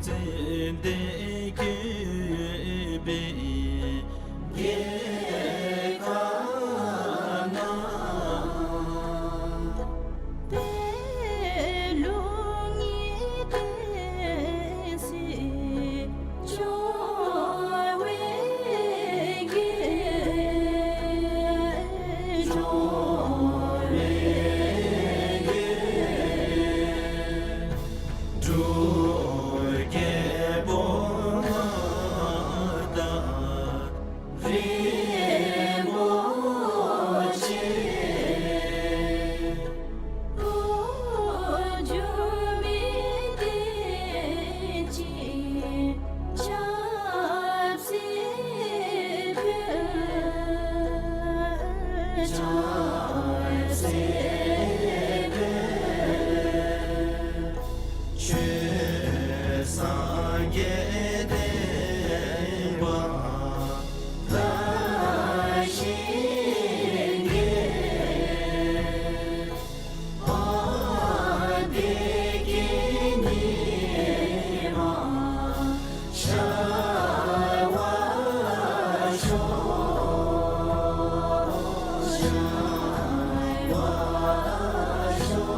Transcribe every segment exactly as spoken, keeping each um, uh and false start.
ཙན་དན་བཀོད་པའི་རྒྱལ་ཁབ་ན། པད་ལུང་གི་བསྟན་སྲིད་འབྱུང་བའི་རྒྱལ། འབྱུང་བའི་རྒྱལ། འབྲུག་རྒྱལ་པོ་ང་དང་རིན་པོ་ཆེ། འགྱུར་མེད་བསྟན་ཅིང་ཆབ་སྲིད་འཕེལ། ཆབ་སྲིད་འཕེལ། ཆོས་སངས་རྒྱས་བསྟན་པ་ལ་ཞིང་གི། བདེ་སྐྱིད་ཉི་མ་ཤར་བར་ཤོག། ཤར་བར་ཤོག།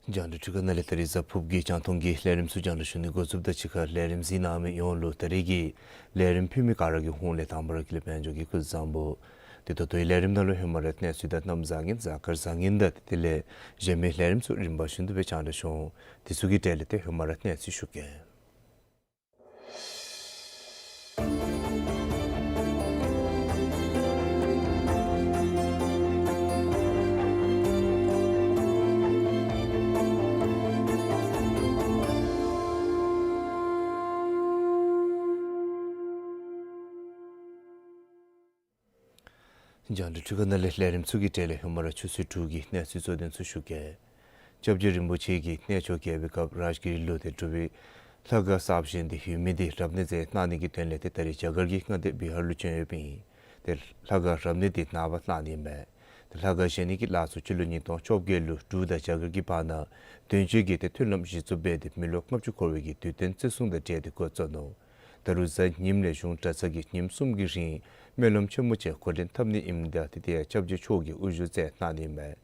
རྒྱང་བསྒྲགས་འཕྲུལ་ཁང་ནང་ལས་ད་རིས་གཟའ་ཕུར་བུ་གི་རྒྱང་མཐོང་གི་ལས་རིམ་ཚུ་རྒྱང་བསྒྲགས་ཞུ་ནི་འགོ་བཙུགསཔ་ད་གཅིག་ཁར་ལས་རིམ་གཟིགས་གནང་མི་ཡོངས་ལུ་ད་རིས་ཀྱི་ལས་རིམ་ཕུལ་མི་ག་ར་གི་ཧོངས་ལས་དང་པ་ར་དགེ་ལེགས་དཔལ་འབྱོར་གྱིས་སྐུ་གཟུགས་བཟང་པོ། དེ་ད་ལྟོའི་ལས་རིམ་ནང་ལུ་ཧེ་མ་ར་གནས་ཚུལ་དང་གནམ་བཟང་ངན་གཟའ་སྐར་བཟང་ངན་དང་དེ་དེ་ལས་གཞན་མི་ལས་རིམ་ཚུ་རིམ་པ་བཞིན་དུ་སྦེ་རྒྱང་བསྒྲགས་ཞུ་འོང་། དེ་ཚུ་གི་གྲས་ལས་ཏེ་ཧེ་མ་ར་གནས་ཚུལ་ཞུ་གེ། རྒྱང་བསྒྲགས་འཕྲུལ་ཁང་ནང་ལས་ལས་རིམ་ཚུ་གི་གྲས་ལས་ཧེ་མ་ར་ཆུ་ཚོད་དྲུག་གི་གནས་ཚུལ་གཙོ་དོན་ཚུ་ཞུ་གེ། སྐྱབས་རྗེ་རིན་པོ་ཆེ་གིས་གནས་མཆོག་རྒྱལ་བའི་ཁབ་རཱཇ་གིར་ལུ་ཏེ་འབྲུག་པའི་ལྷ་ཁང་གསརཔ་བཞེངས་ཏེ་ཡོད་མི་འདི་རབ་གནས་མཛད་གནང་ནི་གི་དོན་ལས་ཏེ་ད་རིས་རྒྱ་གར་གྱི་མངའ་སྡེ་བི་ཧར་ལུ་བྱོན་ཡོདཔ་ཨིན། ཏེ་ལྷ་ཁང་རབ་གནས་འདི་ནངས་པ་གནང་ནི་མས། ཏེ་ལྷ་ཁང་བཞེངས་ནི་གི་ལཱ་ཚུ་སྤྱི་ལོ་ཉིས་སྟོང་བཅོ་བརྒྱད་ལུ་འབྲུག་དང་རྒྱ་གར་གྱི་བར་ན་དོན་གཅོད་ཀྱི་ཏེ་མཐུན་ལམ་གཞི་བཙུགས་འབད་དེ་མི་ལོ་ལྔ་བཅུ་འཁོར་བའི་གི་དུས་སྟོན་བརྩི་སྲུང་དང་འབྲེལ་ཏེ་འགོ་བཙུགས་ནུག། ད་རུང་གཟའ་ཉིམ་ལས་གཞུང་གྲྭ་ཚང་གིས་ཉིནམ་གསུམ་གྱི་རིང་སྨོན་ལམ་ཆེན་མོ་ཅིག་འགོ་འདྲེན་འཐབ་ནི་ཨིནམ་ད་ཏེ་དེ་ཡང་སྐྱབས་རྗེ་མཆོག་གིས་དབུ་བཞུགས་མཛད་གནང་ནི་མས།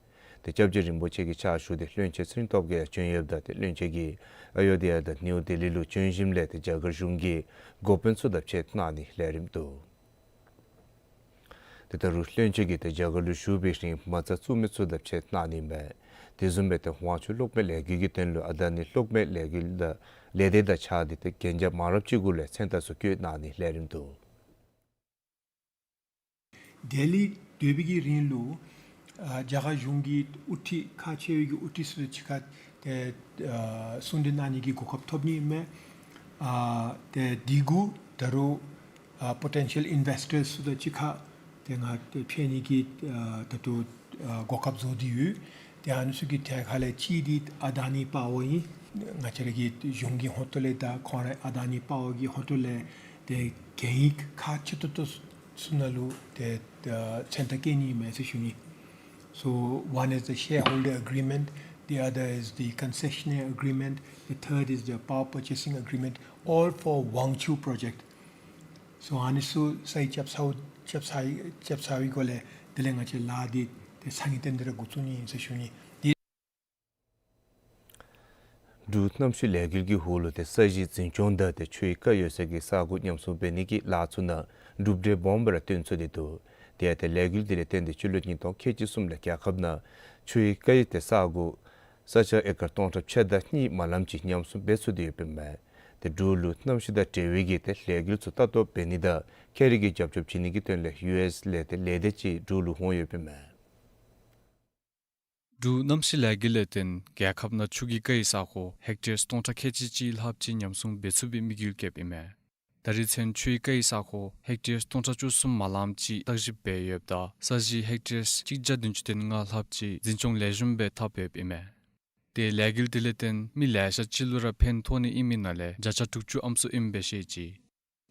ཏེ་སྐྱབས་རྗེ་རིན་པོ་ཆེ་གི་ཕྱག་ཞུ་སྟེ་བློན་ཆེན་ཚེ་རིང་སྟོབས་རྒྱས་ཡང་བྱོན་ཡོདཔ་ད་ཏེ་བློན་ཆེན་གྱིས་ཨ་ཡོ་དྷི་ཡ་དང་ནིའུ་ལྡི་ལི་ལུ་བྱོན་ཞིནམ་ལས་ཏེ་རྒྱ་གར་གཞུང་གི་འགོ་དཔོན་ཚུ་དང་ཕྱད་གནང་ནི་ལས་རིམ་འདུག། ཏེ་ད་རུང་བློན་ཆེན་གྱིས་ཏེ་རྒྱ་གར་ལུ་བཞུགས་པའི་རིང་མ་རྩ་བཙུགས་མི་ཚུ་དང་ཕྱད་གནང་ནི་མས། དེ་བཟུམ་སྦེ་ཏེ་དབང་ཕྱུག་གློག་མེ་ལས་འགུལ་གྱི་དོན་ལུ་ཨ་དྷ་ནི་གློག་མེ་ལས་འགུལ་དང་ལས་སྡེ་དང་བཅས་ཏེ་ཏེ་གན་རྒྱ་མང་རབས་ཅིག་གུ་ལས་མཚན་རྟགས་ཚུ་བཀོད་གནང་ནི་ལས་རིམ་འདུག། ལྡི་ལི་སྡོད་པའི་གི་རིང་ལུ་ཨ་རྒྱ་གར་གཞུང་གི་དབུ་ཁྲིད་ཁག་ཆེ་བའི་གི་དབུ་ཁྲིད་ཚུ་དང་གཅིག་ཁར་ཏེ་ཨ་གསུང་གྲོས་གནང་ནི་གི་གོ་སྐབས་ཐོབ་ནི་མས། ཨ་ཏེ་དེ་གུ་ད་རུང་ཨ་པོ་ཊེན་ཤལ་ཨིན་བེསི་ཊར་ཚུ་དང་གཅིག་ཁར་ཏེ་ང་ཏེ་ཕྱད་ནི་གི་ཨ་ད་ལྟོ་ཨ་གོ་སྐབས་བཟོ་སྟེ་ཡོད། ཏེ་ཨ་ནི་ཚུ་གི་གྲས་ཁ་ལས་གཅིག་འདི་ཨ་དྷ་ནི་པ་ཝར་ཨིན། ང་བཅས་ར་གི་གཞུང་གི་ཧོངས་ལས་དང་ཁོང་ར་ཨ་དྷ་ནི་པ་ཝར་གྱི་ཧོངས་ལས་ཏེ་གན་ཡིག་ཁག་ཆེ་ཏོག་ཏོ་ཚུ་ནང་ལུ་ཏེ་ཨ་མཚན་རྟགས་བཀོད་ནི་མས་ཟེར་ཞུ་ནི། So one is the shareholder agreement, the other is the concessionaire agreement, the third is the power purchasing agreement, all for Wangchhu project. So ཨ་ནི་ཚུ་ས་ཡིག་རྐྱབ་ཚརཝ་རྐྱབ་ཚར་རྐྱབ་ཚར་བའི་སྒོ་ལས་དེ་ལས་ང་བཅས་ལཱ་འདི་ཏེ་སང་ཉིན་སྟོན་ཏེ་ར་འགོ་བཙུགས་ནི་ཨིན་ཟེར་ཞུ་ནི། འབྲུག་གནམ་གཤིས་ལས་འགུལ་གྱི་འོག་ལུ་ཏེ་ས་གཞི་འཛིན་སྐྱོང་དང་ཏེ་ཆུའི་རྐ་ཡོད་སའི་གི་ས་གོ་ཉམས་སྲུང་འབད་ནི་གི་ལཱ་ཚུ་ནང་གྲུབ་འབྲས་སྦོམ་སྦེ་ར་བཏོན་ཚུགས་ཏེ་འདུག། དེ་ཡང་ཏེ་ལས་འགུལ་འདི་ལས་བརྟེན་ཏེ་སྤྱི་ལོ་ཉིས་སྟོང་ཁལ་གཅིག་གསུམ་ལས་རྒྱལ་ཁབ་ནང་ཆུའི་རྐ་ཡི་ཏེ་ས་གོ་ས་ཆ་ཨེ་ཀར་སྟོང་ཕྲག་ཕྱེད་དང་གཉིས་མ་ལམ་ཅིག་ཉམས་སྲུང་འབད་ཚུགས་ཏེ་ཡོདཔ་ཨིན་མས། ཏེ་འབྲུག་ལུ་གནམ་གཤིས་དང་འབྲེལ་བའི་གི་ཏེ་ལས་འགུལ་ཚུ་ལྟ་རྟོག་འབད་ནི་དང་ཁྱད་རིག་གི་རྒྱབ་སྐྱོར་བྱིན་ནི་གི་དོན་ལས་ཡུ་ཨེསི་ལས་ཏེ་ལས་སྡེ་ཅིག་འབྲུག་ལུ་འོང་ཡོདཔ་ཨིན་མས། འབྲུག་གནམ་གཤིས་ལས་འགུལ་ལས་བརྟེན་རྒྱལ་ཁབ་ནང་ཆུ་གི་རྐ་ཡི་ས་གོ་ཧེག་ཊར་སྟོང་ཕྲག་ཁལ་གཅིག་ལྷགཔ་ཅིག་ཉམས་སྲུང་འབད་ཚུགས་པའི་དམིགས་ཡུལ་བསྐྱེདཔ་ཨིན་མས། ད་རེས་ཚུན་ཆུའི་རྐ་ཡི་ས་གོ་ཧེག་ཊར་སྟོང་ཕྲག་བཅུ་གསུམ་མ་ལམ་ཅིག་བརྟག་ཞིབ་འབད་ཡོདཔ་ད་ས་གཞི་ཧེག་ཊར་གཅིག་བརྒྱ་བདུན་ཅུ་དོན་ལྔ་ལྷགཔ་ཅིག་འཛིན་སྐྱོང་ལེགས་ཤོམ་སྦེ་འཐབ་ཡོདཔ་ཨིན་མས། ཏེ་ལས་འགུལ་འདི་ལས་བརྟེན་མི་ལེ་ཤ་ཅིག་ལུ་ར་ཕན་ཐོགས་ནི་ཨིན་མི་ནང་ལས་བརྒྱ་ཆ་དྲུག་ཅུ་ཨམ་སྲུ་ཨིནམ་སྦེ་བཤད་ཅི།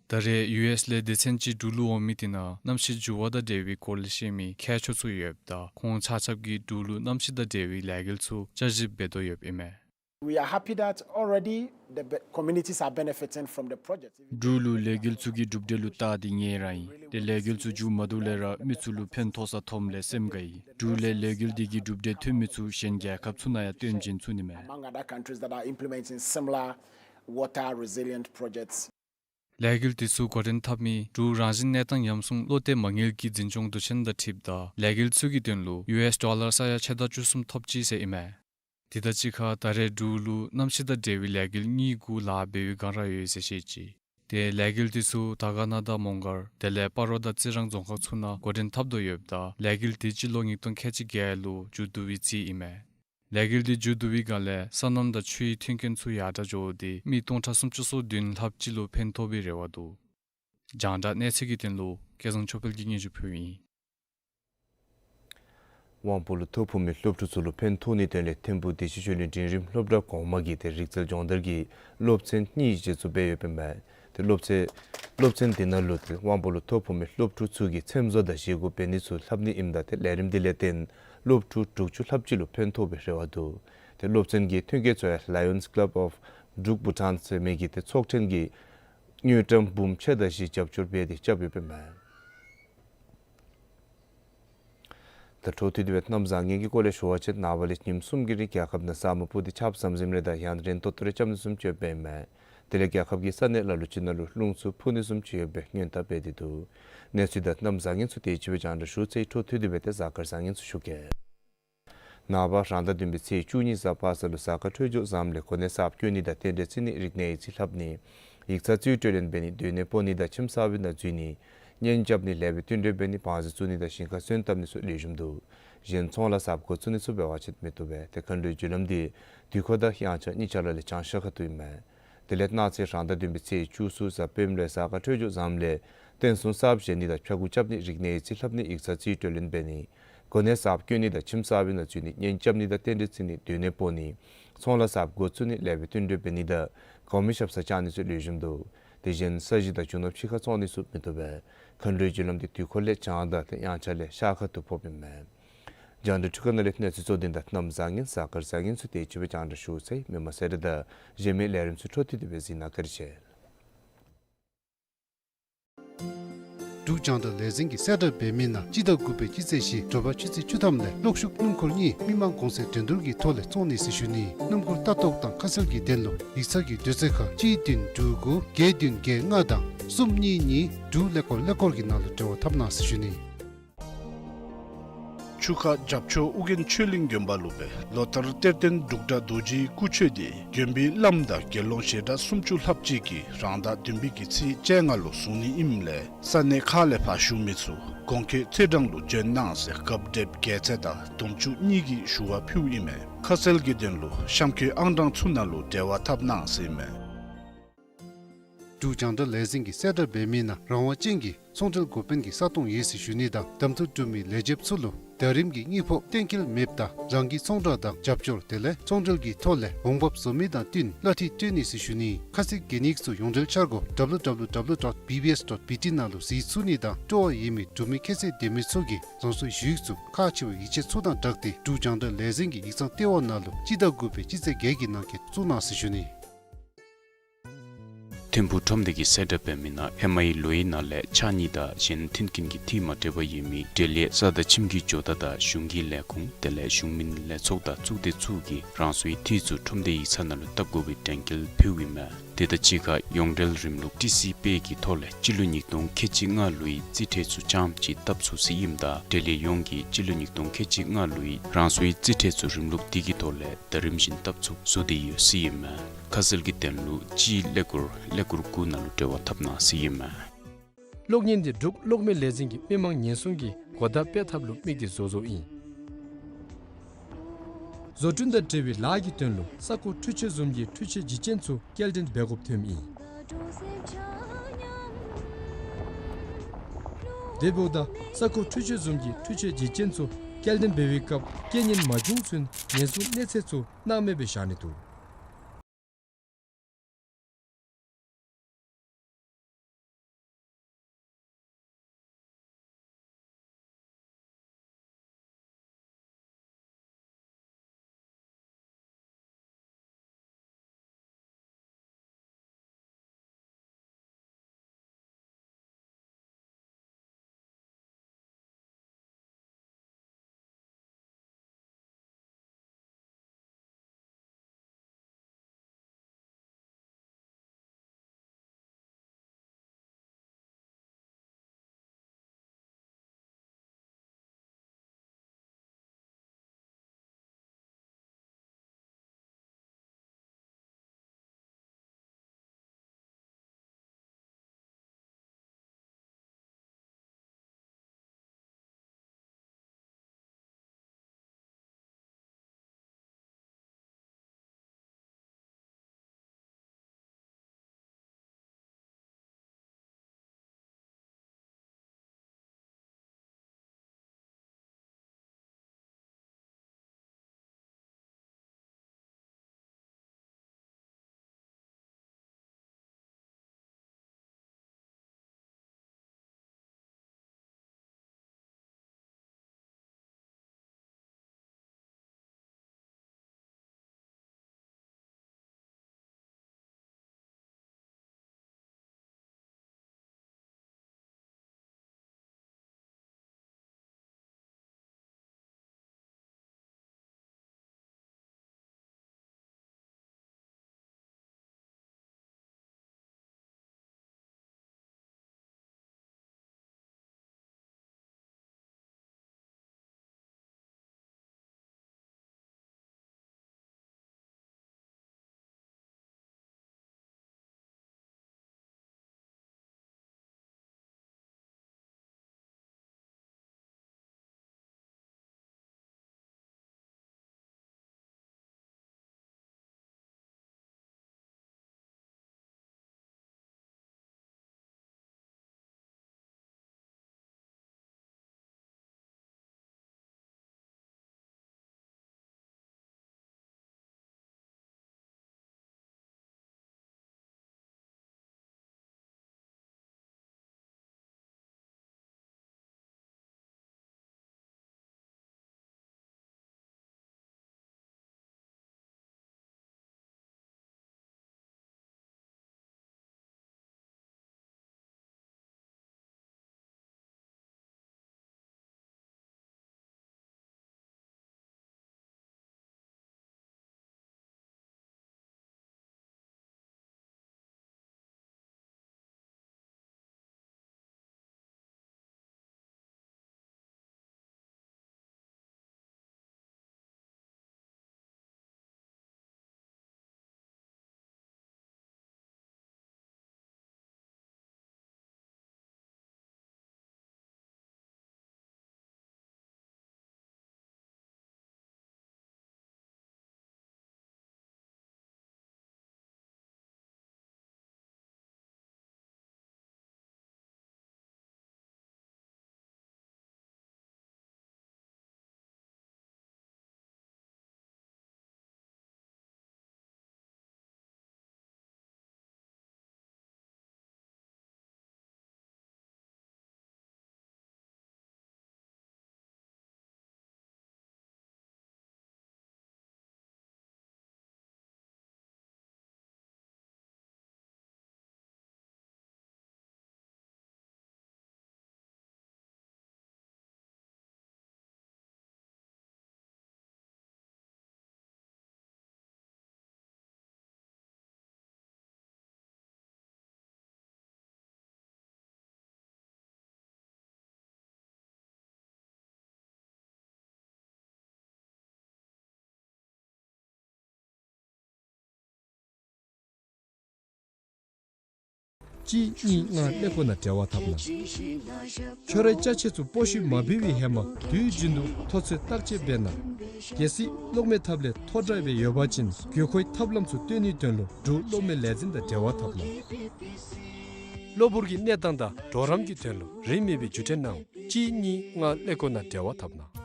ད་རེས་ཡུ་ཨེསི་ལས་སྡེ་ཚན་ཅིག་འབྲུག་ལུ་འོང་མི་དེ་ནང་གནམ་གཤིས་འགྱུར་བ་དང་འབྲེལ་བའི་སྐོར་ལས་ཤེས་མི་མཁས་མཆོག་ཚུ་ཡོདཔ་ད་ཁོང་ཆ་ཁྱབ་ཀྱིས་འབྲུག་ལུ་གནམ་གཤིས་དང་འབྲེལ་བའི་ལས་འགུལ་ཚུ་བསྐྱར་ཞིབ་འབད་དོ་ཡོདཔ་ཨིན་མས། We are happy that already the be- communities are benefiting from the project. འབྲུག་ལུ་ལས་འགུལ་ཚུ་གི་གྲུབ་འབྲས་ལུ་བལྟ་སྟེ་ངལ་རངས་ཡི། དེ་ལས་འགུལ་ཚུ་མཇུག་མ་བསྡུ་ལས་ར་མི་ཚུ་ལུ་ཕན་ཐོགས་ས་ཐོནམ་ལས་སེམས་དགའ་ཡི། འབྲུག་ལས་ལས་འགུལ་འདི་གི་གྲུབ་འབྲས་ཐོན་མི་ཚུ་གཞན་རྒྱལ་ཁབ་ཚུ་ནང་ཡང་སྟོན་བྱིན་ཚུགས་ནི་མས། Among other countries that are implementing similar water resilient projects. ལས་འགུལ་དེ་ཚུ་འགོ་འདྲེན་འཐབ་མི་འབྲུག་རང་བཞིན་གནས་སྟངས་ཉམས་སྲུང་བློ་གཏད་མ་དངུལ་གྱི་འཛིན་སྐྱོང་དུས་ཆེན་དང་འཁྲིལཝ་ད་ལས་འགུལ་ཚུ་གི་དོན་ལུ་ཡུ་ཨེསི་ཌོ་ལར་ས་ཡ་ཕྱེད་དང་བཅུ་གསུམ་ཐོབ་ཅི་ཟེར་ཨིན་མས། དེ་དང་གཅིག་ཁར་ད་རེས་འབྲུག་ལུ་གནམ་གཤིས་དང་འབྲེལ་བའི་ལས་འགུལ་གཉིས་གུ་ལཱ་འབད་བའི་སྒང་ར་ཡོད་ཟེར་བཤད་ཅི། དེ་ལས་འགུལ་དེ་ཚུ་དར་དཀར་ན་དང་མོང་སྒར་དེ་ལས་སྤ་རོ་དང་རྩི་རང་རྫོང་ཁག་ཚུ་ནང་འགོ་འདྲེན་འཐབ་དོ་ཡོདཔ་ད་ལས་འགུལ་དེ་སྤྱི་ལོ་ཉིས་སྟོང་ཁལ་གཅིག་བརྒྱད་ལུ་མཇུག་བསྡུ་བའི་རྩིས་ཨིན་མས། ལས་འགུལ་དེ་མཇུག་བསྡུ་བའི་སྒང་ལས་སོ་ནམ་དང་ཆུའི་མཐུན་རྐྱེན་ཚུ་ཡར་དྲག་འགྱོཝ་དེ་མི་སྟོང་ཕྲག་སུམ་ཅུ་སོ་བདུན་ལྷགཔ་ཅིག་ལུ་ཕན་ཐོགས་པའི་རེ་བ་འདུག། རྒྱང་བསྒྲགས་གནས་ཚུལ་གྱི་དོན་ལུ་སྐལ་བཟང་ཆོས་འཕེལ་གྱིས་སྙན་ཞུ་ཕུལཝ་ཨིན། དབང་པོ་ལུ་ཐོ་ཕོག་མི་སློབ་ཕྲུག་ཚུ་ལུ་ཕན་ཐོགས་ནིའི་དོན་ལས་ཐིམ་ཕུག་བདེ་ཆེན་ཆོས་གླིང་འབྲིང་རིམ་སློབ་གྲྭ་གོང་མ་གིས་ཏེ་རིག་རྩལ་སྦྱོང་བརྡར་གྱི་སློབ་ཚན་གཉིས་ཅིག་བཙུགས་འབད་ཡོདཔ་ཨིན་མས། ཏེ་སློབ་ཚན་སློབ་ཚན་དེ་ནང་ལུ་ཏེ་དབང་པོ་ལུ་ཐོ་ཕོག་མི་སློབ་ཕྲུག་ཚུ་གིས་འཚེམ་བཟོ་དང་བཞེས་སྒོ་འབད་ནི་ཚུ་ལྷབ་ནི་ཨིནམ་ད་ཏེ་ལས་རིམ་དེ་ལས་བརྟེན་སློབ་ཕྲུག་དྲུག་ཅུ་ལྷགཔ་ཅིག་ལུ་ཕན་ཐོགས་པའི་རེ་བ་འདུག། ཏེ་སློབ་ཚན་གྱི་མཐུན་རྐྱེན་ཚུ་ཡང་Lions Club of Druk Bhutan ཟེར་མི་གི་ཏེ་ཚོགས་ཐེངས་ཀྱི་དངུལ་ཀྲམ་འབུམ་ཕྱེད་དང་བཞི་རྒྱབ་སྐྱོར་འབད་དེ་རྐྱབ་ཡོདཔ་ཨིན་མས། ད་འཕྲོ་མཐུད་དེ་སྦེ་གནམ་བཟང་ངན་གྱི་སྐོར་ལས་ཞུ་བ་ཅིན་ནངས་པ་ལས་ཉིནམ་གསུམ་གྱི་རིང་རྒྱལ་ཁབ་ནང་ས་སྨུག་སྤུབས་ཏེ་ཆརཔ་ཟམ་ཟིམ་རེ་དང་ཡང་རན་ཏོག་ཏོ་རེ་རྐྱབ་ནི་བཟུམ་ཅིག་ཡོདཔ་ཨིན་མས། དེ་ལས་རྒྱལ་ཁབ་ཀྱི་ས་གནས་ལ་ལུ་ཅིག་ནང་ལུ་རླུང་འཚུབ་འཕུ་ནི་བཟུམ་ཅིག་ཡོད་པའི་སྔོན་བརྡ་འབད་དེ་འདུག། གནས་ཚུལ་དང་གནམ་བཟང་ངན་ཚུ་དེ་ཅིག་སྦེ་རྒྱང་བསྒྲགས་ཞུ་ཚར་ཡི། འཕྲོ་མཐུད་དེ་སྦེ་ཏེ་གཟའ་སྐར་བཟང་ངན་ཚུ་ཞུ་གེ། ནངས་པ་རང་ཟླ་བདུན་པའི་ཚེས་བཅུ་གཉིས་གཟའ་པ་སངས་ལུ་གཟའ་སྐར་འཕྲོད་སྦྱོར་བཟངམ་ལས་གོ་གནས་གསརཔ་བསྐོ་ནི་དང་རྟེན་འབྲེལ་བརྩི་ནི་རིག་གནས་ཡིག་རྩིས་ལྷབ་ནི་ཡིག་ཚང་རྩིས་སྤྲོད་ལེན་འབད་ནི་སྡོད་གནས་སྤོ་ནི་དང་ཁྱིམ་གསར་པའི་ནང་འཛུལ་ནི་གཉེན་རྐྱབ་ནི་ལེགས་པའི་བསྟུན་གྲོས་འབད་ནི་བང་རྩི་བཙུགས་ནི་དང་ཞིང་ཁ་སོན་བཏབ་ནི་ཚུ་ལེགས་ཤོམ་འདུག། གཞན་ཚོང་ལཱ་གསརཔ་འགོ་བཙུགས་ནི་ཚུ་འབད་བ་ཅིན་མི་བཏུབ་པས། ཏེ་མཁའ་འགྲོའི་རྒྱུ་ལམ་འདི་དུས་འཁོར་དང་དབྱངས་འཆར་གཉིས་ཆ་ར་ལས་བྱང་ཤར་ཁ་ཐུག་ཨིན་མས། དེ་ལས་གནངས་ཚེ་རང་ཟླ་བདུན་པའི་ཚེས་བཅུ་གསུམ་གཟའ་སྤེནམ་ལས་གཟའ་སྐར་འཕྲོད་སྦྱོར་བཟངམ་ལས་རྟེན་གསུམ་གསརཔ་བཞེངས་ནི་དང་ཕྱྭ་འགུགས་རྐྱབ་ནི་རིག་གནས་ཡིག་རྩིས་ལྷབ་ནི་ཡིག་ཚང་རྩིས་སྤྲོད་ལེན་འབད་ནི་གོ་གནས་གསརཔ་བསྐོ་ནི་དང་ཁྱིམ་གསར་པའི་ནང་འཛུལ་ནི་གཉེན་རྐྱབ་ནི་དང་རྟེན་འབྲེལ་བརྩི་ནི་སྡོད་གནས་སྤོ་ནི་ཚོང་ལཱ་གསརཔ་འགོ་བཙུགས་ནི་ལེགས་པའི་བསྟུན་གྲོས་འབད་ནི་དང་གོང་མའི་ཞབས་སར་བཅར་ནི་ཚུ་ལེགས་ཤོམ་འདུག། དེ་བཞིན་ས་གཞི་དང་རྒྱུ་ནོར་ཕྱི་ཁར་བཙོང་ནི་ཚུ་མི་བཏུབ་པས། མཁའ་འགྲོའི་རྒྱུ་ལམ་འདི་དུས་འཁོར་ལས་བྱང་དང་ཏེ་དབྱངས་འཆར་ལས་ཤར་ཁ་ཐུག་ཕོགཔ་ཨིན་མས། རྒྱང་བསྒྲགས་འཕྲུལ་ཁང་ནང་ལས་གནས་ཚུལ་གཙོ་དོན་དང་གནམ་བཟང་ངན་གཟའ་སྐར་བཟང་ངན་ཚུ་དེ་ཅིག་སྦེ་རྒྱང་བསྒྲགས་ཞུ་ཚར་ཡི། མི་མང་གསལ་བསྒྲགས་དང་གཞན་མི་ལས་རིམ་ཚུ་འཕྲོ་མཐུད་དེ་སྦེ་གཟིགས་གནང་བཀའ་དྲིན་ཆེ། འབྲུག་རྒྱང་བསྒྲགས་ལས་འཛིན་གྱིས་གསལ་བསྒྲགས་འབད་མི་ནང་སྤྱི་ཟླ་དགུ་པའི་སྤྱི་ཚེས་བཞི་དྲོ་པ་ཆུ་ཚོད་བཅུ་ཐམ་ལས་གློག་ཤུགས་སྣུམ་འཁོར་གཉིས་མི་མང་གོང་ཚད་འགྲན་བསྡུར་གྱི་ཐོག་ལས་བཙོང་ནི་ཟེར་ཞུ་ནི། སྣུམ་འཁོར་ལྟ་རྟོག་དང་ཁ་གསལ་གྱི་དོན་ལུ་ཡིག་ཚང་གི་དུས་ཚོད་ཁར་གཅིག་བདུན་དྲུག་དགུ་བརྒྱད་བདུན་བརྒྱད་ལྔ་དང་གསུམ་གཉིས་གཉིས་དྲུག་ཀླད་ཀོར་ཀླད་ཀོར་གྱི་ནང་ལུ་འབྲེལ་བ་འཐབ་གནང་ཟེར་ཞུ་ནི། ཆུ་ཁ་རྒྱབ་ཕྱོགས་ཨོ་རྒྱན་ཆོས་གླིང་དགོན་པ་ལུ་སྦེ་ལོ་ལྟར་གཏེར་སྟོན་འབྲུག་སྒྲ་རྡོ་རྗེའི་སྐུ་མཆོད་འདི་དགོན་པའི་བླམ་དང་དགེ་སློང་ཞལ་གྲངས་སུམ་ཅུ་ལྷགཔ་ཅིག་གིས་རང་ཟླ་བདུན་པའི་གི་ཚེས་བཅོ་ལྔ་ལུ་བཟུང་ནི་ཨིནམ་ལས་ས་གནས་ཁག་ལས་ཕར་བཞུགས་མི་ཚུ་གོང་འཁོད་ཚེས་གྲངས་ལུ་འབྱོན་གནང་ཟེར་སྐབས་དེབ་བརྒྱད་ཚད་དང་དུམ་བཅུ་གཉིས་ཀྱི་ཞུ་བ་ཕུལཝ་ཨིན་མས། ཁ་གསལ་གྱི་དོན་ལུ་གཤམ་འཁོད་ཨང་གྲངས་ཚུ་ནང་ལུ་འབྲེལ་བ་འཐབ་གནང་ཟེར་ཨིན་མས། འབྲུག་རྒྱང་བསྒྲགས་ལས་འཛིན་གྱིས་གསལ་བསྒྲགས་འབད་མི་ནང་རང་དབང་ཅན་གྱི་ཚོང་འབྲེལ་འགོ་དཔོན་གྱི་ས་སྟོང་ཡོད་ཟེར་ཞུ་ནི་དང་གདམ་འཐུ་གྲུབ་མི་ལས་བྱེདཔ་ཚུ་ལུ་ཟླ་རིམ་གྱི་དངུལ་ཕོགས་གཏན་འཁེལ་མེདཔ་ད་རང་གི་ཚོང་བསྒྲགས་དང་རྒྱབ་སྐྱོར་དེ་ལས་ཚོང་འབྲེལ་གྱི་ཐོག་ལས་འོང་འབབ་བཟོ་མི་དང་བསྟུན་གླ་འཐུས་སྤྲོད་ནི་ཟེར་ཞུ་ནི། ཁ་གསལ་གྱི་ཡིག་ཚུ་ཡོངས་འབྲེལ་འཆར་སྒོ་W W W dot B B S dot B T ནང་ལུ་གཟིགས་ཚུགས་ནི་དང་སྤྲོ་བ་ཡོད་མི་འབྲུག་མི་ཁྱད་ཚད་ལྡན་མི་ཚུ་གིས་རང་སོའི་ཞུ་ཡིག་ཚུ་ཁག་ཆེ་བའི་ཡིག་ཆ་ཚུ་དང་སྦྲགས་ཏེ་འབྲུག་རྒྱང་བསྒྲགས་ལས་འཛིན་གྱི་ཡིག་ཚང་ལྟེ་བ་ནང་ལུ་སྤྱི་ཟླ་དགུ་པའི་སྤྱི་ཚེས་བརྒྱད་ཀྱི་ནང་འཁོད་བཙུགས་གནང་ཟེར་ཞུ་ནི། ཐིམ་ཕུག་ཁྲོམ་སྡེ་གིས་གསལ་བསྒྲགས་འབད་མི་ནང་ཧེ་མའི་ལོའི་ནང་ལས་ཕྱགས་སྙིགས་དང་གཞན་མཐུན་རྐྱེན་གྱི་འཐུས་མ་འབྲེལ་བ་ཡོད་མི་འབྲེལ་ཡོད་ས་དང་ཁྱིམ་གྱི་ཇོ་བདག་དང་གཞུང་གི་ལས་ཁུངས་དེ་ལས་གཞུང་མིན་ལས་ཚོགས་དང་གཙུག་སྡེ་ཚུ་གིས་རང་སོའི་འཐུས་ཚུ་ཁྲོམ་སྡེ་ཡིག་ཚང་ནང་ལུ་བཏབ་དགོ་པའི་དྲན་སྐུལ་ཕུལཝ་ཨིན་མས། དེ་དང་གཅིག་ཁར་ཡོངས་འབྲེལ་རིམ་ལུགས་ཊི་སི་པེ་གི་ཐོག་ལས་སྤྱི་ལོ་ཉིས་སྟོང་ཁལ་གཅིག་ལྔ་ལོའི་རྩིས་ཁྲ་ཚུ་རྐྱངམ་ཅིག་བཏབ་ཚུགས་ཟེར་ཨིནམ་ད་འབྲེལ་ཡོད་ཡོངས་ཀྱིས་སྤྱི་ལོ་ཉིས་སྟོང་ཁལ་གཅིག་ལྔ་ལོའི་རང་སོའི་རྩིས་ཁྲ་ཚུ་རིམ་ལུགས་འདི་གི་ཐོག་ལས་ཟླ་རིམ་བཞིན་བཏབ་ཚུགས་བཟོ་སྟེ་ཡོད་ཟེར་ཨིན་མས། ཁ་གསལ་གྱི་དོན་ལུ་གཅིག་ཀླད་ཀོར་ཀླད་ཀོར་དགུ་ནང་ལུ་འབྲེལ་བ་འཐབ་གནང་ཟེར་ཨིན་མས། གློག་བརྙན་འདི་འབྲུག་གློག་མེ་ལས་འཛིན་གྱིས་མི་མང་ཉེན་སྲུང་གི་གོ་བརྡ་སྤེལ་ཐབས་ལུ་དམིགས་ཏེ་བཟོ་བཟོཝ་ཨིན། བཟོ་སྐྲུན་དང་འབྲེལ་བའི་ལཱ་གི་དོན་ལུ་ས་ཁོངས་འཕྲུལ་ཆས་བཟུམ་གྱི་འཕྲུལ་ཆས་བརྒྱུད་སྐྱེལ་ཚུ་སྐྱེལ་འདྲེན་འབད་དགོཔ་ཐོནམ་ཨིན། དེ་འབདཝ་ད་ས་ཁོངས་འཕྲུལ་ཆས་བཟུམ་གྱི་འཕྲུལ་ཆས་བརྒྱུད་སྐྱེལ་ཚུ་སྐྱེལ་འདྲེན་འབད་བའི་སྐབས་རྐྱེན་ངན་མ་བྱུང་ཚུན་ཉེན་སྲུང་གནས་ཚད་ཚུ་སྣང་མེད་སྦེ་བཞག་ནི་འདུག། གཅིག་གཉིས་ལྔ་ཀླད་ཀོར་ནང་འབྲེལ་བ་འཐབ་གནང་། ཁྱོད་རའི་ཅ་ཆས་ཚུ་སྤོ་བཤུད་མ་འབད་བའི་ཧེ་མ་དུས་རྒྱུན་དུ་ཐོ་ཚད་བརྟག་དཔྱད་འབད་གནང་། གལ་སྲིད་གློག་མེ་ཐབ་ལས་ཐོ་དྲགས་སྦེ་ཡོད་པ་ཅིན་དགོས་མཁོའི་ཐབས་ལམ་ཚུ་སྟོན་ནིའི་དོན་ལུ་འབྲུག་གློག་མེ་ལས་འཛིན་དང་འབྲེལ་བ་འཐབ་གནང་། གློ་བུར་གྱི་གནས་སྟངས་དང་གྲོགས་རམ་གྱི་དོན་ལུ་རིན་མེད་པའི་བརྒྱུད་འཕྲིན་གནང་། གཅིག་གཉིས་ལྔ་ཀླད་ཀོར་ནང་འབྲེལ་བ་འཐབ་གནང་།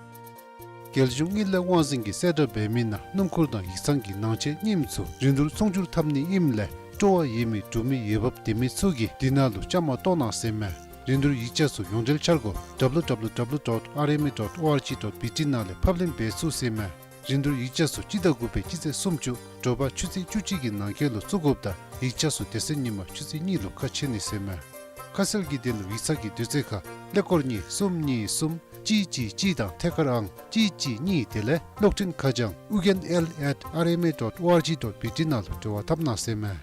རྒྱལ་གཞུང་དངུལ་ལས་དབང་འཛིན་གྱིས་གསལ་བསྒྲགས་འབད་མི་ནང་སྣུམ་འཁོར་དང་ཡིག་ཚང་གི་ནང་ཆས་རྙིངམ་ཚུ་རིན་བསྡུར་ཚོང་སྒྱུར་འཐབ་ནི་ཨིནམ་ལས་སྤྲོ་བ་ཡོད་མི་འབྲུག་མི་འོས་འབབ་ལྡན་མི་ཚུ་གིས་འདི་ནང་ལུ་བཅའ་མར་གཏོགས་གནང་ཟེར་མས། རིན་བསྡུར་ཡིག་ཆ་ཚུ་ཡོངས་འབྲེལ་འཆར་སྒོ་W W W dot R M A dot O R G dot B T ནང་ལས་ཕབ་ལེན་འབད་ཚུགས་ཟེར་མས། རིན་བསྡུར་ཡིག་ཆ་ཚུ་སྤྱི་ཟླ་དགུ་པའི་སྤྱི་ཚེས་སུམ་ཅུ་དྲོ་པ་ཆུ་ཚོད་བཅུ་གཅིག་གི་ནང་འཁོད་ལུ་བཙུགས་དགོཔ་དང་ཡིག་ཆ་ཚུ་དེ་ཚེ་ཉིན་མ་ཆུ་ཚོད་གཉིས་ལུ་ཁ་ཕྱེ་ནི་ཟེར་མས། ཁ་གསལ་གྱི་དོན་ལུ་ཡིག་ཚང་གི་དུས་ཚོད་ཁར་ཀླད་ཀོར་གཉིས་གསུམ་གཉིས་གསུམ་གཅིག་གཅིག་གཅིག་དང་ཐད་ཀར་ཨང་གཅིག་གཅིག་གཉིས་དེ་ལས་གློག་འཕྲིན་ཁ་བྱང་ཨུ་རྒྱན་L at R M A dot O R G dot B T ནང་ལུ་འབྲེལ་བ་འཐབ་གནང་ཟེར་མས།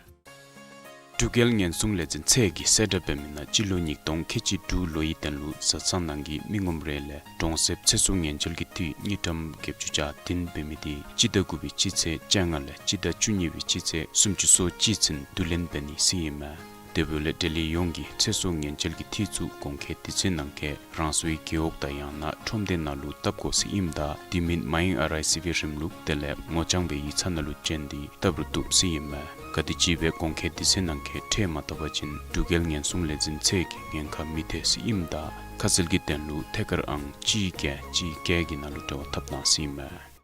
འབྲུག་རྒྱལ་ཉེན་སྲུང་ལས་འཛིན་ཚད་ཀྱིས་གསལ་བསྒྲགས་འབད་མི་ནང་སྤྱི་ལོ་ཉིས་སྟོང་ཁལ་གཅིག་དྲུག་ལོའི་དོན་ལུ་བཟའ་ཚང་ནང་གི་མི་ངོམ་རེ་ལས་གྲོང་གསེབ་ཚེ་སྲོག་ཉེན་བཅོལ་གྱི་འཐུས་དངུལ་ཀྲམ་བརྒྱད་ཅུ་གྱ་བདུན་འབད་མི་དེ་སྤྱི་ཟླ་དགུ་པའི་སྤྱི་ཚེས་བཅོ་ལྔ་ལས་སྤྱི་ཟླ་བཅུ་གཉིས་པའི་སྤྱི་ཚེས་སུམ་ཅུ་སོ་གཅིག་ཚུན་བསྡུ་ལེན་འབད་ནི་ཟེར་ཨིན་མས། དེ་འབདཝ་ལས་འབྲེལ་ཡོད་ཡོངས་ཀྱིས་ཚེ་སྲོག་ཉེན་བཅོལ་གྱི་འཐུས་ཚུ་གོང་འཁོད་དུས་ཚོད་ནང་འཁོད་རང་སོའི་རྒེད་འོག་དང་ཡང་ན་ཁྲོམ་སྡེ་ནང་ལུ་བཏབ་དགོ་ཟེར་ཨིནམ་ད་དེ་མིན་མའི་ཨར་ཨའི་སི་བི་རིམ་ལུགས་དེ་ལས་ངོ་རྐྱང་སྦེ་ཡིག་ཚང་ནང་ལུ་བྱོན་ཏེ་བཏབ་རུང་བཏུབ་ཟེར་ཨིན་མས། ག་དེམ་ཅིག་སྦེ་གོང་འཁོད་དུས་ཚོད་ནང་འཁོད་ཁྲལ་མ་བཏབ་པ་ཅིན་འབྲུག་རྒྱལ་ཉེན་སྲུང་ལས་འཛིན་ཚད་ཀྱིས་ཉེན་ཁ་མི་ཐེག་ཟེར་ཨིནམ་ད་ཁ་གསལ་གྱི་དོན་ལུ་ཐད་ཀར་ཨང་གཅིག་བརྒྱད་གཅིག་བརྒྱད་ཀྱི་ནང་ལུ་འབྲེལ་བ་འཐབ་གནང་ཟེར་ཨིན་མས།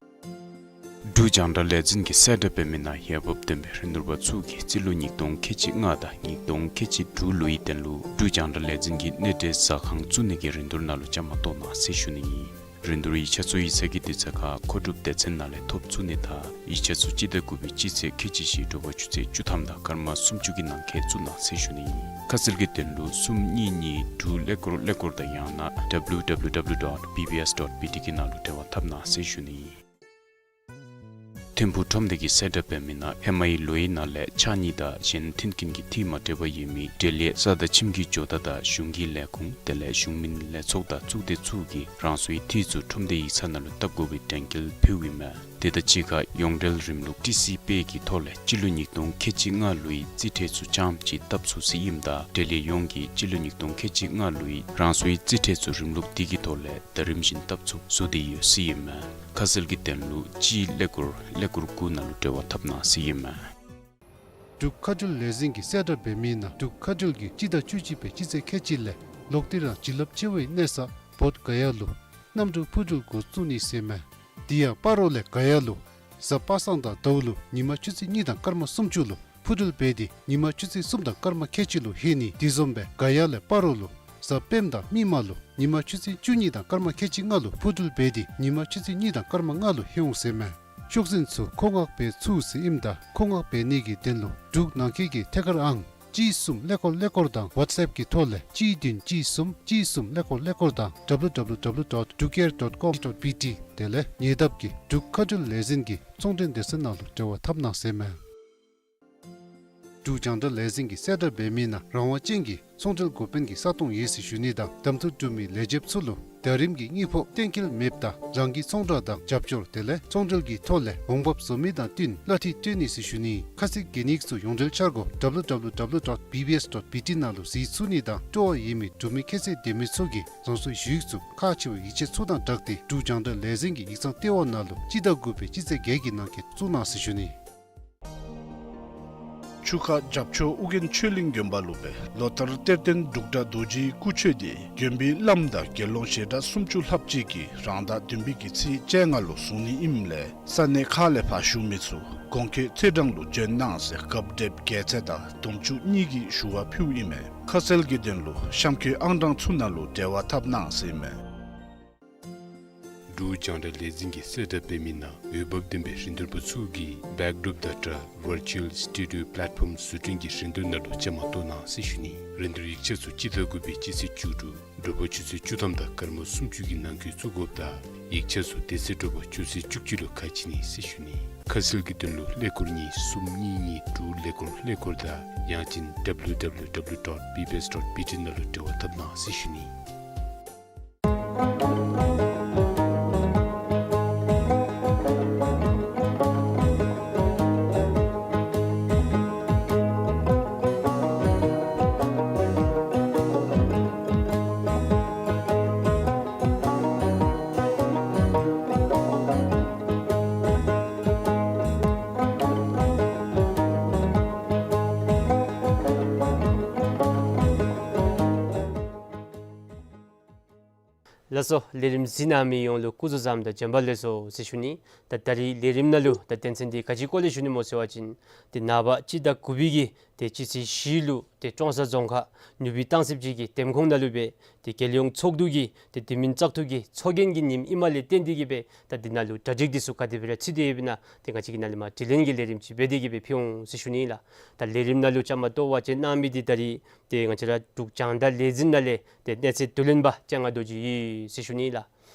འབྲུག་རྒྱང་བསྒྲགས་ལས་འཛིན་གྱིས་གསལ་བསྒྲགས་འབད་མི་ནང་འོས་འབབ་ལྡན་པའི་རིན་བསྡུར་པ་ཚུ་གིས་རྩིས་ལོ་ཉིས་སྟོང་ཁལ་གཅིག་ལྔ་དང་ཉིས་སྟོང་ཁལ་གཅིག་དྲུག་ལོའི་དོན་ལུ་འབྲུག་རྒྱང་བསྒྲགས་ལས་འཛིན་གྱི་གནས་འབྲེལ་ཟ་ཁང་བཙུགས་ནི་གི་རིན་བསྡུར་ནང་ལུ་བཅའ་མར་གཏོགས་གནང་ཟེར་ཞུ་ནི་ཨིན། རིན་བསྡུར་ཡིག་ཆ་ཚུ་ཡིག་ཚང་གི་དུས་ཚོད་ཁར་མཁོ་སྒྲུབ་སྡེ་ཚན་ནང་ལས་ཐོབ་ཚུགས་ནི་དང་ཡིག་ཆ་ཚུ་སྤྱི་ཟླ་དགུ་པའི་སྤྱི་ཚེས་ཁལ་གཅིག་བཞི་དྲོ་པ་ཆུ་ཚོད་བཅུ་ཐམ་དང་སྐར་མ་སུམ་ཅུ་གི་ནང་འཁོད་བཙུགས་གནང་ཟེར་ཞུ་ནི་ཨིན། ཁ་གསལ་གྱི་དོན་ལུ་གསུམ་གཉིས་གཉིས་དྲུག་ཀླད་ཀོར་ཀླད་ཀོར་དང་ཡང་ན་W W W dot B B S dot B T གི་ནང་ལུ་འབྲེལ་བ་འཐབ་གནང་ཟེར་ཞུ་ནི་ཨིན། ཐིམ་ཕུག་ཁྲོམ་སྡེ་གིས་གསལ་བསྒྲགས་འབད་མི་ནང་ཧེ་མའི་ལོའི་ནང་ལས་ཕྱགས་སྙིགས་དང་གཞན་མཐུན་རྐྱེན་གྱི་འཐུས་མ་བྲལ་བར་ཡོད་མི་འབྲེལ་ཡོད་ས་དང་ཁྱིམ་གྱི་ཇོ་བདག་དང་གཞུང་གི་ལས་ཁུངས་དེ་ལས་གཞུང་མིན་ལས་ཚོགས་དང་གཙུག་སྡེ་ཚུ་གིས་རང་སོའི་འཐུས་ཚུ་ཁྲོམ་སྡེ་ཡིག་ཚང་ནང་ལུ་བཏབ་དགོ་པའི་དྲན་སྐུལ་ཕུལཝ་ཨིན་མས། དེ་དང་གཅིག་ཁར་ཡོངས་འབྲེལ་རིམ་ལུགས་ཊི་སི་པེ་གི་ཐོག་ལས་སྤྱི་ལོ་ཉིས་སྟོང་ཁལ་གཅིག་ལྔ་ལོའི་རྩིས་ཁྲ་ཚུ་རྐྱངམ་ཅིག་བཏབ་ཚུགས་ཟེར་ཨིནམ་ད་འབྲེལ་ཡོད་ཡོངས་ཀྱིས་སྤྱི་ལོ་ཉིས་སྟོང་ཁལ་གཅིག་ལྔ་ལོའི་རང་སོའི་རྩིས་ཁྲ་ཚུ་རིམ་ལུགས་དེ་གི་ཐོག་ལས་ཟླ་རིམ་བཞིན་བཏབ་ཚུགས་བཟོ་སྟེ་ཡོད་ཟེར་ཨིན་མས། ཁ་གསལ་གྱི་དོན་ལུ་གཅིག་ཀླད་ཀོར་ཀླད་ཀོར་དགུ་ནང་ལུ་འབྲེལ་བ་འཐབ་གནང་ཟེར་ཨིན་མས། འབྲུག་མཁའ་འགྲུལ་ལས་འཛིན་གྱིས་གསལ་བསྒྲགས་འབད་མི་ནང་འབྲུག་མཁའ་འགྲུལ་གྱིས་སྤྱི་ཟླ་བཅུ་གཅིག་པའི་སྤྱི་ཚེས་ཁལ་གཅིག་ལས་ལོག་སྟེ་རང་བྱིན་རླབས་ཆེ་བའི་གནས་ས་བོདྷ་ག་ཡ་ལུ་གནམ་གྲུ་འཕུར་འགྲུལ་འགོ་བཙུགས་ནི་ཟེར་མས། དེ་ཡང་སྤ་རོ་ལས་ག་ཡ་ལུ་གཟའ་པ་སངས་དང་ཟླཝ་ལུ་ཉིན་མ་ཆུ་ཚོད་གཉིས་དང་སྐར་མ་སུམ་ཅུ་ལུ་འཕུར་འགྲུལ་འབད་དེ་ཉིན་མ་ཆུ་ཚོད་གསུམ་དང་སྐར་མ་ཁལ་གཅིག་ལུ་ལྷོད་ནི། དེ་བཟུམ་སྦེ་ག་ཡ་ལས་སྤ་རོ་ལུ་གཟའ་སྤེནམ་དང་མིག་དམར་ལུ་ཉིན་མ་ཆུ་ཚོད་བཅུ་གཉིས་དང་སྐར་མ་ཁལ་གཅིག་ལྔ་ལུ་འཕུར་འགྲུལ་འབད་དེ་ཉིན་མ་ཆུ་ཚོད་གཉིས་དང་སྐར་མ་ལྔ་ལུ་ལྷོད་འོང་ཟེར་མས། ཤོག་འཛིན་ཚུ་མཁོ་མངགས་འབད་ཚུགས་ཟེར་ཨིནམ་ད་མཁོ་མངགས་འབད་ནི་གི་དོན་ལུ་འབྲུག་ནང་འཁོད་ཀྱི་ཐད་ཀར་ཨང་གཅིག་གསུམ་ཀླད་ཀོར་ཀླད་ཀོར་དང་ཝཊས་ཨེཔ་གི་ཐོག་ལས་གཅིག་བདུན་གཅིག་གསུམ་གཅིག་གསུམ་ཀླད་ཀོར་ཀླད་ཀོར་དང་W W W dot drukair dot com dot B T དེ་ལས་ཉེ་འདབས་ཀྱི་འབྲུག་མཁའ་འགྲུལ་ལས་འཛིན་གྱི་ཚོང་འབྲེལ་སྡེ་ཚན་ནང་ལུ་འབྲེལ་བ་འཐབ་གནང་ཟེར་མས། འབྲུག་རྒྱང་བསྒྲགས་ལས་འཛིན་གྱིས་གསལ་བསྒྲགས་འབད་མི་ནང་རང་དབང་ཅན་གྱི་ཚོང་འབྲེལ་འགོ་དཔོན་གྱི་ས་སྟོང་ཡོད་ཟེར་ཞུ་ནི་དང་གདམ་འཐུ་གྲུབ་མི་ལས་བྱེདཔ་ཚུ་ལུ་ཟླ་རིམ་གྱི་དངུལ་ཕོགས་གཏན་འཁེལ་མེདཔ་ད་རང་གི་ཚོང་བསྒྲགས་དང་རྒྱབ་སྐྱོར་དེ་ལས་ཚོང་འབྲེལ་གྱི་ཐོག་ལས་འོང་འབབ་བཟོ་མི་དང་བསྟུན་གླ་འཐུས་སྤྲོད་ནི་ཟེར་ཞུ་ནི། ཁ་གསལ་གྱི་ཉིནམ་ཚུ་ཡོངས་འབྲེལ་འཆར་སྒོ་W W W dot B B S dot B T ནང་ལུ་གཟིགས་ཚུགས་ནི་དང་སྤྲོ་བ་ཡོད་མི་འབྲུག་མི་ཁྱད་ཚད་ལྡན་མི་ཚུ་གིས་རང་སོའི་ཞུ་ཡིག་ཚུ་ཁག་ཆེ་བའི་ཡིག་ཆ་ཚུ་དང་སྦྲགས་ཏེ་འབྲུག་རྒྱང་བསྒྲགས་ལས་འཛིན་གྱི་ཡིག་ཚང་ལྟེ་བ་ནང་ལུ་སྤྱི་ཟླ་དགུ་པའི་སྤྱི་ཚེས་བརྒྱད་ཀྱི་ནང་འཁོད་བཙུགས་གནང་ཟེར་ཞུ་ནི། ཆུ་ཁ་རྒྱབ་ཕྱོགས་ཨོ་རྒྱན་ཆོས་གླིང་དགོན་པ་ལུ་སྦེ་ལོ་ལྟར་གཏེར་སྟོན་འབྲུག་སྒྲ་རྡོ་རྗེའི་སྐུ་མཆོད་དེ་དགོན་པའི་བླམ་དང་དགེ་སློང་ཞལ་གྲངས་སུམ་ཅུ་ལྷགཔ་ཅིག་གིས་རང་ཟླ་བདུན་པའི་གི་ཚེས་བཅོ་ལྔ་ལུ་བཟུང་ནི་ཨིནམ་ལས་ས་གནས་ཁག་ལས་ཕར་བཞུགས་མི་ཚུ་གོང་འཁོད་ཚེས་གྲངས་ལུ་འབྱོན་གནང་ཟེར་སྐབས་འདེབས་རྒྱལ་མཚན་དང་དམ་ཆོས་གཉིས་ཀྱིས་ཞུ་བ་ཕུལཝ་ཨིན་མས། ཁ་གསལ་གྱི་དོན་ལུ་གཤམ་འཁོད་ཨང་གྲངས་ཚུ་ནང་ལུ་འབྲེལ་བ་འཐབ་གནང་ཟེར་ཨིན་མས། འབྲུག་རྒྱང་བསྒྲགས་ལས་འཛིན་གྱིས་གསལ་བསྒྲགས་འབད་མི་ནང་འོས་འབབ་ལྡན་པའི་རིན་བསྡུར་པ་ཚུ་གིས་བེཀ་ཌོརོཔ་དང་སྦྲགས་ཝར་ཅུ་ཨལ་སི་ཊུ་ཌི་ཡོ་པ་ལེཊ་ཕོམ་བཟོ་སྐྲུན་གྱི་རིན་བསྡུར་ནང་ལུ་བཅའ་མར་གཏོགས་གནང་ཟེར་ཞུ་ནི། རིན་བསྡུར་ཡིག་ཆ་ཚུ་སྤྱི་ཟླ་དགུ་པའི་སྤྱི་ཚེས་བཅུ་དྲུག་དྲོ་པ་ཆུ་ཚོད་བཅུ་ཐམ་དང་སྐར་མ་སུམ་ཅུ་གི་ནང་འཁོད་བཙུགས་དགོཔ་ད་ཡིག་ཆ་ཚུ་དེ་ཚེ་དྲོ་པ་ཆུ་ཚོད་བཅུ་གཅིག་ལུ་ཁ་ཕྱེ་ནི་ཟེར་ཞུ་ནི། ཁ་གསལ་གྱི་དོན་ལུ་ཀླད་ཀོར་གཉིས་གསུམ་གཉིས་གཉིས་དྲུག་ཀླད་ཀོར་ཀླད་ཀོར་དང་ཡང་ཅིན་W W W dot B B S dot B T ནང་ལུ་འབྲེལ་བ་འཐབ་གནང་ཟེར་ཞུ་ནི། ལགས་སོ། ལས་རིམ་གཟིགས་གནང་མི་ཡོངས་ལུ་སྐུ་གཟུགས་བཟང་དང་བྱོན་པ་ལེགས་སོ་ཟེར་ཞུ་ནི། ད་ད་རིས་ལས་རིམ་ནང་ལུ་ད་དོན་ཚན་འདི་ག་ཅིའི་སྐོར་ལས་ཞུ་ནི་སྨོ་ཟེར་བ་ཅིན་ཏེ་ནངས་པ་སྤྱི་ཟླ་དགུ་པའི་གི་ཏེ་སྤྱི་ཚེས་བཞི་ལུ་ཏེ་ཀྲོང་གསར་རྫོང་ཁག་ནུབ་སྦིས་སྟང་སི་སྦྱིས་ཀྱི་འདེམས་ཁོངས་ནང་ལུ་སྦེ་ཏེ་རྒྱལ་ཡོངས་ཚོགས་འདུ་གི་ཏེ་དུས་མིན་བཙག་འཐུ་གི་ཚོགས་རྒྱན་གྱི་ཉིནམ་ཨིནམ་ལས་བརྟེན་ཏེ་གིས་སྦེ་ད་འདི་ནང་ལུ་གྲ་སྒྲིག་འདི་ཚུ་ག་དེ་སྦེ་ར་ཚུད་དེ་ཡོདཔ་ཨིན་ན་ཏེ་ང་བཅས་ཀྱིས་ནཱ་ལས་མར་དྲི་ལན་གྱི་ལས་རིམ་ཅིག་འབད་དེ་གིས་སྦེ་ཕུལ་འོང་ཟེར་ཞུ་ནི་ལགས། ད་ལས་རིམ་ནང་ལུ་བཅའ་མར་གཏོགས་པར་བཅར་གནང་མི་འདི་ད་རིས་ཏེ་ང་བཅས་ར་འབྲུག་རྒྱང་བསྒྲགས་ལས་འཛིན་ནང་ལས་ཏེ་གནས་ཚད་བསྡུ་ལེན་པ་སྤྱན་སྔ་རྡོ་རྗེ་ཨིན་ཟེར་ཞུ་ནི་ལགས།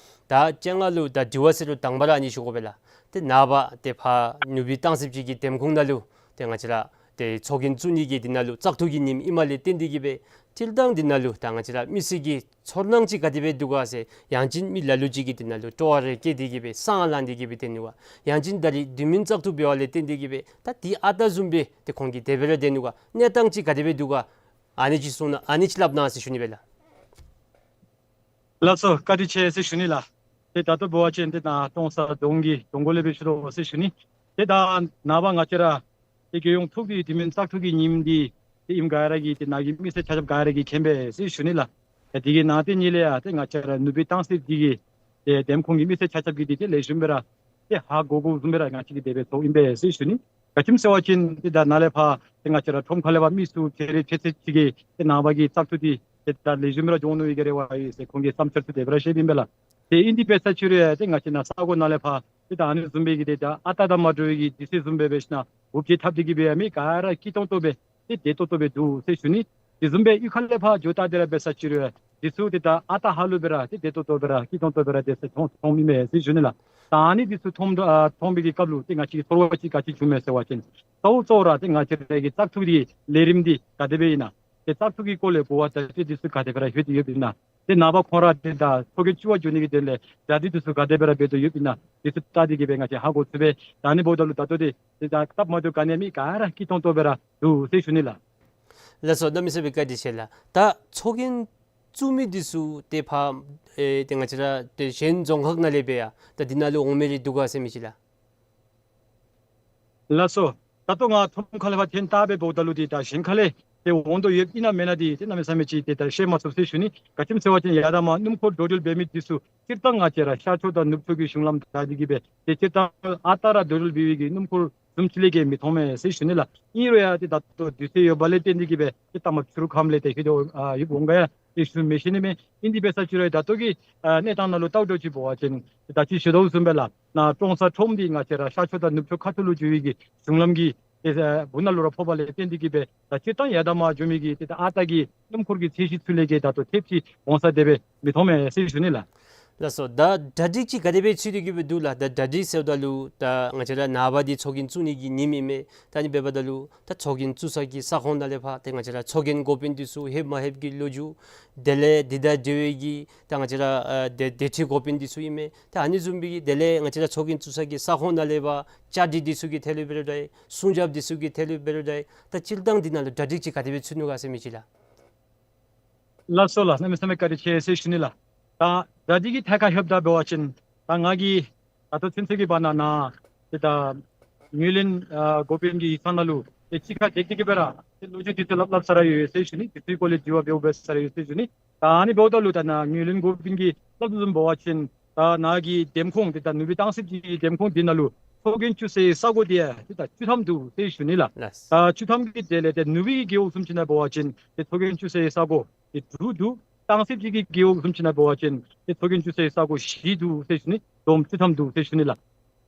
ད་སྤྱན་སྔ་ལུ་ད་དྲི་བ་ཟེར་རུང་དང་པ་ར་ཨ་ནི་ཞུ་དགོ་པས་ལགས། ཏེ་ནངས་པ་ཏེ་ཕར་ནུབ་སྦིས་སྟང་སི་སྦྱིས་ཀྱི་འདེམས་ཁོངས་ནང་ལུ་ཏེ་ང་བཅས་ར་ཏེ་ཚོགས་རྒྱན་བཙུགས་ནི་གི་འདི་ནང་ལུ་བཙག་འཐུ་གི་ཉིནམ་ཨིནམ་ལས་བརྟེན་ཏེ་གིས་སྦེ་སྤྱིར་བཏང་འདི་ནང་ལུ་ད་ང་བཅས་ར་མི་སེར་གྱི་ཚོར་སྣང་ཅིག་ག་དེ་སྦེ་འདུག་ག་ཟེར་ཡང་ཅིན་མི་ལ་ལུ་ཅིག་གིས་འདི་ནང་ལུ་སྤྲོ་བ་རེ་བསྐྱེད་དེ་གིས་སྦེ་སང་ལངས་ཏེ་གིས་སྦེ་སྡོད་ནུག་ག། ཡང་ཅིན་ད་རིས་དུས་མིན་བཙག་འཐུ་འབད་བ་ལས་བརྟེན་ཏེ་གིས་སྦེ་ད་འདི་ཨ་རྟག་བཟུམ་སྦེ་ཏེ་ཁོང་གིས་དེ་སྦེ་ར་སྡོད་ནུག་ག། གནས་སྟངས་ཅིག་ག་དེ་སྦེ་འདུག་ག། ཨ་ནི་ཅིག་གསུང་གནང་། ཨ་ནི་ཅིག་སླབ་གནང་ཟེར་ཞུ་ནི་སྦེ་ལགས། ལགས་སོ། བཀའ་དྲིན་ཆེ་ཟེར་ཞུ་ནི་ལགས། ཏེ་ད་ལྟོ་འབད་བ་ཅིན་ཏེ་ད་ཀྲོང་གསར་རྫོང་གི་གྲོང་སྐོར་ལས་སྦེ་ཞུ་དོ་ཟེར་ཞུ་ནི། ཏེ་ད་ནངས་པ་ང་བཅས་ར་ཏེ་རྒྱལ་ཡོངས་ཚོགས་འདུའི་དུས་མིན་བཙག་འཐུ་གི་ཉིནམ་འདི་ཏེ་ཨིནམ་ག་ར་གིས་ཏེ་ནཱ་གི་མི་སེར་ཆ་ཁྱབ་ག་ར་གིས་མཁྱེན་པས་ཟེར་ཞུ་ནི་ལགས། ཏེ་དེ་གི་ནང་དེ་ཉིད་ལས་ཡང་ཏེ་ང་བཅས་ར་ནུབ་སྦིས་སྟང་སི་སྦྱིས་ཀྱི་ཏེ་འདེམས་ཁོངས་ཀྱི་མི་སེར་ཆ་ཁྱབ་ཀྱིས་ཏེ་དེ་ལེགས་ཤོམ་སྦེ་ར་ཏེ་ཧ་གོ་དགོཔ་བཟུམ་སྦེ་ར་ང་བཅས་ཀྱིས་དེ་སྦེ་ཚོརཝ་ཨིན་པས་ཟེར་ཞུ་ནི། ག་ཅི་སྨོ་ཟེར་བ་ཅིན་ཏེ་ད་ནཱ་ལས་ཕར་ཏེ་ང་བཅས་ར་ཁྲོམ་ཁ་ལས་ཕར་མི་ཚུ་ཁྱད་རེ་ཁྱད་ཚད་ཅིག་གིས་ཏེ་ནངས་པ་གི་བཙག་འཐུ་འདི་ཏེ་ད་ལེགས་ཤོམ་སྦེ་ར་འགྱོ་ནི་གི་རེ་བ་ཡོད་ཟེར་ཁོང་གི་བསམ་འཆར་ཚུ་དེ་སྦེ་ར་བཤདཔ་ཨིན་པས་ལགས། ཏེ་ཨིན་དེ་འབད་ས་ཅིག་རུང་ཡང་ཏེ་ང་བཅས་ནཱ་ས་གོ་ནང་ལས་ཕར་ཏེ་ད་ཨ་ནི་བཟུམ་སྦེ་གི་ཏེ་ད་ཨ་རྟག་དང་མ་འདྲ་བའི་གི་དུས་ཚོད་བཟུམ་སྦེ་འབད་ཞིན་ན་འུབ་བྱེད་འཐབ་སྟེ་གིས་སྦེ་ཡང་མི་ག་ར་སྐྱིད་ཏོང་ཏོ་སྦེ་ཏེ་བདེ་ཏོག་ཏོ་སྦེ་འདུག་ཟེར་ཞུ་ནི། དེ་བཟུམ་སྦེ་གཡུས་ཁ་ལས་ཕར་འགྱོ་བལྟ་སྟེ་ར་འབད་ས་ཅིག་རུང་དུས་ཚོད་འདི་ད་ཨ་རྟག་ཧ་ལུགས་སྦེ་ར་ཏེ་བདེ་ཏོག་ཏོ་སྦེ་ར་སྐྱིད་ཏོང་ཏོ་སྦེ་ར་ཏེ་ཚོར་མཐོངམ་ཨིན་མས་ཟེར་ཞུ་ནི་ལགས། ད་ཨ་ནི་དུས་ཚོད་མཐོང་ཨ་མཐོང་པའི་གི་སྐབས་ལུ་ཏེ་ང་བཅས་ཀྱི་ཚོར་བ་ཅིག་ག་ཅི་བྱུངམ་མས་ཟེར་བ་ཅིན་གཙོ་བོ་གཙོ་བོ་ར་ཏེ་ང་བཅས་ར་གི་བཙག་འཐུ་གི་ལས་རིམ་འདི་ག་དེ་སྦེ་ཨིན་ན། ཏེ་བཙག་འཐུ་གི་སྐོར་ལས་གོ་བ་ད་ཏེ་དུས་ཚོད་ག་དེ་སྦེ་ར་ལྷོད་དེ་ཡོདཔ་ཨིན་ན། ཏེ་ནངས་པ་ཁོང་ར་ཏེ་ད་ཚོགས་རྒྱན་བཙུགས་པར་འགྱོ་ནི་གི་དོན་ལས་གྲ་སྒྲིག་དུས་ཚོད་ག་དེ་སྦེ་ར་འབད་དོ་ཡོདཔ་ཨིན་ན། དུས་ཚོད་བལྟ་སྟེ་གིས་སྦེ་ང་བཅས་ཧ་གོ་ཚུགས་པས། ད་ཨ་ནི་འབདཝ་ད་ལུ་ད་ལྟོ་འདི་ཏེ་ད་སྟབས་མ་བདེཝ་ག་ནི་ཡང་མེད། ག་ར་སྐྱིད་ཏོང་ཏོ་སྦེ་ར་འདུག་ཟེར་ཞུ་ནི་ལགས། ལགས་སོ། གནམ་མེད་ས་མེད་བཀའ་དྲིན་ཆེ་ལགས། ད་ཚོགས་རྒྱན་བཙུགས་མི་འདི་ཚུ་ཏེ་ཕར་ཨེ་ཏེ་ང་བཅས་ར་ཏེ་གཞན་རྫོང་ཁག་ནང་ལས་སྦེ་ཡང་ད་འདི་ནང་ལུ་འོང་མི་རེ་འདུག་ག་ཟེར་མི་ཅིག་ལགས། ལགས་སོ། ད་ལྟོ་ང་ཁྲོམ་ཁ་ལས་ཕར་ཐོན་བལྟ་སྦེ་འབདཝ་ད་ལུ་ཏེ་ད་གཞན་ཁ་ལས་ཏེ་འོང་དོ་ཡོདཔ་ཨིན་ན་མེན་ན་འདི་ཏེ་གནམ་མེད་ས་མེད་ཅིག་ཏེ་ད་ཤེས་མ་ཚུགས་ཟེར་ཞུ་ནི། ག་ཅི་སྨོ་ཟེར་བ་ཅིན་ཡར་དང་མར་སྣུམ་འཁོར་འགྲོ་འགྲུལ་འབད་མི་འདི་ཚུ་སྤྱིར་བཏང་ང་བཅས་ར་ཤར་ཕྱོགས་དང་ནུབ་ཕྱོགས་ཀྱི་གཞུང་ལམ་བདའ་སྟེ་གིས་སྦེ་ཏེ་སྤྱིར་བཏང་ཨ་རྟག་ར་འགྲོ་འགྲུལ་འབད་བའི་གི་སྣུམ་འཁོར་བཟུམ་ཅིག་ལས་བརྒལ་མི་མཐོང་མས་ཟེར་ཞུ་ནི་ལགས། ཨིན་རུང་ཡང་ཏེ་ད་ལྟོ་དུས་ཚོད་ཡོད་པ་ལས་བརྟེན་ཏེ་གིས་སྦེ་ཏེ་ལྟ་མ་ཕྱི་རུ་ཁམས་ལས་ཏེ་ཤུལ་དུ་ཨ་ཡོདཔ་འོང་ག་ཡང་ཏེ་ཞུ་མི་ཤེས་ནི་མས། ཨིན་དེ་འབད་ས་ཅིག་རུང་ད་ལྟོ་གི་ཨ་གནས་སྟངས་ནང་ལུ་ལྟཝ་ད་ཅིག་འབད་བ་ཅིན་ད་ཅི་ཞུ་དོ་བཟུམ་སྦེ་ལགས། ནཱ་ཀྲོང་གསར་ཁྲོམ་འདི་ང་བཅས་ར་ཤར་ཕྱོགས་དང་ནུབ་ཕྱོགས་ཁ་ཐུག་ལུ་འགྱོ་བའི་གི་གཞུང་ལམ་གྱི་ཏེ་ཨ་སྦུག་ན་ལུ་ར་ཕོགཔ་ལས་བརྟེན་ཏེ་གིས་སྦེ་ད་སྤྱིར་བཏང་ཡར་དང་མར་འགྱོ་མི་གི་ཏེ་ད་ཨ་རྟག་གི་སྣུམ་འཁོར་གྱི་ཚད་གཞི་ཚུ་ལས་བརྒལ་ད་ལྟོ་ཐེབས་ཅིག་འོང་ས་དེ་སྦེ་མི་མཐོང་མས་ཟེར་ཞུ་ནི་ལགས། ལགས་སོ། ད་གྲ་སྒྲིག་ཅིག་ག་དེ་སྦེ་ཚུད་དེ་གིས་སྦེ་འདུག་ལགས། ད་གྲ་སྒྲིག་ཟེརཝ་ད་ལུ་ད་ང་བཅས་ར་ནངས་པ་འདི་ཚོགས་རྒྱན་བཙུགས་ནི་གི་ཉིནམ་ཨིན་མས། ད་ཨ་ནི་འབདཝ་ད་ལུ་ད་ཚོགས་རྒྱན་བཙུགས་ས་གི་ས་ཁོངས་ནང་ལས་ཕར་ཏེ་ང་བཅས་ར་ཚོགས་རྒྱན་འགོ་དཔོན་འདི་ཚུ་ལྷོདཔ་མ་ལྷོདཔ་གི་ལོ་རྒྱུས་དེ་ལས་འདི་དང་འབྲེལ་བའི་གི་ད་ང་བཅས་ར་ཨ་དེ་དེ་ཁྲིད་འགོ་དཔོན་འདི་ཚུ་ཨིན་མས། ད་ཨ་ནི་བཟུམ་སྦེ་གི་དེ་ལས་ང་བཅས་ར་ཚོགས་རྒྱན་བཙུགས་ས་གི་ས་ཁོངས་ནང་ལས་ཕར་བཅའ་སྒྲིག་འདི་ཚུ་གི་ཐད་ལུ་འབད་རུང་འདྲ་སྲུང་སྐྱོབ་འདི་ཚུ་གི་ཐད་ལུ་འབད་རུང་འདྲ་ད་སྤྱིར་བཏང་འདི་ནང་ལུ་གྲ་སྒྲིག་ཅིག་ག་དེ་སྦེ་ཚུད་ནུག་ག་ཟེར་མི་ཅིག་ལགས། ལགས་སོ་ལགས། གནམ་མེད་ས་མེད་བཀའ་དྲིན་ཆེ་ཟེར་ཞུ་ནི་ལགས། ད་གྲ་སྒྲིག་གི་ཐད་ཁར་ལྷོདཔ་ད་འབད་བ་ཅིན་ད་ང་གིས་ད་ལྟོ་ཚུན་ཚོད་ཀྱི་བར་ན་ནཱ་ཏེ་ད་ངོས་ལེན་ཨ་འགོ་དཔོན་གྱི་ཡིག་ཚང་ནང་ལུ་ཏེ་གཅིག་ཁར་བསྡད་དེ་གིས་སྦེ་ར་ཏེ་ལོ་རྒྱུས་འདི་ཚུ་སླབ་སླབ་ས་ར་ཡོད་ཟེར་ཞུ་ནི། དེ་ཚུ་གི་སྐོར་ལས་དྲི་བ་འབདཝ་འབད་ས་ར་ཡོད་ཟེར་ཞུ་ནི། ད་ཨ་ནི་འབདཝ་ད་ལུ་ད་ནཱ་ངོས་ལེན་འགོ་དཔོན་གྱིས་སླབ་དོ་བཟུམ་འབད་བ་ཅིན་ད་ནཱ་གི་འདེམས་ཁོངས་ཏེ་ད་ནུབ་སྦིས་སྟང་སི་སྦྱིས་འདེམས་ཁོངས་འདི་ནང་ལུ་ཚོགས་རྒྱན་བཙུགས་སའི་ས་གོ་འདི་ཡང་ཏེ་ད་བཅུ་ཐམ་འདུག་ཟེར་ཞུ་ནི་ལགས། ལགས། ད་བཅུ་ཐམ་གྱི་གྲས་ལས་ཏེ་ནུབ་སྦིས་ཀྱི་རྒེད་འོག་བཟུམ་ཅིག་ནང་འབད་བ་ཅིན་ཏེ་ཚོགས་རྒྱན་བཙུགས་སའི་ས་གོ་ཏེ་དྲུག་འདུག། སྟང་སི་སྦྱིས་ཀྱི་རྒེད་འོག་བཟུམ་ཅིག་ནང་འབད་བ་ཅིན་ཏེ་ཚོགས་རྒྱན་བཙུགས་སའི་ས་གོ་བཞི་འདུག་ཟེར་ཞུ་ནི། བསྡོམས་བཅུ་ཐམ་འདུག་ཟེར་ཞུ་ནི་ལགས།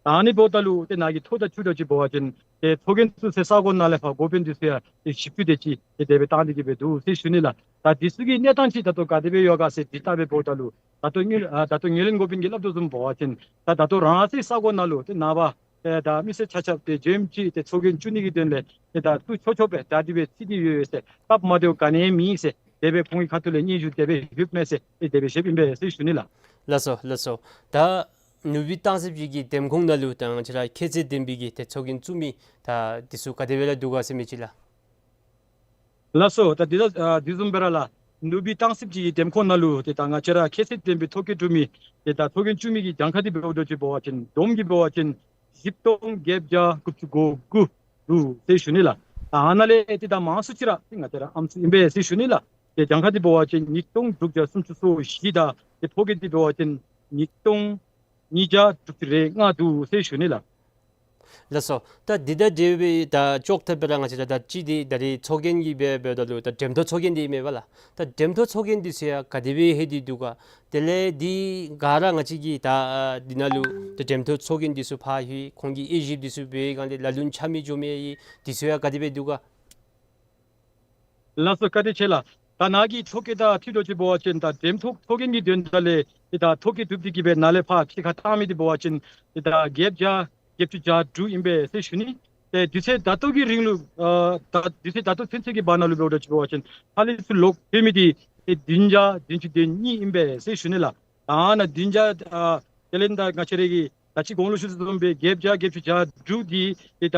ད་ཨ་ནི་འབདཝ་ད་ལུ་ཏེ་ནཱ་གི་ཐོ་དང་ཆུ་དང་ཅིག་འབད་བ་ཅིན་ཏེ་ཚོགས་རྒྱན་བཙུགས་སའི་ས་གོ་ནང་ལས་ཕར་འགོ་དཔོན་འདི་ཚུ་ཡང་ཏེ་བཞི་བཅུ་དེ་ཅིག་ཏེ་དེ་སྦེ་བཏང་སྟེ་གིས་སྦེ་འདུག་ཟེར་ཞུ་ནི་ལགས། ད་འདི་ཚུ་གི་གནས་སྟངས་ཅིག་ད་ལྟོ་ག་དེ་སྦེ་ཡོད་ག་ཟེར་དྲི་བལྟ་སྦེ་འབདཝ་ད་ལུ་ད་ལྟོ་ངོས་ཨ་ད་ལྟོ་ངོས་ལེན་འགོ་དཔོན་གྱིས་སླབ་དོ་བཟུམ་འབད་བ་ཅིན་ད་ད་ལྟོ་རང་སོའི་ས་གོ་ནང་ལུ་ཏེ་ནངས་པ་ཏེ་ད་མི་སེར་ཆ་ཁྱབ་ཏེ་འགྱོ་ཡུན་ཅིག་ཏེ་ཚོགས་རྒྱན་བཙུགས་ནི་གི་དོན་ལས་ཏེ་ད་བཙུགས་ཆོག་ཆོག་སྦེ་གྲ་སྒྲིག་འབད་ཚར་ཏེ་ཡོད་ཡོད་ཟེར་སྟབས་མ་བདེཝ་ག་ནི་ཡང་མེད་ཟེར་དེ་སྦེ་ཁོང་གི་ཁ་ཐུག་ལས་སྙན་ཞུ་དེ་སྦེ་ཡོདཔ་མས་ཟེར་ཏེ་དེ་སྦེ་བཤདཔ་ཨིན་པས་ཟེར་ཞུ་ནི་ལགས། ལགས་སོ་ལགས་སོ། ད་ནུབ་སྦིས་སྟང་སི་སྦྱིས་ཀྱི་འདེམས་ཁོངས་ནང་ལུ་ད་ང་བཅས་ར་ཁྱད་ཚད་ལྡན་པའི་གི་ཏེ་ཚོགས་རྒྱན་བཙུགས་མི་ད་འདི་ཚུ་ག་དེ་སྦེ་ར་འདུག་ག་ཟེར་མི་ཅིག་ལགས། ལགས་སོ། ད་འདི་ད་ཨ་འདི་བཟུམ་སྦེ་ར་ལགས། ནུབ་སྦིས་སྟང་སི་སྦྱིས་ཀྱི་འདེམས་ཁོངས་ནང་ལུ་ཏེ་ད་ང་བཅས་ར་ཁྱད་ཚད་ལྡན་པའི་ཐོ་བཀོད་གྲུབ་མི་ཏེ་ད་ཚོགས་རྒྱན་བཙུགས་མི་གི་གྱངས་ཁ་འདི་འབདཝ་ད་ཅིག་འབད་བ་ཅིན་བསྡོམས་ཀྱིས་འབད་བ་ཅིན་བཞི་སྟོང་བརྒྱད་བརྒྱ་དགུ་བཅུ་གོ་དགུ་འདུག་ཟེར་ཞུ་ནི་ལགས། ད་ཨ་ནཱ་ལས་ཏེ་ད་མང་སུ་ཅིག་ར་ཏེ་ང་བཅས་ར་ཨམ་སྲུ་ཨིན་པས་ཟེར་ཞུ་ནི་ལགས། ཏེ་གྱངས་ཁ་འདི་འབད་བ་ཅིན་ཉིས་སྟོང་དྲུག་བརྒྱ་སུམ་ཅུ་སོ་བཞི་དང་ ཏེ་ཕོ་སྐྱེས་འདི་འབད་བ་ཅིན་ཉིས་སྟོང་ཉིས་བརྒྱ་དྲུག་ཅུ་རེ་ལྔ་འདུག་ཟེར་ཞུ་ནི་ལགས། ལགས་སོ། ད་འདི་དང་འབྲེལ་བའི་ད་ཅོག་འཐདཔ་སྦེ་ར་ང་བཅས་ར་ད་ཅི་འདི་ད་རེས་ཚོགས་རྒྱན་གྱི་སྦེ་འབདཝ་ད་ལུ་ད་འགྲེམས་ཐོག་ཚོགས་རྒྱན་འདི་ཨིན་མས་པ་ལགས། ད་འགྲེམས་ཐོག་ཚོགས་རྒྱན་འདི་ཚུ་ཡང་ག་དེ་སྦེ་ལྷོད་དེ་འདུག་ག། དེ་ལས་འདི་ག་ར་ང་བཅས་ཀྱིས་ད་འདི་ནང་ལུ་ད་འགྲེམས་ཐོག་ཚོགས་རྒྱན་འདི་ཚུ་ཕར་ལྷོད་ཁོང་གིས་དབྱེ་ཞིབ་འདི་ཚུ་འབད་བའི་སྒང་ལས་ལ་ལུ་ཆ་མེད་འགྱོ་མི་ཡང་འདི་ཚུ་ཡང་ག་དེ་སྦེ་འདུག་ག། ལགས་སོ། བཀའ་དྲིན་ཆེ་ལགས། ད་ནཱ་གི་ཚོགས་རྒྱན་དང་འཁྲིལ་ཏེ་འབད་བ་ཅིན་ད་འགྲེམས་ཐོག་ཚོགས་རྒྱན་གྱི་དོན་དག་ལས་ཏེ་ད་ཐོ་བཀོད་གྲུབ་སྟེ་གི་སྦེ་ནཱ་ལས་ཕར་ཕྱི་ཁར་བཏང་མི་འདི་འབད་བ་ཅིན་ཏེ་ད་བརྒྱད་བརྒྱ་བརྒྱད་ཅུ་གྱ་དྲུག་ཨིན་པས་ཟེར་ཞུ་ནི། ཏེ་དུས་ཚོད་ད་ལྟོ་གི་རིང་ལུ་ཨ་ད་དུས་ཚོད་ད་ལྟོ་ཚུན་ཚོད་ཀྱི་བར་ན་ལུ་འབདཝ་ད་ཅིག་འབད་བ་ཅིན་ཧ་ལས་ཚུར་ལོག་ལྷོད་མི་འདི་ཏེ་བདུན་བརྒྱ་བདུན་ཅུ་དོན་གཉིས་ཨིན་པས་ཟེར་ཞུ་ནི་ལགས། ད་ནཱ་བདུན་བརྒྱ་ཨ་དེ་ལས་ད་ང་བཅས་ར་གིས་ད་ཅི་གོང་ལུ་ཞུ་དོ་བཟུམ་སྦེ་བརྒྱད་བརྒྱ་བརྒྱད་ཅུ་གྱ་དྲུག་འདི་ཏེ་ད་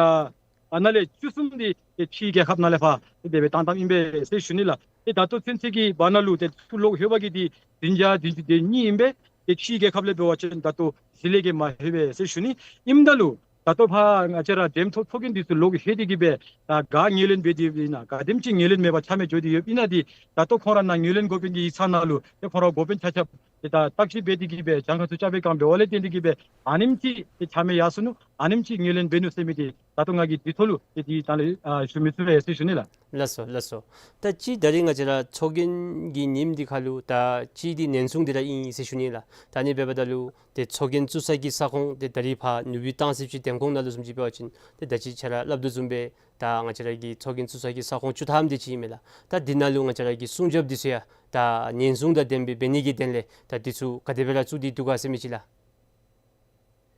ཨ་ནཱ་ལས་བཅུ་གསུམ་འདི་ཏེ་ཕྱིའི་རྒྱལ་ཁབ་ནང་ལས་ཕར་ཏེ་དེ་སྦེ་བཏང་བཏངམ་ཨིན་པས་ཟེར་ཞུ་ནི་ལགས། ཏེ་ད་ལྟོ་ཚུན་ཚོད་ཀྱི་བར་ན་ལུ་ཏེ་ཚུར་ལོག་ལྷོད་པ་གི་འདི་བདུན་བརྒྱ་བདུན་ཅུ་དོན་གཉིས་ཨིན་པས། ཏེ་ཕྱིའི་རྒྱལ་ཁབ་ལས་འབད་བ་ཅིན་ད་ལྟོ་གཞི་ལས་ཀྱི་མ་ལྷོད་པས་ཟེར་ཞུ་ནི། ཨིནམ་ད་ལུ་ད་ལྟོ་ཕར་ང་བཅས་ར་འགྲེམས་ཐོག་ཚོགས་རྒྱན་འདི་ཚུ་ལོག་ལྷོད་དེ་གི་སྦེ་ད་ག་ངོས་ལེན་འབད་དེ་ཨིན་ན་ག་དེམ་ཅིག་ངོས་ལེན་མེད་པར་ཆ་མེད་འགྱོ་སྟེ་ཡོདཔ་ཨིན་ན་འདི་ད་ལྟོ་ཁོང་ར་ནཱ་ངོས་ལེན་འགོ་དཔོན་གྱི་ཡིག་ཚང་ནང་ལུ་ཏེ་ཁོང་ར་འགོ་དཔོན་ཆ་ཁྱབ་ཏེ་ད་བརྟག་ཞིབ་འབད་དེ་གི་སྦེ་གྱངས་ཁ་ཚུ་རྐྱབ་པའི་སྒང་འབད་བ་ལས་བརྟེན་ཏེ་གི་སྦེ་ཨ་ནེམ་ཅིག་ཏེ་ཆ་མེད་ཡར་སོ་ནུག། ཨ་ནེམ་ཅིག་ངོས་ལེན་འབད་ནུག་ཟེར་མི་འདི་ད་ལྟོ་ང་གིས་འདི་ཐོག་ལུ་ཏེ་འདི་ད་ལས་ཨ་ཞུ་མི་ཚུགས་པས་ཟེར་ཞུ་ནི་ལགས། ལགས་སོ་ལགས་སོ། ད་ཅི་ད་རེས་ང་བཅས་ར་ཚོགས་རྒྱན་གྱི་ཉིནམ་འདི་ཁར་ལུ་ད་ཅི་འདི་ཉེན་སྲུང་འདི་ར་ཨིན་ཟེར་ཞུ་ནི་ལགས། ད་ཨ་ནི་འབདཝ་ད་ལུ་ཏེ་ཚོགས་རྒྱན་བཙུགས་ས་གི་ས་ཁོངས་ཏེ་ད་རེས་ཕར་ནུབ་སྦིས་སྟང་སི་སྤྱི་འདེམས་ཁོངས་ནང་ལུ་བཟུམ་ཅིག་འབད་བ་ཅིན་ཏེ་ད་ཅི་ཁྱོད་ར་སླབ་དོ་བཟུམ་སྦེ་ད་ང་བཅས་ར་གི་ཚོགས་རྒྱན་བཙུགས་ས་གི་ས་ཁོངས་བཅུ་ཐམ་དེ་ཅིག་ཨིན་མས་ལགས། ད་འདི་ནང་ལུ་ང་བཅས་ར་གི་སྲུང་སྐྱོབ་འདི་ཚུ་ཡང་ད་ཉེན་སྲུང་དང་ལྡན་པའི་འབད་ནི་གི་དོན་ལས་ད་འདི་ཚུ་ག་དེ་སྦེ་ར་བཙུགས་ཏེ་འདུག་ག་ཟེར་མི་ཅིག་ལགས།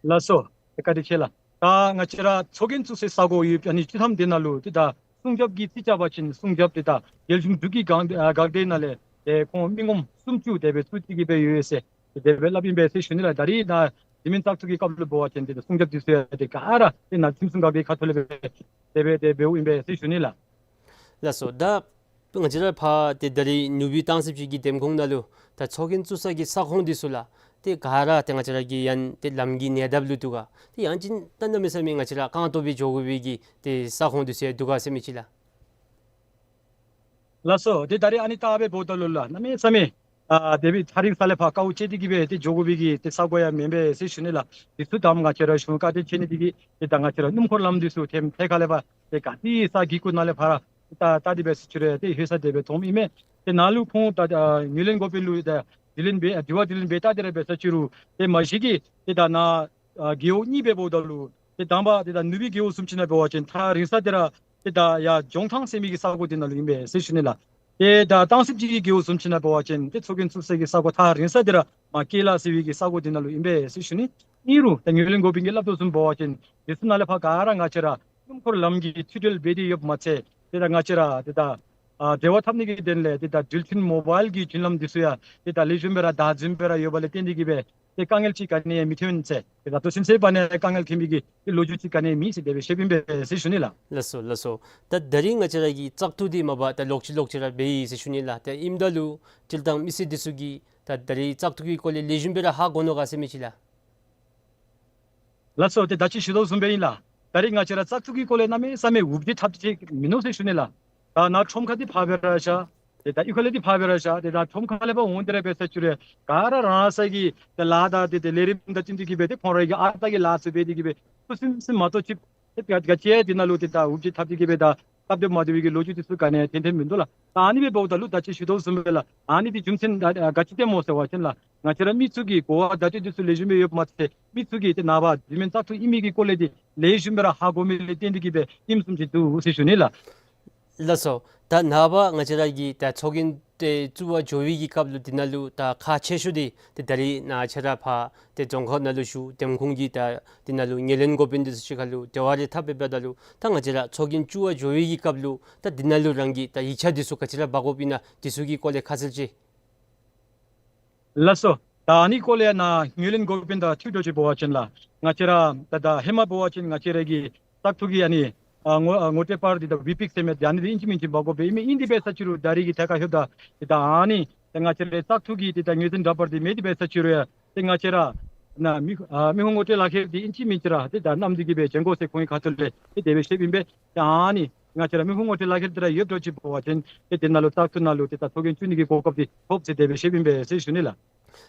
ལགས་སོ། བཀའ་དྲིན་ཆེ་ལགས། ད་ང་བཅས་ར་ཚོགས་རྒྱན་བཙུགས་སའི་ས་གོ་ཡོད་ཨ་ནི་བཅུ་ཐམ་དེ་ནང་ལུ་ཏེ་ད་སྲུང་སྐྱོབ་ཀྱི་རྩིས་རྐྱབ་པ་ཅིན་སྲུང་སྐྱོབ་ཏེ་ད་རྒྱལ་གཞུང་འབྲུག་གི་འགག་ཨ་འགག་སྡེ་ནང་ལས་ཏེ་ཁོང་མི་ངོམ་སུམ་ཅུ་དེ་སྦེ་བཙུགས་ཏེ་གི་སྦེ་ཡོད་ཟེར་དེ་སྦེ་སླབ་ཨིན་པས་ཟེར་ཞུ་ནི་ལགས། ད་རེས་ནཱ་འདི་མེན་བཙག་འཐུ་གི་སྐབས་ལུ་འབད་བ་ཅིན་ཏེ་སྲུང་སྐྱོབ་འདི་ཚུ་ཡང་ཏེ་ག་ར་ཏེ་ནཱ་ཁྲིམས་སྲུང་འགག་སྡེ་ཁ་ཐུག་ལས་སྦེ་དེ་སྦེ་ཏེ་འབདཝ་ཨིན་པས་ཟེར་ཞུ་ནི་ལགས། ལགས་སོ། ད་ང་བཅས་ར་ཕར་ཏེ་ད་རེས་ནུབ་སྦིས་སྟང་སི་སྤྱི་གི་འདེམས་ཁོངས་ནང་ལུ་ད་ཚོགས་རྒྱན་བཙུགས་ས་གི་ས་ཁོངས་འདི་ཚུ་ལགས་ཏེ་ག་ར་ཏེ་ང་བཅས་ར་གི་ཡང་ཏེ་ལམ་གྱི་ཉེ་འདབས་ལུ་འདུག་ག། ཏེ་ཡང་ཅིན་ད་གནམ་མེད་ས་མེད་ང་བཅས་ར་རྐང་སྟོང་སྦེ་འགྱོ་དགོ་པའི་གི་ཏེ་ས་ཁོངས་འདི་ཚུ་ཡང་འདུག་ག་ཟེར་མི་ཅིག་ལགས། ལགས་སོ། ཏེ་ད་རེས་ཨ་ནི་ལྟ་སྦེ་འབདཝ་ད་ལུ་ལགས་གནམ་མེད་ས་མེད་ཨ་དེ་སྦེ་ཐག་རིང་ས་ལས་ཕར་དཀའཝ་སྤྱད་དེ་གི་སྦེ་ཏེ་འགྱོ་དགོ་པའི་གི་ཏེ་ས་གོ་ཡང་མེན་པས་ཟེར་ཞུ་ནི་ལགས། འདི་ཚུ་དང་ང་བཅས་ར་གཞུང་བཀའ་དྲིན་ཆེ་ནི་འདི་གིས་ཏེ་ད་ང་བཅས་ར་སྣུམ་འཁོར་ལམ་འདི་ཚུ་ཐེམ་ཐད་ཁ་ལས་ཕར་ཏེ་ག་ཏེ་ས་གི་གུ་ནང་ལས་ཕར་ར་ཏེ་ད་ད་དེ་སྦེ་ཟེར་ཅི་རུང་ཏེ་ལྷོད་ས་དེ་སྦེ་མཐོངམ་ཨིན་མས། ཏེ་ནཱ་ལུ་ཁོང་ད་ཨ་ངོས་ལེན་འགོ་དཔོན་ལུ་ད་དྲི་ལན་འབད་ཨ་དྲི་བ་དྲི་ལན་འབད་ད་དེ་ར་འབད་ས་ཅི་རུང་ཏེ་མ་གཞི་གིས་ཏེ་ད་ནཱ་ཨ་རྒེད་འོག་གཉིས་སྦེ་འབདཝ་ད་ལུ་ཏེ་དང་པ་ཏེ་ད་ནུབ་སྦིས་རྒེད་འོག་བཟུམ་ཅིག་ནང་འབད་བ་ཅིན་ཐག་རིང་ས་དེ་ར་ཏེ་ད་ཡར་འཇོང་ཐང་ཟེར་མི་གི་ས་གོ་དེ་ནང་ལུ་ཨིན་པས་ཟེར་ཞུ་ནི་ལགས། ཏེ་ད་སྟང་སི་སྤྱི་གི་རྒེད་འོག་བཟུམ་ཅིག་ནང་འབད་བ་ཅིན་ཏེ་ཚོགས་རྒྱན་བཙུགས་ས་གི་ས་གོ་ཐག་རིང་ས་དེ་ར་མར་ཀེ་ལ་ཟེར་བའི་གི་ས་གོ་དེ་ནང་ལུ་ཨིན་པས་ཟེར་ཞུ་ནི། ཨིན་རུང་ད་ངོས་ལེན་འགོ་དཔོན་གྱིས་སླབ་དོ་བཟུམ་འབད་བ་ཅིན་དེ་ཚུ་ནང་ལས་ཕར་ག་ར་ང་བཅས་ར་སྣུམ་འཁོར་ལམ་གྱི་མཐུད་འབྲེལ་འབད་དེ་ཡོདཔ་མ་ཚད་ཏེ་ད་ང་བཅས་ར་ཏེ་ད་ཨ་འབྲེལ་བ་འཐབ་ནི་གི་དོན་ལས་ཏེ་ད་འགྲུལ་འཕྲིན་མོ་བཱའིལ་གྱི་རྒྱུན་ལམ་འདི་ཚུ་ཡང་ཏེ་ད་ལེགས་ཤོམ་སྦེ་ར་བདག་འཛིན་སྦེ་ར་ཡོད་པ་ལས་བརྟེན་ཏེ་གི་སྦེ་ཏེ་དཀའ་ངལ་ཅིག་ག་ནི་ཡང་མི་ཐོན་ཚེ་ཏེ་ད་ལྟོ་ཚུན་ཚོད་བར་ན་དཀའ་ངལ་ཐོན་མི་གི་ཏེ་ལོ་རྒྱུས་ཅིག་ག་ནི་ཡང་མེད་ཟེར་དེ་སྦེ་བཤདཔ་ཨིན་པས་ཟེར་ཞུ་ནི་ལགས། ལགས་སོ་ལགས་སོ། ད་ད་རིས་ང་བཅས་ར་གི་བཙག་འཐུ་འདི་མ་པ་ད་ལོག་ཅི་ལོག་ཅི་ར་འབད་ཡི་ཟེར་ཞུ་ནི་ལགས། ད་ཨིནམ་ད་ལུ་སྤྱིར་བཏང་མི་སེར་འདི་ཚུ་གིས་ད་ད་རིས་བཙག་འཐུ་གི་སྐོར་ལས་ལེགས་ཤོམ་སྦེ་ར་ཧ་གོ་ནུག་ག་ཟེར་མི་ཅིག་ལགས། ལགས་སོ། ཏེ་ད་ཅི་ཞུ་དོ་བཟུམ་སྦེ་ཨིན་ལགས། ད་རིས་ང་བཅས་ར་བཙག་འཐུ་གི་སྐོར་ལས་གནམ་མེད་ས་མེད་འུབ་སྟེ་འཐབ་སྟེ་མིན་ནུག་ཟེར་ཞུ་ནི་ལགས། ད་ནཱ་ཁྲོམ་ཁ་འདི་ཕར་སྦེ་ར་བཞག། ཏེ་ད་གཡུས་ཁ་ལས་འདི་ཕར་སྦེ་ར་བཞག། ཏེ་ད་ཁྲོམ་ཁ་ལས་ཕར་འོང་སྟེ་ར་འབད་ས་ཅི་རུང་ག་ར་རང་རང་སོའི་གི་ཏེ་ལཱ་དང་ཏེ་ཏེ་ལས་རིམ་དང་བསྟུན་ཏེ་གི་སྦེ་ཏེ་ཁོང་རའི་གི་ཨ་རྟག་གི་ལཱ་ཚུ་འབད་དེ་གི་སྦེ་ཚུ་སིམ་སིམ་མ་གཏོགས་ཅིག་ཏེ་ག་ག་ཅི་ཡང་འདི་ནང་ལུ་ཏེ་ད་འུབ་སྟེ་འཐབ་སྟེ་གི་སྦེ་ད་སྟབས་བདེ་མ་བདེ་བའི་གི་ལོ་རྒྱུས་འདི་ཚུ་ག་ནི་ཡང་ཐོན་ཐོནམ་མིན་འདུག་ལགས། ད་ཨ་ནི་སྦེ་འབདཝ་ད་ལུ་ད་ཅི་ཞུ་དོ་བཟུམ་སྦེ་ལགས། ཨ་ནི་འདི་རྒྱུ་མཚན་ད་ག་ཅི་སྟོནམ་སྨོ་ཟེར་བ་ཅིན་ལགས། ང་བཅས་ར་མི་ཚུ་གིས་གོ་བ་བརྡ་སྤྲོད་འདི་ཚུ་ལེགས་ཤོམ་སྦེ་ཡོདཔ་མ་ཚད་མི་ཚུ་གིས་ཏེ་ནངས་པ་འདི་མེན་བཙག་འཐུ་ཨིན་མི་གི་སྐོར་ལས་འདི་ལེགས་ཤོམ་སྦེ་ར་ཧ་གོ་མི་ལས་བརྟེན་ཏེ་གི་སྦེ་ཨིནམ་བཟུམ་ཅིག་འདུག་ཟེར་ཞུ་ནི་ལགས། ལགས་སོ། ད་ནངས་པ་ང་བཅས་ར་གི་ད་ཚོགས་རྒྱན་ཏེ་བཙུགས་པར་འགྱོ་བའི་གི་སྐབས་ལུ་འདི་ནང་ལུ་ད་ཁག་ཆེ་ཤོས་འདི་ཏེ་ད་རིས་ནཱ་ཁྱོད་ར་ཕར་ཏེ་རྫོང་ཁག་ནང་ལུ་བཞུགས་འདེམས་ཁོངས་ཀྱི་ད་འདི་ནང་ལུ་ངོས་ལེན་འགོ་དཔོན་འདི་ཚུ་ཅིག་ཁར་ལུ་འབྲེལ་བ་རེ་འཐབ་སྦེ་འབདཝ་ད་ལུ་ད་ང་བཅས་ར་ཚོགས་རྒྱན་བཙུགས་པར་འགྱོ་བའི་གི་སྐབས་ལུ་ད་འདི་ནང་ལུ་རང་གི་ད་ཡིག་ཆ་འདི་ཚུ་ག་ཅི་ར་འབག་དགོཔ་ཨིན་ན་འདི་ཚུ་གི་སྐོར་ལས་ཁ་གསལ་ཅིག། ལགས་སོ། ད་ཨ་ནི་སྐོར་ལས་ནཱ་ངོས་ལེན་འགོ་དཔོན་དང་འཁྲིལ་ཏེ་ཅིག་འབད་བ་ཅིན་ལགས། ང་བཅས་ར་ད་ད་ཧེ་མ་འབད་བ་ཅིན་ང་བཅས་ར་གི་བཙག་འཐུ་གི་ཨ་ནི་ཨ་ངོ་ཨ་ངོ་སྤྲོད་པར་འདི་ད་ཝི་པིག་ཟེར་མི་འདི་ཨ་ནི་འདི་ཨིན་ཅི་མིན་ཅི་འབག་དགོ་པའི་ཨིན་མས། ཨིན་ཏེ་འབད་ས་ཅི་རུང་ད་རིས་ཀྱི་ཐད་ཁར་ལྷོདཔ་ད་ཏེ་ད་ཨ་ནི་ཏེ་ང་བཅས་ར་བཙག་འཐུ་གི་ཏེ་ད་ངོས་འཛིན་འདྲ་པར་འདི་མེད་དེ་འབད་ས་ཅི་རུང་ཡང་ཏེ་ང་བཅས་ར་ནཱ་མི་ཨ་མི་ཧོང་ངོ་སྤྲོད་ལག་ཁྱེར་འདི་ཨིན་ཅི་མིན་ཅི་ར་ཏེ་ད་བསྣམས་ཏེ་གི་སྦེ་བྱོན་དགོ་ཟེར་ཁོང་གི་ཁ་ཐུག་ལས་ཏེ་དེ་སྦེ་བཤདཔ་ཨིན་པས། ཏེ་ཨ་ནི་ང་བཅས་ར་མི་ཧོང་ངོ་སྤྲོད་ལག་ཁྱེར་འདི་ར་ཡོདཔ་འདྲཝ་ཅིག་འབད་བ་ཅིན་ཏེ་དེ་ནང་ལུ་བཙག་འཐུ་ནང་ལུ་ཏེ་ད་ཚོགས་རྒྱན་བཙུགས་ནི་གི་གོ་སྐབས་འདི་ཐོབ་ཟེར་དེ་སྦེ་བཤདཔ་ཨིན་པས་ཟེར་ཞུ་ནི་ལགས།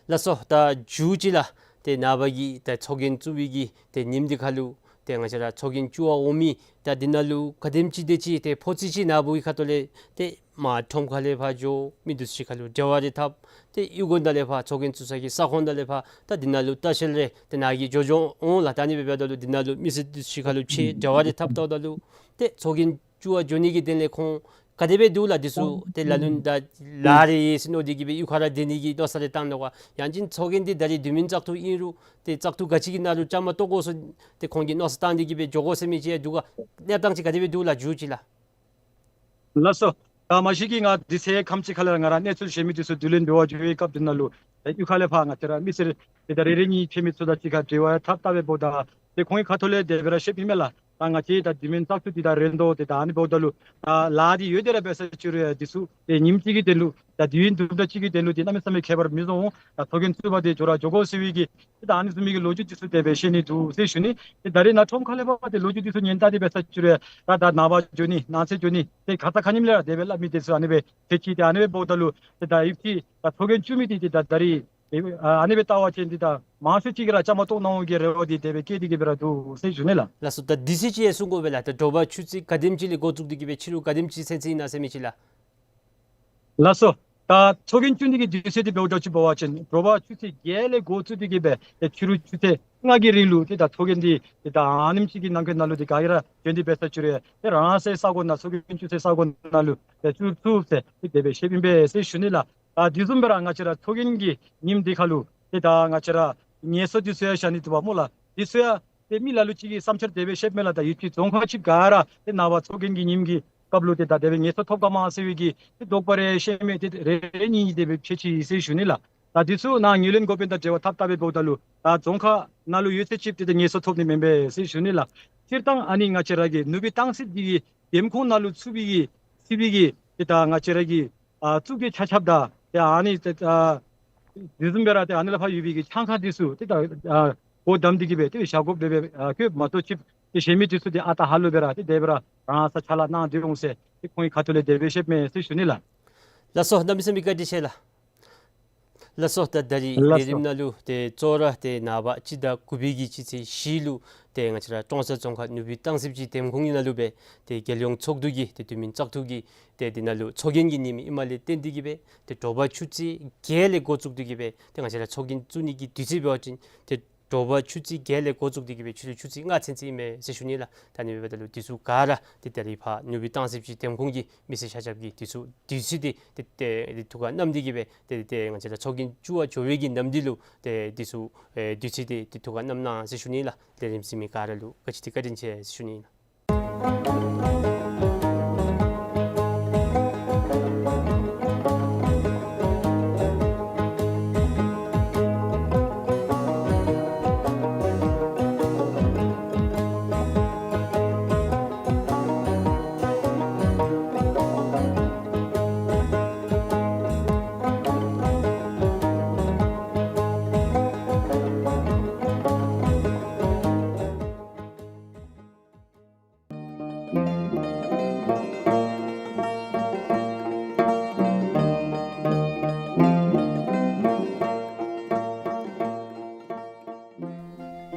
ལགས་སོ། ད་མཇུག་ཅིག་ལགས། ཏེ་ནངས་པ་གི་ད་ཚོགས་རྒྱན་བཙུགས་པའི་གི་ཏེ་ཉིནམ་འདི་ཁར་ལུ་ཏེ་ང་བཅས་ར་ཚོགས་རྒྱན་བཙུགས་པར་འོང་མི་ད་འདི་ནང་ལུ་ག་དེམ་ཅིག་དེ་ཅིག་ཏེ་ཕོ་ཚོད་ཅིག་ནཱ་བུ་གི་ཁ་ཐུག་ལས་ཏེ་མར་ཁྲོམ་ཁ་ལས་ཕར་འགྱོ་མི་འདི་ཚུ་ཅིག་ཁར་ལུ་འབྲེལ་བ་རེ་འཐབ། ཏེ་གཡུས་སྒོ་ནང་ལས་ཕར་ཚོགས་རྒྱན་བཙུགས་ས་གི་ས་ཁོངས་ནང་ལས་ཕར་ད་འདི་ནང་ལུ་ལྟ་བཤལ་རེ་ཏེ་ནཱ་གིས་འགྱོ་འགྱོ་འོང་ལགས། ད་ཨ་ནི་སྦེ་འབདཝ་ད་ལུ་འདི་ནང་ལུ་མི་སེར་འདི་ཚུ་ཅིག་ཁར་ལུ་ཕྱད་འབྲེལ་བ་རེ་འཐབ་ལྟཝ་ད་ལུ་ཏེ་ཚོགས་རྒྱན་བཙུགས་པར་འགྱོ་ནི་གི་དོན་ལས་ཁོང་ག་དེ་སྦེ་འདུག་ལགས། འདི་ཚུ་ཏེ་ལ་ལུ་ད་ལཱ་རེ་ཡོད་ཟེར་མནོ་སྟེ་གིས་སྦེ་གཡུས་ཁར་ར་སྡོད་ནི་གི་མནོ་བསམ་རེ་བཏང་ནུག་ག། ཡང་ཅིན་ཚོགས་རྒྱན་འདི་ད་རིས་དུས་མིན་བཙག་འཐུ་ཨིན་རུང་ཏེ་བཙག་འཐུ་ག་ཅི་གི་ནང་ལུ་བཅའ་མར་གཏོགས་དགོ་ཟེར་ཏེ་ཁོང་གིས་མནོ་བསམ་བཏང་སྟེ་གིས་སྦེ་འགྱོ་དགོ་ཟེར་མི་ཅིག་ཡང་འདུག་ག། གནས་སྟངས་ཅིག་ག་དེ་སྦེ་འདུག་ལགས། མཇུག་ཅིག་ལགས། ལགས་སོ། ད་མ་གཞི་གིས་ང་དེ་ཚེ་ཁམས་ཅིག་ཁ་ལས་ར་ང་ར་གནས་ཚུལ་ཞུ་མི་འདི་ཚུ་བསྡུ་ལེན་འབད་བར་འགྱོ་བའི་སྐབས་འདི་ནང་ལུ་ཏེ་གཡུས་ཁ་ལས་ཕར་ང་བཅས་ར་མི་སེར་ཏེ་ད་རེ་རེ་གཉིས་ཕྱད་མི་ཚུ་དང་གཅིག་ཁར་འབྲེལ་བ་འཐབ་ལྟ་སྦེ་འབདཝ་ད་ཏེ་ཁོང་གི་ཁ་ཐུག་ལས་དེ་སྦེ་ར་བཤདཔ་ཨིན་མས་ལགས། ད་ང་བཅས་ད་དུས་མིན་བཙག་འཐུ་འདི་ད་རན་དོ། ཏེ་ད་ཨ་ནི་འབདཝ་ད་ལུ་ད་ལཱ་འདི་ཡོད་དེ་ར་འབད་ས་ཅིག་རུང་ཡང་འདི་ཚུ་ཏེ་ཉིནམ་གཅིག་གི་དོན་ལུ་ད་དུས་ཡུན་དུམ་གྲ་གཅིག་གི་དོན་ལུ་ཏེ་གནམ་མེད་ས་མེད་ཁྱད་པར་མི་བཟོ་འོང་། ད་ཚོགས་རྒྱན་བཙུགས་པ་འདི་འགྱོ་ར་འགྱོ་དགོ་ཟེར་བའི་གི་ཏེ་ད་ཨ་ནི་བཟུམ་མའི་གི་ལོ་རྒྱུས་འདི་ཚུ་དེ་སྦེ་བཤད་ནི་འདུག་ཟེར་ཞུ་ནི། ཏེ་ད་རེས་ནཱ་ཁྲོམ་ཁ་ལས་ཕར་ཏེ་ལོ་རྒྱུས་འདི་ཚུ་ཉན་ལྟ་སྟེ་འབད་ས་ཅིག་རུང་ཡང་ད་ད་ནངས་པ་འགྱོ་ནི་གནངས་ཚེ་འགྱོ་ནི་ཏེ་ཁ་ཙ་ཁ་ཉིནམ་ལས་ར་དེ་སྦེ་སླབ་མི་འདི་ཚུ་ཨ་ནི་སྦེ་ཐེ་ཅི། ཏེ་ཨ་ནི་སྦེ་འབདཝ་ད་ལུ་ཏེ་ད་ཡུདཔ་ཅིག་ད་ཚོགས་རྒྱན་བཙུགས་མི་འདི་ཏེ་ད་ད་རིས་ཨ་ཨ་ནི་སྦེ་བལྟ་བ་ཅིན་འདི་ད་མང་ཤོས་ཅིག་གིས་ར་བཅའ་མར་གཏོགས་གནང་འོང་གི་རེ་བ་འདི་དེ་སྦེ་བསྐྱེད་དེ་གིས་སྦེ་ར་འདུག་ཟེར་ཞུ་ནི་ལགས། ལགས་སོ། ད་དུས་ཚོད་ཅིག་ཡང་གསུང་དགོ་པས་ལགས། ད་དྲོ་པ་ཆུ་ཚོད་ག་དེམ་ཅིག་ལས་འགོ་བཙུགས་ཏེ་གིས་སྦེ་ཕྱི་རུ་ག་དེམ་ཅིག་ཚུན་ཚོད་ཨིན་ན་ཟེར་མི་ཅིག་ལགས། ལགས་སོ། ད་ཚོགས་རྒྱན་བཙུགས་ནི་གི་དུས་ཚོད་འདི་འབདཝ་ད་ཅིག་འབད་བ་ཅིན་དྲོ་པ་ཆུ་ཚོད་བརྒྱད་ལས་འགོ་བཙུགས་ཏེ་གིས་སྦེ་ཏེ་ཕྱི་རུ་ཆུ་ཚོད་ལྔ་གི་རིང་ལུ་ཏེ་ད་ཚོགས་རྒྱན་འདི་ཏེ་ད་ཨ་ནེམ་ཅིག་གི་ནང་འཁོད་ནང་ལུ་ཏེ་ག་གིས་ར་འབྱོན་ཏེ་འབད་ས་ཅིག་རུང་ཡང་ཏེ་རང་སོའི་ས་གོ་ནང་ཚོགས་རྒྱན་བཙུགས་སའི་ས་གོ་ནང་ལུ་ཏེ་བཙུགས་ཚུགས་ཟེར་ཏེ་དེ་སྦེ་བཤདཔ་ཨིན་པས་ཟེར་ཞུ་ནི་ལགས། ད་དེ་བཟུམ་སྦེ་ར་ང་བཅས་ར་ཚོགས་རྒྱན་གྱི་ཉིནམ་འདི་ཁར་ལུ་ཏེ་ད་ང་བཅས་ར་ངལ་གསོ་འདི་ཚུ་ཡང་བཞག་ནི་འདུག་པ་སྨོ་ལགས། འདི་ཚུ་ཡང་ཏེ་མི་ལ་ལུ་ཅིག་གིས་བསམ་འཆར་དེ་སྦེ་བཤདཔ་མས་ལགས། ད་ཡུདཔ་ཅིག་རྫོང་ཁག་ཅིག་ག་ར་ཏེ་ནངས་པ་ཚོགས་རྒྱན་གྱི་ཉིནམ་གྱི་སྐབས་ལུ་ཏེ་ད་དེ་སྦེ་ངལ་གསོ་ཐོབ་ག་མ་ཟེར་བའི་གི་ཏེ་དོགས་པ་རེ་བཤད་མི་འདི་རེ་རེ་གཉིས་གཉིས་དེ་སྦེ་ཕྱད་ཅི་ཟེར་ཞུ་ནི་ལགས། ད་འདི་ཚུ་ནཱ་ངོས་ལེན་འགོ་དཔོན་དང་འབྲེལ་བ་འཐབ་ལྟ་སྦེ་འབདཝ་ད་ལུ་ད་རྫོང་ཁག་ནང་ལུ་ཡོད་ཚད་ཅིག་ཏེ་ཏེ་ངལ་གསོ་ཐོབ་ནི་མེན་པས་ཟེར་ཞུ་ནི་ལགས། སྤྱིར་བཏང་ཨ་ནི་ང་བཅས་ར་གི་ནུབ་སྦིས་སྟང་སི་འདི་གི་འདེམས་ཁོངས་ནང་ལུ་ཚུད་པའི་གི་ཚུད་པའི་གི་ཏེ་ད་ང་བཅས་ར་གི་ཨ་གཙུག་གི་ཆ་ཁྱབ་དང་ཏེ་ཨ་ནི་ཏེ་ཨ་དེ་བཟུམ་སྦེ་ར་ཏེ་ཨ་ནི་ལས་ཕར་ཡོད་པའི་གི་ཆང་ཁང་འདི་ཚུ་ཏེ་ད་ཨ་སྒོ་བསྡམས་ཏེ་གིས་སྦེ་ཏེ་བཞག་དགོཔ་སྦེ་སྦེ་ཨ་བཀོད་མ་གཏོགས་ཅིག་ཏེ་གཞན་མི་འདི་ཚུ་ཏེ་ཨ་རྟག་ཧ་ལུགས་སྦེ་ར་ཏེ་དེ་སྦེ་ར་རང་ས་ཕྱག་ལཱ་གནང་སྡོད་འོང་ཟེར་ཏེ་ཁོང་གི་ཁ་ཐུག་ལས་དེ་སྦེ་བཤདཔ་མས་ཟེར་ཞུ་ནི་ལགས། ལགས་སོ། གནམ་མེད་ས་མེད་བཀའ་དྲིན་ཆེ་ལགས། ལགས་སོ། ད་ད་རིས་ལས་རིམ་ནང་ལུ་ཏེ་གཙོ་བོ་ར་ཏེ་ནངས་པ་སྤྱི་ཟླ་དགུ་པའི་གི་སྤྱི་ཚེས་བཞི་ལུ་ཏེ་ང་བཅས་ར་ཀྲོང་གསར་རྫོང་ཁག་ནུབ་སྦིས་སྟང་སི་ཅིག་འདེམས་ཁོངས་ཀྱི་ནང་ལུ་སྦེ་ཏེ་རྒྱལ་ཡོངས་ཚོགས་འདུ་གི་ཏེ་དུས་མིན་བཙག་འཐུ་གི་ཏེ་འདི་ནང་ལུ་ཚོགས་རྒྱན་གྱི་ཉིནམ་ཨིནམ་ལས་བརྟེན་ཏེ་གིས་སྦེ་ཏེ་དྲོ་པ་ཆུ་ཚོད་བརྒྱད་ལས་འགོ་བཙུགས་ཏེ་གིས་སྦེ་ཏེ་ང་བཅས་ར་ཚོགས་རྒྱན་བཙུགས་ནི་གི་དུས་ཚོད་འབད་བ་ཅིན་ཏེ་དྲོ་པ་ཆུ་ཚོད་བརྒྱད་ལས་འགོ་བཙུགས་ཏེ་གིས་སྦེ་ཕྱི་རུ་ཆུ་ཚོད་ལྔ་ཚུན་ཚོད་ཨིན་མས་ཟེར་ཞུ་ནི་ལགས། ད་ཨ་ནི་འབདཝ་ད་ལུ་འདི་ཚུ་ག་ར་ཏེ་ད་རིས་ཕར་ནུབ་སྦིས་སྟང་སི་ཅིག་འདེམས་ཁོངས་ཀྱི་མི་སེར་ཆ་ཁྱབ་ཀྱིས་འདི་ཚུ་དུས་ཚོད་འདི་ཏེ་ཏེ་ཐུགས་ཁར་བསྣམས་ཏེ་གིས་སྦེ་ཏེ་ཏེ་ང་བཅས་ར་ཚོགས་རྒྱན་བཙུགས་པར་འགྱོ་བའི་གི་ནམ་དུས་ལུ་ཏེ་འདི་ཚུ་ཨེ་དུས་ཚོད་འདི་ཏེ་ཐུགས་ཁར་བསྣམས་གནང་ཟེར་ཞུ་ནི་ལགས། ལས་རིམ་གཟིགས་མི་ག་ར་ལུ་ག་ཅི་ཏེ་བཀའ་དྲིན་ཆེ་ཟེར་ཞུ་ནི་ཨིན་ལགས།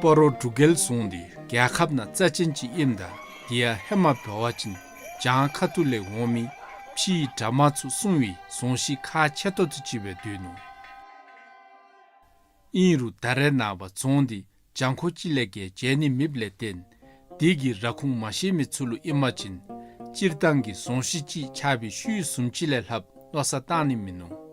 སྤ་རོ་འབྲུག་རྒྱལ་རྫོང་འདི་རྒྱལ་ཁབ་ནང་རྩ་ཅན་ཅིག་ཨིནམ་ད་དེ་ཡང་ཧེ་མ་འབད་བ་ཅིན་བྱང་ཁ་ཐུག་ལས་འོང་མི་ཕྱིའི་དགྲ་དམག་ཚུ་སྲུང་བའི་རྫོང་གཞི་ཁག་ཆེ་ཏོག་ཏོ་ཅིག་སྦེ་སྡོད་ནུག། ཨིན་རུང་ད་རེས་ནངས་པ་རྫོང་འདི་གྱང་ཁོག་ཅིག་ལས་བརྒལ་མཇལ་ནི་མེདཔ་ལས་བརྟེན་དེ་གི་ར་ཁུངས་མ་ཤེས་མི་ཚུ་ལུ་ཨིན་པ་ཅིན་སྤྱིར་བཏང་གི་རྫོང་གཞི་ཅིག་ཆགས་པའི་ཤུལ་བཟུམ་ཅིག་ལས་ལྷགཔ་མནོ་བསམ་བཏང་ནི་མིན་ནུག། ཨ་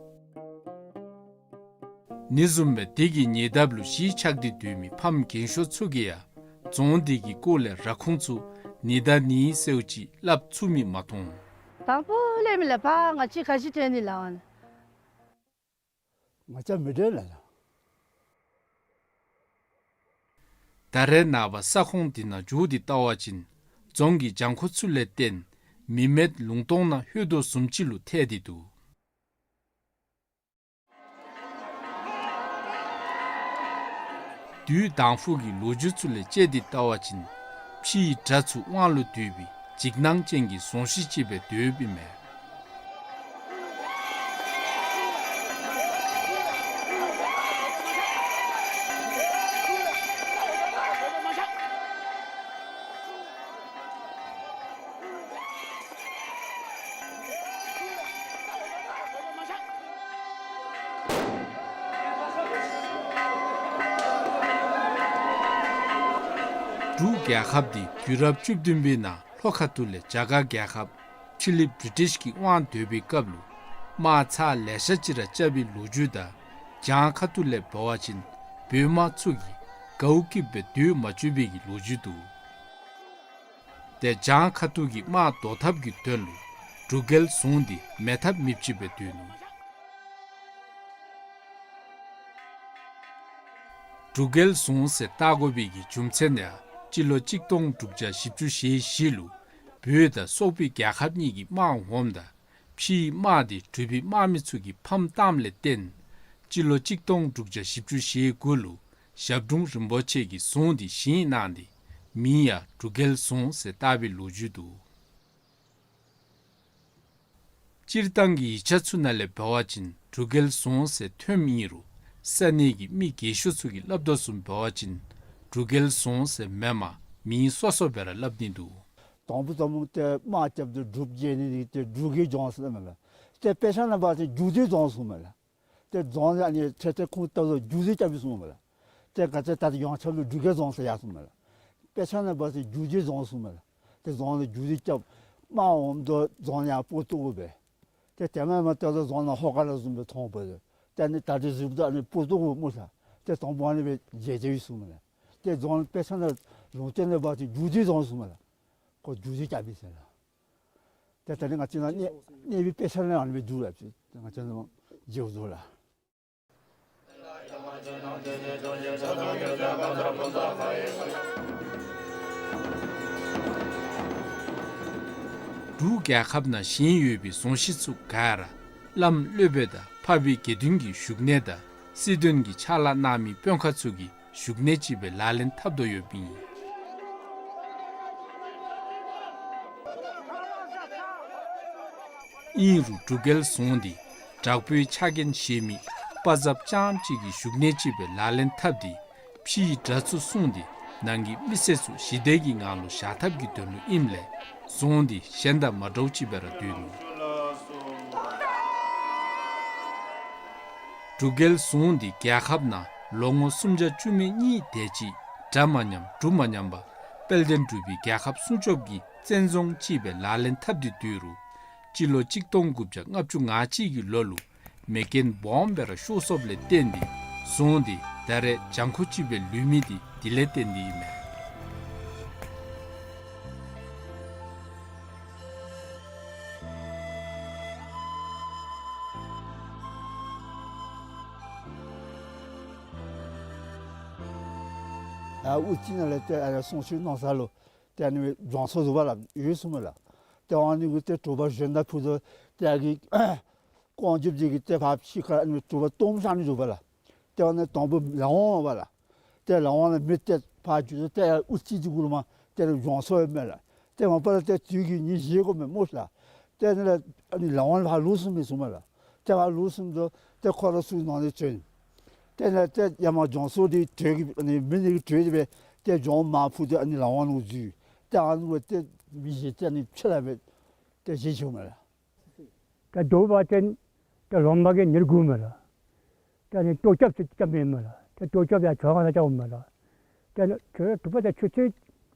ནི་བཟུམ་སྦེ་དེ་གི་ཉེ་འདབས་ལུ་གཞིས་ཆགས་ཏེ་སྡོད་མི་ཕམ་རྒན་ཤོས་ཚུ་གིས་ཡང་རྫོང་འདི་གི་སྐོར་ལས་ར་ཁུངས་ཚུ་ནི་ད་ནི་ཟེརཝ་ཅིག་སླབ་ཚུགས་མི་མ་མཐོང་། དང་ཕུ་ལས་མི་ལས་ཕར་ང་བཅས་ག་ཅི་སྟོན་ནི་ལགས། ང་བཅས་མི་འབྲལ་ལགས། ད་རེས་ནངས་པ་ས་ཁོངས་འདི་ནང་འཛུལ་ཏེ་བལྟ་བ་ཅིན་རྫོང་གི་གྱང་ཁོག་ཚུ་ལས་བརྟེན་མི་མེད་ལུང་སྟོང་ནང་ལྷོད་དོ་བཟུམ་ཅིག་ལུ་ཐལ་ཏེ་འདུག། དུས་དང་ཕུ་གི་ལོ་རྒྱུས་ཚུ་ལས་དཔྱད་དེ་བལྟ་བ་ཅིན་ཕྱིའི་དགྲ་ཚུ་དབང་ལུ་བསྡུས་པའི་འཇིགས་སྣང་ཅན་གྱི་རྫོང་གཞི་ཅིག་སྦེ་སྡོདཔ་ཨིན་མས། འབྲུག་རྒྱལ་ཁབ་འདི་དུས་རབས་བཅུ་བདུན་པའི་ནང་ལྷོ་ཁ་ཐུག་ལས་རྒྱ་གར་རྒྱལ་ཁབ་ཕྱི་གླིངཔ་བི་རི་ཊིཤ་གི་དབང་སྡོད་པའི་སྐབས་ལུ་དམག་ཚར་ལེ་ཤ་ཅིག་ར་རྐྱབ་པའི་ལོ་རྒྱུས་དང་། བྱང་ཁ་ཐུག་ལས་འབད་བ་ཅིན་བོད་དམག་ཚུ་གིས་གའུ་སྐྱིདཔ་སྦེ་སྡོད་མ་བཅུག་པའི་གི་ལོ་རྒྱུས་འདུག། ཏེ་བྱང་ཁ་ཐུག་གི་དམག་བཟློག་ཐབས་ཀྱི་དོན་ལུ་འབྲུག་རྒྱལ་རྫོང་འདི་མེད་ཐབས་མེདཔ་ཅིག་སྦེ་སྡོད་ནུག། འབྲུག་རྒྱལ་རྫོང་ཟེར་བཏགས་དགོ་པའི་གི་རྒྱུ་མཚན་ཡང་སྤྱི་ལོ་གཅིག་སྟོང་དྲུག་བརྒྱ་བཞི་བཅུ་ཞེ་བཞི་ལུ་བོད་དང་སོག་པོའི་རྒྱལ་ཁབ་གཉིས་ཀྱི་དམག་འོངམ་ད་ཕྱིའི་དམག་འདི་འབྲུག་པའི་དམག་མི་ཚུ་གིས་ཕམ་བཏངམ་ལས་བརྟེན་སྤྱི་ལོ་གཅིག་སྟོང་དྲུག་བརྒྱ་བཞི་བཅུ་ཞེ་དགུ་ལུ་ཞབས་དྲུང་རིན་པོ་ཆེ་གིས་རྫོང་འདི་བཞེངས་གནང་སྟེ་མིང་ཡང་འབྲུག་རྒྱལ་རྫོང་ཟེར་བཏགས་པའི་ལོ་རྒྱུས་འདུག། སྤྱིར་བཏང་གི་ཡིག་ཆ་ཚུ་ནང་ལས་འབད་བ་ཅིན་འབྲུག་རྒྱལ་རྫོང་ཟེར་ཐོནམ་ཨིན་རུང་ས་གནས་ཀྱི་མི་རྒས་ཤོས་ཚུ་གིས་སླབ་དོ་བཟུམ་འབད་བ་ཅིན་འབྲུག་རྒྱལ་རྫོང་ཟེར་མེན་པར་མིང་སོ་སོ་སྦེ་ར་སླབ་ནི་འདུག། དང་པོ་དང་པོ་ཏེ་དམག་རྐྱབ་སྟེ་འབྲུགཔ་རྒྱལ་ནི་འདི་ཏེ་འབྲུག་གི་རྫོང་ཟེར་སླབ་མས་ལགས། ཏེ་དཔེ་ཆ་ནང་འབད་བ་ཅིན་འཇུ་སྡེ་རྫོང་ཟེར་མས་ལགས། ཏེ་རྫོང་འདི་ཨ་ནི་ཏེ་ཏེ་ཁོང་ལྟ་བུ་འཇུ་སྡེ་རྐྱབ་ཡི་གསུངམ་མས་ལགས། ཏེ་ག་ཏེ་ད་ཡོངས་ཁྱབ་ལུ་འབྲུག་རྒྱལ་རྫོང་ཟེར་ཡར་སོངམ་མས་ལགས། དཔེ་ཆ་ནང་འབད་བ་ཅིན་འཇུ་སྡེ་རྫོང་གསུངམ་མས་ལགས། ཏེ་རྫོང་ལུ་འཇུ་སྡེ་རྐྱབ་དམག་འོངམ་ད་རྫོང་ཡར་སྤོ་བཏུབ་དགོ་པས། ཏེ་དེ་མེན་པར་ཏེ་རྫོང་ནང་ཧོ་ཀ་ལ་བཟུམ་སྦེ་མཐོང་པས། ཏེ་ཨ་ནི་ད་རེས་གཟིགསཔ་ད་ཨ་ནི་སྤོ་བཏུབ་དགོ་སྨོ་ལགས། ཏེ་དང་པོ་ཨ་ནི་སྦེ་མཇལ་མཇལཝ་ཨིན་གསུངམ་མས་ལགས། ཏེ་རྫོང་དཔེ་ཆ་ནང་ལུང་བསྟན་ནང་འབད་བ་ཅིན་འཇུ་སྡེ་རྫོང་གསུངམ་མས་ལགས། ཁོ་འཇུ་སྡེ་རྐྱབ་ཡི་ཟེར་ལགས། ཏེ་ད་ནི་ང་བཅས་ནཱ་གནས་གནས་པའི་དཔེ་ཆ་ནང་ཨ་ནི་སྦེ་འདུག་ལགས། ཏེ་ང་བཅས་ནཱ་མཇལཝ་འདུག་ལགས། འབྲུག་རྒྱལ་ཁབ་ནང་བཞེངས་ཡོད་པའི་རྫོང་གཞི་ཚུ་ག་ར་བླམ་སློབ་དཔོན་དང་འཕགས་པའི་དགེ་འདུན་གྱི་བཞུགས་གནས་དང་སྲིད་དོན་གྱི་ཕྱག་ལཱ་གནང་མི་དཔོན་ཁག་ཚུ་གི་བཞུགས་གནས་ཅིག་སྦེ་ལག་ལེན་འཐབ་དོ་ཡོདཔ་ཨིན། ཨིན་རུང་འབྲུག་རྒྱལ་རྫོང་འདི་དྲག་པོའི་ཕྱག་འགན་བཞེས་མི་དཔའ་མཛངསཔ་རྐྱངམ་གཅིག་གི་བཞུགས་གནས་ཅིག་སྦེ་ལག་ལེན་འཐབ་སྟེ་ཕྱིའི་དགྲ་ཚུ་སྲུང་སྟེ་ནང་གི་མི་སེར་ཚུ་ཞི་བདེ་གི་ངང་ལུ་བཞག་ཐབས་ཀྱི་དོན་ལུ་ཨིནམ་ལས་རྫོང་འདི་གཞན་དང་མ་འདྲཝ་ཅིག་སྦེ་ར་སྡོད་ནུག། འབྲུག་རྒྱལ་རྫོང་འདི་རྒྱལ་ཁབ་ནང་ལོ་ངོ་སུམ་བརྒྱ་བཅུ་མེད་གཉིས་དེ་ཅིག་དགྲ་མ་ཉམས་འབྲུག་མ་ཉམས་པར་དཔལ་ལྡན་འབྲུག་པའི་རྒྱལ་ཁབ་སྲུང་སྐྱོབ་ཀྱི་བཙན་རྫོང་ཅིག་སྦེ་ལག་ལེན་འཐབ་སྟེ་སྡོད་རུང་སྤྱི་ལོ་གཅིག་སྟོང་དགུ་བརྒྱ་ལྔ་བཅུ་ང་གཅིག་གི་ལོ་ལུ་མེ་རྐྱེན་སྦོམ་སྦེ་ར་ཤོར་སོཔ་ལས་བརྟེན་ཏེ་རྫོང་འདི་ད་རེས་གྱང་ཁོག་ཅིག་སྦེ་ལུས་མི་འདི་དེ་ལས་བརྟེན་ཏེ་ཨིན་མས། ཨ་དབུ་རྩེ་ནང་ལས་ཏེ་ཨ་ནི་གསུང་ཆོས་གནང་ས་ལུ་ཏེ་ཨ་ནི་སྦྱོང་ས་འདུག་པ་ལགས། ཡོད་གསུངམ་མས་ལགས། ཏེ་ཨ་ནི་གུ་ཏེ་དྲོ་པ་གཞོན་དང་ཕུ་ཏོ་ཏེ་ཨ་གི་ཀོང་རྒྱབ་འདི་གི་ཏེ་ཕར་ཕྱི་ཁར་ཨ་ནི་དྲོ་པ་གཏོརམ་བཞག་ནི་འདུག་པ་ལགས། ཏེ་ཨ་ནི་དང་པོ་ལག་དབང་པ་ལགས། ཏེ་ལག་དབང་ལས་མི་ཏེ་ཕར་འགྱོ་ཏེ་དབུ་རྩེ་འདི་གུ་ལུ་མར་ཏེ་སྦྱོང་ས་ཡོདཔ་མས་ལགས། ཏེ་མ་པ་ལས་ཏེ་དུས་ཀྱི་ཉིན་བཞེས་དགོ་མས་སྨོ་ལགས། ཏེ་ཨ་ནི་ལག་ཨ་ནི་ལག་དབང་ཕར་ལོག་སོངམ་མས་གསུངམ་མས་ལགས། ཏེ་ཕར་ལོག་སོངམ་ད་ཏེ་ཁོ་ར་ཚུ་ནང་ལས་བྱོན། ཏེ་ནཱ་ཏེ་ཡར་མར་སྦྱོང་ས་འདི་དྲོད་ཀྱི་ཨ་ནི་མེ་ནི་གི་དྲོད་འདི་སྦེ་ཏེ་སྦྱོང་མར་ཕུ་སྟེ་ཨ་ནི་ལག་དབང་ལུ་འཛུལ། ཏེ་ཨ་ནི་སྦེ་ཏེ་མི་བཞེས་ཏེ་ཨ་ནི་ཕྱི་ལས་སྦེ་ཏེ་བཞེས་ཆི་མས་ལགས། ཏེ་དོ་བ་ཅིན་ཏེ་ལོང་བ་གིས་ཉེར་དགུ་མས་ལགས། ཏེ་ཨ་ནི་ལྟོ་རྐྱབ་ཅིག་རྐྱབ་མི་མས་ལགས། ཏེ་ལྟོ་རྐྱབ་ཡང་ཇོ་ཁང་ནང་རྐྱབ་འོང་མས་ལགས། ཏེ་ཨ་ནི་ཆུ་ཚོད་དྲུག་པ་དང་ཆུ་ཚོད་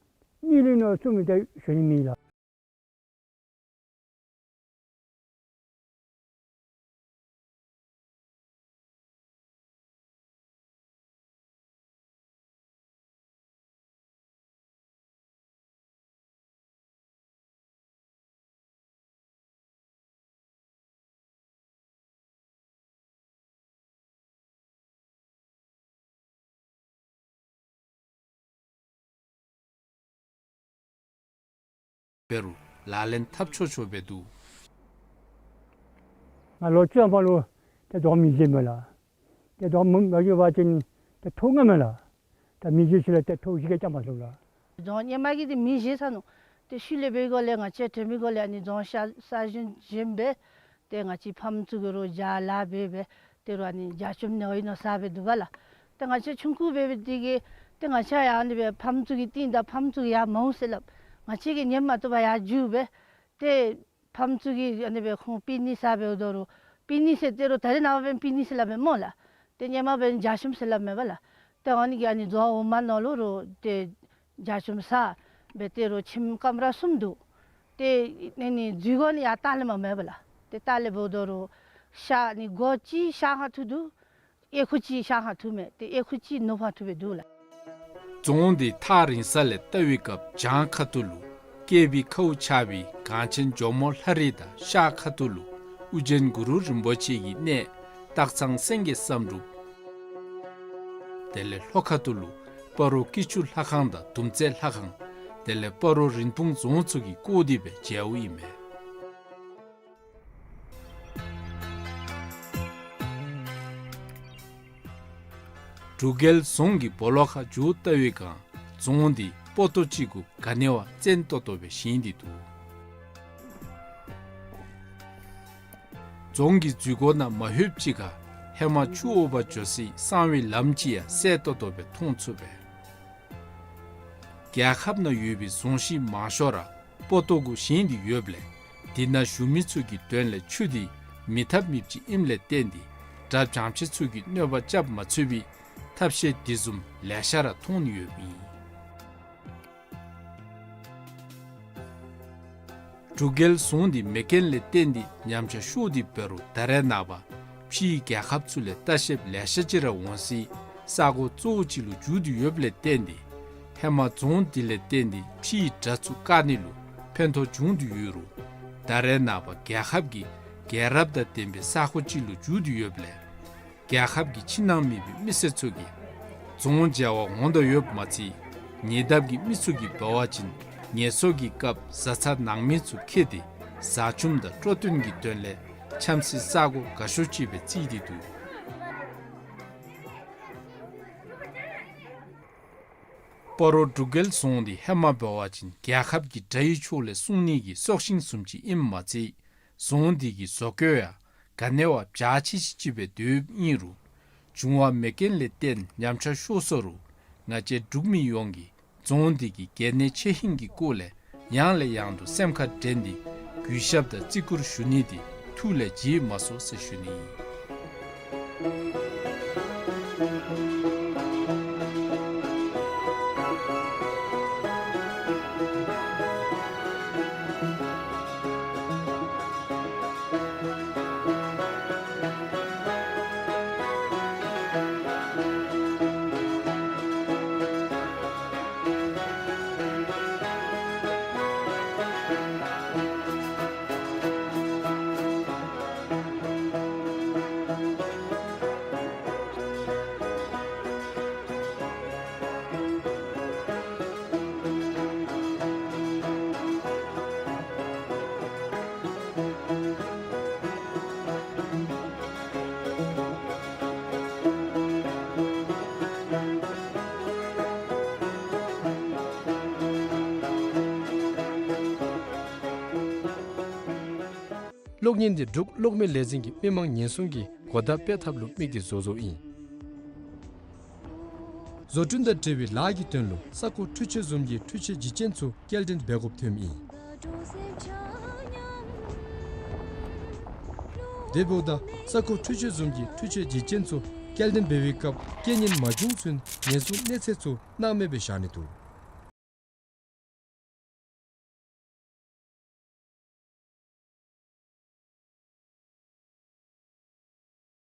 གཉིས་ལས་ནོ་གསུམ་ཏེ་ཞུ་ནི་མེད་ལགས། འབད་རུང་ལག་ལེན་འཐབ་ཆོག་ཆོག་སྦེ་འདུག། ང་ལོ་བཅོ་ལྔ་ལུ་ཏེ་རྫོང་མེ་བཞེས་མས་ལགས། ཏེ་རྫོང་མེ་མེ་བཞེས་པ་ཅིན་ཏེ་ཐོག་ལྔ་མས་ལགས། ཏེ་མེ་བཞེས་ཞིནམ་ལས་ཏེ་ཐོག་བཞི་ག་རྐྱབ་མ་ཚུགས་ལགས། རྫོང་ཧེ་མ་གི་འདི་མེ་བཞེས་ཚར་ནུག། ཏེ་ཤུལ་ལས་འབད་སྒང་ལས་ང་བཅས་དྲན་མི་སྒང་ལས་ཨ་ནི་རྫོང་ས་ས་ཞིང་བཞེངས་སྦེ་ཏེ་ང་བཅས་ཕམ་ཚུ་གིས་རོགས་རྒྱ་ལཱ་འབད་སྦེ་ཏེ་རོགས་ཨ་ནི་རྒྱ་ཆོམ་ནི་ཨིན་ནོ་ཟེར་སྦེ་འདུག་པ་ལགས། ཏེ་ང་བཅས་ཆུང་ཀུ་འབད་བའི་དུས་ཀྱི་ཏེ་ང་བཅས་ཡང་ཨ་ནི་སྦེ་ཕམ་ཚུ་གིས་བཏིང་ད་ཕམ་ཚུ་གིས་ཡར་མ་འོང་ཟེར་སླབ། ང་བཅས་ཀྱིས་ཉན་མ་བཏུབ་པར་ཡར་རྒྱུག་སྦེ་ཏེ་ཕམ་ཚུ་གིས་ཨ་ནི་སྦེ་ཁོང་ཕུ་ནི་ཟེར་སྦེ་འོང་དོ་རུང་ཕུ་ནི་ཟེར་ཏེ་རོགས་ད་རེས་ནངས་པ་འབདན་ཕུ་ནི་ཟེར་སླབ་མས་སྨོ་ལགས། ཏེ་ཧེ་མ་འབདན་རྒྱ་ཆོམ་ཟེར་སླབ་མས་པ་ལགས། ཏེ་ཨ་ནི་གིས་ཨ་ནི་རྫོང་འོག་མ་ནང་ལུ་རོགས་ཏེ་ ཇ་ཆུམ་ཟ་སྦེ་སྡོད་རུང་ཁྱིམ་ཀམ་ར་གསུམ་འདུག། ཏེ་ཨ་ནི་འཛུལ་སྒོ་ནི་ཡང་ལྟག་ལས་མ་མེད་པས་ལགས། ཏེ་ལྟག་ལས་འབདཝ་ད་རུང་ཤར་ནི་སྒོ་གཅིག་ཤར་ཁ་ཐུག་འདུག། གཡས་ཁུག་གཅིག་ཤར་ཁ་ཐུག་མས། ཏེ་གཡས་ཁུག་གཅིག་ནུབ་ཁ་ཐུག་སྦེ་འདུག་ལགས། རྫོང་འདི་ཐག་རིང་ས་ལས་བལྟ་བའི་སྐབས་བྱང་ཁ་ཐུག་ལུ་བསྐལ་པའི་ཁཝ་ཆགས་པའི་གངས་ཆེན་ཇོ་མོ་ལྷ་རི་དང་ཤར་ཁ་ཐུག་ལུ་ཨུ་རྒྱན་གུ་རུ་རིན་པོ་ཆེ་གི་གནས་སྟག་ཚང་སེང་གེ་བསམ་འགྲུབ། དེ་ལས་ལྷོ་ཁ་ཐུག་ལུ་སྤ་རོ་སྐྱིད་ཆུ་ལྷ་ཁང་དང་དུམ་རྩེ་ལྷ་ཁང་། དེ་ལས་སྤ་རོ་རིན་སྤུངས་རྫོང་ཚུ་གིས་བསྐོར་ཏེ་སྦེ་མཇལཝ་ཨིན་མས། འབྲུག་རྒྱལ་རྫོང་གི་སྦོ་ལོགས་ཁར་འགྱོ་བལྟ་བའི་སྒང་རྫོང་འདི་སྤོ་ཏོ་ཅིག་གུ་ག་ནི་བ་བཙན་ཏོག་ཏོ་སྦེ་བཞེངས་ཏེ་འདུག། རྫོང་གི་འཛུལ་སྒོ་ནང་མ་ལྷོདཔ་ཅིག་ཁར་ཧེ་མ་ཆུ་འོ་བར་འགྱོ་སའི་གསང་བའི་ལམ་ཅིག་ཡང་གསལ་ཏོག་ཏོ་སྦེ་མཐོང་ཚུགས་པས། རྒྱལ་ཁབ་ནང་ཡོད་པའི་རྫོང་གཞིས་མང་ཤོས་ར་སྤོ་ཏོ་གུ་བཞེངས་ཏེ་ཡོདཔ་ལས་དེ་ནང་བཞུགས་མི་ཚུ་གི་དོན་ལས་ཆུ་འདི་མེད་ཐབས་མེདཔ་ཅིག་ཨིནམ་ལས་བརྟེན་ཏེ་དགྲ་བྱང་ཆེ་ཚུ་གིས་གནོད་པ་རྐྱབ་མ་ཚུགས་པའི་ཐབས་ཤེས་དེ་བཟུམ་ལེ་ཤ་ར་མཐོང་ནི་ཡོདཔ་ཨིན། འབྲུག་རྒྱལ་རྫོང་འདི་མེ་རྐྱེན་ལས་བརྟེན་ཏེ་ཉམས་ཆག་ཤོར་ཏེ་འབད་རུང་ད་རེས་ནངས་པ་ཕྱིའི་རྒྱལ་ཁབ་ཚུ་ལས་ལྟ་བཤལཔ་ལེ་ཤ་ཅིག་ར་འོང་སའི་ས་གོ་གཙོ་བོ་ཅིག་ལུ་འགྱུར་ཏེ་ཡོདཔ་ལས་བརྟེན་ཏེ་ཧེ་མ་རྫོང་འདི་ལས་བརྟེན་ཏེ་ཕྱིའི་དགྲ་ཚུ་བཀག་ནི་ལུ་ཕན་ཐོགས་འབྱུང་དོ་ཡོད་རུང་ད་རེས་ནངས་པ་རྒྱལ་ཁབ་ཀྱི་རྒྱལ་རབས་དང་ལྡན་པའི་ས་གོ་ཅིག་ལུ་འགྱུར་ཏེ་ཡོདཔ་ལས་རྒྱལ་ཁབ་ཀྱི་ཕྱི་ནང་མེད་པའི་མི་སེར་ཚུ་གིས་རྫོང་མཇལ་བར་འོང་དོ་ཡོདཔ་མ་ཚད་ཉེ་འདབས་ཀྱི་མི་ཚུ་གིས་འབད་བ་ཅིན་ངལ་གསོ་གི་སྐབས་བཟའ་ཚང་ནང་མི་ཚུ་འཁྱིད་དེ་བཟའ་བཅའམ་དང་སྤྲོ་སྟོན་གྱི་དོན་ལས་འཁྱམ་སའི་ས་གོ་དགའ་ཤོས་ཅིག་སྦེ་བརྩིས་ཏེ་འདུག། སྤ་རོ་འབྲུག་རྒྱལ་རྫོང་འདི་ཧེ་མ་འབད་བ་ཅིན་རྒྱལ་ཁབ་ཀྱི་དགྲ་ཡི་ཕྱོགས་ལས་སྲུང་ནི་གི་སྲོག་ཤིང་བཟུམ་ཅིག་ཨིནམ་མ་ཚད་རྫོང་འདི་གི་བཟོ་བཀོད་ཡང་ག་ནི་བ་འཇའ་ཆི་ཆི་ཅིག་སྦེ་འདུག་ཨིན་རུང་འབྱུང་བ་མེ་རྐྱེན་ལས་བརྟེན་ཉམས་ཆག་ཤོར་སོ་རུང་ང་བཅས་འབྲུག་མི་ཡོངས་ཀྱིས་རྫོང་འདི་གི་གལ་གནད་ཆེ་ཧིང་གི་སྐོར་ལས་ཡང་ལས་ཡང་དུ་སེམས་ཁར་དྲན་ཏེ་གུས་ཞབས་དང་བརྩི་བཀུར་ཞུ་ནི་འདི་ཐུགས་ལས་བརྗེད་མ་སོང་ཟེར་ཞུ་ནི་ཨིན། གློག་བརྙན་འདི་འབྲུག་གློག་མེ་ལས་འཛིན་གྱིས་མི་མང་ཉེན་སྲུང་གི་གོ་བརྡ་སྤེལ་ཐབས་ལུ་དམིགས་ཏེ་བཟོ་བཟོཝ་ཨིན། བཟོ་སྐྲུན་དང་འབྲེལ་བའི་ལཱ་གི་དོན་ལུ་ས་ཁོངས་འཕྲུལ་ཆས་བཟུམ་གྱི་འཕྲུལ་ཆས་བརྒྱུད་སྐྱེལ་འདྲེན་འབད་དགོཔ་ཐོནམ་ཨིན། དེ་འབདཝ་ད་ས་ཁོངས་འཕྲུལ་ཆས་བཟུམ་གྱི་འཕྲུལ་ཆས་བརྒྱུད་སྐྱེལ་ཚུ་སྐྱེལ་འདྲེན་འབད་བའི་སྐབས་རྐྱེན་ངན་མ་བྱུང་ཚུན་ཉེན་སྲུང་གནས་ཚད་ཚུ་སྣང་མེད་སྦེ་བཞག་ནི་འདུག།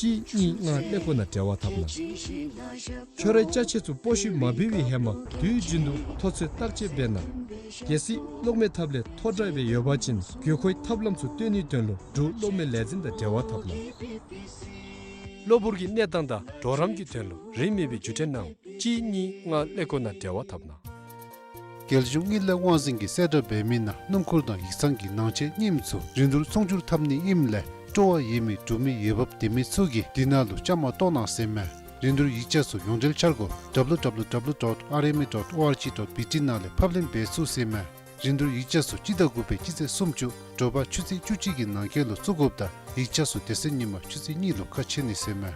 གཅིག་གཉིས་ལྔ་ཀླད་ཀོར་ནང་འབྲེལ་བ་འཐབ་གནང་། ཁྱོད་རའི་ཅ་ཆས་ཚུ་སྤོ་ཤུལ་མ་འབད་བའི་ཧེ་མ་དུས་རྒྱུན་དུ་མཐོ་ཚད་བརྟག་དཔྱད་འབད་གནང་། གལ་སྲིད་གློག་མེ་ཐབ་ལས་མཐོ་དྲགས་སྦེ་ཡོད་པ་ཅིན་དགོས་མཁོའི་ཐབས་ལམ་ཚུ་སྟོན་ནིའི་དོན་ལུ་འབྲུག་གློག་མེ་ལས་འཛིན་དང་འབྲེལ་བ་འཐབ་གནང་། གློ་བུར་གྱི་གནས་སྟངས་དང་གྲོགས་རམ་གྱི་དོན་ལུ་རིན་མེད་པའི་བརྒྱུད་འཕྲིན་གནང་། གཅིག་གཉིས་ལྔ་ཀླད་ཀོར་ནང་འབྲེལ་བ་འཐབ་གནང་། རྒྱལ་གཞུང་དངུལ་ལས་དབང་འཛིན་གྱིས་གསལ་བསྒྲགས་འབད་མི་ནང་སྣུམ་འཁོར་དང་ཡིག་ཚང་གི་ནང་ཆས་རྙིངམ་ཚུ་རིན་བསྡུར་ཚོང་བསྒྱུར་འཐབ་ནི་ཨིནམ་ལས་སྤྲོ་བ་ཡོད་མི་འབྲུག་མི་འོས་འབབ་ལྡན་མི་ཚུ་གིས་འདི་ནང་ལུ་བཅའ་མར་གཏོགས་གནང་ཟེར་མས། རིན་བསྡུར་ཡིག་ཆ་ཚུ་ཡོངས་འབྲེལ་འཆར་སྒོ་W W W dot R M A dot O R G dot B T ནང་ལས་ཕབ་ལེན་འབད་ཚུགས་ཟེར་མས། རིན་བསྡུར་ཡིག་ཆ་ཚུ་སྤྱི་ཟླ་དགུ་པའི་སྤྱི་ཚེས་སུམ་ཅུ་དྲོ་པ་ཆུ་ཚོད་བཅུ་གཅིག་གི་ནང་འཁོད་ལུ་བཙུགས་དགོཔ་དང་ཡིག་ཆ་ཚུ་དེ་ཚེ་ཉིན་མ་ཆུ་ཚོད་གཉིས་ལུ་ཁ་ཕྱེ་ནི་ཟེར་མས།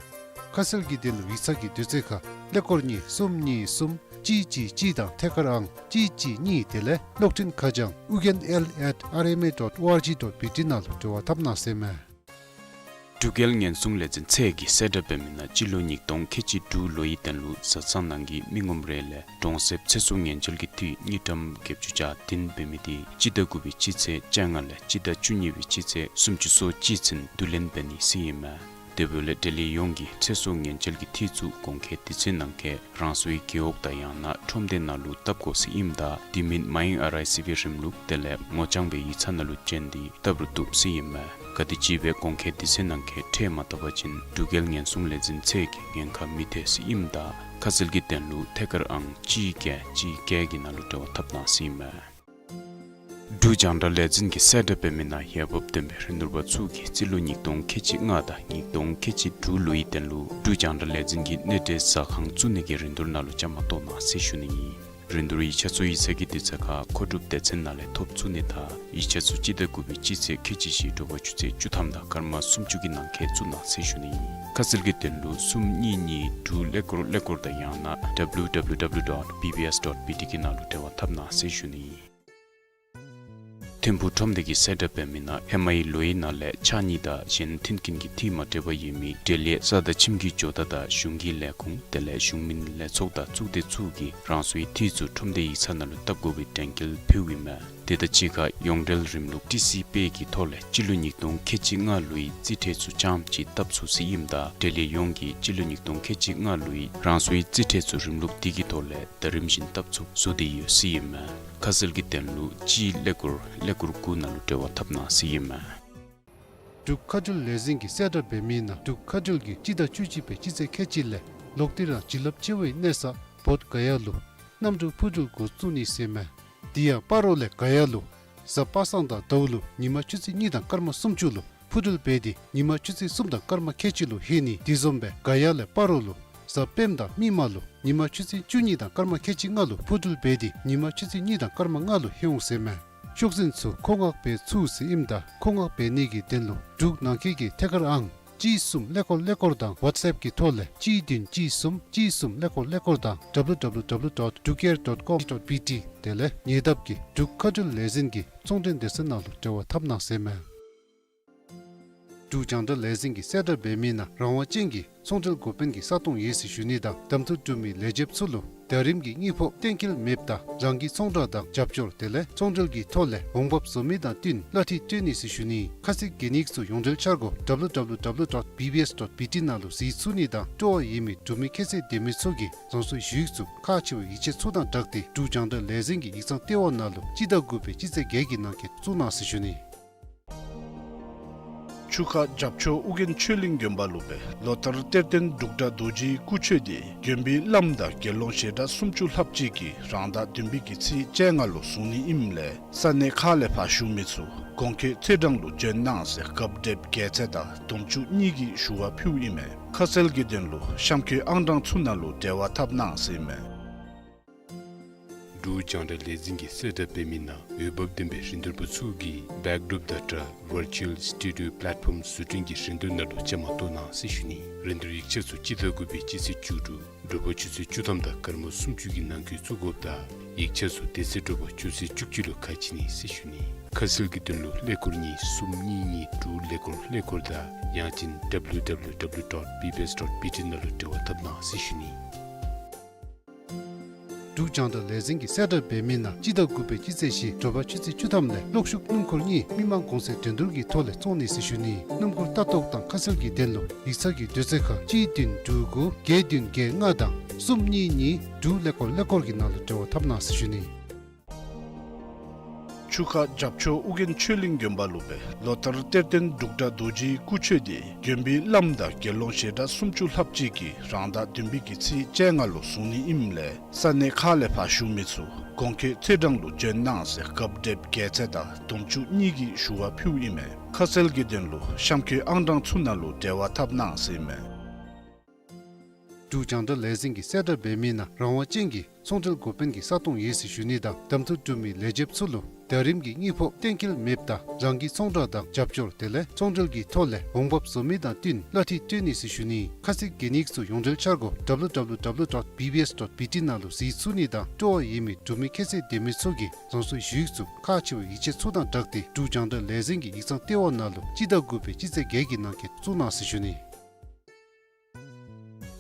ཁ་གསལ་གྱི་དོན་ལུ་ཡིག་ཚང་གི་དུས་ཚོད་ཁར་ཀླད་ཀོར་གཉིས་གསུམ་གཉིས་གསུམ་ གཅིག་གཅིག་གཅིག་དང་ཐད་ཀར་ཨང་གཅིག་གཅིག་གཉིས། དེ་ལས་གློག་འཕྲིན་ཁ་བྱང་ཨུ་རྒྱན་ཨེལ་ཨེཊ་ཨར་ཨེམ་ཨེ་ཌོཊ་ཨོ་ཨར་ཇི་ཌོཊ་བི་ཊི་ནང་ལུ་འབྲེལ་བ་འཐབ་གནང་ཟེར་མས། འབྲུག་རྒྱལ་ཉེན་སྲུང་ལས་འཛིན་ཚད་ཀྱིས་གསལ་བསྒྲགས་འབད་མི་ནང་སྤྱི་ལོ་ཉིས་སྟོང་ཁལ་གཅིག་དྲུག་ལོའི་དོན་ལུ་བཟའ་ཚང་ནང་གི་མི་ངོམ་རེ་ལས་གྲོང་གསེབ་ཚེ་སྲོག་ཉེན་བཅོལ་གྱི་འཐུས་དངུལ་ཀྲམ་བརྒྱད་ཅུ་གྱ་བདུན་འབད་མི་དེ་སྤྱི་ཟླ་དགུ་པའི་སྤྱི་ཚེས་བཅོ་ལྔ་ལས་སྤྱི་ཟླ་བཅུ་གཉིས་པའི་སྤྱི་ཚེས་སུམ་ཅུ་སོ་གཅིག་ཚུན་བསྡུ་ལེན་འབད་ནི་ཟེར་ཨིན་མས། དེ་འབདཝ་ལས་འབྲེལ་ཡོད་ཡོངས་ཀྱིས་ཚེ་སྲོག་ཉེན་བཅོལ་གྱི་འཐུས་ཚུ་གོང་འཁོད་དུས་ཚོད་ནང་འཁོད་རང་སོའི་རྒེད་འོག་དང་ཡང་ན་ཁྲོམ་སྡེ་ནང་ལུ་བཏབ་དགོ་ཟེར་ཨིནམ་ད་དེ་མིན་མའི་ཨར་ཨའི་སི་བི་རིམ་ལུགས་དེ་ལས་ངོ་རྐྱང་སྦེ་ཡིག་ཚང་ནང་ལུ་བྱོན་ཏེ་བཏབ་རུང་བཏུབ་ཟེར་ཨིན་མས། ག་དེམ་ཅིག་སྦེ་གོང་འཁོད་དུས་ཚོད་ནང་འཁོད་ཁྲལ་མ་བཏབ་པ་ཅིན་འབྲུག་རྒྱལ་ཉེན་སྲུང་ལས་འཛིན་ཚད་ཀྱིས་ཉེན་ཁ་མི་ཐེག་ཟེར་ཨིནམ་ད་ཁ་གསལ་གྱི་དོན་ལུ་ཐད་ཀར་ཨང་གཅིག་བརྒྱད་གཅིག་བརྒྱད་ཀྱི་ནང་ལུ་འབྲེལ་བ་འཐབ་གནང་ཟེར་ཨིན་མས། འབྲུག་རྒྱང་བསྒྲགས་ལས་འཛིན་གྱིས་གསལ་བསྒྲགས་འབད་མི་ནང་འོས་འབབ་ལྡན་པའི་རིན་བསྡུར་པ་ཚུ་གིས་རྩིས་ལོ་ཉིས་སྟོང་ཁལ་གཅིག་ལྔ་དང་ཉིས་སྟོང་ཁལ་གཅིག་དྲུག་ལོའི་དོན་ལུ་འབྲུག་རྒྱང་བསྒྲགས་ལས་འཛིན་གྱི་གནས་འབྲེལ་ཟ་ཁང་བཙུགས་ནི་གི་རིན་བསྡུར་ནང་ལུ་བཅའ་མར་གཏོགས་གནང་ཟེར་ཞུ་ནི་ཨིན། རིན་བསྡུར་ཡིག་ཆ་ཚུ་ཡིག་ཚང་གི་དུས་ཚོད་ཁར་མཁོ་སྒྲུབ་སྡེ་ཚན་ནང་ལས་ཐོབ་ཚུགས་ནི་དང་ཡིག་ཆ་ཚུ་སྤྱི་ཟླ་དགུ་པའི་སྤྱི་ཚེས་ཁལ་གཅིག་བཞི་དྲོ་པ་ཆུ་ཚོད་བཅུ་ཐམ་དང་སྐར་མ་སུམ་ཅུ་གི་ནང་འཁོད་བཙུགས་གནང་ཟེར་ཞུ་ནི་ཨིན། ཁ་གསལ་གྱི་དོན་ལུ་གསུམ་གཉིས་གཉིས་དྲུག་ཀླད་ཀོར་ཀླད་ཀོར་དང་ཡང་ན་ཌབ་ལིའུ་ཌབ་ལིའུ་ཌབ་ལིའུ་ཌོཊ་བི་བི་ཨེསི་ཌོཊ་བི་ཊི་གི་ནང་ལུ་འབྲེལ་བ་འཐབ་གནང་ཟེར་ཞུ་ནི་ཨིན། ཐིམ་ཕུག་ཁྲོམ་སྡེ་གིས་གསལ་བསྒྲགས་འབད་མི་ནང་ཧེ་མའི་ལོའི་ནང་ལས་ཕྱགས་སྙིགས་དང་གཞན་མཐུན་རྐྱེན་གྱི་འཐུས་མ་འདྲཝ་ཡོད་མི་འབྲེལ་ཡོད་ས་དང་ཁྱིམ་གྱི་ཇོ་བདག་དང་གཞུང་གི་ལས་ཁུངས་དེ་ལས་གཞུང་མིན་ལས་ཚོགས་དང་གཙུག་སྡེ་ཚུ་གིས་རང་སོའི་འཐུས་ཚུ་ཁྲོམ་སྡེ་ཡིག་ཚང་ནང་ལུ་བཏབ་དགོ་པའི་དྲན་སྐུལ་ཕུལཝ་ཨིན་མས། དེ་དང་གཅིག་ཁར་ཡོངས་འབྲེལ་རིམ་ལུགས་ཊི་སི་པེ་གི་ཐོག་ལས་སྤྱི་ལོ་ཉིས་སྟོང་ཁལ་གཅིག་ལྔ་ལོའི་རྩིས་ཁྲ་ཚུ་རྐྱངམ་ཅིག་བཏབ་ཚུགས་ཟེར་ཨིནམ་ད་འབྲེལ་ཡོད་ཡོངས་ཀྱིས་སྤྱི་ལོ་ཉིས་སྟོང་ཁལ་གཅིག་ལྔ་ལོའི་རང་སོའི་རྩིས་ཁྲ་ཚུ་རིམ་ལུགས་དེ་གི་ཐོག་ལས་ཟླ་རིམ་བཞིན་བཏབ་ཚུགས་བཟོ་སྟེ་ཡོད་ཟེར་ཨིན་མས། ཁ་གསལ་གྱི་དོན་ལུ་གཅིག་ཀླད་ཀོར་ཀླད་ཀོར་དགུ་ནང་ལུ་འབྲེལ་བ་འཐབ་གནང་ཟེར་ཨིན་མས། འབྲུག་མཁའ་འགྲུལ་ལས་འཛིན་གྱིས་གསལ་བསྒྲགས་འབད་མི་ནང་འབྲུག་མཁའ་འགྲུལ་གྱིས་སྤྱི་ཟླ་བཅུ་གཅིག་པའི་སྤྱི་ཚེས་ཁལ་གཅིག་ལས་ལོག་སྟེ་རང་བྱིན་རླབས་ཆེ་བའི་གནས་ས་བོདྷ་ག་ཡ་ལུ་གནམ་གྲུ་འཕུར་འགྲུལ་འགོ་བཙུགས་ནི་ཟེར་ཨིན་མས། དེ་ཡང་སྤ་རོ་ལས་ག་ཡ་ལུ་གཟའ་པ་སངས་དང་ཟླཝ་ལུ་ཉིན་མ་ཆུ་ཚོད་གཉིས་དང་སྐར་མ་སུམ་ཅུ་ལུ་འཕུར་འགྲུལ་འབད་དེ་ཉིན་མ་ཆུ་ཚོད་གསུམ་དང་སྐར་མ་ཁལ་གཅིག་ལུ་ལྷོད་ནི། དེ་བཟུམ་སྦེ་ག་ཡ་ལས་སྤ་རོ་ལུ་གཟའ་སྤེནམ་དང་མིག་དམར་ལུ་ཉིན་མ་ཆུ་ཚོད་བཅུ་གཉིས་དང་སྐར་མ་ཁལ་གཅིག་ལྔ་ལུ་འཕུར་འགྲུལ་འབད་དེ་ཉིན་མ་ཆུ་ཚོད་གཉིས་དང་སྐར་མ་ལྔ་ལུ་ལྷོད་འོང་ཟེར་ཨིན་མས། ཤོག་འཛིན་ཚུ་མཁོ་མངགས་འབད་ཚུགས་ཟེར་ཨིནམ་ད་མཁོ་མངགས་འབད་ནི་གི་དོན་ལུ་འབྲུག་ནང་འཁོད་ཀྱི་ཐད་ཀར་ཨང་གཅིག་གསུམ་ཀླད་ཀོར་ཀླད་ཀོར་དང་ཝཊས་ཨེཔ་གི་ཐོག་ལས་གཅིག་བདུན་གཅིག་གསུམ་གཅིག་གསུམ་ཀླད་ཀོར་ཀླད་ཀོར་དང་ཌབ་ལིའུ་ཌབ་ལིའུ་ཌབ་ལིའུ་ཌོཊ་འབྲུག་ཨེར་ཌོཊ་ཀོམ་ཌོཊ་བི་ཊི་དེ་ལས་ཉེ་འདབས་ཀྱི་འབྲུག་མཁའ་འགྲུལ་ལས་འཛིན་གྱི་ཚོང་འབྲེལ་སྡེ་ཚན་ནང་ལུ་འབྲེལ་བ་འཐབ་གནང་ཟེར་ཨིན་མས། འབྲུག་རྒྱང་བསྒྲགས་ལས་འཛིན་གྱིས་གསལ་བསྒྲགས་འབད་མི་ནང་རང་དབང་ཅན་གྱི་ཚོང་འབྲེལ་འགོ་དཔོན་གྱི་ས་སྟོང་ཡོད་ཟེར་ཞུ་ནི་དང་གདམ་འཐུ་གྲུབ་མི་ལས་བྱེདཔ་ཚུ་ལུ་ཟླ་རིམ་གྱི་དངུལ་ཕོགས་གཏན་འཁེལ་མེདཔ་ད་རང་གི་ཚོང་བསྒྲགས་དང་རྒྱབ་སྐྱོར་དེ་ལས་ཚོང་འབྲེལ་གྱི་ཐོག་ལས་འོང་འབབ་བཟོ་མི་དང་བསྟུན་གླ་འཐུས་སྤྲོད་ནི་ཟེར་ཞུ་ནི། ཁ་གསལ་གྱི་ཡིག་ཚུ་ཡོངས་འབྲེལ་འཆར་སྒོ་ཌབ་ལིའུ་ཌབ་ལིའུ་ཌབ་ལིའུ་ཌོཊ་བི་བི་ཨེསི་ཌོཊ་བི་ཊི་ནང་ལུ་གཟིགས་ཚུགས་ནི་དང་སྤྲོ་བ་ཡོད་མི་འབྲུག་མི་ཁྱད་ཚད་ལྡན་མི་ཚུ་གིས་རང་སོའི་ཞུ་ཡིག་ཚུ་ཁག་ཆེ་བའི་ཡིག་ཆ་ཚུ་དང་སྦྲགས་ཏེ་འབྲུག་རྒྱང་བསྒྲགས་ལས་འཛིན་གྱི་ཡིག་ཚང་ལྟེ་བ་ནང་ལུ་སྤྱི་ཟླ་དགུ་པའི་སྤྱི་ཚེས་བརྒྱད་ཀྱི་ནང་འཁོད་བཙུགས་གནང་ཟེར་ཞུ་ནི། ཆུ་ཁ་རྒྱབ་ཕྱོགས་ཨོ་རྒྱན་ཆོས་གླིང་དགོན་པ་ལུ་སྦེ་ལོ་ལྟར་གཏེར་སྟོན་འབྲུག་སྒྲ་རྡོ་རྗེའི་སྐུ་མཆོད་དེ་དགོན་པའི་བླམ་དང་དགེ་སློང་ཞལ་གྲངས་སུམ་ཅུ་ལྷགཔ་ཅིག་གིས་རང་ཟླ་བདུན་པའི་གི་ཚེས་བཅོ་ལྔ་ལུ་བཟུང་ནི་ཨིནམ་ལས་ས་གནས་ཁག་ལས་ཕར་བཞུགས་མི་ཚུ་གོང་འཁོད་ཚེས་གྲངས་ལུ་བྱོན་གནང་ཟེར་རྒཔོ་བགྲེསཔ་རྒྱལ་མཚན་དང་དུང་ཕྱུར་གཉིས་ཀྱིས་ཞུ་བ་ཕུལཝ་ཨིན་མས། ཁ་གསལ་གྱི་དོན་ལུ་གཤམ་འཁོད་ཨང་གྲངས་ཚུ་ནང་ལུ་འབྲེལ་བ་འཐབ་གནང་ཟེར་ཨིན་མས། འབྲུག་རྒྱང་བསྒྲགས་ལས་འཛིན་གྱིས་གསལ་བསྒྲགས་འབད་མི་ནང་འོས་འབབ་ལྡན་པའི་རིན་བསྡུར་པ་ཚུ་གིས་བེཀ་ཌོརོཔ་དང་སྦྲགས་ཝར་ཅུ་ཨལ་སི་ཊུ་ཌི་ཡོ་པ་ལེཊ་ཕོམ་བཟོ་སྐྲུན་གྱི་རིན་བསྡུར་ནང་ལུ་བཅའ་མར་གཏོགས་གནང་ཟེར་ཞུ་ནི། རིན་བསྡུར་ཡིག་ཆ་ཚུ་སྤྱི་ཟླ་དགུ་པའི་སྤྱི་ཚེས་བཅུ་དྲུག་དྲོ་པ་ཆུ་ཚོད་བཅུ་ཐམ་དང་སྐར་མ་སུམ་ཅུ་གི་ནང་འཁོད་བཙུགས་དགོཔ་ད་ཡིག་ཆ་ཚུ་དེ་ཚེ་དྲོ་པ་ཆུ་ཚོད་བཅུ་གཅིག་ལུ་ཁ་ཕྱེ་ནི་ཟེར་ཞུ་ནི། ཁ་གསལ་གྱི་དོན་ལུ་ཀླད་ཀོར་གཉིས་གསུམ་གཉིས་གཉིས་དྲུག་ཀླད་ཀོར་ཀླད་ཀོར་དང་ཡང་ཅིན་ཌབ་ལིའུ་ཌབ་ལིའུ་ཌབ་ལིའུ་ཌོཊ་བི་བི་ཨེསི་ཌོཊ་བི་ཊི་ནང་ལུ་འབྲེལ་བ་འཐབ་གནང་ཟེར་ཞུ་ནི། འབྲུག་རྒྱང་བསྒྲགས་ལས་འཛིན་གྱིས་གསལ་བསྒྲགས་འབད་མི་ནང་སྤྱི་ཟླ་དགུ་པའི་སྤྱི་ཚེས་བཞི་དྲོ་པ་ཆུ་ཚོད་བཅུ་ཐམ་ལས་གློག་ཤུགས་སྣུམ་འཁོར་གཉིས་མི་མང་གོང་ཚད་འགྲན་བསྡུར་གྱི་ཐོག་ལས་བཙོང་ནི་ཟེར་ཞུ་ནི། སྣུམ་འཁོར་ལྟ་རྟོག་དང་ཁ་གསལ་གྱི་དོན་ལུ་ཡིག་ཚང་གི་དུས་ཚོད་ཁར་གཅིག་བདུན་དྲུག་དགུ་བརྒྱད་བདུན་བརྒྱད་ལྔ་དང་གསུམ་གཉིས་གཉིས་དྲུག་ཀླད་ཀོར་ཀླད་ཀོར་གྱི་ནང་ལུ་འབྲེལ་བ་འཐབ་གནང་ཟེར་ཞུ་ནི། ཆུ་ཁ་རྒྱབ་ཕྱོགས་ཨོ་རྒྱན་ཆོས་གླིང་དགོན་པ་ལུ་སྦེ་ལོ་ལྟར་གཏེར་སྟོན་འབྲུག་སྒྲ་རྡོ་རྗེའི་སྐུ་མཆོད་དེ་དགོན་པའི་བླམ་དང་དགེ་སློང་ཞལ་གྲངས་སུམ་ཅུ་ལྷགཔ་ཅིག་གིས་རང་ཟླ་བདུན་པའི་གི་ཚེས་བཅོ་ལྔ་ལུ་བཟུང་ནི་ཨིནམ་ལས་ས་གནས་ཁག་ལས་ཕར་བཞུགས་མི་ཚུ་གོང་འཁོད་ཚེས་གྲངས་ལུ་བྱོན་གནང་ཟེར་རྒཔོ་བགྲེསཔ་རྒྱལ་མཚན་དང་དུང་ཕྱུར་གཉིས་ཀྱིས་ཞུ་བ་ཕུལཝ་ཨིན་མས། ཁ་གསལ་གྱི་དོན་ལུ་གཤམ་འཁོད་ཨང་གྲངས་ཚུ་ནང་ལུ་འབྲེལ་བ་འཐབ་གནང་ཟེར་ཨིན་མས། འབྲུག་རྒྱང་བསྒྲགས་ལས་འཛིན་གྱིས་གསལ་བསྒྲགས་འབད་མི་ནང་རང་དབང་ཅན་གྱི་ཚོང་འབྲེལ་འགོ་དཔོན་གྱི་ས་སྟོང་ཡོད་ཟེར་ཞུ་ནི་དང་གདམ་འཐུ་གྲུབ་མི་ལས་བྱེདཔ་ཚུ་ལུ་ ཟླ་རིམ་གྱི་དངུལ་ཕོགས་གཏན་འཁེལ་མེདཔ་ད་རང་གི་ཚོང་བསྒྲགས་དང་རྒྱབ་སྐྱོར་དེ་ལས་ཚོང་འབྲེལ་གྱི་ཐོག་ལས་འོང་འབབ་བཟོ་མི་དང་བསྟུན་གླ་འཐུས་སྤྲོད་ནི་ཟེར་ཞུ་ནི། ཁ་གསལ་གྱི་གནས་ཚུལ་ཡོངས་འབྲེལ་འཆར་སྒོ་W W W dot B B S dot B T ནང་ལུ་གཟིགས་ཚུགས་ནི་དང་སྤྲོ་བ་ཡོད་མི་འབྲུག་མི་ཁྱད་ཚད་ལྡན་མི་ཚུ་གིས་རང་སོའི་ཞུ་ཡིག་ཚུ་ཁག་ཆེ་བའི་ཡིག་ཆ་ཚུ་དང་སྦྲགས་ཏེ་འབྲུག་རྒྱང་བསྒྲགས་ལས་འཛིན་གྱི་ཡིག་ཚང་ལྟེ་བ་ནང་ལུ་སྤྱི་ཟླ་དགུ་པའི་སྤྱི་ཚེས་བརྒྱད་ཀྱི་ནང་འཁོད་བཙུགས་གནང་ཟེར་ཞུ་ནི།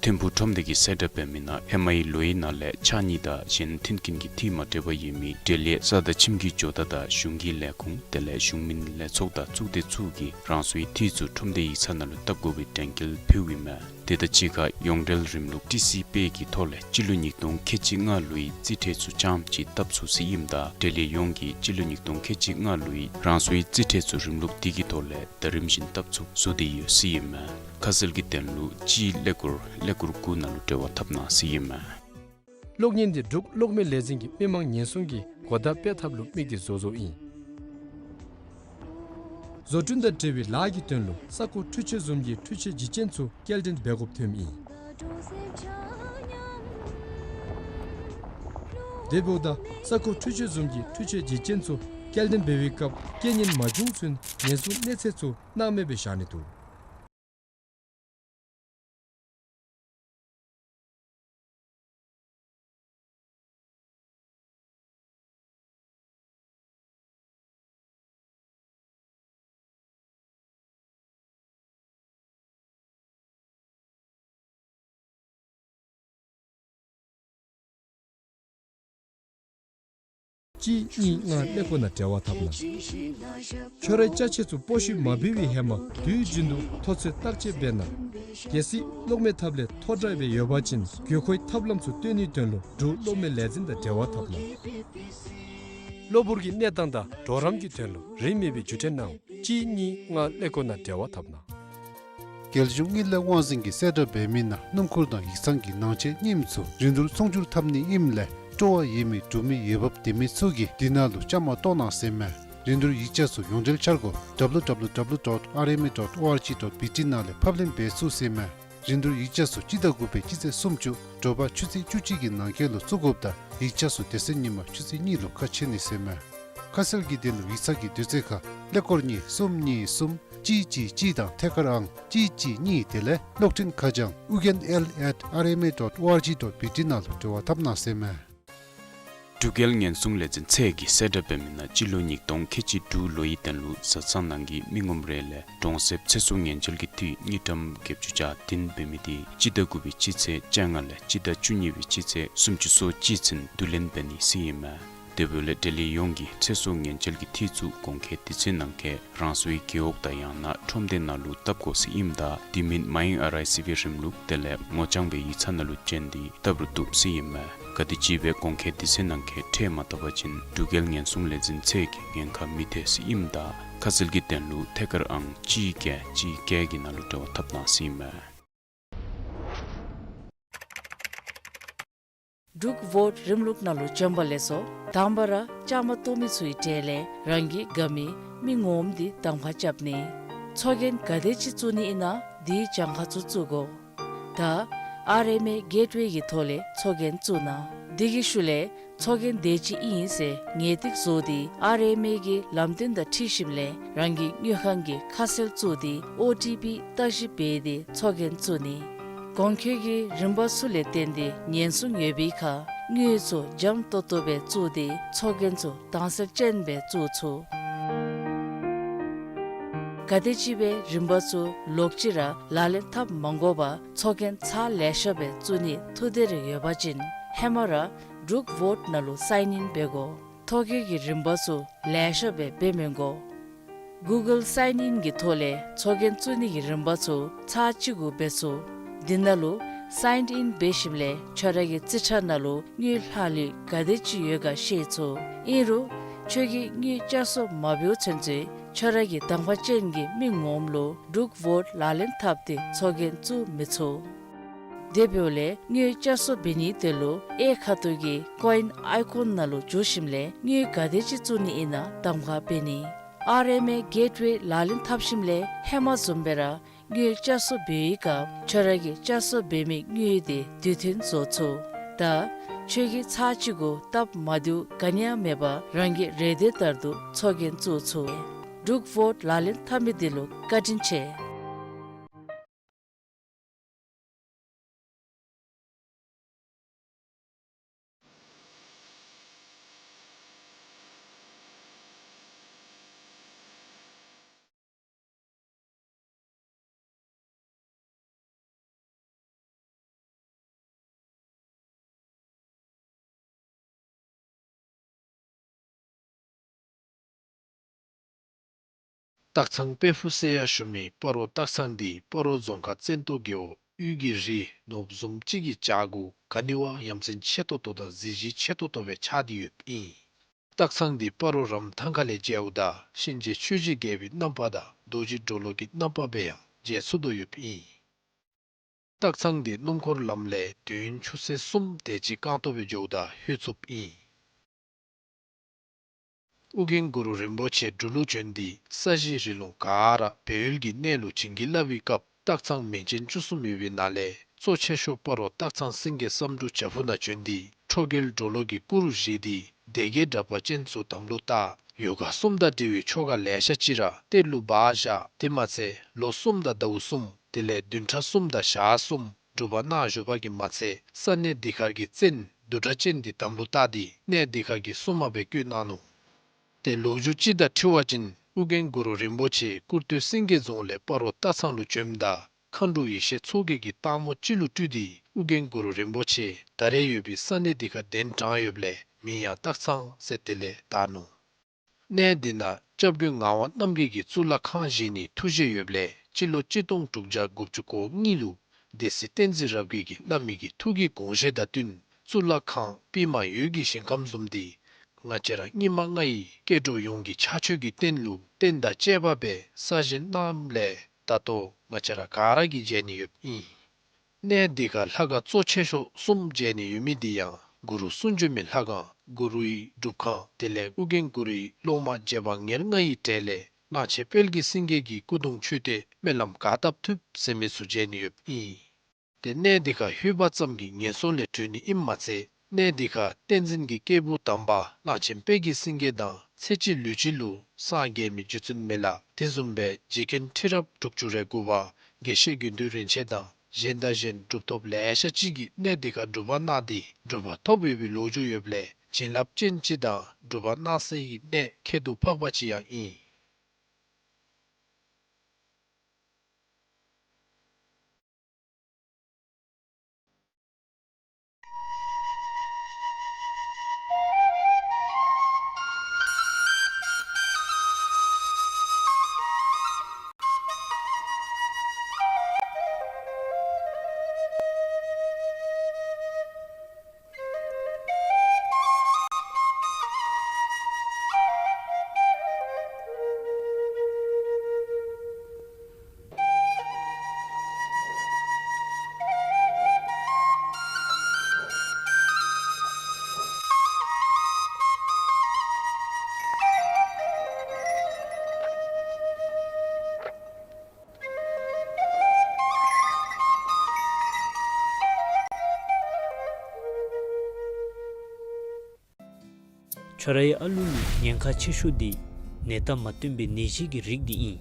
ཐིམ་ཕུག་ཁྲོམ་སྡེ་གིས་གསལ་བསྒྲགས་འབད་མི་ནང་ཧེ་མའི་ལོའི་ནང་ལས་ཕྱགས་སྙིགས་དང་གཞན་མཐུན་རྐྱེན་གྱི་འཐུས་མ་འདྲཝ་ཡོད་མི་འབྲེལ་ཡོད་ས་དང་ཁྱིམ་གྱི་ཇོ་བདག་དང་གཞུང་གི་ལས་ཁུངས་དེ་ལས་གཞུང་མིན་ལས་ཚོགས་དང་གཙུག་སྡེ་ཚུ་གིས་རང་སོའི་འཐུས་ཚུ་ཁྲོམ་སྡེའི་ཡིག་ཚང་ནང་ལུ་བཏབ་དགོ་པའི་དྲན་སྐུལ་ཕུལཝ་ཨིན་མས། དེ་དང་གཅིག་ཁར་ཡོངས་འབྲེལ་རིམ་ལུགས་ཊི་སི་པེ་གི་ཐོག་ལས་སྤྱི་ལོ་ཉིས་སྟོང་ཁལ་གཅིག་ལྔ་ལོའི་རྩིས་ཁྲ་ཚུ་རྐྱངམ་གཅིག་བཏབ་ཚུགས་ཟེར་ཨིནམ་ད་འབྲེལ་ཡོད་ཡོངས་ཀྱིས་སྤྱི་ལོ་ཉིས་སྟོང་ཁལ་གཅིག་ལྔ་ལོའི་རང་སོའི་རྩིས་ཁྲ་ཚུ་རིམ་ལུགས་དེ་གི་ཐོག་ལས་ཟླ་རིམ་བཞིན་བཏབ་ཚུགས་བཟོ་སྟེ་ཡོད་ཟེར་ཨིན་མས། ཁ་གསལ་གྱི་དོན་ལུ་སྤྱིའི་ཀླད་ཀོར་ཀླད་ཀོར་དགུ་ནང་ལུ་འབྲེལ་བ་འཐབ་གནང་ཟེར་ཨིན་མས། གློག་བརྙན་འདི་འབྲུག་གློག་མེ་ལས་འཛིན་གྱིས་མི་མང་ཉེན་སྲུང་གི་གོ་བརྡ་སྤེལ་ཐབས་ལུ་དམིགས་ཏེ་བཟོ་བཟོཝ་ཨིན། བཟོ་སྐྲུན་དང་འབྲེལ་བའི་ལཱ་གི་དོན་ལུ་ས་རྐོ་འཕྲུལ་ཆས་བཟུམ་གྱི་འཕྲུལ་ཆས་བརྗེ་ཅན་ཚུ་སྐྱེལ་འདྲེན་འབད་དགོཔ་ཐོནམ་ཨིན། དེ་འབདཝ་ད་ས་རྐོ་འཕྲུལ་ཆས་བཟུམ་གྱི་འཕྲུལ་ཆས་བརྗེ་ཅན་ཚུ་སྐྱེལ་འདྲེན་འབད་བའི་སྐབས་རྐྱེན་ངན་མ་བྱུང་ཚུན་ཉེན་སྲུང་གནས་ཚད་ཚུ་སྣང་མེད་སྦེ་བཞག་ནི་འདུག། གཅིག་གཉིས་ལྔ་ཀླད་ཀོར་ནང་འབྲེལ་བ་འཐབ་གནང་། ཁྱོད་རའི་ཅ་ཆས་ཚུ་སྤོ་བཤུད་མ་འབད་བའི་ཧེ་མ་དུས་རྒྱུན་དུ་མཐོ་ཚད་བརྟག་དཔྱད་འབད་གནང་། གལ་སྲིད་གློག་མེ་ཐབ་ལས་མཐོ་དྲགས་སྦེ་ཡོད་པ་ཅིན་དགོས་མཁོའི་ཐབས་ལམ་ཚུ་སྟོན་ནིའི་དོན་ལུ་འབྲུག་གློག་མེ་ལས་འཛིན་དང་འབྲེལ་བ་འཐབ་གནང་། གློ་བུར་གྱི་གནས་སྟངས་དང་གྲོགས་རམ་གྱི་དོན་ལུ་རིན་མེད་པའི་བརྒྱུད་འཕྲིན་གནང་། གཅིག་གཉིས་ལྔ་ཀླད་ཀོར་ནང་འབྲེལ་བ་འཐབ་གནང་། རྒྱལ་གཞུང་དངུལ་ལས་དབང་འཛིན་གྱིས་གསལ་བསྒྲགས་འབད་མི་ནང་སྣུམ་འཁོར་དང་ཡིག་ཚང་གི་ནང་ཆས་རྙིངམ་ཚུ་རིན་བསྡུར་ཚོང་སྒྱུར་འཐབ་ནི་ཨིནམ་ལས་སྤྲོ་བ་ཡོད་མི་འབྲུག་མི་འོས་འབབ་ལྡན་མི་ཚུ་གིས་འདི་ནང་ལུ་བཅའ་མར་གཏོགས་གནང་ཟེར་མས། རིན་བསྡུར་ཡིག་ཆ་ཚུ་ཡོངས་འབྲེལ་འཆར་སྒོ་W W W dot R M A dot O R G dot B T ནང་ལས་ཕབ་ལེན་འབད་ཚུགས་ཟེར་མས། རིན་བསྡུར་ཡིག་ཆ་ཚུ་སྤྱི་ཟླ་དགུ་པའི་སྤྱི་ཚེས་སུམ་ཅུ་དྲོ་པ་ཆུ་ཚོད་བཅུ་གཅིག་གི་ནང་འཁོད་ལུ་བཙུགས་དགོཔ་ད་ཡིག་ཆ་ཚུ་དེ་ཚེ་ཉིན་མ་ཆུ་ཚོད་གཉིས་ལུ་ཁ་ཕྱེ་ནི་ཟེར་མས། ཁ་གསལ་གྱི་དོན་ལུ་ཡིག་ཚང་གི་དུས་ཚོད་ཁར་ཀླད་ཀོར་གཉིས་གསུམ་གཉིས་གསུམ་གཅིག་གཅིག་གཅིག་དང་ཐད་ཀར་ཨང་གཅིག་གཅིག་གཉིས་དེ་ལས་གློག་འཕྲིན་ཁ་བྱང་ཨུ་རྒྱན་L at R M A dot O R G dot B T ནང་ལུ་འབྲེལ་བ་འཐབ་གནང་ཟེར་མས། འབྲུག་རྒྱལ་ཉེན་སྲུང་ལས་འཛིན་ཚད་ཀྱིས་གསལ་བསྒྲགས་འབད་མི་ནང་སྤྱི་ལོ་ཉིས་སྟོང་ཁལ་གཅིག་དྲུག་ལོའི་དོན་ལུ་བཟའ་ཚང་ནང་གི་མི་ངོམ་རེ་ལས་གྲོང་གསེབ་ཚེ་སྲོག་ཉེན་བཅོལ་གྱི་འཐུས་དངུལ་ཀྲམ་བརྒྱད་ཅུ་གྱ་བདུན་འབད་མི་དེ་སྤྱི་ཟླ་དགུ་པའི་སྤྱི་ཚེས་བཅོ་ལྔ་ལས་སྤྱི་ཟླ་བཅུ་གཉིས་པའི་སྤྱི་ཚེས་སུམ་ཅུ་སོ་གཅིག་ཚུན་བསྡུ་ལེན་འབད་ནི་ཟེར་ཨིན་མས། དེ་འབདཝ་ལས་འབྲེལ་ཡོད་ཡོངས་ཀྱིས་ཚེ་སྲོག་ཉེན་བཅོལ་གྱི་འཐུས་ཚུ་གོང་འཁོད་དུས་ཚོད་ནང་འཁོད་རང་སོའི་རྒེད་འོག་དང་ཡང་ན་ཁྲོམ་སྡེ་ནང་ལུ་བཏབ་དགོ་ཟེར་ཨིནམ་ད་དེ་མིན་མ་ཡེངས་ཨར་ཨའི་སི་བི་རིམ་ལུགས་དེ་ལས་ངོ་རྐྱང་སྦེ་ཡིག་ཚང་ནང་ལུ་བྱོན་ཏེ་བཏབ་རུང་བཏུབ་ཟེར་ཨིན་མས། ག་དེམ་ཅིག་སྦེ་གོང་འཁོད་དུས་ཚོད་ནང་འཁོད་ཁྲལ་མ་བཏབ་པ་ཅིན་འབྲུག་རྒྱལ་ཉེན་སྲུང་ལས་འཛིན་ཚད་ཀྱིས་ཉེན་ཁ་མི་ཐེག་ཟེར་ཨིནམ་ད་ཁ་གསལ་གྱི་དོན་ལུ་ཐད་ཀར་ཨང་གཅིག་བརྒྱད་གཅིག་བརྒྱད་ཀྱི་ནང་ལུ་འབྲེལ་བ་འཐབ་གནང་ཟེར་ཨིན་མས། འབྲུག་ཝོཊ་རིམ་ལུགས་ནང་ལུ་བྱོན་པ་ལེགས་སོ། དང་པ་ར་བཅའ་མར་གཏོགས་མི་ཚུའི་གྲས་ལས་རང་གི་དགའ་མི་མི་ངོམ་འདི་གདམ་ཁ་རྐྱབ་ནི། ཚོགས་རྒྱན་ག་དེ་ཅིག་བཙུགས་ནི་ཨིན་ན་དེའི་གྱངས་ཁ་ཚུ་བཙུགས་དགོ། ད་ཨར་ཨེམ་ཨེ་གེཊ་ཝེ་གི་ཐོག་ལས་ཚོགས་རྒྱན་བཙུགས་གནང་། དེ་གི་ཤུལ་ལས་ཚོགས་རྒྱན་དེ་ཅིག་ཨིན་ཟེར་ངེས་ཏིག་བཟོ་སྟེ་ཨར་ཨེམ་ཨེ་གི་ལམ་སྟོན་དང་འཁྲིལ་ཞིནམ་ལས་རང་གི་དངུལ་ཁང་གི་ཁ་གསལ་བཙུགས་ཏེ་ཨོ་ཊི་པི་བརྟག་ཞིབ་འབད་དེ་ཚོགས་རྒྱན་བཙུགས་ནི། གོང་འཁོད་ཀྱི་རིམ་པ་ཚུ་ལས་བརྟེན་ཏེ་ཉེན་སྲུང་ཡོད་པའི་ཁར་དངུལ་ཚུ་འཇམ་ཏོང་ཏོ་སྦེ་བཙུགས་ཏེ་ཚོགས་རྒྱན་ཚུ་དྭངས་གསལ་ཅན་སྦེ་བཙུགས་ཚུགས། ག་དེམ་ཅིག་སྦེ་རིམ་པ་ཚུ་ལོག་ཅི་ར་ལག་ལེན་འཐབ་མ་དགོ་པར་ཚོགས་རྒྱན་ཚར་ལེ་ཤ་སྦེ་བཙུགས་ནི་ཐུགས་འདོད་རེ་ཡོད་པ་ཅིན་ཧེ་མ་ར་འབྲུག་ཝོཊ་ནང་ལུ་སའིན་ཨིན་འབད་དགོ། ཐོ་བཀོད་ཀྱི་རིམ་པ་ཚུ་ལེ་ཤ་སྦེ་འབད་མི་དགོ། གུ་གཱལ་སའིན་ཨིན་གྱི་ཐོག་ལས་ཚོགས་རྒྱན་བཙུགས་ནི་གི་རིམ་པ་ཚུ་ཚར་གཅིག་གུ་འབད་ཚུགས། འདི་ནང་ལུ་སའིན་ཨིན་འབད་ཞིནམ་ལས་ཁྱོད་ར་གི་རྩིས་ཁྲ་ནང་ལུ་དངུལ་ལྷག་ལུས་ག་དེམ་ཅིག་ཡོད་ག་ཤེས་ཚུགས། ཨིན་རུང་ཁྱོད་ཀྱིས་དངུལ་བསྐྱར་གསོ་མ་འབདཝ་ཚུན་ཚོད་ཁྱོད་ར་གི་གདམ་ཁ་ཅན་གྱི་མི་ངོམ་ལུ་འབྲུག་ཝོཊ་ལག་ལེན་འཐབ་སྟེ་ཚོགས་རྒྱན་བཙུགས་མི་ཚུགས། དེ་འབདཝ་ལས་དངུལ་བསྐྱར་གསོ་འབད་ནིའི་དོན་ལུ་གཡས་ཁ་ཐུག་གི་ཀོ་ཨིན་ཨའི་ཀོན་ནང་ལུ་འཛུལ་ཞིནམ་ལས་དངུལ་ག་དེམ་ཅིག་བཙུགས་ནི་ཨིན་ན་གདམ་ཁ་འབད་ནི། ཨར་ཨེམ་ཨེ་གེཊ་ཝེ་ལག་ལེན་འཐབ་ཞིནམ་ལས་ཧེ་མ་བཟུམ་སྦེ་ར་དངུལ་བསྐྱར་གསོ་འབད་བའི་སྐབས་ཁྱོད་ར་གིས་བསྐྱར་གསོ་འབད་མི་དངུལ་དེ་དུས་མཐུན་བཟོ་ཚུགས། ད་ ཁྱོད་ཀྱིས་ཚར་གཅིག་གུ་སྟབས་མ་བདེཝ་ག་ནི་ཡང་མེད་པར་རང་གི་རེ་འདོད་ལྟར་དུ་ཚོགས་རྒྱན་བཙུགས་ཚུགས། འབྲུག་བོཊ་ལག་ལེན་འཐབ་མི་འདི་ལུ་བཀའ་དྲིན་ཆེ། སྟག་ཚང་དཔལ་ཕུག་ཟེར་ཡང་ཞུ་མི་སྤ་རོ་སྟག་ཚང་འདི་སྤ་རོ་རྫོང་ཁག་བཙན་ཏོ་རྒེད་འོག་དབུས་ཀྱི་རི་ནོར་བུ་བཟུམ་ཅིག་གི་བྱག་གུ་ག་ནི་བ་ཡ་མཚན་ཆེ་ཏོག་ཏོ་དང་གཟི་བརྗིད་ཆེ་ཏོག་ཏོ་སྦེ་ཆགས་ཏེ་ཡོདཔ་ཨིན། སྟག་ཚང་འདི་སྤ་རོ་རམ་ཐང་ཁ་ལས་མཇལཝ་ད་གཤིན་རྗེ་ཆོས་ཀྱི་རྒྱལ་པོའི་རྣམ་པ་དང་རྡོ་རྗེ་གྲོ་ལོད་ཀྱི་རྣམ་པ་སྦེ་ཡང་མཇལ་ཚུགས་དོ་ཡོདཔ་ཨིན། སྟག་ཚང་འདི་སྣུམ་འཁོར་ལམ་ལས་དུས་ཡུན་ཆུ་ཚོད་གསུམ་དེ་ཅིག་རྐང་སྟོང་སྦེ་འགྱོཝ་ད་ལྷོད་ཚུགསཔ་ཨིན། ཨོ་རྒྱན་གུ་རུ་རིན་པོ་ཆེ་འབྲུག་ལུ་བྱོན་ཏེ་ས་གཞི་རི་ལུང་ག་ར་སྦས་ཡུལ་གྱི་གནས་ལུ་བྱིན་གྱིས་བརླབས་པའི་སྐབས་སྟག་ཚང་མིང་ཅན་བཅུ་གསུམ་ཡོད་པའི་ནང་ལས་གཙོ་ཆེ་ཤོས་སྤ་རོ་སྟག་ཚང་སེང་གེ་བསམ་འགྲུབ་བྱག་ཕུག་ནང་བྱོན་ཏེ་ཁྲོ་རྒྱལ་གྲོ་ལོད་ཀྱི་སྐུ་རུ་བཞེངས་ཏེ་སྡེ་བརྒྱད་དྲེགས་པ་ཅན་ཚུ་དམ་ལུ་བཏགས། ཡོ་ག་གསུམ་དང་འབྲེལ་བའི་ཆོ་ག་ལེ་ཤ་ཅིག་ར་གཏེར་ལུ་སྦ་བཞག། དེ་མ་ཚད་ལོ་གསུམ་དང་ཟླཝ་གསུམ་དེ་ལས་བདུན་ཕྲག་གསུམ་དང་ཞག་གསུམ་སྒྲུབ་པ་གནང་བཞུགས་པ་གིས་མ་ཚད་ས་གནས་འདི་ཁར་གྱི་བཙན་བདུད་དྲེགས་ཅན་འདི་དམ་ལུ་བཏགས་ཏེ་གནས་འདི་ཁར་གྱི་སྲུང་མ་སྦེ་བསྐོས་གནང་ནུག། ཏེ་ལོ་རྒྱུས་ཅིག་དང་འཁྲིལ་བ་ཅིན་ཨོ་རྒྱན་གུ་རུ་རིན་པོ་ཆེ་སྐུར་སྟོད་སེང་གེ་རྫོང་ལས་སྤ་རོ་སྟག་ཚང་ལུ་བྱོནམ་ད་མཁའ་འགྲོ་ཡེ་ཤེས་མཚོ་རྒྱལ་གྱིས་སྟག་མོ་ཅིག་ལུ་སྤྲུལ་ཏེ་ཨོ་རྒྱན་གུ་རུ་རིན་པོ་ཆེ་ད་རེས་ཡོད་པའི་ས་གནས་འདི་ཁར་གདན་དྲངས་ཡོདཔ་ལས་མིང་ཡང་སྟག་ཚང་ཟེར་དེ་ལས་བཏགས་ནུག། གནས་འདི་ནང་སྐྱབས་མགོན་ངག་དབང་རྣམ་རྒྱལ་གྱིས་གཙུག་ལག་ཁང་བཞེངས་ནིའི་ཐུགས་བཞེད་ཡོདཔ་ལས་སྤྱི་ལོ་གཅིག་སྟོང་དྲུག་བརྒྱ་དགུ་བཅུ་གོ་གཉིས་ལུ་སྡེ་སྲིད་བསྟན་འཛིན་རབ་རྒྱས་ཀྱིས་བླ་མའི་གི་ཐུགས་ཀྱི་དགོངས་བཞེད་དང་བསྟུན་གཙུག་ལག་ཁང་པདྨ་འོད་ཀྱི་ཞིང་ཁམས་བཟུམ་འདི་ང་བཅས་ར་སྙིགས་མ་ལྔ་ཡི་སྐྱེ་འགྲོ་ཡོངས་ཀྱི་ཕྱག་མཆོད་ཀྱི་རྟེན་ལུ་རྟེན་དང་བཅས་པ་སྦེ་གསར་བཞེངས་གནངམ་ལས་ད་ལྟོ་ང་བཅས་ར་ག་ར་གིས་མཇལ་ནི་ཡོདཔ་ཨིན། གནས་འདི་ཁར་ལྷ་ཁང་གཙོ་ཆེ་ཤོས་གསུམ་མཇལ་ནི་ཡོད་མི་འདི་ཡང་གུ་རུ་གསུང་བྱོན་མའི་ལྷ་ཁང་གུ་རུའི་སྒྲུབ་ཁང་དེ་ལས་ཨོ་རྒྱན་གུ་རུའི་སློབ་མ་རྗེ་འབངས་ཉེར་ལྔ་ཡི་གྲས་ལས་གླང་ཆེན་དཔལ་གྱི་སེང་གེ་གི་སྐུ་གདུང་མཆོད་རྟེན་སྨོན་ལམ་ག་བཏབ་ཐུབ་ཟེར་མི་ཚུ་མཇལ་ནི་ཡོདཔ་ཨིན། ཏེ་གནས་འདི་ཁར་ལྷོད་པ་ཙམ་གྱིས་ངན་སོང་ལས་གྲོལ་ནི་ཨིནམ་མ་ཚད་གནས་འདི་ཁར་བསྟན་འཛིན་གྱི་སྐྱེས་བུ་དམ་པ་གླང་ཆེན་དཔལ་གྱི་སེང་གེ་དང་ཚེ་གཅིག་ལུས་གཅིག་ལུ་སངས་རྒྱས་མི་རྗེ་བཙུན་མི་ལ་དེ་བཟུམ་སྦེ་རྗེ་མཁན་ཁྲི་རབས་དྲུག་ཅུ་རེ་དགུ་པ་དགེ་བཤེས་དགེ་འདུན་རིན་ཆེན་དང་གཞན་དང་གཞན་གྲུབ་ཐོབ་ལེ་ཤ་ཅིག་གིས་གནས་འདི་ཁར་སྒྲུབ་པ་གནང་སྟེ་གྲུབ་པ་ཐོབ་ཡོད་པའི་ལོ་རྒྱུས་ཡོདཔ་ལས་བྱིན་རླབས་ཅན་ཅིག་དང་གྲུབ་པ་གནང་སའི་གནས་ཁྱད་དུ་འཕགས་པ་ཅིག་ཡང་ཨིན། ཁྱོད་རའི་ཨ་ལུ་ལུ་ཉེན་ཁ་ཆེ་ཤོས་འདི་ནད་རྟགས་མ་སྟོན་པའི་ནད་གཞི་གི་རིགས་འདི་ཨིན།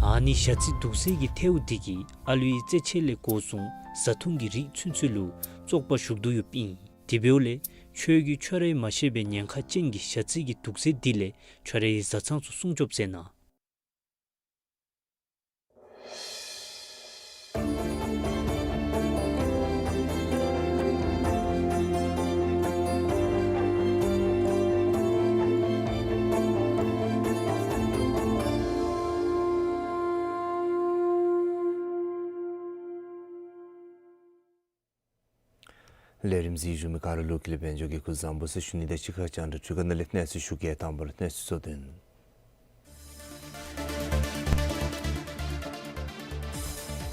ཨ་ནི་ཞ་རྩི་དུག་སེལ་གྱི་ཐལཝ་འདི་གིས་ཨ་ལུའི་རྩེད་ཆས་ལས་འགོ་བཟུང་བཟའ་འཐུང་གི་རིགས་ཚུན་ཚོད་ལུ་བཙོག་པ་ཞུགས་དོ་ཡོདཔ་ཨིན། དེ་འབདཝ་ལས་ཁྱོད་ཀྱིས་ཁྱོད་རའི་མ་ཤེས་པའི་ཉེན་ཁ་ཅན་གྱི་ཞ་རྩི་གི་དུག་སེལ་འདི་ལས་ཁྱོད་རའི་བཟའ་ཚང་ཚུ་སྲུང་སྐྱོབ་མཛད་གནང་། ལས་རིམ་གཟིགས་བཞུགས་མི་ག་ར་ལུ་ཀུན་ལེགས་དཔལ་འབྱོར་གྱི་སྐུ་གཟུགས་བཟང་པོ་ཟེར་ཞུ་ནི་དང་གཅིག་ཁར་རྒྱང་བསྒྲགས་འཕྲུལ་ཁང་ནང་ལས་གནས་ཚུལ་ཞུ་གེ། དང་པ་ར་གནས་ཚུལ་གཙོ་དོན།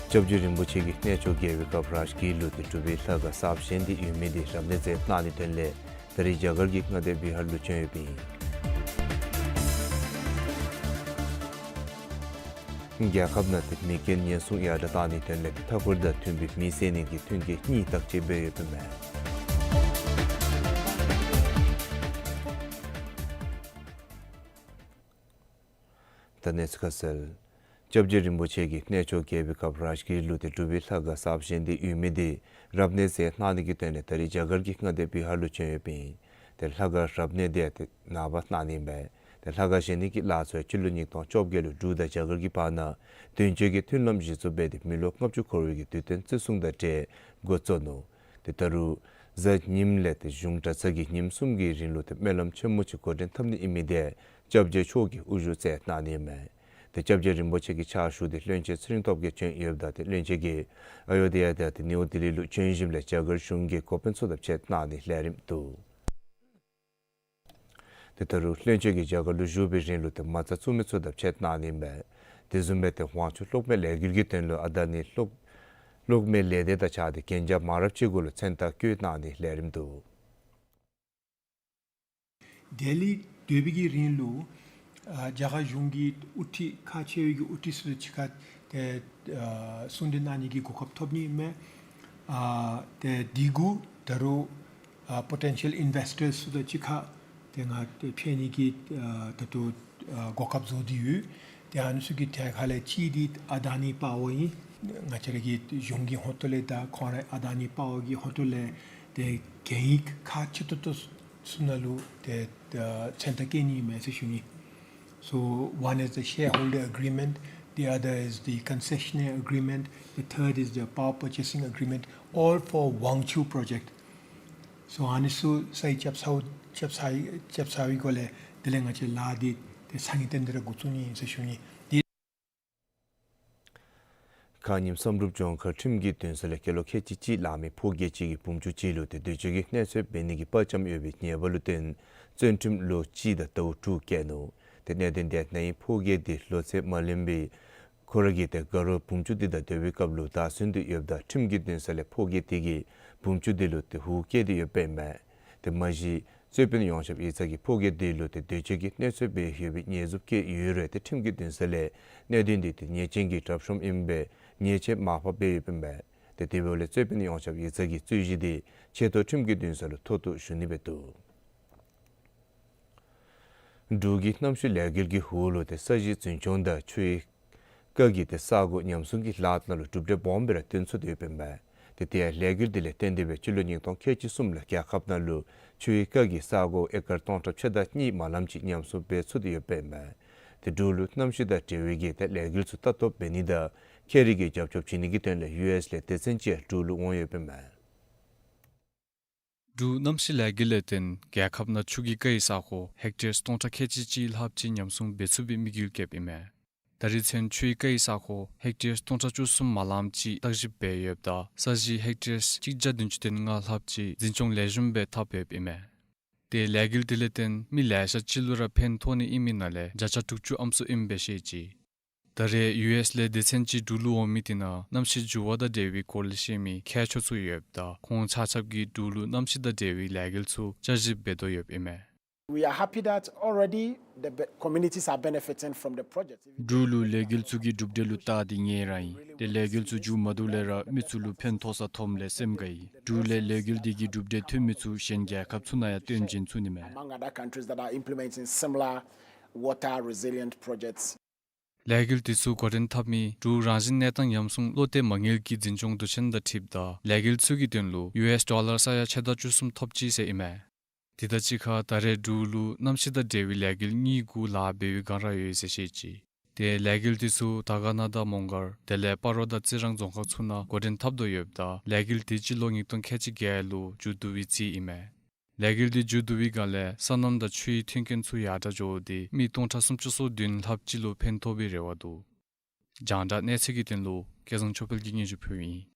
སྐྱབས་རྗེ་རིན་པོ་ཆེ་གིས་གནས་མཆོག་རྒྱལ་བའི་ཁབ་རཱཇ་གིར་ལུ་ཏེ་སྒྲུབ་པའི་ལྷ་ཁང་གསར་བཞེངས་ཏེ་ཡོད་མི་འདི་རབ་གནས་མཛད་གནང་ནིའི་དོན་ལས་ད་རེས་རྒྱ་གར་གྱི་མངའ་སྡེ་བི་ཧར་ལུ་བྱོན་ཡོདཔ་ཨིན། རྒྱལ་ཁབ་ནང་ཏེ་མེ་རྐྱེན་ཉེན་སྲུང་ཡར་དྲག་གཏང་ནིའི་དོན་ལས་ཏེ་མཐའ་འཁོར་དང་མཐུན་པའི་མེ་བསད་ནི་གི་མཐུན་རྐྱེན་གཉིས་བརྟག་དཔྱད་འབད་ཡོདཔ་མས། ད་གནས་ཚུལ་ཁ་གསལ། སྐྱབས་རྗེ་རིན་པོ་ཆེ་གིས་གནས་མཆོག་རྒྱལ་པོའི་ཁབ་རཱཇ་གིར་ལུ་ཏེ་འབྲུག་པའི་ལྷ་ཁང་གསརཔ་བཞེངས་ཏེ་ཡོད་མི་འདི་རབ་གནས་མཛད་གནང་ནི་གི་དོན་ལས་ད་རེས་རྒྱ་གར་གྱི་མངའ་སྡེ་བི་ཧར་ལུ་བྱོན་ཡོདཔ་ཨིན། ཏེ་ལྷ་ཁང་རབ་གནས་འདི་ཡང་ཏེ་ནངས་པ་གནང་ནི་ཨིན་པས། ཏེ་ལྷ་ཁང་བཞེངས་ནི་གི་ལཱ་ཚུ་ཡང་སྤྱི་ལོ་ཉིས་སྟོང་བཅོ་བརྒྱད་ལུ་འབྲུག་དང་རྒྱ་གར་གྱི་བར་ན་དོན་གཅོད་ཀྱི་མཐུན་ལམ་གཞི་བཙུགས་འབད་དེ་མི་ལོ་ལྔ་བཅུ་འཁོར་བའི་གི་དུས་སྟོན་བརྩི་སྲུང་དང་འབྲེལ་འགོ་བཙུགས་ནུག། ཏེ་ད་རུང་གཟའ་ཉིམ་ལས་ཏེ་གཞུང་གྲྭ་ཚང་གིས་ཉིནམ་གསུམ་གྱི་རིང་ལུ་ཏེ་སྨོན་ལམ་ཆེན་མོ་ཅིག་འགོ་འདྲེན་འཐབ་ནི་ཨིན་མི་འདི་སྐྱབས་རྗེ་མཆོག་གིས་དབུ་བཞུགས་མཛད་གནང་ནི་ཨིན་མས། ཏེ་སྐྱབས་རྗེ་རིན་པོ་ཆེ་གི་ཕྱག་ཞུ་སྟེ་བློན་ཆེན་ཚེ་རིང་སྟོབས་རྒྱས་བྱོན་ཡོདཔ་ད་ཏེ་བློན་ཆེན་གྱིས་ཨ་ཡོ་དྷ་ཡ་དང་ཏེ་ནིའུ་ལྡི་ལི་ལུ་བྱོན་ཞིནམ་ལས་རྒྱ་གར་གཞུང་གི་འགོ་དཔོན་ཚུ་དང་ཕྱད་གནང་ནི་ལས་རིམ་འདུག། ཏེ་ད་རུང་བློན་ཆེན་གྱིས་རྒྱ་གར་ལུ་བཞུགས་པའི་རིང་ལུ་ཏེ་མ་རྩ་བཙུགས་མི་ཚུ་དང་ཕྱད་གནང་ནི་ཨིན་པས། དེ་བཟུམ་སྦེ་ཏེ་དབང་ཕྱུག་གློག་མེ་ལས་འགུལ་གྱི་དོན་ལུ་ཨ་དཱ་ནི་གློག་གློག་མེ་ལས་སྡེ་དང་བཅས་ཏེ་གན་རྒྱ་མ་རབས་ཅིག་གུ་ལུ་མཚན་རྟགས་བཀོད་གནང་ནི་ལས་རིམ་འདུག། ལྡི་ལི་སྡོད་པའི་གི་རིང་ལུ་ཨ་རྒྱ་གར་གཞུང་གི་དབུ་ཁྲིད་ཁག་ཆེ་བའི་གི་དབུ་ཁྲིད་ཚུ་དང་གཅིག་ཁར་ཏེ་ཨ་གསུང་གྲོས་གནང་ནི་གི་གོ་སྐབས་ཐོབ་ནི་ཨིན་མས། ཨ་ཏེ་དེ་གུ་ད་རུང་ཨ་པོ་ཊེན་ཤལ་ཨིན་བེསི་ཊརསི་ཚུ་དང་གཅིག་ཁར་ཏེ་ང་ཏེ་ཕྱད་ནི་གི་ཨ་ད་ལྟོ་ཨ་གོ་སྐབས་བཟོ་སྟེ་ཡོད། ཏེ་ཨ་ནི་ཚུ་གི་གྲས་ཁ་ལས་གཅིག་འདི་ཨ་དཱ་ནི་པ་ཝར་ཨིན། ང་བཅས་ར་གི་གཞུང་གི་ཧོངས་ལས་དང་ཁོང་ར་ཨ་དཱ་ནི་པ་ཝར་གྱི་ཧོངས་ལས་ཏེ་གན་ཡིག་ཁག་ཆེ་ཏོག་ཏོ་ཚུ་ནང་ལུ་ཏེ་ཨ་མཚན་རྟགས་བཀོད་ནི་ཨིན་མས་ཟེར་ཞུ་ནི། So one is the shareholder agreement, the other is the concessionaire agreement, the third is the power purchasing agreement, all for Wangchhu project. So ཨ་ནི་ཚུ་སའི་རྐྱབ་ཚརཝ་རྐྱབ་ཚར་རྐྱབ་ཚར་བའི་སྒོ་ལས་དེ་ལས་ང་བཅས་ལཱ་འདི་ཏེ་སང་ཉིན་སྟོན་ཏེ་ར་འགོ་བཙུགས་ནི་ཨིན་ཟེར་ཞུ་ནི། ཏེ་ཁ་ཉིནམ་བསམ་གྲུབ་ལྗོངས་མཁར་ཁྲིམས་ཀྱི་འདུན་ས་ལས་སྐྱེས་ལོ་ཁལ་གཅིག་གཅིག་ལང་མི་ཕོ་སྐྱེས་ཅིག་གིས་བུམོ་ཅུང་ཅིག་ལུ་ཏེ་འདོད་སྤྱོད་ཀྱི་གནོད་འཚེ་འབད་ནི་གི་དཔའ་བཅམ་ཡོད་པའི་ཉེས་པ་ལུ་བརྟེན་བཙོན་ཁྲིམས་ལོ་གཅིག་དང་ཟླཝ་དྲུག་བཀལ་ནུག། ཏེ་གནད་དོན་དེ་ནང་ཕོ་སྐྱེས་དེ་ལོ་ཚད་མ་ལོན་པའི་ཁོ་ར་གི་ཏེ་དགའ་རོགས་བུམོ་ཅུང་དེ་དང་སྡོད་པའི་སྐབས་ལུ་བདའ་ཟུན་ཏེ་ཡོདཔ་ད་ཁྲིམས་ཀྱི་འདུན་ས་ལས་ཕོ་སྐྱེས་དེ་གིས་བུམོ་ཅུང་དེ་ལུ་ཏེ་ཧུབ་བཀལ་ཏེ་ཡོདཔ་ཨིན་མས། ཏེ་མ་གཞི་རྩོད་དཔོན་ཡོངས་ཁྱབ་ཡིག་ཚང་གིས་ཕོ་སྐྱེས་དེ་ལུ་ཏེ་འདོད་སྤྱོད་ཀྱི་གནོད་འཚེ་འབད་ཡོད་པའི་ཉེས་འཛུགས་བཀལ་ཡོད་རུང་ཏེ་ཁྲིམས་ཀྱི་འདུན་ས་ལས་གནད་དོན་དེ་ཏེ་ཉེས་ཅན་གྱི་གྲབས་གཤོམ་ཨིན་པས་ཉེས་ཆད་མར་ཕབ་འབད་ཡོདཔ་ཨིན་པས། ཏེ་དེ་འབདཝ་ལས་རྩོད་དཔོན་ཡོངས་ཁྱབ་ཡིག་ཚང་གིས་རྩོད་གཞི་དེ་ཆེ་མཐོ་ཁྲིམས་ཀྱི་འདུན་ས་ལུ་མཐོ་བསྡུ་ཞུ་ནི་སྦེ་འདུག། འབྲུག་གི་གནམ་གཤིས་ལས་འགུལ་གྱི་འོག་ལུ་ཏེ་ས་གཞི་འཛིན་སྐྱོང་དང་ཆུའི་རྐ་གི་ཏེ་ས་སྒོ་ཉམས་སྲུང་གི་ལཱ་ནང་ལུ་གྲུབ་འབྲས་སྦོམ་སྦེ་ར་བཏོན་ཚུགས་ཏེ་ཡོདཔ་ཨིན་པས། ཏེ་དེ་ཡང་ལས་འགུལ་དེ་ལས་བརྟེན་ཏེ་སྦེ་སྤྱི་ལོ་ཉིས་སྟོང་ཁལ་གཅིག་གསུམ་ལུ་རྒྱལ་ཁབ་ནང་ལུ་ཆུའི་རྐ་གི་ས་སྒོ་ཨེ་ཀར་སྟོང་ཕྲག་ཕྱེད་དང་གཉིས་མ་ལམ་ཅིག་ཉམས་སྲུང་འབད་ཚུགས་ཏེ་ཡོདཔ་ཨིན་པས། ཏེ་འབྲུག་ལུ་གནམ་གཤིས་དང་འབྲེལ་བའི་གི་ཏེ་ལས་འགུལ་ཚུ་ལྟ་རྟོག་འབད་ནི་དང་ཁེ་རིག་གི་རྒྱབ་སྐྱོར་བྱིན་ནི་གི་དོན་ལས་ཡུ་ཨེསི་ལས་སྡེ་ཚན་ཅིག་འབྲུག་ལུ་འོང་ཡོདཔ་ཨིན་པས། འབྲུག་གནམ་གཤིས་ལས་འགུལ་ལས་བརྟེན་རྒྱལ་ཁབ་ནང་ཆུ་གི་རྐ་གི་ས་སྒོ་ཧེག་ཊར་སྟོང་ཕྲག་ཁལ་གཅིག་གཅིག་ལྷགཔ་ཅིག་ཉམས་སྲུང་འབད་ཚུགས་པའི་དམིགས་ཡུལ་བསྐྱེདཔ་ཨིན་མས། ད་རེས་ཚུན་ཆུའི་རྐ་གི་ས་སྒོ་ཧེག་ཊར་སྟོང་ཕྲག་བཅུ་གསུམ་མ་ལམ་ཅིག་བརྟག་ཞིབ་འབད་ཡོདཔ་ད་ས་གཞི་ཧེག་ཊར་གཅིག་བརྒྱ་བདུན་ཅུ་དོན་ལྔ་ལྷགཔ་ཅིག་འཛིན་སྐྱོང་ལེགས་ཤོམ་སྦེ་འཐབ་ཡོདཔ་ཨིན་མས། ཏེ་ལས་འགུལ་དེ་ལས་བརྟེན་མི་ལེ་ཤ་ཅིག་ལུ་ར་ཕན་ཐོགས་ནི་ཨིན་མི་ནང་ལས་བརྒྱ་ཆ་དྲུག་ཅུ་ཨམ་སྲུ་ཨིན་པས་ཟེར་བཤད་ཅི། ད་རེས་ཡུ་ཨེསི་ལས་སྡེ་ཚན་ཅིག་འབྲུག་ལུ་འོང་མི་དེ་ནང་གནམ་གཤིས་འགྱུར་བ་དང་འབྲེལ་བའི་སྐོར་ལས་ཤེས་མི་མཁས་མཆོག་ཚུ་ཡོདཔ་ད་ཁོང་ཆ་ཁྱབ་ཀྱིས་འབྲུག་ལུ་གནམ་གཤིས་དང་འབྲེལ་བའི་ལས་འགུལ་ཚུ་བསྐྱར་ཞིབ་འབད་དོ་ཡོདཔ་ཨིན་མས། We are happy that already the be- communities are benefiting from the project. འབྲུག་ལུ་ལས་འགུལ་ཚུ་གི་གྲུབ་འབྲས་ལུ་བལྟ་སྟེ་ངེས་ར་ཨིན། ཏེ་ལས་འགུལ་ཚུ་མཇུག་མ་བསྡུ་ལས་ར་མི་ཚུ་ལུ་ཕན་ཐོགས་ས་ཐོནམ་ལས་སེམས་དགའ་ཡི། འབྲུག་ལས་ལས་འགུལ་དེ་གི་གྲུབ་འབྲས་ཐོན་མི་ཚུ་གཞན་རྒྱལ་ཁབ་ཚུ་ནང་ཡང་སྟོན་བྱིན་ཚུགས་ནི་མས། Among other countries that are implementing similar water resilient projects. ལས་འགུལ་དེ་ཚུ་འགོ་འདྲེན་འཐབ་མི་འབྲུག་རང་བཞིན་གནས་སྟངས་ཉམས་སྲུང་བློ་གཏད་མ་དངུལ་གྱི་འཛིན་སྐྱོང་དུས་ཆེན་དང་འཁྲིལཝ་ད་ལས་འགུལ་ཚུ་གི་དོན་ལུ་ཡུ་ཨེསི་ཌོ་ལར་ས་ཡ་ཕྱེད་དང་བཅུ་གསུམ་ཐོབ་ཅི་ཟེར་ཨིན་མས། དེ་དང་གཅིག་ཁར་ད་རེས་འབྲུག་ལུ་གནམ་གཤིས་དང་འབྲེལ་བའི་ལས་འགུལ་གཉིས་གུ་ལཱ་འབད་བའི་བསྒང་ར་ཡོད་ཟེར་བཤད་ཅི། ཏེ་ལས་འགུལ་དེ་ཚུ་དར་དཀར་ན་དང་མོང་སྒར་དེ་ལས་སྤ་རོ་དང་རྩི་རང་རྫོང་ཁག་ཚུ་ནང་འགོ་འདྲེན་འཐབ་དོ་ཡོདཔ་ད་ལས་འགུལ་དེ་སྤྱི་ལོ་ཉིས་སྟོང་ཁལ་གཅིག་བརྒྱད་ལུ་མཇུག་བསྡུ་བའི་རྩིས་ཨིན་མས། ལས་འགུལ་དེ་མཇུག་བསྡུ་བའི་བསྒང་ལས་སོ་ནམ་དང་ཆུའི་མཐུན་རྐྱེན་ཚུ་ཡར་དྲག་འགྱོ་སྟེ་མི་སྟོང་ཕྲག་སུམ་ཅུ་སོ་བདུན་ལྷགཔ་ཅིག་ལུ་ཕན་ཐོགས་པའི་རེ་བ་འདུག། རྒྱང་བསྒྲགས་གནས་ཚུལ་གྱི་དོན་ལུ་སྐལ་བཟང་ཆོས་འཕེལ་གྱིས་སྙན་ཞུ་ཕུལཝ་ཨིན།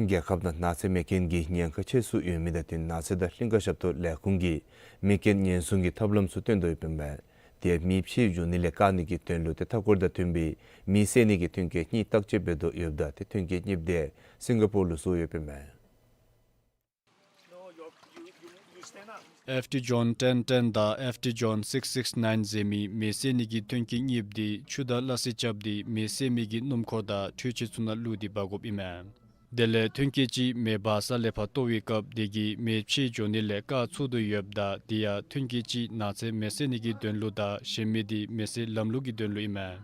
རྒྱལ་ཁབ་ནང་ནགས་ཚལ་མེ་རྐྱེན་གྱི་ཉེན་ཁ་ཆེ་སུ་ཡོད་མི་དང་བསྟུན་ནགས་ཚལ་དང་ལྷུན་ཁ་ཞབས་ཏོག་ལས་ཁུངས་ཀྱིས་མེ་རྐྱེན་ཉེན་སྲུང་གི་ཐབས་ལམ་ཚུ་བཏོན་དོ་ཡོདཔ་ཨིན་པས། དེ་མེ་ཕྱེ་འགྱོ་ནི་ལས་བཀག་ནི་གི་དོན་ལུ་ཏེ་མཐའ་འཁོར་དང་མཐུན་པའི་མེ་བསད་ནི་གི་མཐུན་རྐྱེན་གཉིས་བརྟག་དཔྱད་འབད་དོ་ཡོདཔ་ད་ཏེ་མཐུན་རྐྱེན་གཉིསཔོ་དེ་སིང་ག་པོར་ལུ་བཟོ་ཡོདཔ་ཨིན་པས། ཨེཕ་ཊི་ཇོན་ཊེན་ཊེན་དང་ཨེཕ་ཊི་ཇོན་སིགས་སིགས་ནའིན་ཟེར་མི་མེ་བསད་ནི་གི་མཐུན་རྐྱེན་གཉིསཔོ་དེ་ཆུ་དང་སླ་བསྲེ་རྐྱབ་སྟེ་མེ་བསད་མི་གི་སྣུམ་འཁོར་དང་འཕྲུལ་ཆས་ཚུ་ནང་བླུགས་ཏེ་འབག་དགོཔ་ཨིན་མས། དེ་ལས་ཐོན་སྐྱེད་ཅིག་མེ་འབར་ས་ལས་ཕར་གཏོར་བའི་སྐབས་དེ་གིས་མེ་ཕྱེ་འགྱོ་ནི་ལས་བཀག་ཚུགས་དོ་ཡོདཔ་ད་དེ་ཡང་ཐོན་སྐྱེད་ཅིག་ནགས་ཚལ་མེ་བསད་ནི་གི་དོན་ལུ་དང་གཞན་མི་དེ་མེ་བསད་ལམ་ལུགས་ཀྱི་དོན་ལུ་ཨིན་མས།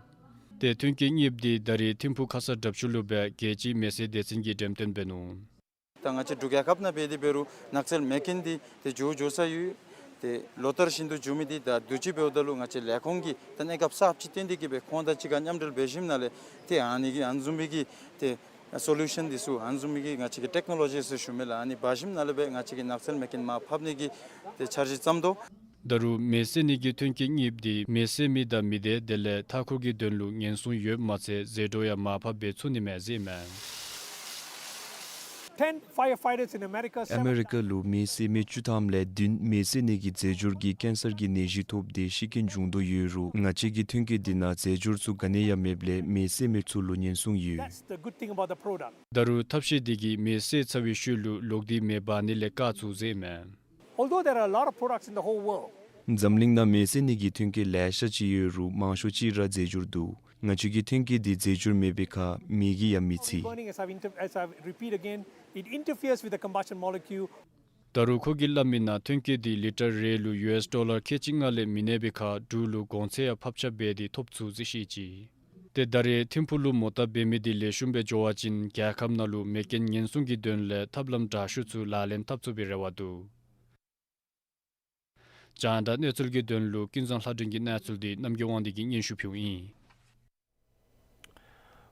ཏེ་ཐོན་སྐྱེད་གཉིསཔོ་དེ་ད་རེས་ཐིམ་ཕུ་ཁ་ས་དྲབ་ཆུ་ལུ་སྦེ་རྒྱལ་སྤྱིའི་མེ་བསད་སྡེ་ཚན་གྱིས་འགྲེམས་སྟོན་འབད་ནུག། ད་ང་བཅས་འབྲུག་རྒྱལ་ཁབ་ནང་འབད་དེ་འབད་རུང་ནགས་ཚལ་མེ་རྐྱེན་འདི་ཏེ་འགྱོ་འགྱོ་ས་ཡོད། ཏེ་ལོ་ལྟར་བཞིན་དུ་འགྱོ་མི་འདི་ད་དུས་ཅི་འབདཝ་ད་ལུ་ང་བཅས་ལས་ཁུངས་ཀྱིས་ད་གནས་སྐབས་གསརཔ་ཅིག་བཏོན་ཏེ་གིས་སྦེ་ཁོང་དང་གཅིག་ཁར་མཉམ་འབྲེལ་འབད་ཞིནམ་ལས་ཏེ་ཨ་ནི་གི་ཨ་ནི་བཟུམ་མའི་གི་ཏེ་སོ་ལུ་ཤཱན་འདི་ཚུ་ཨ་ནི་བཟུམ་མའི་གི་ང་བཅས་ཀྱི་ཊེཀ་ནོ་ལོ་ཇི་ཚུ་ཞུ་མི་ལགས། ཨ་ནི་འབག་ཞིནམ་ལས་སྦེ་ང་བཅས་ཀྱི་ནགས་ཚལ་མེ་རྐྱེན་མར་ཕབ་ནི་གི་ཏེ་འཆར་གཞི་བརྩམ་དོ། ད་རུང་མེ་བསད་ནི་གི་ཐོན་སྐྱེད་གཉིསཔོ་དེ་མེ་བསད་མི་དང་མི་སྡེ་དེ་ལས་མཐའ་འཁོར་གྱི་དོན་ལུ་ཉེན་སྲུང་ཡོདཔ་མ་ཚད་ཟད་འགྲོ་ཡང་མར་ཕབ་འབད་ཚུགས་ནི་མས་ཟེར་ཨིན་མས། Ten firefighters in America, ཨ་མེ་རི་ཀ་ལུ་མེ་བསད་མི་བཅུ་ཐམ་ལས་བདུན་མེ་བསད་ནི་གི་རྫས་སྦྱོར་གྱིས་ཀེན་སར་གྱི་ནད་གཞི་ཐོབ་སྟེ་ཤི་རྐྱེན་བྱུང་དོ་ཡོད་རུང་ང་བཅས་ཀྱི་ཐོན་སྐྱེད་འདི་ནང་རྫས་སྦྱོར་ཚུ་ག་ནི་ཡང་མེདཔ་ལས་མེ་བསད་མི་ཚུ་ལུ་ཉེན་སྲུང་ཡོད། That's the good thing about the product. ད་རུང་ཐབས་ཤེས་དེ་གིས་མེ་བསད་ཚར་བའི་ཤུལ་ལུ་ལོག་སྟེ་མེ་འབར་ནི་ལས་བཀག་ཚུགས་ཟེར་ཨིན་མས། Although there are a lot of products in the whole world, འཛམ་གླིང་ནང་མེ་བསད་ནི་གི་ཐོན་སྐྱེད་ལེ་ཤ་ཅིག་ཡོད་རུང་མང་ཤོས་ཅིག་ར་རྫས་སྦྱོར་འདུག། ང་བཅས་ཀྱི་ཐོན་སྐྱེད་འདི་རྫས་སྦྱོར་མེད་པའི་ཁར་མེ་གིས་ཡང་མི་འཚིག། Burning, as I've inter-, as I've repeat again, it interferes with the combustion molecule. ད་རུང་ཁོ་གིས་སླབ་མིའི་ནང་ཐོན་སྐྱེད་འདི་ལི་ཊར་རེ་ལུ་ཡུ་ཨེསི་ཌོ་ལར་ཁལ་གཅིག་ལྔ་ལས་མི་གནས་པའི་ཁར་འབྲུག་ལུ་གོང་ཚད་ཡང་ཕབ་ཆག་འབད་དེ་ཐོབ་ཚུགས་ཟེར་བཤད་ཅི། ཏེ་ད་རེས་ཐིམ་ཕུག་ལུ་མོ་བཏབ་འབད་མི་འདི་ལེགས་ཤོམ་སྦེ་འགྱོ་བ་ཅིན་རྒྱལ་ཁབ་ནང་ལུ་མེ་རྐྱེན་ཉེན་སྲུང་གི་དོན་ལས་ཐབས་ལམ་དྲག་ཤོས་ཚུ་ལག་ལེན་འཐབ་ཚུགས་པའི་རེ་བ་འདུག། རྒྱང་བསྒྲགས་གནས་ཚུལ་གྱི་དོན་ལུ་ཀུན་བཟང་ལྷ་སྒྲོན་གྱི་གནས་ཚུལ་འདི་རྣམ་རྒྱལ་དབང་འདུས་ཀྱིས་སྙན་ཞུ་ཕུལཝ་ཨིན།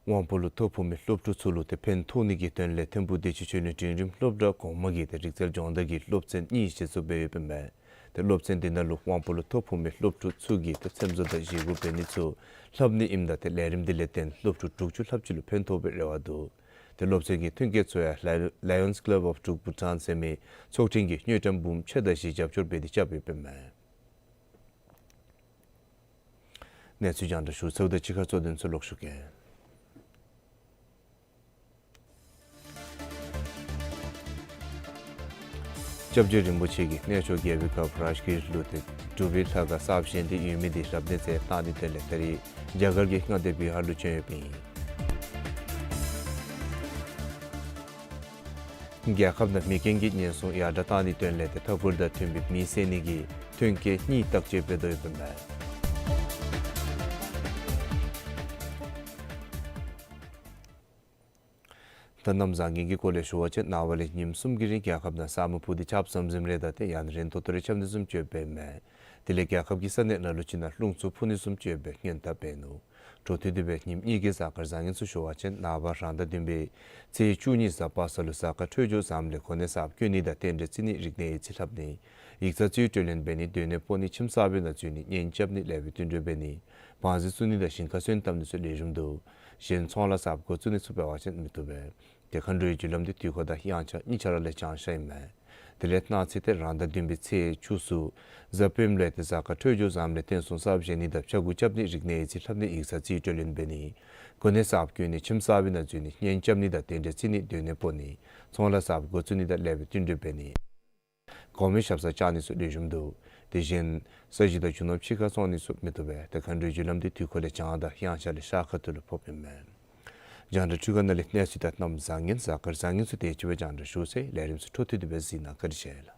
དབང་པོ་ལུ་ཐོ་ཕོག་མི་སློབ་ཕྲུག་ཚུ་ལུ་ཏེ་ཕན་ཐོགས་ནི་གི་དོན་ལས་ཐིམ་ཕུག་བདེ་ཆེན་ཆོས་གླིང་འབྲིང་རིམ་སློབ་གྲྭ་གོང་མ་གིས་ཏེ་རིག་རྩལ་སྦྱོང་བརྡར་གྱི་སློབ་ཚན་གཉིས་གཞི་བཙུགས་འབད་ཡོདཔ་ཨིན་མས། ཏེ་སློབ་ཚན་འདི་ནང་ལུ་དབང་པོ་ལུ་ཐོ་ཕོག་མི་སློབ་ཕྲུག་ཚུ་གིས་ཏེ་འཚེམ་བཟོ་དང་བཞེས་སྒོ་འབད་ནི་ཚུ་ལྷབ་ནི་ཨིནམ་ད་ཏེ་ལས་རིམ་འདི་ལས་བརྟེན་སློབ་ཕྲུག་དྲུག་ཅུ་ལྷགཔ་ཅིག་ལུ་ཕན་ཐོགས་པའི་རེ་བ་འདུག། ཏེ་སློབ་ཚན་གྱི་ཐོན་སྐྱེད་ཚུ་ཡང་Li- Lions Club of Druk Bhutan ཟེར་མི་ཚོགས་ཐེངས་ཀྱིས་དངུལ་ཀྲམ་འབུམ་ཕྱེད་དང་བཞི་རྒྱབ་སྐྱོར་འབད་དེ་རྐྱབ་ཡོདཔ་ཨིན་མས། གནས་ཚུལ་རྒྱང་བསྒྲགས་ཞུ་ཚརཝ་ད་ཅིག་ཁར་གཙོ་དོན་ཚུ་ལོག་ཞུ་གེ། སྐྱབས་རྗེ་རིན་པོ་ཆེ་གིས་གནས་མཆོག་རྒྱལ་པོའི་ཁབ་རཱཇ་གིར་ལུ་ཏེ་སྒྲུབ་པའི་ལྷ་ཁང་གསརཔ་བཞེངས་ཏེ་ཡོད་མི་འདི་རབ་གནས་མཛད་གནང་ནིའི་དོན་ལས་ད་རེས་རྒྱ་གར་གྱི་མངའ་སྡེ་བི་ཧར་ལུ་བྱོན་ཡོདཔ་ཨིན། རྒྱལ་ཁབ་ནང་མེ་རྐྱེན་གྱི་ཉེན་སྲུང་ཡར་དྲག་གཏང་ནིའི་དོན་ལས་ཏེ་མཐའ་འཁོར་དང་མཐུན་པའི་མེ་བསད་ནི་གི་ཐོན་སྐྱེད་གཉིས་བརྟག་དཔྱད་འབད་དོ་ཡོདཔ་ཨིན་མས། ད་གནམ་བཟང་ངན་གྱི་སྐོར་ལས་ཞུ་བ་ཅིན་ནངས་པ་ལས་ཉིནམ་གསུམ་གྱི་རིང་རྒྱལ་ཁབ་ནང་ས་སྨུག་ཕུབ་སྟེ་ཆརཔ་ཟམ་ཟིམ་རེ་དང་ཏེ་ཡང་རན་ཏོག་ཏོ་རེ་རྐྱབ་ནི་བཟུམ་ཅིག་ཡོདཔ་ཨིན་མས། དེ་ལས་རྒྱལ་ཁབ་ཀྱི་ས་གནས་ནང་ལུ་ཅིག་ནང་རླུང་འཚུབ་འཕུ་ནི་བཟུམ་ཅིག་ཡོདཔ་སྦེ་སྔོན་བརྡ་འབད་ནུག། འཕྲོ་མཐུད་དེ་སྦེ་ཉིནམ་གཉིས་ཀྱི་གཟའ་སྐར་བཟང་ངན་ཚུ་ཞུ་བ་ཅིན་ནངས་པ་རང་ཟླ་བདུན་པའི་ཚེས་བཅུ་གཉིས་གཟའ་པ་སངས་ལུ་གཟའ་སྐར་འཕྲོད་སྦྱོར་བཟངམ་ལས་གོ་གནས་གསརཔ་བསྐོ་ནི་དང་རྟེན་འབྲེལ་བརྩི་ནི་རིག་གནས་ཡིག་ཚང་ལྷབ་ནི་ཡིག་ཚང་རྩིས་སྤྲོད་ལེན་འབད་ནི་སྡོད་གནས་སྤོ་ནི་ཁྱིམ་གསར་པའི་ནང་འཛུལ་ནི་གཉེན་རྐྱབ་ནི་ལེགས་པའི་བསྟུན་གྲོས་འབད་ནི་བང་རྩི་བཙུགས་ནི་དང་ཞིང་ཁ་སོན་བཏབ་ནི་ཚུ་ལེགས་ཤོམ་འདུག། གཞན་ཚོང་ལཱ་གསརཔ་འགོ་བཙུགས་ནི་ཚུ་འབད་བ་ཅིན་མི་བཏུབ་པས། ཏེ་མཁའ་འགྲོའི་རྒྱུ་ལམ་འདི་དུས་འཁོར་དང་དབྱངས་འཆར་གཉིས་ཆ་ར་ལས་བྱང་ཤར་ཨིན་མས། དེ་ལས་གནངས་ཚེ་ཏེ་རང་ཟླ་བདུན་པའི་ཚེས་བཅུ་གསུམ་གཟའ་སྤེནམ་ལུ་ཏེ་གཟའ་སྐར་འཕྲོད་སྦྱོར་བཟངམ་ལས་རྟེན་གསུམ་གསརཔ་བཞེངས་ནི་དང་ཕྱྭ་འགུགས་རྐྱབ་ནི་རིག་གནས་ཡིག་ཚང་ལྷབ་ནི་ཡིག་ཚང་རྩིས་སྤྲོད་ལེན་འབད་ནི་གོ་གནས་གསརཔ་བསྐོ་ནི་ཁྱིམ་གསར་པའི་ནང་འཛུལ་ནི་གཉེན་རྐྱབ་ནི་དང་རྟེན་འབྲེལ་བརྩི་ནི་སྡོད་གནས་སྤོ་ནི་ཚོང་ལཱ་གསརཔ་འགོ་བཙུགས་ནི་དང་ལེགས་པའི་བསྟུན་གྲོས་འབད་ནི་གོང་མའི་ཞབས་སར་བཅར་ནི་ཚུ་ལེགས་ཤོམ་འདུག། དེ་བཞིན་ས་གཞི་དང་རྒྱུ་ནོར་ཕྱི་ཁར་བཙོང་ནི་ཚུ་མི་བཏུབ་པས། ཏེ་མཁའ་འགྲོའི་རྒྱུ་ལམ་འདི་དུས་འཁོར་ལས་བྱང་དང་དབྱངས་འཆར་ལས་ཤར་ཁ་ཐུག་ལུ་ཕོགཔ་ཨིན་མས། རྒྱང་བསྒྲགས་འཕྲུལ་ཁང་ནང་ལས་གནས་ཚུལ་དང་གནམ་བཟང་ངན་གཟའ་སྐར་བཟང་ངན་ཚུ་དེ་ཅིག་སྦེ་རྒྱང་བསྒྲགས་ཞུ་ཚར་ཡི། ལས་རིམ་ཚུ་འཕྲོ་མཐུད་དེ་སྦེ་གཟིགས་གནང་། བཀའ་དྲིན་ཆེ་ལགས།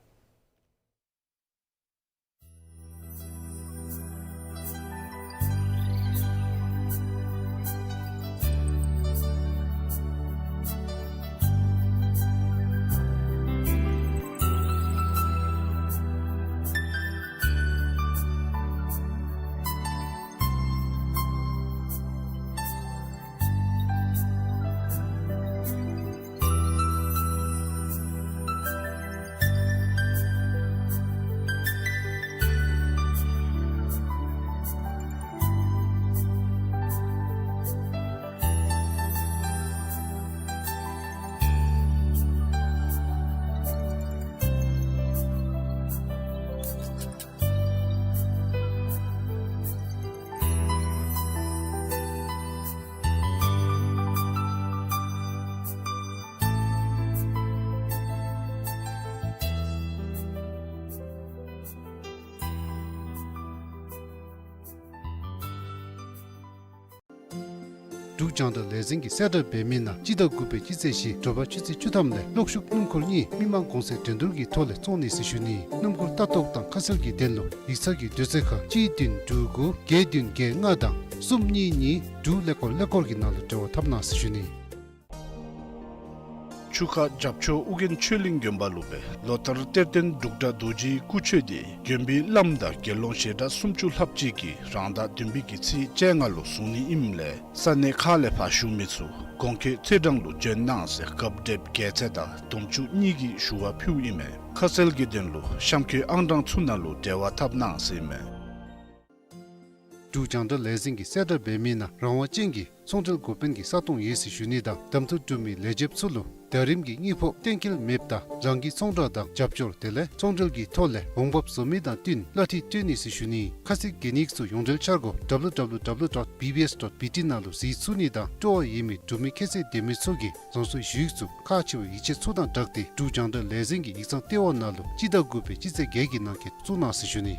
འབྲུག་རྒྱང་བསྒྲགས་ལས་འཛིན་གྱི་གསལ་བསྒྲགས་འབད་མི་ནང་སྤྱི་ཟླ་དགུ་པའི་སྤྱི་ཚེས་བཞི་དྲོ་པ་ཆུ་ཚོད་བཅུ་ཐམ་ལས་གློག་ཤུགས་སྣུམ་འཁོར་གཉིས་མི་མང་གོང་ཚད་འགྲན་བསྡུར་གྱི་ཐོག་ལས་བཙོང་ནི་ཟེར་ཞུ་ནི། སྣུམ་འཁོར་ལྟ་རྟོག་དང་ཁ་གསལ་གྱི་དོན་ལུ་ཡིག་ཚང་གི་དུས་ཚོད་ཁར་གཅིག་བདུན་དྲུག་དགུ་བརྒྱད་བདུན་བརྒྱད་ལྔ་དང་གསུམ་གཉིས་གཉིས་དྲུག་ཀླད་ཀོར་ཀླད་ཀོར་གྱི་ནང་ལུ་འབྲེལ་བ་འཐབ་གནང་ཟེར་ཞུ་ནི། ཆུ་ཁ་རྒྱབ་ཕྱོགས་ཨོ་རྒྱན་ཆོས་གླིང་དགོན་པ་ལུ་སྦེ་ལོ་ལྟར་གཏེར་སྟོན་འབྲུག་སྒྲ་རྡོ་རྗེའི་སྐུ་མཆོད་འདི་དགོན་པའི་བླམ་དང་དགེ་སློང་ཞལ་གྲངས་སུམ་ཅུ་ལྷགཔ་ཅིག་གིས་རང་ཟླ་བདུན་པའི་གི་ཚེས་བཅོ་ལྔ་ལུ་བཟུང་ནི་ཨིནམ་ལས་ས་གནས་ཁག་ལས་ཕར་བཞུགས་མི་ཚུ་གོང་འཁོད་ཚེས་གྲངས་ལུ་བྱོན་གནང་ཟེར་གབ་དེབ་རྒྱལ་མཚན་དང་དུམ་ཅུ་གཉིས་ཀྱི་ཞུ་བ་ཕུལཝ་ཨིན་མས། ཁ་གསལ་གྱི་དོན་ལུ་གཤམ་འཁོད་ཨང་གྲངས་ཚུ་ནང་ལུ་འབྲེལ་བ་འཐབ་གནང་ཟེར་ཨིན་མས། འབྲུག་རྒྱང་བསྒྲགས་ལས་འཛིན་གྱི་གསལ་བསྒྲགས་འབད་མི་ནང་རང་དབང་ཅན་གྱི་ཚོང་འབྲེལ་འགོ་དཔོན་གྱི་ས་སྟོང་ཡོད་ཟེར་ཞུ་ནི་དང་གདམ་འཐུ་གྲུབ་མི་ལས་བྱེདཔ་ཚུ་ལུ་ཟླ་རིམ་གྱི་དངུལ་ཕོགས་གཏན་འཁེལ་མེདཔ་དང་རང་གི་ཚོང་བསྒྲགས་དང་རྒྱབ་སྐྱོར་དེ་ལས་ཚོང་འབྲེལ་གྱི་ཐོག་ལས་འོང་འབབ་བཟོ་མི་དང་བསྟུན་གླ་འཐུས་སྤྲོད་ནི་ཟེར་ཞུ་ནི། ཁ་གསལ་གྱི་དོན་ཚུ་ཡོངས་འབྲེལ་འཆར་སྒོ་W W W dot B B S dot B T ནང་ལུ་གཟིགས་ཚུགས་ནི་དང་སྤྲོ་བ་ཡོད་མི་འབྲུག་མི་ཁྱད་ཚད་ལྡན་མི་ཚུ་གིས་རང་སོའི་ཞུ་ཡིག་ཚུ་ཁག་ཆེ་བའི་ཡིག་ཆ་ཚུ་དང་སྦྲགས་ཏེ་འབྲུག་རྒྱང་བསྒྲགས་ལས་འཛིན་གྱི་ཡིག་ཚང་ལྟེ་བ་ནང་ལུ་སྤྱི་ཟླ་དགུ་པའི་སྤྱི་ཚེས་བརྒྱད་ཀྱི་ནང་འཁོད་བཙུགས་གནང་ཟེར་ཞུ་ནི།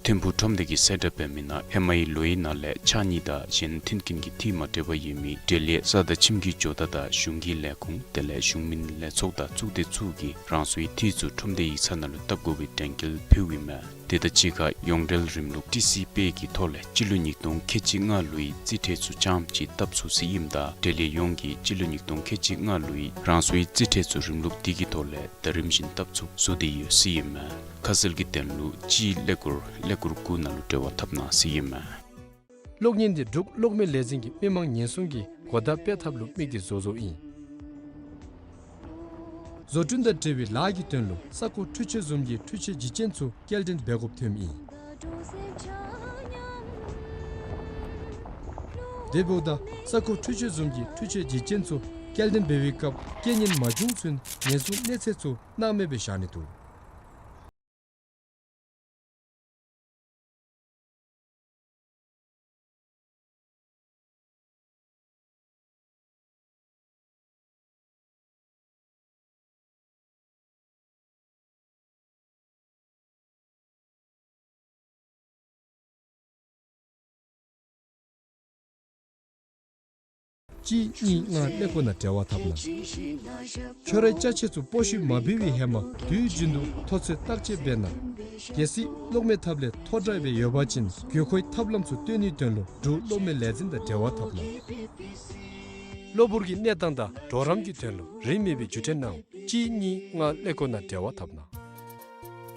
ཐིམ་ཕུག་ཁྲོམ་སྡེ་གི་གསལ་བསྒྲགས་འབད་མི་ནང་ཧེ་མའི་ལོའི་ནང་ལས་ཕྱགས་སྙིགས་དང་གཞན་མཐུན་རྐྱེན་གྱི་འཐུས་མ་འདྲཝ་ཡོད་མི་འབྲེལ་ཡོད་ས་དང་ཁྱིམ་གྱི་ཇོ་བདག་དང་གཞུང་གི་ལས་ཁུངས་དེ་ལས་གཞུང་མིན་ལས་ཚོགས་དང་གཙུག་སྡེ་ཚུ་གིས་རང་སོའི་འཐུས་ཚུ་ཁྲོམ་སྡེའི་ཡིག་ཚང་ནང་ལུ་བཏབ་དགོ་པའི་དྲན་སྐུལ་ཕུལཝ་ཨིན་མས། དེ་དང་གཅིག་ཁར་ཡོངས་འབྲེལ་རིམ་ལུགས་ཊི་སི་པེ་གི་ཐོག་ལས་སྤྱི་ལོ་ཉིས་སྟོང་ཁལ་གཅིག་ལྔ་ལོའི་རྩིས་ཁྲ་ཚུ་རྐྱངམ་གཅིག་བཏབ་ཚུགས་ཟེར་ཨིནམ་ད་འབྲེལ་ཡོད་ཡོངས་ཀྱིས་སྤྱི་ལོ་ཉིས་སྟོང་ཁལ་གཅིག་ལྔ་ལོའི་རང་སོའི་རྩིས་ཁྲ་ཚུ་རིམ་ལུགས་དེ་གི་ཐོག་ལས་ཟླ་རིམ་བཞིན་བཏབ་ཚུགས་བཟོ་སྟེ་ཡོད་ཟེར་ཨིན་མས། ཁ་གསལ་གྱི་དོན་ལུ་གཅིག་ཀླད་ཀོར་ཀླད་ཀོར་དགུ་ནང་ལུ་འབྲེལ་བ་འཐབ་གནང་ཟེར་ཨིན་མས། གློག་བརྙན་འདི་འབྲུག་གློག་མེ་ལས་འཛིན་གྱིས་མི་མང་ཉེན་སྲུང་གི་གོ་བརྡ་སྤེལ་ཐབས་ལུ་དམིགས་ཏེ་བཟོ་བཟོཝ་ཨིན། བཟོ་སྐྲུན་དང་འབྲེལ་བའི་ལཱ་གི་དོན་ལུ་ས་ཁོངས་འཕྲུལ་ཆས་བཟུམ་གྱི་འཕྲུལ་ཆས་བརྒྱུད་སྐྱེལ་ཚུ་སྐྱེལ་འདྲེན་འབད་དགོཔ་ཐོནམ་ཨིན། དེ་འབདཝ་ད་ས་ཁོངས་འཕྲུལ་ཆས་བཟུམ་གྱི་འཕྲུལ་ཆས་བརྒྱུད་སྐྱེལ་ཚུ་སྐྱེལ་འདྲེན་འབད་བའི་སྐབས་རྐྱེན་ངན་མ་བྱུང་ཚུན་ཉེན་སྲུང་གནས་ཚད་ཚུ་སྣང་མེད་སྦེ་བཞག་ནི་འདུག། གཅིག་གཉིས་ལྔ་ཀླད་ཀོར་ནང་འབྲེལ་བ་འཐབ་གནང་། ཁྱོད་རའི་ཅ་ཆས་ཚུ་སྤོ་བཤུད་མ་འབད་བའི་ཧེ་མ་དུས་རྒྱུན་དུ་ཐོ་ཚད་བརྟག་དཔྱད་འབད་གནང་། གལ་སྲིད་གློག་མེ་ཐབ་ལས་ཐོ་བཀྲག་སྦེ་ཡོད་པ་ཅིན་དགོས་མཁོའི་ཐབས་ལམ་ཚུ་སྟོན་ནིའི་དོན་ལུ་འབྲུག་གློག་མེ་ལས་འཛིན་དང་འབྲེལ་བ་འཐབ་གནང་། གློ་བུར་གྱི་གནས་སྟངས་དང་གྲོགས་རམ་གྱི་དོན་ལུ་རིན་མེད་པའི་བརྒྱུད་འཕྲིན་གནང་། གཅིག་གཉིས་ལྔ་ཀླད་ཀོར་ནང་འབྲེལ་བ་འཐབ་གནང་།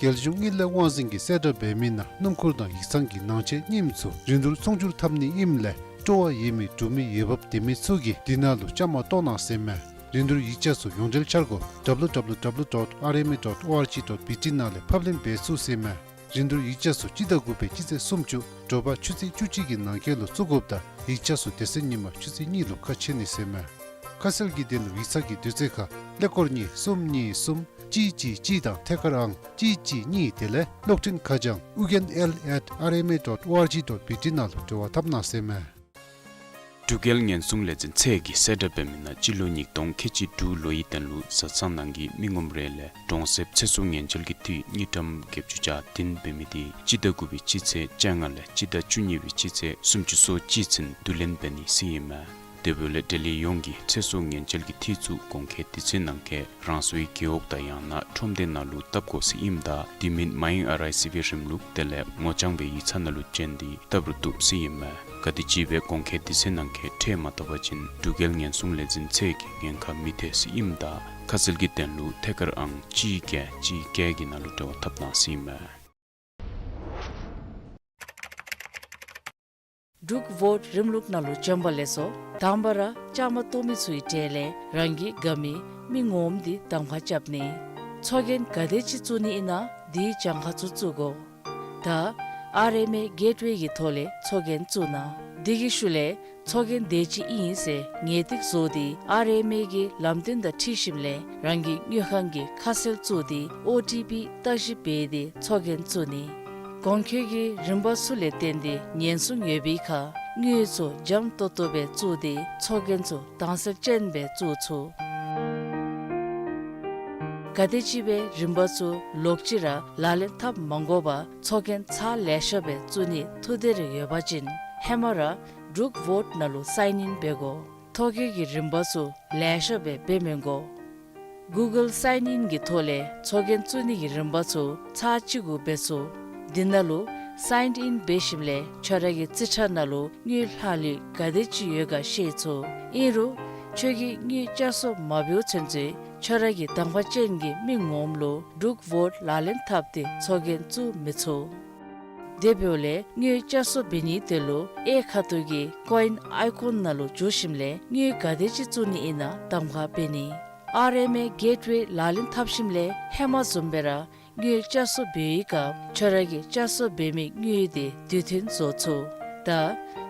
རྒྱལ་གཞུང་དངུལ་ལས་དབང་འཛིན་གྱི་གསལ་བསྒྲགས་འབད་མི་ནང་སྣུམ་འཁོར་དང་ཡིག་ཚང་གི་ནང་ཆས་རྙིངམ་ཚུ་རིན་བསྡུར་ཚོང་སྒྱུར་འཐབ་ནི་ཨིནམ་ལས་སྤྲོ་བ་ཡོད་མི་འབྲུག་མི་འོས་འབབ་ལྡན་མི་ཚུ་གིས་འདི་ནང་ལུ་བཅའ་མར་གཏོགས་གནང་ཟེར་མས། རིན་བསྡུར་ཡིག་ཆ་ཚུ་ཡོངས་འབྲེལ་འཆར་སྒོ་W W W dot R M A dot O R G dot B T ནང་ལས་ཕབ་ལེན་འབད་ཚུགས་ཟེར་མས། རིན་བསྡུར་ཡིག་ཆ་ཚུ་སྤྱི་ཟླ་དགུ་པའི་སྤྱི་ཚེས་སུམ་ཅུ་དྲོ་པ་ཆུ་ཚོད་བཅུ་གཅིག་གི་ནང་འཁོད་ལུ་བཙུགས་དགོཔ་དང་ཡིག་ཆ་ཚུ་དེ་ཚེ་ཉིན་མ་ཆུ་ཚོད་གཉིས་ལུ་ཁ་ཕྱེ་ནི་ཟེར་མས། ཁ་གསལ་གྱི་དོན་ལུ་ཡིག་ཚང་གི་དུས་ཚོད་ཁར་ཀླད་ཀོར་གཉིས་གསུམ་གཉིས་གསུམ་གཅིག་གཅིག་གཅིག་དང་ཐད་ཀར་ཨང་གཅིག་གཅིག་གཉིས་དེ་ལས་གློག་འཕྲིན་ཁ་བྱང་ཨུ་རྒྱན་L at R M A dot O R G dot B T ནང་ལུ་འབྲེལ་བ་འཐབ་གནང་ཟེར་མས། འབྲུག་རྒྱལ་ཉེན་སྲུང་ལས་འཛིན་ཚད་ཀྱི་གསལ་བསྒྲགས་འབད་མི་ནང་སྤྱི་ལོ་ཉིས་སྟོང་ཁལ་གཅིག་དྲུག་ལོའི་དོན་ལུ་བཟའ་ཚང་ནང་གི་མི་ངོམ་རེ་ལས་གྲོང་གསེབ་ཚེ་སྲོག་ཉེན་བཅོལ་གྱི་འཐུས་དངུལ་ཀྲམ་བརྒྱད་ཅུ་གྱ་བདུན་འབད་མི་དེ་སྤྱི་ཟླ་དགུ་པའི་སྤྱི་ཚེས་བཅོ་ལྔ་ལས་སྤྱི་ཟླ་བཅུ་གཉིས་པའི་སྤྱི་ཚེས་སུམ་ཅུ་སོ་གཅིག་ཚུན་བསྡུ་ལེན་འབད་ནི་ཟེར་ཨིན་མས། དེ་འབདཝ་ལས་འབྲེལ་ཡོད་ཡོངས་ཀྱིས་ཚེ་སྲོག་ཉེན་བཅོལ་གྱི་འཐུས་ཚུ་གོང་འཁོད་དུས་ཚོད་ནང་འཁོད་རང་སོའི་རྒེད་འོག་དང་ཡང་ན་ཁྲོམ་སྡེ་ནང་ལུ་བཏབ་དགོ་ཟེར་ཨིནམ་ད་དེ་མིན་མ་ཡེངས་ཨར་ཨའི་སི་བི་རིམ་ལུགས་དེ་ལས་ངོ་རྐྱང་སྦེ་ཡིག་ཚང་ནང་ལུ་བྱོན་ཏེ་བཏབ་རུང་བཏུབ་ཟེར་ཨིན་མས། ག་དེམ་ཅིག་སྦེ་གོང་འཁོད་དུས་ཚོད་ནང་འཁོད་ཁྲལ་མ་བཏབ་པ་ཅིན་འབྲུག་རྒྱལ་ཉེན་སྲུང་ལས་འཛིན་ཚད་ཀྱིས་ཉེན་ཁ་མི་ཐེག་ཟེར་ཨིནམ་ད་ཁ་གསལ་གྱི་དོན་ལུ་ཐད་ཀར་ཨང་གཅིག་བརྒྱད་གཅིག་བརྒྱད་ཀྱི་ནང་ལུ་འབྲེལ་བ་འཐབ་གནང་ཟེར་ཨིན་མས། འབྲུག་བོཊ་རིམ་ལུགས་ནང་ལུ་བྱོན་པ་ལེགས་སོ། དང་པ་ར་བཅའ་མར་གཏོགས་མི་ཚུའི་གྲས་ལས་རང་གི་དགའ་མི་མི་ངོམ་འདི་གདམ་ཁ་རྐྱབ་ནི། ཚོགས་རྒྱན་ག་དེ་ཅིག་བཙུགས་ནི་ཨིན་ན་དེའི་གྱངས་ཁ་ཚུ་བཙུགས་དགོ། ད་ཨར་ཨེམ་ཨེ་གེཊ་ཝེ་གི་ཐོག་ལས་ཚོགས་རྒྱན་བཙུགས་གནང་། དེ་གི་ཤུལ་ལས་ཚོགས་རྒྱན་དེ་ཅིག་ཨིན་ཟེར་ངེས་ཏིག་བཟོ་སྟེ་ཨར་ཨེམ་ཨེ་གི་ལམ་སྟོན་དང་འཁྲིལ་ཞིནམ་ལས་རང་གི་དངུལ་ཁང་གི་ཁ་གསལ་བཙུགས་ཏེ་ཨོ་ཊི་པི་བརྟག་ཞིབ་འབད་དེ་ཚོགས་རྒྱན་བཙུགས་ནི། གོང་འཁོད་ཀྱི་རིམ་པ་ཚུ་ལས་བརྟེན་ཏེ་ཉེན་སྲུང་ཡོད་པའི་ཁར་དངུལ་ཚུ་འཇམ་ཏོང་ཏོ་སྦེ་བཙུགས་ཏེ་ཚོགས་རྒྱན་ཚུ་དྭངས་གསལ་ཅན་སྦེ་བཙུགས་ཚུགས། ག་དེམ་ཅིག་སྦེ་རིམ་པ་ཚུ་ལོག་ཅི་ར་ལག་ལེན་འཐབ་མ་དགོ་པར་ཚོགས་རྒྱན་ཚར་ལེ་ཤ་སྦེ་བཙུགས་ནི་ཐུགས་འདོད་རེ་ཡོད་པ་ཅིན་ཧེ་མ་ར་ འབྲུག་ཝོཊ་ནང་ལུ་སའིན་ཨིན་འབད་དགོ། ཐོ་བཀོད་ཀྱི་རིམ་པ་ཚུ་ལེ་ཤ་སྦེ་འབད་མི་དགོ། གུ་གཱལ་སའིན་ཨིན་གྱི་ཐོག་ལས་ཚོགས་རྒྱན་བཙུགས་ནི་གི་རིམ་པ་ཚུ་ཚར་གཅིག་གུ་འབད་ཚུགས། དེ་ནང་ལུ་སའིན་ཨིན་འབད་ཞིནམ་ལས་ཁྱོད་ར་གི་རྩིས་ཁྲ་ནང་ལུ་དངུལ་ལྷག་ལུས་ག་དེ་ཅིག་ཡོད་ག་ཤེས་ཚུགས། ཨིན་རུང་ཁྱོད་ཀྱིས་དངུལ་བསྐྱར་གསོ་མ་འབདཝ་ཚུན་ཚོད་ཁྱོད་ར་གི་དང་པ་ཅན་གྱི་མི་ངོམ་ལུ་འབྲུག་ཝོཊ་ལག་ལེན་འཐབ་སྟེ་ཚོགས་རྒྱན་བཙུགས་མི་ཚུགས། དེ་འབདཝ་ལས་དངུལ་བསྐྱར་གསོ་འབད་ནི་དེ་ལུ་གཡས་ཁ་ཐུག་གི་ཀོ་ཨིན་ཨའི་ཀོན་ནང་ལུ་འཛུལ་ཞིནམ་ལས་དངུལ་ག་དེ་ཅིག་བཙུགས་ནི་ཨིན་ན་གདམ་ཁ་འབད་ནི། ཨར་ཨེམ་ཨེ་གེཊ་ཝེ་ལག་ལེན་འཐབ་ཞིནམ་ལས་ཧེ་མ་བཟུམ་སྦེ་ར་དངུལ་བསྐྱར་གསོ་འབད་བའི་སྐབས་ཁྱོད་ར་གིས་བསྐྱར་གསོ་འབད་མི་དངུལ་དེ་དུས་མཐུན་བཟོ་ཚུགས། ད་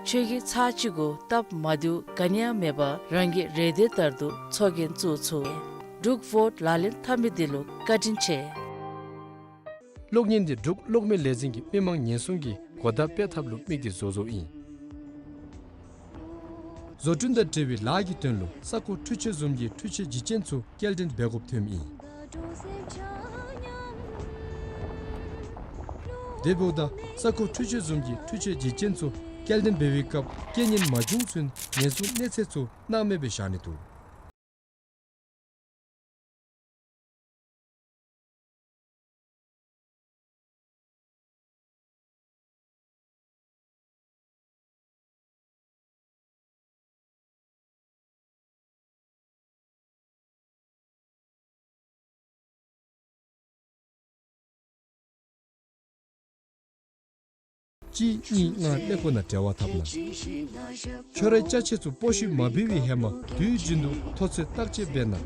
ཁྱོད་ཀྱིས་ཚར་གཅིག་གུ་སྟབས་མ་བདེཝ་ག་ནི་ཡང་མེད་པར་རང་གི་རེ་འདོད་ལྟར་དུ་ཚོགས་རྒྱན་བཙུགས་ཚུགས། འབྲུག་ཝོཊ་ལག་ལེན་འཐབ་མི་དེ་ལུ་བཀའ་དྲིན་ཆེ། གློག་བརྙན་འདི་འབྲུག་གློག་མེ་ལས་འཛིན་གྱིས་མི་མང་ཉེན་སྲུང་གི་གོ་བརྡ་སྤེལ་ཐབས་ལུ་དམིགས་ཏེ་བཟོ་བཟོཝ་ཨིན། བཟོ་སྐྲུན་དང་འབྲེལ་བའི་ལཱ་གི་དོན་ལུ་ས་ཁོངས་འཕྲུལ་ཆས་བཟུམ་གྱི་འཕྲུལ་ཆས་བརྗིད་ཅན་ཚུ་སྐྱེལ་འདྲེན་འབད་དགོཔ་ཐོནམ་ཨིན། དེ་འབདཝ་ད་ས་ཁོངས་འཕྲུལ་ཆས་བཟུམ་གྱི་འཕྲུལ་ཆས་བརྗིད་ཅན་ཚུ་སྐྱེལ་འདྲེན་འབད་བའི་སྐབས་རྐྱེན་ངན་མ་བྱུང་ཚུན་ཉེན་སྲུང་གནས་ཚད་ཚུ་སྣང་མེད་སྦེ་བཞག་ནི་འདུག། གཅིག་གཉིས་ལྔ་ཀླད་ཀོར་ནང་འབྲེལ་བ་འཐབ་གནང་། ཁྱོད་རའི་ཅ་ཆས་ཚུ་སྤོ་བཤུད་མ་འབད་བའི་ཧེ་མ་དུས་རྒྱུན་དུ་ཐོ་ཚད་བརྟག་དཔྱད་འབད་གནང་།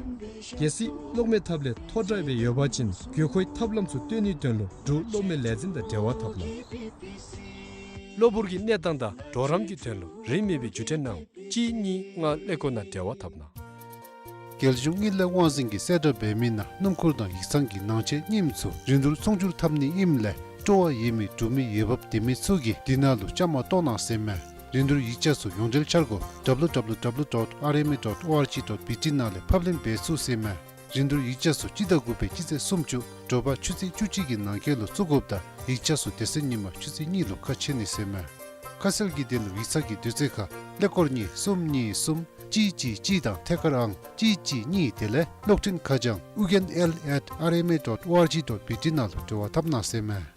གལ་སྲིད་གློག་མེ་ཐབ་ལས་ཐོ་བཀྲ་སྦེ་ཡོད་པ་ཅིན་དགོས་མཁོའི་ཐབས་ལམ་ཚུ་སྟོན་ནིའི་དོན་ལུ་འབྲུག་གློག་མེ་ལས་འཛིན་དང་འབྲེལ་བ་འཐབ་གནང་། གློ་བུར་གྱི་གནས་སྟངས་དང་གྲོགས་རམ་གྱི་དོན་ལུ་རིན་མེད་པའི་བརྒྱུད་འཕྲིན་གནང་། གཅིག་གཉིས་ལྔ་ཀླད་ཀོར་ནང་འབྲེལ་བ་འཐབ་གནང་། རྒྱལ་གཞུང་དངུལ་ལས་དབང་འཛིན་གྱིས་གསལ་བསྒྲགས་འབད་མི་ནང་སྣུམ་འཁོར་དང་ཡིག་ཚང་གི་ནང་ཆས་རྙིངམ་ཚུ་རིན་བསྡུར་ཚོང་བསྒྱུར་འཐབ་ནི་ཨིནམ་ལས་སྤྲོ་བ་ཡོད་མི་འབྲུག་མི་འོས་འབབ་ལྡན་མི་ཚུ་གིས་འདི་ནང་ལུ་བཅའ་མར་གཏོགས་གནང་ཟེར་མས། རིན་བསྡུར་ཡིག་ཆ་ཚུ་ཡོངས་འབྲེལ་འཆར་སྒོ་W W W dot R M A dot O R G dot B T ནང་ལས་ཕབ་ལེན་འབད་ཚུགས་ཟེར་མས། རིན་བསྡུར་ཡིག་ཆ་ཚུ་སྤྱི་ཟླ་དགུ་པའི་སྤྱི་ཚེས་སུམ་ཅུ་དྲོ་པ་ཆུ་ཚོད་བཅུ་གཅིག་གི་ནང་འཁོད་ལུ་བཙུགས་དགོཔ་དང་ཡིག་ཆ་ཚུ་དེ་ཚེ་ཉིན་མ་ཆུ་ཚོད་གཉིས་ལུ་ཁ་ཕྱེ་ནི་ཟེར་མས། ཁ་གསལ་གྱི་དོན་ལུ་ཡིག་ཚང་གི་དུས་ཚོད་ཁར་ཀླད་ཀོར་གཉིས་གསུམ་གཉིས་གསུམ་གཅིག་གཅིག་གཅིག་དང་ཐད་ཀར་ཨང་གཅིག་གཅིག་གཉིས་དེ་ལས་གློག་འཕྲིན་ཁ་བྱང་ཨུ་རྒྱན་L at R M A dot O R G dot B T ནང་ལུ་འབྲེལ་བ་འཐབ་གནང་ཟེར་མས།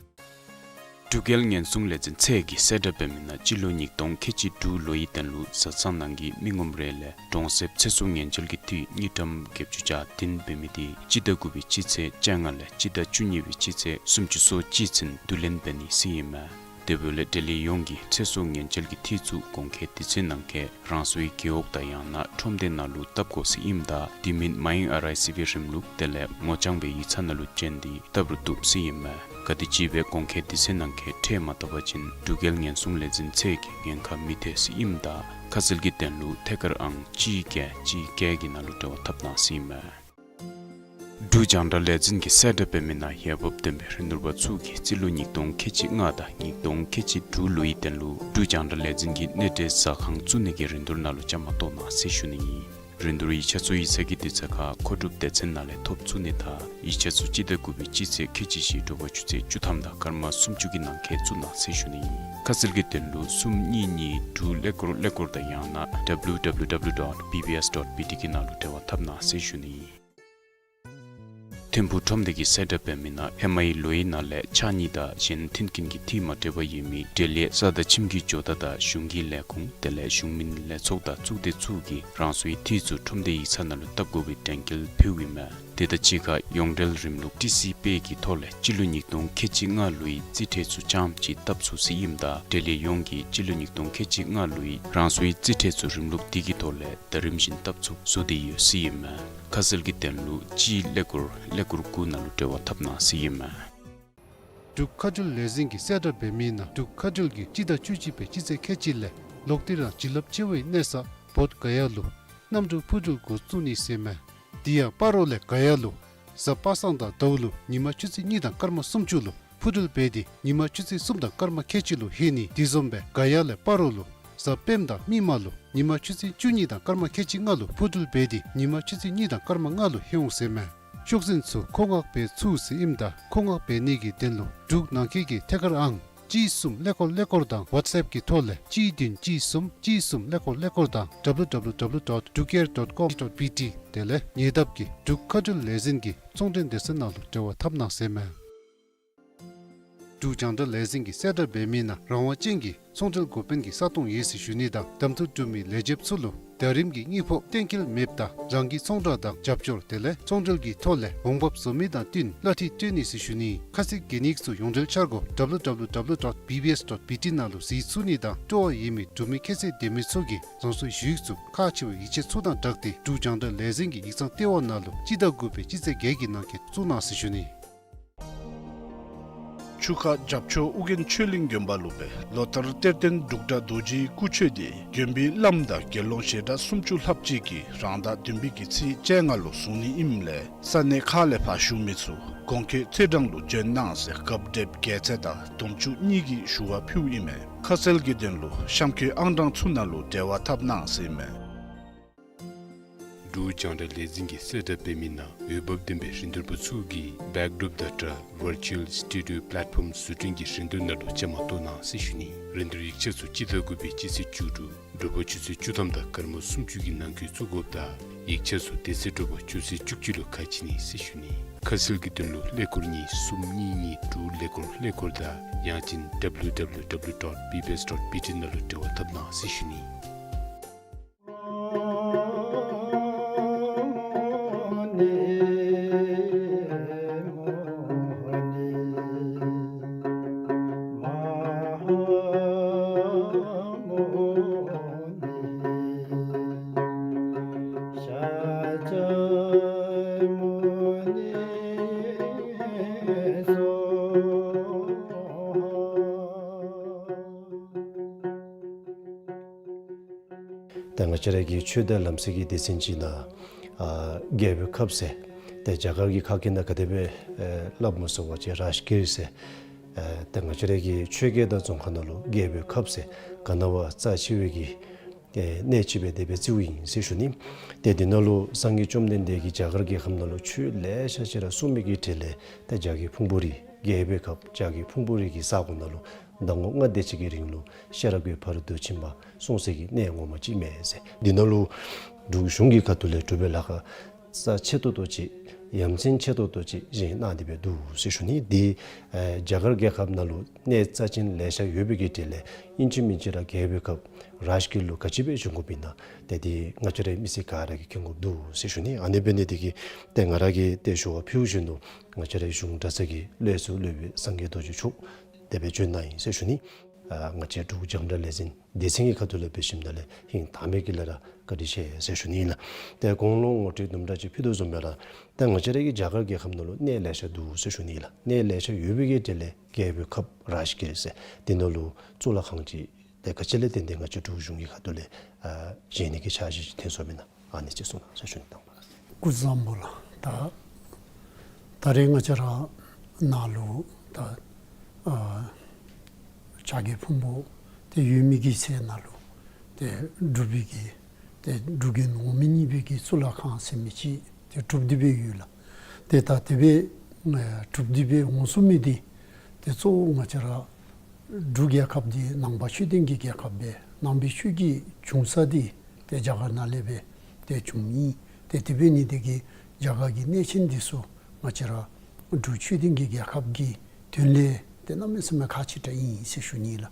འབྲུག་རྒྱལ་ཉེན་སྲུང་ལས་འཛིན་ཚད་ཀྱིས་གསལ་བསྒྲགས་འབད་མི་ནང་སྤྱི་ལོ་ཉིས་སྟོང་ཁལ་གཅིག་དྲུག་ལོའི་དོན་ལུ་བཟའ་ཚང་ནང་གི་མི་ངོམ་རེ་ལས་གྲོང་གསེབ་ཚེ་སྲོག་ཉེན་བཅོལ་གྱི་འཐུས་དངུལ་ཀྲམ་བརྒྱད་ཅུ་གྱ་བདུན་འབད་མི་དེ་སྤྱི་ཟླ་དགུ་པའི་སྤྱི་ཚེས་བཅོ་ལྔ་ལས་སྤྱི་ཟླ་བཅུ་གཉིས་པའི་སྤྱི་ཚེས་སུམ་ཅུ་སོ་གཅིག་ཚུན་བསྡུ་ལེན་འབད་ནི་ཟེར་ཨིན་མས། དེ་འབདཝ་ལས་འབྲེལ་ཡོད་ཡོངས་ཀྱིས་ཚེ་སྲོག་ཉེན་བཅོལ་གྱི་འཐུས་ཚུ་གོང་འཁོད་དུས་ཚོད་ནང་འཁོད་རང་སོའི་རྒེད་འོག་དང་ཡང་ན་ཁྲོམ་སྡེ་ནང་ལུ་བཏབ་དགོ་ཟེར་ཨིནམ་ད་དེ་མིན་མའི་ཨར་ཨའི་སི་བི་རིམ་ལུགས་དེ་ལས་ངོ་རྐྱང་སྦེ་ཡིག་ཚང་ནང་ལུ་བྱོན་ཏེ་བཏབ་རུང་བཏུབ་ཟེར་ཨིན་མས། ག་དེམ་ཅིག་སྦེ་གོང་འཁོད་དུས་ཚོད་ནང་འཁོད་ཁྲལ་མ་བཏབ་པ་ཅིན་འབྲུག་རྒྱལ་ཉེན་སྲུང་ལས་འཛིན་ཚད་ཀྱིས་ཉེན་ཁ་མི་ཐེག་ཟེར་ཨིནམ་ད་ཁ་གསལ་གྱི་དོན་ལུ་ཐད་ཀར་ཨང་གཅིག་བརྒྱད་གཅིག་བརྒྱད་ཀྱི་ནང་ལུ་འབྲེལ་བ་འཐབ་གནང་ཟེར་ཨིན་མས། འབྲུག་རྒྱང་བསྒྲགས་ལས་འཛིན་གྱིས་གསལ་བསྒྲགས་འབད་མི་ནང་འོས་འབབ་ལྡན་པའི་རིན་བསྡུར་པ་ཚུ་གིས་རྩིས་ལོ་ཉིས་སྟོང་ཁལ་གཅིག་ལྔ་དང་ཉིས་སྟོང་ཁལ་གཅིག་དྲུག་ལོའི་དོན་ལུ་འབྲུག་རྒྱང་བསྒྲགས་ལས་འཛིན་གྱི་གནས་འབྲེལ་ཟ་ཁང་བཙུགས་ནི་གི་རིན་བསྡུར་ནང་ལུ་བཅའ་མར་གཏོགས་གནང་ཟེར་ཞུ་ནི་ཨིན། རིན་བསྡུར་ཡིག་ཆ་ཚུ་ཡིག་ཚང་གི་དུས་ཚོད་ཁར་མཁོ་སྒྲུབ་སྡེ་ཚན་ནང་ལས་ཐོབ་ཚུགས་ནི་དང་ཡིག་ཆ་ཚུ་སྤྱི་ཟླ་དགུ་པའི་སྤྱི་ཚེས་ཁལ་གཅིག་བཞི་དྲོ་པ་ཆུ་ཚོད་བཅུ་ཐམ་དང་སྐར་མ་སུམ་ཅུ་གི་ནང་འཁོད་བཙུགས་གནང་ཟེར་ཞུ་ནི་ཨིན། ཁ་གསལ་གྱི་དོན་ལུ་གསུམ་གཉིས་གཉིས་དྲུག་ཀླད་ཀོར་ཀླད་ཀོར་དང་ཡང་ན་W W W dot B B S dot B T གི་ནང་ལུ་འབྲེལ་བ་འཐབ་གནང་ཟེར་ཞུ་ནི་ཨིན། ཐིམ་ཕུག་ཁྲོམ་སྡེ་གིས་གསལ་བསྒྲགས་འབད་མི་ནང་ཧེ་མའི་ལོའི་ནང་ལས་ཕྱགས་སྙིགས་དང་གཞན་མཐུན་རྐྱེན་གྱི་འཐུས་མ་འབྲེལ་བ་ཡོད་མི་འབྲེལ་ཡོད་ས་དང་ཁྱིམ་གྱི་ཇོ་བདག་དང་གཞུང་གི་ལས་ཁུངས་དེ་ལས་གཞུང་མིན་ལས་ཚོགས་དང་གཙུག་སྡེ་ཚུ་གིས་རང་སོའི་འཐུས་ཚུ་ཁྲོམ་སྡེ་ཡིག་ཚང་ནང་ལུ་བཏབ་དགོ་པའི་དྲན་སྐུལ་ཕུལཝ་ཨིན་མས། དེ་དང་གཅིག་ཁར་ཡོངས་འབྲེལ་རིམ་ལུགས་ཊི་སི་པེ་གི་ཐོག་ལས་སྤྱི་ལོ་ཉིས་སྟོང་ཁལ་གཅིག་ལྔ་ལོའི་རྩིས་ཁྲལ་ཚུ་རྐྱངམ་ཅིག་བཏབ་ཚུགས་ཟེར་ཨིནམ་ད་འབྲེལ་ཡོད་ཡོངས་ཀྱིས་སྤྱི་ལོ་ཉིས་སྟོང་ཁལ་གཅིག་ལྔ་ལོའི་རང་སོའི་རྩིས་ཁྲལ་ཚུ་རིམ་ལུགས་དེ་གི་ཐོག་ལས་ཟླ་རིམ་བཞིན་བཏབ་ཚུགས་བཟོ་སྟེ་ཡོད་ཟེར་ཨིན་མས། ཁ་གསལ་གྱི་དོན་ལུ་གཅིག་ཀླད་ཀོར་ཀླད་ཀོར་དགུ་ནང་ལུ་འབྲེལ་བ་འཐབ་གནང་ཟེར་ཨིན་མས། འབྲུག་མཁའ་འགྲུལ་ལས་འཛིན་གྱིས་གསལ་བསྒྲགས་འབད་མི་ནང་འབྲུག་མཁའ་འགྲུལ་གྱིས་སྤྱི་ཟླ་བཅུ་གཅིག་པའི་སྤྱི་ཚེས་ཁལ་གཅིག་ལས་ལོག་སྟེ་རང་བྱིན་རླབས་ཆེ་བའི་གནས་ས་བོད་ག་ཡ་ལུ་གནམ་གྲུ་འཕུར་འགྲུལ་འགོ་བཙུགས་ནི་ཟེར་མས། དེ་ཡང་སྤ་རོ་ལས་ག་ཡ་ལུ་གཟའ་པ་སངས་དང་ཟླཝ་ལུ་ཉིན་མ་ཆུ་ཚོད་གཉིས་དང་སྐར་མ་སུམ་ཅུ་ལུ་འཕུར་འགྲུལ་འབད་དེ་ཉིན་མ་ཆུ་ཚོད་གསུམ་དང་སྐར་མ་ཁལ་གཅིག་ལུ་ལྷོད་ནི། དེ་བཟུམ་སྦེ་ག་ཡ་ལས་སྤ་རོ་ལུ་གཟའ་སྤེནམ་དང་མིག་དམར་ལུ་ཉིན་མ་ཆུ་ཚོད་བཅུ་གཉིས་དང་སྐར་མ་ཁལ་གཅིག་ལྔ་ལུ་འཕུར་འགྲུལ་འབད་དེ་ཉིན་མ་ཆུ་ཚོད་གཉིས་དང་སྐར་མ་ལྔ་ལུ་ལྷོད་འོང་ཟེར་མས། ཤོག་འཛིན་ཚུ་མཁོ་མངགས་འབད་ཚུགས་ཟེར་ཨིནམ་ད་མཁོ་མངགས་འབད་ནི་གི་དོན་ལུ་འབྲུག་ནང་འཁོད་ཀྱི་ཐད་ཀར་ཨང་ གཅིག་གསུམ་ཀླད་ཀོར་ཀླད་ཀོར་དང་ཝཊས་ཨེཔ་གི་ཐོག་ལས་གཅིག་བདུན་གཅིག་གསུམ་གཅིག་གསུམ་ཀླད་ཀོར་ཀླད་ཀོར་དང་W W W dot drucare dot com dot B T དེ་ལས་ཉེ་འདབས་ཀྱི་འབྲུག་མཁའ་འགྲུལ་ལས་འཛིན་གྱི་ཚོང་འབྲེལ་སྡེ་ཚན་ནང་ལུ་འབྲེལ་བ་འཐབ་གནང་ཟེར་མས། འབྲུག་རྒྱང་བསྒྲགས་ལས་འཛིན་གྱིས་གསལ་བསྒྲགས་འབད་མི་ནང་རང་དབང་ཅན་གྱི་ཚོང་འབྲེལ་འགོ་དཔོན་གྱི་ས་སྟོང་ཡོད་ཟེར་ཞུ་ནི་དང་གདམ་འཐུ་གྲུབ་མི་ལས་བྱེདཔ་ཚུ་ལུ་ཟླ་རིམ་གྱི་དངུལ་ཕོགས་གཏན་འཁེལ་མེདཔ་ད་རང་གི་ཚོང་བསྒྲགས་དང་རྒྱབ་སྐྱོར་དེ་ལས་ཚོང་འབྲེལ་གྱི་ཐོག་ལས་འོང་འབབ་བཟོ་མི་དང་བསྟུན་གླ་འཐུས་སྤྲོད་ནི་ཟེར་ཞུ་ནི། ཁ་གསལ་གོ་གནས་ཚུ་ཡོངས་འབྲེལ་འཆར་སྒོ་W W W dot B B S dot B T ནང་ལུ་གཟིགས་ཚུགས་ནི་དང་སྤྲོ་བ་ཡོད་མི་འབྲུག་མི་ཁྱད་ཚད་ལྡན་མི་ཚུ་གིས་རང་སོའི་ཞུ་ཡིག་ཚུ་ཁག་ཆེ་བའི་ཡིག་ཆ་ཚུ་དང་སྦྲགས་ཏེ་འབྲུག་རྒྱང་བསྒྲགས་ལས་འཛིན་གྱི་ཡིག་ཚང་ལྟེ་བ་ནང་ལུ་སྤྱི་ཟླ་དགུ་པའི་སྤྱི་ཚེས་བརྒྱད་ཀྱི་ནང་འཁོད་བཙུགས་གནང་ཟེར་ཞུ་ནི། ཆུ་ཁ་རྒྱབ་ཕྱོགས་ཨོ་རྒྱན་ཆོས་གླིང་དགོན་པ་ལུ་སྦེ་ལོ་ལྟར་གཏེར་སྟོན་འབྲུག་སྒྲ་རྡོ་རྗེའི་སྐུ་མཆོད་དེ་དགོན་པའི་བླམ་དང་དགེ་སློང་ཞལ་གྲངས་སུམ་ཅུ་ལྷགཔ་ཅིག་གིས་རང་ཟླ་བདུན་པའི་གི་ཚེས་བཅོ་ལྔ་ལུ་བཟུང་ནི་ཨིནམ་ལས་ས་གནས་ཁག་ལས་ཕར་བཞུགས་མི་ཚུ་གོང་འཁོད་ཚེས་གྲངས་ལུ་འབྱོན་གནང་ཟེར་སྐབས་དེབ་རྒྱལ་མཚན་དང་དུང་ཕྱུར་གཉིས་ཀྱི་ཞུ་བ་ཕུལཝ་ཨིན་མས། ཁ་གསལ་གྱི་དོན་ལུ་གཤམ་འཁོད་ཨང་གྲངས་ཚུ་ནང་ལུ་འབྲེལ་བ་འཐབ་གནང་ཟེར་ཨིན་མས། འབྲུག་རྒྱང་བསྒྲགས་ལས་འཛིན་གྱིས་གསལ་བསྒྲགས་འབད་མི་ནང་འོས་འབབ་ལྡན་པའི་རིན་བསྡུར་པ་ཚུ་གིས་བེཀ་ཌོརོཔ་དང་སྦྲགས་ཝར་ཅུ་ཨལ་སི་ཊུ་ཌི་ཡོ་པ་ལེཊ་ཕོམ་བཟོ་སྐྲུན་གྱི་རིན་བསྡུར་ནང་ལུ་བཅའ་མར་གཏོགས་གནང་ཟེར་ཞུ་ནི། རིན་བསྡུར་ཡིག་ཆ་ཚུ་སྤྱི་ཟླ་དགུ་པའི་སྤྱི་ཚེས་བཅུ་དྲུག་དྲོ་པ་ཆུ་ཚོད་བཅུ་ཐམ་དང་སྐར་མ་སུམ་ཅུ་གི་ནང་འཁོད་བཙུགས་དགོཔ་ད་ཡིག་ཆ་ཚུ་དེ་ཚེ་དྲོ་པ་ཆུ་ཚོད་བཅུ་གཅིག་ལུ་ཁ་ཕྱེ་ནི་ཟེར་ཞུ་ནི། ཁ་གསལ་གྱི་དོན་ལུ་ཀླད་ཀོར་གཉིས་གསུམ་གཉིས་གཉིས་དྲུག་ཀླད་ཀོར་ཀླད་ཀོར་དང་ཡང་ཅིན་W W W dot B B S dot B T ནང་ལུ་འབྲེལ་བ་འཐབ་གནང་ཟེར་ཞུ་ནི། ད་ང་བཅས་ར་གི་ཆོས་དང་ལམ་སྲོལ་གྱི་སྡེ་ཚན་ཅིག་ནང་ཨ་རྒྱལ་པོའི་ཁབ་ཟེར་ཏེ་རྒྱ་གར་གྱི་ཁ་སྐད་ནང་ག་དེ་སྦེ་ཨེ་སླབ་སྨོ་ཟེར་བ་ཅིན་རཱཇ་གིར་ཟེར། ཨེ་ཏེ་ང་བཅས་ར་གི་ཆོས་སྐད་དང་རྫོང་ཁ་ནང་ལུ་རྒྱལ་པོའི་ཁབ་ཟེར་ག་ནི་བ་རྩ་ཆེ་བའི་གི་ཨེ་གནས་ཅིག་སྦེ་དེ་སྦེ་བརྩིཝ་ཨིན་ཟེར་ཞུ་ནི། ཏེ་འདི་ནང་ལུ་སངས་རྒྱས་བཅོམ་ལྡན་འདས་ཀྱིས་རྒྱ་གར་རྒྱལ་ཁབ་ནང་ལུ་ཆོས་ལེ་ཤ་ཅིག་ར་གསུངས་མི་གི་གྲས་ལས་ཏེ་བྱ་རྒོད་ཕུང་པོ་རི་རྒྱལ་པོའི་ཁབ་བྱ་རྒོད་ཕུང་པོ་རི་གི་ས་གོ་ནང་ལུ་ཟླ་ངོ་ལྔ་དེ་ཅིག་གི་རིང་ལུ་ཤེས་རབ་ཀྱི་ཕ་རོལ་ཏུ་ཕྱིན་པ་གསུང་སའི་གི་གནས་ངོ་མ་ཅིག་མས་ཟེར། འདི་ནང་ལུ་འབྲུག་གཞུང་གི་ཁ་ཐུག་ལས་གྲུབ་པའི་ལཱ་ཁག་རྩ་ཆེ་ཏོག་ཏོ་ཅིག་ཡ་མཚན་ཆེ་ཏོག་ཏོ་ཅིག་བཞེངས་གནང་སྟེ་སྦེ་འདུག་ཟེར་ཞུ་ནི། འདི་ཨེ་རྒྱ་གར་རྒྱལ་ཁབ་ནང་ལུ་གནས་རྩ་ཅན་ལེ་ཤ་ཡོད་པའི་གི་གྲས་ལས་ཨིན་ཅི་མིན་ཅི་ར་རྒྱལ་པོའི་ཁབ་རཱཇ་གིར་ལུ་ག་ཅི་སྦེ་བྱུང་དགོཔ་ཨིན་ན་ཏེ་འདི་ང་བཅས་རའི་མི་སེར་ག་ར་གིས་མཁྱེན་དགོཔ་འདུག་ཟེར་ཞུ་ནི། ཨ་ནི་འབད་ནི་དེ་གིས་ཏེ་ང་ར་གིས་ཏེ་ཞུ་བ་ཕུལཝ་བཞིན་དུ་ང་བཅས་རའི་གཞུང་གྲྭ་ཚང་གི་སློབ་གཙོ་སློབ་དཔོན་སངས་རྒྱས་རྡོ་རྗེ་མཆོག་དེ་སྦེ་བྱོན་གནང་ཡི་ཟེར་ཞུ་ནི། ཨ་ང་བཅས་འབྲུག་རྒྱང་བསྒྲགས་ལས་འཛིན་སྡེ་ཚན་གྱི་ཁ་ཐུག་ལས་འབད་ཞིནམ་ལས་ཧིང་དྭངས་མའི་དཀྱིལ་ལས་ར་བཀའ་དྲིན་ཆེ་ཟེར་ཞུ་ནི་ལགས། ཏེ་དགུང་ལོ་ངོ་སྤྲོད་དུམ་གྲ་ཅིག་ཕུལ་དོ་བཟུམ་སྦེ་ར་ཏེ་ང་བཅས་ར་གི་རྒྱ་གར་རྒྱལ་ཁབ་ནང་ལུ་གནས་ལེ་ཤ་འདུག་ཟེར་ཞུ་ནི་ལགས། གནས་ལེ་ཤ་ཡོད་པའི་གི་གྲས་ལས་རྒྱལ་པོའི་ཁབ་རཱཇ་གིར་ཟེར་འདི་ནང་ལུ་གཙུག་ལག་ཁང་ཅིག་ཏེ་ག་ཅི་ལས་བརྟེན་ཏེ་ང་བཅས་འབྲུག་གཞུང་གི་ཁ་ཐུག་ལས་ཨ་བཞེངས་ནི་གི་འཆར་གཞི་ཅིག་འཐོན་སོངམ་ཨིན་ན་ཨ་ནི་ཅིག་གསུང་གནང་ཟེར་ཞུ་ནི། དང་པ་སྐུ་གཟུགས་བཟང་པོ་ལགས། ད་ད་རེས་ང་བཅས་ར་ནཱ་ལུ་ད་ཨ་བྱ་རྒོད་ཕུང་པོ་དེ་ཡོད་མི་གི་ཚལ་ནང་ལུ་ཏེ་འབྲུག་པའི་གི་ཏེ་འབྲུག་རྒྱལ་ངོར་མི་གཉིས་པའི་གི་གཙུག་ལག་ཁང་ཟེར་མི་ཅིག་ཏེ་གྲུབ་སྟེ་སྦེ་ཡོད་ལགས། ཏེ་ད་དེ་སྦེ་ཨེ་གྲུབ་སྟེ་སྦེ་འོང་ཚུགས་མི་འདི་ཏེ་གཙོ་བོ་ང་བཅས་ར་འབྲུག་རྒྱལ་ཁབ་འདི་ནང་པ་ཆོས་ལྡན་གྱི་རྒྱལ་ཁབ་སྦེ་ནང་པའི་ཆོས་ཀྱི་འབྱུང་ས་འདི་ཏེ་རྒྱ་གར་ནང་ལས་སྦེ་ཏེ་བྱུངམ་ཨིན། ཏེ་དེ་འབད་ནི་དེ་གིས་རྒྱ་གར་གྱི་གནས་ཆེན་འདི་ཚུ་ང་བཅས་ར་འབྲུག་ཆོས་ལྡན་གྱི་རྒྱལ་ཁབ་ཀྱི་དོན་ལས་ཏེ་གནམ་མེད་ས་མེད་ཁག་ཆེ་དྲགས་ཨིན་ཟེར་ཞུ་ནི་ལགས།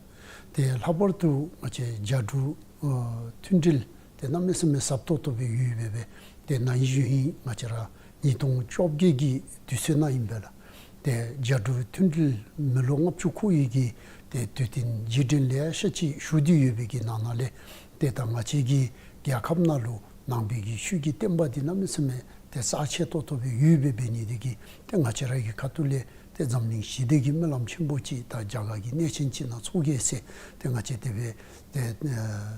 ཏེ་ལྷག་པར་དུ་ང་བཅས་རྒྱ་འབྲུག་ཨ་མཐུན་འབྲེལ་ཏེ་གནམ་མེད་ས་མེད་ཟབ་ཏོག་ཏོ་སྦེ་ཡོདཔ་སྦེ་ཏེ་ན་ཧིང་གཞེས་ཧིང་ང་བཅས་ར་ཉིས་སྟོང་བཅོ་བརྒྱད་ཀྱི་དུས་ཚོད་ནང་ཨིན་པས་ལགས། ཏེ་རྒྱ་འབྲུག་མཐུན་འབྲེལ་མི་ལོ་ལྔ་བཅུ་འཁོར་བའི་གི་ཏེ་དུས་སྟོན་རྗེས་དྲན་ལེ་ཤ་ཅིག་ཞུ་སྟེ་ཡོད་པའི་གི་ནང་ན་ལས་ཏེ་ད་ང་བཅས་ཀྱི་རྒྱལ་ཁབ་ནང་ལུ་ནང་པའི་གི་ཆོས་ཀྱི་བསྟན་པ་འདི་གནམ་མེད་ས་མེད་ཏེ་རྩ་ཆེ་ཏོག་ཏོ་སྦེ་ཡོདཔ་སྦེ་འབད་ནི་དེ་གིས་ཏེ་ང་བཅས་ར་གི་ཁ་ཐུག་ལས་ཏེ་འཛམ་གླིང་ཞི་བདེ་གི་སྨོན་ལམ་ཆེན་པོ་ཅིག་ད་རྒྱ་གར་གྱི་གནས་ཆེན་ཅིག་ནང་ཚོགས་གེ་ཟེར་ཏེ་ང་བཅས་དེ་སྦེ་ཏེ་ཨེ་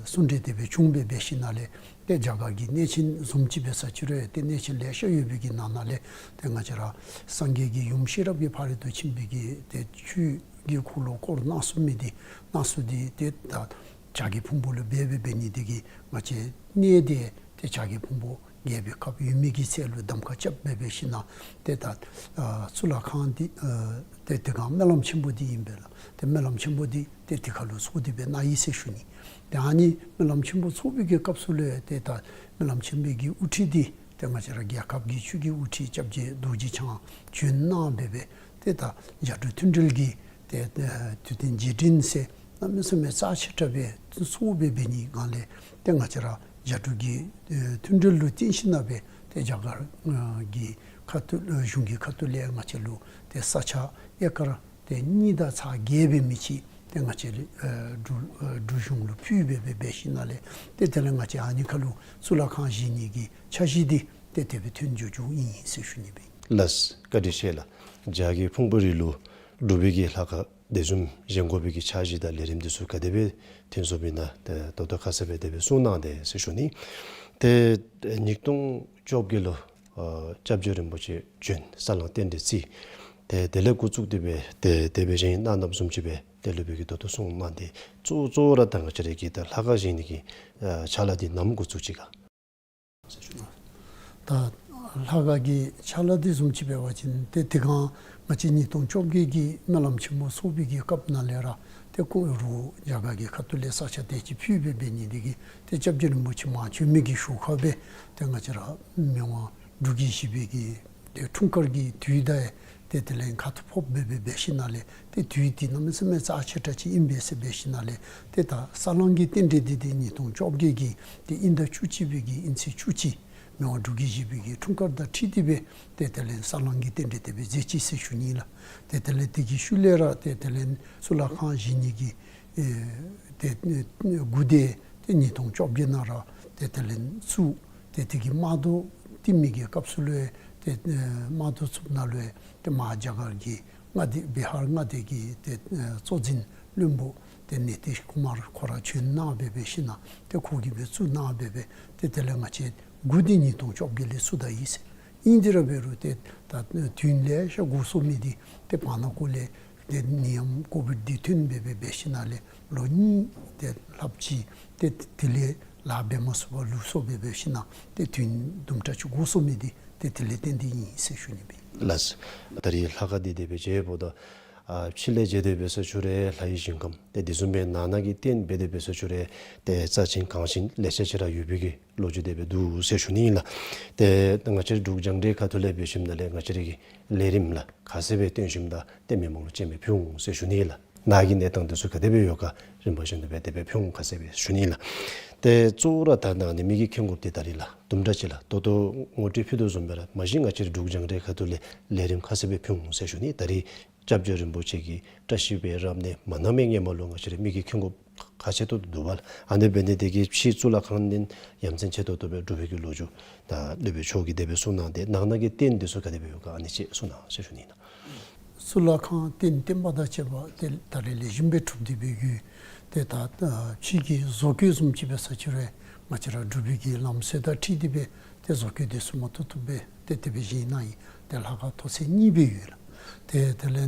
གསུང་གྲོས་དེ་སྦེ་བྱུང་སྦེ་འབད་ཞིནམ་ལས་ཏེ་རྒྱ་གར་གྱི་གནས་ཆེན་བཟུམ་ཅིག་འབད་ས་ཅིག་རུང་ཏེ་གནས་ཆེན་ལེ་ཤ་ཡོད་པའི་གི་ནང་ན་ལས་ཏེ་ང་བཅས་ར་སངས་རྒྱས་ཀྱི་ཡུམ་ཤེས་རབ་ཀྱི་ཕ་རོལ་ཏུ་ཕྱིན་པའི་གི་ཏེ་ཆོས་ཀྱི་འཁོར་ལོ་བསྐོར་གནང་ཚུགས་མི་འདི་གནང་ཚུགས་འདི་ཏེ་ད་བྱ་རྒོད་ཕུང་པོ་ལུ་འབད་སྦེ་འབད་ནི་དེ་གིས་ང་བཅས་གནས་འདི་ཏེ་བྱ་རྒོད་ཕུང་པོ་ རྒྱས་པའི་ཁབ་ཡོད་མི་གི་ཚད་ལུ་གདམ་ཁ་རྐྱབ་སྦེ་འབད་ཞིན་ན་ཏེ་ད་ཨ་གཙུག་ལག་ཁང་འདི་ཨ་ཏེ་དེ་སྒང་སྨོན་ལམ་ཆེན་པོ་འདི་ཨིན་པས་ལགས། ཏེ་སྨོན་ལམ་ཆེན་པོ་འདི་ཏེ་དེ་ཁ་ལུ་ཚོགས་ཏེ་སྦེ་གནང་ཡི་ཟེར་ཞུ་ནི། ཏེ་ཨ་ནི་སྨོན་ལམ་ཆེན་པོ་ཚོགས་པའི་གི་སྐབས་སུ་ལུ་ཏེ་ད་སྨོན་ལམ་ཆེན་པོའི་གི་དབུ་ཁྲིད་འདི་ཏེ་ང་བཅས་ར་རྒྱལ་ཁབ་ཀྱི་ཆོས་ཀྱི་དབུ་ཁྲིད་སྐྱབས་རྗེ་རྡོ་རྗེ་འཆང་བྱོན་གནང་སྦེ་སྦེ་ཏེ་ད་རྒྱ་འབྲུག་མཐུན་འབྲེལ་གྱི་ཏེ་ཨ་དུས་སྟོན་རྗེས་དྲན་ཟེར་གནམ་མེད་ས་མེད་རྩ་ཆེ་དྲགས་སྦེ་ཚོགས་སྦེ་འབད་ནི་སྒང་ལས་ཏེ་ང་བཅས་ར་རྒྱ་འབྲུག་གི་ཨ་མཐུན་འབྲེལ་ལུ་བརྟེན་ཞིན་ན་སྦེ་ཏེ་རྒྱ་གར་ཨ་གི་ཁ་ཐུག་ཨ་གཞུང་གི་ཁ་ཐུག་ལས་ང་བཅས་ལུ་ཏེ་ས་ཆ་ཨེ་ཀར་ཏེ་གཉིས་དང་ཚག་བརྒྱད་འབད་མི་ཅིག་ཏེ་ང་བཅས་ལུ་ཨ་འབྲུག་ཨ་འབྲུག་གཞུང་ལུ་ཕུལ་སྦེ་འབད་འབད་ཞིན་ན་ལས་ཏེ་དེ་ལས་ང་བཅས་ཨ་ནི་ཁ་ལུ་གཙུག་ལག་ཁང་བཞེངས་ནི་གི་འཆར་གཞི་འདི་ཏེ་དེ་སྦེ་ཐོན་འགྱོ་འགྱོཝ་ཨིན་ཟེར་ཞུ་ནི་སྦེ། ལགས། བཀའ་དྲིན་ཆེ་ལགས། རྒྱ་གི་ཕུང་པོ་རི་ལུ་འབྲུག་པའི་གི་ལྷ་ཁང་དེ་བཟུམ་བཞེངས་དགོ་པའི་གི་འཆར་གཞི་དང་ལས་རིམ་འདི་ཚུ་ག་དེ་སྦེ་ཐོན་སོང་པས་ན་ཏེ་ད་ལྟོ་ཁ་གསལ་སྦེ་དེ་སྦེ་གསུངས་གནང་དེས་ཟེར་ཞུ་ནི། ཏེ་ཉིས་སྟོང་བཅོ་བརྒྱད་ལུ་ཨ་སྐྱབས་རྗེ་རིན་པོ་ཆེ་བྱོན་ས་བསླང་རྟེན་འབྲེལ་བརྩི། ཏེ་དེ་ལས་འགོ་བཙུགས་ཏེ་སྦེ་ཏེ་དེ་སྦེ་བཞེངས་གནང་གནངམ་བཟུམ་ཅིག་སྦེ་ཏེ་སློབ་དཔོན་གྱིས་ད་ལྟོ་གསུངས་གནང་དེས། གཙོ་གཙོ་བོ་ར་ད་ང་བཅས་ར་གི་ད་ལྷ་ཁང་བཞེངས་ནི་གི་ཨ་ཕྱག་ལཱ་འདི་ནམ་འགོ་བཙུགས་ཅི་ག། ད་ལྷ་ཁང་གི་ཕྱག་ལཱ་འདི་བཟུམ་ཅིག་འབད་བ་ཅིན་ཏེ་དེ་སྒང་ང་བཅས་ཉིས་སྟོང་བཅོ་བརྒྱད་ཀྱི་སྨོན་ལམ་ཆེན་མོ་ཚོགས་པའི་གི་སྐབས་ནང་ལས་ར་ཏེ་ཁོང་རུ་རྒྱ་གར་གྱི་ཁ་ཐུག་ལས་ས་ཆ་དེ་ཅིག་ཕུལ་སྦེ་འབད་ནི་དེ་གིས་ཏེ་སྐྱབས་རྗེ་རིན་པོ་ཆེ་མ་བྱོན་མི་གི་ཞོར་ཁར་སྦེ་ཏེ་ང་བཅས་ར་མི་དབང་འབྲུག་རྒྱལ་བཞི་པའི་གི་ཏེ་འཁྲུངས་སྐར་གྱི་དུས་དང་ཏེ་དེ་ལས་ཁ་ཐུག་ཕོགཔ་སྦེ་འབད་འབད་ཞིན་ན་ལས་ཏེ་དུས་འདི་གནམ་མེད་ས་མེད་རྩ་ཆེ་དྲགས་ཅིག་ཨིན་པས་ཟེར་འབད་ཞིན་ན་ལས་ཏེ་ད་ས་བསླང་གི་རྟེན་འབྲེལ་འདི་ཏེ་ཉིས་སྟོང་བཅོ་བརྒྱད་ཀྱི་ཏེ་དབྱིན་ཟླ་བཅུ་གཅིག་པའི་གི་དབྱིན་ཚེས་བཅུ་གཅིག་མི་དབང་འབྲུག་རྒྱལ་བཞི་པའི་གི་འཁྲུངས་སྐར་དང་འཁྲིལ་ཏེ་སྦེ་ཏེ་དེ་ལས་ས་བསླང་གི་རྟེན་འབྲེལ་དེ་སྦེ་མཛད་ཅི་ཟེར་ཞུ་ནི་ལགས། ཏེ་དེ་ལས་དེ་གི་ཤུལ་ལས་ར་ཏེ་དེ་ལས་གཙུག་ལག་ཁང་བཞེངས་ནི་གི་ཨེ་ཏེ་འགོ་དེ་ཏེ་ཉིས་སྟོང་བཅོ་བརྒྱད་ནང་ར་ཏེ་དེ་ལས་ཚུར་ཏེ་དེ་གི་དམག་དོ་བཏོན་མི་གི་སྐབས་སུ་ལུ་ཏེ་ཨེ་དམག་དོ་ཚུགསཔ་ནང་ལུ་ཏེ་མ་རྒྱ་གར་གྱི་མངའ་སྡེ་བི་ཧར་མངའ་སྡེ་གི་ཏེ་ཨེ་གཙོ་འཛིན་བློན་པོ་ཏེ་ནི་ཏིཤ་ཀུ་མར་ཁོ་ར་བྱོན་གནང་སྦེ་འབད་ཞིན་ན་ཏེ་ཁོ་གིས་སྦེ་བཙུགས་གནང་སྦེ་འབད་ཏེ་དེ་ལས་ང་བཅས་འགོ་འདི་ཉིས་སྟོང་བཅོ་བརྒྱད་ལས་ཚུར་ད་ཡི་ཟེར། ཨིན་དེ་ར་འབད་རུང་ཏེ་ད་དུས་ལེ་ཤ་འགོར་སོང་མི་འདི་ཏེ་བར་ན་ཀོ་ལས་ཏེ་ནད་ཡམས་ཀོ་བིཌ་འདི་ཐོན་སྦེ་འབད་འབད་ཞིན་ན་ལས་ལོ་གཉིས་ཏེ་ལྷགཔ་ཅིག་ཏེ་དེ་ལས་ལཱ་འབད་མ་ཚུགས་པར་ལུས་སོང་སྦེ་འབད་ཞིན་ན་ཏེ་དུས་དུམ་གྲ་ཅིག་འགོར་སོང་མི་འདི་ཏེ་དེ་ལས་བརྟེན་ཏེ་ཨིན་ཟེར་ཞུ་ནི་སྦེ། ལགས། ད་རིས་ལྷ་ཁང་འདི་དེ་སྦེ་མཇལཝ་ད་ཨ་ཕྱི་ལས་མཇལ་དེ་སྦེ་ཟེར་ཞུ་རུང་ལྷ་ཡི་ཞིང་ཁམས་ཏེ་དེ་བཟུམ་སྦེ་ནང་ན་གི་རྟེན་འབད་དེ་སྦེ་ཟེར་ཞུ་རུང་ཏེ་རྩ་ཆེན་གང་ཆེན་ལེ་ཤ་ཅིག་ར་ཡོད་པའི་གི་ལོ་རྒྱུས་དེ་སྦེ་འདུག་ཟེར་ཞུ་ནི་ཨིན་ལགས། ཏེ་ང་བཅས་ར་འབྲུག་རྒྱང་བསྒྲགས་ཁ་ཐུག་ལས་འབད་ཞིནམ་ལས་ང་བཅས་ར་གི་ལས་རིམ་ལགས་ག་ཅི་སྦེ་སྟོན་ཞིནམ་ད་ཏེ་མི་མང་ལུ་སྤྱན་སྦེ་ཕུལ་འོང་ཟེར་ཞུ་ནི་ཨིན་ལགས། ནཱ་གི་གནས་སྟངས་དེ་ཚུ་ག་དེ་སྦེ་ཡོད་ག་རིམ་པ་བཞིན་དུ་སྦེ་དེ་སྦེ་ཕུལ་འོང་ག་ཟེར་སྦེ་ཞུ་ནི་ཨིན་ལགས། ཏེ་གཙོ་བོ་ར་ད་ནཱ་ནི་མི་གི་མཁན་སྒོཔ་འདི་ད་རིས་ལགས་དུམ་གྲ་ཅིག་ལགས་ད་ལྟོ་ངོ་སྤྲོད་ཕུལ་དོ་བཟུམ་སྦེ་ར་མ་གཞི་ང་བཅས་ར་འབྲུག་རྒྱང་བསྒྲགས་ཁ་ཐུག་ལས་ལས་རིམ་ག་ཟེར་སྦེ་ཕུལ་འོང་ཟེར་ཞུ་ནི། ད་རིས་སྐྱབས་རྗེ་རིན་པོ་ཆེ་གི་བཀྲ་ཤིས་པའི་རབ་གནས་མ་གནངམ་སྔོན་མ་ལུ་ང་བཅས་ར་མི་གི་མཁན་སྒོཔ་ཁག་ཆེ་ཏོག་ཏོ་འདུག་པ་ལགས། ཨ་ནི་འབད་ནི་དེ་གིས་ཕྱི་གཙུག་ལག་ཁང་ནང་ཡ་མཚན་ཆེ་ཏོག་ཏོ་སྦེ་སྒྲུབ་པའི་གི་ལོ་རྒྱུས་ད་སློབ་དཔོན་མཆོག་གིས་དེ་སྦེ་གསུངས་གནང་སྟེ་ནང་ན་གི་རྟེན་འདི་ཚུ་ག་དེ་སྦེ་ཡོད་ག་ཨ་ནི་ཅིག་གསུངས་གནང་ཟེར་ཞུ་ནི་ཨིན་ལགས། གཙུག་ལག་ཁང་རྟེན་བརྟེན་པ་དང་བཅས་པ་ཏེ་ད་རིས་ལེགས་ཤོམ་སྦེ་གྲུབ་སྟེ་སྦེ་ཡོད། ཏེ་ད་ཕྱི་གི་བཟོ་བཀོད་བཟུམ་ཅིག་འབད་ས་ཅིག་རུང་ང་བཅས་ར་འབྲུག་པའི་གི་ལམ་སྲོལ་དང་འཁྲིལ་ཏེ་སྦེ་ཏེ་བཟོ་བཀོད་འདི་ཚུ་མ་ཐུབ་ཐུབ་སྦེ་ཏེ་དེ་སྦེ་བཞེངས་གནང་ཡི། ཏེ་ལྷ་ཁང་ཐོག་ཚད་གཉིས་སྦེ་ཡོད་ལགས། ཏེ་དེ་ལས་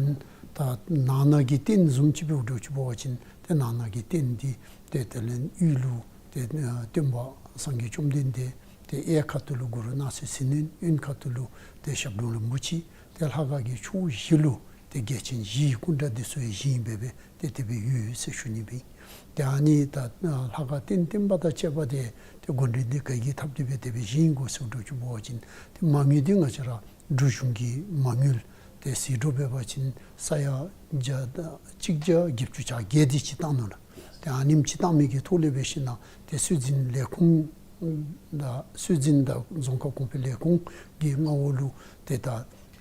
ད་ནང་ན་གི་རྟེན་བཟུམ་ཅིག་འབད་འགྱོ་ཅི་འབད་བ་ཅིན་ཏེ་ནང་ན་གི་རྟེན་འདི་ཏེ་དེ་ལས་དབུས་ལུ་ཏེ་སྟོན་པ་སངས་རྒྱས་བཅོམ་ལྡན་འདས། ཏེ་གཡས་ཁ་ཐུག་ལུ་གུ་རུ་སྣང་སྲིད་ཟིལ་གནོན། གཡོན་ཁ་ཐུག་ལུ་ཏེ་ཞབས་དྲུང་རིན་པོ་ཆེ། ཏེ་ལྷ་ཁང་གི་ཕྱོགས་བཞི་ལུ་ཏེ་རྒྱལ་ཆེན་བཞིའི་སྐུ་འདྲ་འདི་ཚུ་ཡང་བཞེངས་སྦེ་སྦེ་ཏེ་དེ་སྦེ་ཡོད་ཟེར་ཞུ་ནི་སྦེ། ཏེ་ཨ་ནི་ད་ལྷ་ཁང་རྟེན་བརྟེན་པ་དང་བཅས་པ་འདི་ཏེ་འགོ་འདྲེན་འདི་ག་གིས་འཐབ་སྟེ་སྦེ་དེ་སྦེ་བཞེངས་དགོ་ཟེར་འགྱོ་ཅི་འབད་བ་ཅིན་ཏེ་མ་དངུལ་འདི་ང་བཅས་ར་འབྲུག་གཞུང་གི་མ་དངུལ་ཏེ་ཟད་འགྲོ་འབད་བ་ཅིན་ས་ཡ་བརྒྱ་དང་གཅིག་བརྒྱ་བརྒྱད་ཅུ་གྱ་བརྒྱད་དེ་ཅིག་བཏང་ནུག་ལགས། ཏེ་ཨ་ནེམ་ཅིག་བཏང་མི་གི་ཐོག་ལས་འབད་ཞིན་ན་ཏེ་སྲོལ་འཛིན་ལས་ཁུངས་དང་སྲོལ་འཛིན་དང་རྫོང་ཁ་གོང་འཕེལ་ལས་ཁུངས་ཀྱི་མངའ་འོག་ལུ་ཏེ་ད་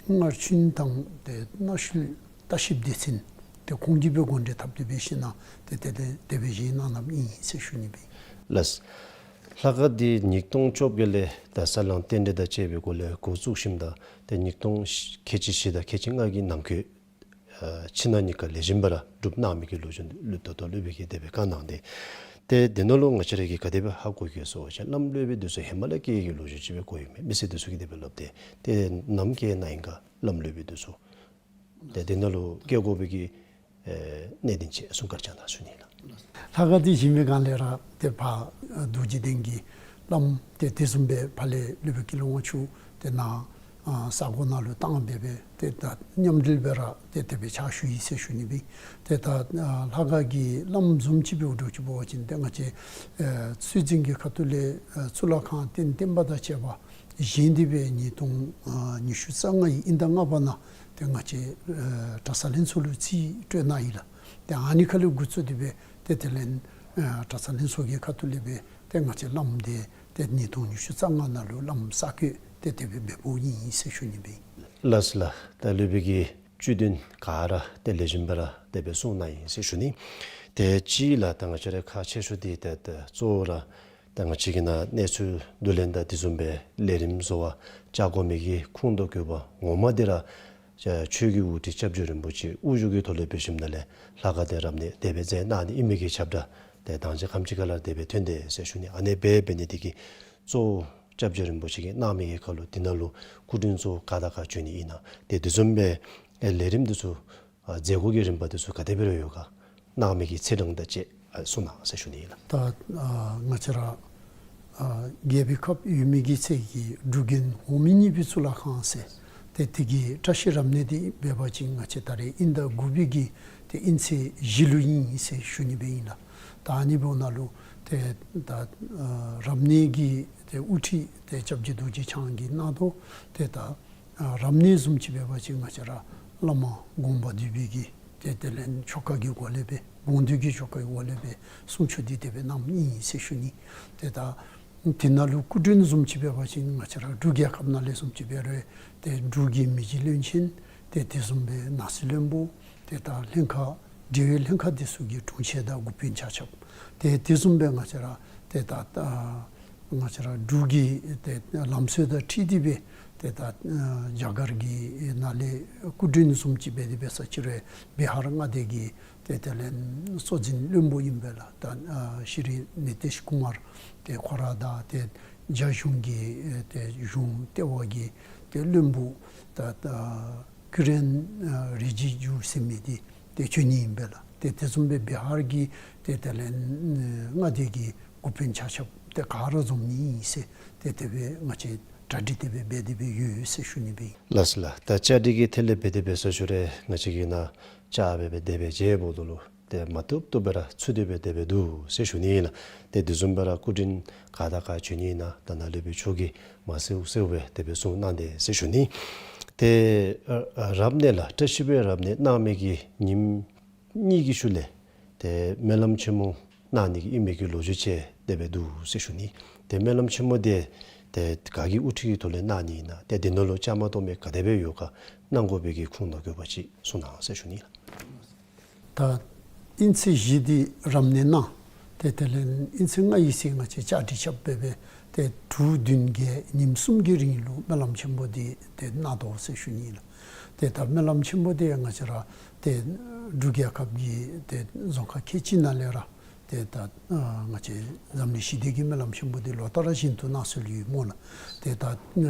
སྔར་ཆུན་དང་ཏེ་གནའ་ཤུལ་ལྟ་བཤལཔ་སྡེ་ཚན་ཏེ་ཁོང་གིས་སྦེ་འགོ་འདྲེན་འཐབ་སྟེ་འབད་ཞིན་ན་ཏེ་ཏེ་ཏེ་དེ་སྦེ་བཞེངས་གནང་གནངམ་ཨིན་ཟེར་ཞུ་ནི་སྦེ། ལགས། ལྷ་ཁང་འདི་ཉིས་སྟོང་བཅོ་བརྒྱད་ལས་ད་ས་བསླང་རྟེན་འབྲེལ་དང་བཅས་པའི་སྒོ་ལས་འགོ་བཙུགས་ཞིནམ་ད་ཏེ་ཉིས་སྟོང་ཁལ་གཅིག་བཞི་དང་ཁལ་གཅིག་ལྔ་གི་ནང་འཁོད་ཨ་ཕྱི་ནང་གཉིས་ཀ་ལེགས་ཤོམ་སྦེ་ར་སྒྲུབ་གནང་མི་གི་ལོ་རྒྱུས་ལུ་ད་ལྟོ་སློབ་དཔོན་གྱིས་དེ་སྦེ་བཀའ་གནང་སྟེ། ཏེ་དེ་ནང་ལུ་ང་བཅས་ར་གིས་ག་དེ་སྦེ་ཧ་གོ་ཡི་ག་ཟེར་བ་ཅིན་བླམ་སློབ་དཔོན་འདི་ཚུ་ཧེ་མ་ལས་བཀལ་གྱི་ལོ་རྒྱུས་ཅིག་སྦེ་གོ་ཡོད་མི་མི་སེར་འདི་ཚུ་གིས་དེ་སྦེ་སླབ་སྟེ། ཏེ་ནམ་བཀལ་གནང་ཡི་ག་བླམ་སློབ་དཔོན་འདི་ཚུ། ཏེ་དེ་ནང་ལུ་བཀལ་དགོ་པའི་གི་ཨེ་གནད་དོན་ཅིག་གསུང་བཀའ་རྒྱ་གནང་ཞུ་ནི་ལགས། ལྷ་ཁང་འདི་བཞེངས་པའི་སྒང་ལས་ར་ཏེ་ཕར་རྡོ་རྗེ་གདན་གྱི་ བླམ་ཏེ་དེ་བཟུམ་སྦེ་ཕར་ལས་སློབ་དཔོན་ཀུན་ལེགས་དབང་ཕྱུག་ཏེ་ནཱ་ཨ་ས་གོ་ནང་ལུ་བཏང་སྦེ་སྦེ་ཏེ་ད་མཉམ་འབྲེལ་སྦེ་ར་ཏེ་དེ་སྦེ་ཕྱག་ཞུ་ཡི་ཟེར་ཞུ་ནི་སྦེ། ཏེ་ད་ཨ་ལྷ་ཁང་གི་བླམ་བཟུམ་ཅིག་སྦེ་འོ་འདྲཝ་ཅིག་འབད་བ་ཅིན་ཏེ་ང་བཅས་ཨེ་སྲོལ་འཛིན་གྱི་ཁ་ཐུག་ལས་ཨེ་གཙུག་ལག་ཁང་རྟེན་བརྟེན་པ་དང་བཅས་པ་བཞེངས་ཏེ་སྦེ་ཉིས་སྟོང་ཨ་ཉི་ཤུ་རྩ་ལྔའི་དབྱིན་ཟླ་ལྔ་པ་ནང་ཏེ་ང་བཅས་ཨེ་གྲྭ་ཚང་ལྷན་ཚོགས་ལུ་རྩིས་སྤྲོད་གནང་ཡི་ལགས། ཏེ་ཨ་ནི་ཁ་ལས་འགོ་བཙུགས་ཏེ་སྦེ་ཏེ་དེ་ལས་ཨེ་གྲྭ་ཚང་ལྷན་ཚོགས་ཀྱི་ཁ་ཐུག་ལས་སྦེ་ཏེ་ང་བཅས་བླམ་འདི་ཏེ་ཉིས་སྟོང་ཉི་ཤུ་རྩ་ལྔ་ནང་ལུ་བླམ་གསར་བསྐོ་ཏེ་དེ་སྦེ་འབདཝ་ཨིན་ཟེར་ཞུ་ནི་སྦེ། ལགས་སོ་ལགས། ད་སློབ་དཔོན་གྱིས་བཅུད་དོན་ག་ར་ཏེ་ལེགས་ཤོམ་སྦེ་ར་དེ་སྦེ་གསུངས་གནང་ཡི་ཟེར་ཞུ་ནི། ཏེ་གཅིག་ལགས་ད་ང་བཅས་ར་ཁག་ཆེ་ཤོས་འདི་ཏེ་ད་གཙོ་བོ་ར་ད་ང་བཅས་ཀྱི་ནང་གནས་ཚུལ་བསྡུ་ལེན་དང་དེ་བཟུམ་སྦེ་ལས་རིམ་བཟོ་བར་བཅར་དགོ་མི་གི་ཁུངས་དང་དགོས་པ་ངོ་མ་འདི་ར་ཆོས་ཀྱི་དབུ་ཁྲིད་སྐྱབས་རྗེ་རིན་པོ་ཆེ་དབུ་བཞུགས་ཀྱི་ཐོག་ལས་འབད་ཞིནམ་ལས་ལྷ་ཁང་འདི་རབ་གནས་དེ་སྦེ་མཛད་གནང་ནི་ཨིན་མི་གི་ཁྱབ་བསྒྲགས་ཏེ་དང་ཅིག་གམ་ཅིག་ཁ་ལས་དེ་སྦེ་ཐོན་དེས་ཟེར་ཞུ་ནི། ཨ་ནི་སྦེ་འབད་ནི་འདི་གིས་གཙོ་བོ་སྐྱབས་རྗེ་རིན་པོ་ཆེ་གིས་གནང་མི་གི་ཁར་ལུ་འདི་ནང་ལུ་སྐུ་མགྲོན་ཚུ་ག་དང་ག་བྱོན་ནི་ཨིན་ན་ཏེ་དེ་བཟུམ་སྦེ་ལས་རིམ་འདི་ཚུ་ཨ་མཛད་སྒོ་གི་རིམ་པ་འདི་ཚུ་ག་དེ་སྦེ་ར་ཡོད་ག་གནང་མི་གི་ཚེས་གྲངས་དང་བཅས་ཨ་གསུངས་གནང་ཟེར་ཞུ་ནི་ཨིན་ལགས། ད་ཨ་ང་བཅས་ར་ཨ་རྒྱལ་པོའི་ཁབ་ཡོད་མི་གི་ཚེ་གི་འབྲུག་རྒྱལ་འོག་མིན་གཉིས་པའི་གཙུག་ལག་ཁང་ཟེར་ཏེ་དེ་གི་བཀྲ་ཤིས་རབ་གནས་འདི་འབད་བ་ཅིན་ང་བཅས་ད་རེས་དབྱིན་ཟླ་དགུ་པའི་གི་ཏེ་དབྱིན་ཚེས་བཞི་ལུ་ཨིན་ཟེར་ཞུ་ནི་སྦེ་ཨིན་ལགས། ད་ཨ་ནི་འབདཝ་ནང་ལུ་ཏེ་ད་ཨ་རབ་གནས་ཀྱི་ཏེ་དབུ་ཁྲིད་ཏེ་སྐྱབས་རྗེ་རྡོ་རྗེ་འཆང་གིས་གནང་དོ། ཏེ་ད་ཨ་རབ་གནས་བཟུམ་ཅིག་འབད་བ་ཅིན་ང་བཅས་ར་བླ་མ་དགོངས་པ་འདུས་པའི་གི་ཏེ་དེ་ལས་ཆོ་ག་གི་སྒོ་ལས་སྦེ་དགོངས་འདུས་ཀྱི་ཆོ་ག་གི་སྒོ་ལས་སྦེ་གསུང་ཆོག་འདི་དེ་སྦེ་གནངམ་ཨིན་ཟེར་ཞུ་ནི། ཏེ་ད་དེ་ནང་ལུ་སྐུ་མགྲོན་བཟུམ་ཅིག་འབད་བ་ཅིན་ང་བཅས་ར་འབྲུག་རྒྱལ་ཁབ་ནང་ལས་བཟུམ་ཅིག་འབད་རུང་ཏེ་འབྲུག་གི་མི་རྗེ་བློན་ཆེན་ཏེ་དེ་བཟུམ་སྦེ་ནང་སྲིད་བློན་པོ་ཏེ་ད་ལྷན་ཁག་འབྲེལ་ཡོད་ལྷན་ཁག་འདི་ཚུ་གི་དྲུང་ཆེན་དང་འགོ་དཔོན་ཆ་ཁྱབ་ཏེ་དེ་བཟུམ་སྦེ་ང་བཅས་ར་ཏེ་ད་ད་ང་བཅས་ར་འབྲུག་གི་ཏེ་ལམ་སྲོལ་དང་འཁྲིལ་ཏེ་སྦེ་ཏེ་ད་རྒྱ་གར་གྱི་ནང་ལས་སྐུ་མགྲོན་བཟུམ་ཅིག་འབད་དེ་འབད་ས་ཅིག་རུང་བི་ཧར་མངའ་སྡེ་གི་ཏེ་དེ་ལས་གཙོ་འཛིན་བློན་པོ་ཨིན་པས་ལགས། ད་ཨ་ཤྲི་ནི་ཏིཤ་ཀུ་མར་ཏེ་ཁོ་ར་དང་ཏེ་རྒྱ་གཞུང་གི་ཏེ་གཞུང་ལྟེ་བ་གི་ཏེ་བློན་པོ་ད་ད་ཀི་རེན་ཨ་རི་ཇི་ཇུ་ཟེར་མི་འདི་ཏེ་བྱོན་ནི་ཨིན་པས་ལགས། ཏེ་དེ་བཟུམ་སྦེ་བི་ཧར་གྱི་ཏེ་དེ་ལས་མངའ་སྡེ་གི་འགོ་དཔོན་ཆ་ཁྱབ་ཏེ་ག་ར་འཛོམས་ནི་ཨིན་ཟེར་ཏེ་དེ་སྦེ་ང་བཅས་གྲ་སྒྲིག་དེ་སྦེ་འབད་དེ་སྦེ་ཡོད་ཟེར་ཞུ་ནི་སྦེ་ཨིན། ལགས་སོ་ལགས། ད་བཅའ་སྒྲིག་གི་ཐད་ལས་འབད་དེ་འབད་ས་ཅིག་རུང་ང་བཅས་ཀྱིས་ནཱ་བཅར་སྦེ་སྦེ་དེ་སྦེ་མཇལཝ་ད་ལུ་ཏེ་མ་བཏུབ་བཏུབ་སྦེ་ར་ཚུད་དེ་སྦེ་དེ་སྦེ་འདུག་ཟེར་ཞུ་ནི་ཨིན་ལགས། ཏེ་དེ་བཟུམ་སྦེ་ར་སྐུ་མགྲོན་ག་དང་ག་བྱོན་ནི་ཨིན་ན་ད་ནཱ་སློབ་དཔོན་མཆོག་གིས་མ་གསལཝ་གསལཝ་སྦེ་དེ་སྦེ་གསུངས་གནང་དེས་ཟེར་ཞུ་ནི། ཏེ་ཨ་ཨ་རབ་གནས་ལགས་བཀྲ་ཤིས་པའི་རབ་གནས་གནང་མི་གི་ཉིནམ་གཉིས་ཀྱི་ཤུལ་ལས་ཏེ་སྨོན་ལམ་ཆེན་མོ་གནང་ནི་གི་ཨིན་མི་གི་ལོ་རྒྱུས་ཅིག་དེ་སྦེ་འདུག་ཟེར་ཞུ་ནི། ཏེ་སྨོན་ལམ་ཆེན་མོ་འདི་ཏེ་ག་གི་དབུ་ཁྲིད་ཀྱི་ཐོག་ལས་གནང་ནི་ཨིན་ན་ཏེ་འདི་ནང་ལུ་བཅའ་མར་གཏོགས་མི་ག་དེ་སྦེ་ཡོད་ག་གནང་དགོ་པའི་གི་ཁུངས་དང་དགོས་པ་ཅིག་གསུངས་གནང་ཟེར་ཞུ་ནི་ལགས། ད་དབྱིན་ཚེས་བཞི་འདི་རབ་གནས་གནང་། ཏེ་དེ་ལས་དབྱིན་ཚེས་ལྔ་གི་ཚེ་ང་བཅས་བཅའ་སྒྲིག་རྐྱབ་སྦེ་སྦེ་ཏེ་དྲུག་བདུན་བརྒྱད་ཉིནམ་གསུམ་གྱི་རིང་ལུ་སྨོན་ལམ་ཆེན་མོ་འདི་ཏེ་གནང་དོ་ཟེར་ཞུ་ནི་ལགས། ཏེ་ད་སྨོན་ལམ་ཆེན་མོ་འདི་ང་བཅས་ར་ཏེ་འབྲུག་རྒྱལ་ཁབ་ཀྱི་ཏེ་རྫོང་ཁག་ཁལ་གཅིག་ནང་ལས་ར་ཏེ་ད་ཨ་ང་བཅས་འཛམ་གླིང་ཞི་བདེ་གི་སྨོན་ལམ་ཆེན་མོ་འདི་ལོ་ལྟར་བཞིན་དུ་གནང་སྲོལ་ཡོད་སྨོ་ལགས། ཏེ་ད་ཨ་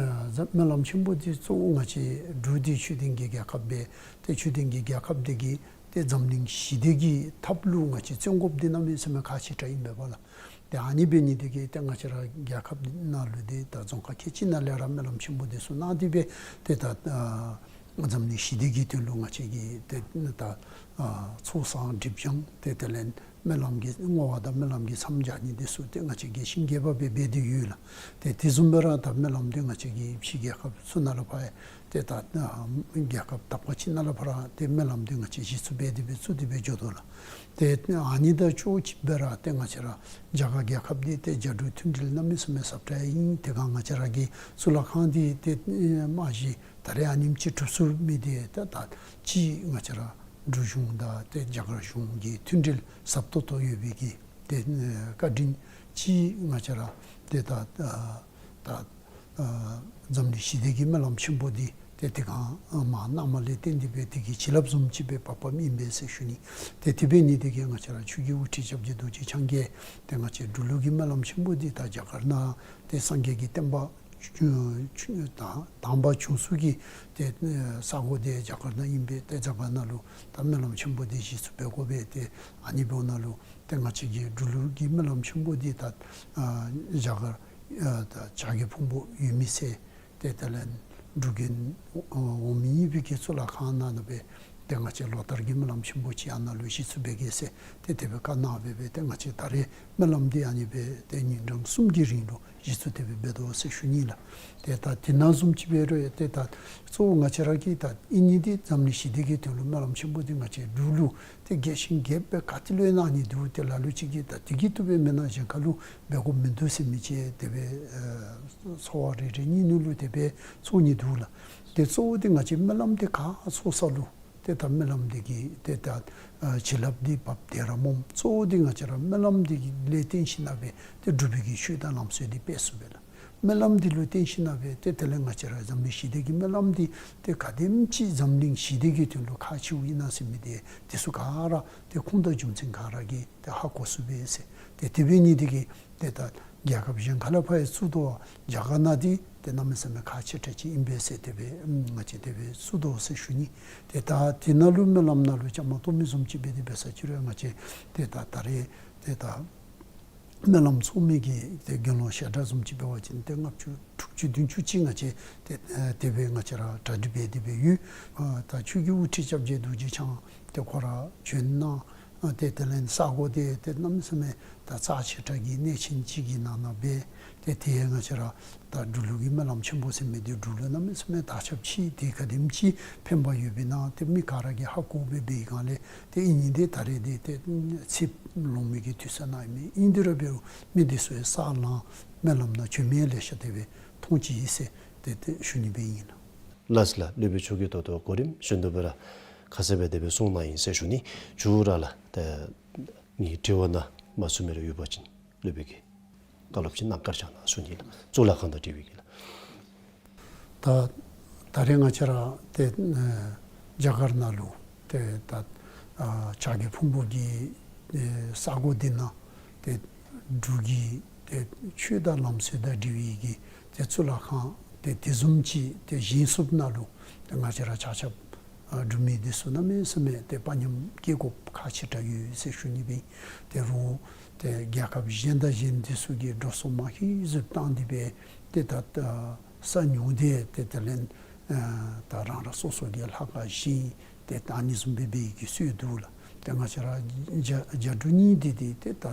སྨོན་ལམ་ཆེན་མོ་འདི་གཙོ་བོ་ང་བཅས་འབྲུག་འདི་ཆོས་ལྡན་གྱི་རྒྱལ་ཁབ་སྦེ་ཏེ་ཆོས་ལྡན་གྱི་རྒྱལ་ཁབ་འདི་གིས་ཏེ་འཛམ་གླིང་ཞི་བདེ་གི་ཐབས་ལུ་ང་བཅས་བརྩོན་དགོཔ་འདི་གནམ་མེད་ས་མེད་ཁག་ཆེ་དྲགས་ཨིན་པས་ལགས། ཏེ་ཨ་ནི་འབད་ནི་འདི་གིས་ཏེ་ང་བཅས་ར་རྒྱལ་ཁབ་ནང་ལུ་འདི་ད་རྫོང་ཁག་ཁལ་གཅིག་ནང་ལས་ར་སྨོན་ལམ་ཆེན་མོ་འདི་ཚུ་གནང་སྟེ་སྦེ་ཏེ་ད་ཨ་འཛམ་གླིང་ཞི་བདེ་གི་དོན་ལུ་ང་བཅས་ཀྱིས་ཏེ་ད་ཨ་ཚོགས་བསགས་སྒྲིབ་སྦྱང་ཏེ་དེ་ལས་སྨོན་ལམ་གྱི་བསྔོ་བ་དང་སྨོན་ལམ་གྱི་མཚམས་སྦྱར་ནི་འདི་ཚུ་ཏེ་ང་བཅས་ཀྱིས་ཤིང་རྒྱས་པ་སྦེ་འབད་དེ་ཡོད་ལགས། ཏེ་དེ་བཟུམ་སྦེ་ར་ད་སྨོན་ལམ་འདི་ང་བཅས་ཀྱིས་ཕྱི་རྒྱལ་ཁབ་ཚུ་ནང་ལུ་ཕར་ཏེ་ད་ཨ་རྒྱལ་ཁབ་དག་པ་ཅིག་ནང་ལུ་ཕར་ཏེ་སྨོན་ལམ་འདི་ང་བཅས་གཞི་བཙུགས་འབད་དེ་སྦེ་བཙུགས་ཏེ་སྦེ་འགྱོ་དོ་ལགས། ཏེ་ཨ་ནི་དང་ཕྱོགས་གཅིག་སྦེ་ར་ཏེ་ང་བཅས་ར་རྒྱ་གར་རྒྱལ་ཁབ་འདི་ཏེ་རྒྱ་འབྲུག་མཐུན་འབྲེལ་གནམ་མེད་ས་མེད་ཟབ་དྲགས་ཨིན། དེ་སྒང་ང་བཅས་ར་གི་གཙུག་ལག་ཁང་འདི་ཏེ་ཨེ་མ་གཞི་ད་རེས་ཨ་ནེམ་ཅིག་གྲུབ་ཚུགས་མི་འདི་ཏེ་ད་གཅིག་ང་བཅས་ར་འབྲུག་གཞུང་དང་ཏེ་རྒྱ་གར་གཞུང་གི་མཐུན་འབྲེལ་ཟབ་ཏོག་ཏོ་ཡོད་པའི་གི་ཏེ་ཨེ་བཀའ་དྲིན་གཅིག་ང་བཅས་ར་ཏེ་ད་ད་ད་ཨ་འཛམ་གླིང་ཞི་བདེ་གི་སྨོན་ལམ་ཆེན་པོ་འདི་ཏེ་དེ་སྒང་ཨ་མར་གནངམ་ལས་བརྟེན་ཏེ་སྦེ་དེ་གི་བྱིན་རླབས་བཟུམ་ཅིག་སྦེ་བབ་བབཔ་ཨིན་པས་ཟེར་ཞུ་ནི། ཏེ་དེ་འབད་ནི་དེ་གིས་ང་བཅས་ར་ཆོས་ཀྱི་དབུ་ཁྲིད་སྐྱབས་རྗེ་རྡོ་རྗེ་འཆང་གིས་ཏེ་ང་བཅས་འབྲུག་ལུ་གི་སྨོན་ལམ་ཆེན་པོ་འདི་ད་རྒྱ་གར་ནང་ཏེ་སངས་རྒྱས་ཀྱི་བསྟན་པ་ཆུ་ཆུ་དང་དང་པ་བྱུང་ས་གི་ཏེ་ས་གོ་འདི་རྒྱ་གར་ནང་ཨིན་པས། ཏེ་རྒྱ་གར་ནང་ལུ་ད་སྨོན་ལམ་ཆེན་པོ་འདི་གཞི་བཙུགས་འབད་དགོ་པས། ཏེ་ཨ་ནི་འབདཝ་ནང་ལུ་ཏེ་ང་བཅས་ཀྱི་འབྲུག་ལུ་གི་སྨོན་ལམ་ཆེན་པོ་འདི་ད་ཨ་རྒྱ་གར་ ཨ་ད་བྱ་རྒོད་ཕུང་པོ་ཡོད་མི་ཚུ་ཏེ་དེ་ལས་འབྲུག་རྒྱལ་འོ་འོ་མི་གཉིས་པའི་གི་གཙུག་ལག་ཁང་ནང་ན་སྦེ་ཏེ་ང་བཅས་ལོ་ལྟར་གྱི་སྨོན་ལམ་ཆེན་པོ་ཅིག་ཨ་ནཱ་ལུ་གཞི་བཙུགས་འབད་གེ་ཟེར་ཏེ་དེ་སྦེ་བཀའ་གནང་སྦེ་སྦེ་ཏེ་ང་བཅས་ད་རེས་སྨོན་ལམ་འདི་ཨ་ནི་སྦེ་ཏེ་ཉིན་གྲངས་གསུམ་གྱི་རིང་ལུ་གཞི་བཙུགས་དེ་སྦེ་འབད་དོ་ཟེར་ཞུ་ནི་ལགས། ཏེ་ད་དེ་ནང་བཟུམ་ཅིག་འབད་རུང་ཏེ་ད་གཙོ་བོ་ང་བཅས་ར་གི་ད་ཨིན་ནི་འདི་འཛམ་གླིང་ཞི་བདེ་གི་དོན་ལུ་སྨོན་ལམ་ཆེན་པོ་འདི་ང་བཅས་འབྲུག་ལུ་ཏེ་རྒྱས་ཤིང་རྒྱསཔ་སྦེ་ག་ཏེ་ལུ་ཡང་གནང་ནི་འདུག། ཏེ་ལ་ལུ་ཅིག་གིས་ད་དེ་གི་བཏུབ་པས་མེན་ན་གཞན་ཁ་ལུ་འབད་དགོཔ་མིན་འདུག་ཟེར་མི་ཅིག་དེ་སྦེ་ཨ་ཚོར་བ་རེ་རེ་གཉིས་གཉིས་ལུ་དེ་སྦེ་ཚོར་ནི་འདུག་ལགས། ཏེ་གཙོ་བོ་འདི་ང་བཅས་སྨོན་ལམ་འདི་ག་ཚོགས་ས་ལུ་ཏེ་ད་སྨོན་ལམ་འདི་གིས་ཏེ་ད་ཨ་བྱིན་རླབས་འདི་འབབ་སྟེ་ར་སྨོ། གཙོ་བོ་འདི་ང་བཅས་ར་སྨོན་ལམ་འདི་གི་ལས་བརྟེན་ཞིན་ན་སྦེ་ཏེ་འབྲུག་པའི་གི་ཆོས་དང་ལམ་སྲོལ་འདི་སྤེལ་ཚུགས་པས་ལགས། སྨོན་ལམ་འདི་ལུ་བརྟེན་ཞིན་ན་སྦེ་ཏེ་དེ་ལས་ང་བཅས་ར་འཛམ་གླིང་ཞི་བདེ་གི་སྨོན་ལམ་འདི་ཏེ་ག་དེམ་ཅིག་འཛམ་གླིང་ཞི་བདེ་གི་དོན་ལུ་ཁག་ཆེཝ་ཨིན་ན་ཟེར་མི་འདི་དེ་ཚུ་ག་ར་ཏེ་ཁུངས་དང་རྒྱུ་མཚན་ག་ར་གིས་ཏེ་ཧ་གོ་ཚུགས་པས་ཟེར། ཏེ་དེ་འབད་ནི་འདི་གིས་ཏེ་ད་རྒྱལ་ཁབ་གཞན་ཁ་ལས་ཕར་ཡང་བཙུགས་དོ་བ་རྒྱ་གར་ནང་འདི་ཏེ་གནམ་མེད་ས་མེད་ཁག་ཆེ་དྲགས་ཅིག་ཨིན་པས་ཟེར་དེ་སྦེ་ང་བཅས་དེ་སྦེ་བཙུགས་དོ་ཟེར་ཞུ་ནི། ཏེ་ད་དེ་ནང་ལུ་སྨོན་ལམ་ནང་ལུ་བཅའ་མར་གཏོགས་མི་བཟུམ་ཅིག་འབད་དེ་འབད་ས་ཅིག་རུང་ང་བཅས་ཏེ་ད་ད་རེས་ཏེ་ད་སྨོན་ལམ་ཚོགས་མི་གི་ཏེ་དགེ་སློང་ཞལ་གྲངས་བཟུམ་ཅིག་འབད་བ་ཅིན་ཏེ་ལྔ་བཅུ་དྲུག་ཅུ་བདུན་ཅུ་ཅིག་ང་བཅས་ཏེ་ཨེ་དེ་སྦེ་ང་བཅས་ར་གྲ་སྒྲིག་འབད་དེ་སྦེ་ཡོད། ཨ་ད་ཆོས་ཀྱི་དབུ་ཁྲིད་སྐྱབས་རྗེ་རྡོ་རྗེ་འཆང་ཏེ་ཁོ་ར་བྱོན་གནང་། ཨ་ཏེ་དེ་ལས་ས་གོ་འདི་ཏེ་གནམ་མེད་ས་མེད་ད་རྩ་ཆེ་དྲགས་ཀྱི་གནས་ཆེན་ཅིག་གི་ནང་ན་སྦེ་ཏེ་དེ་ཡང་ང་བཅས་ར་ད་འབྲུག་ལུ་གི་སྨོན་ལམ་ཆེན་པོ་ཟེར་མི་འདི་འབྲུག་ལུ་གནམ་མེད་ས་མེད་དར་ཁྱབ་ཆེ། ཏེ་ག་དེམ་ཅིག་ཕན་པ་ཡོདཔ་ཨིན་ན་ཏེ་མི་ག་ར་གིས་ཧ་གོ་སྦེ་འབད་བའི་སྒང་ལས་ཏེ་ཨིན་ནི་འདི་ད་རེས་འདི་ཏེ་ཚེ་ལོངས་མི་གི་དུས་ཚོད་ནང་ཨིན་མས། ཨིན་དེ་ར་འབད་རུང་མི་འདི་ཚུ་ཡང་ས་ལང་སྨོན་ལམ་ནང་བྱོན་མི་ལེ་ཤ་དེ་སྦེ་མཐོང་ཅི་ཟེར་ཏེ་ཏེ་ཞུ་ནི་སྦེ་ཨིན་ལགས། ལགས་སོ་ལགས། སློབ་དཔོན་མཆོག་གིས་ད་ལྟོ་གོ་རིམ་བཞིན་དུ་སྦེ་ར་ཁ་གསལ་སྦེ་དེ་སྦེ་གསུངས་གནང་ཡི་ཟེར་ཞུ་ནི། མཇུག་ར་ལགས་ཏེ་ངེའི་དྲི་བ་ནང་མ་ཚུད་མི་རེ་ཡོད་པ་ཅིན་སློབ་དཔོན་གྱིས་བཀའ་སློབ་ཅིག་གནང་བཀའ་རྒྱ་གནང་ཞུ་ནི་ལགས། གཙུག་ལག་ཁང་དང་འབྲེལ་བའི་གི་ལགས། ད་ད་རེས་ང་བཅས་ར་ཏེ་ཨེ་རྒྱ་གར་ནང་ལུ་ཏེ་ད་ཨ་བྱ་རྒོད་ཕུང་པོ་གི་ཨེ་ས་གོ་འདི་ནང་ཏེ་འབྲུག་གི་ཏེ་ཆོས་དང་ལམ་སྲོལ་དང་འབྲེལ་བའི་གི་ཏེ་གཙུག་ལག་ཁང་ཏེ་དེ་བཟུམ་ཅིག་ཏེ་བཞེངས་ཚུགསཔ་ནང་ལུ་ཏེ་ང་བཅས་ར་ཆ་ཁྱབ་ཨ་འབྲུག་མི་འདི་ཚུ་གནམ་མེད་ས་མེད་ཏེ་དཔའ་ཉམས་སྐྱེ་དགོཔ་ཁག་ཆེ་དྲགས་ཡོད་ཟེར་ཞུ་ནི་སྦེ། ད་རུང་ཏེ་རྒྱལ་ཁབ་གཞན་དང་གཞན་འདི་ཚུ་གིས་འགྲོ་སོང་མ་ཧེ་ཟུག་བཏང་སྟེ་སྦེ་ཏེ་ད་ས་ཉོ་སྟེ་ཏེ་དེ་ལས་ཨ་ད་རང་རང་སོ་སོ་གི་ལྷ་ཁང་བཞེངས་ཏེ་ད་ཨ་ནི་བཟུམ་སྦེ་འབད་བའི་གི་སྲོལ་འདུག་ལགས། ཏེ་ང་བཅས་ར་རྒྱ་རྒྱ་འབྲུག་གཉིས་འདི་འདི་ཏེ་ད་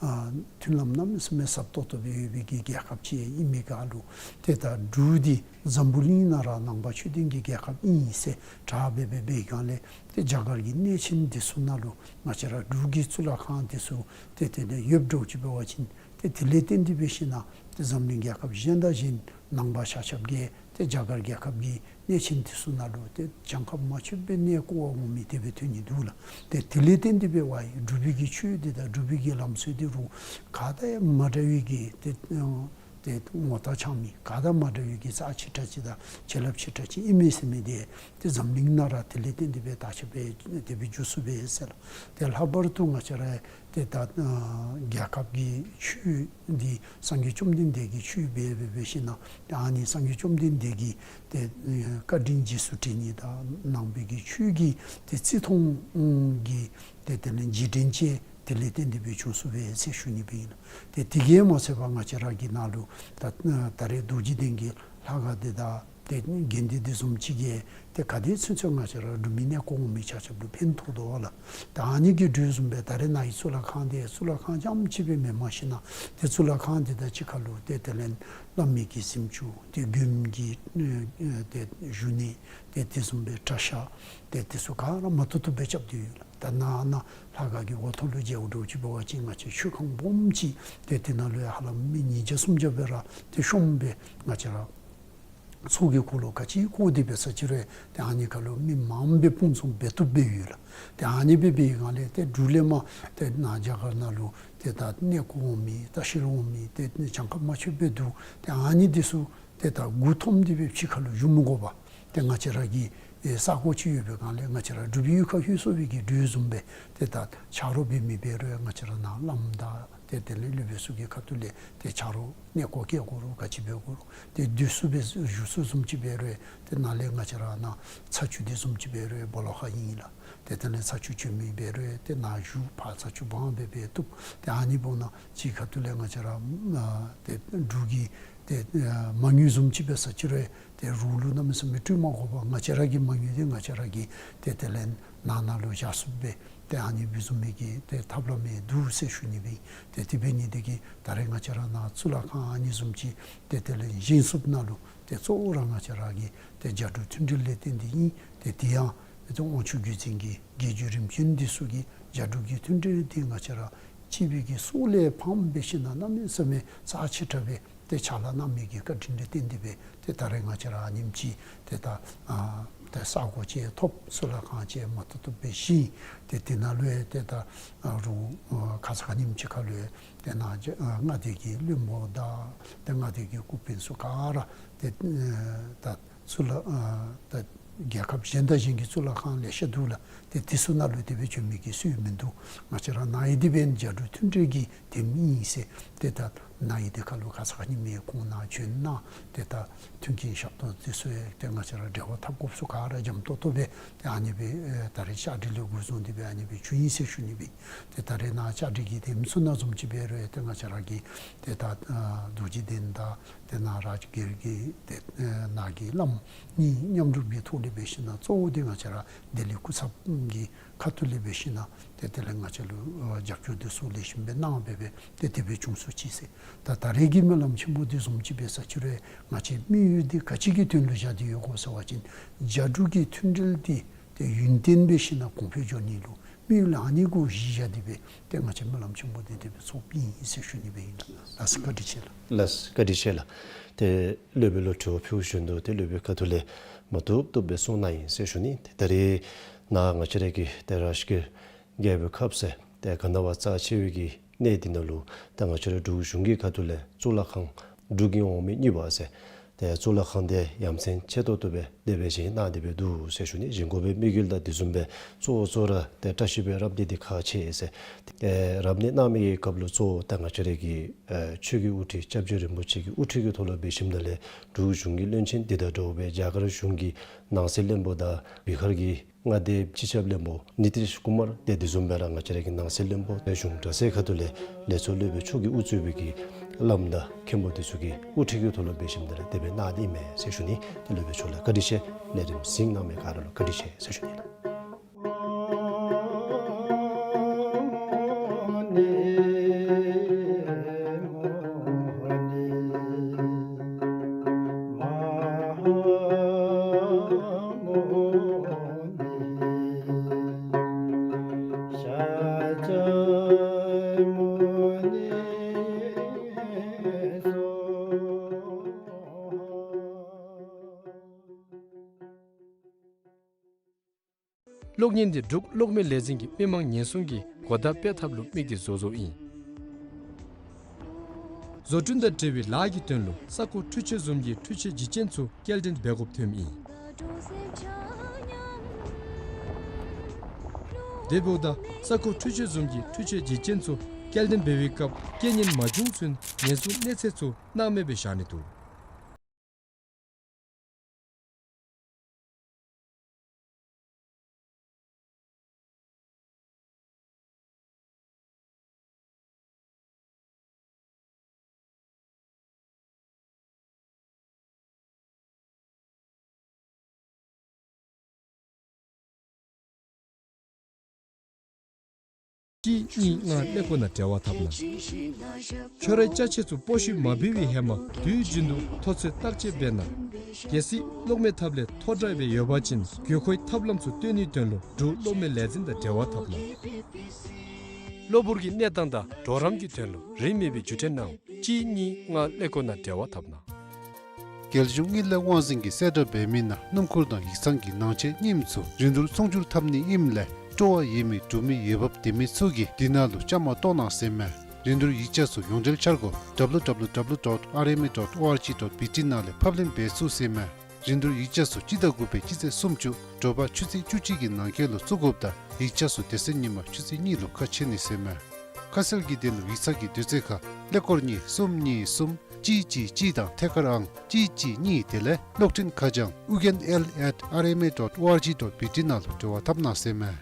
ཨ་མཐུན་ལམ་གནམ་མེད་ས་མེད་ཟབ་ཏོག་ཏོ་སྦེ་ཡོད་པའི་གི་རྒྱལ་ཁབ་ཅིག་ཨིན་མི་སྒང་ལུ་ཏེ་ད་འབྲུག་འདི་འཛམ་བུ་གླིང་ནང་ར་ནང་པ་ཆོས་ལྡན་གྱི་རྒྱལ་ཁབ་ཨིན་ཟེར་གྲགས་སྦེ་འབད་བའི་སྒང་ལས་ཏེ་རྒྱ་གར་གྱི་གནས་ཆེན་འདི་ཚུ་ནང་ལུ་ང་བཅས་ར་འབྲུག་གི་གཙུག་ལག་ཁང་འདི་ཚུ་ཏེ་དེ་ལས་ཡོདཔ་འདྲཝ་ཅིག་འབད་བ་ཅིན་ཏེ་དེ་ལས་བརྟེན་ཏེ་འབད་ཞིན་ན་ཏེ་འཛམ་གླིང་རྒྱལ་ཁབ་གཞན་དང་གཞན་ནང་པ་ཆ་ཁྱབ་ཀྱིས་ཏེ་རྒྱ་གར་རྒྱལ་ཁབ་ཀྱི་གནས་ཆེན་འདི་ཚུ་ནང་ལུ་ཏེ་གྱངས་ཁ་མ་ཆོདཔ་སྦེ་གནས་སྐོར་བར་འོང་མི་དེ་སྦེ་ཐོན་ནི་འདུག་ལགས། ཏེ་དེ་ལས་བརྟེན་ཏེ་འབད་བ་ཡི་འབྲུག་པའི་གི་ཆོས་འདི་དང་འབྲུག་པའི་གི་ལམ་སྲོལ་འདི་རུང་ག་དང་ཡང་མ་འདྲ་བའི་གི་ཏེ་ཨ་ཏེ་ངོ་རྟགས་འཆང་མི་ག་དང་མ་འདྲ་བའི་གི་རྩ་ཆེ་དྲགས་ཅིག་དང་བྱིན་རླབས་ཆེ་དྲགས་ཅིག་ཨིན་མས་ཟེར་མི་འདི་ཏེ་འཛམ་གླིང་ནང་ར་དེ་ལས་བརྟེན་ཏེ་སྦེ་དར་ཁྱབ་སྦེ་དེ་སྦེ་འགྱོ་ཚུགས་པས་ཟེར་ལགས། ཏེ་ལྷག་པར་དུ་ང་བཅས་ར་ཏེ་ད་ཨ་རྒྱལ་ཁབ་ཀྱི་ཆོས་འདི་སངས་རྒྱས་བཅོམ་ལྡན་འདས་ཀྱི་ཆོས་སྦེ་འབད་འབད་ཞིན་ན་ཏེ་ཨ་ནི་སངས་རྒྱས་བཅོམ་ལྡན་འདས་ཀྱི་ཏེ་ཨ་བཀའ་དྲིན་རྗེས་སུ་དྲན་ནི་དང་ནང་པའི་གི་ཆོས་ཀྱི་ཏེ་བརྩི་མཐོང་གི་ཏེ་དེ་ལས་རྗེས་དྲན་ཅིག་དེ་ལས་བརྟེན་ཏེ་སྦེ་བྱུང་སོང་པས་ཟེར་ཞུ་ནི་སྦེ་ཨིན་ལགས། ཏེ་དེ་གིས་མ་ཚད་པར་ང་བཅས་ར་གི་ནང་ལུ་ད་ད་རེས་རྡོ་རྗེ་གདན་གྱི་ལྷ་ཁང་འདི་དང་ཏེ་དགེ་འདུན་འདི་བཟུམ་ཅིག་གིས་ཏེ་ག་དེ་ཚུན་ཚོད་ང་བཅས་ར་འབྲུག་མི་གནས་སྐོར་འོང་མི་ཆ་ཁྱབ་ལུ་ཕན་ཐོགས་དོ་ལགས། ད་ཨ་ནི་གི་འགྲོས་བཟུམ་སྦེ་ད་རེས་ནཱ་གི་གཙུག་ལག་ཁང་འདི་གཙུག་ལག་ཁང་རྐྱངམ་ཅིག་སྦེ་མེན་མ་ཞིན་ན་ཏེ་གཙུག་ལག་ཁང་འདི་དང་གཅིག་ཁར་ལུ་ཏེ་དེ་ལས་བླ་མའི་གི་གཟིམ་ཅུང་ཏེ་མགྱོནམ་གི་ཨེ་ཏེ་བཞུགས་གནས་ཏེ་དེ་བཟུམ་སྦེ་གྲྭ་ཤག་ཏེ་དེ་ཚུ་ག་ར་མ་ཐུབ་ཐུབ་སྦེ་རྐྱབ་སྟེ་ཡོད་ལགས། ད་ནཱ་ནཱ་ལྷ་ཁང་གི་འོག་ཐོག་ལུ་མཇལཝ་འདྲཝ་ཅིག་འབད་བ་ཅིན་ང་བཅས་མཆོད་ཁང་སྦོམ་ཅིག་ཏེ་དེ་ནང་ལུ་ཡང་ཧ་ལམ་མི་ཉིས་བརྒྱ་སུམ་བརྒྱ་སྦེ་ར་ཏེ་ཤོངམ་སྦེ་ང་བཅས་ར་ཚོགས་ཀྱི་འཁོར་ལོ་ག་ཅི་བསྐོར་ཏེ་འབད་ས་ཅི་རུང་ཏེ་ཨ་ནི་ཁར་ལུ་མི་མངམ་སྦེ་སྤུངས་ཚོགས་འབད་བཏུབ་སྦེ་ཡོད་ལགས། ཏེ་ཨ་ནི་སྦེ་འབད་བའི་སྒང་ལས་ཏེ་འབྲུག་ལས་མར་ཏེ་ནཱ་རྒྱ་གར་ནང་ལུ་ཏེ་ད་གནས་སྐོར་འོང་མི་ལྟ་བཤལ་འོང་མི་ཏེ་གྱངས་ཁ་མ་ཆོདཔ་སྦེ་འདུག། ཏེ་ཨ་ནི་འདི་ཚུ་ཏེ་ད་མགུ་འཐོམ་སྟེ་སྦེ་ཕྱི་ཁར་ལུ་བཞུགས་མི་དགོ་པར་ཏེ་ང་བཅས་ར་གི་ཨེ་ས་གོ་ཅིག་ཡོད་པའི་སྒང་ལས་ང་བཅས་ར་འབྲུག་པའི་གཡུས་ཁར་ལྷོད་སོང་བའི་གི་འགྲོས་བཟུམ་སྦེ་ཏེ་ད་ཆ་རོགས་འབད་མི་འབད་རུང་ཡང་ང་བཅས་ར་ནཱ་བླམ་དང་ཏེ་དེ་ལས་སློབ་དཔོན་ཚུ་གི་ཁ་ཐུག་ལས་ཏེ་ཆ་རོགས་ གནས་སྐོར་བསྐྱལ་དགོ་རུང་ག་ཅི་འབད་དགོ་རུང་ཏེ་སྡོད་ས་སྦེ་བཞུགས་ས་བཟུམ་ཅིག་འབད་རུང་ཏེ་ནཱ་ལས་ང་བཅས་ར་ནཱ་ཚ་ཆུ་འདི་བཟུམ་ཅིག་འབད་རུང་སྦོ་ལོགས་ཁར་ཨིན་ལགས། ཏེ་དེ་ལས་ཚ་ཆུ་བྱོན་མི་འབད་རུང་ཏེ་ནཱ་བཞུགས་ཕར་ཚ་ཆུ་བང་འབད་འབད་བཏུབ། ཏེ་ཨ་ནི་འབདཝ་ད་ཅིག་ཁ་ཐུག་ལས་ང་བཅས་ར་ཨ་ཏེ་འབྲུག་གི་ཏེ་ཨ་མ་དངུལ་བཟུམ་ཅིག་འབད་ས་ཅིག་རུང་ཏེ་རོགས་ལུ་གནམ་མེད་ས་མེད་སྤྲོད་མ་དགོ་པར་ང་བཅས་ར་གི་མ་དངུལ་འདི་ང་བཅས་ར་གིས་ཏེ་དེ་ལས་ནང་ན་ལུ་བཞག་ཚུགསཔ་སྦེ་ཏེ་ཨ་ནི་སྦེ་བཟུམ་མའི་གི་ཏེ་ཐབས་ལམ་ཡང་འདུག་ཟེར་ཞུ་ནི་སྦེ། ཏེ་དེ་འབད་ནི་འདི་གིས་ད་རེས་ང་བཅས་ར་ནཱ་གཙུག་ལག་ཁང་ཨ་ནི་བཟུམ་ཅིག་ཏེ་དེ་ལས་བཞེངས་ཚུགསཔ་ནང་ལུ་ཏེ་གཙོ་བོ་ར་ང་བཅས་ར་གི་ཏེ་རྒྱ་འབྲུག་མཐུན་འབྲེལ་ལས་བརྟེན་ཏེ་ཨིན། ཏེ་དེ་ཡང་ཏེ་དབང་ཕྱུག་བརྒྱུད་འཛིན་གྱི་རྒྱལ་བརྒྱུད་རིམ་བྱོན་འདི་ཚུ་གིས་རྒྱ་འབྲུག་གི་མཐུན་འབྲེལ་འདི་ང་བཅས་ར་གཅིག་པའི་གི་སྲོག་ལས་ཕངས་འབད་ཞིན་ན་གནམ་མེད་ས་མེད་རྩ་ཆེ་དྲགས་སྦེ་ཏེ་ཕྱག་ལཱ་གནང་མི་གི་བཀའ་དྲིན་ལས་བརྟེན་ཏེ་སྦེ་ཏེ་ད་རེས་ང་བཅས་ར་ཨ་ནེམ་ཅིག་ཏེ་ད་ཨ་ཏེ་ས་གོ་ཅིག་ཐོབ། གཙུག་ལག་ཁང་ཅིག་མ་ཐོབ་ཐོབ་སྦེ་བཞེངས། ཏེ་དེ་ནང་ལུ་ཡང་ཏེ་ད་ཨ་རུང་ཨ་ཁ་ཙ་ཁ་ཉིནམ་ཅིག་ཁར་ལུ་ཡང་ཏེ་ནཱ་ཨ་མངའ་སྡེ་གི་བློན་པོ་དང་ཏེ་མངའ་སྡེ་གི་སྐུ་དཔོན་ཚུ་ག་ར་ཏེ་ཨ་ད་གཙུག་ལག་ཨ་ད་རྒྱལ་ཁབ་གཞན་དང་གཞན་གྱི་གཙུག་ལག་ཁང་ལེ་ཤ་འདུག་ལགས། ཏེ་དེ་ཚུ་ནང་ལུ་དེ་སྦེ་བྱོན་མི་གི་སྲོལ་མིན་འདུག། ང་བཅས་ར་ནཱ་ཡི་འདི་འབདན་རྒྱ་འབྲུག་མཐུན་འབྲེལ་གྱི་དེམ་ཨིན་ཟེར། ཏེ་ད་ནཱ་ཡི་འདི་ཁར་ལུ་ཁ་ཙ་ཁ་ཉིནམ་ཁོང་ནཱ་བྱོན་གནང་། ཏེ་ད་མཐུན་རྐྱེན་ཞབས་ཏོག་དེ་ཚུ་ཡང་ཏེ་ང་བཅས་ར་འབྲེལ་བ་འཐབ་དགོཔ་ཚུ་ག་ར་འཇམ་ཏོག་ཏོ་སྦེ་ཏེ་ཨ་ནི་སྦེ་ཨེ་ད་རེས་གཅེས་སྤྲས་ལས་འགོ་བཟུང་སྟེ་སྦེ་ཨ་ནི་སྦེ་བྱུང་ཡི་ཟེར་ཞུ་ནི་སྦེ། ཏེ་ད་རེས་ནཱ་གཅེས་སྤྲས་ཀྱི་དེམ་ཚུ་ནང་བཟུམ་ཅིག་འབད་རུང་ཏེ་ང་བཅས་ར་གི་ཏེ་ད་ཨ་རྡོ་རྗེ་གདན་དང་ཏེ་ནཱ་རཱཇ་གིར་གྱི་ཏེ་ཨེ་ནཱ་གི་བླམ་གཉིས་མཉམ་རུབ་ཀྱི་ཐོག་ལས་འབད་ཞིན་ན་གཙོ་བོ་འདི་ང་བཅས་ར་ལྡི་ལི་སྐུ་ཚབ་ཀྱི་ཁ་ཐུག་ལས་འབད་ཞིན་ན་ཏེ་དེ་ལས་ང་བཅས་ལུ་ཨ་རྒྱབ་སྐྱོར་འདི་ཚུ་ལེགས་ཤོམ་སྦེ་གནང་སྦེ་སྦེ་ཏེ་དེ་སྦེ་བྱུང་སོ་ཅི་ཟེར། ད་ད་རེས་ཀྱི་སྨོན་ལམ་ཆེན་པོ་འདི་བཟུམ་ཅིག་འབད་ས་ཅིག་རུང་ང་བཅས་དམིགས་ཡུལ་འདི་ག་ཅི་གི་དོན་ལུ་བཞག་སྟེ་ཡོད་གོ་ཟེར་བ་ཅིན་རྒྱ་འབྲུག་གི་མཐུན་འབྲེལ་འདི་ཏེ་ཡུན་བརྟན་འབད་ཞིན་ན་གོང་འཕེལ་འགྱོ་ནི་ལུ་དམིགས་ཡུལ་ཨ་ནི་གུ་གཞི་བཞག་སྟེ་སྦེ་ཏེ་ང་བཅས་སྨོན་ལམ་ཆེན་པོ་འདི་དེ་སྦེ་ཚོགསཔ་ཨིན་ཟེར་ཞུ་ནི་སྦེ་ཨིན་ལགས། ལགས་སོ། བཀའ་དྲིན་ཆེ་ལགས། ལགས་སོ། བཀའ་དྲིན་ཆེ་ལགས། ཏེ་སློབ་དཔོན་ལུ་དྲི་བ་ཕུལ་བཞིན་དུ་ཏེ་སློབ་དཔོན་ཁ་ཐུག་ལས་མ་བཏུབ་བཏུབ་སྦེ་གསུངས་གནང་ཡི་ཟེར་ཞུ་ནི། ཏེ་ད་རེས་ནཱ་ང་བཅས་ར་གི་ཏེ་རཱཇ་གིར་རྒྱལ་པོའི་ཁབ་ཟེར་ཏེ་ག་ན་བ་རྩ་ཆེ་བའི་གི་གནས་འདི་ནང་ལུ་ད་ང་བཅས་ར་འབྲུག་གཞུང་གི་ཁ་ཐུག་ལས་གཙུག་ལག་ཁང་འབྲུག་གི་འོག་མིན་གཉིས་པ་ཟེར་ཏེ་གཙུག་ལག་ཁང་འདི་ཡ་མཚན་ཆེ་ཏོག་ཏོ་སྦེ་དེ་སྦེ་བཞེངས་གནང་སྟེ་སྦེ་འདུག་ཟེར་ཞུ་ནི། བཞེངས་དགོ་པའི་དམིགས་ཡུལ་དང་དེ་བཟུམ་སྦེ་གཙོ་བོ་གཙོ་བོ་ར་ཏེ་བཀྲ་ཤིས་པའི་རབ་གནས་འདི་ཁག་ཆེ་ཟེར་ཏེ་རབ་གནས་གནང་མི་གི་སྐབས་ལུ་གཙོ་བོ་ད་ང་བཅས་ར་གི་ཨེ་ཆོས་ཀྱི་དབུ་ཁྲིད་སྐྱབས་རྗེ་རིན་པོ་ཆེ་གི་དབུ་ཁྲིད་ཀྱི་ཐོག་ལུ་འབད་ཞིནམ་ལས་འབྲུག་གཞུང་གི་བློན་ཆེན་འདི་དང་འདྲཝ་སྦེ་རྒྱ་གར་གཞུང་གི་ནང་སྲིད་བློན་པོ་དང་བི་ཧར་གྱི་མངའ་སྡེའི་སྤྱི་ཁྱབ་བློན་པོ་ནི་ཏིཤ་ཀུ་མར་ཏེ་དེ་བཟུམ་སྦེ་ར་ང་བཅས་ར་གི་ནང་སྲིད་བློན་པོ་ཏེ་གཞུང་གྲྭ་ཚང་ཁ་ཐུག་ལས་ལས་ཚོགས་སློབ་དཔོན་མཆོག་གིས་དབུ་གཙོས་པའི་གི་བླམ་དང་མཁན་པོ་དེ་ཚུ་གི་དབུ་ཁྲིད་ཀྱི་ཐོག་ལུ་འབད་ཞིནམ་ལས་དེ་སྦེ་གནང་ནི་མས་ཟེར་ཞུ་ནི། ཏེ་སློབ་དཔོན་མཆོག་ལུ་བཀའ་དྲིན་ཆེ། ལས་རིམ་གཟིགས་གནང་མི་ག་ར་ལུ་བཀའ་དྲིན་ཆེ་ཟེར་ཞུ་ནི་ལགས། གློག་བརྙན་འདི་འབྲུག་གློག་མེ་ལས་འཛིན་གྱིས་མི་དམངས་ཉེན་སྲུང་གི་གོ་བརྡ་སྤེལ་ཐབས་ལུ་དམིགས་ཏེ་བཟོ་བཟོཝ་ཨིན། བཟོ་སྐྲུན་དང་འབྲེལ་བའི་ལཱ་གི་དོན་ལུ་ས་ཁོག་འཕྲུལ་ཆས་བཟུམ་གྱི་འཕྲུལ་ཆས་བརྗེ་ཅན་ཚུ་སྐྱེལ་འདྲེན་འབད་དགོཔ་ཐོནམ་ཨིན། དེ་འབདཝ་ད་ས་ཁོག་འཕྲུལ་ཆས་བཟུམ་གྱི་འཕྲུལ་ཆས་བརྗེ་ཅན་ཚུ་སྐྱེལ་འདྲེན་འབད་བའི་སྐབས་རྐྱེན་ངན་མ་བྱུང་ཚུན་ཉེན་སྲུང་གནས་ཚད་ཚུ་སྣང་མེད་སྦེ་བཞག་ནི་འདུག། གཅིག་གཉིས་ལྔ་ཀླད་ཀོར་ནང་འབྲེལ་བ་འཐབ་གནང་། ཁྱོད་རའི་ཅ་ཆས་ཚུ་སྤོ་ཤུལ་མ་འབུལ་བའི་ཧེ་མ་དུས་རྒྱུན་དུ་ཐོ་ཚོད་བརྟག་དཔྱད་འབད་གནང་། གལ་སྲིད་གློག་མེ་ཐབ་ལས་ཐོ་དྲགས་སྦེ་ཡོད་པ་ཅིན་དགོས་མཁོའི་ཐབས་ལམ་ཚུ་སྟོན་ནིའི་དོན་ལུ་འབྲུག་གློག་མེ་ལས་འཛིན་དང་འབྲེལ་བ་འཐབ་གནང་། གློ་བུར་གྱི་གནས་སྟངས་དང་གྲོགས་རམ་གྱི་དོན་ལུ་རིན་མེད་པའི་བརྒྱུད་འཕྲིན་གནང་། གཅིག་གཉིས་ལྔ་ཀླད་ཀོར་ནང་འབྲེལ་བ་འཐབ་གནང་། རྒྱལ་གཞུང་དངུལ་ལས་དབང་འཛིན་གྱིས་གསལ་བསྒྲགས་འབད་མི་ནང་སྣུམ་འཁོར་དང་ཡིག་ཚང་གི་ནང་ཆས་རྙིངམ་ཚུ་རིན་བསྡུར་ཚོང་སྒྱུར་འཐབ་ནི་ཨིནམ་ལས་སྤྲོ་བ་ཡོད་མི་འབྲུག་མི་འོས་འབབ་ལྡན་མི་ཚུ་གིས་འདི་ནང་ལུ་བཅའ་མར་གཏོགས་གནང་ཟེར་མས། རིན་བསྡུར་ཡིག་ཆ་ཚུ་ཡོངས་འབྲེལ་འཆར་སྒོ་W W W dot R M A dot O R G dot B T ནང་ལས་ཕབ་ལེན་འབད་ཚུགས་ཟེར་མས། རིན་བསྡུར་ཡིག་ཆ་ཚུ་སྤྱི་ཟླ་དགུ་པའི་སྤྱི་ཚེས་སུམ་ཅུ་དྲོ་པ་ཆུ་ཚོད་བཅུ་གཅིག་གི་ནང་འཁོད་ལུ་བཙུགས་དགོཔ་དང་ཡིག་ཆ་ཚུ་དེ་ཚེ་ཉིན་མ་ཆུ་ཚོད་གཉིས་ལུ་ཁ་ཕྱེ་ནི་ཟེར་མས། ཁ་གསལ་གྱི་དོན་ལུ་ཡིག་ཚང་གི་དུས་ཚོད་ཁར་ཀླད་ཀོར་གཉིས་གསུམ་གཉིས་གསུམ་གཅིག་གཅིག་གཅིག་དང་ཐད་ཀར་ཨང་གཅིག་གཅིག་གཉིས། དེ་ལས་གློག་འཕྲིན་ཁ་བྱང་ཨུ་རྒྱན་ཨེལ་ཨེཊ་ཨར་ཨེམ་ཨེ་ཌོཊ་ཨོ་ཨར་ཇི་ཌོཊ་བི་ཊི་ནང་ལུ་འབྲེལ་བ་འཐབ་གནང་ཟེར་མས།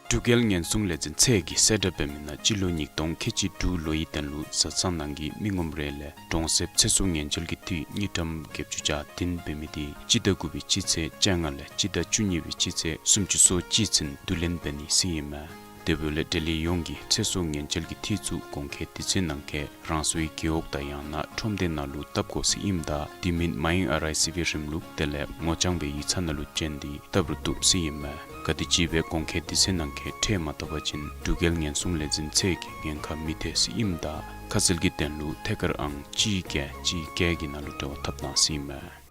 འབྲུག་རྒྱལ་ཉེན་སྲུང་ལས་འཛིན་ཚད་ཀྱིས་གསལ་བསྒྲགས་འབད་མི་ནང་སྤྱི་ལོ་ཉིས་སྟོང་ཁལ་གཅིག་དྲུག་ལོའི་དོན་ལུ་བཟའ་ཚང་ནང་གི་མི་ངོམ་རེ་ལས་གྲོང་གསེབ་ཚེ་སྲོག་ཉེན་བཅོལ་གྱི་འཐུས་དངུལ་ཀྲམ་བརྒྱད་ཅུ་གྱ་བདུན་འབད་མི་དེ་སྤྱི་ཟླ་དགུ་པའི་སྤྱི་ཚེས་བཅོ་ལྔ་ལས་སྤྱི་ཟླ་བཅུ་གཉིས་པའི་སྤྱི་ཚེས་སུམ་ཅུ་སོ་གཅིག་ཚུན་བསྡུ་ལེན་འབད་ནི་ཟེར་ཨིན་མས། དེ་འབདཝ་ལས་འབྲེལ་ཡོད་ཡོངས་ཀྱིས་ཚེ་སྲོག་ཉེན་བཅོལ་གྱི་འཐུས་ཚུ་གོང་འཁོད་དུས་ཚོད་ནང་འཁོད་རང་སོའི་རྒེད་འོག་དང་ཡང་ན་ཁྲོམ་སྡེ་ནང་ལུ་བཏབ་དགོ་ཟེར་ཨིནམ་ད་དེ་མིན་མ་ཡེངས་ཨར་ཨའི་སི་བི་རིམ་ལུགས་དེ་ལས་ངོ་རྐྱང་སྦེ་ཡིག་ཚང་ནང་ལུ་བྱོན་ཏེ་བཏབ་རུང་བཏུབ་ཟེར་ཨིན་མས། ག་དེམ་ཅིག་སྦེ་གོང་འཁོད་དུས་ཚོད་ནང་འཁོད་འཕྲོད་མ་བཏུབ་པ་ཅིན་འབྲུག་རྒྱལ་ཉེན་སྲུང་ལས་འཛིན་ཚད་ཀྱིས་ཉེན་ཁ་མི་ཐེག་ཟེར་ཨིནམ་ད་ཁ་གསལ་གྱི་དོན་ལུ་ཐད་ཀར་ཨང་གཅིག་བརྒྱད་གཅིག་བརྒྱད་ཀྱི་ནང་ལུ་འབྲེལ་བ་འཐབ་གནང་ཟེར་ཨིན་མས།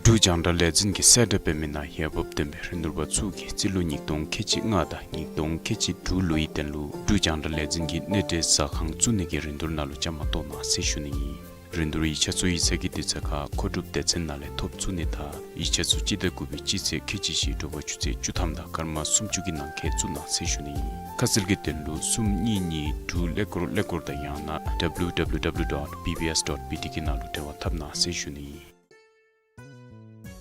འབྲུག་རྒྱང་བསྒྲགས་ལས་འཛིན་གྱིས་གསལ་བསྒྲགས་འབད་མི་ནང་འོས་འབབ་ལྡན་པའི་རིན་བསྡུར་པ་ཚུ་གིས་རྩིས་ལོ་ཉིས་སྟོང་ཁལ་གཅིག་ལྔ་དང་ཉིས་སྟོང་ཁལ་གཅིག་དྲུག་ལོའི་དོན་ལུ་འབྲུག་རྒྱང་བསྒྲགས་ལས་འཛིན་གྱི་གནས་འབྲེལ་ཟ་ཁང་བཙུགས་ནི་གི་རིན་བསྡུར་ནང་ལུ་བཅའ་མར་གཏོགས་གནང་ཟེར་ཞུ་ནི་ཨིན། རིན་བསྡུར་ཡིག་ཆ་ཚུ་ཡིག་ཚང་གི་དུས་ཚོད་ཁར་མཁོ་སྒྲུབ་སྡེ་ཚན་ནང་ལས་ཐོབ་ཚུགས་ནི་དང་ཡིག་ཆ་ཚུ་སྤྱི་ཟླ་དགུ་པའི་སྤྱི་ཚེས་ཁལ་གཅིག་བཞི་དྲོ་པ་ཆུ་ཚོད་བཅུ་ཐམ་དང་སྐར་མ་སུམ་ཅུ་གི་ནང་འཁོད་བཙུགས་གནང་ཟེར་ཞུ་ནི་ཨིན། ཁ་གསལ་གྱི་དོན་ལུ་གསུམ་གཉིས་གཉིས་དྲུག་ཀླད་ཀོར་ཀླད་ཀོར་དང་ཡང་ན་ཌབ་ལུ་ཌབ་ལུ་ཌབ་ལུ་ཌོཊ་བི་བི་ཨེསི་ཌོཊ་བི་ཊི་གི་ནང་ལུ་འབྲེལ་བ་འཐབ་གནང་ཟེར་ཞུ་ནི་ཨིན།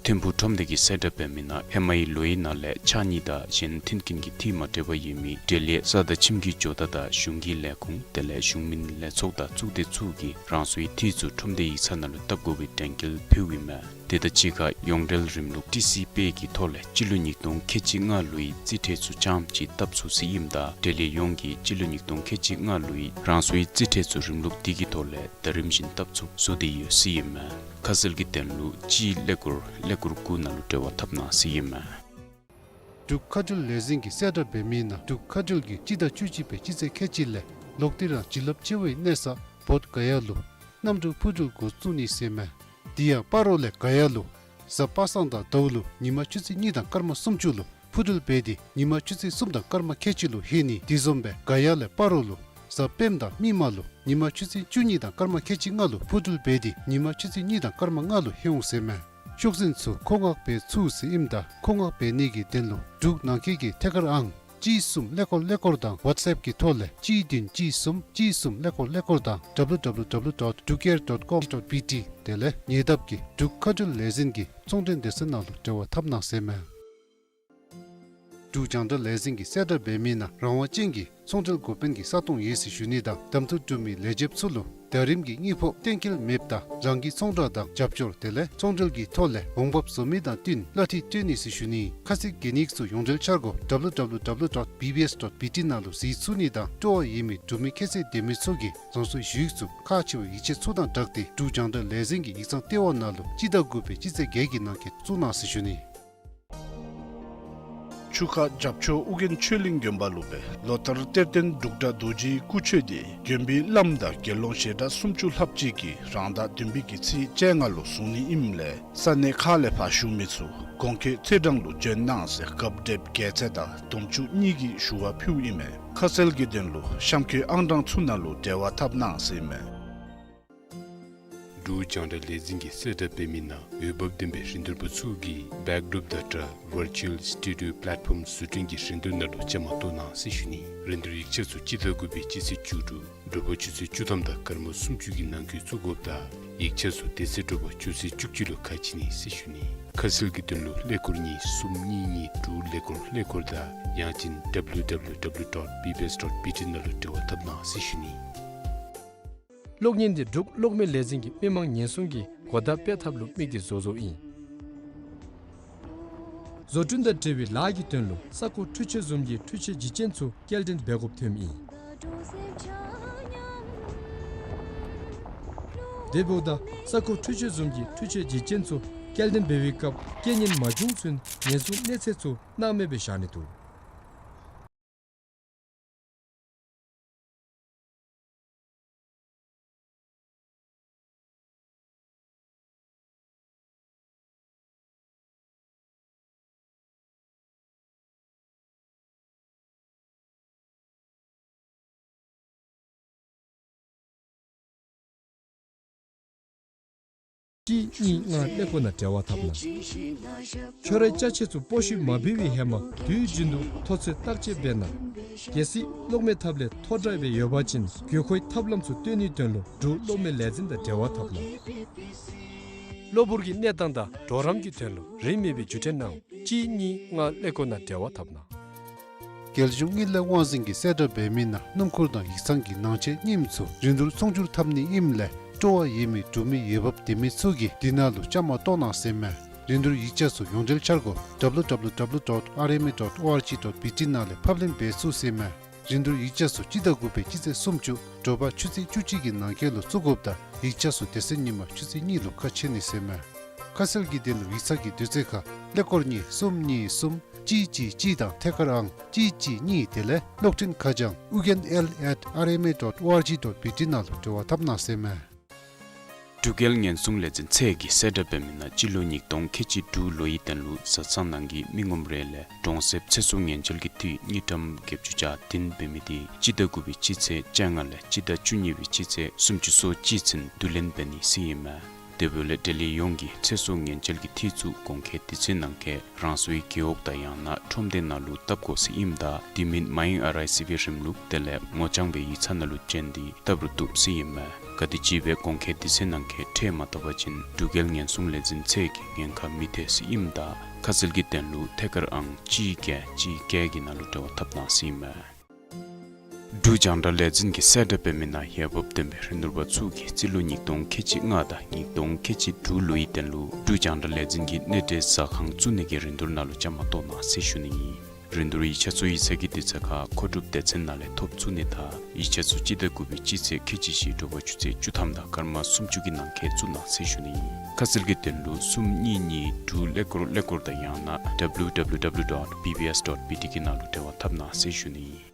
ཐིམ་ཕུག་ཁྲོམ་སྡེ་གིས་གསལ་བསྒྲགས་འབད་མི་ནང་ཧེ་མའི་ལོའི་ནང་ལས་ཕྱགས་སྙིགས་དང་གཞན་མཐུན་རྐྱེན་གྱི་འཐུས་མ་འདྲཝ་ཡོད་མི་འབྲེལ་ཡོད་ས་དང་ཁྱིམ་གྱི་ཇོ་བདག་དང་གཞུང་གི་ལས་ཁུངས་དེ་ལས་གཞུང་མིན་ལས་ཚོགས་དང་གཙུག་སྡེ་ཚུ་གིས་རང་སོའི་འཐུས་ཚུ་ཁྲོམ་སྡེ་ཡིག་ཚང་ནང་ལུ་བཏབ་དགོ་པའི་དྲན་སྐུལ་ཕུལཝ་ཨིན་མས། དེ་དང་གཅིག་ཁར་ཡོངས་འབྲེལ་རིམ་ལུགས་ཊི་སི་པེ་གི་ཐོག་ལས་སྤྱི་ལོ་ཉིས་སྟོང་ཁལ་གཅིག་ལྔ་ལོའི་རྩིས་ཁྲ་ཚུ་རྐྱངམ་ཅིག་བཏབ་ཚུགས་ཟེར་ཨིནམ་ད་འབྲེལ་ཡོད་ཡོངས་ཀྱིས་སྤྱི་ལོ་ཉིས་སྟོང་ཁལ་གཅིག་ལྔ་ལོའི་རང་སོའི་རྩིས་ཁྲ་ཚུ་རིམ་ལུགས་དེ་གི་ཐོག་ལས་ཟླ་རིམ་བཞིན་བཏབ་ཚུགས་བཟོ་སྟེ་ཡོད་ཟེར་ཨིན་མས། ཁ་གསལ་གྱི་དོན་ལུ་གཅིག་ཀླད་ཀོར་ཀླད་ཀོར་དགུ་ནང་ལུ་འབྲེལ་བ་འཐབ་གནང་ཟེར་ཨིན་མས། འབྲུག་མཁའ་འགྲུལ་ལས་འཛིན་གྱིས་གསལ་བསྒྲགས་འབད་མི་ནང་འབྲུག་མཁའ་འགྲུལ་གྱིས་སྤྱི་ཟླ་བཅུ་གཅིག་པའི་སྤྱི་ཚེས་ཁལ་གཅིག་ལས་ལོག་སྟེ་རང་བྱིན་རླབས་ཆེ་བའི་གནས་ས་བོདྷ་ག་ཡ་ལུ་གནམ་གྲུ་འཕུར་འགྲུལ་འགོ་བཙུགས་ནི་ཟེར་ཨིན་མས། དེ་ཡང་སྤ་རོ་ལས་ག་ཡ་ལུ་གཟའ་པ་སངས་དང་ཟླཝ་ལུ་ཉིན་མ་ཆུ་ཚོད་གཉིས་དང་སྐར་མ་སུམ་ཅུ་ལུ་འཕུར་འགྲུལ་འབད་དེ་ཉིན་མ་ཆུ་ཚོད་གསུམ་དང་སྐར་མ་ཁལ་གཅིག་ལུ་ལྷོད་ནི། དེ་བཟུམ་སྦེ་ག་ཡ་ལས་སྤ་རོ་ལུ་གཟའ་སྤེནམ་དང་མིག་དམར་ལུ་ཉིན་མ་ཆུ་ཚོད་བཅུ་གཉིས་དང་སྐར་མ་ཁལ་གཅིག་ལྔ་ལུ་འཕུར་འགྲུལ་འབད་དེ་ཉིན་མ་ཆུ་ཚོད་གཉིས་དང་སྐར་མ་ལྔ་ལུ་ལྷོད་འོང་ཟེར་ཨིན་མས། ཤོག་འཛིན་ཚུ་མཁོ་མངགས་འབད་ཚུགས་ཟེར་ཨིནམ་ད་མཁོ་མངགས་འབད་ནི་གི་དོན་ལུ་འབྲུག་ནང་འཁོད་ཀྱི་ཐད་ཀར་ཨང་གཅིག་གསུམ་ཀླད་ཀོར་ཀླད་ཀོར་དང་ཝཊས་ཨེཔ་ཀྱི་ཐོག་ལས་གཅིག་བདུན་གཅིག་གསུམ་གཅིག་གསུམ་ཀླད་ཀོར་ཀླད་ཀོར་དང་ཌབ་ལུ་ཌབ་ལུ་ཌབ་ལུ་ཌོཊ་འབྲུག་ཨེར་ཌོཊ་ཀོམ་ཌོཊ་བི་ཊི། དེ་ལས་ཉེ་འདབས་ཀྱི་འབྲུག་མཁའ་འགྲུལ་ལས་འཛིན་གྱི་ཚོང་འབྲེལ་སྡེ་ཚན་ནང་ལུ་འབྲེལ་བ་འཐབ་གནང་ཟེར་ཨིན་མས། འབྲུག་རྒྱང་བསྒྲགས་ལས་འཛིན་གྱིས་གསལ་བསྒྲགས་འབད་མི་ནང་རང་དབང་ཅན་གྱི་ཚོང་འབྲེལ་འགོ་དཔོན་གྱི་ས་སྟོང་ཡོད་ཟེར་ཞུ་ནི་དང་གདམ་འཐུ་གྲུབ་མི་ལས་བྱེདཔ་ཚུ་ལུ་ཟླ་རིམ་གྱི་དངུལ་ཕོགས་གཏན་འཁེལ་མེདཔ་དང་རང་གི་ཚོང་བསྒྲགས་དང་རྒྱབ་སྐྱོར་དེ་ལས་ཚོང་འབྲེལ་གྱི་ཐོག་ལས་འོང་འབབ་བཟོ་མི་དང་བསྟུན་གླ་འཐུས་སྤྲོད་ནི་ཟེར་ཞུ་ནི། ཁ་གསལ་གྱི་གནས་ཚུལ་ཡོངས་འབྲེལ་འཆར་སྒོ་ཌབ་ལུ་ཌབ་ལུ་ཌབ་ལུ་ཌོཊ་བི་བི་ཨེསི་ཌོཊ་བི་ཊི་ནང་ལུ་གཟིགས་ཚུགས་ནི་དང་སྤྲོ་བ་ཡོད་མི་འབྲུག་མི་ཁྱད་ཚད་ལྡན་མི་ཚུ་གིས་རང་སོའི་ཞུ་ཡིག་ཚུ་ཁག་ཆེ་བའི་ཡིག་ཆ་ཚུ་དང་སྦྲགས་ཏེ་འབྲུག་རྒྱང་བསྒྲགས་ལས་འཛིན་གྱི་ཡིག་ཚང་ལྟེ་བ་ནང་ལུ་སྤྱི་ཟླ་དགུ་པའི་སྤྱི་ཚེས་བརྒྱད་ཀྱི་ནང་འཁོད་བཙུགས་གནང་ཟེར་ཞུ་ནི། ཆུ་ཁ་རྒྱབ་ཕྱོགས་ཨོ་རྒྱན་ཆོས་གླིང་དགོན་པ་ལུ་སྦེ་ལོ་ལྟར་གཏེར་སྟོན་འབྲུག་སྒྲ་རྡོ་རྗེའི་སྐུ་མཆོད་དེ་དགོན་པའི་བླམ་དང་དགེ་སློང་ཞལ་གྲངས་སུམ་ཅུ་ལྷགཔ་ཅིག་གིས་རང་ཟླ་བདུན་པའི་གི་ཚེས་བཅོ་ལྔ་ལུ་བཟུང་ནི་ཨིནམ་ལས་ས་གནས་ཁག་ལས་ཕར་བཞུགས་མི་ཚུ་གོང་འཁོད་ཚེས་གྲངས་ལུ་བྱོན་གནང་ཟེར་སྐབས་འདེབས་རྒྱལ་མཚན་དང་དུང་ཕྱུར་གཉིས་ཀྱིས་ཞུ་བ་ཕུལཝ་ཨིན་མས། ཁ་གསལ་གྱི་དོན་ལུ་གཤམ་འཁོད་ཨང་གྲངས་ཚུ་ནང་ལུ་འབྲེལ་བ་འཐབ་གནང་ཟེར་ཨིན་མས། འབྲུག་རྒྱང་བསྒྲགས་ལས་འཛིན་གྱིས་གསལ་བསྒྲགས་འབད་མི་ནང་འོས་འབབ་ལྡན་པའི་རིན་བསྡུར་པ་ཚུ་གིས་བེཀ་ཌོརོཔ་དང་སྦྲགས་ཝར་ཅུ་ཨལ་སི་ཊུ་ཌི་ཡོ་པ་ལེཊ་ཕོམ་བཟོ་སྐྲུན་གྱི་རིན་བསྡུར་ནང་ལུ་བཅའ་མར་གཏོགས་གནང་ཟེར་ཞུ་ནི། རིན་བསྡུར་ཡིག་ཆ་ཚུ་སྤྱི་ཟླ་དགུ་པའི་སྤྱི་ཚེས་བཅུ་དྲུག་དྲོ་པ་ཆུ་ཚོད་བཅུ་ཐམ་དང་སྐར་མ་སུམ་ཅུ་གི་ནང་འཁོད་བཙུགས་དགོཔ་དང་ཡིག་ཆ་ཚུ་དེ་ཚེ་དྲོ་པ་ཆུ་ཚོད་བཅུ་གཅིག་ལུ་ཁ་ཕྱེ་ནི་ཟེར་ཞུ་ནི། ཁ་གསལ་གྱི་དོན་ལུ་ཀླད་ཀོར་གཉིས་གསུམ་གཉིས་གཉིས་དྲུག་ཀླད་ཀོར་ཀླད་ཀོར་དང་ཡང་ཅིན་ཌབ་ལུ་ཌབ་ལུ་ཌབ་ལུ་ཌོཊ་བི་བི་ཨེསི་ཌོཊ་བི་ཊི་ནང་ལུ་འབྲེལ་བ་འཐབ་གནང་ཟེར་ཞུ་ནི། གློག་བརྙན་འདི་འབྲུག་གློག་མེ་ལས་འཛིན་གྱིས་མི་དམངས་ཉེན་སྲུང་གི་གོ་བརྡ་སྤེལ་ཐབས་ལུ་དམིགས་ཏེ་བཟོ་བཟོཝ་ཨིན། བཟོ་སྐྲུན་དང་འབྲེལ་བའི་ལཱ་གི་དོན་ལུ་ས་རྐོ་འཕྲུལ་ཆས་བཟུམ་གྱི་འཕྲུལ་ཆས་བརྗེ་ཅན་ཚུ་སྐྱེལ་འདྲེན་འབད་དགོཔ་ཐོནམ་ཨིན། དེ་འབདཝ་ད་ས་རྐོ་འཕྲུལ་ཆས་བཟུམ་གྱི་འཕྲུལ་ཆས་བརྗེ་ཅན་ཚུ་སྐྱེལ་འདྲེན་འབད་བའི་སྐབས་རྐྱེན་ངན་མ་བྱུང་ཚུན་ཉེན་སྲུང་གནས་ཚད་ཚུ་སྣང་མེད་སྦེ་བཞག་ནི་འདུག། གཅིག་གཉིས་ལྔ་ཀླད་ཀོར་ནང་འབྲེལ་བ་འཐབ་གནང་། ཁྱོད་རའི་ཅ་ཆས་ཚུ་སྤོ་བཤུད་མ་འབད་བའི་ཧེ་མ་དུས་རྒྱུན་དུ་ཐོ་ཚད་བརྟག་དཔྱད་འབད་གནང་། གལ་སྲིད་གློག་མེ་ཐབ་ལས་ཐོ་དྲགས་སྦེ་ཡོད་པ་ཅིན་དགོས་མཁོའི་ཐབས་ལམ་ཚུ་སྟོན་ནིའི་དོན་ལུ་འབྲུག་གློག་མེ་ལས་འཛིན་དང་འབྲེལ་བ་འཐབ་གནང་། གློ་བུར་གྱི་གནས་སྟངས་དང་གྲོགས་རམ་གྱི་དོན་ལུ་རིན་མེད་པའི་བརྒྱུད་འཕྲིན་གནང་། གཅིག་གཉིས་ལྔ་ཀླད་ཀོར་ནང་འབྲེལ་བ་འཐབ་གནང་། རྒྱལ་གཞུང་དངུལ་ལས་དབང་འཛིན་གྱིས་གསལ་བསྒྲགས་འབད་མི་ནང་སྣུམ་འཁོར་དང་ཡིག་ཚང་གི་ནང་ཆས་རྙིངམ་ཚུ་རིན་བསྡུར་ཚོང་བསྒྱུར་འཐབ་ནི་ཨིནམ་ལས་སྤྲོ་བ་ཡོད་མི་འབྲུག་མི་འོས་འབབ་ལྡན་མི་ཚུ་གིས་འདི་ནང་ལུ་བཅའ་མར་གཏོགས་གནང་ཟེར་མས། རིན་བསྡུར་ཡིག་ཆ་ཚུ་ཡོངས་འབྲེལ་འཆར་སྒོ་W W W dot R M A dot O R G dot B T ནང་ལས་ཕབ་ལེན་འབད་ཚུགས་ཟེར་མས། རིན་བསྡུར་ཡིག་ཆ་ཚུ་སྤྱི་ཟླ་དགུ་པའི་སྤྱི་ཚེས་སུམ་ཅུ་དྲོ་པ་ཆུ་ཚོད་བཅུ་གཅིག་གི་ནང་འཁོད་ལུ་བཙུགས་དགོཔ་དང་ཡིག་ཆ་ཚུ་དེ་ཚེ་ཉིན་མ་ཆུ་ཚོད་གཉིས་ལུ་ཁ་ཕྱེ་ནི་ཟེར་མས། ཁ་གསལ་གྱི་དོན་ལུ་ཡིག་ཚང་གི་དུས་ཚོད་ཁར་ཀླད་ཀོར་གཉིས་གསུམ་གཉིས་གསུམ་གཅིག་གཅིག་གཅིག་དང་ཐད་ཀར་ཨང་གཅིག་གཅིག་གཉིས་དེ་ལས་གློག་འཕྲིན་ཁ་བྱང་ཨུ་རྒྱན་L at R M A dot O R G dot B T ནང་ལུ་འབྲེལ་བ་འཐབ་གནང་ཟེར་མས། འབྲུག་རྒྱལ་ཉེན་སྲུང་ལས་འཛིན་ཚད་ཀྱིས་གསལ་བསྒྲགས་འབད་མི་ནང་སྤྱི་ལོ་ཉིས་སྟོང་ཁལ་གཅིག་དྲུག་ལོའི་དོན་ལུ་བཟའ་ཚང་ནང་གི་མི་ངོམ་རེ་ལས་གྲོང་གསེབ་ཚེ་སྲོག་ཉེན་བཅོལ་གྱི་འཐུས་དངུལ་ཀྲམ་བརྒྱད་ཅུ་གྱ་བདུན་འབད་མི་དེ་སྤྱི་ཟླ་དགུ་པའི་སྤྱི་ཚེས་བཅོ་ལྔ་ལས་སྤྱི་ཟླ་བཅུ་གཉིས་པའི་སྤྱི་ཚེས་སུམ་ཅུ་སོ་གཅིག་ཚུན་བསྡུ་ལེན་འབད་ནི་ཟེར་ཨིན་མས། དེ་འབདཝ་ལས་འབྲེལ་ཡོད་ཡོངས་ཀྱིས་ཚེ་སྲོག་ཉེན་བཅོལ་གྱི་འཐུས་ཚུ་གོང་འཁོད་དུས་ཚོད་ནང་འཁོད་རང་སོའི་རྒེད་འོག་དང་ཡང་ན་ཁྲོམ་སྡེ་ནང་ལུ་བཏབ་དགོ་ཟེར་ཨིནམ་ད་དེ་མིན་མ་ཡིན་ཨར་ཨའི་སི་བི་རིམ་ལུགས་དེ་ལས་ངོ་རྐྱང་སྦེ་ཡིག་ཚང་ནང་ལུ་བྱོན་ཏེ་བཏབ་རུང་བཏུབ་ཟེར་ཨིན་མས། ག་དེམ་ཅིག་སྦེ་གོང་འཁོད་དུས་ཚོད་ནང་འཁོད་ཁྲལ་མ་བཏབ་པ་ཅིན་འབྲུག་རྒྱལ་ཉེན་སྲུང་ལས་འཛིན་ཚད་ཀྱིས་ཉེན་ཁ་མི་ཐེག་ཟེར་ཨིནམ་ད་ཁ་གསལ་གྱི་དོན་ལུ་ཐད་ཀར་ཨང་གཅིག་བརྒྱད་གཅིག་བརྒྱད་ཀྱི་ནང་ལུ་འབྲེལ་བ་འཐབ་གནང་ཟེར་ཨིན་མས། འབྲུག་རྒྱང་བསྒྲགས་ལས་འཛིན་གྱིས་གསལ་བསྒྲགས་འབད་མི་ནང་འོས་འབབ་ལྡན་པའི་རིན་བསྡུར་པ་ཚུ་གིས་རྩིས་ལོ་ཉིས་སྟོང་ཁལ་གཅིག་ལྔ་དང་ཉིས་སྟོང་ཁལ་གཅིག་དྲུག་ལོའི་དོན་ལུ་འབྲུག་རྒྱང་བསྒྲགས་ལས་འཛིན་གྱི་གནས་འབྲེལ་ཟ་ཁང་བཙུགས་ནི་གི་རིན་བསྡུར་ནང་ལུ་བཅའ་མར་གཏོགས་གནང་ཟེར་ཞུ་ནི་ཨིན། རིན་བསྡུར་ཡིག་ཆ་ཚུ་ཡིག་ཚང་གི་དུས་ཚོད་ཁར་མཁོ་སྒྲུབ་སྡེ་ཚན་ནང་ལས་ཐོབ་ཚུགས་ནི་དང་ཡིག་ཆ་ཚུ་སྤྱི་ཟླ་དགུ་པའི་སྤྱི་ཚེས་ཁལ་གཅིག་བཞི་དྲོ་པ་ཆུ་ཚོད་བཅུ་ཐམ་དང་སྐར་མ་སུམ་ཅུ་གི་ནང་འཁོད་བཙུགས་གནང་ཟེར་ཞུ་ནི་ཨིན། ཁ་གསལ་གྱི་དོན་ལུ་གསུམ་གཉིས་གཉིས་དྲུག་ཀླད་ཀོར་ཀླད་ཀོར་དང་ཡང་ན་W W W dot B B S dot B T གི་ནང་ལུ་འབྲེལ་བ་འཐབ་གནང་ཟེར་ཞུ་ནི་ཨིན།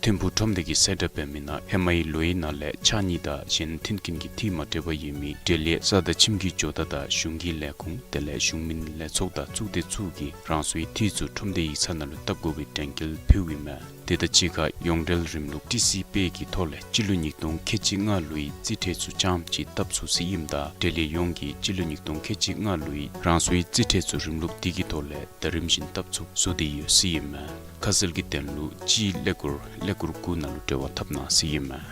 ཐིམ་ཕུག་ཁྲོམ་སྡེ་གིས་གསལ་བསྒྲགས་འབད་མི་ནང་ཧེ་མའི་ལོའི་ནང་ལས་ཕྱགས་སྙིགས་དང་གཞན་མཐུན་རྐྱེན་གྱི་འཐུས་མ་འདྲཝ་ཡོད་མི་འབྲེལ་ཡོད་ས་དང་ཁྱིམ་གྱི་ཇོ་བདག་དང་གཞུང་གི་ལས་ཁུངས་དེ་ལས་གཞུང་མིན་ལས་ཚོགས་དང་གཙུག་སྡེ་ཚུ་གིས་རང་སོའི་འཐུས་ཚུ་ཁྲོམ་སྡེ་ཡིག་ཚང་ནང་ལུ་བཏབ་དགོ་པའི་དྲན་སྐུལ་ཕུལཝ་ཨིན་མས། དེ་དང་གཅིག་ཁར་ཡོངས་འབྲེལ་རིམ་ལུགས་ཊི་སི་པེ་གི་ཐོག་ལས་སྤྱི་ལོ་ཉིས་སྟོང་ཁལ་གཅིག་ལྔ་ལོའི་རྩིས་ཁྲ་ཚུ་རྐྱངམ་ཅིག་བཏབ་ཚུགས་ཟེར་ཨིནམ་ད་འབྲེལ་ཡོད་ཡོངས་ཀྱིས་སྤྱི་ལོ་ཉིས་སྟོང་ཁལ་གཅིག་ལྔ་ལོའི་རང་སོའི་རྩིས་ཁྲ་ཚུ་རིམ་ལུགས་དེ་གི་ཐོག་ལས་ད་རིམ་བཞིན་བཏབ་ཚུགསཔ་བཟོ་སྟེ་ཡོད་ཟེར་ཨིན་མས། ཁ་གསལ་གྱི་དོན་ལུ་གཅིག་ཀླད་ཀོར་ཀླད་ཀོར་དགུ་ནང་ལུ་འབྲེལ་བ་འཐབ་གནང་ཟེར་ཨིན་མས།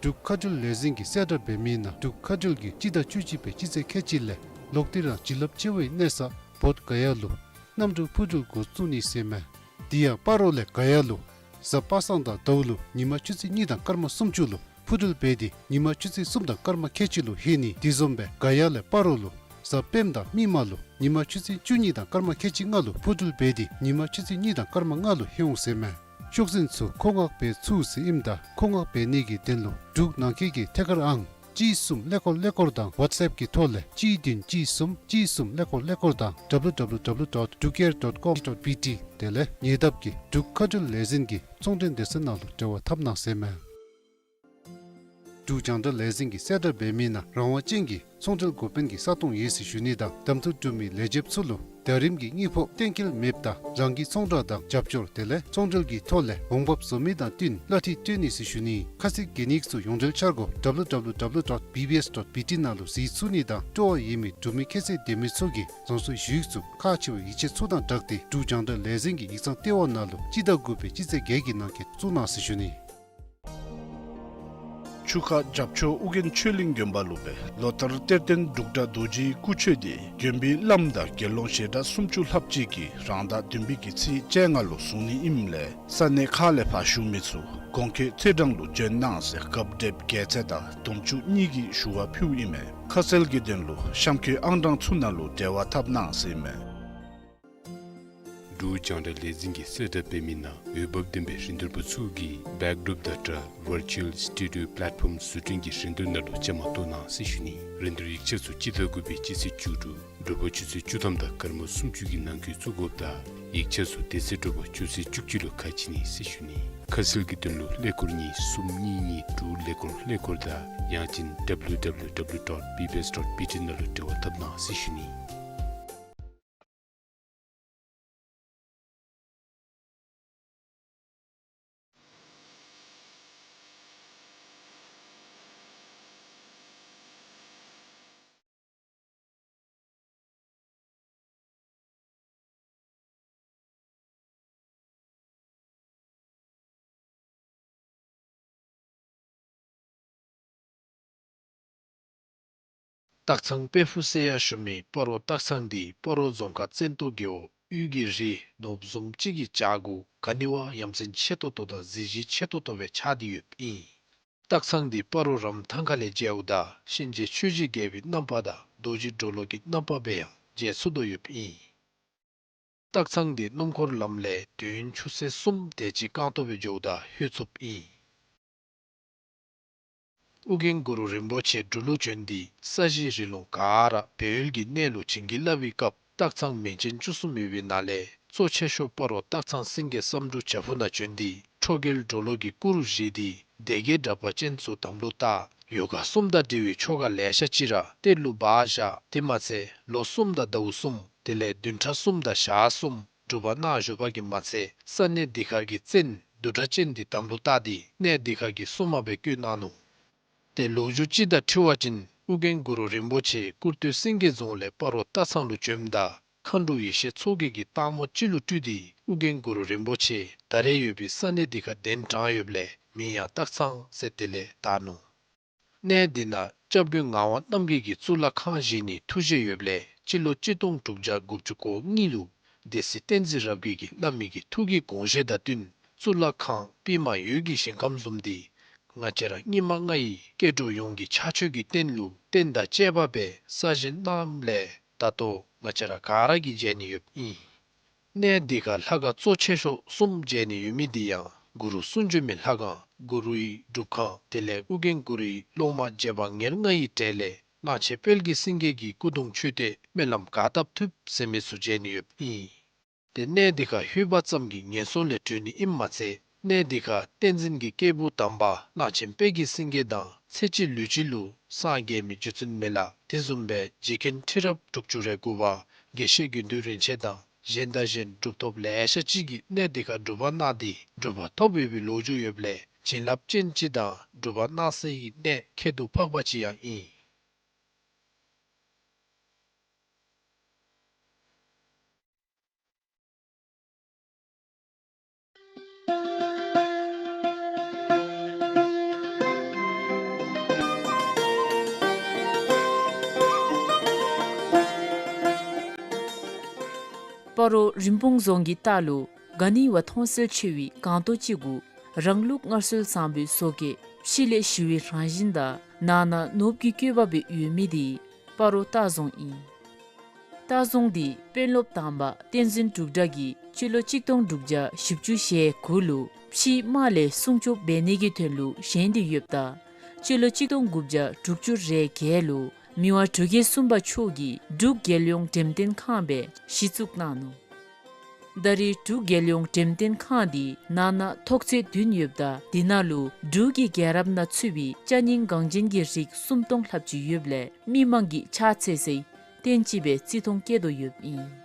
འབྲུག་མཁའ་འགྲུལ་ལས་འཛིན་གྱིས་གསལ་བསྒྲགས་འབད་མི་ནང་འབྲུག་མཁའ་འགྲུལ་གྱིས་སྤྱི་ཟླ་བཅུ་གཅིག་པའི་སྤྱི་ཚེས་ཁལ་གཅིག་ལས་ལོག་སྟེ་རང་བྱིན་རླབས་ཆེ་བའི་གནས་ས་བོདྷ་ག་ཡ་ལུ་གནམ་གྲུ་འཕུར་འགྲུལ་འགོ་བཙུགས་ནི་ཟེར་མས། དེ་ཡང་སྤ་རོ་ལས་ག་ཡ་ལུ་གཟའ་པ་སངས་དང་ཟླཝ་ལུ་ཉིན་མ་ཆུ་ཚོད་གཉིས་དང་སྐར་མ་སུམ་ཅུ་ལུ་འཕུར་འགྲུལ་འབད་དེ་ཉིན་མ་ཆུ་ཚོད་གསུམ་དང་སྐར་མ་ཁལ་གཅིག་ལུ་ལྷོད་ནི། དེ་བཟུམ་སྦེ་ག་ཡ་ལས་སྤ་རོ་ལུ་གཟའ་སྤེནམ་དང་མིག་དམར་ལུ་ཉིན་མ་ཆུ་ཚོད་བཅུ་གཉིས་དང་སྐར་མ་ཁལ་གཅིག་ལྔ་ལུ་འཕུར་འགྲུལ་འབད་དེ་ཉིན་མ་ཆུ་ཚོད་གཉིས་དང་སྐར་མ་ལྔ་ལུ་ལྷོད་འོང་ཟེར་མས། ཤོག་འཛིན་ཚུ་མཁོ་མངགས་འབད་ཚུགས་ཟེར་ཨིནམ་ད་མཁོ་མངགས་འབད་ནི་གི་དོན་ལུ་འབྲུག་ནང་འཁོད་ཀྱི་ཐད་ཀར་ཨང་གཅིག་གསུམ་ཀླད་ཀོར་ཀླད་ཀོར་དང་ཝཊས་ཨེཔ་གི་ཐོག་ལས་གཅིག་བདུན་གཅིག་གསུམ་གཅིག་གསུམ་ཀླད་ཀོར་ཀླད་ཀོར་དང་W W W dot drukair dot com dot B T དེ་ལས་ཉེ་འདབས་ཀྱི་འབྲུག་མཁའ་འགྲུལ་ལས་འཛིན་གྱི་ཚོང་འབྲེལ་སྡེ་ཚན་ནང་ལུ་འབྲེལ་བ་འཐབ་གནང་ཟེར་མས། འབྲུག་རྒྱང་བསྒྲགས་ལས་འཛིན་གྱིས་གསལ་བསྒྲགས་འབད་མི་ནང་རང་དབང་ཅན་གྱི་ཚོང་འབྲེལ་འགོ་དཔོན་གྱི་ས་སྟོང་ཡོད་ཟེར་ཞུ་ནི་དང་གདམ་འཐུ་གྲུབ་མི་ལས་བྱེདཔ་ཚུ་ལུ་ཟླ་རིམ་གྱི་དངུལ་ཕོགས་གཏན་འཁེལ་མེདཔ་ད་རང་གི་ཚོང་བསྒྲགས་དང་རྒྱབ་སྐྱོར་དེ་ལས་ཚོང་འབྲེལ་གྱི་ཐོག་ལས་འོང་འབབ་བཟོ་མི་དང་བསྟུན་གླ་འཐུས་སྤྲོད་ནི་ཟེར་ཞུ་ནི། ཁ་གསལ་གྱི་ཡིག་ཚང་ཡོངས་འབྲེལ་འཆར་སྒོ་W W W dot B B S dot B T ནང་ལུ་གཟིགས་ཚུགས་ནི་དང་སྤྲོ་བ་ཡོད་མི་འབྲུག་མི་ཁྱད་ཚད་ལྡན་མི་ཚུ་གིས་རང་སོའི་ཞུ་ཡིག་ཚུ་ཁག་ཆེ་བའི་ཡིག་ཆ་ཚུ་དང་སྦྲགས་ཏེ་འབྲུག་རྒྱང་བསྒྲགས་ལས་འཛིན་གྱི་ཡིག་ཚང་ལྟེ་བ་ནང་ལུ་སྤྱི་ཟླ་དགུ་པའི་སྤྱི་ཚེས་བརྒྱད་ཀྱི་ནང་འཁོད་བཙུགས་གནང་ཟེར་ཞུ་ནི། ཆུ་ཁ་རྒྱབ་ཕྱོགས་ཨོ་རྒྱན་ཆོས་གླིང་དགོན་པ་ལུ་སྦེ་ལོ་ལྟར་གཏེར་སྟོན་འབྲུག་སྒྲ་རྡོ་རྗེའི་སྐུ་མཆོད་དེ་དགོན་པའི་བླམ་དང་དགེ་སློང་ཞལ་གྲངས་སུམ་ཅུ་ལྷགཔ་ཅིག་གིས་རང་ཟླ་བདུན་པའི་གི་ཚེས་བཅོ་ལྔ་ལུ་བཟུང་ནི་ཨིནམ་ལས་ས་གནས་ཁག་ལས་ཕར་བཞུགས་མི་ཚུ་གོང་འཁོད་ཚེས་གྲངས་ལུ་འབྱོན་གནང་ཟེར་རྒཔོ་བགྲེསཔ་རྒྱལ་མཚན་དང་དུང་ཕྱུར་གཉིས་ཀྱིས་ཞུ་བ་ཕུལཝ་ཨིན་མས། ཁ་གསལ་གྱི་དོན་ལུ་གཤམ་འཁོད་ཨང་གྲངས་ཚུ་ནང་ལུ་འབྲེལ་བ་འཐབ་གནང་ཟེར་ཨིན་མས། འབྲུག་རྒྱང་བསྒྲགས་ལས་འཛིན་གྱིས་གསལ་བསྒྲགས་འབད་མི་ནང་འོས་འབབ་ལྡན་པའི་རིན་བསྡུར་པ་ཚུ་གིས་བེཀ་ཌོརོཔ་དང་སྦྲགས་ཝར་ཅུ་ཨལ་སི་ཊུ་ཌི་ཡོ་པ་ལེཊ་ཕོམ་བཟོ་སྐྲུན་གྱི་རིན་བསྡུར་ནང་ལུ་བཅའ་མར་གཏོགས་གནང་ཟེར་ཞུ་ནི། རིན་བསྡུར་ཡིག་ཆ་ཚུ་སྤྱི་ཟླ་དགུ་པའི་སྤྱི་ཚེས་བཅུ་དྲུག་དྲོ་པ་ཆུ་ཚོད་བཅུ་ཐམ་དང་སྐར་མ་སུམ་ཅུ་གི་ནང་འཁོད་བཙུགས་དགོཔ་ད་ཡིག་ཆ་ཚུ་དེ་ཚེ་དྲོ་པ་ཆུ་ཚོད་བཅུ་གཅིག་ལུ་ཁ་ཕྱེ་ནི་ཟེར་ཞུ་ནི། ཁ་གསལ་གྱི་དོན་ལུ་ཀླད་ཀོར་གཉིས་གསུམ་གཉིས་གཉིས་དྲུག་ཀླད་ཀོར་ཀླད་ཀོར་དང་ཡང་ཅིན་W W W dot B B S dot B T ནང་ལུ་འབྲེལ་བ་འཐབ་གནང་ཟེར་ཞུ་ནི། སྟག་ཚང་དཔལ་ཕུག་ཟེར་ཡང་ཞུ་མི་སྤ་རོ་སྟག་ཚང་འདི་སྤ་རོ་རྫོང་ཁག་བཙན་ཏོ་རྒེད་འོག་དབུས་ཀྱི་རི་ནོར་བུ་བཟུམ་ཅིག་གི་བྱག་གུ་ག་ནི་བ་ཡ་མཚན་ཆེ་ཏོག་ཏོ་དང་གཟི་བརྗིད་ཆེ་ཏོག་ཏོ་སྦེ་ཆགས་ཏེ་ཡོདཔ་ཨིན། སྟག་ཚང་འདི་སྤ་རོ་རམ་ཐང་ཁ་ལས་མཇལཝ་ད་གཤིན་རྗེ་ཆོས་ཀྱི་རྒྱལ་པོའི་རྣམ་པ་དང་རྡོ་རྗེ་གྲོ་ལོད་ཀྱི་རྣམ་པ་སྦེ་ཡང་མཇལ་ཚུགས་དོ་ཡོདཔ་ཨིན། སྟག་ཚང་འདི་སྣུམ་འཁོར་ལམ་ལས་དུས་ཡུན་ཆུ་ཚོད་གསུམ་དེ་ཅིག་རྐང་སྟོང་སྦེ་འགྱོཝ་ད་ལྷོད་ཚུགསཔ་ཨིན། ཨོ་རྒྱན་གུ་རུ་རིན་པོ་ཆེ་འབྲུག་ལུ་བྱོན་ཏེ་ས་གཞི་རི་ལུང་ག་ར་སྦས་ཡུལ་གྱི་གནས་ལུ་བྱིན་གྱིས་བརླབས་པའི་སྐབས་སྟག་ཚང་མིང་ཅན་བཅུ་གསུམ་ཡོད་པའི་ནང་ལས་གཙོ་ཆེ་ཤོས་སྤ་རོ་སྟག་ཚང་སེང་གེ་བསམ་འགྲུབ་བྱག་ཕུག་ནང་བྱོན་ཏེ་ཁྲོ་རྒྱལ་གྲོ་ལོད་ཀྱི་སྐུ་རུ་བཞེངས་ཏེ་སྡེ་བརྒྱད་འདྲ་པར་ཅན་ཚུ་དམ་ལུ་བཏགས། ཡོ་ག་གསུམ་དང་འབྲེལ་བའི་ཆོ་ག་ལེ་ཤ་ཅིག་ར་གཏེར་ལུ་སྦ་བཞག། དེ་མ་ཚད་ལོ་གསུམ་དང་ཟླཝ་གསུམ་དེ་ལས་བདུན་ཕྲག་གསུམ་དང་ཞག་གསུམ་སྒྲུབ་པ་གནང་བཞུགས་པ་གིས་མ་ཚད་ས་གནས་འདི་ཁར་གྱི་བཙན་བདུད་དྲག་ཅན་འདི་དམ་ལུ་བཏགས་ཏེ་གནས་འདི་ཁར་གྱི་སྲུང་མ་སྦེ་བསྐོས་གནང་ནུག། ཏེ་ལོ་རྒྱུས་ཅིག་དང་འཁྲིལ་བ་ཅིན་ཨོ་རྒྱན་གུ་རུ་རིན་པོ་ཆེ་ཀུར་སྟོད་སེང་གེ་རྫོང་ལས་སྤ་རོ་སྟག་ཚང་ལུ་བྱོནམ་ད་མཁའ་འགྲོ་ཡེ་ཤེས་མཚོ་རྒྱལ་གྱིས་སྟག་མོ་ཅིག་ལུ་སྤྲུལ་ཏེ་ཨོ་རྒྱན་གུ་རུ་རིན་པོ་ཆེ་ད་རེས་ཡོད་པའི་ས་གནས་འདི་ཁར་གདན་དྲངས་ཡོདཔ་ལས་མིང་ཡང་སྟག་ཚང་ཟེར་དེ་ལས་བཏགས་ནུག། གནས་འདི་ནང་སྐྱབས་མགོན་ངག་དབང་རྣམ་རྒྱལ་གྱིས་གཙུག་ལག་ཁང་བཞེངས་ནིའི་ཐུགས་བཞེད་ཡོདཔ་ལས་སྤྱི་ལོ་གཅིག་སྟོང་དྲུག་བརྒྱ་དགུ་བཅུ་གོ་གཉིས་ལུ་སྡེ་སྲིད་བསྟན་འཛིན་རབ་རྒྱས་ཀྱིས་བླ་མའི་གི་ཐུགས་ཀྱི་དགོངས་བཞེད་དང་བསྟུན་གཙུག་ལག་ཁང་པདྨ་འོད་ཀྱི་ཞིང་ཁམས་བཟུམ་འདི་ང་བཅས་ར་སྙིགས་མ་ལྔ་ཡི་སྐྱེ་འགྲོ་ཡོངས་ཀྱི་ཕྱག་མཆོད་ཀྱི་རྟེན་ལུ་རྟེན་དང་བཅས་པ་སྦེ་གསར་བཞེངས་གནངམ་ལས་ད་ལྟོ་ང་བཅས་ར་ག་ར་གིས་མཇལ་ནི་ཡོདཔ་ཨིན། གནས་འདི་ཁར་ལྷ་ཁང་གཙོ་ཆེ་ཤོས་གསུམ་མཇལ་ནི་ཡོད་མི་འདི་ཡང་གུ་རུ་གསུང་བྱོན་མའི་ལྷ་ཁང་གུ་རུའི་སྒྲུབ་ཁང་དེ་ལས་ཨོ་རྒྱན་གུ་རུའི་སློབ་མ་རྗེ་འབངས་ཉེར་ལྔ་ཡི་གྲས་ལས་གླང་ཆེན་དཔལ་གྱི་སེང་གེ་གི་སྐུ་གདུང་མཆོད་རྟེན་སྨོན་ལམ་ག་བཏབ་ཐུབ་ཟེར་མི་ཚུ་མཇལ་ནི་ཡོདཔ་ཨིན། ཏེ་གནས་འདི་ཁར་ལྷོད་པ་ཙམ་གྱིས་ངན་སོང་ལས་གྲོལ་ནི་ཨིནམ་མ་ཚད་གནས་འདི་ཁར་བསྟན་འཛིན་གྱི་སྐྱེས་བུ་དམ་པ་གླང་ཆེན་དཔལ་གྱི་སེང་གེ་དང་ཚེ་གཅིག་ལུས་གཅིག་ལུ་སངས་རྒྱས་མི་རྗེ་བཙུན་མི་ལ་དེ་བཟུམ་སྦེ་རྗེ་མཁན་ཁྲི་རབས་དྲུག་ཅུ་རེ་དགུ་པ་དགེ་བཤེས་དགེ་འདུན་རིན་ཆེན་དང་གཞན་དང་གཞན་གྲུབ་ཐོབ་ལེ་ཤ་ཅིག་གིས་གནས་འདི་ཁར་སྒྲུབ་པ་གནང་སྟེ་གྲུབ་པ་ཐོབ་ཡོད་པའི་ལོ་རྒྱུས་ཡོདཔ་ལས་བྱིན་རླབས་ཅན་ཅིག་དང་སྒྲུབ་པ་གནང་སའི་གནས་ཁྱད་དུ་འཕགས་པ་ཅིག་ཡང་ཨིན། སྤ་རོ་རིན་སྤུངས་རྫོང་གི་ལྟག་ལུ་ག་ནི་བ་མཐོང་གསལ་ཆེ་བའི་སྒང་ཏོག་ཅིག་གུ་རང་ལུགས་སྔར་སྲོལ་བཟང་པོའི་བཟོ་བཀོད་ཕྱི་ལས་ཞི་བའི་རང་བཞིན་དང་ནང་ན་ནོར་བུ་གི་བཀོད་པ་སྦེ་ཡོད་མི་འདི་སྤ་རོ་སྟག་རྫོང་ཨིན། སྟག་རྫོང་འདི་དཔོན་སློབ་དམ་པ་བསྟན་འཛིན་འབྲུག་གྲགས་ཀྱིས་སྤྱི་ལོ་གཅིག་སྟོང་དྲུག་བརྒྱ་བཞི་བཅུ་ཞེ་དགུ་ལུ་ཕྱིའི་དམག་ལས་སྲུང་སྐྱོབ་འབད་ནི་གི་དོན་ལུ་བཞེངས་ཏེ་ཡོདཔ་ད་སྤྱི་ལོ་གཅིག་སྟོང་དགུ་བརྒྱ་དྲུག་ཅུ་རེ་བརྒྱད་ལུ་མི་དབང་འབྲུག་རྒྱལ་གསུམ་པ་མཆོག་གིས་འབྲུག་རྒྱལ་ཡོངས་འགྲེམས་སྟོན་ཁང་སྦེ་གཞི་བཙུགས་གནང་ནུག། ད་རེས་འབྲུག་རྒྱལ་ཡོངས་འགྲེམས་སྟོན་ཁང་འདི་ནང་ན་ཐོག་ཚད་བདུན་ཡོདཔ་ད་འདི་ནང་ལུ་འབྲུག་གི་རྒྱལ་རབས་ནང་ཚུད་པའི་ཅ་རྙིང་འགངས་ཅན་གྱི་རིགས་སུམ་སྟོང་ལྷགཔ་ཅིག་ཡོདཔ་ལས་མི་མང་གིས་ཕྱག་འཚལ་སའི་རྟེན་ཅིག་སྦེ་བརྩི་མཐོང་བསྐྱེད་དོ་ཡོདཔ་ཨིན།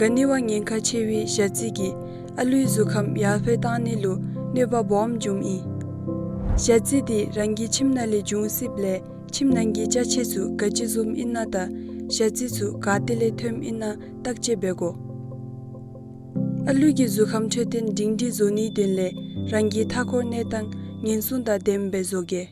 ག་ནི་བ་ཉེན་ཁ་ཆེ་བའི་ཞ་རྩི་གིས་ཨ་ལུའི་གཟུགས་ཁམས་ཡར་འཕེལ་གཏང་ནི་ལུ་གནོད་པ་སྦོམ་འབྱུངམ་ཨིན། ཞ་རྩི་འདི་རང་གི་ཁྱིམ་ནང་ལས་འབྱུང་སྲིདཔ་ལས་ཁྱིམ་ནང་གི་ཅ་ཆས་ཚུ་ག་ཅི་བཟུམ་ཨིན་ན་དང་ཞ་རྩི་ཚུ་ག་ཏེ་ལས་ཐོནམ་ཨིན་ན་བརྟག་དཔྱད་འབད་དགོ། ཨ་ལུ་གི་གཟུགས་ཁམས་འཕྲོད་བསྟེན་སྒྲིང་སྒྲིང་བཟོ་ནིའི་དོན་ལས་རང་གི་མཐའ་འཁོར་གནས་སྟངས་ཉེན་སྲུང་དང་ལྡནམ་སྦེ་བཟོ་གེ།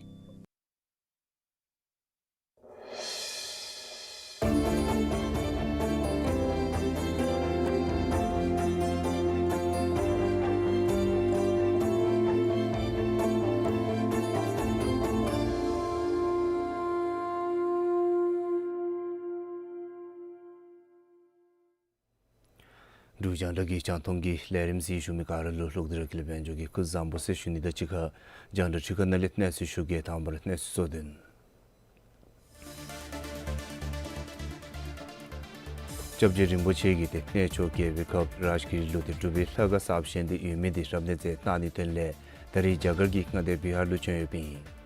འབྲུག་རྒྱང་བསྒྲགས་ཀྱི་རྒྱང་མཐོང་གི་ལས་རིམ་གཟིགས་བཞུགས་མི་ག་ར་ལུ་ལྷག་དེ་ར་ཀུན་ལེགས་དཔལ་འབྱོར་གྱིས་སྐུ་གཟུགས་བཟང་པོ་ཟེར་ཞུ་ནི་དང་གཅིག་ཁར་རྒྱང་བསྒྲགས་འཕྲུལ་ཁང་ནང་ལས་གནས་ཚུལ་ཞུ་གེ། དང་པ་ར་གནས་ཚུལ་གཙོ་དོན། སྐྱབས་རྗེ་རིན་པོ་ཆེ་གིས་ཏེ་གནས་མཆོག་རྒྱལ་པོའི་ཁབ་རཱཇ་གི་རི་ལུ་ཏེ་འབྲུག་པའི་ལྷ་ཁང་གསརཔ་བཞེངས་ཏེ་ཡོད་མི་དེ་རབ་གནས་མཛད་གནང་ནིའི་དོན་ལས་ད་རིས་རྒྱ་གར་གྱི་མངའ་སྡེ་བི་ཧར་ལུ་བྱོན་ཡོདཔ་ཨིན།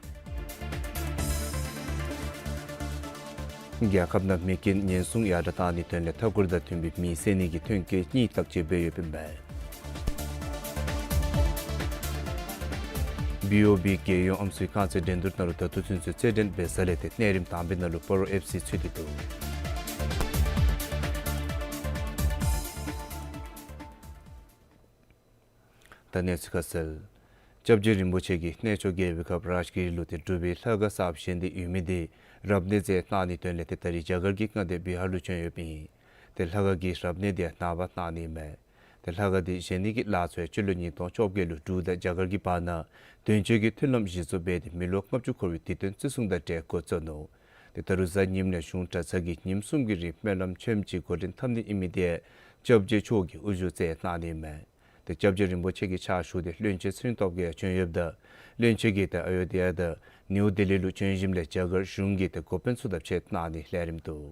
རྒྱལ་ཁབ་ནང་མེ་རྐྱེན་ཉེན་སྲུང་ཡར་དྲག་གཏང་ནིའི་དོན་ལས་མཐའ་འཁོར་དང་མཐུན་པའི་མེ་བསད་ནིའི་ཐོན་སྐྱེད་གཉིས་བརྟག་དཔྱད་འབད་ཡོདཔ་ཨིན་པས། བི་ཨོ་བི་རྒྱལ་ཡོངས་ཨམ་སྲུའི་རྐང་རྩེད་འགྲན་བསྡུར་ནང་ལུ་ད་ལྟོ་ཚུན་ཚོད་རྩེད་འགྲན་འབད་ས་ལས་ཏེ་གནས་རིམ་དང་པའི་ནང་ལུ་སྤ་རོ་ཨེཕ་སི་ཚུད་དེ་འདུག། ད་གནས་ཚུལ་ཁ་གསལ། སྐྱབས་རྗེ་རིན་པོ་ཆེ་གིས་གནས་མཆོག་རྒྱལ་པོའི་ཁབ་རཱཇ་གི་རི་ལུ་ཏེ་འབྲུག་པའི་ལྷ་ཁང་གསརཔ་བཞེངས་ཏེ་ཡོད་མི་དེ་རབ་གནས་མཛད་གནང་ནིའི་དོན་ལས་ཏེ་ད་རིས་རྒྱ་གར་གྱི་མངའ་སྡེ་བི་ཧར་ལུ་བྱོན་ཡོདཔ་ཨིན། ཏེ་ལྷ་ཁང་གི་རབ་གནས་དེ་ཡང་ནངས་པ་གནང་ནི་ཨིན་མས། ཏེ་ལྷ་ཁང་དེ་བཞེངས་ནིའི་ལཱ་ཚུ་ཡང་སྤྱི་ལོ་ཉིས་སྟོང་བཅོ་བརྒྱད་ལུ་འབྲུག་དང་རྒྱ་གར་གྱི་བར་ན་དོན་གཅོད་ཀྱི་མཐུན་ལམ་གཞི་བཙུགས་འབད་དེ་མི་ལོ་ལྔ་བཅུ་འཁོར་བའི་དུས་སྟོན་བརྩི་སྲུང་དང་འབྲེལ་འགོ་བཙུགས་ནུག། ཏེ་ད་རུང་གཟའ་ཉིམ་ལས་གཞུང་གྲྭ་ཚང་གིས་ཉིནམ་གསུམ་གྱི་རིང་སྨོན་ལམ་ཆོས་ཅིག་འགོ་འདྲེན་འཐབ་ནི་ཨིན་མི་དེ་སྐྱབས་རྗེ་མཆོག་གིས་དབུ་བཞུགས་མཛད་གནང་ནི་ཨིན་མས། ཏེ་སྐྱབས་རྗེ་རིན་པོ་ཆེ་གི་ཕྱག་ཞུ་སྟེ་བློན་ཆེན་ཚེ་རིང་སྟོབས་རྒྱས་བྱོན་ཡོདཔ་ད་བློན་ཆེན་གྱིས་ཏེ་ཨ་ཡོ་དྷྱ་དང་ནིའུ་ལྡི་ལི་ལུ་བྱོན་ཞིནམ་ལས་རྒྱ་གར་གཞུང་གི་ཏེ་འགོ་དཔོན་ཚུ་དང་ཕྱད་གནང་ནིའི་ལས་རིམ་འདུག།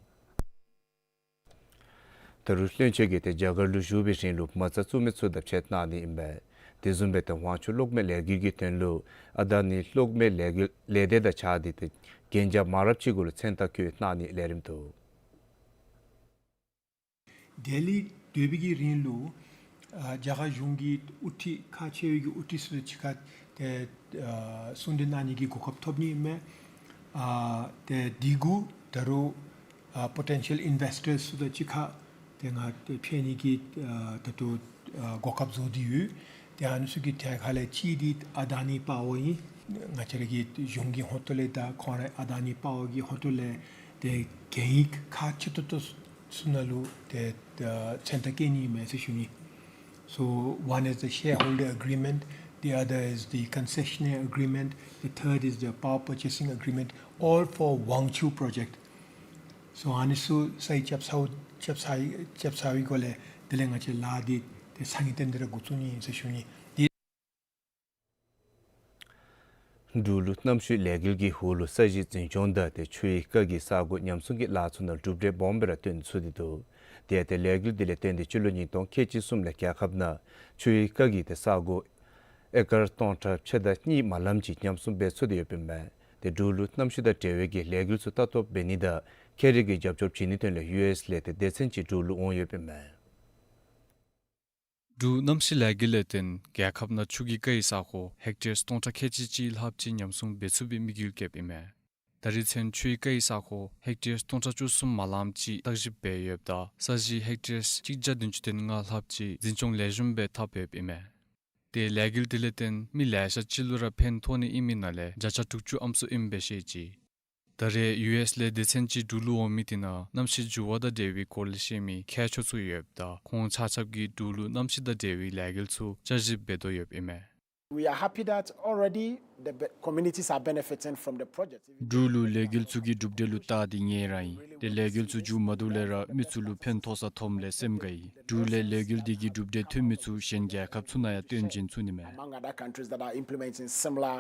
ད་རུང་བློན་ཆེན་གྱིས་ཏེ་རྒྱ་གར་ལུ་བཞུགས་པའི་རིང་ལུ་མ་རྩ་བཙུགས་མི་ཚུ་དང་ཕྱད་གནང་ནི་ཨིན་པས། དེ་བཟུམ་སྦེ་ཏེ་དབང་ཕྱུག་གློག་མེ་ལས་འགུལ་གྱི་དོན་ལུ་ཨ་དཱ་ནི་གློག་མེ་ལས་འགུལ་ལས་སྡེ་དང་བཅས་ཏེ་ཏེ་གན་རྒྱ་མང་རབས་ཅིག་གུ་ལུ་མཚན་རྟགས་བཀོད་གནང་ནིའི་ལས་རིམ་འདུག། ལྡི་ལི་སྡོད་པའི་གི་རིང་ལུ་ཨ་རྒྱ་གར་གཞུང་གི་དབུ་ཁྲིད་ཁག་ཆེ་བའི་གི་དབུ་ཁྲིད་ཚུ་དང་གཅིག་ཁར་ཏེ་ཨ་གསུང་གྲོས་གནང་ནི་གི་གོ་སྐབས་ཐོབ་ནི་ཨིན་མས། ཨ་ཏེ་དེ་གུ་ད་རུང་ཨ་པོ་ཊེན་ཤལ་ཨིན་བེསི་ཊརསི་ཚུ་དང་གཅིག་ཁར་ཏེ་ང་ཏེ་ཕྱད་ནི་གི་ཨ་ད་ལྟོ་ཨ་གོ་སྐབས་བཟོ་སྟེ་ཡོད། ཏེ་ཨ་ནི་ཚུ་གི་གྲས་ཁ་ལས་གཅིག་འདི་ཨ་དཱ་ནི་པ་ཝར་ཨིན། ང་བཅས་ར་གི་གཞུང་གི་ཧོངས་ཏོ་ལས་དང་ཁོང་ར་ཨ་དཱ་ནི་པ་ཝར་གི་ཧོངས་ཏོ་ལས་ཏེ་གན་ཡིག་ཁག་ཆེ་ཏོག་ཏོ་ཚུ་ནང་ལུ་ཏེ་ཨ་མཚན་རྟགས་བཀོད་ནི་ཨིན་མས་ཟེར་ཞུ་ནི། So one is the shareholder agreement, the other is the concessionaire agreement, the third is the power purchasing agreement, all for Wangchhu project. So ཨ་ནི་ཚུ་ས་ཡིག་རྐྱབ་ཚརཝ་རྐྱབ་ཚར་རྐྱབ་ཚར་བའི་སྒོ་ལས་དེ་ལས་ང་བཅས་ལཱ་འདི་ཏེ་སང་ཉིན་སྟོན་ཏེ་ར་འགོ་བཙུགས་ནི་ཨིན་ཟེར་ཞུ་ནི། འབྲུག་ལུ་གནམ་གཤིས་ལས་འགུལ་གྱི་འོག་ལུ་ས་གཞི་འཛིན་སྐྱོང་དང་ཏེ་ཆུའི་རྐ་གི་ས་གོ་ཉམས་སྲུང་གི་ལཱ་ཚུ་ནང་གྲུབ་འབྲས་སྦོམ་སྦེ་ར་ཐོན་ཚུགས་ཏེ་འདུག། ཏེ་ཏེ་ལས་འགུལ་འདི་ལས་བརྟེན་ཏེ་སྤྱི་ལོ་ཉིས་སྟོང་ཁལ་གཅིག་གསུམ་ལས་རྒྱལ་ཁབ་ནང་ཆུའི་རྐ་གི་ཏེ་ས་གོ་ཨེ་ཀར་སྟོང་ཕྲག་ཕྱེད་དང་གཉིས་མ་ལམ་ཅིག་ཉམས་སྲུང་འབད་ཚུགས་ཏེ་ཡོདཔ་ཨིན་མས། ཏེ་འབྲུག་ལུ་གནམ་གཤིས་དང་འབྲེལ་བའི་གི་ལས་འགུལ་ཚུ་ལྟ་རྟོག་འབད་ནི་དང་ཁྱད་རིག་གི་རྒྱབ་སྐྱོར་བྱིན་ནིའི་དོན་ལས་ཡུ་ཨེསི་ལས་ཏེ་སྡེ་ཚན་ཅིག་འབྲུག་ལུ་འོང་ཡོདཔ་ཨིན་མས། འབྲུག་གནམ་གཤིས་ལས་འགུལ་ལས་བརྟེན་རྒྱལ་ཁབ་ནང་ཆུ་གི་རྐ་ཡི་ས་གོ་ཧེག་ཊར་སྟོང་ཕྲག་ཁལ་གཅིག་གཅིག་ལྷགཔ་ཅིག་ཉམས་སྲུང་འབད་ཚུགས་པའི་དམིགས་ཡུལ་བསྐྱེདཔ་ཨིན་མས། ད་རེས་ཚུན་ཆུའི་རྐ་ཡི་ས་གོ་ཧེག་ཊར་སྟོང་ཕྲག་བཅུ་གསུམ་མ་ལམ་ཅིག་བརྟག་ཞིབ་འབད་ཡོདཔ་ད་ས་གཞི་ཧེག་ཊར་གཅིག་བརྒྱ་བདུན་ཅུ་དོན་ལྔ་ལྷགཔ་ཅིག་འཛིན་སྐྱོང་ལེགས་ཤོམ་སྦེ་འཐབ་ཡོདཔ་ཨིན་མས། ཏེ་ལས་འགུལ་འདི་ལས་བརྟེན་མི་ལེ་ཤ་ཅིག་ལུ་ར་ཕན་ཐོགས་ནི་ཨིན་མི་ནང་ལས་བརྒྱ་ཆ་དྲུག་ཅུ་ཨམ་སྲུ་ཨིནམ་སྦེ་བཤད་ཅི། ད་རེས་ཡུ་ཨེསི་ལས་སྡེ་ཚན་ཅིག་འབྲུག་ལུ་འོང་མི་དེ་ནང་གནམ་གཤིས་འགྱུར་བ་དང་འབྲེལ་བའི་སྐོར་ལས་ཤེས་མི་མཁས་མཆོག་ཚུ་ཡོདཔ་ད་ཁོང་ཆ་ཁྱབ་ཀྱིས་འབྲུག་ལུ་གནམ་གཤིས་དང་འབྲེལ་བའི་ལས་འགུལ་ཚུ་བསྐྱར་ཞིབ་འབད་དོ་ཡོདཔ་ཨིན་མས། We are happy that already the be- communities are benefiting from the project. འབྲུག་ལུ་ལས་འགུལ་ཚུ་གི་གྲུབ་འབྲས་ལུ་བལྟ་སྟེ་ངལ་རངས་ཡི། ཏེ་ལས་འགུལ་ཚུ་མཇུག་མ་བསྡུ་ལས་ར་མི་ཚུ་ལུ་ཕན་ཐོགས་ས་ཐོནམ་ལས་སེམས་དགའ་ཡི། འབྲུག་ལས་ལས་འགུལ་འདི་གི་གྲུབ་འབྲས་ཐོན་མི་ཚུ་གཞན་རྒྱལ་ཁབ་ཚུ་ནང་ཡང་སྟོན་བྱིན་ཚུགས་ནི་མས། Among other countries that are implementing similar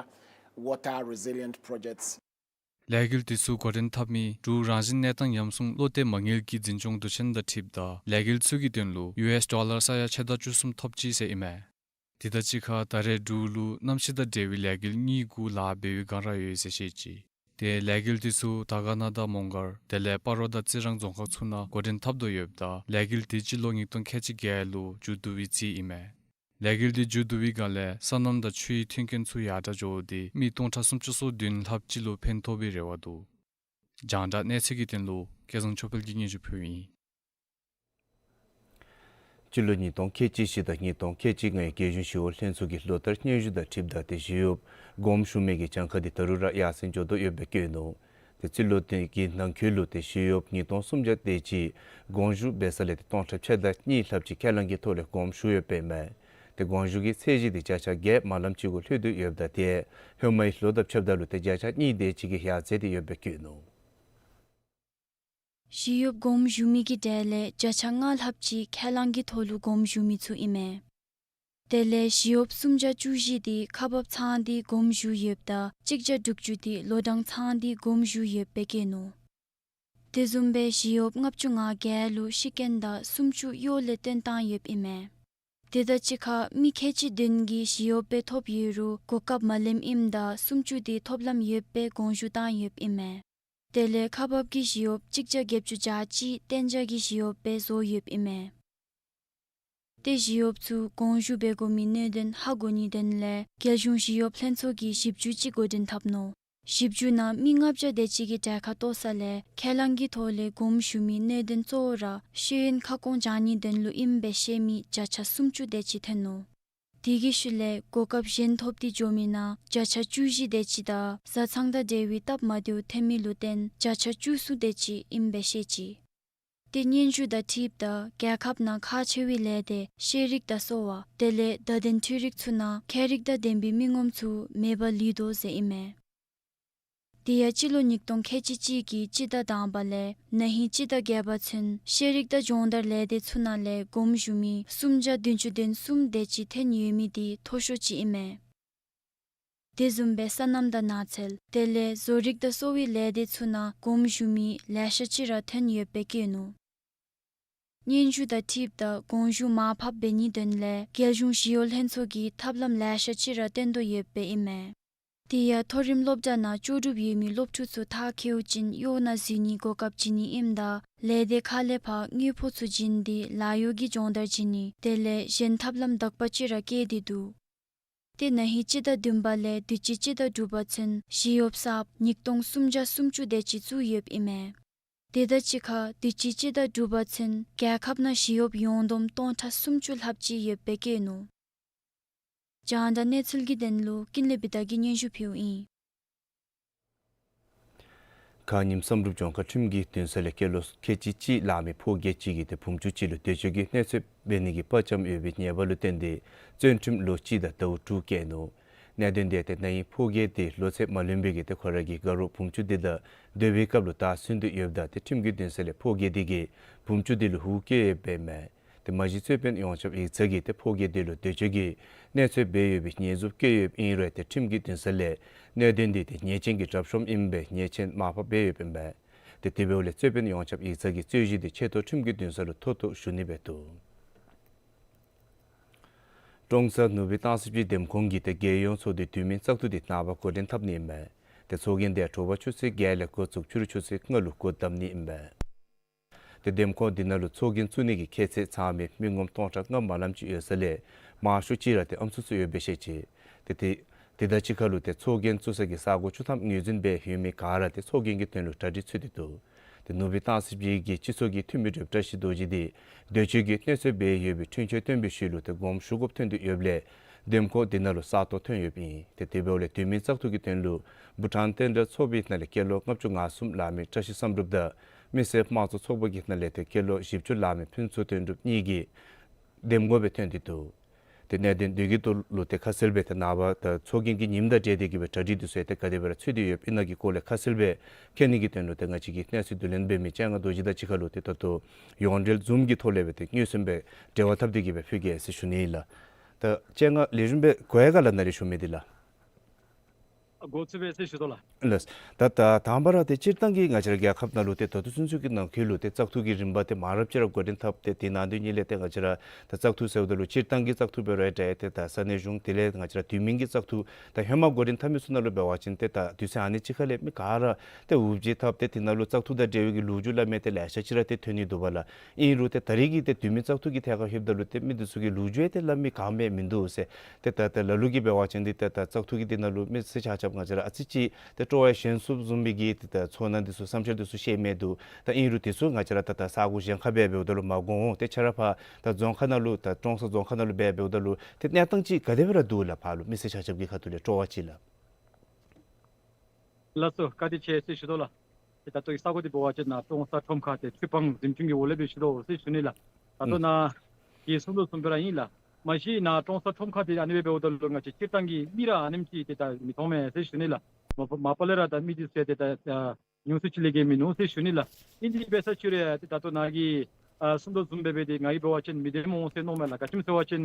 water resilient projects. ལས་འགུལ་འདི་ཚུ་འགོ་འདྲེན་འཐབ་མི་འབྲུག་རང་བཞིན་གནས་སྟངས་ཉམས་སྲུང་བློ་གཏད་མ་དངུལ་གྱི་འཛིན་སྐྱོང་མདོ་ཆེན་དང་འཁྲིལཝ་ད་ལས་འགུལ་ཚུ་གི་དོན་ལུ་ཡུ་ཨེསི་ཌོ་ལར་ས་ཡ་ཕྱེད་དང་བཅུ་གསུམ་ཐོབ་ཅི་ཟེར་ཨིན་མས། དེ་དང་གཅིག་ཁར་ད་རེས་འབྲུག་ལུ་གནམ་གཤིས་དང་འབྲེལ་བའི་ལས་འགུལ་གཉིས་གུ་ལཱ་འབད་བའི་སྒང་ར་ཡོད་ཟེར་བཤད་ཅི། ཏེ་ལས་འགུལ་འདི་ཚུ་དར་དཀར་ན་དང་མོང་སྒར་དེ་ལས་སྤ་རོ་དང་རྩི་རང་རྫོང་ཁག་ཚུ་ནང་འགོ་འདྲེན་འཐབ་དོ་ཡོདཔ་ད་ལས་འགུལ་འདི་སྤྱི་ལོ་ཉིས་སྟོང་ཁལ་གཅིག་བརྒྱད་ལུ་མཇུག་བསྡུ་བའི་རྩིས་ཨིན་མས། ལས་འགུལ་འདི་མཇུག་བསྡུ་བའི་སྒང་ལས་སོ་ནམ་དང་ཆུའི་མཐུན་རྐྱེན་ཚུ་ཡར་དྲག་འགྱོ་སྟེ་མི་སྟོང་ཕྲག་སུམ་ཅུ་སོ་བདུན་ལྷགཔ་ཅིག་ལུ་ཕན་ཐོགས་པའི་རེ་བ་འདུག། རྒྱང་བསྒྲགས་གནས་ཚུལ་གྱི་དོན་ལུ་སྐལ་བཟང་ཆོས་འཕེལ་གྱིས་སྙན་ཞུ་ཕུལཝ་ཨིན། སྤྱི་ལོ་ཉིས་སྟོང་ཁལ་གཅིག་བཞི་དང་ཉིས་སྟོང་ཁལ་གཅིག་ལྔའི་རྒྱལ་གཞུང་ཞི་གཡོག་ལྷན་ཚོགས་ཀྱི་ལོ་བསྟར་སྙན་ཞུ་དང་འཁྲིལཝ་ད་ཏེ་ཞི་གཡོགཔ་དགོངསམ་ཞུ་མི་གི་གྱངས་ཁ་འདི་ད་རུང་ར་ཡར་སེང་འགྱོ་དོ་ཡོདཔ་སྦེ་བཀོད་ནུག། ཏེ་སྤྱི་ལོ་འདི་གི་ནང་འཁོད་ལུ་ཏེ་ཞི་གཡོགཔ་ཉིས་སྟོང་སུམ་བརྒྱ་དེ་ཅིག་དགོངས་ཞུ་འབད་ས་ལས་ཏེ་སྟོང་ཕྲག་ཕྱེད་དང་གཉིས་ལྷགཔ་ཅིག་ཁས་བླངས་ཀྱི་ཐོག་ལས་དགོངསམ་ཞུ་ཡོདཔ་ཨིན་མས། ཏེ་དགོངས་ཞུ་གི་ཚད་གཞི་འདི་བརྒྱ་ཆ་བརྒྱད་མ་ལམ་ཅིག་གུ་ལྷོད་དོ་ཡོདཔ་ད་ཏེ་ཧེ་མའི་ལོ་དང་ཕྱདཔ་ད་ལུ་ཏེ་བརྒྱ་ཆ་གཉིས་དེ་ཅིག་གིས་ཡར་འཛེགས་ཏེ་ཡོདཔ་སྦེ་བཀོད་ནུག། ཞི་གཡོགཔ་དགོངསམ་ཞུ་མི་གི་གྲས་ལས་བརྒྱ་ཆ་ལྔ་ལྷགཔ་ཅིག་ཁས་བླངས་ཀྱི་ཐོག་ལུ་དགོངསམ་ཞུ་མི་ཚུ་ཨིན་མས། དེ་ལས་ཞི་གཡོགཔ་སུམ་བརྒྱ་བཅུ་བཞི་དེ་ཁག་འབགཔ་ཚང་སྟེ་དགོངསམ་ཞུ་ཡོདཔ་ད་གཅིག་བརྒྱ་དྲུག་ཅུ་དེ་ལོ་གྲངས་ཚང་སྟེ་དགོངསམ་ཞུ་ཡོདཔ་སྦེ་བཀོད་ནུག། དེ་བཟུམ་སྦེ་ཞི་གཡོགཔ་ལྔ་བཅུ་ང་བརྒྱད་ལུ་ཤི་རྐྱེན་དང་སུམ་ཅུ་གཡོག་ལས་བཏོན་བཏང་ཡོདཔ་ཨིན་མས། དེ་དང་གཅིག་ཁར་མི་ཁལ་གཅིག་བདུན་གྱིས་ཞི་གཡོགཔ་སྦེ་ཐོབ་ཡོད་རུང་གོ་སྐབས་མ་ལེནམ་ཨིནམ་ད་སུམ་ཅུ་དེ་ཐོབ་ལམ་ཡོདཔ་སྦེ་དགོངསམ་ཞུ་བཏང་ཡོདཔ་ཨིན་མས། དེ་ལས་ཁག་འབགཔ་གི་ཞི་གཡོགཔ་གཅིག་བརྒྱ་བརྒྱད་ཅུ་གྱ་གཅིག་གཏན་འཇགས་ཀྱི་ཞི་གཡོགཔ་སྦེ་བཟོ་ཡོདཔ་ཨིན་མས། ཏེ་ཞི་གཡོགཔ་ཚུ་དགོངསམ་ཞུ་འབད་དགོ་མི་གནད་དོན་ཧ་གོ་ནིའི་དོན་ལས་རྒྱལ་གཞུང་ཞི་གཡོགཔ་ལྷན་ཚོགས་ཀྱིས་ཞིབ་འཇུག་ཅིག་འགོ་འདྲེན་འཐབ་ནུག། ཞིབ་འཇུག་ནང་མི་ལྔ་བརྒྱ་དེ་ཅིག་གི་གྲལ་ཁར་གཏོགས་ས་ལས་ཁས་བླངས་ཀྱི་ཐོག་ལས་དགོངསམ་ཞུ་མི་གནད་དོན་གཙོ་བོ་ར་ཤེས་ཡོན་ཁ་སྐོང་བྱང་ནིའི་དོན་ལུ་ཨིནམ་སྦེ་བཤད་མི་བརྒྱ་ཆ་སུམ་ཅུ་དེ་ཅིག་ཐོན་ནུག། དེ་གི་ཤུལ་ལས་གོ་སྐབས་གཞན་ཐོབ་སྟེ་འགྱོ་མི་ནང་བརྒྱ་ཆ་བཅུ་བཞི་དེ་ཅིག་དང་བཟའ་ཚང་དང་འབྲེལ་བའི་སྟབས་མ་བདེཝ་ཐོན་མི་ལུ་བརྟེན་བརྒྱ་ཆ་བཅུ་གསུམ་དེ་ཅིག་ཨིནམ་སྦེ་བཤད་ཅི། ཏེ་སྙན་ཞུ་དང་འཁྲིལཝ་ད་རྒྱལ་ཁབ་ནང་ཁག་ཆེ་བའི་ལས་སྡེ་ཤེས་རིག་དང་གསོ་བ་དེ་ལས་བརྡ་དོན་འཕྲུལ་རིག་ཚུ་ནང་མཁས་རིག་དང་ལྡན་པའི་མི་ངོམ་ཚུ་མེདཔ་ལུས་དོ་ཟེར་ཨིན་མས། དེ་ཡང་སྤྱི་ལོ་ཉིས་སྟོང་ཁལ་གཅིག་གཅིག་གི་སྤྱི་ཟླ་དང་པ་ལས་ན་ཧིང་སྤྱི་ཟླ་བརྒྱད་པ་ཚུན་ཤེས་རིག་དང་སྦྱོང་བརྡར་ལས་སྡེ་ཚུ་ནང་ལས་དགོངསམ་ཞུ་མི་སུམ་བརྒྱ་བདུན་ཅུ་དོན་གསུམ་དེ་ཅིག་ཐོན་ཡོད་མི་དེ་མཐོ་ཤོས་ཅིག་ཨིན་མས། དེ་བཟུམ་སྦེ་སོ་ནམ་དང་ནགས་ཚལ་དེ་ལས་བཟོ་རིག་དང་གསོ་བའི་ལས་སྡེ་ཚུ་ནང་དགོངསམ་ཞུ་མི་ལེ་ཤ་ཅིག་ར་ཐོན་ཡོདཔ་སྦེ་བཀོད་ནུག། སྙན་ཞུ་དང་འཁྲིལཝ་ད་དགོངསམ་ཞུ་མར་ཕབ་འབད་ནིའི་དོན་ལས་རྒྱལ་གཞུང་ཞི་གཡོག་ལྷན་ཚོགས་ཀྱིས་ཐབས་ལམ་ལེ་ཤ་ཅིག་ར་བཏོན་དོ་ཡོདཔ་སྦེ་ཨིན་མས། དེ་ཡང་མཐོ་རིམ་སློབ་གྲྭ་ནང་ལྕོགས་གྲུབ་ཡོད་མི་སློབ་ཕྲུག་ཚུ་མཐར་འཁྱོལ་ཅིན་གཡོག་ནང་འཛུལ་ནིའི་གོ་སྐབས་བྱིན་ནི་ཨིནམ་ད་ལས་སྡེ་ཁག་ལས་ཕར་དངུལ་ཕོགས་ཚུ་བྱིན་ཏེ་ལཱ་གཡོག་གི་སྦྱོང་བརྡར་བྱིན་ནི་དེ་ལས་གཞན་ཐབས་ལམ་དག་པ་ཅིག་ར་བཀོད་དེ་འདུག། ཏེ་ན་ཧིང་སྤྱི་ཟླ་བདུན་པ་ལས་དུས་ཅི་སྤྱི་ཟླ་དྲུག་པ་ཚུན་ཞི་གཡོགཔ་གསརཔ་ཉིས་སྟོང་སུམ་བརྒྱ་སུམ་ཅུ་དེ་ཅིག་བཙུགས་ཡོདཔ་ཨིན་མས། དེ་དང་གཅིག་ཁར་དུས་ཅི་སྤྱི་ཟླ་དྲུག་པ་ཚུན་རྒྱལ་ཁབ་ནང་ཞི་གཡོགཔ་ཡོངས་བསྡོམས་སྟོང་ཕྲག་སུམ་ཅུ་ལྷགཔ་ཅིག་ཡོདཔ་སྦེ་བཀོད་ནུག། རྒྱང་བསྒྲགས་གནས་ཚུལ་གྱི་དོན་ལུ་ཀུན་ལེགས་བི་དྷ་གིས་སྙན་ཞུ་ཕུལཝ་ཨིན། ཁ་ཉིནམ་བསམ་གྲུབ་ལྗོངས་མཁར་ཁྲིམས་ཀྱི་འདུན་ས་ལས་སྐྱེས་ལོ་ཁལ་གཅིག་གཅིག་ལང་མི་ཕོ་རྒྱས་ཅིག་གིས་ཏེ་བུམོ་ཅུང་ཅིག་ལུ་འདོད་སྤྱོད་ཀྱི་གནོད་འཚེ་འབད་ནི་གི་དཔའ་བཅམ་ཡོད་པའི་ཉེས་པ་ལུ་བརྟེན་ཏེ་བཙོན་ཁྲིམས་ལོ་གཅིག་དང་ཟླཝ་དྲུག་བཀལ་ནུག། གནད་དོན་དེ་ཏེ་ན་ཧིང་ཕོ་རྒྱས་དེ་ལོ་ཚད་མ་ལོན་པའི་གི་ཏེ་ཁོ་ར་གི་དགའ་རོགས་བུམོ་ཅུང་དེ་དང་སྡོད་པའི་སྐབས་ལུ་དར་སོན་ཏེ་ཡོདཔ་ད་ཏེ་ཁྲིམས་ཀྱི་འདུན་ས་ལས་ཕོ་རྒྱས་དེ་གིས་བུམོ་ཅུང་དེ་ལུ་ཧུབ་བཀལ་ཡོདཔ་ཨིན་མས། ཏེ་མ་གཞི་རྩོད་དཔོན་ཡོངས་ཁྱབ་ཡིག་ཚང་གིས་ཏེ་ཕོ་རྒྱས་དེ་ལུ་འདོད་སྤྱོད་ཀྱི་གནོད་འཚེ་འབད་ཡོད་པའི་ཉེས་འཛུགས་བཀལ་ཡོདཔ་ཨིན་རུང་ཏེ་ཁྲིམས་ཀྱི་འདུན་ས་ལས་གནད་དོན་དེ་ཏེ་ཉེས་ཅན་གྱི་གྲབས་གཤོམ་ཨིན་པའི་ཉེས་ཆད་མར་ཕབ་འབད་ཡོདཔ་ཨིན་མས། ཏེ་དེ་འབདཝ་ལས་རྩོད་དཔོན་ཡོངས་ཁྱབ་ཡིག་ཚང་གིས་རྩོད་གཞི་དེ་ཆེ་མཐོ་ཁྲིམས་ཀྱི་འདུན་ས་ལུ་མཐོ་བསྡུ་ཞུ་ནི་སྦེ་འདུག། ཀྲོང་གསར་ནུ་སྦིས་སྟང་སི་སྦྱིས་འདེམས་ཁོངས་ཀྱི་ཏེ་རྒྱལ་ཡོངས་ཚོགས་འདུའི་དུས་མིན་བཙག་འཐུ་དེ་ནངས་པ་འགོ་འདྲེན་འཐབ་ནི་ཨིན་མས། ཏེ་ཚོགས་རྒྱན་དེ་དྲོ་པ་ཆུ་ཚོད་བརྒྱད་ལས་འགོ་བཙུགས་ཕྱི་རུ་ཆུ་ཚོད་ལྔ་ལུ་སྒོ་བསྡམ་ནི་ཨིན་མས། ཏེ་འདེམས་ཁོངས་འདི་ནང་ལུ་ཚོགས་རྒྱན་བཙུགས་ནི་གི་ཁྱད་ཚད་ཚང་མི་མི་ངོམ་སྟོང་ཕྲག་ལྔ་མ་ལངམ་ཅིག་ཡོད་ས་ལས་མང་ཤོས་ཅིག་ར་ཏེ་ཨམ་སྲུ་ཚུ་ཡོདཔ་སྦེ་བཤད་ཅི། ཏེ་དེ་དེ་དང་གཅིག་ཁར་ལུ་ཏེ་ཚོགས་རྒྱན་བཙུགས་ས་གི་ས་གོ་བཅུ་ཐམ་ངོས་འཛིན་འབད་ཡོད་མི་ག་ར་ཏེ་ཚོགས་རྒྱན་གྱི་དོན་ལུ་གྲ་སྒྲིག་ཚུད་དེ་འདུག། ཏེ་ནུ་སྦིས་སྟང་སི་སྦྱིས་ཀྱི་སྤྱི་ཚོགས་ཀྱི་འཐུས་མི་བགྲེསཔ་བཀྲ་ཤིས་རྡོ་རྗེ་དེ་འདོད་སྤྱོད་ཀྱི་གནོད་འཚེ་འབད་ཡོད་པའི་འཁྲུན་ཆོད་བཏོན་པའི་ཤུལ་ལུ་ཏེ་དགོངསམ་ཞུ་དགོཔ་ཐོན་ཏེ་ཡོདཔ་ལས་འདེམས་ཁོངས་འདི་ནང་ལུ་ས་སྟོང་ཐོན་ཡོདཔ་ཨིན། ཏེ་དེ་འབདཝ་ལས་དུས་མིན་བཙག་འཐུ་གི་དོན་ལུ་བྷུ་ཊཱན་བསྟན་དགྲ་ཚོགས་པའི་ནང་ལས་སྐྱེས་ལོ་ལྔ་བཅུ་ང་གསུམ་ལང་མི་བཀྲ་ཤིས་བསམ་གྲུབ་དང་མི་སེར་དམངས་གཙོ་ཚོགས་པ་གི་ནང་ལས་ཏེ་སྐྱེས་ལོ་བཞི་བཅུ་ལང་མི་ཕུན་ཚོགས་དོན་གྲུབ་གཉིས་ཀྱིས་འདེམས་ངོ་སྦེ་ཐོན་ཏེ་འདུག། ཏེ་གནད་དོན་འདི་གི་ཐོག་ལུ་ཏེ་ཁ་གསལ་སྦེ་ཏེ་ནངས་པ་ད་ཚོགས་རྒྱན་གྱི་ཉིནམ་དང་འབྲེལ་ཏེ་གི་སྦེ་གྲ་སྒྲིག་འདི་ཚུ་ཡང་ཏེ་ག་དེ་སྦེ་ར་ཚུད་དེ་ཡོདཔ་ཨིན་ན་གི་སྐོར་ལས་ཁ་གསལ་སྦེ་མཁྱེན་ནི་གི་དོན་ལུ་ཏེ་ང་བཅས་ཀྱི་གནས་ཚུལ་བསྡུ་ལེན་འབད་མི་སྤྱན་སྔ་རྡོ་རྗེ་དང་གཅིག་ཁར་ལུ་ཏེ་ད་ལྟོ་ཡོངས་འབྲེལ་ཛུམ་གྱི་ཐོག་ལས་སྦེ་ཏེ་མངོན་སུམ་སྦེ་འབྲེལ་བ་འཐབ་སྟེ་གི་སྦེ་ཕུལ་གེ་ཟེར་ཞུ་ནི་ལགས། ད་སྤྱན་སྔ་ལེགས་ཤོམ་སྦེ་གོ་ཡི་ག་ལགས། ནཱ་ལས་ཞུ་མི་འདི་ལགས། འགོ་བཙུགས་པས་ཟེར་ཞུ་དོ་ལགས། ལགས། ད་ད་དང་པ་ར་ཏེ་སྤྱིར་བཏང་གི་ང་བཅས་ར་རྒྱལ་ཁབ་ནང་ལུ་ཏེ་ད་ལྟོ་ཚུན་ཚོད་ཀྱི་ནང་འཁོད་ལུ་ཏེ་བཙག་འཐུ་གི་རིམ་པ་ཏེ་མང་རབས་ཅིག་ར་འགོ་འདྲེན་འཐབ་སྟེ་དེ་ནང་དོན་ཉིད་ལས་ཏེ་ང་བཅས་ར་ད་བཙག་འཐུ་ཟེརཝ་ད་ལུ་སྤྱིར་བཏང་གི་བཙག་འཐུ་འབད་རུང་ཏེ་ད་ས་གནས་གཞུང་དེ་ལས་ང་བཅས་ར་དུས་མིན་གྱི་བཙག་འཐུ་ད་ཧེ་མ་འགོ་འདྲེན་འཐབ་མི་ཚུ་ནང་ལུ་འབད་བ་ཅིན་ཏེ་ད་དུས་ཚོད་ཨ་ནི་ཅིག་ཁ་ལས་མི་ག་ར་ཏེ་འུབ་བརྗིད་འཐབ་སྟེ་དེ་ནང་ལུ་བཙག་འཐུ་དང་འབྲེལ་བའི་གི་ལོ་རྒྱུས་སླབ་མི་ཏེ་ལེ་ཤ་ཅིག་ར་ཏེ་ཐོན་ནི་འདུག་པ་ལགས། ཨིན་རུང་ཏེ་ད་རེས་ཀྱི་ཏེ་དུས་མིན་བཙག་འཐུ་གི་ཐད་ཁར་ལྷོདཔ་ད་ལུ་ཏེ་མི་འདི་ཚུ་གི་ལོ་རྒྱུས་ཏེ་སླབ་མི་ག་ཡང་མིན་འདུག་ཟེར། ཏེ་ད་ད་ལ་ལུ་གིས་འབད་བ་ཅིན་འདི་ཏེ་ད་བཙག་འཐུ་གི་འདི་ནང་ལུ་མི་སེར་ཆ་ཁྱབ་ང་བཅས་ར་ཨ་ཙི་ཅིག་ཏེ་སྤྲོ་བ་ཞན་སོངམ་བཟུམ་མའི་གི་ཏེ་ད་ཚོར་སྣང་འདི་ཚུ་བསམ་འཆར་འདི་ཚུ་བཤད་མི་འདུག། ད་ཨིན་རུང་དེ་ཚུ་ང་བཅས་ར་ད་ད་ས་གོ་གཞན་ཁར་སྦེ་འབདཝ་ད་ལུ་མ་དགོ་འོང་། ཏེ་ཁྱེད་ར་ཕར་ད་རྫོང་ཁག་ནང་ལུ་ད་ཀྲོང་གསར་རྫོང་ཁག་ནང་ལུ་སྦེ་འབདཝ་ད་ལུ་ཏེ་གནས་སྟངས་ཅིག་ག་དེ་སྦེ་ར་འདུག་ལགས། ཕར་ལུ་མི་སེར་ཆ་ཁྱབ་ཀྱི་ཁ་ཐུག་ལས་སྤྲོ་བ་ཅིག་ལགས། ལགས་སོ། བཀའ་དྲིན་ཆེ་ཟེར་ཞུ་དོ་ལགས། ཏེ་ད་ལྟོ་གི་ས་གོ་འདི་འབད་བ་ཅིན་ནཱ་ཀྲོང་གསར་ཁྲོམ་ཁ་ཏེ་ཆུ་སྤང་གཟིམ་ཆུང་གི་འོག་ལས་སྦེ་ཞུ་དོ་ཟེར་ཞུ་ནི་ལགས། ད་ལྟོ་ཨུམ་ནཱ་གི་སུང་ལུ་སུང་སྦེ་ར་ཨིན་ལགས། མ་གཞི་ནཱ་ཀྲོང་གསར་ཁྲོམ་ཁ་འདི་ཨ་ནི་སྦེ་འབདཝ་ད་ལུ་ང་བཅས་སྤྱིར་བཏང་གི་མི་ར་ཨ་ནེམ་ཅིག་ཏེ་ད་མི་མཐོང་མས་ཟེར་ཞུ་ནི་ལགས། མ་པ་མ་པ་ལས་ར་ད་མི་འདི་ཚུ་ཡང་ཏེ་ད་ཨ་ ཉུང་སུ་ཅིག་ལས་བརྒལ་མིན་ནུག་ཟེར་ཞུ་ནི་ལགས། ཨིན་དེ་འབད་ས་ཅིག་རུང་ཡང་ཏེ་ད་ལྟོ་ནཱ་གིས་ཨ་གསུང་དོ་བཟུམ་སྦེ་འབད་དེ་ང་གིས་འབད་བ་ཅིན་མི་བདེན་མི་འོང་ཟེར་མནོཝ་མས་ལགས། ག་ཅི་སྨོ་ཟེར་བ་ཅིན་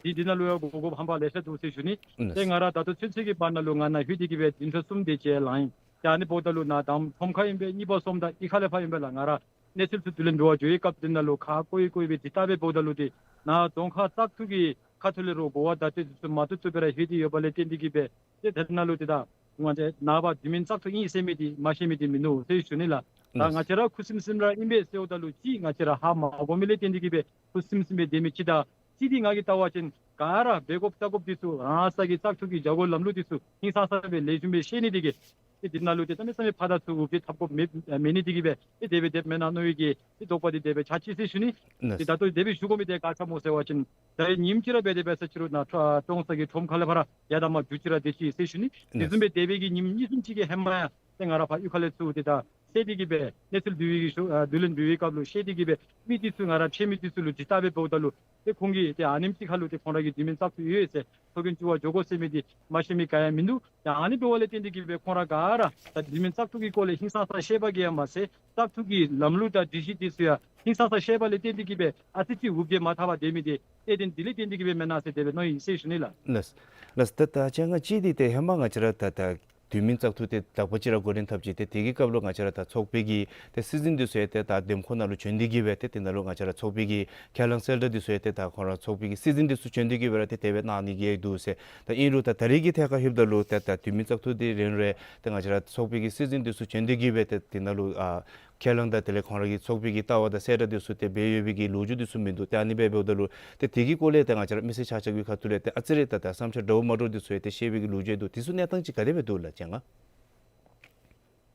འདི་འདི་ནང་ལུ་ཡང་གོ་དགོཔ་ཧམ་པ་ལེ་ཤ་འདུག་ཟེར་ཞུ་ནི། ལགས། ཏེ་ང་ར་ད་ལྟོ་ཚུན་ཚོད་ཀྱི་བར་ན་ལུ་ང་ནཱ་ལྷོད་དེ་གི་སྦེ་བདུན་ཕྲག་གསུམ་དེ་ཅིག་ལང་ཡི། ཏེ་ཨ་ནི་འབདཝ་ད་ལུ་ནཱ་དང་ཁྲོམ་ཁར་ཨིན་པས། གཉིས་པ་སོངམ་ད་གཡུས་ཁ་ལས་ཕར་ཨིན་པས་ལགས། ང་ར་གནས་ཚུལ་ཚུ་བསྡུ་ལེན་འབད་བར་འགྱོ་བའི་སྐབས་འདི་ནང་ལུ་ཁ་བསྐོར་བསྐོར་སྦེ་འདི་ལྟ་སྦེ་འབདཝ་ད་ལུ་ཏེ་ནཱ་རྫོང་ཁག་བཙག་འཐུ་གི་ཁ་ཐུག་ལས་རོགས་གོ་བ་བརྡ་སྤྲོད་འདི་ཚུ་མ་ཐུབ་ཐུབ་སྦེ་ར་ལྷོད་དེ་ཡོདཔ་ལས་བརྟེན་ཏེ་གི་སྦེ་ཏེ་དེ་ནང་ལུ་ཏེ་ད་ང་ཏེ་ནངས་པ་དུས་མིན་བཙག་འཐུ་ཨིན་ཟེར་མི་འདི་མ་ཤེས་མི་འདི་མིན་ནུག་ཟེར་ཞུ་ནི་ལགས། ད་ལགས། ང་བཅས་ར་ཁུ་སིམ་སིམ་ར་ཨིན་པས་ཟེརཝ་ད་ལུ་ཅིག་ང་བཅས་ར་ཧ་མ་གོ་མི་ལས་བརྟེན་ཏེ་གི་སྦེ་ཁུ་སིམ་སིམ་སྦེ་སྡོད་མི་ཅིག་དང་ཅིག་འདི་ང་གིས་བལྟ་བ་ཅིན་ག་ར་འབད་དགོཔ་བལྟ་དགོཔ་འདི་ཚུ་རང་སོའི་བཙག་འཐུ་གི་བྱ་སྒོ་ལམ་ལུགས་འདི་ཚུ་ཧིང་སངས་ས་སྦེ་ལེགས་ཤོམ་སྦེ་ཤེས་ནི་འདི་གིས་ཏེ་འདི་ནང་ལུ་ཏེ་གནམ་མེད་ས་མེད་ཕར་དང་ཚུར་འུབ་སྟེ་འཐབ་དགོཔ་མེད་མེད་ནི་འདི་གིས་སྦེ་ཏེ་དེ་སྦེ་སྡོདཔ་མེན་ན་མནོ་བའི་གི་ཏེ་དོགས་པ་འདི་དེ་སྦེ་ཆགས་ཅི་ཟེར་ཞུ་ནི། ལགས། ཏེ་ད་ལྟོ་དེ་སྦེ་ཞུ་དགོ་མི་འདི་ག་ཅི་སྨོ་ཟེར་བ་ཅིན་ད་རེས་ཉིནམ་གཅིག་ར་འབད་དེ་འབད་ས་ཅིག་རུང་ནཱ་ཀྲོང་གསར་གྱི་ཁྲོམ་ཁ་ལས་ཕར་ར་ཡར་དང་མར་རྒྱུག་ཅི་ར་སྡོད་ཅི་ཟེར་ཞུ་ནི། དེ་བཟུམ་སྦེ་དེ་སྦེ་གི་ཉིནམ་གཉིས་གསུམ་ཅིག་གི་ཧེ་མ་ཡང་ཏེ་ང་ར་ཕར་གཡུས་ཁ་ལས་ཚུར་ཏེ་ད་བཤལ་ཏེ་གི་སྦེ་གནས་ཚུལ་བསྡུ་བའི་གི་ཤུ་ཨ་བསྡུ་ལེན་འབད་བའི་སྐབས་ལུ་བཤལ་ཏེ་གི་སྦེ་མི་འདི་ཚུ་ང་ར་ཕྱད་མི་འདི་ཚུ་ལུ་དྲི་བལྟ་སྦེ་འབདཝ་ད་ལུ་ཏེ་ཁོང་གིས་ཏེ་ཨ་ནེམ་ཅིག་ཁར་ལུ་ཏེ་ཁོང་ར་གི་དུས་མིན་བཙག་འཐུ་ཡོད་ཟེར་ཚོགས་རྒྱན་བཙུགས་པར་འགྱོ་དགོ་ཟེར་མི་འདི་མ་ཤེས་མི་ག་ཡང་མིན་འདུག། ཡང་ཨ་ནི་འབདཝ་ལས་བརྟེན་ཏེ་གི་སྦེ་ཁོང་ར་ག་ར་ད་དུས་མིན་བཙག་འཐུ་གི་སྐོར་ལས་ཧིང་སངས་ས་ཤེས་པ་གིས་ཡང་མ་ཚད་བཙག་འཐུ་གི་ལམ་ལུགས་དང་སྒྲིག་གཞི་འདི་ཚུ་ཡང་ཧིང་སངས་ས་ཤེས་པ་ལས་བརྟེན་ཏེ་གི་སྦེ་ཨ་ཙི་ཅིག་འུབ་སྟེ་མ་ཐར་བར་སྡོད་མི་འདི་ཏེ་དེ་འདི་ལས་བརྟེན་ཏེ་གི་སྦེ་མེན་ན་ཟེར་དེ་སྦེ་མནོ་ཡི་ཟེར་ཞུ་ནི་ལགས། ལགས། ལགས། ད་ད་ཅི་ང་ཅིག་འདི་ཏེ་ཧེ་མ་ང་བཅས་ར་ད་ད་དུས་མིན་བཙག་འཐུ་ཏེ་དག་པ་ཅིག་ར་འགོ་འདྲེན་འཐབ་ཅི། ཏེ་དེ་གི་སྐབས་ལུ་ང་བཅས་ར་ད་ཚོགས་པའི་གི་ཏེ་སྲིད་འཛིན་འདི་ཚུ་ཡང་ཏེ་ད་འདེམས་ཁོངས་ནང་ལུ་བྱོན་ཏེ་གི་སྦེ་ཏེ་དེ་ནང་ལུ་ང་བཅས་ར་ཚོགས་པའི་གི་ཁས་བླངས་གསལ་བསྒྲགས་འདི་ཚུ་ཡང་ཏེ་ད་ཁོང་ར་ཚོགས་པའི་གི་སྲིད་འཛིན་འདི་ཚུ་བྱོན་ཏེ་གི་སྦེ་ར་ཏེ་དེ་སྦེ་གནང་ནི་གི་འདུག་ཟེར། ད་ཨིན་རུང་ད་ད་རེས་ཀྱི་ཐད་ཁར་ལྷོདཔ་ད་ལུ་ཏེ་ད་དུས་མིན་བཙག་འཐུ་འདི་རན་རུང་ཏེ་ང་བཅས་ར་ཚོགས་པའི་གི་སྲིད་འཛིན་འདི་ཚུ་བྱོན་ཏེ་གི་སྦེ་ཏེ་དེ་ནང་ལུ་ཨ་ཁས་བླངས་དང་དེ་ལས་ཁོང་ར་གི་ཚོགས་པའི་གི་ལྟ་བ་དང་གསལ་བསྒྲགས་འདི་ཚུ་ཏེ་འབད་ཡོད་པའི་གི་ལོ་རྒྱུས་འདི་ཚུ་མིན་འདུག། ཏེ་ཨ་ནི་སྦེ་འབདཝ་ད་ལུ་ཏེ་དེ་གི་སྐོར་ལས་ཏེ་ང་བཅས་ར་མི་སེར་ཆ་ཁྱབ་ཀྱི་ཁ་ཐུག་ལས་ཏེ་ཨ་ཙི་རེ་ད་ད་བསམ་འཆར་འདྲཝ་མ་འདྲཝ་འདི་ཚུ་ཡང་ཏེ་བཤད་པའི་གི་ལོ་རྒྱུས་འདུག། དེ་ཚུ་གནས་སྟངས་ཅིག་ག་དེ་སྦེ་འདུག་ལགས་ཅི་ང་།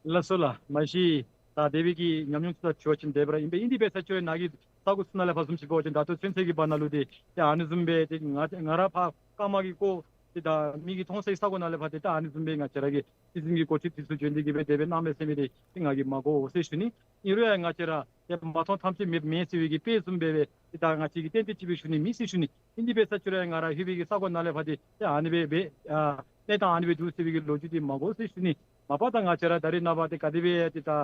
ལགས་སོ་ལགས། མ་གཞི་ད་དེ་སྦེ་གི་ཉམས་མྱོང་ཚུ་ལུ་ཞུ་བ་ཅིན་དེ་སྦེ་ར་ཨིན་པས། ཨིན་དེ་འབད་ས་ཅིག་རུང་ནཱ་གི་ས་གོ་ཚུ་ནང་ལས་ཕར་བཟུམ་ཅིག་འབད་བ་ཅིན་ད་ལྟོ་ཚུན་ཚོད་ཀྱི་བར་ན་ལུ་ཏེ་ཏེ་ཨ་ནི་བཟུམ་སྦེ་ཏེ་ང་ང་ར་ཕར་ཀརྨ་གི་སྐོར་ཏེ་ད་མི་གིས་མཐོང་སའི་ས་གོ་ནང་ལས་ཕར་ཏེ་ད་ཨ་ནི་བཟུམ་སྦེ་ང་བཅས་ར་གི་སྲིད་འཛིན་གྱི་འགོ་ཁྲིདཔ་འདི་ཚུ་བྱོན་ཏེ་གི་སྦེ་དེ་སྦེ་གནང་མས་ཟེར་མི་འདི་ཏེ་ང་གིས་མ་གོ་ཟེར་ཞུ་ནི། ཨིན་རུང་ཡང་ང་བཅས་ར་ཏེ་མ་མཐོང་ཐམས་ཅད་མེདཔ་མེན་ཟེར་བའི་གི་དཔེ་བཟུམ་སྦེ་སྦེ་ཏེ་ད་ང་བཅས་ཀྱིས་གཏན་གཏན་ཅིག་སྦེ་ཞུ་ནི་མེད་ཟེར་ཞུ་ནི། ཨིན་དེ་འབད་ས་ཅིག་རུང་ཡང་ང་ར་ལྷོད་པའི་གི་ས་གོ་ནང་ལས་ཕར་ཏེ་ཏེ་ཨ་ནི་སྦེ་སྦེ་ཨ་གནས་སྟངས་ཨ་ནི་སྦེ་འདུག་ཟེར་བའི་གི་ལོ་རྒྱུས་འདི་མ་གོ་ཟེར་ཞུ་ནི། མ་པ་ད་ང་བཅས་ར་ད་རེས་ནངས་པ་ཏེ་ག་དེ་སྦེ་ཏེ་ད་ཨ་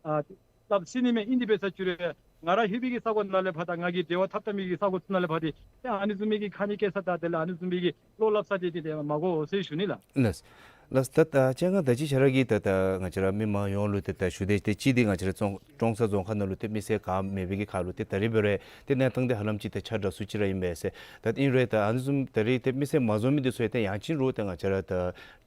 ཨ་སླབ་ཟེར་ནི་མས། ཨིན་དེ་འབད་ས་ཅིག་རུང་ང་ར་ལྷོད་པའི་གི་ས་གོ་ནང་ལས་ཕར་དང་ང་གིས་འབྲེལ་བ་འཐབ་འཐབ་མི་གི་ས་གོ་ཚུ་ནང་ལས་ཕར་ཏེ་ཏེ་ཨ་ནི་བཟུམ་མའི་གི་ཁ་ཉིན་སྐྱེལ་ས་དང་དེ་ལས་ཨ་ནི་བཟུམ་མའི་གི་བློ་སླབ་ས་འདི་ཏེ་ཏེ་མ་གོ་ཟེར་ཞུ་ནི་ལགས། ལགས། ལགས། ད་ད་ཅི་ང་ད་ཅི་ཁྱོད་ར་གིས་ད་ད་ང་བཅས་ར་མི་མང་ཡོངས་ལུ་ཏེ་ད་ཞུ་དེས། ཏེ་ཅིག་འདི་ང་བཅས་ར་ཀྲོང་ཀྲོང་གསར་རྫོང་ཁག་ནང་ལུ་ཏེ་མི་སེར་ག་མེད་པའི་གི་ཁར་ལུ་ཏེ་ད་རེས་འབད་རུང་ཏེ་གནས་སྟངས་འདི་ཧ་ལམ་ཅིག་ཏེ་ཆ་འདྲ་སུ་ཅིག་ར་ཨིན་པས་ཟེར། ད་ཨིན་རུང་ད་ཨ་ནི་བཟུམ་ད་རེས་ཏེ་མི་སེར་མ་འཛོམས་མི་འདི་ཚུ་ཡང་ཏེ་ཡང་ཅིན་རུང་ཏེ་ང་བཅས་ར་ད་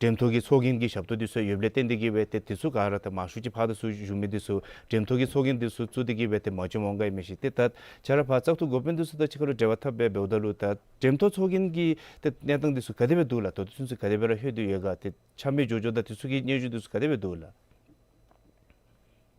འགྲེམས་ཐོག་གི་ཚོགས་རྒྱན་གྱི་ཞབས་ཏོག་འདི་ཚུ་ཡོདཔ་ལས་བརྟེན་ཏེ་གི་སྦེ་ཏེ་འདི་ཚུ་ག་ར་ད་མང་ཤོས་ཅིག་ཕར་དང་ཚུར་བཞུགས་མི་འདི་ཚུ་འགྲེམས་ཐོག་གི་ཚོགས་རྒྱན་འདི་ཚུ་བཙུགས་ཏེ་གི་སྦེ་ཏེ་མ་བྱོན་འོང་ག་ཨིན་མས་ཤིག། ཏེ་ད་ཁྱོད་ར་ཕར་བཙག་འཐུ་འགོ་དཔོན་འདི་ཚུ་དང་གཅིག་ཁར་ལུ་འབྲེལ་བ་འཐབ་སྦེ་འབདཝ་ད་ལུ་ད་འགྲེམས་ཐོག་ཚོགས་རྒྱན་གྱི་ཏེ་གནས་སྟངས་འདི་ཚུ་ག་དེ་སྦེ་འདུག་ལགས། ད་ལྟོ་ཚུན་ཚོད་ག་དེ་སྦེ་ར་ལྷོད་དེ་ཡོད་ག། ཏེ་ཆ་མེད་འགྱོ་འགྱོཝ་ད་འདི་ཚུ་གི་སྙན་ཞུ་འདི་ཚུ་ག་དེ་སྦེ་འདུག་ལགས།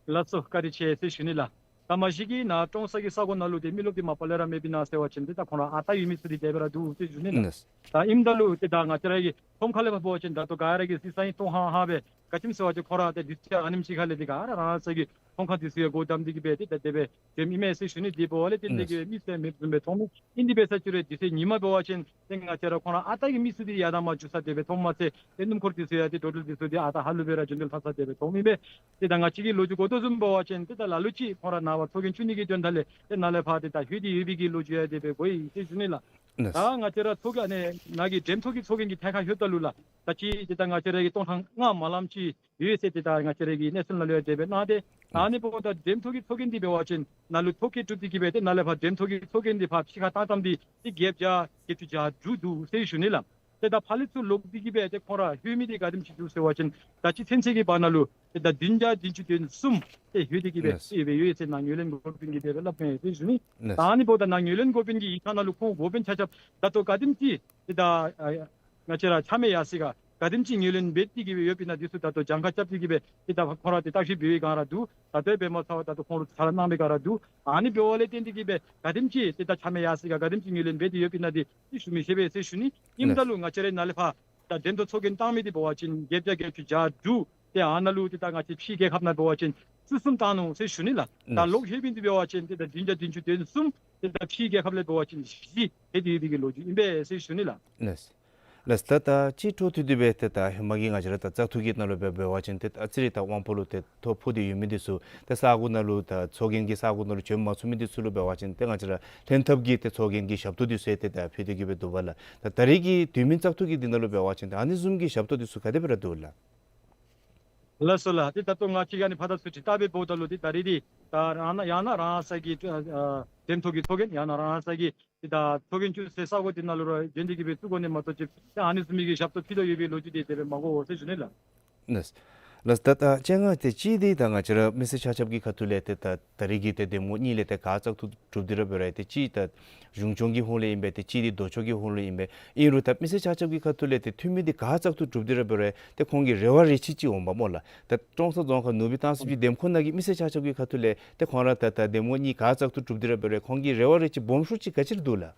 ལགས་སོ། བཀའ་དྲིན་ཆེ་ཟེར་ཞུ་ནི་ལགས། ད་མ་གཞི་གི་ནཱ་ཀྲོང་གསར་གྱི་ས་གོ་ནང་ལུ་ཏེ་མི་རློབས་འདི་མ་པ་ལས་ར་མེདཔ་ཨིན་ན་ཟེར་བ་ཅིན་ཏེ་ད་ཁོང་ར་ཨ་རྟག་ཡོད་མི་ཚུ་འདི་དེ་སྦེ་ར་འདུག་ཟེར་ཞུ་ནི་ལགས། ལགས། ད་ཨིནམ་ད་ལུ་ཏེ་ད་ང་བཅས་ར་གི་ཁྲོམ་ཁ་ལས་ཕར་འབད་བ་ཅིན་ད་ལྟོ་ག་ར་གིས་གཟིགས་ས་ཨིན། སྟོང་ཧང་ཧང་སྦེ་ག་ཅི་སྨོ་ཟེར་བ་ཅིན་ཁོང་ར་ཏེ་འདི་ཚུ་ཨ་ནེམ་ཅིག་ཁ་ལས་ཏེ་ག་ར་རང་སོའི་གི་ཁྲོམ་ཁ་འདི་ཚུ་ཡང་སྒོ་བསྡམས་ཏེ་གི་སྦེ་ཏེ་ད་དེ་སྦེ་བྱོནམ་ཨིན་མས་ཟེར་ཞུ་ནི། དེ་འབདཝ་ལས་བརྟེན་ཏེ་གི་མི་ཚུ་ཡང་མེདཔ་བཟུམ་སྦེ་མཐོང་མི། ཨིན་དེ་འབད་ས་ཅིག་རུང་དུས་ཚོད་ཉིན་མ་འབད་བ་ཅིན་ཏེ་ང་བཅས་ར་ཁོང་ར་ཨ་རྟག་གི་མི་ཚུ་འདི་ཡར་དང་མར་རྒྱུག་ས་དེ་སྦེ་མཐོངམ་མ་ཚད་ཏེ་སྣུམ་འཁོར་འདི་ཚུ་ཡང་ཏེ་འགྲོ་འགྲུལ་འདི་ཚུ་འདི་ཨ་རྟག་ཧ་ལུགས་སྦེ་ར་འགྱོ་འགྲུལ་འཐབ་ས་དེ་སྦེ་མཐོངམ་ཨིན་པས། ཏེ་ད་ང་བཅས་ཀྱི་ལོ་རྒྱུས་གོ་དོ་བཟུམ་འབད་བ་ཅིན་ཏེ་ད་ལ་ལུ་ཅིག་ཁོང་ར་ནངས་པ་ཚོགས་རྒྱན་བཙུགས་ནི་གི་དོན་དག་ལས་ཏེ་ནཱ་ལས་ཕར་ཏེ་ད་ལྷོད་དེ་ཡོད་པའི་གི་ལོ་རྒྱུས་ཡང་དེ་སྦེ་གོ་ཡི་ཟེར་ཞུ་ནི་ལགས། ལགས། ད་ང་བཅས་ར་ཚོགས་རྒྱན་ཨ་ནི་ནཱ་གི་འགྲེམས་ཐོག་གི་ཚོགས་རྒྱན་གྱི་ཐད་ཁར་ལྷོདཔ་ད་ལུ་ལགས། ད་ཅི་ཏེ་ད་ང་བཅས་ར་གི་སྟོང་ཕྲག་ལྔ་མ་ལངམ་ཅིག་ཡོད་ཟེར་ཏེ་ད་ང་བཅས་ར་གི་གནས་ཚུལ་ནང་ལུ་ཡང་དེ་སྦེ་གནང་སྟེ། ཨ་ནི་འབདཝ་ད་འགྲེམས་ཐོག་གི་ཚོགས་རྒྱན་འདི་འབད་བ་ཅིན་ནཱ་ལུ་ཐོ་བཀོད་གྲུབ་སྟེ་གི་སྦེ་ཏེ་ནཱ་ལས་ཕར་འགྲེམས་ཐོག་གི་ཚོགས་རྒྱན་འདི་ཕར་ཕྱི་ཁར་བཏང་བཏངམ་འདི་ཏེ་བརྒྱད་བརྒྱ་བརྒྱད་ཅུ་གྱ་དྲུག་འདུག་ཟེར་ཞུ་ནི་ལགས། ཏེ་ད་ཕར་ལས་ཚུར་ལོག་སྟེ་གི་སྦེ་ཏེ་ཁོང་ར་ལྷོད་མི་འདི་ག་དེམ་ཅིག་འདུག་ཟེར་བ་ཅིན་ད་ཅི་ཚུན་ཚོད་ཀྱི་བར་ན་ལུ་ཏེ་ད་བདུན་བརྒྱ་བདུན་ཅུ་དོན་གསུམ་ཏེ་ལྷོད་དེ་གི་སྦེ་ལགས། ཏེ་སྦེ་ཡོད་ཟེར་ནཱ་ངོས་ལེན་འགོ་དཔོན་གྱིས་དེ་སྦེ་སླབ་མས་ཟེར་ཞུ་ནི། ལགས། ད་ཨ་ནི་འབདཝ་ད་ནཱ་ངོས་ལེན་འགོ་དཔོན་གྱི་ཡིག་ཚང་ནང་ལུ་ཁོང་འགོ་དཔོན་ཆ་ཁྱབ་ད་ལྟོ་ག་དེམ་ཅིག་ཏེ་ད་ཨ་ང་བཅས་ར་ཆ་མེད་ཡར་སོ་ག་ག་དེམ་ཅིག་ངོས་ལེན་འབད་དེ་གི་སྦེ་ཡོདཔ་ཨིན་ན་འདི་ཚུ་ད་ལྟོ་གྱངས་ཁ་རྐྱབ་སྟེ་གི་སྦེ་ཏེ་ད་ཁོང་ར་ཏེ་བརྟག་ཞིབ་འབད་བའི་སྒང་ར་འདུག། ད་ལྟོ་འབད་མ་ཚར་བར་ད་ལྟོ་ཁོང་ར་ཚར་གནང་བའི་སྒང་ར་འདུག། ཨ་ནི་འབདཝ་ལས་བརྟེན་ཏེ་གི་སྦེ་ག་དེམ་ཅིག་ཏེ་ད་ཆ་མེད་ཡར་སོ་ག་ག་དེམ་ཅིག་ངོས་ལེན་འབད་དེ་ཡོདཔ་ཨིན་ན་འདི་ཏེ་ཞུ་མི་ཤེས་པས་ཟེར་ཞུ་ནི། ཨིནམ་ད་ལུ་ང་བཅས་ར་ནཱ་ལས་ཕར་ད་འགྲེམས་ཐོག་ཚོགས་རྒྱན་བཏང་མི་འདི་འབད་བ་ཅིན་བརྒྱད་བརྒྱ་བརྒྱད་ཅུ་གྱ་དྲུག། ཏེ་ཨ་ནཱ་ལུ་ཏེ་ད་ང་བཅས་ཕྱིའི་རྒྱལ་ཁབ་ནང་འབད་བ་ཅིན་བཅུ་གསུམ་བཏང་ནུག་ཟེར་ཞུ་ནི་ལགས། ད་ལགས། ལོག་ལྷོད་མི་འདི་འབད་བ་ཅིན་ཏེ་ད་བདུན་བརྒྱ་བདུན་ཅུ་དོན་གསུམ། ཏེ་ད་ཕྱིའི་རྒྱལ་ཁབ་ལས་འབད་བ་ཅིན་བཞི་ལྷོད་དེ་ཡོད་པའི་གི་ལོ་རྒྱུས་ཨིན་པས་ཟེར་ཞུ་ནི་ལགས། ལགས། ལགས། ད་ད་ཅི་འཕྲོ་མཐུད་དེ་སྦེ་ཏེ་ད་ཧེ་མ་གི་ང་བཅས་ར་ད་བཙག་འཐུ་གི་ནང་ལུ་སྦེ་འབད་བ་ཅིན་ཏེ་ཨ་ཙི་རེ་ད་དབང་པོ་ལུ་ཏེ་ཐོ་ཕོག་སྟེ་ཡོད་མི་འདི་ཚུ་ཏེ་ས་གོ་ནང་ལུ་ད་ཚོགས་རྒྱན་གྱི་ས་གོ་ནང་ལུ་བྱོན་མ་ཚུགས་མི་འདི་ཚུ་ལུ་འབད་བ་ཅིན་ཏེ་ང་བཅས་ར་ལྷན་ཐབས་ཀྱི་ཏེ་ཚོགས་རྒྱན་གྱི་ཞབས་ཏོག་འདི་ཚུ་ཡང་ཏེ་ད་ཕུལ་ཏེ་གི་སྦེ་འདུག་པ་ལགས། ད་ད་རེས་ཀྱི་དུས་མིན་བཙག་འཐུ་གི་འདི་ནང་ལུ་འབད་བ་ཅིན་ཏེ་ཨ་ནི་བཟུམ་གྱི་ཞབས་ཏོག་འདི་ཚུ་ག་དེ་སྦེ་ར་འདུག་ལགས། ལགས་སོ་ལགས། ཏེ་ད་ལྟོ་ང་བཅས་ཀྱིས་ཨ་ནི་ཕར་དང་ཚུར་དྲི་བལྟ་སྦེ་འབདཝ་ད་ལུ་ཏེ་ད་རེས་འདི་ད་རང་ན་ཡང་ན་རང་སོའི་གི་ཨ་ཨ་འདེམས་ཐོག་གི་ཚོགས་རྒྱན་ཡང་ན་རང་སོའི་གི་ཏེ་ད་ཚོགས་རྒྱན་བཙུགས་སའི་ས་གོ་འདི་ནང་ལུ་ར་བྱོན་ཏེ་གི་སྦེ་བཙུགས་དགོ་ནི་མ་གཏོགས་ཅིག་ཏེ་ཨ་ནི་བཟུམ་མའི་གི་ཞབས་ཏོག་ཕུལ་དོ་ཡོད་པའི་ལོ་རྒྱུས་འདི་དེ་སྦེ་མ་གོ་ཟེར་ཞུ་ནི་ལགས། ལགས། ལགས། ད་ད་སྤྱན་སྔ་ཏེ་གཅིག་འདི་ད་ང་བཅས་ར་མི་སེར་ཆ་ཁྱབ་ཀྱི་ཁ་ཐུག་ལས་ཏེ་ད་ད་རེས་ཀྱི་ཏེ་འདེམས་ངོ་གཉིས་ལས་ཏེ་ག་བཙག་འཐུ་གྲུབ་སྟེ་ར་འབད་རུང་ཏེ་གཅིག་ད་གཞུང་སྐྱོང་གི་ཧོང་ལས་ཨིན་པས། ཏེ་གཅིག་འདི་ལྡོག་ཕྱོགས་ཀྱི་ཧོང་ལས་ཨིན་པས། ཨིན་རུང་ད་མི་སེར་ཆ་ཁྱབ་ཀྱི་ཁ་ཐུག་ལས་ཏེ་འཐུས་མི་འདི་ག་བཙག་འཐུ་གྲུབ་སྟེ་ར་འབད་རུང་ཏེ་ཁོང་གི་རེ་བ་རེ་ཆེ་ཅིག་འོང་པས་སྨོ་ལགས། ད་ཀྲོང་གསར་རྫོང་ཁག་ནུབ་སྦིས་སྟང་སི་སྦིས་འདེམས་ཁོངས་ནང་གི་མི་སེར་ཆ་ཁྱབ་ཀྱི་ཁ་ཐུག་ལས་ཏེ་ཁོང་ར་ད་ད་འདེམས་ངོ་གཉིས་ག་བཙག་འཐུ་གྲུབ་སྟེ་ར་འབད་རུང་ཁོང་གི་རེ་བ་རེ་ཆེ་སྦོམ་ཤོས་ཅིག་ག་ཅི་ར་འདུག་ལགས།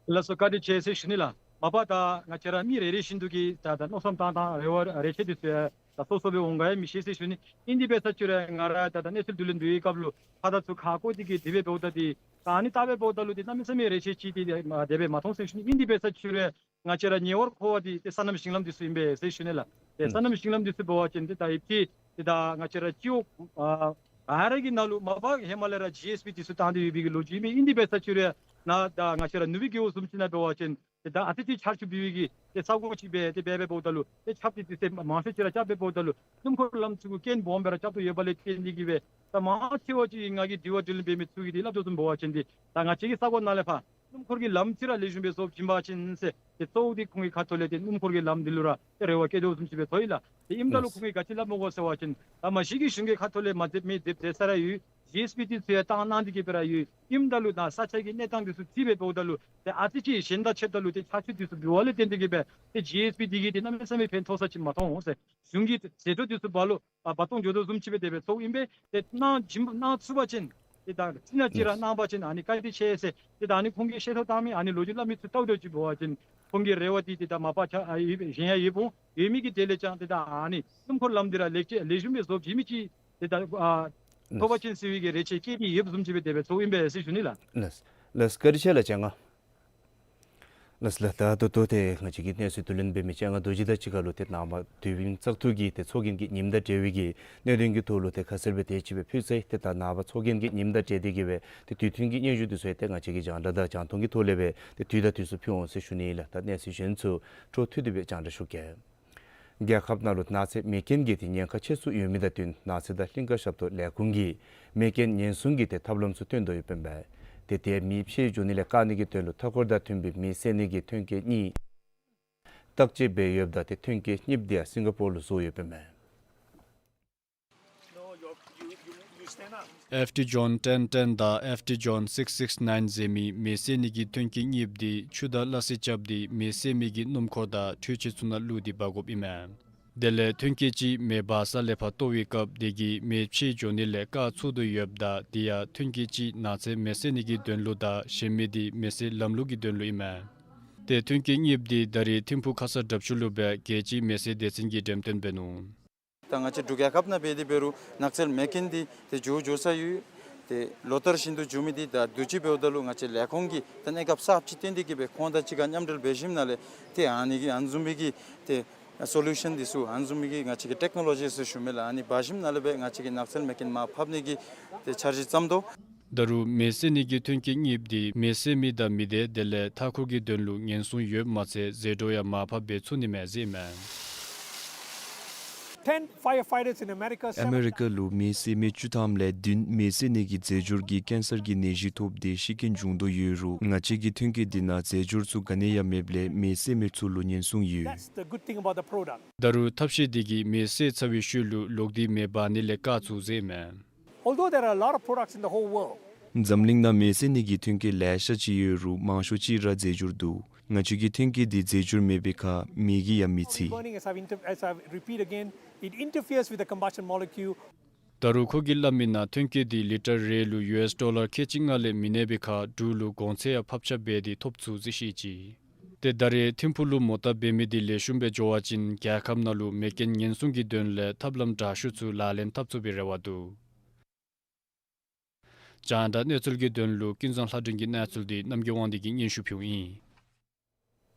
ལགས་སོ། བཀའ་དྲིན་ཆེ་ཟེར་ཞུ་ནི་ལགས། མ་པ་ད་ང་བཅས་ར་མི་རེ་རེ་བཞིན་དུ་གི་ད་ད་མནོ་བསམ་བཏང་ཐངས་རེ་བ་རེ་ཆེ་འདི་ཚུ་ད་སོ་སོ་སྦེ་འོང་ག་ཡང་མི་ཤེས་ཟེར་ཞུ་ནི། ཨིན་དེ་འབད་ས་ཅིག་རུང་ང་ར་ད་ད་གནས་ཚུལ་བསྡུ་ལེན་འབད་བའི་སྐབས་ལུ་ཕར་དང་ཚུར་ཁ་བསྐོར་ཏེ་གི་དེ་སྦེ་འབདཝ་ད་འདི་ད་ཨ་ནི་བལྟ་སྦེ་འབདཝ་ད་ལུ་ཏེ་གནམ་མེད་ས་མེད་རེ་ཆེ་ཅིག་འདི་དེ་སྦེ་མ་མཐོང་ཟེར་ཞུ་ནི། ཨིན་དེ་འབད་ས་ཅིག་རུང་ང་བཅས་ར་ཉེ་བར་མཁོ་བ་འདི་ཏེ་སོ་ནམ་ཞིང་ལམ་འདི་ཚུ་ཨིན་པས་ཟེར་ཞུ་ནི་ལགས། ཏེ་སོ་ནམ་ཞིང་ལམ་འདི་ཚུ་འབད་བ་ཅིན་ཏེ་ད་ཨེབ་ཅི་ཏེ་ད་ང་བཅས་ར་སྤྱི་འོག་ཨ་ག་ར་གི་ནང་ལུ་མ་པ་ཧེ་མ་ལས་ར་ཇི་ཨེསི་བི་འདི་ཚུ་བཏང་སྟེ་ཡོད་པའི་གི་ལོ་རྒྱུས་ཨིན་མས། ཨིན་དེ་འབད་ས་ཅིག་རུང་ནཱ་ད་ང་བཅས་ར་ནུབ་སྦིས་རྒེད་འོག་བཟུམ་ཅིག་ནང་འབད་བ་ཅིན་ཏེ་ད་ཨ་ཙི་ཅིག་ཆར་ཆུ་འབབ་པའི་གི་ཏེ་ས་གོ་ཅིག་སྦེ་ཏེ་འབད་སྦེ་འབདཝ་ད་ལུ་ཏེ་ཆརཔ་འདི་ཏེ་མང་ཤོས་ཅིག་ར་རྐྱབ་སྦེ་འབདཝ་ད་ལུ་སྣུམ་འཁོར་ལམ་ཚུ་གུ་རྐྱེན་སྦོམ་སྦེ་ར་རྐྱབ་དོ་ཡོདཔ་ལས་བརྟེན་ཏེ་གི་སྦེ་ད་མང་ཆེ་བ་ཅིག་ང་གིས་དྲི་བ་དྲིས་ལན་འབད་མི་ཚུ་གིས་ཏེ་སླབ་དོ་བཟུམ་འབད་བ་ཅིན་ཏེ་ད་ང་བཅས་ཀྱི་ས་གོ་ནང་ལས་ཕར་སྣུམ་འཁོར་གྱི་ལམ་ཅིག་ར་ལེགས་ཤོམ་སྦེ་བཟོ་བྱིན་པ་ཅིན་ཟེར་ཏེ་གཙོ་བོ་འདི་ཁོང་གི་ཁ་ཐུག་ལས་ཏེ་སྣུམ་འཁོར་གྱི་ལམ་འདི་ལུ་ར་ཏེ་རེ་བ་བསྐྱེད་དོ་བཟུམ་ཅིག་སྦེ་ཐོན་ཡི་ལགས། ཏེ་ཨིནམ་ད་ལུ་ཁོང་གིས་ག་ཅི་སླབ་མོ་གོ་ཟེར་བ་ཅིན་ད་མ་གཞི་གི་གཞུང་གི་ཁ་ཐུག་ལས་མ་མཛདཔ་མེད་མཛདཔ་མཛད་ས་ར་ཡོད། ཇི་ཨེསི་བི་འདི་ཚུ་ཡང་བཏང་གནང་སྟེ་གི་སྦེ་ར་ཡོད། ཨིནམ་ད་ལུ་ནཱ་ས་ཆ་གི་གནས་སྟངས་འདི་ཚུ་རྩིས་སྦེ་འབདཝ་ད་ལུ་ཏེ་ཨ་ཙི་ཅིག་གཞན་དང་ཕྱདཔ་ད་ལུ་ཏེ་ཆར་ཆུ་འདི་ཚུ་འབབ་པ་ལས་བརྟེན་ཏེ་གི་སྦེ་ཏེ་ཇི་ཨེསི་བི་འདི་གིས་ཏེ་གནམ་མེད་ས་མེད་ཕན་ཐོགས་ས་ཅིག་མ་མཐོང་ཟེར། གཞུང་གི་ཟད་འགྲོ་འདི་ཚུ་འབག་ལོག་ཨ་འབག་སྟོང་འགྱོ་དོ་བཟུམ་ཅིག་སྦེ་དེ་སྦེ་ཚོརཝ་ཨིན་པས། ཏེ་གནང་བྱིན་གནང་ཚུགས་པ་ཅིན་ཏེ་ད་རྩི་ནག་ཅིག་ར་གནང་པ་ཅིན་ཨ་ནི་བཀའ་དྲིན་ཆེ་ཟེར། ཏེ་ད་ཨ་ནི་ཁོང་གིས་བཤད་ཐོག་བཏང་མི་ཨ་ནི་ལོ་རྒྱུས་སླབ་མི་ཚུ་བལྟཝ་ད་ཅིག་འབད་བ་ཅིན་ཁོང་གི་རེ་བ་འདི་ཏེ་ད་མ་པ་ཆ་ཨ་ཡོད་གཞན་ཡང་ཡོདཔ་འོང་། ཡོད་མི་གི་དེ་ལས་ཀྱང་ཏེ་ད་ཨ་ནི་སྣུམ་འཁོར་ལམ་འདི་ར་ལེགས་ཅིག་ལེགས་ཤོམ་སྦེ་བཟོ་བྱིན་མི་ཅིག་ཏེ་ད་ཨ་ཐོབ་པ་ཅིན་ཟེར་བའི་གི་རེ་ཆེ་བསྐྱེད་དེ་ཡོདཔ་བཟུམ་ཅིག་སྦེ་དེ་སྦེ་ཚོརཝ་ཨིན་པས་ཟེར་ཞུ་ནི་ལགས། ལགས་ལགས། བཀའ་དྲིན་ཆེ་ལགས་སྤྱན་སྔ། ལགས་ལགས། ད་ད་ལྟོ་ཏེ་ང་བཅས་ཀྱིས་གནས་ཚུལ་བསྡུ་ལེན་འབད་མི་སྤྱན་སྔ་རྡོ་རྗེ་དང་གཅིག་ཁར་ལུ་ཏེ་ནངས་པ་དུས་ཡུན་བཙག་འཐུ་གི་ཏེ་ཚོགས་རྒྱན་གྱི་ཉིནམ་དང་འབྲེལ་བའི་གི་གནད་དོན་གྱི་ཐོག་ལུ་ཏེ་ཁ་གསལ་སྦེ་ཏེ་ཅིག་སྦེ་ཕུལ་ཚར་ཡི། ཏེ་ད་ནངས་པ་ཚོགས་རྒྱན་གྱི་ཉིནམ་དང་འབྲེལ་ཏེ་གི་སྦེ་ཏེ་དུས་མཐུན་གྱི་སྙན་ཞུ་འདི་ཚུ་ཡང་ཏེ་ང་བཅས་ཀྱིས་རྒྱང་བསྒྲགས་དང་རྒྱང་མཐོང་གི་ཐོག་ལས་སྦེ་ཏེ་དུས་དང་དུས་སུ་ཕུལ་འོང་ཟེར་ཞུ་ནི་ལགས། ད་གནས་ཚུལ་གཞན་ཚུ་འཕྲོ་མཐུད་དེ་སྦེ་རྒྱང་བསྒྲགས་ཞུ་གེ། རྒྱལ་ཁབ་ནང་ལུ་ནགས་ཚལ་མེ་རྐྱེན་གྱི་ཏེ་ཉེན་ཁ་ཆེ་སུ་ཡོད་མི་དང་བསྟུན་ནགས་ཚལ་དང་གླིང་ཀ་ཞབས་ཏོག་ལས་ཁུངས་ཀྱིས་མེ་རྐྱེན་ཉེན་སྲུང་གི་ཏེ་ཐབས་ལམ་ཚུ་སྟོན་དོ་ཡོདཔ་ཨིན་པས། ཏེ་དེ་མེ་ཕྱེ་འགྱོ་ནི་ལས་བཀག་ནི་གི་དོན་ལུ་མཐའ་འཁོར་དང་མཐུན་པའི་མེ་བསད་ནི་གི་ཐོན་སྐྱེད་གཉིས་བརྟག་དཔྱད་འབད་ཡོདཔ་ད་ཏེ་ཐོན་སྐྱེད་གཉིསཔོ་འདི་ཡང་སིང་ག་པོར་ལུ་བཟོ་ཡོདཔ་ཨིན་པས། ཨེཕ་ཊི་ཇོན་ཊེན་ཊེན་དང་ཨེཕ་ཊི་ཇོན་སིགས་སིགས་ནའིན་ཟེར་མི་མེ་བསད་ནི་གི་ཐོན་སྐྱེད་གཉིསཔོ་འདི་ཆུ་དང་སླ་བསྲེ་རྐྱབ་སྟེ་མེ་བསད་མི་གི་སྣུམ་འཁོར་དང་འཕྲུལ་ཆས་ཚུ་ནང་བླུགས་ཏེ་འབག་དགོཔ་ཨིན་མས། དེ་ལས་ཐོན་སྐྱེད་གཅིག་མེ་འབར་ས་ལས་ཕར་གཏོར་བའི་སྐབས་དེ་གིས་མེ་ཕྱེ་འགྱོ་ནི་ལས་བཀག་ཚུགས་དོ་ཡོདཔ་ད་དེ་ཡང་ཐོན་སྐྱེད་གཅིག་ནགས་ཚལ་མེ་བསད་ནི་གི་དོན་ལུ་དང་གཞན་མི་འདི་མེ་བསད་ལམ་ལུགས་ཀྱི་དོན་ལུ་ཨིན་མས། ཏེ་ཐོན་སྐྱེད་གཉིསཔོ་འདི་ད་རེས་ཐིམ་ཕུག་ཁ་ས་དྲག་ཆུ་ལུ་སྦེ་རྒྱལ་སྤྱིའི་མེ་བསད་སྡེ་ཚན་གྱིས་འགྲེམས་སྟོན་འབད་ནུག། ད་ང་བཅས་འབྲུག་རྒྱལ་ཁབ་ནང་འབད་དེ་འབད་རུང་ནགས་ཚལ་མེ་རྐྱེན་འདི་ཏེ་འགྱོ་འགྱོ་ས་ཡོད། ཏེ་ལོ་ལྟར་བཞིན་དུ་འགྱོ་མི་འདི་ད་དུས་ཅི་འབདཝ་ད་ལུ་ང་བཅས་ལས་ཁུངས་ཀྱིས་ད་གནས་སྐབས་གསརཔ་ཅིག་བཏོན་ཏེ་གི་སྦེ་ཁོང་དང་གཅིག་ཁར་མཉམ་འབྲེལ་འབད་ཞིནམ་ལས་ཏེ་ཨ་ནི་གི་ཨ་ནི་བཟུམ་མའི་གི་ཏེ་སོ་ལུ་ཤཱན་འདི་ཚུ་ཨ་ནི་བཟུམ་མའི་གི་ང་བཅས་ཀྱི་ཊེག་ནོ་ལོ་ཇི་ཚུ་ཞུ་མི་ལགས། ཨ་ནི་འབག་ཞིནམ་ལས་སྦེ་ང་བཅས་ཀྱི་ནགས་ཚལ་མེ་རྐྱེན་མར་ཕབ་ནི་གི་ཏེ་འཆར་གཞི་བརྩམ་དོ། ད་རུང་མེ་བསད་ནི་གི་ཐོན་སྐྱེད་གཉིསཔོ་འདི་མེ་བསད་མི་དང་མི་སྡེ་དེ་ལས་མཐའ་འཁོར་གྱི་དོན་ལུ་ཉེན་སྲུང་ཡོདཔ་མ་ཚད་ཟད་འགྲོ་ཡང་མར་ཕབ་འབད་ཚུགས་ནི་མས་ཟེར་ཨིན་མས། Ten firefighters in America, ཨ་མེ་རི་ཀ་ལུ་མེ་བསད་མི་བཅུ་ཐམ་ལས་བདུན་མེ་བསད་ནི་གི་རྫས་སྦྱོར་གྱིས་ཀེན་སར་གྱི་ནད་གཞི་ཐོབ་སྟེ་ཤི་རྐྱེན་བྱུང་དོ་ཡོད་རུང་ང་བཅས་ཀྱི་ཐོན་སྐྱེད་འདི་ནང་རྫས་སྦྱོར་ཚུ་ག་ནི་ཡང་མེདཔ་ལས་མེ་བསད་མི་ཚུ་ལུ་ཉེན་སྲུང་ཡོད། That's the good thing about the product. ད་རུང་ཐབས་ཤེས་འདི་གིས་མེ་བསད་ཚར་བའི་ཤུལ་ལུ་ལོག་སྟེ་མེ་འབར་ནི་ལས་བཀག་ཚུགས་ཟེར་ཨིན་མས། Although there are a lot of products in the whole world, འཛམ་གླིང་ནང་མེ་བསད་ནི་གི་ཐོན་སྐྱེད་ལེ་ཤ་ཅིག་ཡོད་རུང་མང་ཤོས་ཅིག་ར་རྫས་སྦྱོར་འདུག། ང་བཅས་ཀྱི་ཐོན་སྐྱེད་འདི་རྫས་སྦྱོར་མེད་པའི་ཁར་མེ་གིས་ཡང་མི་འཚིག། Burning, as I've inter-, as I repeat again, it interferes with the combustion molecule. ད་རུང་ཁོ་གིས་སླབ་མི་ནང་ཐོན་སྐྱེད་འདི་ལི་ཊར་རེ་ལུ་ཡུ་ཨེསི་ཌོ་ལར་ཁལ་གཅིག་ལྔ་ལས་མི་གནས་པའི་ཁར་འབྲུག་ལུ་གོང་ཚད་ཡང་ཕབ་ཆག་འབད་དེ་ཐོབ་ཚུགས་ཟེར་བཤད་ཅི། ཏེ་ད་རེས་ཐིམ་ཕུག་ལུ་མོ་བཏབ་འབད་མི་འདི་ལེགས་ཤོམ་སྦེ་འགྱོ་བ་ཅིན་རྒྱལ་ཁབ་ནང་ལུ་མེ་རྐྱེན་ཉེན་སྲུང་གི་དོན་ལས་ཐབས་ལམ་དྲག་ཤོས་ཚུ་ལག་ལེན་འཐབ་ཚུགས་པའི་རེ་བ་འདུག། རྒྱང་བསྒྲགས་གནས་ཚུལ་གྱི་དོན་ལུ་ཀུན་བཟང་ལྷ་སྒྲོན་གྱི་གནས་ཚུལ་འདི་རྣམ་རྒྱལ་དབང་འདུས་ཀྱིས་སྙན་ཞུ་ཕུལཝ་ཨིན།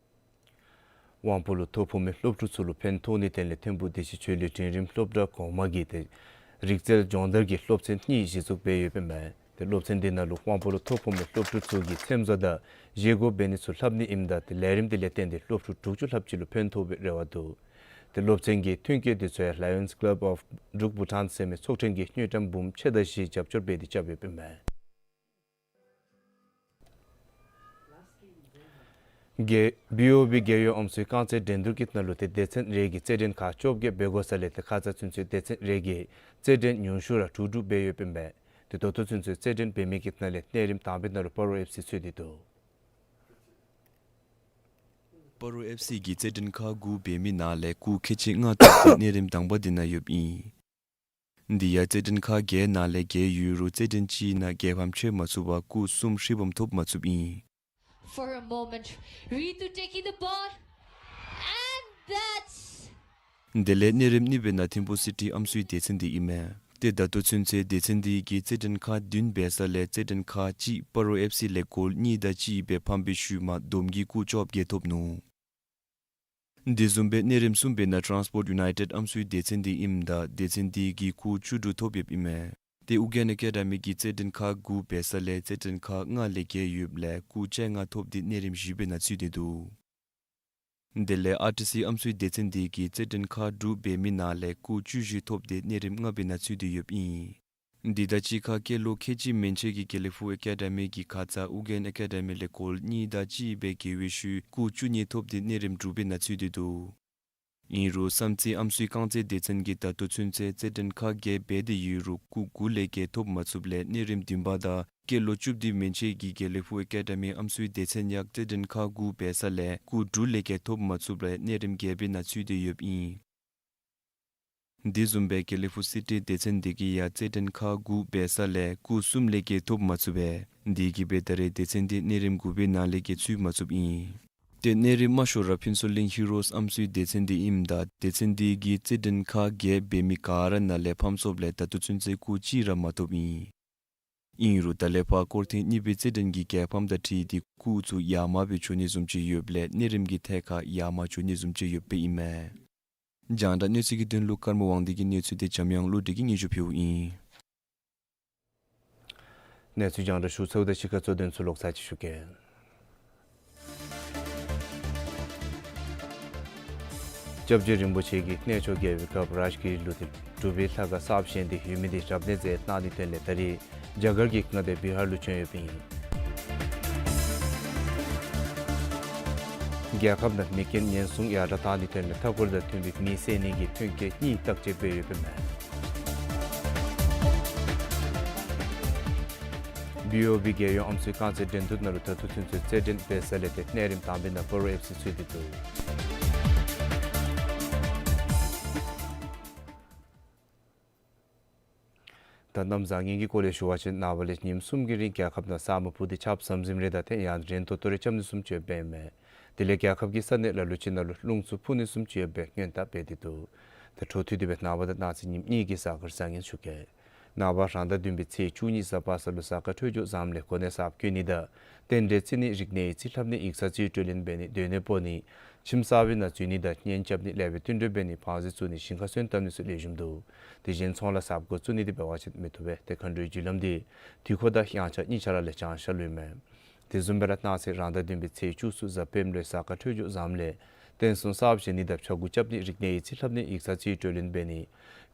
དབང་པོ་ལུ་ཐོ་ཕོག་མི་སློབ་ཕྲུག་ཚུ་ལུ་ཕན་ཐོགས་ནིའི་དོན་ལས་ཐིམ་ཕུག་བདེ་ཆེན་ཆོས་གླིང་འབྲིང་རིམ་སློབ་གྲྭ་གོང་མ་གིས་ཏེ་རིག་རྩལ་སྦྱོང་བརྡར་གྱི་སློབ་ཚན་གཉིས་གཞི་བཙུགས་འབད་ཡོདཔ་ཨིན་མས། ཏེ་སློབ་ཚན་འདི་ནང་ལུ་དབང་པོ་ལུ་ཐོ་ཕོག་མི་སློབ་ཕྲུག་ཚུ་གིས་འཚེམ་བཟོ་དང་བཞེས་སྒོ་འབད་ནི་ཚུ་ལྷབ་ནི་ཨིནམ་ད་ཏེ་ལས་རིམ་འདི་ལས་བརྟེན་ཏེ་སློབ་ཕྲུག་དྲུག་ཅུ་ལྷགཔ་ཅིག་ལུ་ཕན་ཐོགས་པའི་རེ་བ་འདུག། ཏེ་སློབ་ཚན་གྱི་ཐོན་སྐྱེད་འདི་ཚུ་ཡང་Lions Club of Druk Bhutan ཟེར་མི་ཚོགས་ཆེན་གྱིས་དངུལ་ཀྲམ་འབུམ་ཕྱེད་དང་བཞི་རྒྱབ་སྐྱོར་འབད་དེ་རྐྱབ་ཡོདཔ་ཨིན་མས། རྒྱལ་བི་ཨོ་བི་རྒྱལ་ཡོངས་ཨམ་སྲུའི་རྐང་རྩེད་འགྲན་བསྡུར་གྱི་ནང་ལུ་ཏེ་སྡེ་ཚན་རེ་གིས་རྩེད་འགྲན་ཁག་བཅོ་བརྒྱད་འབད་དགོ་ས་ལས་ཏེ་ཁ་ཙ་ཚུན་ཚོད་སྡེ་ཚན་རེ་གིས་རྩེད་འགྲན་ཉུང་ཤོས་ར་དྲུག་དྲུག་འབད་ཡོདཔ་ཨིན་པས། ཏེ་ད་ལྟོ་ཚུན་ཚོད་རྩེད་འགྲན་འབད་མི་གི་ནང་ལས་གནས་རིམ་དང་པའི་ནང་ལུ་སྤ་རོ་ཨེཕ་སི་ཚུད་དེ་འདུག། སྤ་རོ་ཨེཕ་སི་གིས་རྩེད་འགྲན་ཁག་དགུ་འབད་མི་ནང་ལས་སྐུགས་ཁལ་གཅིག་ལྔ་ཐོབ་སྟེ་གནས་རིམ་དང་པ་འདི་ནང་ཡོདཔ་ཨིན། འདི་ཡང་རྩེད་འགྲན་ཁག་བརྒྱད་ནང་ལས་བརྒྱད་ཡོད་རུང་རྩེད་འགྲན་གཅིག་ནང་རྒྱལ་ཕམ་ཆོད་མ་ཚུགས་པར་སྐུགས་གསུམ་ཧྲིལ་བུམ་ཐོབ་མ་ཚུགསཔ་ཨིན། For a moment, Ritu taking the ball, and that's དེ་ལས་གནས་རིམ་གཉིས་པའི་ནང་ཐིམ་ཕུག་སི་ཊི་ཨམ་སྲུའི་སྡེ་ཚན་འདི་ཨིན་མས། ཏེ་ད་ལྟོ་ཚུན་ཚོད་སྡེ་ཚན་འདི་གིས་རྩེད་འགྲན་ཁག་བདུན་འབད་ས་ལས་རྩེད་འགྲན་ཁག་གཅིག་སྤ་རོ་ཨེཕ་སི་ལས་གོལ་གཉིས་དང་གཅིག་སྦེ་ཕམ་པའི་ཤུལ་མ་བསྡོམས་ཀྱིས་སྐུགས་བཅོ་བརྒྱད་ཐོབ་ནུག། དེ་བཟུམ་སྦེ་གནས་རིམ་གསུམ་པའི་ནང་ཊཱནསི་པོརཊ་ཡུ་ནའི་ཊེཌ་ཨམ་སྲུའི་སྡེ་ཚན་འདི་ཨིནམ་ད་སྡེ་ཚན་འདི་གིས་སྐུགས་བཅུ་དྲུག་ཐོབ་ཡོདཔ་ཨིན་མས། ཏེ་ཨུ་རྒྱན་ཨེ་ཀེ་ཌ་མི་གིས་རྩེད་འགྲན་ཁག་དགུ་འབད་ས་ལས་རྩེད་འགྲན་ཁག་ལྔ་ལས་བརྒལ་ཡོདཔ་ལས་སྐུགས་བཅོ་ལྔ་ཐོབ་སྟེ་གནས་རིམ་བཞི་པའི་ནང་ཚུད་དེ་འདུག། དེ་ལས་ཨར་ཊི་སི་ཨམ་སྲུའི་སྡེ་ཚན་འདི་གིས་རྩེད་འགྲན་ཁག་དྲུག་འབད་མི་ནང་ལས་སྐུགས་བཅུ་བཞི་ཐོབ་སྟེ་གནས་རིམ་ལྔ་པའི་ནང་ཚུད་དེ་ཡོདཔ་ཨིན། འདི་དང་གཅིག་ཁར་སྐྱེས་ལོ་ཁལ་གཅིག་མན་ཆད་ཀྱི་དགེ་ལེགས་ཕུག་ཨེ་ཀེ་ཌ་མི་གིས་ཁ་ཙ་ཨུ་རྒྱན་ཨེ་ཀེ་ཌ་མི་ལས་གོལ་གཉིས་དང་གཅིག་སྦེ་རྒྱལ་བའི་ཤུལ་སྐུགས་བཅུ་གཉིས་ཐོབ་སྟེ་གནས་རིམ་དྲུག་པའི་ནང་ཚུད་དེ་འདུག། ཨིན་རུང་བསམ་རྩེ་ཨམ་སྲུའི་རྐང་རྩེད་སྡེ་ཚན་གྱིས་ད་ལྟོ་ཚུན་ཚོད་རྩེད་འགྲན་ཁག་བརྒྱད་འབད་དེ་ཡོད་རུང་སྐུགས་དགུ་ལས་བརྒལ་ཐོབ་མ་ཚུགསཔ་ལས་གནས་རིམ་བདུན་པ་དང་སྐྱེས་ལོ་བཅུ་བདུན་མན་ཆད་ཀྱི་དགེ་ལེགས་ཕུག་ཨེ་ཀེ་ཌ་མི་ཨམ་སྲུའི་སྡེ་ཚན་ཡང་རྩེད་འགྲན་ཁག་དགུ་འབད་ས་ལས་སྐུགས་དྲུག་ལས་བརྒལ་ཐོབ་མ་ཚུགསཔ་ལས་གནས་རིམ་བརྒྱད་པའི་ནང་ཚུད་དེ་ཡོདཔ་ཨིན། དེ་བཟུམ་སྦེ་དགེ་ལེགས་ཕུག་སི་ཊི་སྡེ་ཚན་འདི་གིས་ཡང་རྩེད་འགྲན་ཁག་དགུ་འབད་ས་ལས་སྐུགས་གསུམ་ལས་བརྒལ་ཐོབ་མ་ཚུགས་པས། དེ་གིས་སྦེ་ད་རེས་སྡེ་ཚན་འདི་གནས་རིམ་དགུ་པའི་ནང་ལས་བརྒལ་ཚུད་མ་ཚུགསཔ་ཨིན། ཏེ་གནས་རིམ་དམའ་ཤོས་ར་ཕུན་ཚོགས་གླིང་ཧི་རོས་ཨམ་སྲུའི་སྡེ་ཚན་འདི་ཨིནམ་ད་སྡེ་ཚན་འདི་གིས་རྩེད་འགྲན་ཁག་བརྒྱད་འབད་མི་ག་ར་ནང་ལས་ཕམ་སོཔ་ལས་ད་ལྟོ་ཚུན་ཚོད་སྐུགས་གཅིག་ར་མ་ཐོབ་ཨིན། ཨིན་རུང་ད་ལས་ཕར་སྐོར་ཐེངས་གཉིས་པའི་རྩེད་འགྲན་གྱི་རྒྱལ་ཕམ་དང་འཁྲིལ་ཏེ་སྐུགས་ཚུ་ཡར་མར་སྦེ་འགྱོ་ནི་བཟུམ་ཅིག་ཡོདཔ་ལས་གནས་རིམ་གྱི་ཐད་ཁར་ཡར་མར་འགྱོ་ནི་བཟུམ་ཅིག་ཡོདཔ་ཨིན་མས། རྒྱང་བསྒྲགས་གནས་ཚུལ་གྱི་དོན་ལུ་ཀརྨ་དབང་འདུས་ཀྱི་གནས་ཚུལ་དེ་འཇམ་དབྱངས་བློ་གྲོས་ཀྱིས་སྙན་ཞུ་ཕུལཝ་ཨིན། གནས་ཚུལ་རྒྱང་བསྒྲགས་ཞུ་ཚརཝ་དང་གཅིག་ཁར་གཙོ་དོན་ཚུ་ལོག་ཚར་ཅིག་ཞུ་གེ། སྐྱབས་རྗེ་རིན་པོ་ཆེ་གིས་གནས་མཆོག་རྒྱལ་བའི་ཁབ་རཱཇ་གིར་ལུ་ཏེ་གྲུབ་པའི་ལྷ་ཁང་གསརཔ་བཞེངས་ཏེ་ཡོད་མི་འདི་རབ་གནས་མཛད་གནང་ནིའི་དོན་ལས་ད་རེས་རྒྱ་གར་གྱི་མངའ་སྡེ་བི་ཧར་ལུ་བྱོན་ཡོདཔ་ཨིན། རྒྱལ་ཁབ་ནང་མི་རྐྱེན་ཉེན་སྲུང་ཡར་དྲག་གཏང་ནིའི་དོན་ལས་མཐའ་འཁོར་དང་མཐུན་པའི་མེ་བསད་ནི་གི་ཐོན་སྐྱེད་གཉིས་བརྟག་དཔྱད་འབད་ཡོདཔ་ཨིན་མས། བི་ཨོ་བི་རྒྱལ་ཡོངས་ཨམ་སྲུའི་རྐང་རྩེད་འགྲན་བསྡུར་ནང་ལུ་ད་ལྟོ་ཚུན་ཚོད་རྩེད་འགྲན་འབད་ས་ལས་ཏེ་གནས་རིམ་དང་པའི་ནང་སྤ་རོ་ཨེཕ་སི་ཚུད་དེ་འདུག། ད་གནམ་བཟང་ངན་གྱི་སྐོར་ལས་ཞུ་བ་ཅིན་ནངས་པ་ལས་ཉིནམ་གསུམ་གྱི་རིང་རྒྱལ་ཁབ་ནང་ས་སྨུག་ཕུབ་སྟེ་ཆརཔ་ཟམ་ཟིམ་རེ་དང་ཏེ་ཡང་རན་ཏོག་ཏོ་རེ་རྐྱབ་ནི་བཟུམ་ཅིག་ཡོདཔ་ཨིན་མས། དེ་ལས་རྒྱལ་ཁབ་ཀྱི་ས་གནས་ལ་ལུ་ཅིག་ནང་ལུ་རླུང་འཚུབ་འཕུ་ནི་བཟུམ་ཅིག་ཡོད་པའི་སྔོན་བརྡ་འབད་དེ་འདུག། ད་འཕྲོ་མཐུད་དེ་སྦེ་ནངས་པ་དང་གནངས་ཚེ་ཉིནམ་གཉིས་ཀྱི་གཟའ་སྐར་བཟང་ངན་ཞུ་གེ། ནངས་པ་རང་ཟླ་བདུན་པའི་ཚེས་བཅུ་གཉིས་གཟའ་པ་སངས་ལུ་གཟའ་སྐར་འཕྲོད་སྦྱོར་བཟངམ་ལས་གོ་གནས་གསརཔ་བསྐོ་ནི་དང་རྟེན་འབྲེལ་བརྩི་ནི་རིག་གནས་ཡིག་རྩིས་ལྷབ་ནི་ཡིག་ཚང་རྩིས་སྤྲོད་ལེན་འབད་ནི་སྡོད་གནས་སྤོ་ནི་ཁྱིམ་གསར་པའི་ནང་འཛུལ་ནི་དང་གཉེན་རྐྱབ་ནི་ལེགས་པའི་བསྟུན་གྲོས་འབད་ནི་ཕངས་སེལ་བཙུགས་ནི་ཞིང་ཁ་སོན་བཏབ་ནི་ཚུ་ལེགས་ཤོམ་འདུག། དེ་གཞན་ཚོང་ལཱ་གསརཔ་འགོ་བཙུགས་ནི་འདི་འབད་བ་ཅིན་མི་བཏུབ་པས། ཏེ་མཁའ་འགྲོའི་རྒྱུ་ལམ་འདི་དུས་འཁོར་དང་དབྱངས་འཆར་གཉིས་ཆ་ར་ལས་བྱང་ཤར་ལུ་ཨིན་མས། དེ་བཟུམ་སྦེ་ར་གནངས་ཚེ་རང་ཟླ་བདུན་པའི་ཚེས་བཅུ་གསུམ་གཟའ་སྤེནམ་ལུ་གཟའ་སྐར་འཕྲོད་སྦྱོར་བཟངམ་ལས་རྟེན་གསུམ་གསརཔ་བཞེངས་ནི་དང་ཕྱྭ་འགུགས་རྐྱབ་ནི་རིག་གནས་ཡིག་རྩིས་ལྷབ་ནི་ཡིག་ཚང་རྩིས་སྤྲོད་ལེན་འབད་ནི་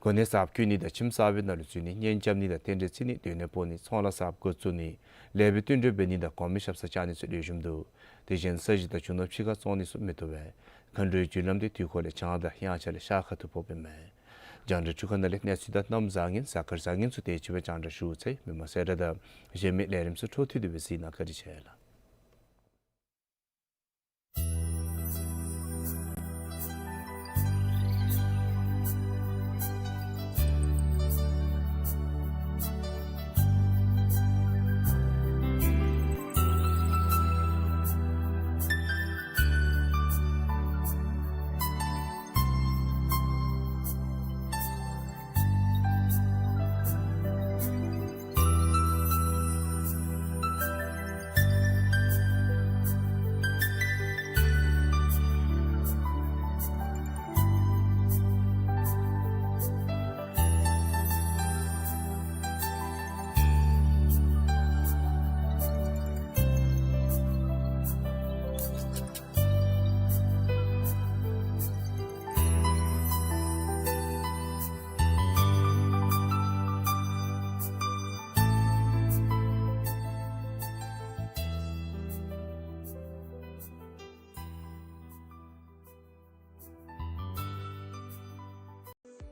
གོ་གནས་གསརཔ་བསྐོ་ནི་དང་ཁྱིམ་གསར་པའི་ནང་ལུ་འཛུལ་ནི་གཉེན་རྐྱབ་ནི་དང་རྟེན་འབྲེལ་བརྩི་ནི་སྡོད་གནས་སྤོ་ནི་ཚོང་ལཱ་གསརཔ་འགོ་བཙུགས་ནི་ལེགས་པའི་བསྟུན་གྲོས་འབད་ནི་དང་གོང་མའི་ཞབས་སར་བཅར་ནི་ཚུ་ལེགས་ཤོམ་འདུག། དེ་གཞན་ས་གཞི་དང་རྒྱུ་ནོར་ཕྱི་ཁར་བཙོང་ནི་ཚུ་མི་བཏུབ་པས། མཁའ་འགྲོའི་རྒྱུ་ལམ་འདི་དུས་འཁོར་ལས་བྱང་དང་དབྱངས་འཆར་ལས་ཤར་ཁ་ཐུག་ཕོགཔ་ཨིན་མས། རྒྱང་བསྒྲགས་འཕྲུལ་ཁང་ནང་ལས་གནས་ཚུལ་དང་གནམ་བཟང་ངན་གཟའ་སྐར་བཟང་ངན་ཚུ་དེ་ཅིག་སྦེ་རྒྱང་བསྒྲགས་ཞུ་ཚར་ཡི། མི་མང་གསལ་བསྒྲགས་དང་གཞན་མི་ལས་རིམ་ཚུ་འཕྲོ་མཐུད་དེ་སྦེ་གཟིགས་གནང་། བཀའ་དྲིན་ཆེ་ལགས།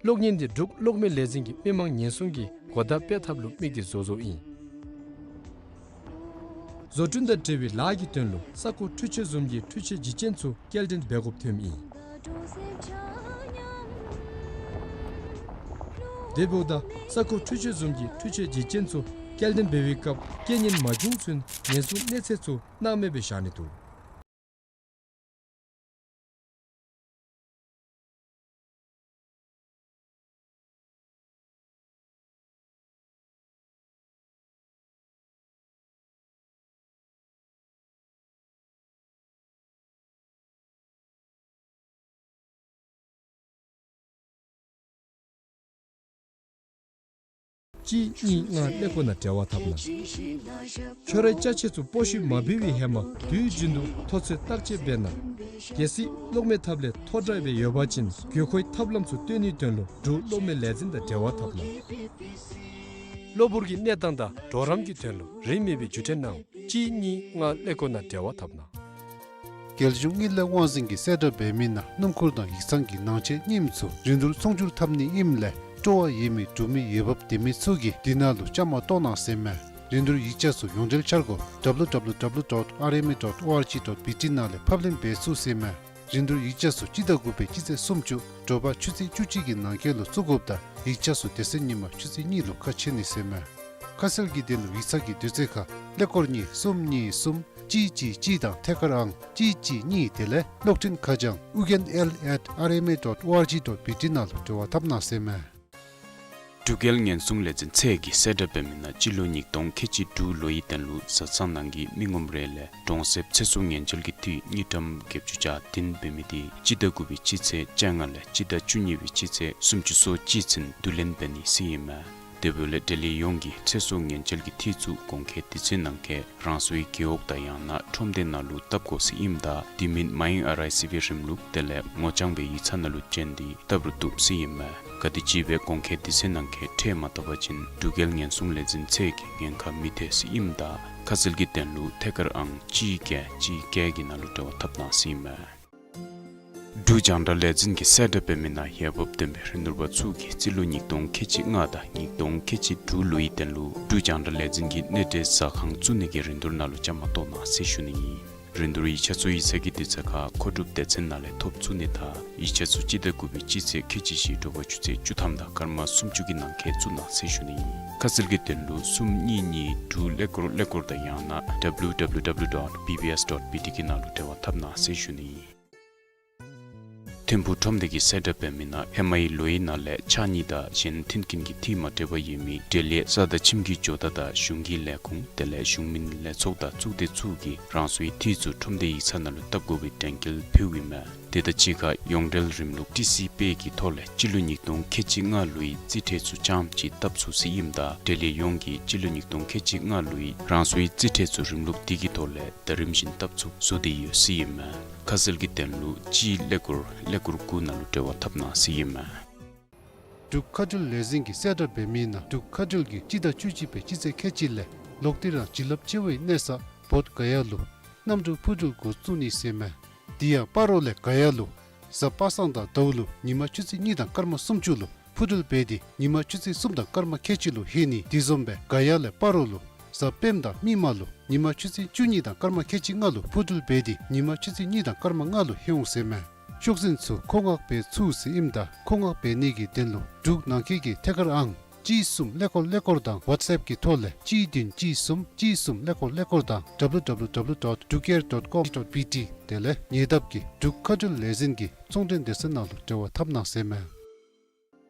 གློག་བརྙན་འདི་འབྲུག་གློག་མེ་ལས་འཛིན་གྱིས་མི་མང་ཉེན་སྲུང་གི་གོ་བརྡ་སྤེལ་ཐབས་ལུ་དམིགས་ཏེ་བཟོ་བཟོཝ་ཨིན། བཟོ་སྐྲུན་དང་འབྲེལ་བའི་ལཱ་གི་དོན་ལུ་ས་ཁོངས་འཕྲུལ་ཆས་བཟུམ་གྱི་འཕྲུལ་ཆས་བརྗེ་ཅན་ཚུ་སྐྱེལ་འདྲེན་འབད་དགོཔ་ཐོནམ་ཨིན། དེ་འབདཝ་ད་ས་ཁོངས་འཕྲུལ་ཆས་བཟུམ་གྱི་འཕྲུལ་ཆས་བརྗེ་ཅན་ཚུ་སྐྱེལ་འདྲེན་འབད་བའི་སྐབས་རྐྱེན་ངན་མ་བྱུང་ཚུན་ཉེན་སྲུང་གནས་ཚད་ཚུ་སྣང་མེད་སྦེ་བཞག་ནི་འདུག། གཅིག་གཉིས་ལྔ་ཀླད་ཀོར་ནང་འབྲེལ་བ་འཐབ་གནང་། ཁྱོད་རའི་ཅ་ཆས་ཚུ་སྤོ་ཤུལ་མ་འབུད་པའི་ཧེ་མ་དུས་རྒྱུན་དུ་ཐོ་ཚོད་བརྟག་དཔྱད་འབད་གནང་། གལ་སྲིད་གློག་མེ་ཐབ་ལས་ཐོ་དྲག་སྦེ་ཡོད་པ་ཅིན་དགོས་མཁོའི་ཐབས་ལམ་ཚུ་སྟོན་ནིའི་དོན་ལུ་འབྲུག་གློག་མེ་ལས་འཛིན་དང་འབྲེལ་བ་འཐབ་གནང་། གློ་བུར་གྱི་གནས་སྟངས་དང་གྲོགས་རམ་གྱི་དོན་ལུ་རིན་མེད་པའི་བརྒྱུད་འཕྲིན་གནང་། གཅིག་གཉིས་ལྔ་ཀླད་ཀོར་ནང་འབྲེལ་བ་འཐབ་གནང་། རྒྱལ་གཞུང་དངུལ་ལས་དབང་འཛིན་གྱིས་གསལ་བསྒྲགས་འབད་མི་ནང་སྣུམ་འཁོར་དང་ཡིག་ཚང་གི་ནང་ཆས་རྙིངམ་ཚུ་རིན་བསྡུར་ཚོང་སྒྱུར་འཐབ་ནི་ཨིནམ་ལས་སྤྲོ་བ་ཡོད་མི་འབྲུག་མི་འོས་འབབ་ལྡན་མི་ཚུ་གིས་འདི་ནང་ལུ་བཅའ་མར་གཏོགས་གནང་ཟེར་མས། རིན་བསྡུར་ཡིག་ཆ་ཚུ་ཡོངས་འབྲེལ་འཆར་སྒོ་W W W dot R M A dot O R G dot B T ནང་ལས་ཕབ་ལེན་འབད་ཚུགས་ཟེར་མས། རིན་བསྡུར་ཡིག་ཆ་ཚུ་སྤྱི་ཟླ་དགུ་པའི་སྤྱི་ཚེས་སུམ་ཅུ་དྲོ་པ་ཆུ་ཚོད་བཅུ་གཅིག་གི་ནང་འཁོད་ལུ་བཙུགས་དགོཔ་དང་ཡིག་ཆ་ཚུ་དེ་ཚེ་ཉིན་མ་ཆུ་ཚོད་གཉིས་ལུ་ཁ་ཕྱེ་ནི་ཟེར་མས། ཁ་གསལ་གྱི་དོན་ལུ་ཡིག་ཚང་གི་དུས་ཚོད་ཁར་ཀླད་ཀོར་གཉིས་གསུམ་གཉིས་གསུམ་གཅིག་གཅིག་གཅིག་དང་ཐད་ཀར་ཨང་གཅིག་གཅིག་གཉིས་དེ་ལས་གློག་འཕྲིན་ཁ་བྱང་ཨུ་རྒྱན་L at R M A dot O R G dot B T ནང་ལུ་འབྲེལ་བ་འཐབ་གནང་ཟེར་མས། འབྲུག་རྒྱལ་ཉེན་སྲུང་ལས་འཛིན་ཚད་ཀྱིས་གསལ་བསྒྲགས་འབད་མི་ནང་སྤྱི་ལོ་ཉིས་སྟོང་ཁལ་གཅིག་དྲུག་ལོའི་དོན་ལུ་བཟའ་ཚང་ནང་གི་མི་ངོམ་རེ་ལས་གྲོང་གསེབ་ཚེ་སྲོག་ཉེན་བཅོལ་གྱི་འཐུས་དངུལ་ཀྲམ་བརྒྱད་ཅུ་གྱ་བདུན་འབད་མི་དེ་སྤྱི་ཟླ་དགུ་པའི་སྤྱི་ཚེས་བཅོ་ལྔ་ལས་སྤྱི་ཟླ་བཅུ་གཉིས་པའི་སྤྱི་ཚེས་སུམ་ཅུ་སོ་གཅིག་ཚུན་བསྡུ་ལེན་འབད་ནི་ཟེར་ཨིན་མས། དེ་འབདཝ་ལས་འབྲེལ་ཡོད་ཡོངས་ཀྱིས་ཚེ་སྲོག་ཉེན་བཅོལ་གྱི་འཐུས་ཚུ་གོང་འཁོད་དུས་ཚོད་ནང་འཁོད་རང་སོའི་རྒེད་འོག་དང་ཡང་ན་ཁྲོམ་སྡེ་ནང་ལུ་བཏབ་དགོ་ཟེར་ཨིནམ་ད་དེ་མིན་མའི་ཨར་ཨའི་སི་བི་རིམ་ལུགས་དེ་ལས་ངོ་རྐྱང་སྦེ་ཡིག་ཚང་ནང་ལུ་བྱོན་ཏེ་བཏབ་རུང་བཏུབ་ཟེར་ཨིན་མས། ག་དེམ་ཅིག་སྦེ་གོང་འཁོད་དུས་ཚོད་ནང་འཁོད་ཁྲལ་མ་བཏབ་པ་ཅིན་འབྲུག་རྒྱལ་ཉེན་སྲུང་ལས་འཛིན་ཚད་ཀྱིས་ཉེན་ཁ་མི་ཐེག་ཟེར་ཨིནམ་ད་ཁ་གསལ་གྱི་དོན་ལུ་ཐད་ཀར་ཨང་གཅིག་བརྒྱད་གཅིག་བརྒྱད་ཀྱི་ནང་ལུ་འབྲེལ་བ་འཐབ་གནང་ཟེར་ཨིན་མས། འབྲུག་རྒྱང་བསྒྲགས་ལས་འཛིན་གྱིས་གསལ་བསྒྲགས་འབད་མི་ནང་འོས་འབབ་ལྡན་པའི་རིན་བསྡུར་པ་ཚུ་གིས་རྩིས་ལོ་ཉིས་སྟོང་ཁལ་གཅིག་ལྔ་དང་ཉིས་སྟོང་ཁལ་གཅིག་དྲུག་ལོའི་དོན་ལུ་འབྲུག་རྒྱང་བསྒྲགས་ལས་འཛིན་གྱི་གནས་འབྲེལ་ཟ་ཁང་བཙུགས་ནི་གི་རིན་བསྡུར་ནང་ལུ་བཅའ་མར་གཏོགས་གནང་ཟེར་ཞུ་ནི་ཨིན། རིན་བསྡུར་ཡིག་ཆ་ཚུ་ཡིག་ཚང་གི་དུས་ཚོད་ཁར་མཁོ་སྒྲུབ་སྡེ་ཚན་ནང་ལས་ཐོབ་ཚུགས་ནི་དང་ཡིག་ཆ་ཚུ་སྤྱི་ཟླ་དགུ་པའི་སྤྱི་ཚེས་ཁལ་གཅིག་བཞི་དྲོ་པ་ཆུ་ཚོད་བཅུ་ཐམ་དང་སྐར་མ་སུམ་ཅུ་གི་ནང་འཁོད་བཙུགས་གནང་ཟེར་ཞུ་ནི་ཨིན། ཁ་གསལ་གྱི་དོན་ལུ་གསུམ་གཉིས་གཉིས་དྲུག་ཀླད་ཀོར་ཀླད་ཀོར་དང་ཡང་ན་W W W dot B B S dot B T གི་ནང་ལུ་འབྲེལ་བ་འཐབ་གནང་ཟེར་ཞུ་ནི་ཨིན། ཐིམ་ཕུག་ཁྲོམ་སྡེ་གིས་གསལ་བསྒྲགས་འབད་མི་ནང་ཧེ་མའི་ལོའི་ནང་ལས་ཕྱགས་སྙིགས་དང་གཞན་མཐུན་རྐྱེན་གྱི་འཐུས་མ་འབྲེལ་བ་ཡོད་མི་འབྲེལ་ཡོད་ས་དང་ཁྱིམ་གྱི་ཇོ་བདག་དང་གཞུང་གི་ལས་ཁུངས་དེ་ལས་གཞུང་མིན་ལས་ཚོགས་དང་གཙུག་སྡེ་ཚུ་གིས་རང་སོའི་འཐུས་ཚུ་ཁྲོམ་སྡེ་ཡིག་ཚང་ནང་ལུ་བཏབ་དགོ་པའི་དྲན་སྐུལ་ཕུལཝ་ཨིན་མས། དེ་དང་གཅིག་ཁར་ཡོངས་འབྲེལ་རིམ་ལུགས་ཊི་སི་པེ་གི་ཐོག་ལས་སྤྱི་ལོ་ཉིས་སྟོང་ཁལ་གཅིག་ལྔ་ལོའི་རྩིས་ཁྲ་ཚུ་རྐྱངམ་ཅིག་བཏབ་ཚུགས་ཟེར་ཨིནམ་ད་འབྲེལ་ཡོད་ཡོངས་ཀྱིས་སྤྱི་ལོ་ཉིས་སྟོང་ཁལ་གཅིག་ལྔ་ལོའི་རང་སོའི་རྩིས་ཁྲ་ཚུ་རིམ་ལུགས་དེ་གི་ཐོག་ལས་ད་རིམ་བཞིན་བཏབ་ཚུགསཔ་བཟོ་སྟེ་ཡོད་ཟེར་ཨིན་མས། ཁ་གསལ་གྱི་དོན་ལུ་གཅིག་ཀླད་ཀོར་ཀླད་ཀོར་དགུ་ནང་ལུ་འབྲེལ་བ་འཐབ་གནང་ཟེར་ཨིན་མས། འབྲུག་མཁའ་འགྲུལ་ལས་འཛིན་གྱིས་གསལ་བསྒྲགས་འབད་མི་ནང་འབྲུག་མཁའ་འགྲུལ་གྱིས་སྤྱི་ཟླ་བཅུ་གཅིག་པའི་སྤྱི་ཚེས་ཁལ་གཅིག་ལས་ལོག་སྟེ་རང་བྱིན་རླབས་ཆེ་བའི་གནས་ས་བོདྷ་ག་ཡ་ལུ་གནམ་གྲུ་འཕུར་འགྲུལ་འགོ་བཙུགས་ནི་ཟེར་མས། དེ་ཡང་སྤ་རོ་ལས་ག་ཡ་ལུ་གཟའ་པ་སངས་དང་ཟླཝ་ལུ་ཉིན་མ་ཆུ་ཚོད་གཉིས་དང་སྐར་མ་སུམ་ཅུ་ལུ་འཕུར་འགྲུལ་འབད་དེ་ཉིན་མ་ཆུ་ཚོད་གསུམ་དང་སྐར་མ་ཁལ་གཅིག་ལུ་ལྷོད་ནི། དེ་བཟུམ་སྦེ་ག་ཡ་ལས་སྤ་རོ་ལུ་གཟའ་སྤེནམ་དང་མིག་དམར་ལུ་ཉིན་མ་ཆུ་ཚོད་བཅུ་གཉིས་དང་སྐར་མ་ཁལ་གཅིག་ལྔ་ལུ་འཕུར་འགྲུལ་འབད་དེ་ཉིན་མ་ཆུ་ཚོད་གཉིས་དང་སྐར་མ་ལྔ་ལུ་ལྷོད་འོང་ཟེར་མས། ཤོག་འཛིན་ཚུ་མཁོ་མངགས་འབད་ཚུགས་ཟེར་ཨིནམ་ད་མཁོ་མངགས་འབད་ནི་གི་དོན་ལུ་འབྲུག་ནང་འཁོད་ཀྱི་ཐད་ཀར་ཨང་གཅིག་གསུམ་ཀླད་ཀོར་ཀླད་ཀོར་དང་ཝཊས་ཨེཔ་གི་ཐོག་ལས་གཅིག་བདུན་གཅིག་གསུམ་གཅིག་གསུམ་ཀླད་ཀོར་ཀླད་ཀོར་དང་W W W dot drukair dot com dot B T དེ་ལས་ཉེ་འདབས་ཀྱི་འབྲུག་མཁའ་འགྲུལ་ལས་འཛིན་གྱི་ཚོང་འབྲེལ་སྡེ་ཚན་ནང་ལུ་འབྲེལ་བ་འཐབ་གནང་ཟེར་མས།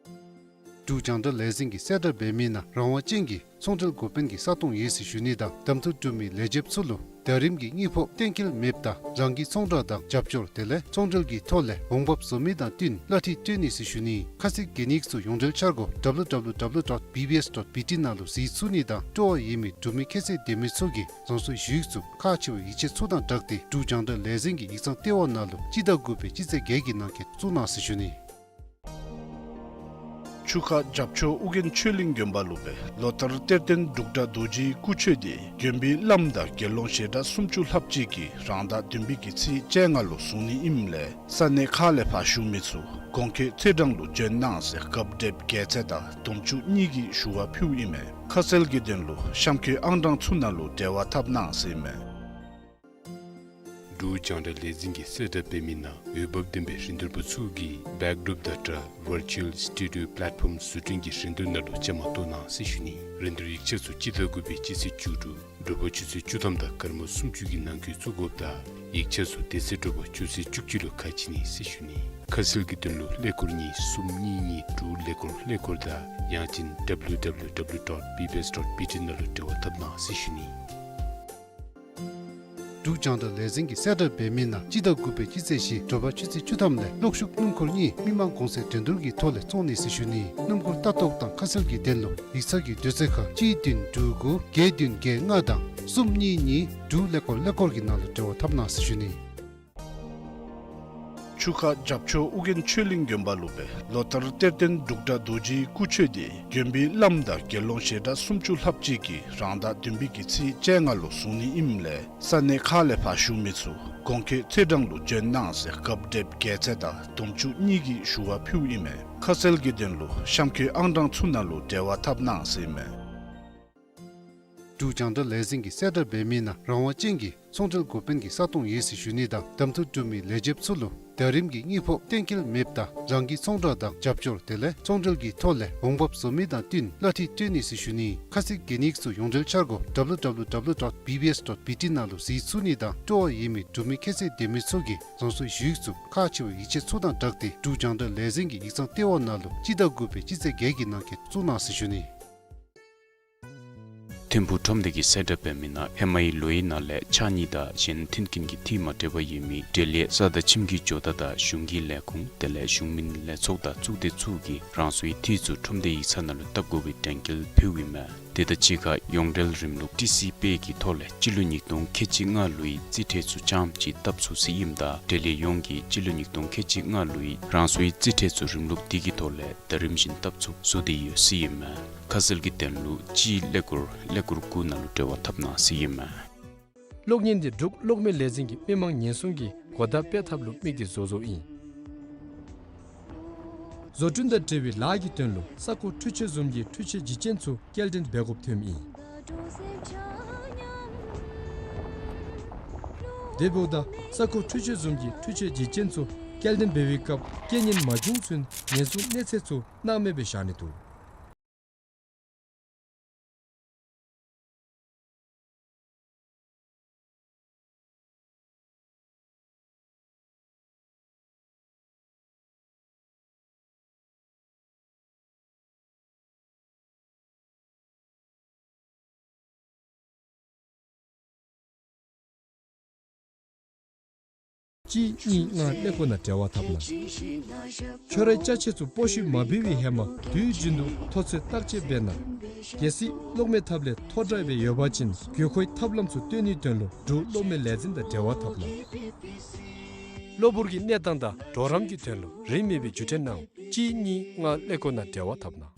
འབྲུག་རྒྱང་བསྒྲགས་ལས་འཛིན་གྱིས་གསལ་བསྒྲགས་འབད་མི་ནང་རང་དབང་ཅན་གྱི་ཚོང་འབྲེལ་འགོ་དཔོན་གྱི་ས་སྟོང་ཡོད་ཟེར་ཞུ་ནི་དང་གདམ་འཐུ་གྲུབ་མི་ལས་བྱེདཔ་ཚུ་ལུ་ཟླ་རིམ་གྱི་དངུལ་ཕོགས་གཏན་འཁེལ་མེདཔ་ད་རང་གི་ཚོང་བསྒྲགས་དང་རྒྱབ་སྐྱོར་དེ་ལས་ཚོང་འབྲེལ་གྱི་ཐོག་ལས་འོང་འབབ་བཟོ་མི་དང་བསྟུན་གླ་འཐུས་སྤྲོད་ནི་ཟེར་ཞུ་ནི། ཁ་གསལ་གྱི་ཡིག་ཚང་ཚུ་ཡོངས་འབྲེལ་འཆར་སྒོ་W W W dot B B S dot B T ནང་ལུ་གཟིགས་ཚུགས་ནི་དང་སྤྲོ་བ་ཡོད་མི་འབྲུག་མི་ཁྱད་ཚད་ལྡན་མི་ཚུ་གིས་རང་སོའི་ཞུ་ཡིག་ཚུ་ཁག་ཆེ་བའི་ཡིག་ཆ་ཚུ་དང་སྦྲགས་ཏེ་འབྲུག་རྒྱང་བསྒྲགས་ལས་འཛིན་གྱི་ཡིག་ཚང་ལྟེ་བ་ནང་ལུ་སྤྱི་ཟླ་དགུ་པའི་སྤྱི་ཚེས་བརྒྱད་ཀྱི་ནང་འཁོད་བཙུགས་གནང་ཟེར་ཞུ་ནི། ཆུ་ཁ་རྒྱབ་ཆོས་ཨོ་རྒྱན་ཆོས་གླིང་དགོན་པ་ལུ་སྦེ་ལོ་ལྟར་གཏེར་སྟོན་འབྲུག་སྒྲ་རྡོ་རྗེའི་སྐུ་མཆོད་དེ་དགོན་པའི་བླམ་དང་དགེ་སློང་ཞལ་གྲངས་སུམ་ཅུ་ལྷགཔ་ཅིག་གིས་རང་ཟླ་བདུན་པའི་གི་ཚེས་བཅོ་ལྔ་ལུ་བཟུང་ནི་ཨིནམ་ལས་ས་གནས་ཁག་ལས་ཕར་བཞུགས་མི་ཚུ་ གོང་འཁོད་ཚེས་གྲངས་ལུ་བྱོན་གནང་ཟེར་སྐབས་དེབ་བརྒྱད་ཚད་དང་དུམ་བཅུ་གཉིས་ཀྱི་ཞུ་བ་ཕུལཝ་ཨིན་མས། ཁ་གསལ་གྱི་དོན་ལུ་གཤམ་འཁོད་ཨང་གྲངས་ཚུ་ནང་ལུ་འབྲེལ་བ་འཐབ་གནང་ཟེར་ཨིན་མས། འབྲུག་རྒྱང་བསྒྲགས་ལས་འཛིན་གྱིས་གསལ་བསྒྲགས་འབད་མི་ནང་འོས་འབབ་ལྡན་པའི་རིན་བསྡུར་པ་ཚུ་གིས་བེཀ་ཌོབ་དང་སྦྲགས་ཝར་ཅུ་ཨལ་སི་ཊུ་ཌི་ཡོ་པ་ལེཊ་ཕོམ་བཟོ་སྐྲུན་གྱི་རིན་བསྡུར་ནང་ལུ་བཅའ་མར་གཏོགས་གནང་ཟེར་ཞུ་ནི། རིན་བསྡུར་ཡིག་ཆ་ཚུ་སྤྱི་ཟླ་དགུ་པའི་སྤྱི་ཚེས་བཅུ་དྲུག་དྲོ་པ་ཆུ་ཚོད་བཅུ་ཐམ་དང་སྐར་མ་སུམ་ཅུ་གི་ནང་འཁོད་བཙུགས་དགོཔ་དང་ཡིག་ཆ་ཚུ་དེ་ཚེ་དྲོ་པ་ཆུ་ཚོད་བཅུ་གཅིག་ལུ་ཁ་ཕྱེ་ནི་ཟེར་ཞུ་ནི། ཁ་གསལ་གྱི་དོན་ལུ་ཀླད་ཀོར་གཉིས་གསུམ་གཉིས་གཉིས་དྲུག་ཀླད་ཀོར་ཀླད་ཀོར་དང་ཡང་ཅིན་ཌབ་ལུ་ཌབ་ལུ་ཌབ་ལུ་ཌོཊ་བི་བི་ཨེསི་ཌོཊ་བི་ཊི་ནང་ལུ་འབྲེལ་བ་འཐབ་གནང་ཟེར་ཞུ་ནི། འབྲུག་རྒྱང་བསྒྲགས་ལས་འཛིན་གྱིས་གསལ་བསྒྲགས་འབད་མི་ནང་སྤྱི་ཟླ་དགུ་པའི་སྤྱི་ཚེས་བཞི་དྲོ་པ་ཆུ་ཚོད་བཅུ་ཐམ་ལས་གློག་ཤུགས་སྣུམ་འཁོར་གཉིས་མི་མང་གོང་ཚད་འགྲན་བསྡུར་གྱི་ཐོག་ལས་བཙོང་ནི་ཟེར་ཞུ་ནི། སྣུམ་འཁོར་ལྟ་རྟོག་དང་ཁ་གསལ་གྱི་དོན་ལུ་ཡིག་ཚང་གི་དུས་ཚོད་ཁར་གཅིག་བདུན་དྲུག་དགུ་བརྒྱད་བདུན་བརྒྱད་ལྔ་དང་གསུམ་གཉིས་གཉིས་དྲུག་ཀླད་ཀོར་ཀླད་ཀོར་གྱི་ནང་ལུ་འབྲེལ་བ་འཐབ་གནང་ཟེར་ཞུ་ནི། ཆུ་ཁ་རྒྱབ་ཕྱོགས་ཨོ་རྒྱན་ཆོས་གླིང་དགོན་པ་ལུ་སྦེ་ལོ་ལྟར་གཏེར་སྟོན་འབྲུག་སྒྲ་རྡོ་རྗེའི་སྐུ་མཆོད་དེ་དགོན་པའི་བླམ་དང་དགེ་སློང་ཞལ་གྲངས་སུམ་ཅུ་ལྷགཔ་ཅིག་གིས་རང་ཟླ་བདུན་པའི་གི་ཚེས་བཅོ་ལྔ་ལུ་བཟུང་ནི་ཨིནམ་ལས་ས་གནས་ཁག་ལས་ཕར་བཞུགས་མི་ཚུ་གོང་འཁོད་ཚེས་གྲངས་ལུ་བྱོན་གནང་ཟེར་སྐབས་དེབ་བརྒྱད་ཚད་དང་དུམ་བཅུ་གཉིས་ཀྱི་ཞུ་བ་ཕུལཝ་ཨིན་མས། ཁ་གསལ་གྱི་དོན་ལུ་གཤམ་འཁོད་ཨང་གྲངས་ཚུ་ནང་ལུ་འབྲེལ་བ་འཐབ་གནང་ཟེར་ཨིན་མས། འབྲུག་རྒྱང་བསྒྲགས་ལས་འཛིན་གྱིས་གསལ་བསྒྲགས་འབད་མི་ནང་རང་དབང་ཅན་གྱི་ཚོང་འབྲེལ་འགོ་དཔོན་གྱི་ས་སྟོང་ཡོད་ཟེར་ཞུ་ནི་དང་གདམ་འཐུ་གྲུབ་མི་ལས་བྱེདཔ་ཚུ་ལུ་ཟླ་རིམ་གྱི་དངུལ་ཕོགས་གཏན་འཁེལ་མེདཔ་དང་རང་གི་ཚོང་བསྒྲགས་དང་རྒྱབ་སྐྱོར་དེ་ལས་ཚོང་འབྲེལ་གྱི་ཐོག་ལས་འོང་འབབ་བཟོ་མི་དང་བསྟུན་གླ་འཐུས་སྤྲོད་ནི་ཟེར་ཞུ་ནི། ཁ་གསལ་གྱི་གནས་ཚུ་ཡོངས་འབྲེལ་འཆར་སྒོ་ཌབ་ལུ་ཌབ་ལུ་ཌབ་ལུ་ཌོཊ་བི་བི་ཨེསི་ཌོཊ་བི་ཊི་ནང་ལུ་གཟིགས་ཚུགས་ནི་དང་སྤྲོ་བ་ཡོད་མི་འབྲུག་མི་ཁྱད་ཚད་ལྡན་མི་ཚུ་གིས་རང་སོའི་ཞུ་ཡིག་ཚུ་ཁག་ཆེ་བའི་ཡིག་ཆ་ཚུ་དང་སྦྲགས་ཏེ་འབྲུག་རྒྱང་བསྒྲགས་ལས་འཛིན་གྱི་ཡིག་ཚང་ལྟེ་བ་ནང་ལུ་སྤྱི་ཟླ་དགུ་པའི་སྤྱི་ཚེས་བརྒྱད་ཀྱི་ནང་འཁོད་བཙུགས་གནང་ཟེར་ཞུ་ནི། ཐིམ་ཕུག་ཁྲོམ་སྡེ་གིས་གསལ་བསྒྲགས་འབད་མི་ནང་ཧེ་མའི་ལོའི་ནང་ལས་ཕྱགས་སྙིགས་དང་གཞན་མཐུན་རྐྱེན་གྱི་འཐུས་མ་བྲལ་བར་ཡོད་མི་འབྲེལ་ཡོད་ས་དང་ཁྱིམ་གྱི་ཇོ་བདག་དང་གཞུང་གི་ལས་ཁུངས་དེ་ལས་གཞུང་མིན་ལས་ཚོགས་དང་གཙུག་སྡེ་ཚུ་གིས་རང་སོའི་འཐུས་ཚུ་ཁྲོམ་སྡེའི་ཡིག་ཚང་ནང་ལུ་བཏབ་དགོ་པའི་དྲན་སྐུལ་ཕུལཝ་ཨིན་མས། དེ་དང་གཅིག་ཁར་ཡོངས་འབྲེལ་རིམ་ལུགས་ཊི་སི་པེ་གི་ཐོག་ལས་སྤྱི་ལོ་ཉིས་སྟོང་ཁལ་གཅིག་ལྔ་ལོའི་རྩིས་ཁྲ་ཚུ་རྐྱངམ་གཅིག་བཏབ་ཚུགས་ཟེར་ཨིནམ་ད་འབྲེལ་ཡོད་ཡོངས་ཀྱིས་སྤྱི་ལོ་ཉིས་སྟོང་ཁལ་གཅིག་ལྔ་ལོའི་རང་སོའི་རྩིས་ཁྲ་ཚུ་རིམ་ལུགས་དེ་གི་ཐོག་ལས་ཟླ་རིམ་བཞིན་བཏབ་ཚུགསཔ་བཟོ་སྟེ་ཡོད་ཟེར་ཨིན་མས། ཁ་གསལ་གྱི་དོན་ལུ་གཅིག་ཀླད་ཀོར་ཀླད་ཀོར་དགུ་ནང་ལུ་འབྲེལ་བ་འཐབ་གནང་ཟེར་ཨིན་མས། གློག་བརྙན་འདི་འབྲུག་གློག་མེ་ལས་འཛིན་གྱིས་མི་མང་ཉེན་སྲུང་གི་གོ་བརྡ་སྤེལ་ཐབས་ལུ་དམིགས་ཏེ་བཟོ་བཟོཝ་ཨིན། བཟོ་སྐྲུན་དང་འབྲེལ་བའི་ལཱ་གི་དོན་ལུ་ས་ཁོངས་འཕྲུལ་ཆས་བཟུམ་གྱི་འཕྲུལ་ཆས་བརྗེ་ཅན་ཚུ་སྐྱེལ་འདྲེན་འབད་དགོཔ་ཐོནམ་ཨིན། དེ་འབདཝ་ད་ས་ཁོངས་འཕྲུལ་ཆས་བཟུམ་གྱི་འཕྲུལ་ཆས་བརྗེ་ཅན་ཚུ་སྐྱེལ་འདྲེན་འབད་བའི་སྐབས་རྐྱེན་ངན་མ་བྱུང་ཚུན་ཉེན་སྲུང་གནས་ཚད་ཚུ་སྣང་མེད་སྦེ་བཞག་ནི་འདུག། གཅིག་གཉིས་ལྔ་ཀླད་ཀོར་ནང་འབྲེལ་བ་འཐབ་གནང་། ཁྱོད་རའི་ཅ་ཆས་ཚུ་སྤོ་བཤུད་མ་འབད་བའི་ཧེ་མ་དུས་རྒྱུན་དུ་ཐོ་ཚད་བརྟག་དཔྱད་འབད་གནང་། གལ་སྲིད་གློག་མེ་ཐབ་ལས་ཐོ་བཀྲག་སྦེ་ཡོད་པ་ཅིན་དགོས་མཁོའི་ཐབས་ལམ་ཚུ་སྟོན་ནིའི་དོན་ལུ་འབྲུག་གློག་མེ་ལས་འཛིན་དང་འབྲེལ་བ་འཐབ་གནང་། གློ་བུར་གྱི་གནས་སྟངས་དང་གྲོགས་རམ་གྱི་དོན་ལུ་རིན་མེད་པའི་བརྒྱུད་འཕྲིན་ནང་གཅིག་གཉིས་ལྔ་ཀླད་ཀོར་ནང་འབྲེལ་བ་འཐབ་གནང་།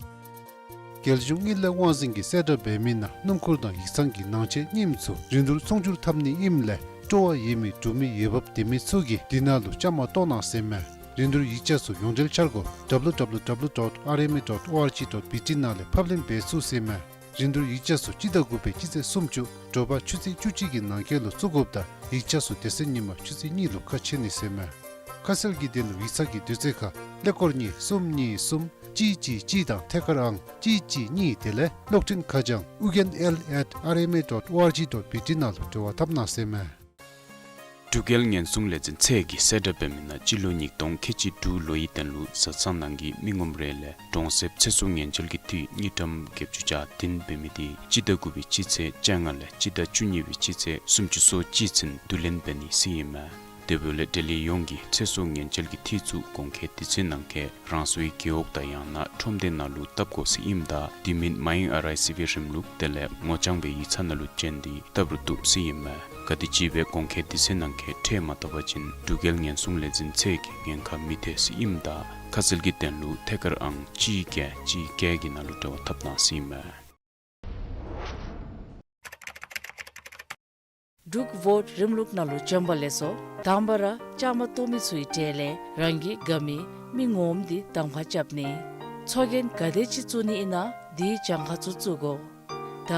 རྒྱལ་གཞུང་དངུལ་ལས་དབང་འཛིན་གྱིས་གསལ་བསྒྲགས་འབད་མི་ནང་སྣུམ་འཁོར་དང་ཡིག་ཚང་གི་ནང་ཆས་རྙིངམ་ཚུ་རིན་བསྡུར་ཚོང་སྒྱུར་འཐབ་ནི་ཨིནམ་ལས་སྤྲོ་བ་ཡོད་མི་འབྲུག་མི་འོས་འབབ་ལྡན་མི་ཚུ་གིས་འདི་ནང་ལུ་བཅའ་མར་གཏོགས་གནང་ཟེར་མས། རིན་བསྡུར་ཡིག་ཆ་ཚུ་ཡོངས་འབྲེལ་འཆར་སྒོ་ཌབ་ལུ་ཌབ་ལུ་ཌབ་ལུ་ཌོཊ་ཨར་ཨེམ་ཨེ་ཌོཊ་ཨོ་ཨར་ཇི་ཌོཊ་བི་ཊི་ནང་ལས་ཕབ་ལེན་འབད་ཚུགས་ཟེར་མས། རིན་བསྡུར་ཡིག་ཆ་ཚུ་སྤྱི་ཟླ་དགུ་པའི་སྤྱི་ཚེས་སུམ་ཅུ་དྲོ་པ་ཆུ་ཚོད་བཅུ་གཅིག་གི་ནང་འཁོད་ལུ་བཙུགས་དགོཔ་དང་ཡིག་ཆ་ཚུ་དེ་ཚེ་ཉིན་མ་ཆུ་ཚོད་གཉིས་ལུ་ཁ་ཕྱེ་ནི་ཟེར་མས། ཁ་གསལ་གྱི་དོན་ལུ་ཡིག་ཚང་གི་དུས་ཚོད་ཁར་ཀླད་ཀོར་གཉིས་གསུམ་གཉིས་གསུམ་གཅིག་གཅིག་གཅིག་དང་ཐད་ཀར་ཨང་གཅིག་གཅིག་གཉིས་དེ་ལས་གློག་འཕྲིན་ཁ་བྱང་ཨུ་རྒྱན་ཨེལ་ཨེཊ་ཨར་ཨེམ་ཨེ་ཌོཊ་ཨོ་ཨར་ཇི་ཌོཊ་བི་ཊི་ནང་ལུ་འབྲེལ་བ་འཐབ་གནང་ཟེར་མས། འབྲུག་རྒྱལ་ཉེན་སྲུང་ལས་འཛིན་ཚད་ཀྱིས་གསལ་བསྒྲགས་འབད་མི་ནང་སྤྱི་ལོ་ཉིས་སྟོང་ཁལ་གཅིག་དྲུག་ལོའི་དོན་ལུ་བཟའ་ཚང་ནང་གི་མི་ངོམ་རེ་ལས་གྲོང་གསེབ་ཚེ་སྲོག་ཉེན་བཅོལ་གྱི་འཐུས་དངུལ་ཀྲམ་བརྒྱད་ཅུ་གྱ་བདུན་འབད་མི་དེ་སྤྱི་ཟླ་དགུ་པའི་སྤྱི་ཚེས་བཅོ་ལྔ་ལས་སྤྱི་ཟླ་བཅུ་གཉིས་པའི་སྤྱི་ཚེས་སུམ་ཅུ་སོ་གཅིག་ཚུན་བསྡུ་ལེན་འབད་ནི་ཟེར་ཨིན་མས། དེ་འབདཝ་ལས་འབྲེལ་ཡོད་ཡོངས་ཀྱིས་ཚེ་སྲོག་ཉེན་བཅོལ་གྱི་འཐུས་ཚུ་གོང་འཁོད་དུས་ཚོད་ནང་འཁོད་རང་སོའི་རྒེད་འོག་དང་ཡང་ན་ཁྲོམ་སྡེ་ནང་ལུ་བཏབ་དགོ་ཟེར་ཨིནམ་ད་དེ་མིན་མའི་ཨར་ཨའི་སི་བི་རིམ་ལུགས་དེ་ལས་ངོ་རྐྱང་སྦེ་ཡིག་ཚང་ནང་ལུ་བྱོན་ཏེ་བཏབ་རུང་བཏུབ་ཟེར་ཨིན་མས། ག་དེམ་ཅིག་སྦེ་གོང་འཁོད་དུས་ཚོད་ནང་འཁོད་ཁྲལ་མ་བཏབ་པ་ཅིན་འབྲུག་རྒྱལ་ཉེན་སྲུང་ལས་འཛིན་ཚད་ཀྱིས་ཉེན་ཁ་མི་ཐེག་ཟེར་ཨིནམ་ད་ཁ་གསལ་གྱི་དོན་ལུ་ཐད་ཀར་ཨང་གཅིག་བརྒྱད་གཅིག་བརྒྱད་ཀྱི་ནང་ལུ་འབྲེལ་བ་འཐབ་གནང་ཟེར་ཨིན་མས། འབྲུག་ཝོཌ་རིམ་ལུགས་ནང་ལུ་བྱོན་པ་ལེགས་སོ། དང་པ་ར་བཅའ་མར་གཏོགས་མི་ཚུའི་གྲས་ལས་རང་གི་དགའ་མི་མི་ངོམ་འདི་གདམ་ཁ་རྐྱབ་ནི། ཚོགས་རྒྱན་ག་དེ་ཅིག་བཙུགས་ནི་ཨིན་ན་འདི་གྱངས་ཁ་ཚུ་བཙུགས་དགོ། ད་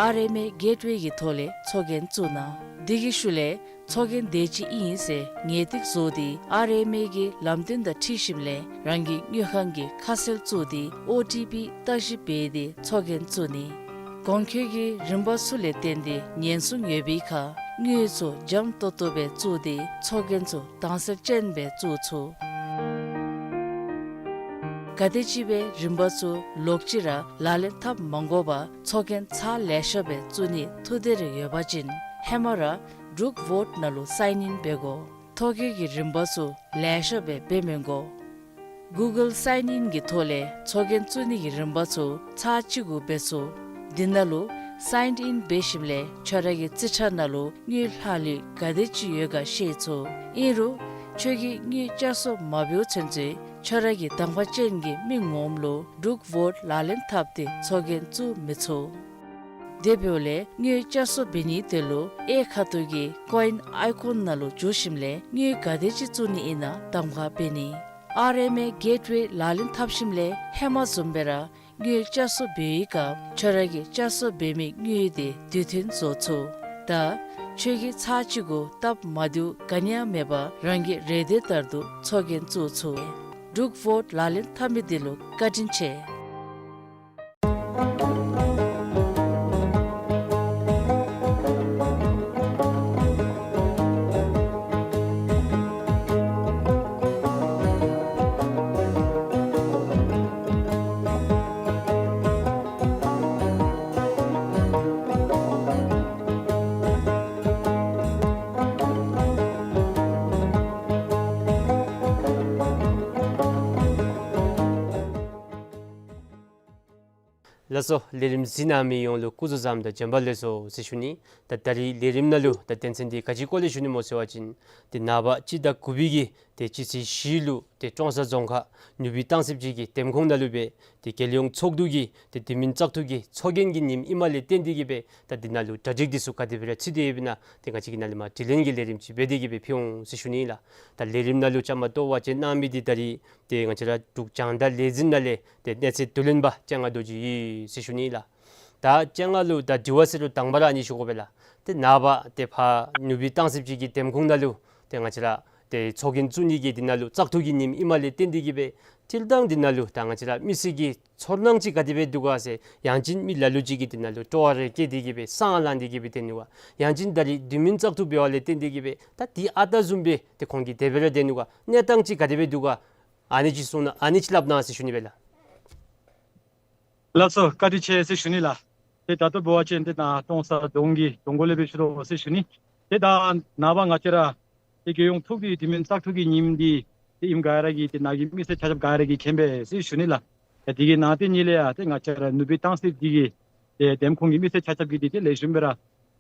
ཨར་ཨེམ་ཨེ་གེཊ་ཝེ་གི་ཐོག་ལས་ཚོགས་རྒྱན་བཙུགས་གནང་། འདི་གི་ཤུལ་ལས་ཚོགས་རྒྱན་དེ་ཅིག་ཨིན་ཟེར་ངེས་ཏིག་བཟོ་སྟེ་ཨར་ཨེམ་ཨེ་གི་ལམ་སྟོན་དང་འཁྲིལ་ཞིནམ་ལས་རང་གི་དངུལ་ཁང་གི་ཁ་གསལ་བཙུགས་ཏེ་ཨོ་ཊི་པི་བརྟག་ཞིབ་འབད་དེ་ཚོགས་རྒྱན་བཙུགས་ནི། གོང་འཁོད་ཀྱི་རིམ་པ་ཚུ་ལས་བརྟེན་ཏེ་ཉེན་སྲུང་ཡོད་པའི་ཁར་དངུལ་ཚུ་འཇམ་ཏོང་ཏོ་སྦེ་བཙུགས་ཏེ་ཚོགས་རྒྱན་ཚུ་དྭངས་གསལ་ཅན་སྦེ་བཙུགས་ཚུགས། ག་དེ་ཅིག་སྦེ་རིམ་པ་ཚུ་ལོག་ཅི་ར་ལག་ལེན་འཐབ་མ་དགོ་པར་ཚོགས་རྒྱན་ཚར་ལེ་ཤ་སྦེ་བཙུགས་ནི་ཐུགས་འདོད་རེ་ཡོད་པ་ཅིན་ཧེ་མ་ར་འབྲུག་ཝོཌ་ནང་ལུ་སའིན་ཨིན་འབད་དགོ། ཐོ་བཀོད་ཀྱི་རིམ་པ་ཚུ་ལེ་ཤ་སྦེ་འབད་མི་དགོ། གུ་གཱལ་སའིན་ཨིན་གྱི་ཐོག་ལས་ཚོགས་རྒྱན་བཙུགས་ནི་གི་རིམ་པ་ཚུ་ཚར་གཅིག་གུ་འབད་ཚུགས། འདི་ནང་ལུ་སའིན་ཨིན་འབད་ཞིནམ་ལས་ཁྱོད་ར་གི་རྩིས་ཁྲ་ནང་ལུ་དངུལ་ལྷག་ལུས་ག་དེ་ཅིག་ཡོད་ག་ཤེས་ཚུགས། ཨིན་རུང་ཁྱོད་ཀྱིས་དངུལ་བསྐྱར་གསོ་མ་འབདཝ་ཚུན་ཚོད་ཁྱོད་ར་གི་གདམ་ཁ་ཅན་གྱི་མི་ངོམ་ལུ་འབྲུག་ཝོཌ་ལག་ལེན་འཐབ་སྟེ་ཚོགས་རྒྱན་བཙུགས་མི་ཚུགས། དེ་འབདཝ་ལས་དངུལ་བསྐྱར་གསོ་འབད་ནིའི་དོན་ལུ་གཡས་ཁ་ཐུག་གི་ཀོ་ཨིན་ཨའི་ཀོན་ནང་ལུ་འཛུལ་ཞིནམ་ལས་དངུལ་ག་དེ་ཅིག་བཙུགས་ནི་ཨིན་ན་གདམ་ཁ་འབད་ནི། ཨར་ཨེམ་ཨེ་གེཊ་ཝེ་ལག་ལེན་འཐབ་ཞིནམ་ལས་ཧེ་མ་བཟུམ་སྦེ་ར་དངུལ་བསྐྱར་གསོ་འབད་བའི་སྐབས་ཁྱོད་ར་གིས་བསྐྱར་གསོ་འབད་མི་དངུལ་དེ་དུས་མཐུན་བཟོ་ཚུགས། ད་ཁྱོད་ཀྱིས་ཚར་གཅིག་གུ་སྟབས་མ་བདེཝ་ག་ནི་ཡང་མེད་པར་རང་གི་རེ་འདོད་ལྟར་དུ་ཚོགས་རྒྱན་བཙུགས་ཚུགས། འབྲུག་ཝོཌ་ལག་ལེན་འཐབ་མི་འདི་ལུ་བཀའ་དྲིན་ཆེ། ལགས་སོ། ལས་རིམ་གཟིགས་གནང་མི་ཡོངས་ལུ་སྐུ་གཟུགས་བཟང་དང་བྱོན་པ་ལེགས་སོ་ཟེར་ཞུ་ནི། ད་ད་རིས་ལས་རིམ་ནང་ལུ་ད་དོན་ཚན་འདི་ག་ཅིའི་སྐོར་ལས་ཞུ་ནི་སྨོ་ཟེར་བ་ཅིན་ཏེ་ནངས་པ་སྤྱི་ཟླ་དགུ་པའི་གི་ཏེ་སྤྱི་ཚེས་བཞི་ལུ་ཏེ་ཀྲོང་གསར་རྫོང་ཁག་ནུབ་སྦིས་སྟང་སི་སྦྱིས་ཀྱི་འདེམས་ཁོངས་ནང་ལུ་སྦེ་ཏེ་རྒྱལ་ཡོངས་ཚོགས་འདུ་གི་ཏེ་དུས་མིན་བཙག་འཐུ་གི་ཚོགས་རྒྱན་གྱི་ཉིནམ་ཨིནམ་ལས་བརྟེན་ཏེ་གིས་སྦེ་ད་འདི་ནང་ལུ་གྲ་སྒྲིག་འདི་ཚུ་ག་དེ་སྦེ་ར་ཚུད་དེ་ཡོདཔ་ཨིན་ན་ཏེ་ང་བཅས་ཀྱིས་ནཱ་ལས་མར་དྲི་ལན་གྱི་ལས་རིམ་ཅིག་འབད་དེ་གིས་སྦེ་ཕུལ་འོང་ཟེར་ཞུ་ནི་ལགས། ད་ལས་རིམ་ནང་ལུ་བཅའ་མར་གཏོགས་པ་ཅིན་གནང་མི་འདི་ད་རིས་ཏེ་ང་བཅས་ར་འབྲུག་རྒྱང་བསྒྲགས་ལས་འཛིན་ནང་ལས་ཏེ་གནས་ཚད་བསྡུ་ལེན་པ་སྤྱན་སྔ་རྡོ་རྗེ་ཡོད་ཟེར་ཞུ་ནི་ལགས། ད་སྤྱན་སྔ་ལུ་ད་དྲི་བ་ཟེར་རུང་དང་པ་ར་ཨ་ནི་ཞུ་དགོ་པས་ལགས། ཏེ་ནངས་པ་ཏེ་ཕར་ནུབ་སྦིས་སྟང་སི་སྦྱིས་ཀྱི་འདེམས་ཁོངས་ནང་ལུ་ཏེ་ང་བཅས་ར་ཏེ་ཚོགས་རྒྱན་བཙུགས་ནི་གི་འདི་ནང་ལུ་བཙག་འཐུ་གི་ཉིནམ་ཨིནམ་ལས་བརྟེན་ཏེ་གིས་སྦེ་སྤྱིར་བཏང་འདི་ནང་ལུ་ད་ང་བཅས་ར་མི་སེར་གྱི་ཚོར་སྣང་ཅིག་ག་དེ་སྦེ་འདུག་ག་ཟེར་ཡང་ཅིན་མི་ལ་ལུ་ཅིག་གིས་འདི་ནང་ལུ་སྤྲོ་བ་རེ་བསྐྱེད་དེ་གིས་སྦེ་སང་ལངས་ཏེ་གིས་སྦེ་སྡོད་ནུག་ག། ཡང་ཅིན་ད་རིས་དུས་མིན་བཙག་འཐུ་འབདཝ་ལས་བརྟེན་ཏེ་གིས་སྦེ་ད་འདི་ཨ་རྟག་བཟུམ་སྦེ་ཏེ་ཁོང་གིས་དེ་སྦེ་ར་སྡོད་ནུག་ག། གནས་སྟངས་ཅིག་ག་དེ་སྦེ་འདུག་ག། ཨ་ནི་ཅིག་གསུང་གནང་ཨ་ནི་ཅིག་སླབ་གནང་ཟེར་ཞུ་ནི་སྦེ་ལགས། ལགས་སོ། བཀའ་དྲིན་ཆེ་ཟེར་ཞུ་ནི་ལགས། ཏེ་ད་ལྟོ་འབད་བ་ཅིན་ཏེ་ནཱ་ཀྲོང་གསར་རྫོང་གི་གྲོང་སྐོར་ལས་སྦེ་ཞུ་དོ་ཟེར་ཞུ་ནི། ཏེ་ད་ནངས་པ་ང་བཅས་ར་ཏེ་རྒྱལ་ཡོངས་ཚོགས་འདུའི་དུས་མིན་བཙག་འཐུ་གི་ཉིནམ་འདི་ཏེ་ཨིནམ་ག་ར་གིས་ཏེ་ནཱ་གི་མི་སེར་ཆ་ཁྱབ་ག་ར་གིས་མཁྱེན་པས་ཟེར་ཞུ་ནི་ལགས། ཏེ་དེ་གི་ནང་དེ་ཉིད་ལས་ཡང་ཏེ་ང་བཅས་ར་ནུབ་སྦིས་སྟང་སི་སྦྱིས་ཀྱི་ཏེ་འདེམས་ཁོངས་ཀྱི་མི་སེར་ཆ་ཁྱབ་ཀྱིས་ཏེ་དེ་ལེགས་ཤོམ་སྦེ་ར་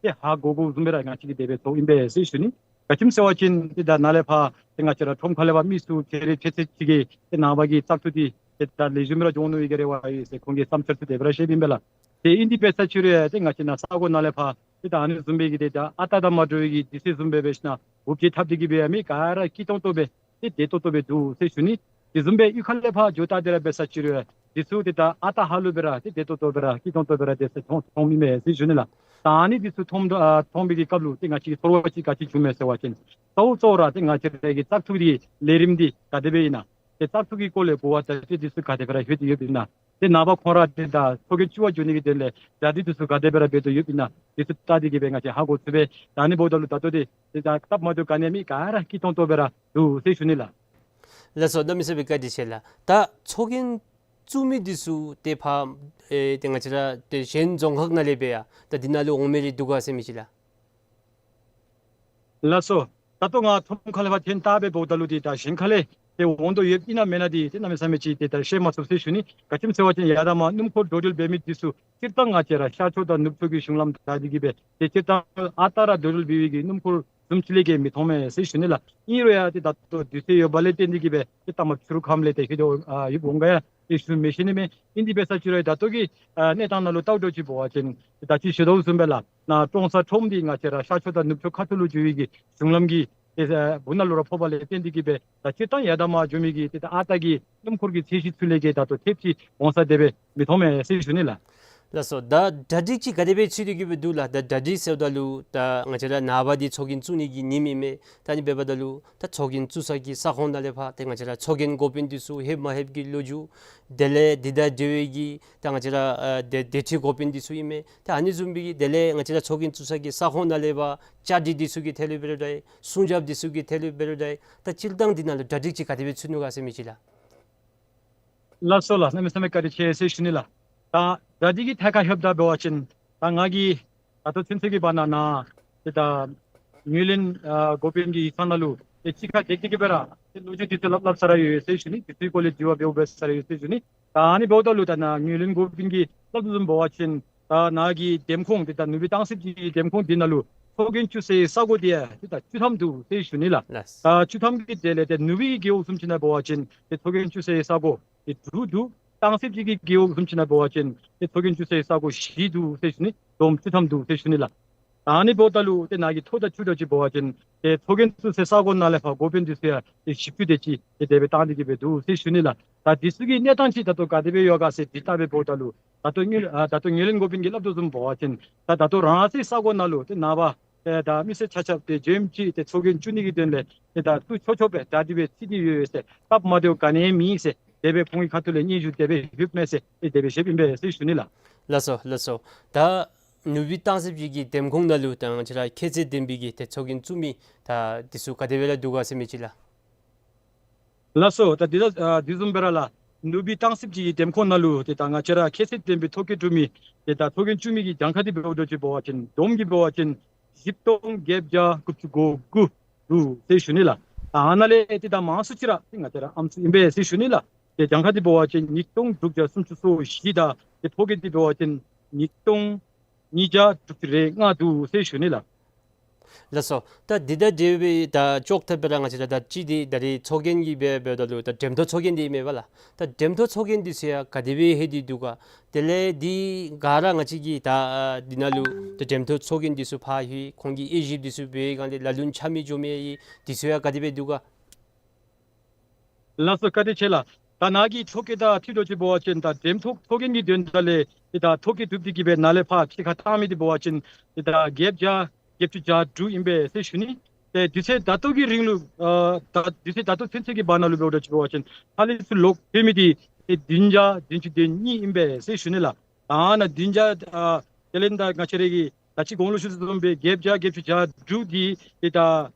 ཏེ་ཧ་གོ་དགོཔ་བཟུམ་སྦེ་ར་ང་བཅས་ཀྱིས་དེ་སྦེ་ཐོབ་ཨིན་པས་ཟེར་ཞུ་ནི། ག་ཅི་སྨོ་ཟེར་བ་ཅིན་ཏེ་ད་ནཱ་ལས་ཕར་ཏེ་ང་བཅས་ར་ཁྲོམ་ཁ་ལས་ཕར་མི་ཚུ་ཕྱེ་རེ་ཕྱེ་ཚད་ཅིག་གིས་ཏེ་ནངས་པ་གི་བཙག་འཐུ་འདི་ཏེ་ད་ལེགས་ཤོམ་སྦེ་ར་འགྱོ་ནི་ཡོད་ག་རེ་བ་ཨིན་ཟེར་ཁོང་གི་བསམ་འཆར་ཚུ་དེ་སྦེ་ར་བཤདཔ་ཨིན་པས་ལགས། ཏེ་ཨིན་དེ་འབད་ས་ཅིག་རུང་ཏེ་ང་བཅས་ནཱ་ས་གོ་ནང་ལས་ཕར་ཏེ་ད་ཨ་ནི་བཟུམ་སྦེ་གི་ཏེ་ད་ཨ་རྟག་དང་མ་འདྲ་བའི་གི་དུས་ཚོད་བཟུམ་སྦེ་འབད་ཞིན་ན་འུ་ཅག་འཐབ་སྟེ་གིས་སྦེ་ཡང་མི་ག་ར་སྐྱིད་ཏོང་ཏོ་སྦེ་ཏེ་བདེ་ཏོག་ཏོ་སྦེ་འདུག་ཟེར་ཞུ་ནི། དེ་བཟུམ་སྦེ་གཡུས་ཁ་ལས་ཕར་འགྱོ་བལྟ་སྟེ་ར་འབད་ས་ཅིག་རུང་དེ་ཚུ་ཏེ་ད་ཨ་རྟག་ཧ་ལུགས་སྦེ་ར་ཏེ་བདེ་ཏོག་ཏོ་སྦེ་ར་སྐྱིད་ཏོང་ཏོ་སྦེ་ར་དེ་ཚུ་མཐོང་མཐོངམ་ཨིན་མས་ཟེར་ཞུ་ནི་ལགས། ད་ཨ་ནི་དེ་ཚུ་མཐོང་ཨ་མཐོང་པའི་གི་སྐབས་ལུ་ཏེ་ང་བཅས་ཀྱི་ཚོར་བ་ཅིག་ག་ཅི་བྱུངམ་མས་ཟེར་བ་ཅིན་གཙོ་བོ་གཙོ་བོ་ར་ཏེ་ང་བཅས་ར་གི་བཙག་འཐུ་གི་ལས་རིམ་འདི་ག་དེ་སྦེ་ཨིན་ན། ཏེ་བཙག་འཐུ་གི་སྐོར་ལས་འབད་བ་ཅིན་ཏེ་དེ་ཚུ་ག་དེ་སྦེ་ར་ལྷོད་དེ་ཡོདཔ་ཨིན་ན། ཏེ་ནངས་པ་ཁོང་ར་ཏེ་ད་ཚོགས་རྒྱན་བཙུགས་པར་འགྱོ་ནི་གི་དོན་ལས་གྲ་སྒྲིག་དེ་ཚུ་ག་དེ་སྦེ་ར་འབད་དེ་ཡོདཔ་ཨིན་ན། དེ་ཚུ་བལྟ་སྟེ་གིས་སྦེ་ང་བཅས་ཧ་གོ་ཚུགས་པས། ད་ཨ་ནི་འབདཝ་ད་ལུ་ད་ལྟོ་འདི་ཏེ་ད་སྟབས་མ་བདེཝ་ག་ནི་ཡང་མེད་ག་ར་སྐྱིད་ཏོང་ཏོ་སྦེ་ར་འདུག་ཟེར་ཞུ་ནི་ལགས། ལགས་སོ། གནམ་མེད་ས་མེད་བཀའ་དྲིན་ཆེ་ལགས། ད་ཚོགས་རྒྱན་བཙུགས་མི་འདི་ཚུ་ཏེ་ཕར་ཨེ་ཏེ་ང་བཅས་ར་ཏེ་གཞན་རྫོང་ཁག་ནང་ལས་སྦེ་ཡང་ད་འདི་ནང་ལུ་འོང་མི་རེ་འདུག་ག་ཟེར་མི་ཅིག་ལགས། ལགས་སོ། ད་ལྟོ་ང་ཁྲོམ་ཁ་ལས་ཕར་ཐོན་བལྟ་སྦེ་འབདཝ་ད་ལུ་ཏེ་ད་གཞན་ཁ་ལས་ཏེ་འོང་དོ་ཡོདཔ་ཨིན་ན་མེན་ན་འདི་ཏེ་གནམ་མེད་ས་མེད་ཅིག་ཏེ་ད་ཤེས་མ་ཚུགས་ཟེར་ཞུ་ནི། ག་ཅི་སྨོ་ཟེར་བ་ཅིན་ཡར་དང་མར་སྣུམ་འཁོར་འགྲོ་འགྲུལ་འབད་མི་འདི་ཚུ་སྤྱིར་བཏང་ང་བཅས་ར་ཤར་ཕྱོགས་དང་ནུབ་ཕྱོགས་ཀྱི་གཞུང་ལམ་བདའ་སྟེ་གིས་སྦེ་ཏེ་སྤྱིར་བཏང་ཨ་རྟག་ར་འགྲོ་འགྲུལ་འབད་བའི་གི་སྣུམ་འཁོར་བཟུམ་ཅིག་ལས་བརྒལ་མི་མཐོང་མས་ཟེར་ཞུ་ནི་ལགས། ཨིན་རུང་ཡང་ཏེ་ད་ལྟོ་དུས་ཚོད་ཡོད་པ་ལས་བརྟེན་ཏེ་གིས་སྦེ་ཏེ་ལྟ་མ་ཕྱི་རུ་ཁམས་ལས་ཏེ་ཤེས་དོ་ཨ་ཡོདཔ་འོང་ག་ཡ། ཏེ་ཞུ་མི་ཤེས་ནི་མས། ཨིན་དེ་འབད་ས་ཅིག་ར་ད་ལྟོ་གི་ཨ་གནས་སྟངས་ནང་ལུ་བལྟཝ་ད་ཅིག་འབད་བ་ཅིན་ད་ཅི་ཞུ་དོ་བཟུམ་སྦེ་ལགས་ནཱ་ཀྲོང་གསར་ཁྲོམ་འདི་ང་བཅས་ར་ཤར་ཕྱོགས་དང་ནུབ་ཕྱོགས་ཁ་ཐུག་ལུ་འགྱོ་བའི་གི་གཞུང་ལམ་གྱི་ཏེ་ཨ་སྦུག་ནང་ལུ་ར་ཕོགཔ་ལས་བརྟེན་ཏེ་གིས་སྦེ་ད་སྤྱིར་བཏང་ཡར་དང་མར་འགྱོ་མི་གི་ཏེ་ད་ཨ་རྟག་གི་སྣུམ་འཁོར་གྱི་ཚད་གཞི་ཚུ་ལས་བརྒལ་ད་ལྟོ་ཐེབས་ཅིག་འོང་ས་དེ་སྦེ་མི་མཐོང་མས་ཟེར་ཞུ་ནི་ལགས། ལགས་སོ། ད་གྲ་སྒྲིག་ཅིག་ག་དེ་སྦེ་ཚུད་དེ་གིས་སྦེ་འདུག་ལགས། ད་གྲ་སྒྲིག་ཟེརཝ་ད་ལུ་ད་ང་བཅས་ར་ནངས་པ་འདི་ཚོགས་རྒྱན་བཙུགས་ནི་གི་ཉིནམ་ཨིན་མས། ད་ཨ་ནི་འབདཝ་ད་ལུ་ད་ཚོགས་རྒྱན་བཙུགས་ས་གི་ས་ཁོངས་ནང་ལས་ཕར་ཏེ་ང་བཅས་ར་ཚོགས་རྒྱན་འགོ་དཔོན་འདི་ཚུ་ལྷོདཔ་མ་ལྷོདཔ་གི་ལོ་རྒྱུས་དེ་ལས་འདི་དང་འབྲེལ་བའི་གི་ད་ང་བཅས་ར་ཨ་སྡེ་སྡེ་ཁྲི་འགོ་དཔོན་འདི་ཚུ་ཨིན་མས། ད་ཨ་ནི་བཟུམ་སྦེ་གི་དེ་ལས་ང་བཅས་ར་ཚོགས་རྒྱན་བཙུགས་ས་གི་ས་ཁོངས་ནང་ལས་ཕར་བཅའ་སྒྲིག་འདི་ཚུ་གི་ཐད་ལུ་འབད་རུང་འདྲ་སྲུང་སྐྱོབ་འདི་ཚུ་གི་ཐད་ལུ་འབད་རུང་འདྲ་ད་སྤྱིར་བཏང་འདི་ནང་ལུ་གྲ་སྒྲིག་ཅིག་ག་དེ་སྦེ་ཚུད་ནུག་ག་ཟེར་མི་ཅིག་ལགས། ལགས་སོ་ལགས། གནམ་མེད་ས་མེད་བཀའ་དྲིན་ཆེ་ཟེར་ཞུ་ནི་ལགས། ད་གྲ་སྒྲིག་གི་ཐད་ཁར་ལྷོདཔ་ད་འབད་བ་ཅིན་ད་ང་གིས་ད་ལྟོ་ཚུན་ཚོད་ཀྱི་བར་ན་ནཱ་ཏེ་ད་ངོས་ལེན་ཨ་འགོ་དཔོན་གྱི་ཡིག་ཚང་ནང་ལུ་ཏེ་གཅིག་ཁར་བསྡེབས་ཏེ་གིས་སྦེ་ར་ཏེ་ལོ་རྒྱུས་འདི་ཚུ་སླབ་སླབ་ས་ར་ཡོད་ཡོད་ཟེར་ཞུ་ནི། འདི་ཚུ་གི་སྐོར་ལས་དྲི་བ་འབདཝ་འབད་ས་ར་ཡོད་ཟེར་ཞུ་ནི། ད་ཨ་ནི་འབདཝ་ད་ལུ་ད་ནཱ་ངོས་ལེན་འགོ་དཔོན་གྱིས་སླབ་དོ་བཟུམ་འབད་བ་ཅིན་ད་ནཱ་གི་འདེམས་ཁོངས་ཏེ་ད་ནུ་སྦིས་སྟང་སི་པ་ཅིག་གི་འདེམས་ཁོངས་འདི་ནང་ལུ་ཚོགས་རྒྱན་བཙུགས་སའི་ས་གོ་འདི་ཡང་ཏེ་ད་བཅུ་ཐམ་འདུག་ཟེར་ཞུ་ནི་ལགས། ལགས། ད་བཅུ་ཐམ་གྱི་གྲས་ལས་ཏེ་ནུ་སྦིས་ཀྱི་རྒེད་འོག་བཟུམ་ཅིག་ནང་འབད་བ་ཅིན་ཏེ་ཚོགས་རྒྱན་བཙུགས་སའི་ས་གོ་ཏེ་དྲུག་འདུག། སྟང་སི་པ་ཅིག་གི་རྒེད་འོག་བཟུམ་ཅིག་ནང་འབད་བ་ཅིན་ཏེ་ཚོགས་རྒྱན་བཙུགས་སའི་ས་གོ་བཞི་འདུག་ཟེར་ཞུ་ནི། བསྡོམས་བཅུ་ཐམ་འདུག་ཟེར་ཞུ་ནི་ལགས། ད་ཨ་ནི་འབདཝ་ད་ལུ་ཏེ་ནཱ་གི་ཐོ་དང་ཆུ་དང་ཅིག་འབད་བ་ཅིན་ཏེ་ཚོགས་རྒྱན་བཙུགས་སའི་ས་གོ་ནང་ལས་ཕར་འགོ་དཔོན་འདི་ཚུ་ཡང་ཏེ་བཞི་བཅུ་དེ་ཅིག་ཏེ་དེ་སྦེ་བཏང་སྟེ་གིས་སྦེ་འདུག་ཟེར་ཞུ་ནི་ལགས། ད་འདི་ཚུ་གི་གནས་སྟངས་ཅིག་ད་ལྟོ་ག་དེ་སྦེ་ཡོད་ག་ཟེར་དྲི་བལྟ་བའི་འབདཝ་ད་ལུ་ད་ལྟོ་ངོས་ཨ་ད་ལྟོ་ངོས་ལེན་འགོ་དཔོན་གྱིས་སླབ་དོ་བཟུམ་འབད་བ་ཅིན་ད་ད་ལྟོ་རང་སོའི་ས་གོ་ནང་ལུ་ཏེ་ནངས་པ་ཏེ་ད་མི་སེར་ཆ་ཁྱབ་ཏེ་འབྱོནམ་ཅིག་ཏེ་ཚོགས་རྒྱན་བཙུགས་ནི་གི་དོན་ལས་ཏེ་ད་བཙུགས་ཆོག་ཆོག་སྦེ་གྲ་སྒྲིག་འབད་ཚར་ཏེ་ཡོད་ཟེར། སྟབས་མ་བདེཝ་ག་ནི་ཡང་མེད་ཟེར་དེ་སྦེ་ཁོང་གི་ཁ་ཐུག་ལས་སྙན་ཞུ་དེ་སྦེ་ཡོདཔ་མས་ཟེར་ཏེ་དེ་སྦེ་བཤདཔ་ཨིན་པས་ཟེར་ཞུ་ནི་ལགས། ལགས་སོ། ལགས་སོ། ད་ནུ་སྦིས་སྟང་སི་པ་ཅིག་གི་འདེམས་ཁོངས་ནང་ལུ་ད་ང་བཅས་ར་ཁྱད་ཚད་ལྡན་པའི་གི་ཏེ་ཚོགས་རྒྱན་བཙུགས་མི་ད་འདི་ཚུ་ག་དེ་སྦེ་ར་འདུག་ག་ཟེར་མི་ཅིག་ལགས། ལགས་སོ། ད་འདི་ད་ཨ་འདི་བཟུམ་སྦེ་ར་ལགས། ནུ་སྦིས་སྟང་སི་པ་ཅིག་གི་འདེམས་ཁོངས་ནང་ལུ་ཏེ་ད་ང་བཅས་ར་ཁྱད་ཚད་ལྡན་པའི་ཐོ་བཀོད་གྲུབ་མི་ཏེ་ད་ཚོགས་རྒྱན་བཙུགས་མི་གི་གྱངས་ཁ་འདི་འབདཝ་ད་ཅིག་འབད་བ་ཅིན་བསྡོམས་ཀྱིས་འབད་བ་ཅིན་བཞི་སྟོང་བརྒྱད་བརྒྱ་དགུ་བཅུ་གོ་དགུ་འདུག་ཟེར་ཞུ་ནི་ལགས། ཨ་ནཱ་ལས་ཏེ་ད་མང་སུ་ཅིག་ར་ཏེ་ང་བཅས་ར་ཨམ་སྲུ་ཨིན་པས་ཟེར་ཞུ་ནི་ལགས། ཏེ་གྱངས་ཁ་འདི་འབད་བ་ཅིན་ཉིས་སྟོང་དྲུག་བརྒྱ་སུམ་ཅུ་སོ་བཞི་དང་ཏེ་ཕོ་སྐྱེས་འདི་འབད་བ་ཅིན་ཉིས་སྟོང་ཉིས་བརྒྱ་དྲུག་ཅུ་རེ་ལྔ་འདུག་ཟེར་ཞུ་ནི་ལགས། ལགས་སོ། ད་འདི་དང་འབྲེལ་བའི་ད་ཅོག་འཐདཔ་སྦེ་ར་ང་བཅས་ར་ད་ཅི་འདི་ད་རེས་ཚོགས་རྒྱན་གྱི་འབད་འབདཝ་ད་ལུ་ད་འགྲེམས་ཐོག་ཚོགས་རྒྱན་འདི་ཨིན་མས་པ་ལགས། ད་འགྲེམས་ཐོག་ཚོགས་རྒྱན་འདི་ཚུ་ཡང་ག་དེ་སྦེ་ལྷོད་དེ་འདུག་ག། དེ་ལས་འདི་ག་ར་ང་བཅས་ཀྱིས་ད་ཨ་འདི་ནང་ལུ་ད་འགྲེམས་ཐོག་ཚོགས་རྒྱན་འདི་ཚུ་ཕར་ལྷོད་ཁོང་གིས་དབྱེ་ཞིབ་འདི་ཚུ་འབད་བའི་སྒང་ལས་ལ་ལུ་ཆ་མེད་འགྱོ་མི་ཡང་འདི་ཚུ་ཡང་ག་དེ་སྦེ་འདུག་ག། ལགས་སོ། བཀའ་དྲིན་ཆེ་ལགས། ད་ནཱ་གི་ཐོ་བཀོད་དང་འཁྲིལ་ཏེ་ཅིག་འབད་བ་ཅིན་ད་འགྲེམས་ཐོག་ཚོགས་རྒྱན་གྱི་དོན་དག་ལས་ཏེ་ད་ཐོ་བཀོད་གྲུབ་སྟེ་གིས་སྦེ་ནཱ་ལས་ཕར་ཕྱི་ཁར་བཏང་མི་འདི་འབད་བ་ཅིན་ཏེ་ད་བརྒྱད་བརྒྱ་བརྒྱད་ཅུ་གྱ་དྲུག་ཨིན་པས་ཟེར་ཞུ་ནི། ཏེ་དུས་ཚོད་ད་ལྟོ་གི་རིང་ལུ་ཨ་ད་དུས་ཚོད་ད་ལྟོ་ཚུན་ཚོད་ཀྱི་བར་ན་ལུ་འབདཝ་ད་ཅིག་འབད་བ་ཅིན་ཧ་ལས་ཚུར་ལོག་ལྷོད་མི་འདི་ཏེ་བདུན་བརྒྱ་བདུན་ཅུ་དོན་གཉིས་ཨིན་པས་ཟེར་ཞུ་ནི་ལགས། ཨ་ནཱ་བདུན་བརྒྱ་ཨ་དེ་ལས་ད་ང་བཅས་ར་གིས་ད་ཅི་གོང་ལུ་ཞུ་དོ་བཟུམ་སྦེ་བརྒྱད་བརྒྱ་བརྒྱད་ཅུ་གྱ་དྲུག་འདི་ཏེ་ད་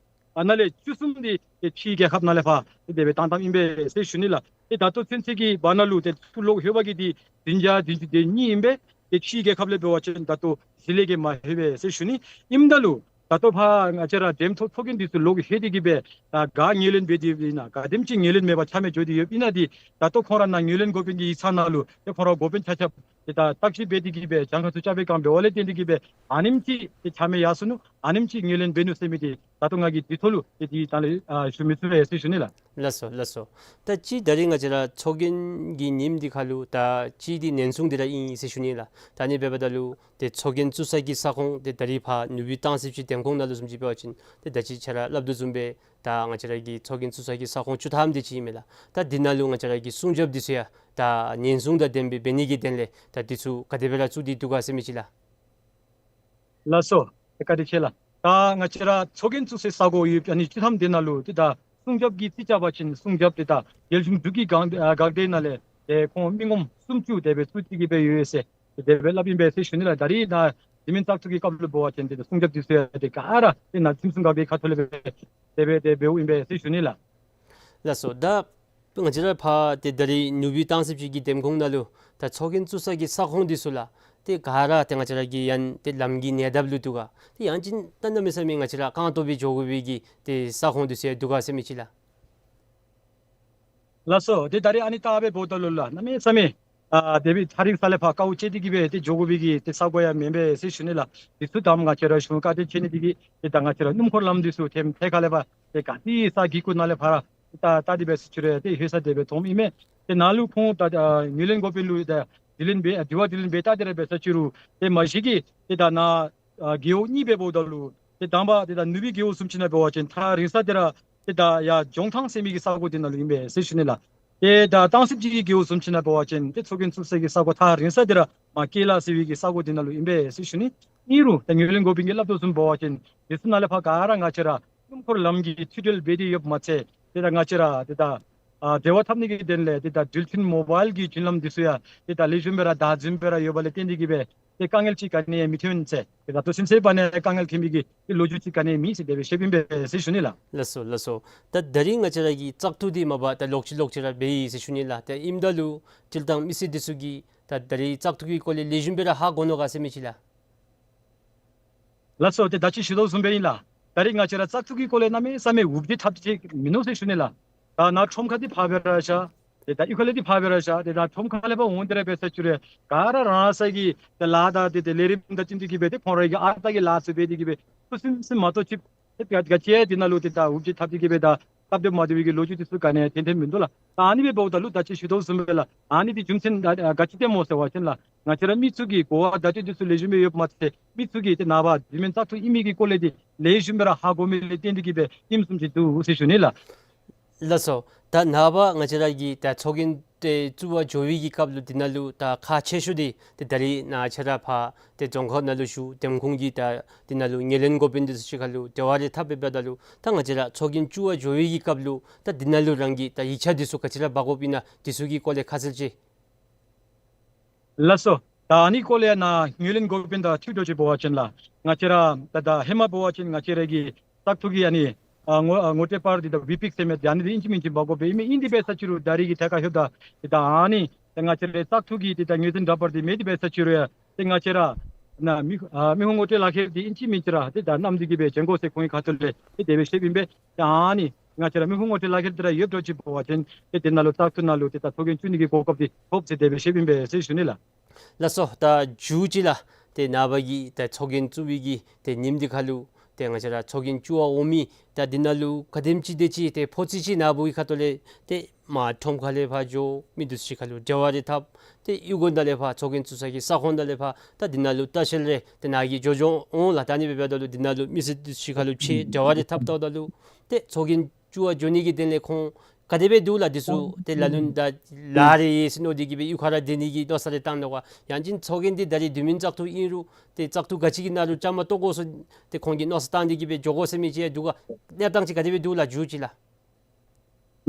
ཨ་ནཱ་ལས་བཅུ་གསུམ་འདི་ཏེ་ཕྱིའི་རྒྱལ་ཁབ་ནང་ལས་ཕར་ཏེ་དེ་སྦེ་བཏང་བཏངམ་ཨིན་པས་ཟེར་ཞུ་ནི་ལགས། ཏེ་ད་ལྟོ་ཚུན་ཚོད་ཀྱི་བར་ན་ལུ་ཏེ་ཚུར་ལོག་ལྷོད་པ་གི་འདི་བདུན་བརྒྱ་བདུན་ཅུ་དོན་གཉིས་ཨིན་པས། ཏེ་ཕྱིའི་རྒྱལ་ཁབ་ལས་འབད་བ་ཅིན་ད་ལྟོ་གཞི་ལས་ཀྱི་མ་ལྷོད་པས་ཟེར་ཞུ་ནི། ཨིནམ་ད་ལུ་ད་ལྟོ་ཕར་ང་བཅས་ར་འགྲེམས་ཐོག་ཚོགས་རྒྱན་འདི་ཚུ་ལོག་ལྷོད་དེ་གིས་སྦེ་ད་ག་ངོས་ལེན་འབད་དེ་ཨིན་ན་ག་དེམ་ཅིག་ངོས་ལེན་མེད་པར་ཆ་མེད་འགྱོ་དེ་ཡོདཔ་ཨིན་ན་འདི་ད་ལྟོ་ཁོང་ར་ནཱ་ངོས་ལེན་འགོ་དཔོན་གྱི་ཡིག་ཚང་ནང་ལུ་ཏེ་ཁོང་ར་འགོ་དཔོན་ཆ་ཁྱབ་ཏེ་ད་བརྟག་ཞིབ་འབད་དེ་གིས་སྦེ་གྱངས་ཁ་ཚུ་རྐྱབ་པའི་སྒང་འབདཝ་ལས་བརྟེན་ཏེ་གིས་སྦེ་ཨ་ནེམ་ཅིག་ཏེ་ཆ་མེད་ཡར་སོ་ནུག། ཨ་ནེམ་ཅིག་ངོས་ལེན་འབད་ནུག་ཟེར་མི་འདི་ད་ལྟོ་ང་གིས་འདི་ཐོག་ལུ་ཏེ་འདི་ད་ལས་ཨ་ཞུ་མི་ཚུགས་པས་ཟེར་ཞུ་ནི་ལགས། ལགས་སོ། ལགས་སོ། ད་ཅི་ད་རེས་ང་བཅས་ར་ཚོགས་རྒྱན་གྱི་ཉིནམ་འདི་ཁར་ལུ་ད་ཅི་འདི་ཉེན་སྲུང་འདི་ར་ཨིན་ཟེར་ཞུ་ནི་ལགས། ད་ཨ་ནི་འབདཝ་ད་ལུ་ཏེ་ཚོགས་རྒྱན་བཙུགས་ས་གི་ས་ཁོངས་ཏེ་ད་རེས་ཕར་ནུ་སྦིས་སྟང་སི་པ་ཅིག་འདེམས་ཁོངས་ནང་ལུ་བཟུམ་ཅིག་འབད་བ་ཅིན་ཏེ་ད་ཅི་ཁྱོད་ར་སླབ་དོ་བཟུམ་སྦེ་ད་ང་བཅས་ར་གི་ཚོགས་རྒྱན་བཙུགས་ས་གི་ས་ཁོངས་བཅུ་ཐམ་དེ་ཅིག་ཨིན་མས་ལགས། ད་འདི་ནང་ལུ་ང་བཅས་ར་གི་སྲུང་སྐྱོབ་འདི་ཚུ་ཡང་ད་ཉེན་སྲུང་དང་ལྡན་པའི་འབད་ནི་གི་དོན་ལས་ད་འདི་ཚུ་ག་དེ་སྦེ་ར་བཙུགས་ཏེ་འདུག་ག་ཟེར་མི་ཅིག་ལགས། ལགས་སོ། བཀའ་དྲིན་ཆེ་ལགས། ད་ང་བཅས་ར་ཚོགས་རྒྱན་བཙུགས་སའི་ས་གོ་ཡོད་ཨ་ནི་བཅུ་ཐམ་དེ་ནང་ལུ་ཏེ་ད་སྲུང་སྐྱོབ་ཀྱི་རྩིས་རྐྱབ་པ་ཅིན་སྲུང་སྐྱོབ་ཏེ་ད་རྒྱལ་གཞུང་འབྲུག་གི་འགག་ཨ་འགག་སྡེ་ནང་ལས་ཏེ་ཁོང་མི་ངོམ་སུམ་ཅུ་དེ་སྦེ་བཙུགས་ཏེ་གིས་སྦེ་ཡོད་ཟེར་དེ་སྦེ་སླབ་ཨིན་པས་ཟེར་ཞུ་ནི་ལགས། ད་རེས་ནཱ་འཛིན་མི་བཙག་འཐུ་གི་སྐབས་ལུ་འབད་བ་ཅིན་ཏེ་སྲུང་སྐྱོབ་འདི་ཚུ་ཡང་ཏེ་ག་ར་ཏེ་ནཱ་ཁྲིམས་སྲུང་འགག་སྡེ་ཁ་ཐུག་ལས་སྦེ་དེ་སྦེ་ཏེ་འབདཝ་ཨིན་པས་ཟེར་ཞུ་ནི་ལགས། ལགས་སོ། ད་ང་བཅས་ར་ཕར་ཏེ་ད་རེས་ནུ་སྦིས་སྟང་སི་པ་ཅིག་གི་འདེམས་ཁོངས་ནང་ལུ་ད་ཚོགས་རྒྱན་བཙུགས་ས་གི་ས་ཁོངས་འདི་ཚུ་ལགས་ཏེ་ག་ར་ཏེ་ང་བཅས་ར་གི་ཡང་ཏེ་ལམ་གྱི་ཉེ་འདབས་ལུ་འདུག་ག། ཏེ་ཡང་ཅིན་ད་གནམ་མེད་ས་མེད་ང་བཅས་ར་རྐང་སྟོང་སྦེ་འགྱོ་དགོ་པའི་གི་ཏེ་ས་ཁོངས་འདི་ཚུ་ཡང་འདུག་ག་ཟེར་མི་ཅིག་ལགས། ལགས་སོ། ཏེ་ད་རེས་ཨ་ནི་བལྟ་སྦེ་འབདཝ་ད་ལུ་ལགས་གནམ་མེད་ས་མེད་ཨ་དེ་སྦེ་ཐག་རིང་ས་ལས་ཕར་དཀའཝ་སྤྱད་དེ་གིས་སྦེ་ཏེ་འགྱོ་དགོ་པའི་གི་ཏེ་ས་གོ་ཡང་མེན་པས་ཟེར་ཞུ་ནི་ལགས། འདི་ཚུ་དང་ང་བཅས་ར་གཞུང་བཀའ་དྲིན་ཆེ་ནི་འདི་གིས་ཏེ་ད་ང་བཅས་ར་སྣུམ་འཁོར་ལམ་འདི་ཚུ་ཐེམ་ཐད་ཁ་ལས་ཕར་ཏེ་ག་ཏེ་ས་གི་གུ་ནང་ལས་ཕར་ར་ཏེ་ད་ད་དེ་སྦེ་ཚུ་ཅིག་ར་ཏེ་ལྷོད་ས་དེ་སྦེ་མཐོངམ་ཨིན་མས། ཏེ་ནཱ་ལུ་ཁོང་ད་ཨ་ངོས་ལེན་འགོ་དཔོན་ལུ་ད་དྲི་ལན་འབད་ཨ་དྲི་བ་དྲི་ལན་འབད་བལྟ་སྟེ་ར་འབད་ས་ཅིག་རུང་ཏེ་མ་གཞི་གིས་ཏེ་ད་ནཱ་ཨ་རྒེད་འོག་གཉིས་སྦེ་འབདཝ་ད་ལུ་ཏེ་དང་པ་ཏེ་ད་ནུབ་སྦིས་རྒེད་འོག་བཟུམ་ཅིག་ནང་འབད་བ་ཅིན་ཐག་རིང་ས་འདི་ར་ཏེ་ད་ཡར་ལྗོང་ཐང་ཟེར་མི་གི་ས་གོ་འདི་ནང་ལུ་ཨིན་པས་ཟེར་ཞུ་ནི་ལགས། ཏེ་ད་སྟང་སིབ་ཅིག་གི་རྒེད་འོག་བཟུམ་ཅིག་ནང་འབད་བ་ཅིན་ཏེ་ཚོགས་རྒྱན་བཙུགས་ས་གི་ས་གོ་ཐག་རིང་ས་འདི་ར་མར་ཀེ་ལ་ཟེར་བའི་གི་ས་གོ་འདི་ནང་ལུ་ཨིན་པས་ཟེར་ཞུ་ནི། ཨིན་རུང་ད་ངོས་ལེན་འགོ་དཔོན་གྱིས་སླབ་དོ་བཟུམ་འབད་བ་ཅིན་དེ་ཚུ་ནང་ལས་ཕར་ག་ར་ང་བཅས་ར་སྣུམ་འཁོར་ལམ་གྱི་མཐུད་འབྲེལ་འབད་དེ་ཡོདཔ་མ་ཚད་ཏེ་ད་ང་བཅས་ར་ཏེ་ད་ཨ་འབྲེལ་བ་འཐབ་ནི་གི་དོན་ལས་ཏེ་ད་འགྲུལ་འཕྲིན་མོ་བཱའིལ་གྱི་བརྒྱུད་ལམ་འདི་ཚུ་ཡང་ཏེ་ད་ལེགས་ཤོམ་སྦེ་ར་བདག་འཛིན་འབད་ར་ཡོདཔ་ལས་བརྟེན་ཏེ་གིས་སྦེ་ཏེ་དཀའ་ངལ་ཅིག་ག་ནི་ཡང་མི་ཐོན་ཟེར། ཏེ་ད་ལྟོ་ཚུན་ཚོད་བར་ན་དཀའ་ངལ་ཐོན་མི་གི་ཏེ་ལོ་རྒྱུས་ཅིག་ག་ནི་ཡང་མེད་ཟེར་དེ་སྦེ་བཤདཔ་ཨིན་པས་ཟེར་ཞུ་ནི་ལགས། ལགས་སོ་ལགས་སོ། ད་ད་རིས་ང་བཅས་ར་གི་བཙག་འཐུ་འདི་མ་པ་ད་ལོག་ཅི་ལོག་ཅི་ར་འབད་ཡི་ཟེར་ཞུ་ནི་ལགས། ཏེ་ཨིནམ་ད་ལུ་སྤྱིར་བཏང་མི་སེར་འདི་ཚུ་གིས་ད་ད་རིས་བཙག་འཐུ་གི་སྐོར་ལས་ལེགས་ཤོམ་སྦེ་ར་ཧ་གོ་ནུག་ག་ཟེར་མི་ཅིག་ལགས། ལགས་སོ། ཏེ་ད་ཅི་ཞུ་དོ་བཟུམ་སྦེ་ཨིན་ལགས། ད་རིས་ང་བཅས་ར་བཙག་འཐུ་གི་སྐོར་ལས་གནམ་མེད་ས་མེད་འུབ་ཇེ་ཐབས་ཅིག་མིན་ནུག་ཟེར་ཞུ་ནི་ལགས། ད་ནཱ་ཁྲོམ་ཁ་འདི་ཕར་སྦེ་ར་བཞག། ཏེ་ད་གཡུས་ཁ་ལས་འདི་ཕར་སྦེ་ར་བཞག། ཏེ་ད་ཁྲོམ་ཁ་ལས་ཕར་འོང་སྟེ་ར་འབད་ས་ཅིག་རུང་ག་ར་རང་རང་སོའི་གི་ཏེ་ལཱ་དང་ཏེ་ཏེ་ལས་རིམ་དང་བསྟུན་ཏེ་གིས་སྦེ་ཏེ་ཁོང་རའི་གི་ཨ་རྟག་གི་ལཱ་ཚུ་འབད་དེ་གིས་སྦེ་ཚུ་ཚུན་ཚོད་མ་གཏོགས་ཅིག་ཏེ་ག་ག་ཅི་ཡང་འདི་ནང་ལུ་ཏེ་ད་འུབ་ཇེ་ཐབས་ཅིག་གིས་སྦེ་ད་སྟབས་བདེ་མ་བདེ་བའི་གི་ལོ་རྒྱུས་འདི་ཚུ་ག་ནི་ཡང་ཐོན་ཐོནམ་མིན་འདུག་ལགས། ད་ཨ་ནི་སྦེ་འབདཝ་ད་ལུ་ད་ཅི་ཞུ་དོ་བཟུམ་སྦེ་ལགས། ཨ་ནི་འདི་རྒྱུ་མཚན་ད་ཨ་ག་ཅི་སྟོནམ་སྨོ་ཟེར་བ་ཅིན་ལགས། ང་བཅས་ར་མི་ཚུ་གིས་གོ་བ་བརྡ་སྤྲོད་འདི་ཚུ་ལེགས་ཤོམ་སྦེ་ཡོདཔ་མ་ཚད་མི་ཚུ་གིས་ཏེ་ནངས་པ་འདི་མེན་བཙག་འཐུ་ཨིན་མི་གི་སྐོར་ལས་འདི་ལེགས་ཤོམ་སྦེ་ར་ཧ་གོ་མི་ལས་བརྟེན་ཏེ་གིས་སྦེ་ཨིནམ་བཟུམ་ཅིག་འདུག་ཟེར་ཞུ་ནི་ལགས། ལགས་སོ། ད་ནངས་པ་ང་བཅས་ར་གི་ད་ཚོགས་རྒྱན་ཏེ་བཙུགས་པར་འགྱོ་བའི་གི་སྐབས་ལུ་འདི་ནང་ལུ་ད་ཁག་ཆེ་ཤོས་འདི་ཏེ་ད་རིས་ནཱ་ང་བཅས་ར་ཕར་ཏེ་རྫོང་ཁག་ནང་ལུ་བཞུགས་འདེམས་ཁོངས་ཀྱི་ད་འདི་ནང་ལུ་ངོས་ལེན་འགོ་དཔོན་འདི་ཚུ་གཅིག་ཁར་ལུ་འབྲེལ་བ་རེ་འཐབ་འབདཝ་ད་ལུ་ད་ང་བཅས་ར་ཚོགས་རྒྱན་བཙུགས་པར་འགྱོ་བའི་གི་སྐབས་ལུ་ད་འདི་ནང་ལུ་རང་གི་ད་ཡིག་ཆ་འདི་ཚུ་ག་ཅི་ར་འབག་དགོཔ་ཨིན་ན་འདི་ཚུ་གི་སྐོར་ལས་ཁ་གསལ་ཅིག། ལགས་སོ། ད་ཨ་ནི་སྐོར་ལས་ནཱ་ངོས་ལེན་འགོ་དཔོན་དང་འཁྲིལ་ཏེ་ཅིག་འབད་བ་ཅིན་ལགས། ང་བཅས་ར་ད་ད་ཧེ་མ་འབད་བ་ཅིན་ང་བཅས་ར་གི་བཙག་འཐུ་གི་ཨ་ནི་ཨ་ངོ་ཨ་ངོ་སྤྲོད་པར་འདི་ད་ཝི་པིག་ཟེར་མི་འདི་ཨ་ནི་འདི་ཨིན་ཅི་མིན་ཅི་འབག་དགོ་པས། ཨིན་མི་ཨིན་འདི་འབད་ས་ཅིག་རུང་ད་རིས་ཀྱི་ཐད་ཁར་ལྷོདཔ་ད་ཏེ་ད་ཨ་ནི་ད་ང་བཅས་ར་བཙག་འཐུ་གི་ཏེ་ད་ངོས་འཛིན་འདྲ་པར་འདི་མེད་འདི་འབད་ས་ཅིག་རུང་ཡང་ཏེ་ང་བཅས་ར་ནཱ་མི་ཨ་མི་ཧོང་ངོ་སྤྲོད་ལག་ཁྱེར་འདི་ཨིན་ཅི་མིན་ཅི་ར་ཏེ་ད་བསྣམས་ཏེ་གིས་སྦེ་བྱོན་དགོ་ཟེར་ཁོང་གི་ཁ་ཐུག་ལས་ཏེ་དེ་སྦེ་བཤདཔ་ཨིན་པས། ཏེ་ཨ་ནི་ང་བཅས་ར་མི་ཧོང་ངོ་སྤྲོད་ལག་ཁྱེར་འདི་ར་ཡོདཔ་འདྲཝ་ཅིག་འབད་བ་ཅིན་ཏེ་དེ་ནང་ལུ་བཙག་འཐུ་ནང་ལུ་ཏེ་ད་ཚོགས་རྒྱན་བཙུགས་ནི་གི་གོ་སྐབས་འདི་ཐོབ་ཟེར་དེ་སྦེ་བཤདཔ་ཨིན་པས་ཟེར་ཞུ་ནི་ལགས། ལགས་སོ། ད་མཇུག་ཅིག་ལགས། ཏེ་ནངས་པ་གི་ད་ཚོགས་རྒྱན་བཙུགས་པའི་གི་ཏེ་ཉིནམ་འདི་ཁར་ལུ་ཏེ་ང་བཅས་ར་ཚོགས་རྒྱན་བཙུགས་པར་འོང་མི་ད་འདི་ནང་ལུ་ག་དེམ་ཅིག་དེ་ཅིག་ཏེ་ཕོ་ཚོད་ཅིག་ནཱ་བུ་གི་ཁ་ཐུག་ལས་ཏེ་མར་ཁྲོམ་ཁ་ལས་ཕར་འགྱོ་མི་འདི་ཚུ་གཅིག་ཁར་ལུ་འབྲེལ་བ་རེ་འཐབ། ཏེ་གཡུས་སྒོ་ནང་ལས་ཕར་ཚོགས་རྒྱན་བཙུགས་ས་གི་ས་ཁོངས་ནང་ལས་ཕར་ད་འདི་ནང་ལུ་ལྟ་བཤལ་རེ་ཏེ་ནཱ་གིས་འགྱོ་འགྱོ་འོང་ལགས། ད་ཨ་ནི་སྦེ་འབདཝ་ད་ལུ་འདི་ནང་ལུ་མི་སེར་འདི་ཚུ་གཅིག་ཁར་ལུ་ཕྱད་འབྲེལ་བ་རེ་འཐབ་འཐབ་ད་ལུ་ཏེ་ཚོགས་རྒྱན་བཙུགས་པར་འགྱོ་ནི་གི་དོན་ལས་ཁོང་ག་དེ་སྦེ་འདུག་ལགས། འདི་ཚུ་ཏེ་ལ་ལུ་ད་ལཱ་རེ་ཡོད་ཟེར་མནོ་སྟེ་གིས་སྦེ་གཡུས་ཁར་ར་སྡོད་ནི་གི་མནོ་བསམ་རེ་བཏང་ནུག་ག། ཡང་ཅིན་ཚོགས་རྒྱན་འདི་ད་རིས་འདི་མེན་བཙག་འཐུ་ཨིན་རུང་ཏེ་བཙག་འཐུ་ག་ཅི་གི་ནང་ལུ་བཅའ་མར་གཏོགས་དགོ་ཟེར་ཏེ་ཁོང་གིས་མནོ་བསམ་བཏང་སྟེ་གིས་སྦེ་འགྱོ་དགོ་ཟེར་མི་ཅིག་འདུག་ག། གནས་སྟངས་ཅིག་ག་དེ་སྦེ་འདུག་ལགས་མཇུག་ཅིག་ལགས།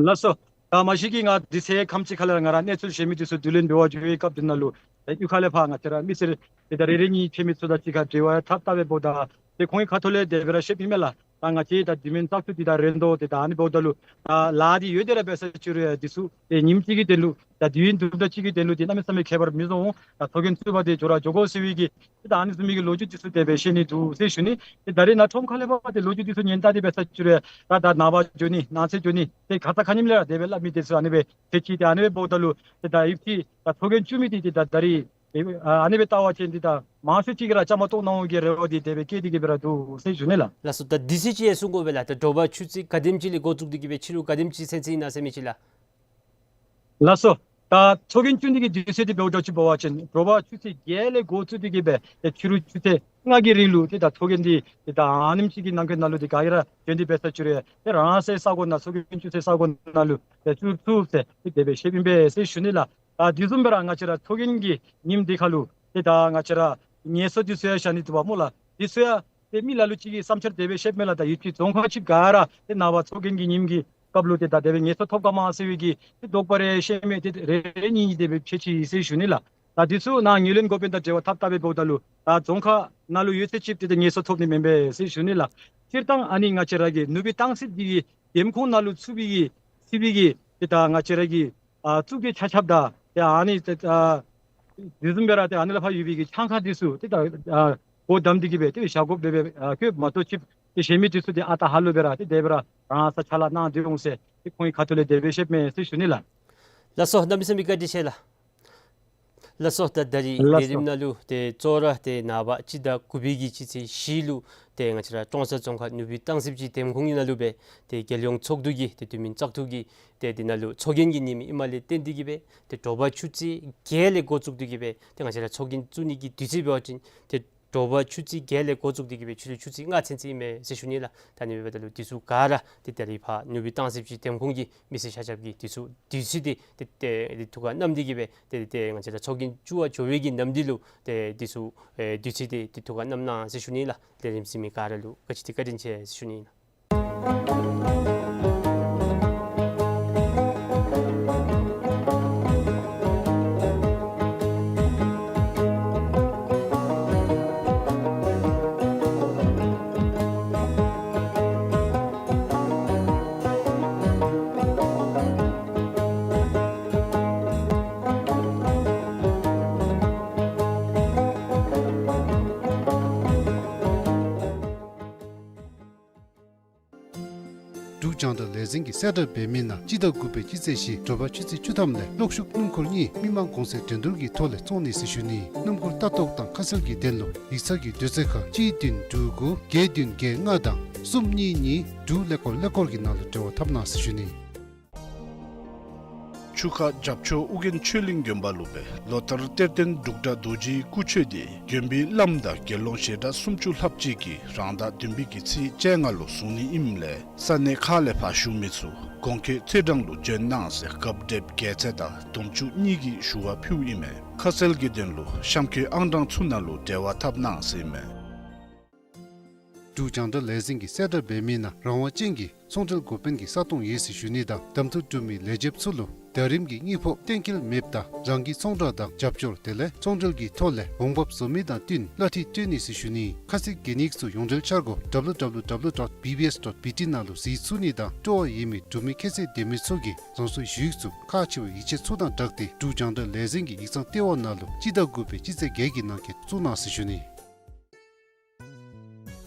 ལགས་སོ། ད་མ་གཞི་གིས་ང་དུས་ཚོད་ཁམས་ཅིག་ཁ་ལས་ར་ང་ར་གནས་ཚུལ་ཤེས་མི་འདི་ཚུ་བསྡུ་ལེན་འབད་བར་འགྱོ་བའི་སྐབས་འདི་ནང་ལུ་ཏེ་གཡུས་ཁ་ལས་ཕར་ང་བཅས་ར་མི་སེར་ཏེ་ད་རེ་རེ་གཉིས་ཕྱད་མི་ཚུ་དང་གཅིག་ཁར་འབྲེལ་བ་འཐབ་འཐབ་སྦེ་འབདཝ་ད་ཏེ་ཁོང་གི་ཁ་ཐུག་ལས་དེ་སྦེ་ར་བཤདཔ་ཨིན་མས་ལགས། ད་ང་བཅས་ད་འདི་མེན་བཙག་འཐུ་འདི་ད་རན་དོ། ཏེ་ད་ཨ་ནི་འབདཝ་ད་ལུ་ད་ལཱ་འདི་ཡོད་དེ་ར་འབད་ས་ཅིག་རུང་ཡང་འདི་ཚུ་ཏེ་ཉིནམ་གཅིག་གི་དོན་ལུ་ད་དུས་ཡུན་དུམ་གྲ་ཅིག་གི་དོན་ལུ་ཏེ་གནམ་མེད་ས་མེད་ཁྱད་པར་མི་བཟོ་འོང་། ད་ཚོགས་རྒྱན་བཙུགས་པ་འདི་འགྱོ་ར་འགྱོ་དགོ་ཟེར་བའི་གི་ཏེ་ད་ཨ་ནི་བཟུམ་མའི་གི་ལོ་རྒྱུས་འདི་ཚུ་དེ་སྦེ་བཤད་ནི་འདུག་ཟེར་ཞུ་ནི། ཏེ་ད་རེས་ནཱ་ཁྲོམ་ཁ་ལས་ཕར་ཏེ་ལོ་རྒྱུས་འདི་ཚུ་ཉན་བལྟ་སྟེ་འབད་ས་ཅིག་རུང་ད་ད་ནངས་པ་འགྱོ་ནི་གནངས་ཚེ་འགྱོ་ནི་ཏེ་ཁ་ཙ་ཁ་ཉིནམ་ལས་ར་དེ་སྦེ་སླབ་མི་འདི་ཚུ་ཨ་ནི་སྦེ་ཚེ་ཕྱི་ཏེ་ཨ་ནི་སྦེ་འབདཝ་ད་ལུ་ཏེ་ད་ཡུདཔ་ཅིག་ད་ཚོགས་རྒྱན་བཙུགས་མི་འདི་ཏེ་ད་ད་རིས་ཨ་ཨ་ནི་སྦེ་བལྟ་བ་ཅིན་ཏེ་ད་མང་ཤོས་ཅིག་གིས་ར་བཅའ་མར་གཏོགས་གནང་བའི་གི་རེ་བ་འདི་དེ་སྦེ་བསྐྱེད་དེ་གིས་སྦེ་ར་འདུག་ཟེར་ཞུ་ནི་ལགས། ལགས་སོ། ད་དུས་ཚོད་ཅིག་ཡང་གསུང་དགོ་པས་ལགས། ད་དྲོ་པ་ཆུ་ཚོད་ག་དེམ་ཅིག་ལས་འགོ་བཙུགས་ཏེ་གིས་སྦེ་ཕྱི་རུ་ག་དེམ་ཅིག་ཚུན་ཚོད་ཨིན་ན་ཟེར་མི་ཅིག་ལགས། ལགས་སོ། ད་ཚོགས་རྒྱན་བཙུགས་ནི་གི་དུས་ཚོད་འདི་འབདཝ་ད་ཅིག་འབད་བ་ཅིན་དྲོ་པ་ཆུ་ཚོད་བརྒྱད་ལས་འགོ་བཙུགས་ཏེ་གིས་སྦེ་ཏེ་ཕྱི་རུ་ཆུ་ཚོད་ལྔ་གི་རིང་ལུ་ཏེ་ད་ཚོགས་རྒྱན་འདི་ཏེ་ད་ཨ་ནེམ་ཅིག་གི་ནང་འཁོད་ནང་ལུ་ཏེ་ག་གིས་ར་བྱོན་ཏེ་འབད་ས་ཅིག་རུང་ཏེ་རང་སོའི་ས་གོ་ནང་ཚོགས་རྒྱན་བཙུགས་སའི་ས་གོ་ནང་ལུ་ཏེ་བཙུགས་ཚུགས་ཟེར་ཏེ་དེ་སྦེ་བཤདཔ་ཨིན་པས་ཟེར་ཞུ་ནི་ལགས། ད་དེ་བཟུམ་སྦེ་ར་ང་བཅས་ར་ཚོགས་རྒྱན་གྱི་ཉིནམ་འདི་ཁར་ལུ་ཏེ་ད་ང་བཅས་ར་ངལ་གསོ་འདི་ཚུ་ཡང་བཞག་ནི་འདུག་པ་སྨོ་ལགས། འདི་ཚུ་ཡང་ཏེ་མི་ལ་ལུ་ཅིག་གིས་བསམ་འཆར་དེ་སྦེ་བཤདཔ་མས་ལགས། ད་ཡུདཔ་ཅིག་རྫོང་ཁག་ཅིག་ག་ར་ཏེ་ནངས་པ་ཚོགས་རྒྱན་གྱི་ཉིནམ་གྱི་སྐབས་ལུ་ཏེ་ད་དེ་སྦེ་ངལ་གསོ་ཐོབ་ག་མ་ཟེར་བའི་གི་ཏེ་དོགས་པ་རེ་བཤད་མི་ཏེ་རེ་རེ་གཉིས་གཉིས་དེ་སྦེ་ཕྱད་ཅི་ཟེར་ཞུ་ནི་ལགས། ད་འདི་ཚུ་ནཱ་ངོས་ལེན་འགོ་དཔོན་དང་འབྲེལ་བ་འཐབ་འཐབ་སྦེ་འབདཝ་ད་ལུ་ད་རྫོང་ཁག་ནང་ལུ་ཡོད་ཚད་ཅིག་ཏེ་ཏེ་ངལ་གསོ་ཐོབ་ནི་མེན་པས་ཟེར་ཞུ་ནི་ལགས། སྤྱིར་བཏང་ཨ་ནི་ང་བཅས་ར་གི་ནུབ་སྦིས་སྟང་སིབ་འདི་གི་འདེམས་ཁོངས་ནང་ལུ་ཚུད་པའི་གི་ཚུད་པའི་གི་ཏེ་ད་ང་བཅས་ར་གི་ཨ་གཙུག་སྡེ་ཆ་ཁྱབ་དང་ཏེ་ཨ་ནི་ཏེ་ཨ་དེ་བཟུམ་སྦེ་ར་ཏེ་ཨ་ནི་ལས་ཕར་ཡོད་པའི་གི་ཆང་ཁང་འདི་ཚུ་ཏེ་ད་ཨ་སྒོ་བསྡམས་ཏེ་གིས་སྦེ་ཏེ་བཞག་དགོཔ་དེ་སྦེ་ཨ་བཀོདཔ་མ་གཏོགས་ཅིག་ཏེ་གཞན་མི་འདི་ཚུ་ཏེ་ཨ་རྟག་ཧ་ལུགས་སྦེ་ར་ཏེ་དེ་སྦེ་ར་རང་ས་ཕྱག་ལཱ་གནང་སྡོད་འོང་ཟེར་ཏེ་ཁོང་གི་ཁ་ཐུག་ལས་དེ་སྦེ་བཤདཔ་མས་ཟེར་ཞུ་ནི་ལགས། ལགས་སོ། གནམ་མེད་ས་མེད་བཀའ་དྲིན་ཆེ་ལགས། ལགས་སོ། ད་ད་རིས་ལས་རིམ་ནང་ལུ་ཏེ་གཙོ་བོ་ར་ཏེ་ནངས་པ་སྤྱི་ཟླ་དགུ་པའི་གི་སྤྱི་ཚེས་བཞི་ལུ་ཏེ་ང་བཅས་ར་ཀྲོང་གསར་རྫོང་ཁག་ནུབ་སྦིས་སྟང་སི་སྦྱིས་འདེམས་ཁོངས་ཀྱི་ནང་ལུ་སྦེ་ཏེ་རྒྱལ་ཡོངས་ཚོགས་འདུ་གི་ཏེ་དུས་མིན་བཙག་འཐུ་གི་ཏེ་འདི་ནང་ལུ་ཚོགས་རྒྱན་གྱི་ཉིནམ་ཨིནམ་ལས་བརྟེན་ཏེ་གིས་སྦེ་ཏེ་དྲོ་པ་ཆུ་ཚོད་བརྒྱད་ལས་འགོ་བཙུགས་ཏེ་གིས་སྦེ་ཏེ་ང་བཅས་ར་ཚོགས་རྒྱན་བཙུགས་ནི་གི་དུས་ཚོད་འབད་བ་ཅིན་ཏེ་དྲོ་པ་ཆུ་ཚོད་བརྒྱད་ལས་འགོ་བཙུགས་ཏེ་གིས་སྦེ་ཕྱི་རུ་ཆུ་ཚོད་ལྔ་ཚུན་ཚོད་ཨིན་མས་ཟེར་ཞུ་ནི་ལགས། ད་ཨ་ནི་འབདཝ་ད་ལུ་དུས་ཚོད་ག་ར་ཏེ་ད་རིས་ཕར་ནུབ་སྦིས་སྟང་སི་སྦྱིས་འདེམས་ཁོངས་ཀྱི་མི་སེར་ཤ་ཁྱབ་ཀྱིས་དུས་ཚོད་དུས་ཚོད་འདི་ཏེ་ཏེ་ཐུགས་ཁར་བསྣམས་ཏེ་གིས་སྦེ་ཏེ་ཏེ་ང་བཅས་ར་ཚོགས་རྒྱན་བཙུགས་པར་འགྱོ་བའི་གི་ནམ་དུས་ལུ་ཏེ་དུས་ཚོད་ཨེ་དུས་ཚོད་འདི་ཏེ་ཐུགས་ཁར་བསྣམས་གནང་ཟེར་ཞུ་ནི་ལགས། ལས་རིམ་གཟིགས་མི་ག་ར་ལུ་ག་ཅི་ཏེ་བཀའ་དྲིན་ཆེ་ཟེར་ཞུ་ནི་ཨིན་ལགས། འབྲུག་རྒྱང་བསྒྲགས་ལས་འཛིན་གྱིས་གསལ་བསྒྲགས་འབད་མི་ནང་སྤྱི་ཟླ་དགུ་པའི་སྤྱི་ཚེས་བཞི་དྲོ་པ་ཆུ་ཚོད་བཅུ་ཐམ་ལས་གློག་ཤུགས་སྣུམ་འཁོར་གཉིས་མི་མང་གུང་སེང་འགྲན་བསྡུར་གྱི་ཐོག་ལས་བཙོང་ནི་ཟེར་ཞུ་ནི། སྣུམ་འཁོར་ལྟ་རྟོག་དང་ཁ་གསལ་གྱི་དོན་ལུ་ཡིག་ཚང་གི་དུས་ཚོད་ཁར་གཅིག་བདུན་དྲུག་དགུ་བརྒྱད་བདུན་བརྒྱད་ལྔ་དང་གསུམ་གཉིས་གཉིས་དྲུག་ཀླད་ཀོར་ཀླད་ཀོར་གྱི་ནང་ལུ་འབྲེལ་བ་འཐབ་གནང་ཟེར་ཞུ་ནི། ཆུ་ཁ་རྒྱབ་ཕྱོགས་ཨོ་རྒྱན་ཆོས་གླིང་དགོན་པ་ལུ་སྦེ་ལོ་ལྟར་གཏེར་སྟོན་འབྲུག་སྒྲ་རྡོ་རྗེའི་སྐུ་མཆོད་འདི་དགོན་པའི་བླམ་དང་དགེ་སློང་ཞལ་གྲངས་སུམ་ཅུ་ལྷགཔ་ཅིག་གིས་རང་ཟླ་བདུན་པའི་གི་ཚེས་བཅོ་ལྔ་ལུ་བཟུང་ནི་ཨིནམ་ལས་ས་གནས་ཁག་ལས་ཕར་བཞུགས་མི་ཚུ་གོང་འཁོད་ཚེས་གྲངས་ལུ་འབྱོན་གནང་ཟེར་སྐབས་འདེབས་བརྒྱད་ཚད་དང་དུང་ཕྱུར་གཉིས་ཀྱི་ཞུ་བ་ཕུལཝ་ཨིན་མས། ཁ་གསལ་གྱི་དོན་ལུ་གཤམ་འཁོད་ཨང་གྲངས་ཚུ་ནང་ལུ་འབྲེལ་བ་འཐབ་གནང་ཟེར་ཨིན་མས། འབྲུག་རྒྱང་བསྒྲགས་ལས་འཛིན་གྱིས་གསལ་བསྒྲགས་འབད་མི་ནང་རང་དབང་ཅན་གྱི་ཚོང་འབྲེལ་འགོ་དཔོན་གྱི་ས་སྟོང་ཡོད་ཟེར་ཞུ་ནི་དང་གདམ་འཐུ་གྲུབ་མི་ལས་བྱེདཔ་ཚུ་ལུ་ཟླ་རིམ་གྱི་དངུལ་ཕོགས་གཏན་འཁེལ་མེདཔ་ད་རང་གི་ཚོང་བསྒྲགས་དང་རྒྱབ་སྐྱོར་དེ་ལས་ཚོང་འབྲེལ་གྱི་ཐོག་ལས་འོང་འབབ་བཟོ་མི་དང་བསྟུན་གླ་འཐུས་སྤྲོད་ནི་ཟེར་ཞུ་ནི། ཁ་གསལ་གྱི་གནས་ཚུལ་ཡོངས་འབྲེལ་འཆར་སྒོ་W W W dot B B S dot B T ནང་ལུ་གཟིགས་ཚུགས་ནི་དང་སྤྲོ་བ་ཡོད་མི་འབྲུག་མི་ཁྱད་ཚད་ལྡན་མི་ཚུ་གིས་རང་སོའི་ཞུ་ཡིག་ཚུ་ཁག་ཆེ་བའི་ཡིག་ཆ་ཚུ་དང་སྦྲགས་ཏེ་འབྲུག་རྒྱང་བསྒྲགས་ལས་འཛིན་གྱི་ཡིག་ཚང་ལྟེ་བ་ནང་ལུ་སྤྱི་ཟླ་དགུ་པའི་སྤྱི་ཚེས་བརྒྱད་ཀྱི་ནང་འཁོད་བཙུགས་གནང་ཟེར་ཞུ་ནི།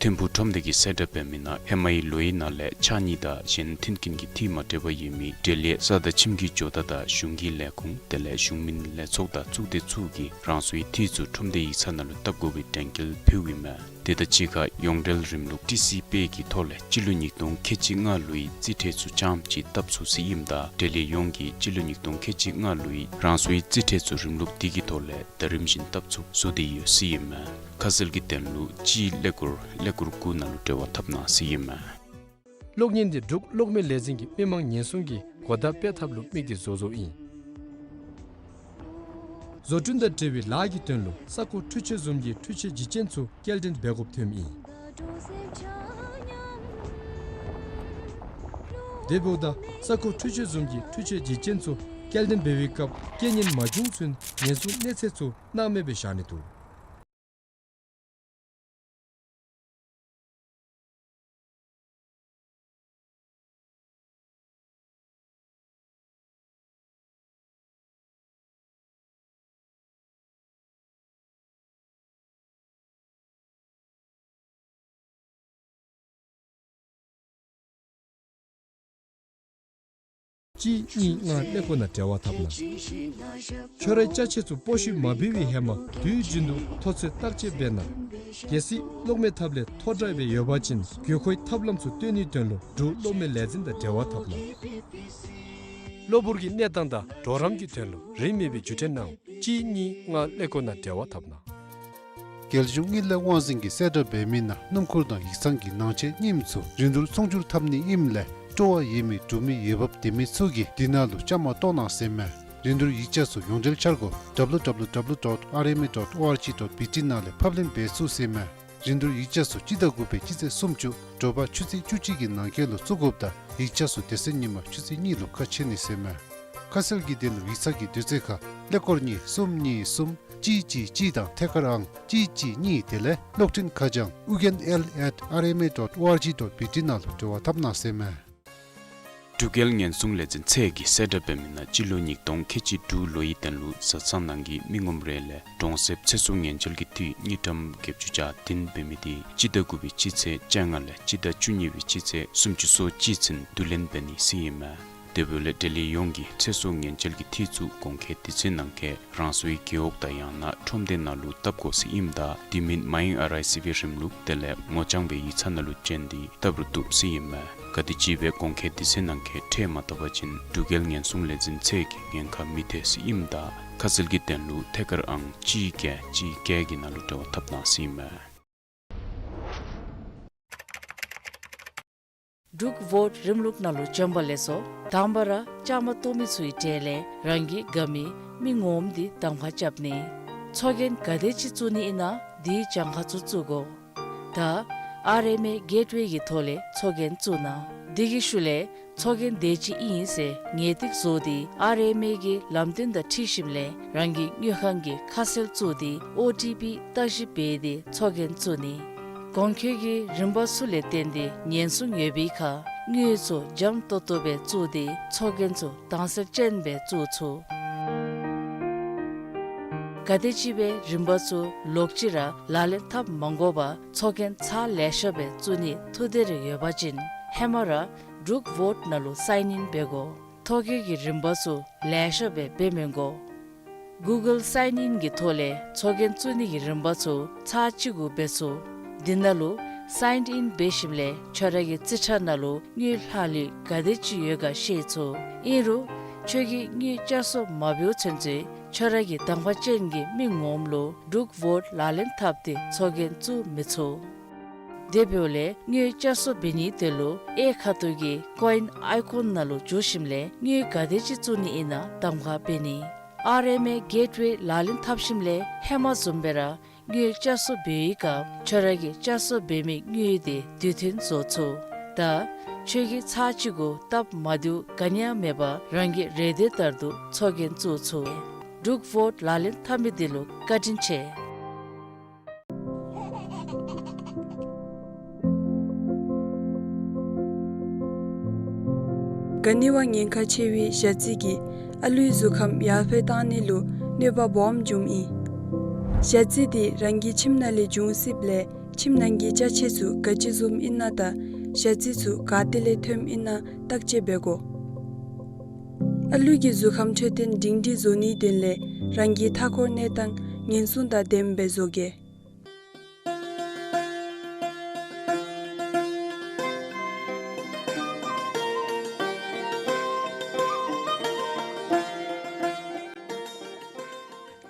ཐིམ་ཕུག་ཁྲོམ་སྡེ་གིས་གསལ་བསྒྲགས་འབད་མི་ནང་ཧེ་མའི་ལོའི་ནང་ལས་ཕྱགས་སྙིགས་དང་གཞན་མཐུན་རྐྱེན་གྱི་འཐུས་མ་བྲལ་བ་ཡོད་མི་འབྲེལ་ཡོད་ས་དང་ཁྱིམ་གྱི་ཇོ་བདག་དང་གཞུང་གི་ལས་ཁུངས་དེ་ལས་གཞུང་མིན་ལས་ཚོགས་དང་གཙུག་སྡེ་ཚུ་གིས་རང་སོའི་འཐུས་ཚུ་ཁྲོམ་སྡེའི་ཡིག་ཚང་ནང་ལུ་བཏབ་དགོ་པའི་དྲན་སྐུལ་ཕུལཝ་ཨིན་མས། དེ་དང་གཅིག་ཁར་ཡོངས་འབྲེལ་རིམ་ལུགས་ཊི་སི་པེ་གི་ཐོག་ལས་སྤྱི་ལོ་ཉིས་སྟོང་ཁལ་གཅིག་ལྔ་ལོའི་རྩིས་ཁྲ་ཚུ་རྐྱངམ་ཅིག་བཏབ་ཚུགས་ཟེར་ཨིནམ་ད་འབྲེལ་ཡོད་ཡོངས་ཀྱིས་སྤྱི་ལོ་ཉིས་སྟོང་ཁལ་གཅིག་ལྔ་ལོའི་རང་སོའི་རྩིས་ཁྲ་ཚུ་རིམ་ལུགས་དེ་གི་ཐོག་ལས་ཟླ་རིམ་བཞིན་བཏབ་ཚུགསཔ་བཟོ་སྟེ་ཡོད་ཟེར་ཨིན་མས། ཁ་གསལ་གྱི་དོན་ལུ་གཅིག་ཀླད་ཀོར་ཀླད་ཀོར་དགུ་ནང་ལུ་འབྲེལ་བ་འཐབ་གནང་ཟེར་ཨིན་མས། གློག་བརྙན་འདི་འབྲུག་གློག་མེ་ལས་འཛིན་གྱིས་མི་མང་ཉེན་སྲུང་གི་གོ་བརྡ་སྤེལ་ཐབས་ལུ་དམིགས་ཏེ་བཟོ་བཟོཝ་ཨིན། བཟོ་སྐྲུན་དང་འབྲེལ་བའི་ལཱ་གི་དོན་ལུ་ས་རྐོ་འཕྲུལ་ཆས་བཟུམ་གྱི་འཕྲུལ་ཆས་བརྗེ་ཅན་ཚུ་སྐྱེལ་འདྲེན་འབད་དགོཔ་ཐོནམ་ཨིན། དེ་འབདཝ་ད་ས་རྐོ་འཕྲུལ་ཆས་བཟུམ་གྱི་འཕྲུལ་ཆས་བརྗེ་ཅན་ཚུ་སྐྱེལ་འདྲེན་འབད་བའི་སྐབས་རྐྱེན་ངན་མ་བྱུང་ཚུན་ཉེན་སྲུང་གནས་ཚད་ཚུ་སྣང་མེད་སྦེ་བཞག་ནི་འདུག། གཅིག་གཉིས་ལྔ་ཀླད་ཀོར་ནང་འབྲེལ་བ་འཐབ་གནང་། ཁྱོད་རའི་ཅ་ཆས་ཚུ་སྤོ་བཤུད་མ་འབད་བའི་ཧེ་མ་དུས་རྒྱུན་དུ་མཐོ་ཚད་བརྟག་དཔྱད་འབད་གནང་། གལ་སྲིད་གློག་མེ་ཐབས་ལས་མཐོ་དྲགས་སྦེ་ཡོད་པ་ཅིན་དགོས་མཁོའི་ཐབས་ལམ་ཚུ་སྟོན་ནིའི་དོན་ལུ་འབྲུག་གློག་མེ་ལས་འཛིན་དང་འབྲེལ་བ་འཐབ་གནང་། གློ་བུར་གྱི་གནས་སྟངས་དང་གྲོགས་རམ་གྱི་དོན་ལུ་རིན་མེད་པའི་བརྒྱུད་འཕྲིན་གནང་། གཅིག་གཉིས་ལྔ་ཀླད་ཀོར་ནང་འབྲེལ་བ་འཐབ་གནང་། རྒྱལ་གཞུང་དངུལ་ལས་དབང་འཛིན་གྱིས་གསལ་བསྒྲགས་འབད་མི་ནང་སྣུམ་འཁོར་དང་ཡིག་ཚང་གི་ནང་ཆས་རྙིངམ་ཚུ་རིན་བསྡུར་ཚོང་བསྒྱུར་འཐབ་ནི་ཨིནམ་ལས་སྤྲོ་བ་ཡོད་མི་འབྲུག་མི་འོས་འབབ་ལྡན་མི་ཚུ་གིས་འདི་ནང་ལུ་བཅའ་མར་གཏོགས་གནང་ཟེར་མས། རིན་བསྡུར་ཡིག་ཆ་ཚུ་ཡོངས་འབྲེལ་འཆར་སྒོ་W W W dot R M A dot O R G dot B T ནང་ལས་ཕབ་ལེན་འབད་ཚུགས་ཟེར་མས། རིན་བསྡུར་ཡིག་ཆ་ཚུ་སྤྱི་ཟླ་དགུ་པའི་སྤྱི་ཚེས་སུམ་ཅུ་དྲོ་པ་ཆུ་ཚོད་བཅུ་གཅིག་གི་ནང་འཁོད་ལུ་བཙུགས་དགོཔ་ད་ཡིག་ཆ་ཚུ་དེ་ཚེ་ཉིན་མ་ཆུ་ཚོད་གཉིས་ལུ་ཁ་ཕྱེ་ནི་ཟེར་མས། ཁ་གསལ་གྱི་དོན་ལུ་ཡིག་ཚང་གི་དུས་ཚོད་ཁར་ཀླད་ཀོར་གཉིས་གསུམ་གཉིས་གསུམ་གཅིག་གཅིག་གཅིག་དང་ཐད་ཀར་ཨང་གཅིག་གཅིག་གཉིས་དེ་ལས་གློག་འཕྲིན་ཁ་བྱང་ཨུ་རྒྱན་ཨེལ་ཨེཊ་ཨར་ཨེམ་ཨེ་ཌོཊ་ཨོ་ཨར་ཇི་ཌོཊ་བི་ཊི་ནང་ལུ་འབྲེལ་བ་འཐབ་གནང་ཟེར་མས། འབྲུག་རྒྱལ་ཉེན་སྲུང་ལས་འཛིན་ཚད་ཀྱིས་གསལ་བསྒྲགས་འབད་མི་ནང་སྤྱི་ལོ་ཉིས་སྟོང་ཁལ་གཅིག་དྲུག་ལོའི་དོན་ལུ་བཟའ་ཚང་ནང་གི་མི་ངོམ་རེ་ལས་གྲོང་གསེབ་ཚེ་སྲོག་ཉེན་བཅོལ་གྱི་འཐུས་དངུལ་ཀྲམ་བརྒྱད་ཅུ་གྱ་བདུན་འབད་མི་དེ་སྤྱི་ཟླ་དགུ་པའི་སྤྱི་ཚེས་བཅོ་ལྔ་ལས་སྤྱི་ཟླ་བཅུ་གཉིས་པའི་སྤྱི་ཚེས་སུམ་ཅུ་སོ་གཅིག་ཚུན་བསྡུ་ལེན་འབད་ནི་ཟེར་ཨིན་མས། དེ་འབདཝ་ལས་འབྲེལ་ཡོད་ཡོངས་ཀྱིས་ཚེ་སྲོག་ཉེན་བཅོལ་གྱི་འཐུས་ཚུ་གོང་འཁོད་དུས་ཚོད་ནང་འཁོད་རང་སོའི་རྒེད་འོག་དང་ཡང་ན་ཁྲོམ་སྡེ་ནང་ལུ་བཏབ་དགོ་ཟེར་ཨིནམ་ད་དེ་མིན་མའི་ཨར་ཨའི་སི་བི་རིམ་ལུགས་དེ་ལས་ངོ་རྐྱང་སྦེ་ཡིག་ཚང་ནང་ལུ་བྱོན་ཏེ་བཏབ་རུང་བཏུབ་ཟེར་ཨིན་མས། ག་དེམ་ཅིག་སྦེ་གོང་འཁོད་དུས་ཚོད་ནང་འཁོད་ཁྲལ་མ་བཏབ་པ་ཅིན་འབྲུག་རྒྱལ་ཉེན་སྲུང་ལས་འཛིན་ཚད་ཀྱིས་ཉེན་ཁ་མི་ཐེག་ཟེར་ཨིནམ་ད་ཁ་གསལ་གྱི་དོན་ལུ་ཐད་ཀར་ཨང་གཅིག་བརྒྱད་གཅིག་བརྒྱད་ཀྱི་ནང་ལུ་འབྲེལ་བ་འཐབ་གནང་ཟེར་ཨིན་མས། འབྲུག་ཝོཊ་རིམ་ལུགས་ནང་ལུ་བྱོན་པ་ལས་སོ་དང་པ་ར་བཅའ་མར་གཏོགས་མི་ཚུའི་གྲས་ལས་རང་གི་དགའ་མི་མི་ངོམ་འདི་གདམ་ཁ་རྐྱབ་ནི། ཚོགས་རྒྱན་ག་དེ་ཅིག་བཙུགས་ནི་ཨིན་ན་དེའི་གྱངས་ཁ་ཚུ་བཙུགས་དགོ། ད་ཨར་ཨེམ་ཨེ་གེཊ་ཝེ་གི་ཐོག་ལས་ཚོགས་རྒྱན་བཙུགས་གནང་། དེ་གི་ཤུལ་ལས་ཚོགས་རྒྱན་དེ་ཅིག་ཨིན་ཟེར་ངེས་ཏིག་བཟོ་སྟེ་ཨར་ཨེམ་ཨེ་གི་ལམ་སྟོན་དང་འཁྲིལ་ཞིནམ་ལས་རང་གི་དངུལ་ཁང་གི་ཁ་གསལ་བཙུགས་ཏེ་ཨོ་ཊི་པི་བརྟག་ཞིབ་འབད་དེ་ཚོགས་རྒྱན་བཙུགས་ནི། གོང་འཁོད་ཀྱི་རིམ་པ་ཚུ་ལས་བརྟེན་ཏེ་ཉེན་སྲུང་ཡོད་པའི་ཁར་དངུལ་ཚུ་འཇམ་ཏོག་ཏོ་སྦེ་བཙུགས་ཏེ་ཚོགས་རྒྱན་ཚུ་དྭངས་གསལ་ཅན་སྦེ་བཙུགས་ཚུགས། ག་དེམ་ཅིག་སྦེ་རིམ་པ་ཚུ་ལོག་ཅི་ར་ལག་ལེན་འཐབ་མ་དགོ་པར་ཚོགས་རྒྱན་ཚར་ལེ་ཤ་སྦེ་བཙུགས་ནི་ཐུགས་འདོད་རེ་ཡོད་པ་ཅིན་ཧེ་མ་ར་འབྲུག་ཝོཊ་ནང་ལུ་སའིན་ཨིན་འབད་དགོ། ཐོ་བཀོད་ཀྱི་རིམ་པ་ཚུ་ལེ་ཤ་སྦེ་འབད་མི་དགོ། གུ་གཱལ་སའིན་ཨིན་གྱི་ཐོག་ལས་ཚོགས་རྒྱན་བཙུགས་ནི་གི་རིམ་པ་ཚུ་ཚར་གཅིག་གུ་འབད་ཚུགས། དེ་ནང་ལུ་སའིན་ཨིན་འབད་ཞིནམ་ལས་ཁྱོད་ར་གི་རྩིས་ཁྲ་ནང་ལུ་དངུལ་ལྷག་ལུས་ག་དེ་ཅིག་ཡོད་ག་ཤེས་ཚུགས། ཨིན་རུང་ཁྱོད་ཀྱིས་དངུལ་བསྐྱར་གསོ་མ་འབདཝ་ཚུན་ཚོད་ཁྱོད་ར་གི་གདམ་ཁ་ཅན་གྱི་མི་ངོམ་ལུ་འབྲུག་ཝོཊ་ལག་ལེན་འཐབ་སྟེ་ཚོགས་རྒྱན་བཙུགས་མི་ཚུགས། དེ་འབདཝ་ལས་དངུལ་བསྐྱར་གསོ་འབད་ནིའི་དོན་ལུ་གཡས་ཁ་ཐུག་གི་ཀོ་ཨིན་ཨའི་ཀོན་ནང་ལུ་འཛུལ་ཞིནམ་ལས་དངུལ་ག་དེ་ཅིག་བཙུགས་ནི་ཨིན་ན་གདམ་ཁ་འབད་ནི། ཨར་ཨེམ་ཨེ་གེཊ་ཝེ་ལག་ལེན་འཐབ་ཞིནམ་ལས་ཧེ་མ་བཟུམ་སྦེ་ར་དངུལ་བསྐྱར་གསོ་འབད་བའི་སྐབས་ཁྱོད་ར་གིས་བསྐྱར་གསོ་འབད་མི་དངུལ་དེ་དུས་མཐུན་བཟོ་ཚུགས། ད་ཁྱོད་ཀྱིས་ཚར་གཅིག་གུ་སྟབས་མ་བདེཝ་ག་ནི་ཡང་མེད་པར་རང་གི་རེ་འདོད་ལྟར་དུ་ཚོགས་རྒྱན་བཙུགས་ཚུགས། འབྲུག་ཝོཊ་ལག་ལེན་འཐབ་མི་འདི་ལུ་བཀའ་དྲིན་ཆེ། ག་ནི་བ་ཉེན་ཁ་ཆེ་བའི་ཞ་རྩི་གིས་ཨ་ལུའི་གཟུགས་ཁམས་ཡར་འཕེལ་བཏང་ནི་ལུ་གནོད་པ་སྦོམ་འབྱུངམ་ཨིན། ཞ་རྩི་འདི་རང་གི་ཁྱིམ་ནང་ལས་འབྱུང་སྲིདཔ་ལས་ཁྱིམ་ནང་གི་ཅ་ཆས་ཚུ་ག་ཅི་བཟུམ་ཨིན་ན་དང་ཞ་རྩི་ཚུ་ག་ཏེ་ལས་ཐོནམ་ཨིན་ན་བརྟག་དཔྱད་འབད་དགོ། ཨ་ལུ་གི་གཟུགས་ཁམས་འཕྲོད་བསྟེན་སྒྲིང་སྒྲིང་བཟོ་ནིའི་དོན་ལས་རང་གི་མཐའ་འཁོར་གནས་སྟངས་ཉེན་སྲུང་དང་ལྡནམ་སྦེ་བཟོ་གེ།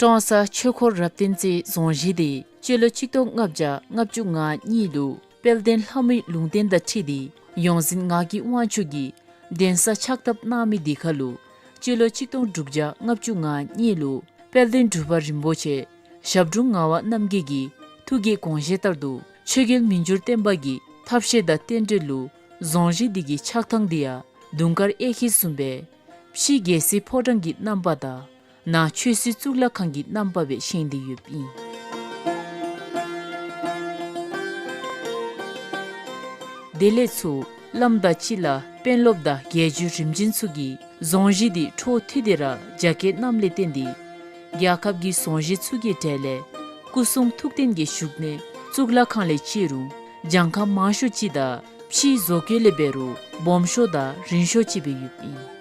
ཀྲོང་གསར་ཆོས་འཁོར་རབ་བརྟན་རྩེའི་རྫོང་གཞི་དེ་སྤྱི་ལོ་ཆིག་སྟོང་ལྔ་བརྒྱ་ལྔ་བཅུ་ང་གཉིས་ལུ་དཔལ་ལྡན་ལྷ་མོའི་ལུང་བསྟན་དང་འཁྲིལ་ཏེ་ཡོངས་འཛིན་ངག་གི་དབང་ཕྱུག་གིས་གདན་ས་ཕྱག་བཏབ་གནང་མི་དེ་ཁར་ལུ་སྤྱི་ལོ་ཆིག་སྟོང་དྲུག་བརྒྱ་ལྔ་བཅུ་ང་གཉིས་ལུ་དཔལ་ལྡན་འབྲུག་པ་རིན་པོ་ཆེ་ཞབས་དྲུང་ངག་དབང་རྣམ་རྒྱལ་གྱི་ཐུགས་ཀྱི་དགོངས་བཞེད་ལྟར་དུ་ཆོས་རྒྱལ་མི་འགྱུར་བརྟན་པ་གི་ཐབས་ཤེས་དང་རྟེན་འབྲེལ་ལུ་རྫོང་གཞི་འདི་གི་ཆགས་ཐངས་འདི་ཡང་དུང་དཀར་གཡས་འཁྱིལ་བཟུམ་སྦེ་ཕྱི་རྒྱལ་སྲིད་ཕོ་བྲང་གི་རྣམ་པ་དང་ནང་ཆོས་སྲིད་གཙུག་ལག་ཁང་གི་རྣམ་པ་སྦེ་བཞེངས་ཏེ་ཡོདཔ་ཨིན། དེ་ལས་ཚུར་བླམ་དང་སྤྱི་བླ་དཔོན་སློབ་དང་རྒྱལ་བརྒྱུད་རིམ་བྱོན་ཚུ་གིས་རྫོང་གཞི་འདི་འཕྲོ་མཐུད་དེ་ར་རྒྱ་བསྐྱེད་གནངམ་ལས་བརྟེན་ཏེ་རྒྱལ་ཁབ་ཀྱི་རྫོང་གཞི་ཚུ་གི་གྲས་ལས་སྐུ་གསུང་ཐུགས་རྟེན་གྱི་བཞུགས་གནས་གཙུག་ལག་ཁང་ལས་བརྩི་རུང་གྱངས་ཁ་མང་ཤོས་ཅིག་དང་ཕྱིའི་བཟོ་བཀོད་ལས་འབད་རུང་སྦོམ་ཤོས་དང་རིང་ཤོས་ཅིག་སྦེ་ཡོདཔ་ཨིན།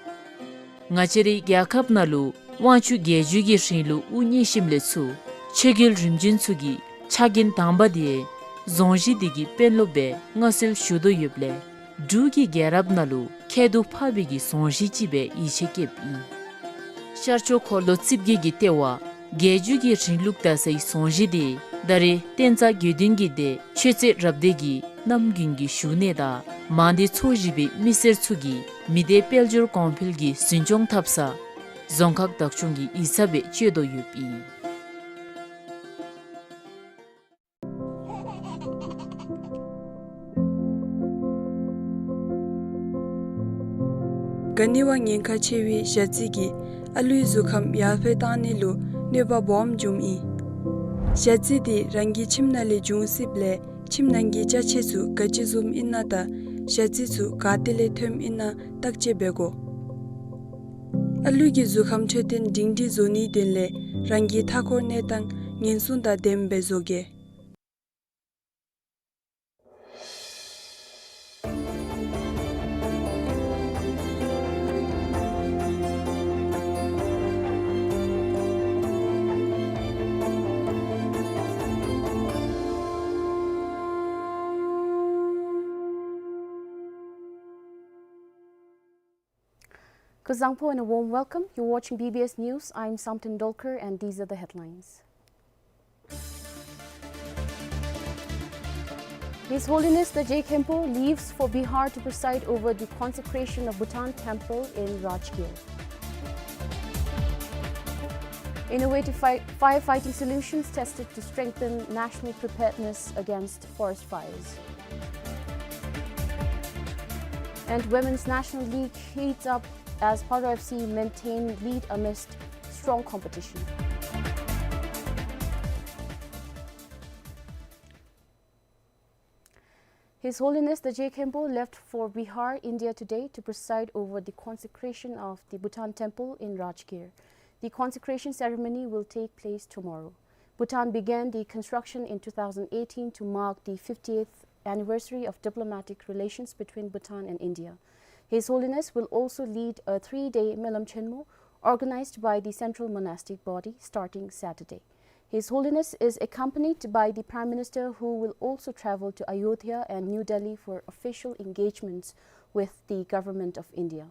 ང་བཅས་རའི་རྒྱལ་ཁབ་ནང་ལུ་དབང་ཕྱུག་རྒྱལ་བརྒྱུད་ཀྱི་རིང་ལུགས་དབུ་བརྙེས་ཞིནམ་ལས་ཚུར་ཆོས་རྒྱལ་རིམ་བྱོན་ཚུ་གི་ཕྱག་འགན་དང་པ་དེ་རྫོང་གཞི་འདི་གི་དཔོན་སློབ་སྦེ་མངའ་གསོལ་ཞུ་དོ་ཡོདཔ་ལས་འབྲུག་གི་རྒྱལ་རབས་ནང་ལུ་ཁྱད་དུ་འཕགས་པའི་གི་རྫོང་གཞི་ཅིག་སྦེ་ཡིད་ཆེས་བསྐྱེདཔ་ཨིན། ཤར་ཕྱོགས་འཁོར་ལོ་རྩིབས་བརྒྱད་ཀྱི་ལྟེ་བ་རྒྱལ་བརྒྱུད་ཀྱི་རིང་ལུགས་དར་སའི་རྫོང་གཞི་དེ་ད་རེས་བསྟན་རྩ་དགེ་འདུན་གྱི་སྡེ་ཆོས་རྩེ་རབ་སྡེ་གི་གནམ་དགུན་གྱི་བཞུགས་གནས་དང་མང་སྡེ་ཚོ་བཞི་པའི་མི་སེར་ཚུ་གིས་མི་སྡེ་དཔལ་འབྱོར་གོང་འཕེལ་གྱི་འཛིན་སྐྱོང་འཐབ་ས་རྫོང་ཁག་བདག་སྐྱོང་གི་ཡིག་ཚང་སྦེ་སྤྱོད་དོ་ཡོདཔ་ཨིན། ག་ནི་བ་ཉེན་ཁ་ཆེ་བའི་ཞ་རྩི་གིས་ཨ་ལུའི་གཟུགས་ཁམས་ཡར་འཕེལ་བཏང་ནི་ལུ་གནོད་པ་སྦོམ་འབྱུངམ་ཨིན། ཞ་རྩི་འདི་རང་གི་ཁྱིམ་ནང་ལས་འབྱུང་སྲིདཔ་ལས་ཁྱིམ་ནང་གི་ཅ་ཆས་ཚུ་ག་ཅི་བཟུམ་ཨིན་ན་དང་ཞ་རྩི་ཚུ་ག་ཏེ་ལས་ཐོནམ་ཨིན་ན་བརྟག་དཔྱད་འབད་དགོ། ཨ་ལུ་གི་གཟུགས་ཁམས་འཕྲོད་བསྟེན་སྒྲིང་སྒྲིང་བཟོ་ནིའི་དོན་ལས་རང་གི་མཐའ་འཁོར་གནས་སྟངས་ཉེན་སྲུང་དང་ལྡནམ་སྦེ་བཟོ་གེ། Kuzuzangpo and a warm welcome. You're watching B B S News. I'm Samten Dolkar and these are the headlines. His Holiness the Je Khenpo leaves for Bihar to preside over the consecration of Bhutan temple in Rajgir. Innovative fi-, firefighting solutions tested to strengthen national preparedness against forest fires. And Women's National League heats up as Paro F C maintain lead amidst strong competition. His Holiness the Je Khenpo left for Bihar, India today to preside over the consecration of the Bhutan temple in Rajgir. The consecration ceremony will take place tomorrow. Bhutan began the construction in two thousand eighteen to mark the fiftieth anniversary of diplomatic relations between Bhutan and India. His Holiness will also lead a three-day Melam Chenmo organized by the Central Monastic Body starting Saturday. His Holiness is accompanied by the Prime Minister, who will also travel to Ayodhya and New Delhi for official engagements with the Government of India.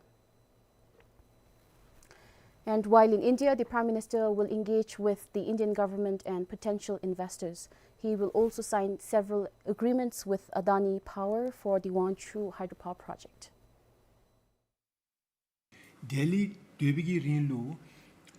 And while in India, the Prime Minister will engage with the Indian government and potential investors. He will also sign several agreements with Adani Power for the Wanchhu hydropower project. ལྡི་ལི་སྡོད་པའི་གི་རིང་ལུ་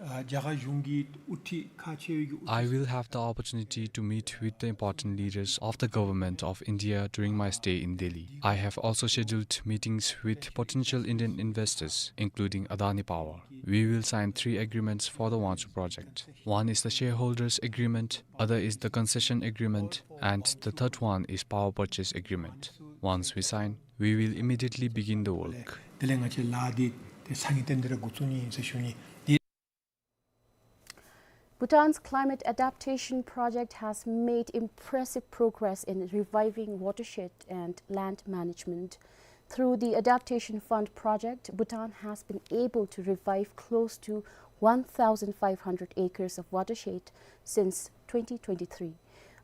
ཨ་རྒྱ་གར་གཞུང་གི་དབུ་ཁྲིད་ཁག་ཆེ་བའི་གི་དབུ་I ཁྲིད will have the opportunity to meet with the important leaders of the Government of India during my stay in Delhi. I have also scheduled meetings with potential Indian investors, including Adani Power. We will sign three agreements for the Wanchhu project. One is the shareholders agreement, other is the concession agreement, and the third one is power purchase agreement. Once we sign, we will immediately begin the work. དེ་ལས་ང་བཅས་ལཱ་འདི་ཏེ་སང་ཉིན་ཏེ་འདི་ར་འགོ་བཙུགས་ནི་ཨིན་ཟེར་ཞུ་ནི། Bhutan's climate adaptation project has made impressive progress in reviving watershed and land management. Through the Adaptation Fund project, Bhutan has been able to revive close to one thousand five hundred acres of watershed since twenty twenty-three.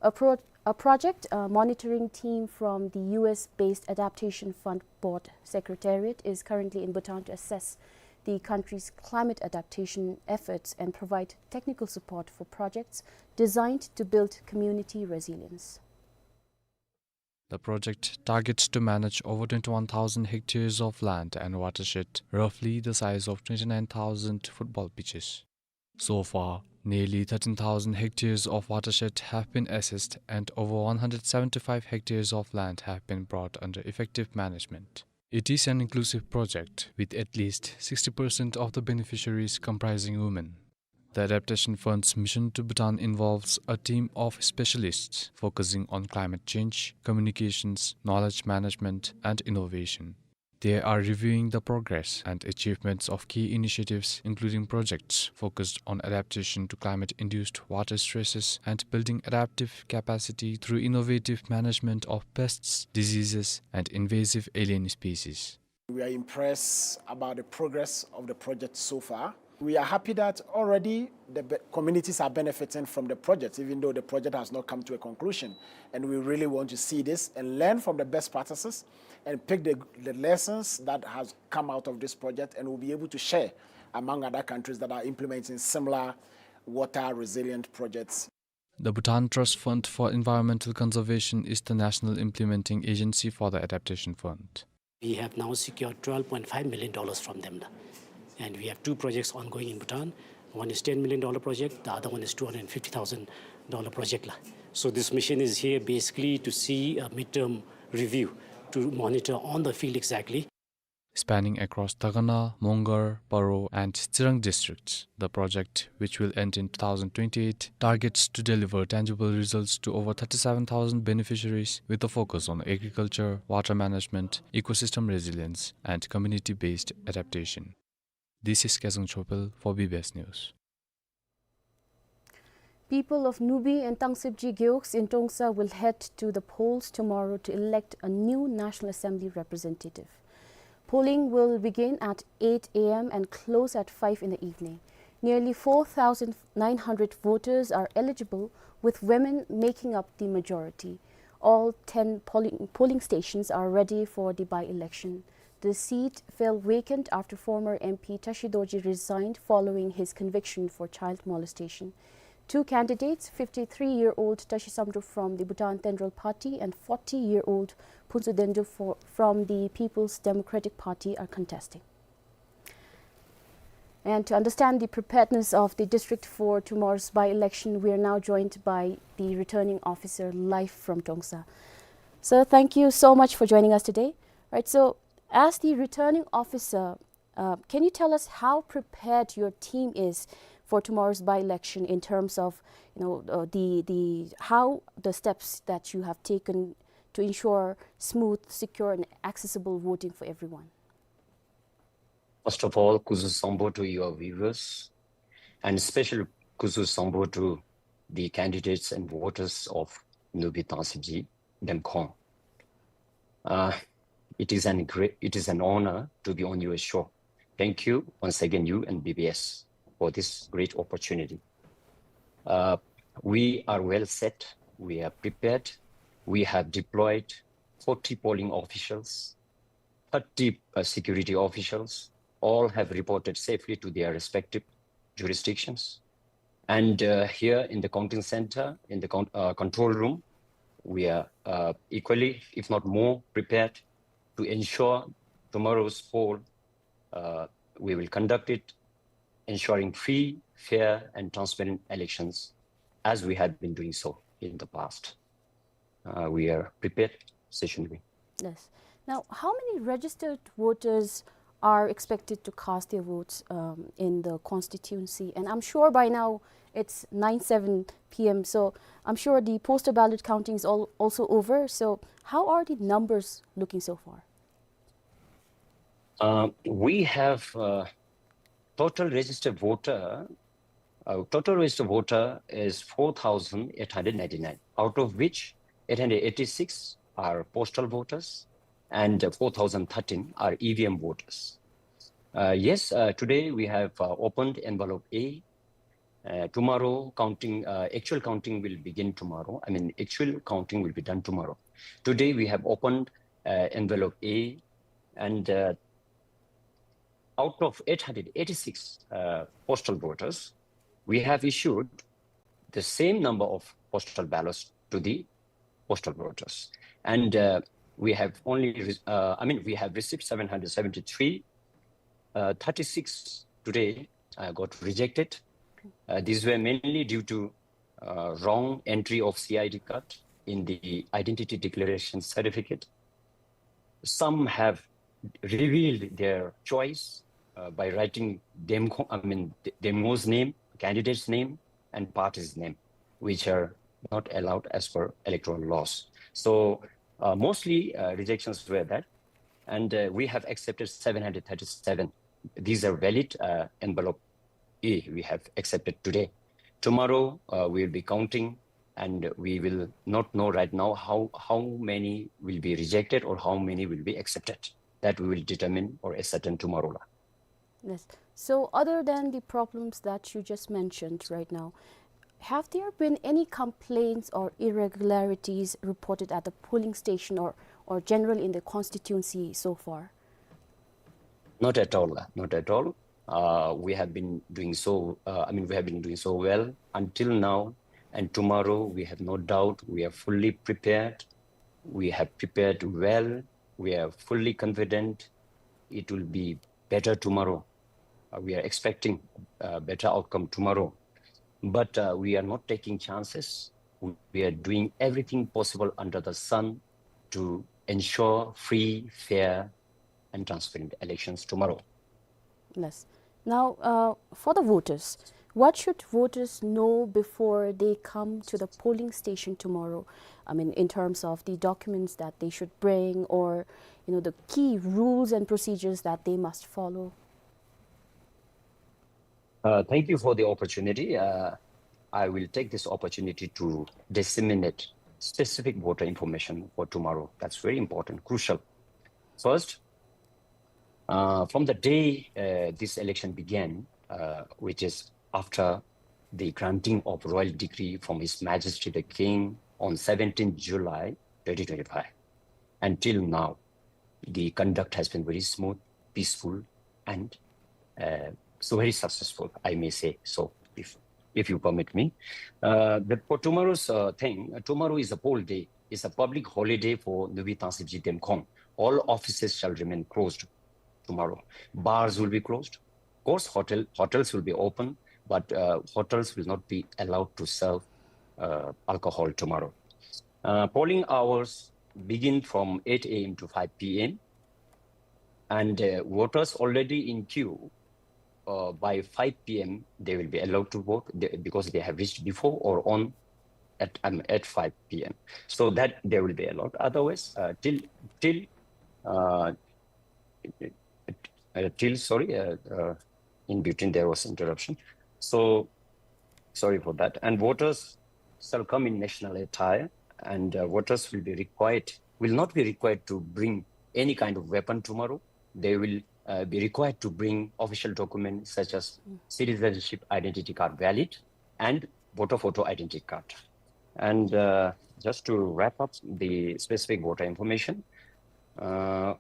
A pro-, a project, uh, monitoring team from the U S-based Adaptation Fund Board Secretariat is currently in Bhutan to assess the country's climate adaptation efforts and provide technical support for projects designed to build community resilience. The project targets to manage over twenty-one thousand hectares of land and watershed, roughly the size of twenty-nine thousand football pitches. So far, nearly thirteen thousand hectares of watershed have been assessed and over one hundred seventy-five hectares of land have been brought under effective management. It is an inclusive project, with at least sixty percent of the beneficiaries comprising women. The Adaptation Fund's mission to Bhutan involves a team of specialists focusing on climate change, communications, knowledge management, and innovation. They are reviewing the progress and achievements of key initiatives, including projects focused on adaptation to climate-induced water stresses and building adaptive capacity through innovative management of pests, diseases, and invasive alien species. We are impressed about the progress of the project so far. We are happy that already the be-, communities are benefiting from the project, even though the project has not come to a conclusion. And we really want to see this and learn from the best practices and pick the, the lessons that has come out of this project, and we'll be able to share among other countries that are implementing similar water resilient projects. The Bhutan Trust Fund for Environmental Conservation is the national implementing agency for the Adaptation Fund. We have now secured twelve point five million dollars from them. And we have two projects ongoing in Bhutan. One is ten million dollar project, the other one is two hundred fifty thousand dollar project la. So this mission is here basically to see a midterm review to monitor on the field exactly. Spanning across Dagana, Mongar, Paro, and Tsirang districts, the project, which will end in two thousand twenty-eight, targets to deliver tangible results to over thirty-seven thousand beneficiaries, with a focus on agriculture, water management, ecosystem resilience, and community-based adaptation. This is Kezang Chopel for B B S News. People of Nubi and Tangsibji Gewogs in Trongsa will head to the polls tomorrow to elect a new National Assembly representative. Polling will begin at eight A M and close at five in the evening. Nearly four thousand nine hundred voters are eligible, with women making up the majority. All ten polling, polling stations are ready for the by-election. The seat fell vacant after former M P Tashi Dorji resigned following his conviction for child molestation. Two candidates, fifty-three-year-old Tashi Samdrup from the Bhutan Tenrol Party and forty-year-old Phuntsho Dendu for, from the People's Democratic Party, are contesting. And to understand the preparedness of the district for tomorrow's by-election, we are now joined by the returning officer live from Trongsa. Sir, thank you so much for joining us today. Right, so as the returning officer, uh, can you tell us how prepared your team is for tomorrow's by-election in terms of, you know, uh, the, the, how the steps that you have taken to ensure smooth, secure, and accessible voting for everyone? First of all, ཁུ་ཚུར་བཟང་པོ to your viewers, and special ཁུ་ཚུར་བཟང་པོ to the candidates and voters of Nubi Thangsibji Demkhong. Uh, it is an great, it is an honor to be on your show. Thank you once again, you and B B S, for this great opportunity. Uh, we are well set. We are prepared. We have deployed forty polling officials, thirty, uh, security officials. All have reported safely to their respective jurisdictions. And, uh, here in the counting center, in the con-, uh, control room, we are, uh, equally, if not more, prepared to ensure tomorrow's poll, uh, we will conduct it ensuring free, fair, and transparent elections as we have been doing so in the past. Uh, we are prepared, Session Wing. Yes. Now, how many registered voters are expected to cast their votes, um, in the constituency? And I'm sure by now it's nine seven P M, so I'm sure the postal ballot counting is all, also over. So, how are the numbers looking so far? Uh, we have, uh, total registered voter, uh, total registered voter is four thousand eight hundred ninety-nine, out of which eight hundred eighty-six are postal voters and four thousand thirteen are E V M voters. Uh, yes, uh, today we have, uh, opened envelope A. Uh, tomorrow counting, uh, actual counting will begin tomorrow. I mean, actual counting will be done tomorrow. Today we have opened, uh, envelope A, and, uh, out of eight hundred eighty-six, uh, postal voters, we have issued the same number of postal ballots to the postal voters. And, uh, we have only, re-, uh, I mean, we have received seven hundred seventy-three, uh, thirty-six today, uh, got rejected. Uh, these were mainly due to, uh, wrong entry of C I D card in the identity declaration certificate. Some have revealed their choice, uh, by writing Demkho-, I mean, De-, Demngo's name, candidate's name, and party's name, which are not allowed as per electoral laws. So, uh, mostly, uh, rejections were that, and, uh, we have accepted seven hundred thirty-seven. These are valid, uh, envelope A we have accepted today. Tomorrow, uh, we will be counting, and we will not know right now how, how many will be rejected or how many will be accepted. That we will determine or ascertain tomorrow la. Yes. So, other than the problems that you just mentioned right now, have there been any complaints or irregularities reported at the polling station or, or general in the constituency so far? Not at all, uh, not at all. Uh, we have been doing so, uh, I mean, we have been doing so well until now, and tomorrow we have no doubt, we are fully prepared. We have prepared well. We are fully confident it will be better tomorrow. Uh, we are expecting, uh, better outcome tomorrow. But, uh, we are not taking chances. We are doing everything possible under the sun to ensure free, fair, and transparent elections tomorrow. Yes. Now, uh, for the voters, what should voters know before they come to the polling station tomorrow? I mean, in terms of the documents that they should bring, or, you know, the key rules and procedures that they must follow? Uh, thank you for the opportunity. Uh, I will take this opportunity to disseminate specific voter information for tomorrow. That's very important, crucial. First, uh, from the day, uh, this election began, uh, which is after the granting of royal decree from His Majesty the King on seventeenth July twenty twenty-five, until now, the conduct has been very smooth, peaceful, and, uh, so very successful, I may say so, if, if you permit me. Uh, but for tomorrow's, uh, thing, uh, tomorrow is a poll day. It's a public holiday for Nubi Tangship Jigdem Khong. All offices shall remain closed tomorrow. Bars will be closed. Of course, hotel, hotels will be open, but, uh, hotels will not be allowed to serve, uh, alcohol tomorrow. Uh, polling hours begin from eight a m to five p m, and, uh, voters already in queue, uh, by five p m, they will be allowed to vote, they, because they have reached before or on at, um, at five p m. So that they will be allowed. Otherwise, uh, till, till, uh, uh, till, sorry, uh, uh, in between there was interruption. So, sorry for that. And voters shall come in national attire, and, uh, voters will be required, will not be required to bring any kind of weapon tomorrow. They will, uh, be required to bring official documents such as citizenship identity card valid and voter photo identity card. And, uh, just to wrap up the specific voter information, uh,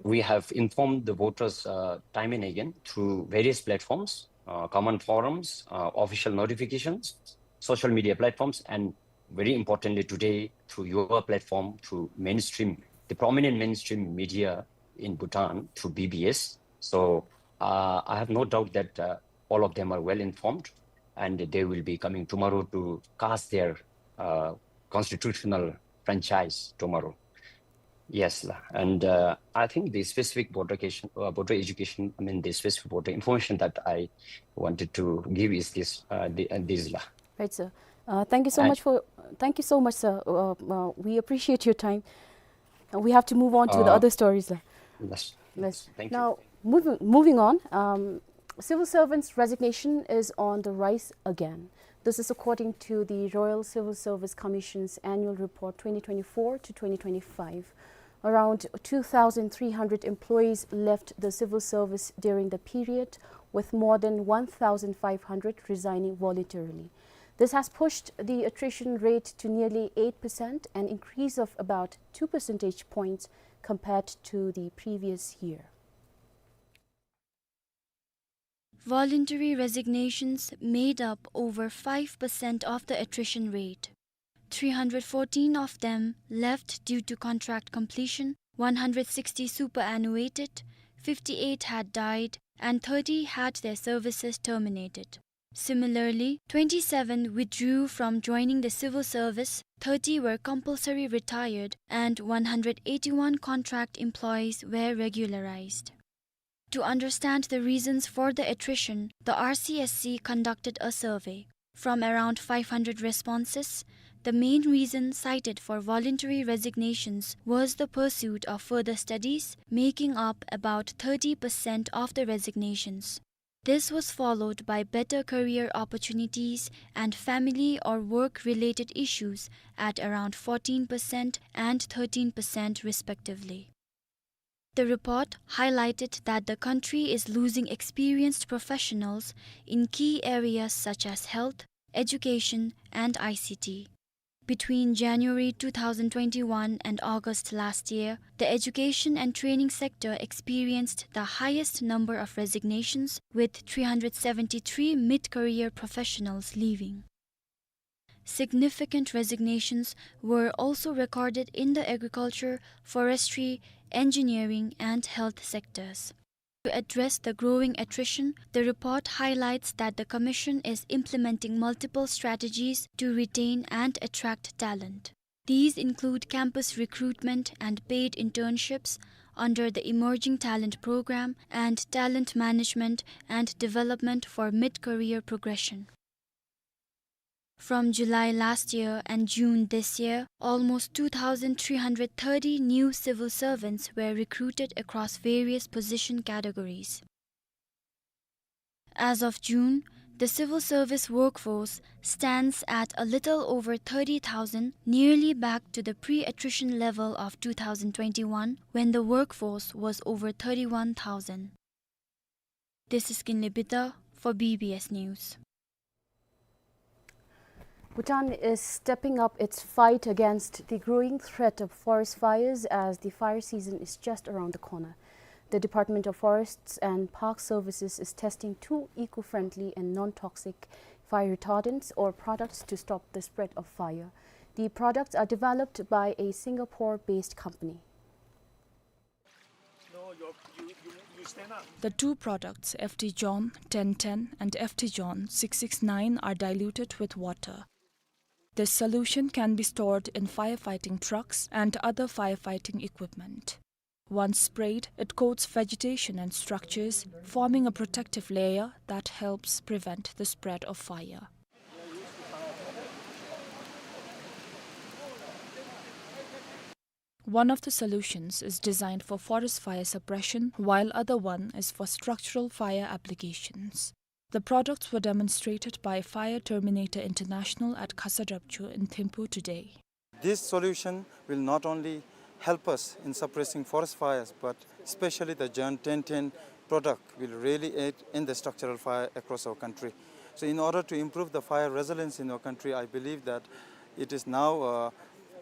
we have informed the voters, uh, time and again through various platforms, uh, common forums, uh, official notifications, social media platforms, and very importantly today through your platform, through mainstream, the prominent mainstream media in Bhutan through B B S. So, uh, I have no doubt that, uh, all of them are well informed, and they will be coming tomorrow to cast their, uh, constitutional franchise tomorrow. Yes, la. And, uh, I think the specific voter education, uh, voter education, I mean, the specific voter information that I wanted to give is this, uh, the, uh, this, la. Right, sir. Uh, thank you so And much for, thank you so much, sir. Uh, uh, we appreciate your time. Uh, we have to move on to the Uh, other stories, sir. Yes. Yes. Thank you. Now, moving, moving on, um, civil servants' resignation is on the rise again. This is according to the Royal Civil Service Commission's annual report twenty twenty-four to twenty twenty-five. Around two thousand three hundred employees left the civil service during the period, with more than one thousand five hundred resigning voluntarily. This has pushed the attrition rate to nearly eight percent, an increase of about two percentage points compared to the previous year. Voluntary resignations made up over five percent of the attrition rate. Three hundred fourteen of them left due to contract completion, one hundred sixty superannuated, fifty-eight had died, and thirty had their services terminated. Similarly, twenty-seven withdrew from joining the civil service, thirty were compulsory retired, and one hundred eighty-one contract employees were regularized. To understand the reasons for the attrition, the R C S C conducted a survey. From around five hundred responses, the main reason cited for voluntary resignations was the pursuit of further studies, making up about thirty percent of the resignations. This was followed by better career opportunities and family or work-related issues at around fourteen percent and thirteen percent respectively. The report highlighted that the country is losing experienced professionals in key areas such as health, education, and I C T. Between January two thousand twenty-one and August last year, the education and training sector experienced the highest number of resignations, with three hundred seventy-three mid-career professionals leaving. Significant resignations were also recorded in the agriculture, forestry, engineering, and health sectors. To address the growing attrition, the report highlights that the Commission is implementing multiple strategies to retain and attract talent. These include campus recruitment and paid internships under the Emerging Talent Program and talent management and development for mid-career progression. From July last year and June this year, almost two thousand three hundred thirty new civil servants were recruited across various position categories. As of June, the civil service workforce stands at a little over thirty thousand, nearly back to the pre-attrition level of two thousand twenty-one, when the workforce was over thirty-one thousand. This is Kinley Bita for B B S News. Bhutan is stepping up its fight against the growing threat of forest fires as the fire season is just around the corner. The Department of Forests and Park Services is testing two eco-friendly and non-toxic fire retardants or products to stop the spread of fire. The products are developed by a Singapore-based company. The two products, F T John ten ten and F T John six six nine, are diluted with water. This solution can be stored in firefighting trucks and other firefighting equipment. Once sprayed, it coats vegetation and structures, forming a protective layer that helps prevent the spread of fire. One of the solutions is designed for forest fire suppression, while other one is for structural fire applications. The products were demonstrated by Fire Terminator International at Khasa Drepcho in Thimphu today. This solution will not only help us in suppressing forest fires, but especially the John ten ten product will really aid in the structural fire across our country. So in order to improve the fire resilience in our country, I believe that it is now, uh,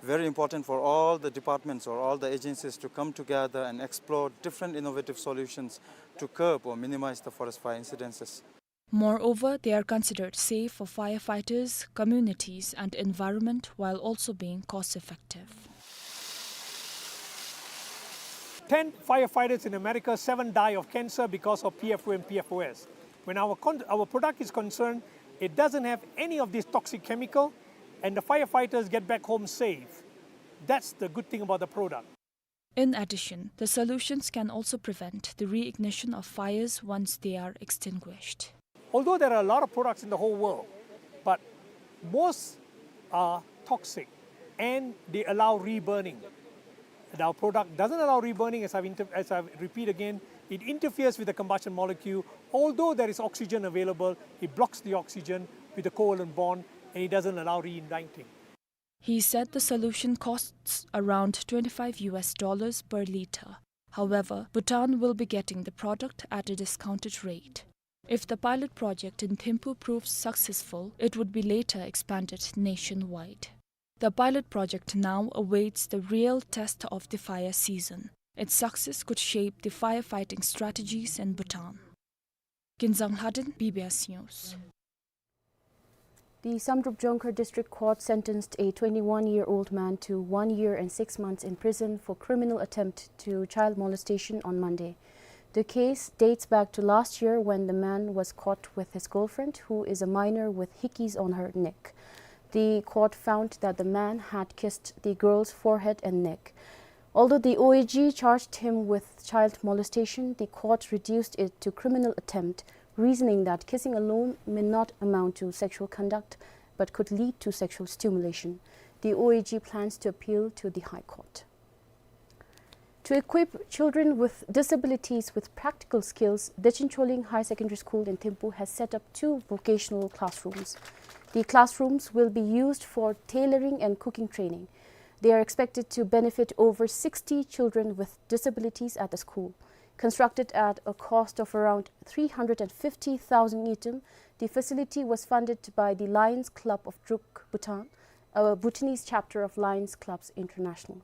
very important for all the departments or all the agencies to come together and explore different innovative solutions to curb or minimize the forest fire incidences. Moreover, they are considered safe for firefighters, communities, and environment, while also being cost-effective. Ten firefighters in America, seven die of cancer because of P F O and P F O S. When our con-, our product is concerned, it doesn't have any of this toxic chemical, and the firefighters get back home safe. That's the good thing about the product. In addition, the solutions can also prevent the reignition of fires once they are extinguished. Although there are a lot of products in the whole world, but most are toxic and they allow reburning. And our product doesn't allow reburning, as I've inter-, as I repeat again, it interferes with the combustion molecule. Although there is oxygen available, it blocks the oxygen with the covalent bond and it doesn't allow reigniting. He said the solution costs around twenty-five U S dollars per liter. However, Bhutan will be getting the product at a discounted rate. If the pilot project in Thimphu proves successful, it would be later expanded nationwide. The pilot project now awaits the real test of the fire season. Its success could shape the firefighting strategies in Bhutan. Ginzang Lhaden, B B S News. The Samdrup Jongkhar District Court sentenced a twenty-one-year-old man to one year and six months in prison for criminal attempt to child molestation on Monday. The case dates back to last year when the man was caught with his girlfriend, who is a minor, with hickeys on her neck. The court found that the man had kissed the girl's forehead and neck. Although the O A G charged him with child molestation, the court reduced it to criminal attempt, reasoning that kissing alone may not amount to sexual conduct but could lead to sexual stimulation. The O A G plans to appeal to the High Court. To equip children with disabilities with practical skills, Dechen Choling Higher Secondary School in Thimphu has set up two vocational classrooms. The classrooms will be used for tailoring and cooking training. They are expected to benefit over sixty children with disabilities at the school. Constructed at a cost of around three hundred and fifty thousand ngultrum, the facility was funded by the Lions Club of Druk, Bhutan, a Bhutanese chapter of Lions Clubs International.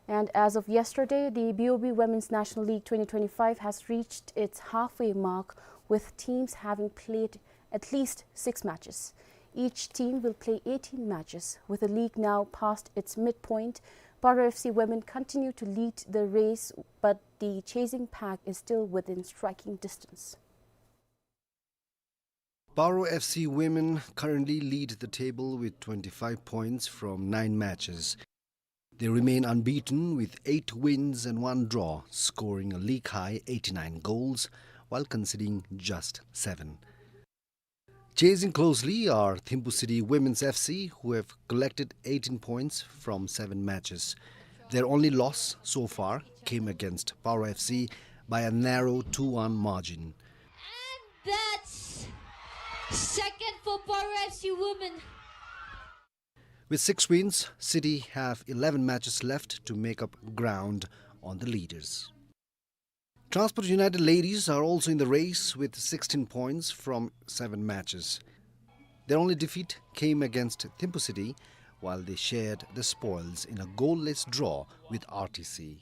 And as of yesterday, the B O B Women's National League twenty twenty-five has reached its halfway mark, with teams having played at least six matches. Each team will play eighteen matches. With the league now past its midpoint, Paro F C women continue to lead the race, but the chasing pack is still within striking distance. Paro F C women currently lead the table with twenty-five points from nine matches. They remain unbeaten with eight wins and one draw, scoring a league-high eighty-nine goals while conceding just seven. Chasing closely are Thimphu City Women's F C, who have collected eighteen points from seven matches. Their only loss so far came against Paro F C by a narrow two one margin. And that's second for Paro F C women. With six wins, City have eleven matches left to make up ground on the leaders. Transport United ladies are also in the race with sixteen points from seven matches. Their only defeat came against Thimphu City, while they shared the spoils in a goalless draw with R T C.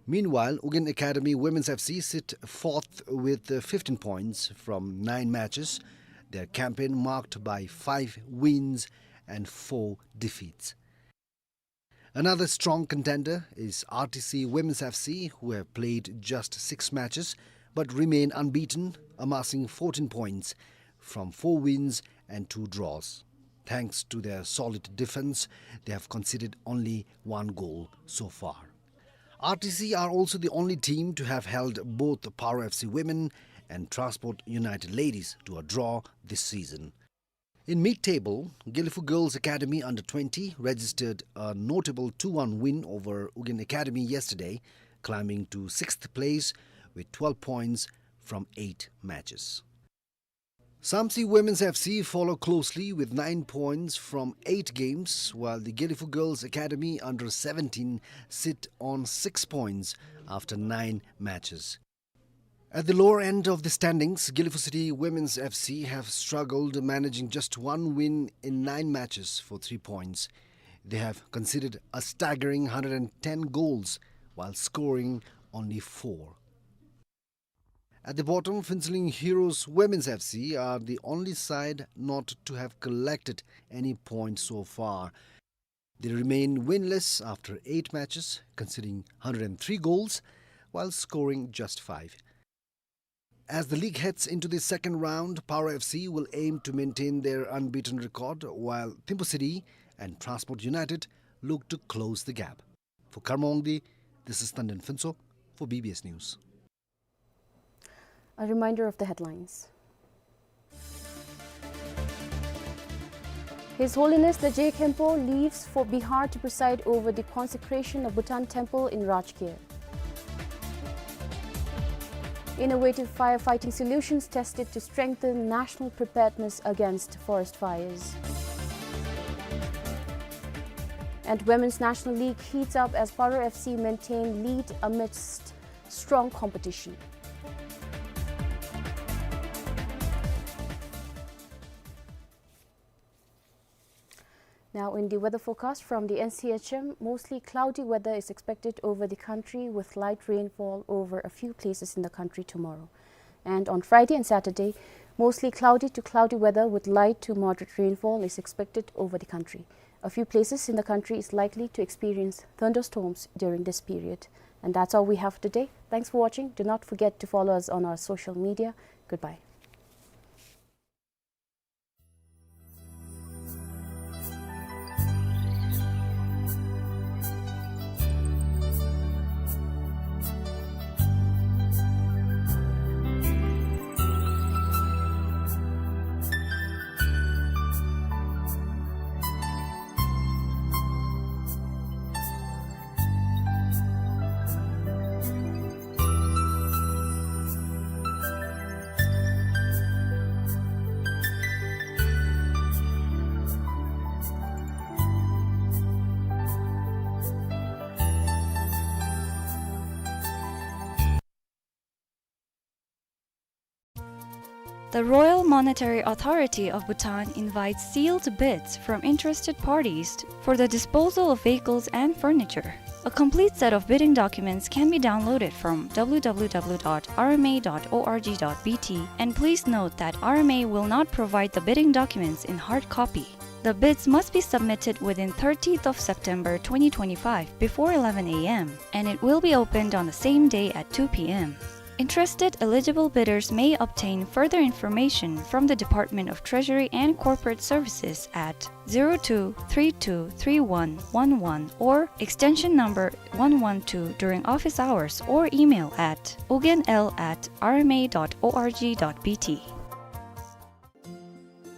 Meanwhile, Ugyen Academy Women's F C sit fourth with, uh, fifteen points from nine matches. Their campaign marked by five wins and four defeats. Another strong contender is R T C Women's F C, who have played just six matches but remain unbeaten, amassing fourteen points from four wins and two draws. Thanks to their solid defense, they have conceded only one goal so far. R T C are also the only team to have held both Paro F C women and Transport United ladies to a draw this season. In mid-table, Gelephu Girls Academy under twenty registered a notable two one win over Ugyen Academy yesterday, climbing to sixth place with twelve points from eight matches. Samtse Women's F C follow closely with nine points from eight games, while the Gelephu Girls Academy under seventeen sit on six points after nine matches. At the lower end of the standings, Gelephu City Women's F C have struggled, managing just one win in nine matches for three points. They have conceded a staggering hundred and ten goals while scoring only four. At the bottom, Phuentsholing Heroes Women's F C are the only side not to have collected any point so far. They remain winless after eight matches, conceding hundred and three goals while scoring just five. As the league heads into the second round, Paro F C will aim to maintain their unbeaten record, while Thimphu City and Transport United look to close the gap. For Karma Wangdi, this is Tandon Phuntsho for B B S News. A reminder of the headlines. His Holiness the Je Khenpo leaves for Bihar to preside over the consecration of Bhutan Temple in Rajgir. Innovative firefighting solutions tested to strengthen national preparedness against forest fires. And Women's National League heats up as Paro F C maintain lead amidst strong competition. Now, in the weather forecast from the N C H M, mostly cloudy weather is expected over the country with light rainfall over a few places in the country tomorrow. And on Friday and Saturday, mostly cloudy to cloudy weather with light to moderate rainfall is expected over the country. A few places in the country is likely to experience thunderstorms during this period. And that's all we have today. Thanks for watching. Do not forget to follow us on our social media. Goodbye. The Royal Monetary Authority of Bhutan invites sealed bids from interested parties for the disposal of vehicles and furniture. A complete set of bidding documents can be downloaded from W W W dot R M A dot org dot B T, and please note that R M A will not provide the bidding documents in hard copy. The bids must be submitted within thirtieth of September twenty twenty-five before eleven A M, and it will be opened on the same day at two P M. Interested eligible bidders may obtain further information from the Department of Treasury and Corporate Services at zero two three two three one one one or extension number one one two during office hours or email at ugyen l at R M A dot org dot B T.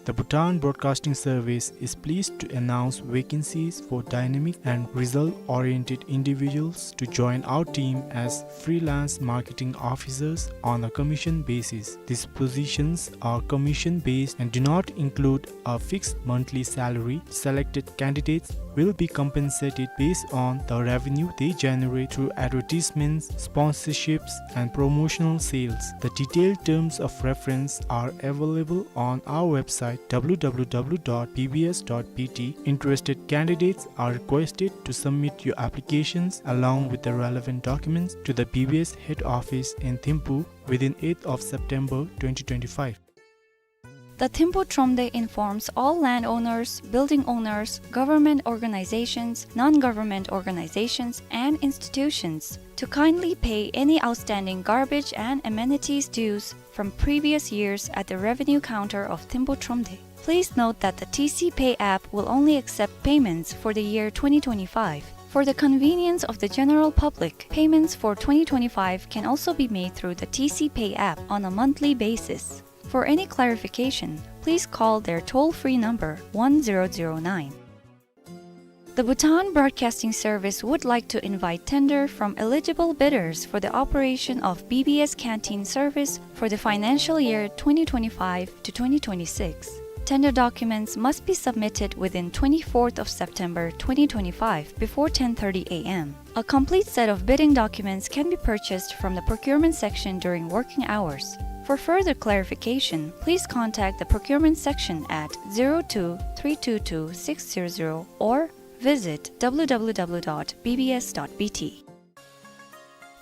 The Bhutan Broadcasting Service is pleased to announce vacancies for dynamic and result-oriented individuals to join our team as freelance marketing officers on a commission basis. These positions are commission-based and do not include a fixed monthly salary. Selected candidates will be compensated based on the revenue they generate through advertisements, sponsorships, and promotional sales. The detailed terms of reference are available on our website, w w w dot b b s dot b t. Interested candidates are requested to submit your applications along with the relevant documents to the B B S head office in Thimphu within eighth of September twenty twenty-five. The Thimphu Thromde informs all landowners, building owners, government organizations, non-government organizations, and institutions to kindly pay any outstanding garbage and amenities dues from previous years at the revenue counter of Thimphu Thromde. Please note that the T C Pay app will only accept payments for the year twenty twenty-five. For the convenience of the general public, payments for twenty twenty-five can also be made through the T C Pay app on a monthly basis. For any clarification, please call their toll-free number one zero zero nine. The Bhutan Broadcasting Service would like to invite tender from eligible bidders for the operation of B B S canteen service for the financial year twenty twenty-five to twenty twenty-six. Tender documents must be submitted within twenty-fourth of September twenty twenty-five before ten thirty a m. A complete set of bidding documents can be purchased from the procurement section during working hours. For further clarification, please contact the procurement section at zero two three two two six zero zero or visit w w w dot b b s dot b t.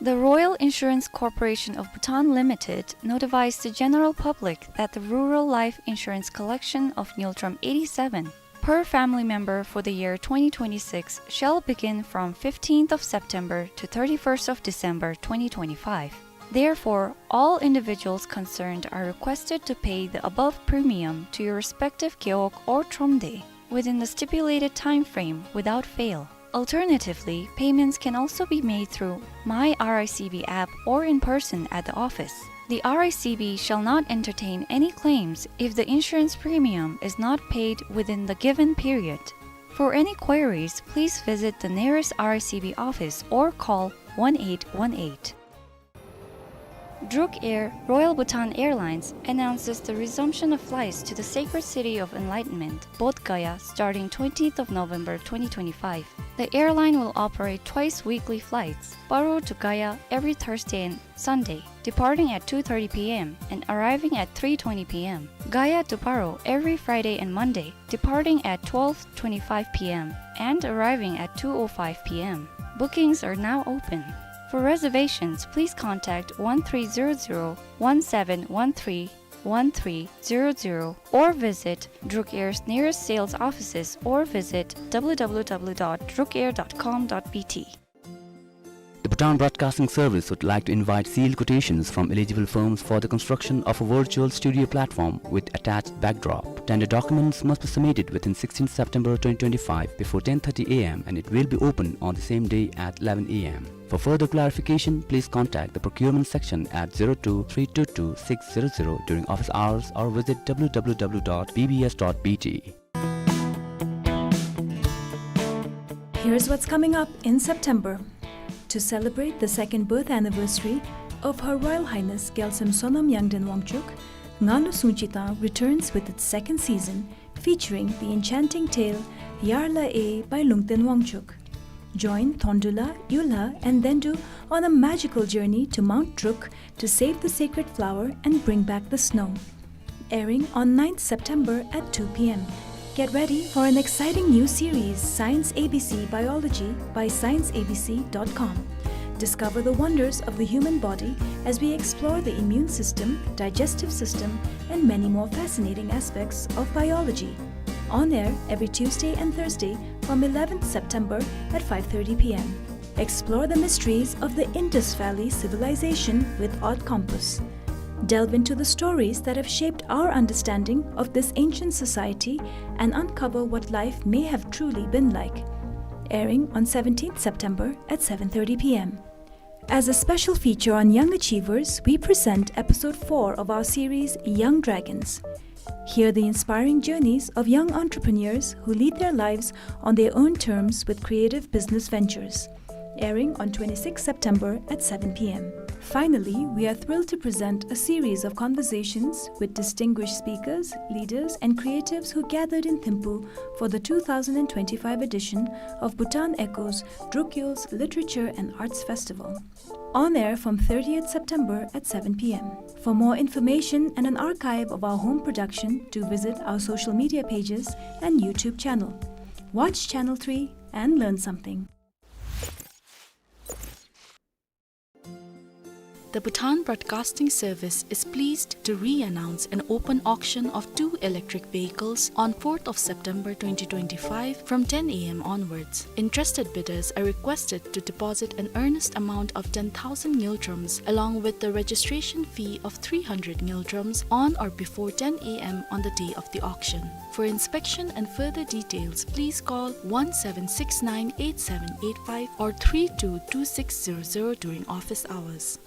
The Royal Insurance Corporation of Bhutan Limited notifies the general public that the rural life insurance collection of Ngultrum eighty-seven per family member for the year twenty twenty-six shall begin from fifteenth of September to thirty-first of December twenty twenty-five. Therefore, all individuals concerned are requested to pay the above premium to your respective Gewog or Thromde within the stipulated time frame without fail. Alternatively, payments can also be made through My R I C B app or in person at the office. The R I C B shall not entertain any claims if the insurance premium is not paid within the given period. For any queries, please visit the nearest R I C B office or call one eight one eight. Druk Air, Royal Bhutan Airlines, announces the resumption of flights to the sacred city of enlightenment, Bodh Gaya, starting twentieth of November twenty twenty-five. The airline will operate twice weekly flights, Paro to Gaya every Thursday and Sunday, departing at two thirty p m and arriving at three twenty p m, Gaya to Paro every Friday and Monday, departing at twelve twenty-five p m and arriving at two oh five p m. Bookings are now open. For reservations, please contact one three zero zero one seven one three one three zero zero or visit Druk Air's nearest sales offices or visit w w w dot druk air dot com dot b t. The Bhutan Broadcasting Service would like to invite sealed quotations from eligible firms for the construction of a virtual studio platform with attached backdrop. Tender documents must be submitted within sixteenth September twenty twenty-five before ten thirty a m and it will be open on the same day at eleven a m. For further clarification, please contact the procurement section at zero two three two two six zero zero during office hours or visit w w w dot b b s dot b t. Here's what's coming up in September. To celebrate the second birth anniversary of Her Royal Highness Gyaltsem Sonam Yangden Wangchuk, Ngalu Sungchi Tang returns with its second season, featuring the enchanting tale Yarla E by Lungten Wangchuk. Join Thondula, Yula, and Dendu on a magical journey to Mount Druk to save the sacred flower and bring back the snow. Airing on ninth September at two p m. Get ready for an exciting new series, Science A B C Biology, by science a b c dot com. Discover the wonders of the human body as we explore the immune system, digestive system, and many more fascinating aspects of biology. On air every Tuesday and Thursday from eleventh September at five thirty p m. Explore the mysteries of the Indus Valley civilization with Odd Compass. Delve into the stories that have shaped our understanding of this ancient society and uncover what life may have truly been like. Airing on seventeenth September at seven thirty p m. As a special feature on young achievers, we present episode four of our series, Young Dragons. Hear the inspiring journeys of young entrepreneurs who lead their lives on their own terms with creative business ventures. airing on twenty-sixth September at seven p m. Finally, we are thrilled to present a series of conversations with distinguished speakers, leaders, and creatives who gathered in Thimphu for the two thousand and twenty-five edition of Bhutan Echoes Drukyul's Literature and Arts Festival. On air from thirtieth September at seven p m. For more information and an archive of our home production, do visit our social media pages and YouTube channel. Watch Channel three and learn something. The Bhutan Broadcasting Service is pleased to re-announce an open auction of two electric vehicles on fourth of September twenty twenty-five from ten a m onwards. Interested bidders are requested to deposit an earnest amount of ten thousand ngultrums along with the registration fee of three hundred ngultrums on or before ten a m on the day of the auction. For inspection and further details, please call one seven six nine eight seven eight five or three two two six zero zero during office hours.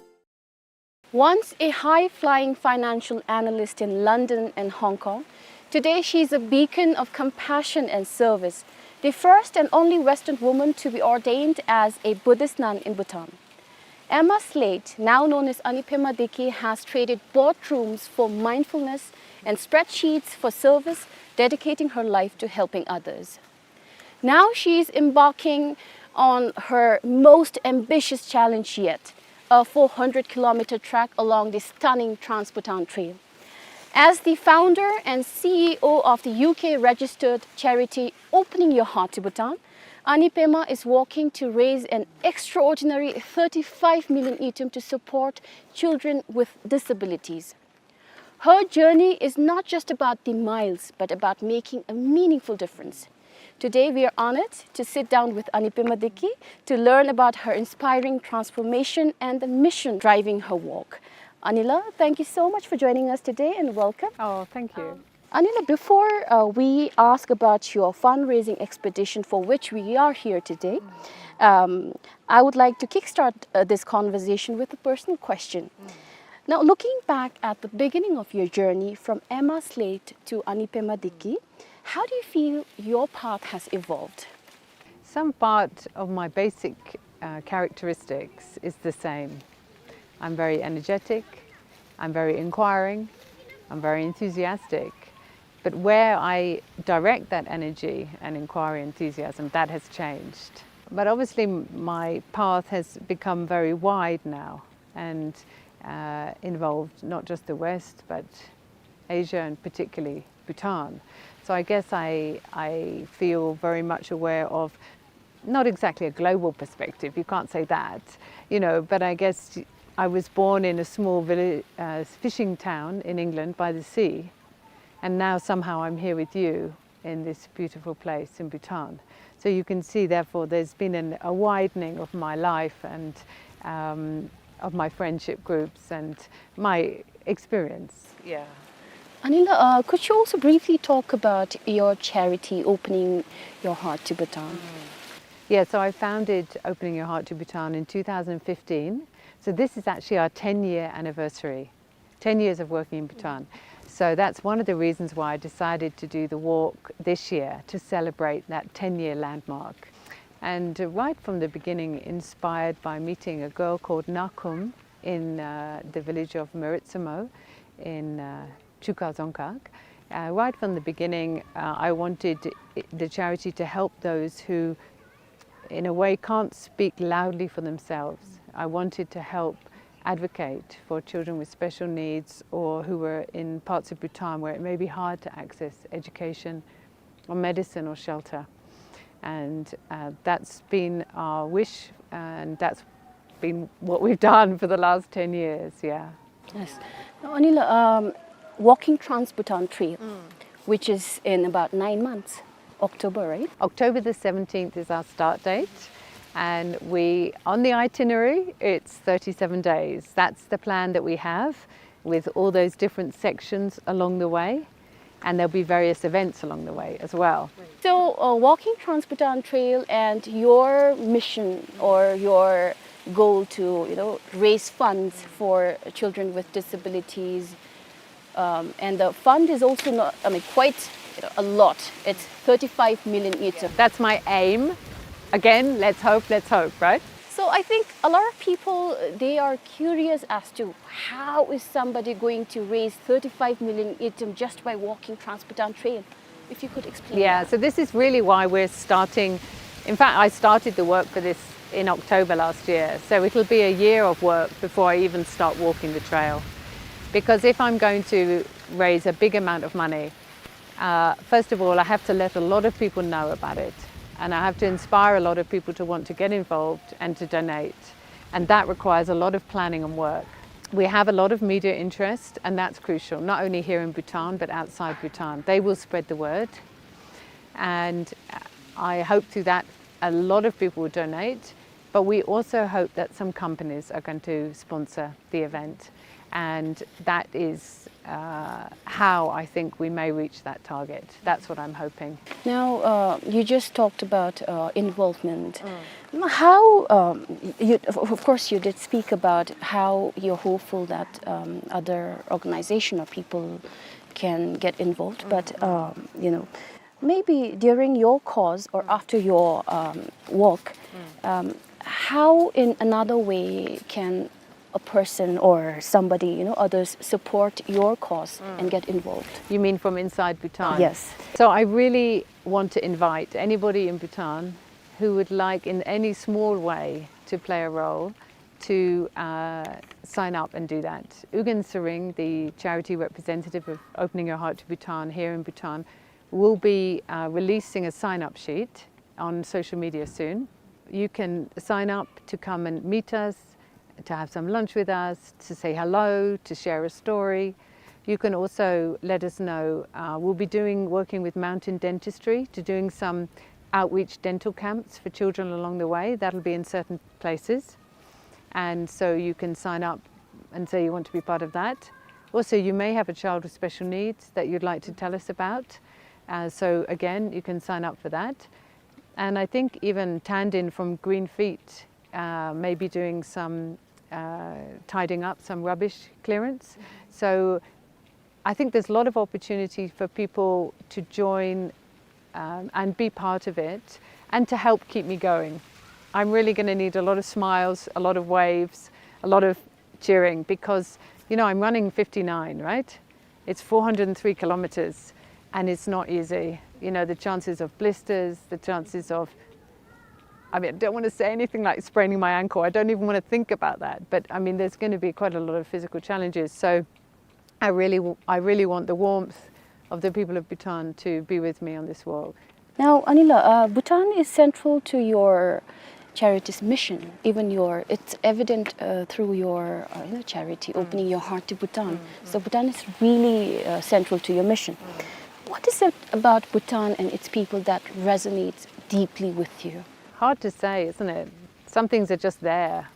Once a high-flying financial analyst in London and Hong Kong, today she is a beacon of compassion and service, the first and only Western woman to be ordained as a Buddhist nun in Bhutan. Emma Slate, now known as Ani Pema Diki, has traded boardrooms for mindfulness and spreadsheets for service, dedicating her life to helping others. Now she is embarking on her most ambitious challenge yet, a four hundred kilometer trek along the stunning Trans-Bhutan Trail. As the founder and C E O of the U K-registered charity Opening Your Heart to Bhutan, Ani Pema is working to raise an extraordinary thirty-five million ngultrum to support children with disabilities. Her journey is not just about the miles, but about making a meaningful difference. Today, we are honored to sit down with Ani Pema Diki to learn about her inspiring transformation and the mission driving her work. Anila, thank you so much for joining us today and welcome. Oh, thank you. Um, Anila, before, uh, we ask about your fundraising expedition for which we are here today, um, I would like to kickstart, uh, this conversation with a personal question. Now, looking back at the beginning of your journey from Emma Slate to Ani Pema Diki, how do you feel your path has evolved? Some part of my basic, uh, characteristics is the same. I'm very energetic, I'm very inquiring, I'm very enthusiastic. But where I direct that energy and inquiry, enthusiasm, that has changed. But obviously, m-, my path has become very wide now and, uh, involved not just the West, but Asia and particularly Bhutan. So I guess I, I feel very much aware of not exactly a global perspective, you can't say that, you know, but I guess I was born in a small villi-, uh, fishing town in England by the sea, and now somehow I'm here with you in this beautiful place in Bhutan. So you can see, therefore, there's been an, a widening of my life and, um, of my friendship groups and my experience. Yeah. Anila, uh, could you also briefly talk about your charity, Opening Your Heart to Bhutan? Mm. Yeah, so I founded Opening Your Heart to Bhutan in two thousand fifteen. So this is actually our ten-year anniversary, ten years of working in Bhutan. So that's one of the reasons why I decided to do the walk this year, to celebrate that ten-year landmark. And, uh, right from the beginning, inspired by meeting a girl called Nakum in, uh, the village of Meritsamo in, uh, Chuka Dzongkhag. Uh, right from the beginning, uh, I wanted i-, the charity to help those who, in a way, can't speak loudly for themselves. I wanted to help advocate for children with special needs or who were in parts of Bhutan where it may be hard to access education or medicine or shelter. And, uh, that's been our wish, and that's been what we've done for the last ten years, yeah. Yes. Now, Anila, um, walking Trans-Bhutan Trail, which is in about nine months, October, right? October the seventeenth is our start date, and we, on the itinerary, it's thirty-seven days. That's the plan that we have, with all those different sections along the way, and there'll be various events along the way as well. So, uh, walking Trans-Bhutan Trail and your mission or your goal to, you know, raise funds for children with disabilities, um, and the fund is also not, I mean, quite, you know, a lot. It's thirty-five million ngultrum. That's my aim. Again, let's hope, let's hope, right? I think a lot of people, uh, they are curious as to how is somebody going to raise thirty-five million ngultrum just by walking Trans-Bhutan Trail. If you could explain. Yeah, that. So this is really why we're starting. In fact, I started the work for this in October last year. So it'll be a year of work before I even start walking the trail. Because if I'm going to raise a big amount of money, uh, first of all, I have to let a lot of people know about it. And I have to inspire a lot of people to want to get involved and to donate. And that requires a lot of planning and work. We have a lot of media interest, and that's crucial, not only here in Bhutan, but outside Bhutan. They will spread the word. And I hope through that a lot of people will donate, but we also hope that some companies are going to sponsor the event. And that is, uh, how I think we may reach that target. That's what I'm hoping. Now, uh, you just talked about, uh, involvement. Mm. How, um, you, of, of course, you did speak about how you're hopeful that, um, other organization or people can get involved, but, um, you know, maybe during your cause or after your, um, walk, um, how in another way can a person or somebody, you know, others support your cause and get involved? You mean from inside Bhutan? Yes. So I really want to invite anybody in Bhutan who would like in any small way to play a role to, uh, sign up and do that. Ugyen Tshering, the charity representative of Opening Your Heart to Bhutan here in Bhutan, will be, uh, releasing a sign-up sheet on social media soon. You can sign up to come and meet us, to have some lunch with us, to say hello, to share a story. You can also let us know, uh, we'll be doing, working with Mountain Dentistry to doing some outreach dental camps for children along the way. That'll be in certain places. And so you can sign up and say you want to be part of that. Also, you may have a child with special needs that you'd like to tell us about. Uh, so again, you can sign up for that. And I think even Tandin from Green Feet, uh, may be doing some, uh, tidying up, some rubbish clearance. So I think there's a lot of opportunity for people to join, um, and be part of it and to help keep me going. I'm really gonna need a lot of smiles, a lot of waves, a lot of cheering because, you know, I'm running fifty-nine, right? It's four hundred and three kilometers and it's not easy. You know, the chances of blisters, the chances of, I mean, I don't wanna say anything like spraining my ankle. I don't even wanna think about that. But, I mean, there's gonna be quite a lot of physical challenges. So I really, w-, I really want the warmth of the people of Bhutan to be with me on this walk. Now, Anila, uh, Bhutan is central to your charity's mission. Even your, it's evident, uh, through your, uh, you know, charity, Opening Your Heart to Bhutan. So Bhutan is really, uh, central to your mission. What is it about Bhutan and its people that resonates deeply with you? Hard to say, isn't it? Some things are just there.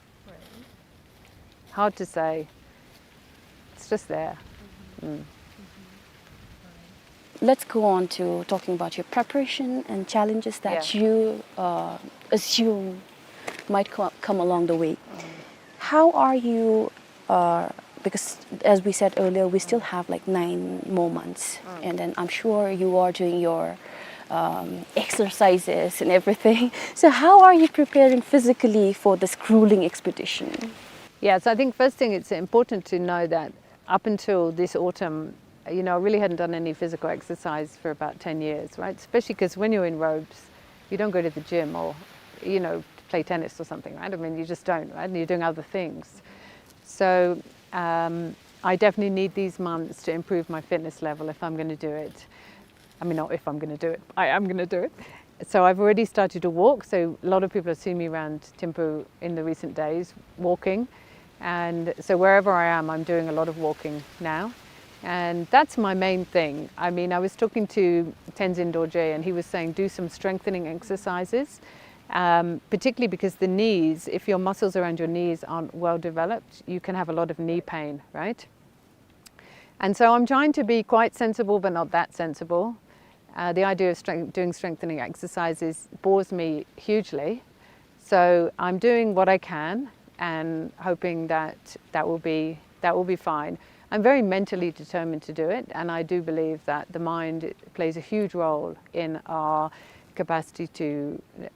Hard to say. It's just there. Mm. Let's go on to talking about your preparation and challenges that you, uh, assume might co-, come along the way. How are you, uh, because as we said earlier, we still have, like, nine more months, and then I'm sure you are doing your, um, exercises and everything. So how are you preparing physically for this grueling expedition? Yeah, so I think first thing, it's important to know that up until this autumn, you know, I really hadn't done any physical exercise for about ten years, right? Especially 'cause when you're in robes, you don't go to the gym or, you know, play tennis or something, right? I mean, you just don't, right? And you're doing other things. So, um, I definitely need these months to improve my fitness level if I'm gonna do it. I mean, not if I'm gonna do it, I am gonna do it. So I've already started to walk. So a lot of people have seen me around Thimphu in the recent days walking. And so wherever I am, I'm doing a lot of walking now. And that's my main thing. I mean, I was talking to Tenzin Dorje, and he was saying, "Do some strengthening exercises." Um, particularly because the knees, if your muscles around your knees aren't well developed, you can have a lot of knee pain, right? And so I'm trying to be quite sensible, but not that sensible. Uh, the idea of strength-, doing strengthening exercises bores me hugely. So I'm doing what I can and hoping that that will be, that will be fine. I'm very mentally determined to do it, and I do believe that the mind plays a huge role in our capacity to,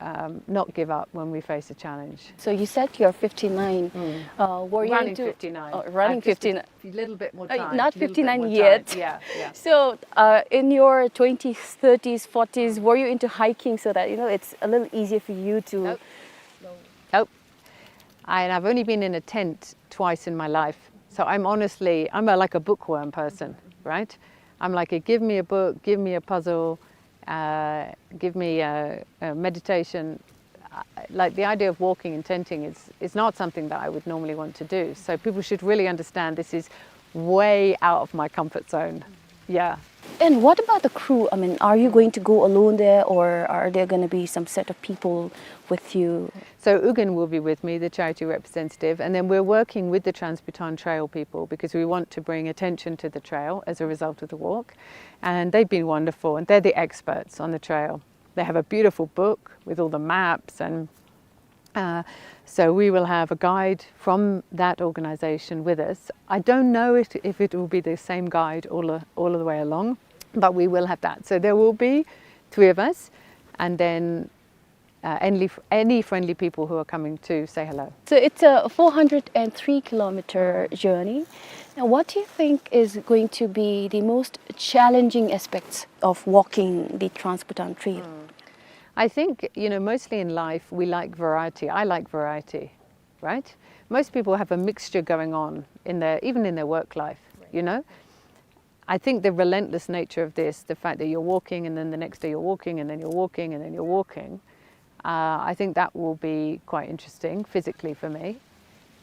um, not give up when we face a challenge. So you said you're fifty-nine. Mm. Uh, were you Running into fifty-nine. Oh, running I've just a fifty-nine. A little bit more Uh, time, not little bit fifty-nine more time. Yet. Yeah, yeah. So, uh, in your twenties, thirties, forties, were you into hiking so that, you know, it's a little easier for you to Nope. Nope. I, and I've only been in a tent twice in my life. So I'm honestly, I'm a, like, a bookworm person, right? I'm like, a, give me a book, give me a puzzle, uh, give me a, a meditation. Uh, like, the idea of walking and tenting is, is not something that I would normally want to do. So people should really understand this is way out of my comfort zone. Yeah. And what about the crew? I mean, are you going to go alone there, or are there gonna be some set of people with you? So Ugin will be with me, the charity representative, and then we're working with the Trans-Bhutan Trail people because we want to bring attention to the trail as a result of the walk. And they've been wonderful, and they're the experts on the trail. They have a beautiful book with all the maps, and, uh, so we will have a guide from that organization with us. I don't know if, if it will be the same guide all the, all the way along, but we will have that. So there will be three of us, and then, uh, any, any friendly people who are coming to say hello. So it's a four hundred and three kilometer journey. Now, what do you think is going to be the most challenging aspects of walking the Trans-Bhutan Trail? Mm. I think, you know, mostly in life, we like variety. I like variety, right? Most people have a mixture going on in their, even in their work life, you know? I think the relentless nature of this, the fact that you're walking and then the next day you're walking and then you're walking and then you're walking, uh, I think that will be quite interesting physically for me.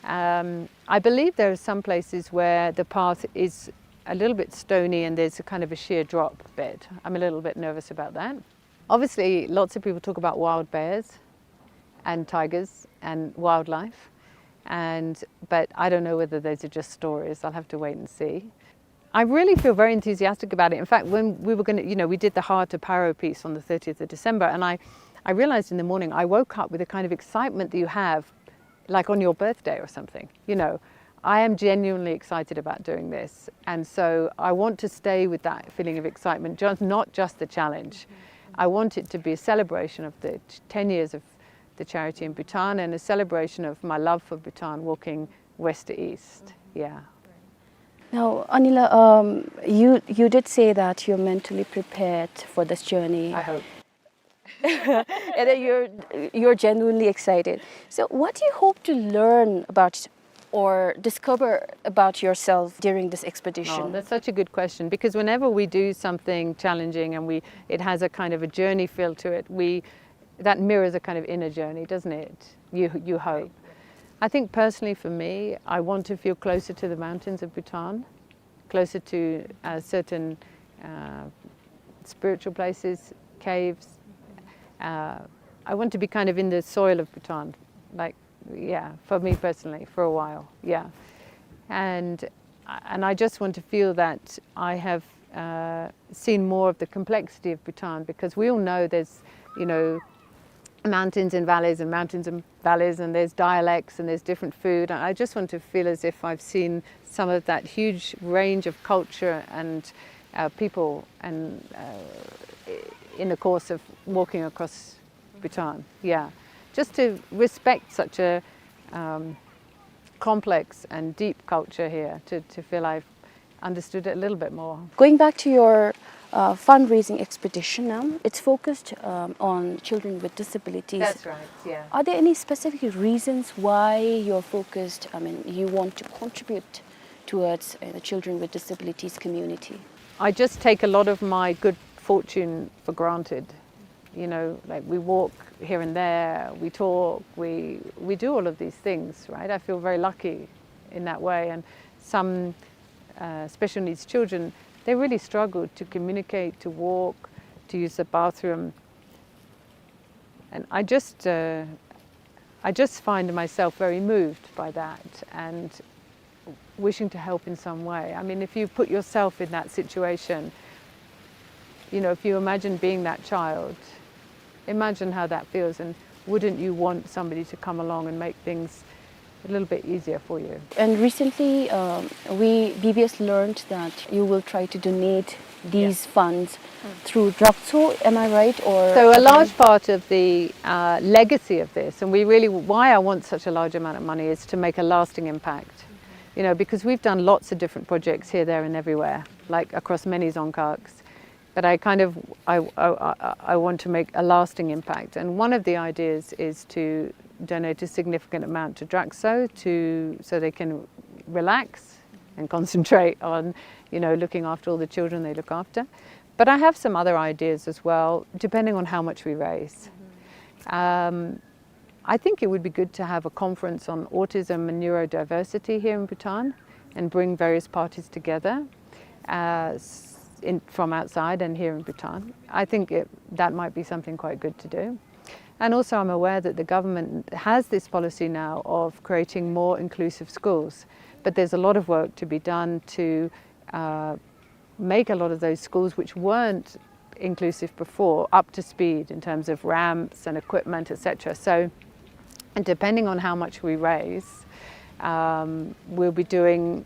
Um, I believe there are some places where the path is a little bit stony and there's a kind of a sheer drop bit. I'm a little bit nervous about that. Obviously, lots of people talk about wild bears and tigers and wildlife, and, but I don't know whether those are just stories. I'll have to wait and see. I really feel very enthusiastic about it. In fact, when we were gonna, you know, we did the Hard to Paro piece on the thirtieth of December, and I, I realized in the morning, I woke up with a kind of excitement that you have, like, on your birthday or something, you know. I am genuinely excited about doing this, and so I want to stay with that feeling of excitement, just, not just the challenge. I want it to be a celebration of the t-, ten years of the charity in Bhutan and a celebration of my love for Bhutan, walking west to east. Yeah. Now, Anila, um, you, you did say that you're mentally prepared for this journey. I hope. And that you're, you're genuinely excited. So what do you hope to learn about or discover about yourself during this expedition? Oh, that's such a good question, because whenever we do something challenging and we, it has a kind of a journey feel to it, we, that mirrors a kind of inner journey, doesn't it? You, you hope. I think personally for me, I want to feel closer to the mountains of Bhutan, closer to, uh, certain, uh, spiritual places, caves. Uh, I want to be kind of in the soil of Bhutan, like, yeah, for me personally, for a while, yeah. And, and I just want to feel that I have, uh, seen more of the complexity of Bhutan, because we all know there's, you know, mountains and valleys and mountains and valleys, and there's dialects and there's different food. And I just want to feel as if I've seen some of that huge range of culture and, uh, people and, uh, in the course of walking across Bhutan. Yeah, just to respect such a, um, complex and deep culture here, to, to feel I've understood it a little bit more. Going back to your, uh, fundraising expedition, um, it's focused, um, on children with disabilities. That's right, yeah. Are there any specific reasons why you're focused, I mean, you want to contribute towards, uh, the children with disabilities community? I just take a lot of my good fortune for granted. You know, like, we walk here and there, we talk, we, we do all of these things, right? I feel very lucky in that way. And some, uh, special needs children, they really struggle to communicate, to walk, to use the bathroom. And I just, uh, I just find myself very moved by that and wishing to help in some way. I mean, if you put yourself in that situation, you know, if you imagine being that child, imagine how that feels, and wouldn't you want somebody to come along and make things a little bit easier for you. And recently, um, we, B B S learned that you will try to donate these funds through Drakcho, am I right? Or so a large part of the, uh, legacy of this, and we really, why I want such a large amount of money, is to make a lasting impact. You know, because we've done lots of different projects here, there, and everywhere, like, across many dzongkhag. But I kind of, I, I, I, I want to make a lasting impact. And one of the ideas is to donate a significant amount to Drakcho to, so they can relax and concentrate on, you know, looking after all the children they look after. But I have some other ideas as well, depending on how much we raise. Um, I think it would be good to have a conference on autism and neurodiversity here in Bhutan and bring various parties together, uh, s-, in, from outside and here in Bhutan. I think it, that might be something quite good to do. And also, I'm aware that the government has this policy now of creating more inclusive schools, but there's a lot of work to be done to, uh, make a lot of those schools which weren't inclusive before up to speed in terms of ramps and equipment, et cetera. So, and depending on how much we raise, um, we'll be doing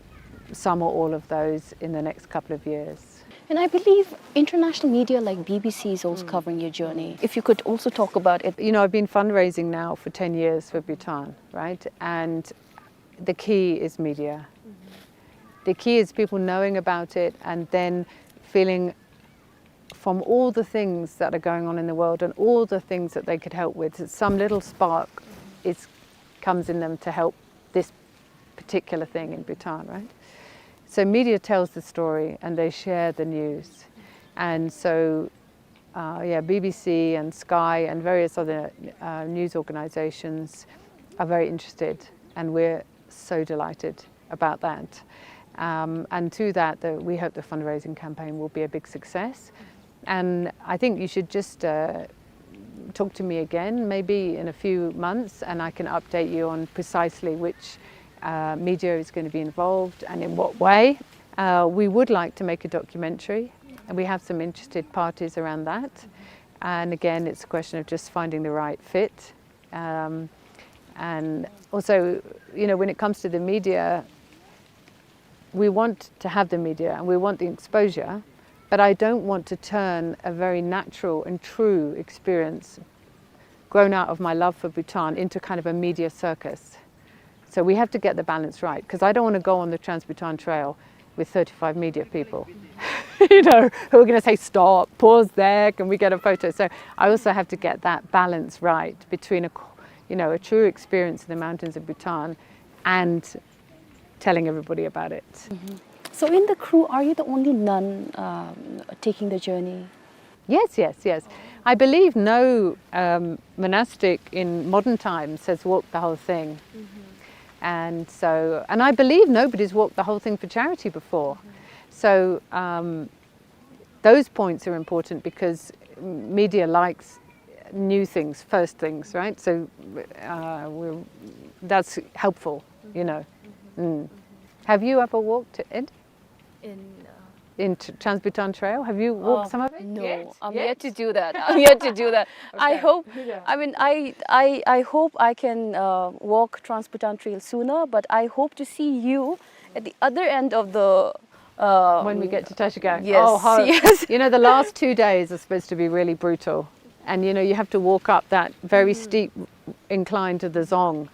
some or all of those in the next couple of years. And I believe international media like B B C is also covering your journey. If you could also talk about it. You know, I've been fundraising now for ten years for Bhutan, right? And the key is media. The key is people knowing about it and then feeling from all the things that are going on in the world and all the things that they could help with, some little spark is, comes in them to help this particular thing in Bhutan, right? So media tells the story and they share the news. And so, uh, yeah, B B C and Sky and various other, uh, news organizations are very interested, and we're so delighted about that. Um, and through that, the, we hope the fundraising campaign will be a big success. And I think you should just, uh, talk to me again, maybe in a few months, and I can update you on precisely which, uh, media is gonna be involved and in what way. Uh, we would like to make a documentary, and we have some interested parties around that. And again, it's a question of just finding the right fit. Um, and also, you know, when it comes to the media, we want to have the media and we want the exposure, but I don't want to turn a very natural and true experience grown out of my love for Bhutan into kind of a media circus. So we have to get the balance right, 'cause I don't wanna go on the Trans-Bhutan Trail with thirty-five media people, you know, who are gonna say, "Stop, pause there, can we get a photo?" So I also have to get that balance right between a, you know, a true experience of the mountains of Bhutan and telling everybody about it. Mm-hmm. So in the crew, are you the only nun, um, taking the journey? Yes, yes, yes. I believe no, um, monastic in modern times has walked the whole thing. Mm-hmm. And so, and I believe nobody's walked the whole thing for charity before. Mm-hmm. So, um, those points are important because media likes new things, first things, right? So, uh, we're, that's helpful, you know. Mm-hmm. Mm. Have you ever walked it? In, uh, in T-, Trans-Bhutan Trail? Have you walked, uh, some of it? No, yet? I'm yet to do that. I'm yet to do that. I hope, I mean, I, I, I hope I can, uh, walk Trans-Bhutan Trail sooner, but I hope to see you at the other end of the, uh, when we get to Tashkent. Yes, oh, how, yes. You know, the last two days are supposed to be really brutal. And, you know, you have to walk up that very steep incline to the dzong,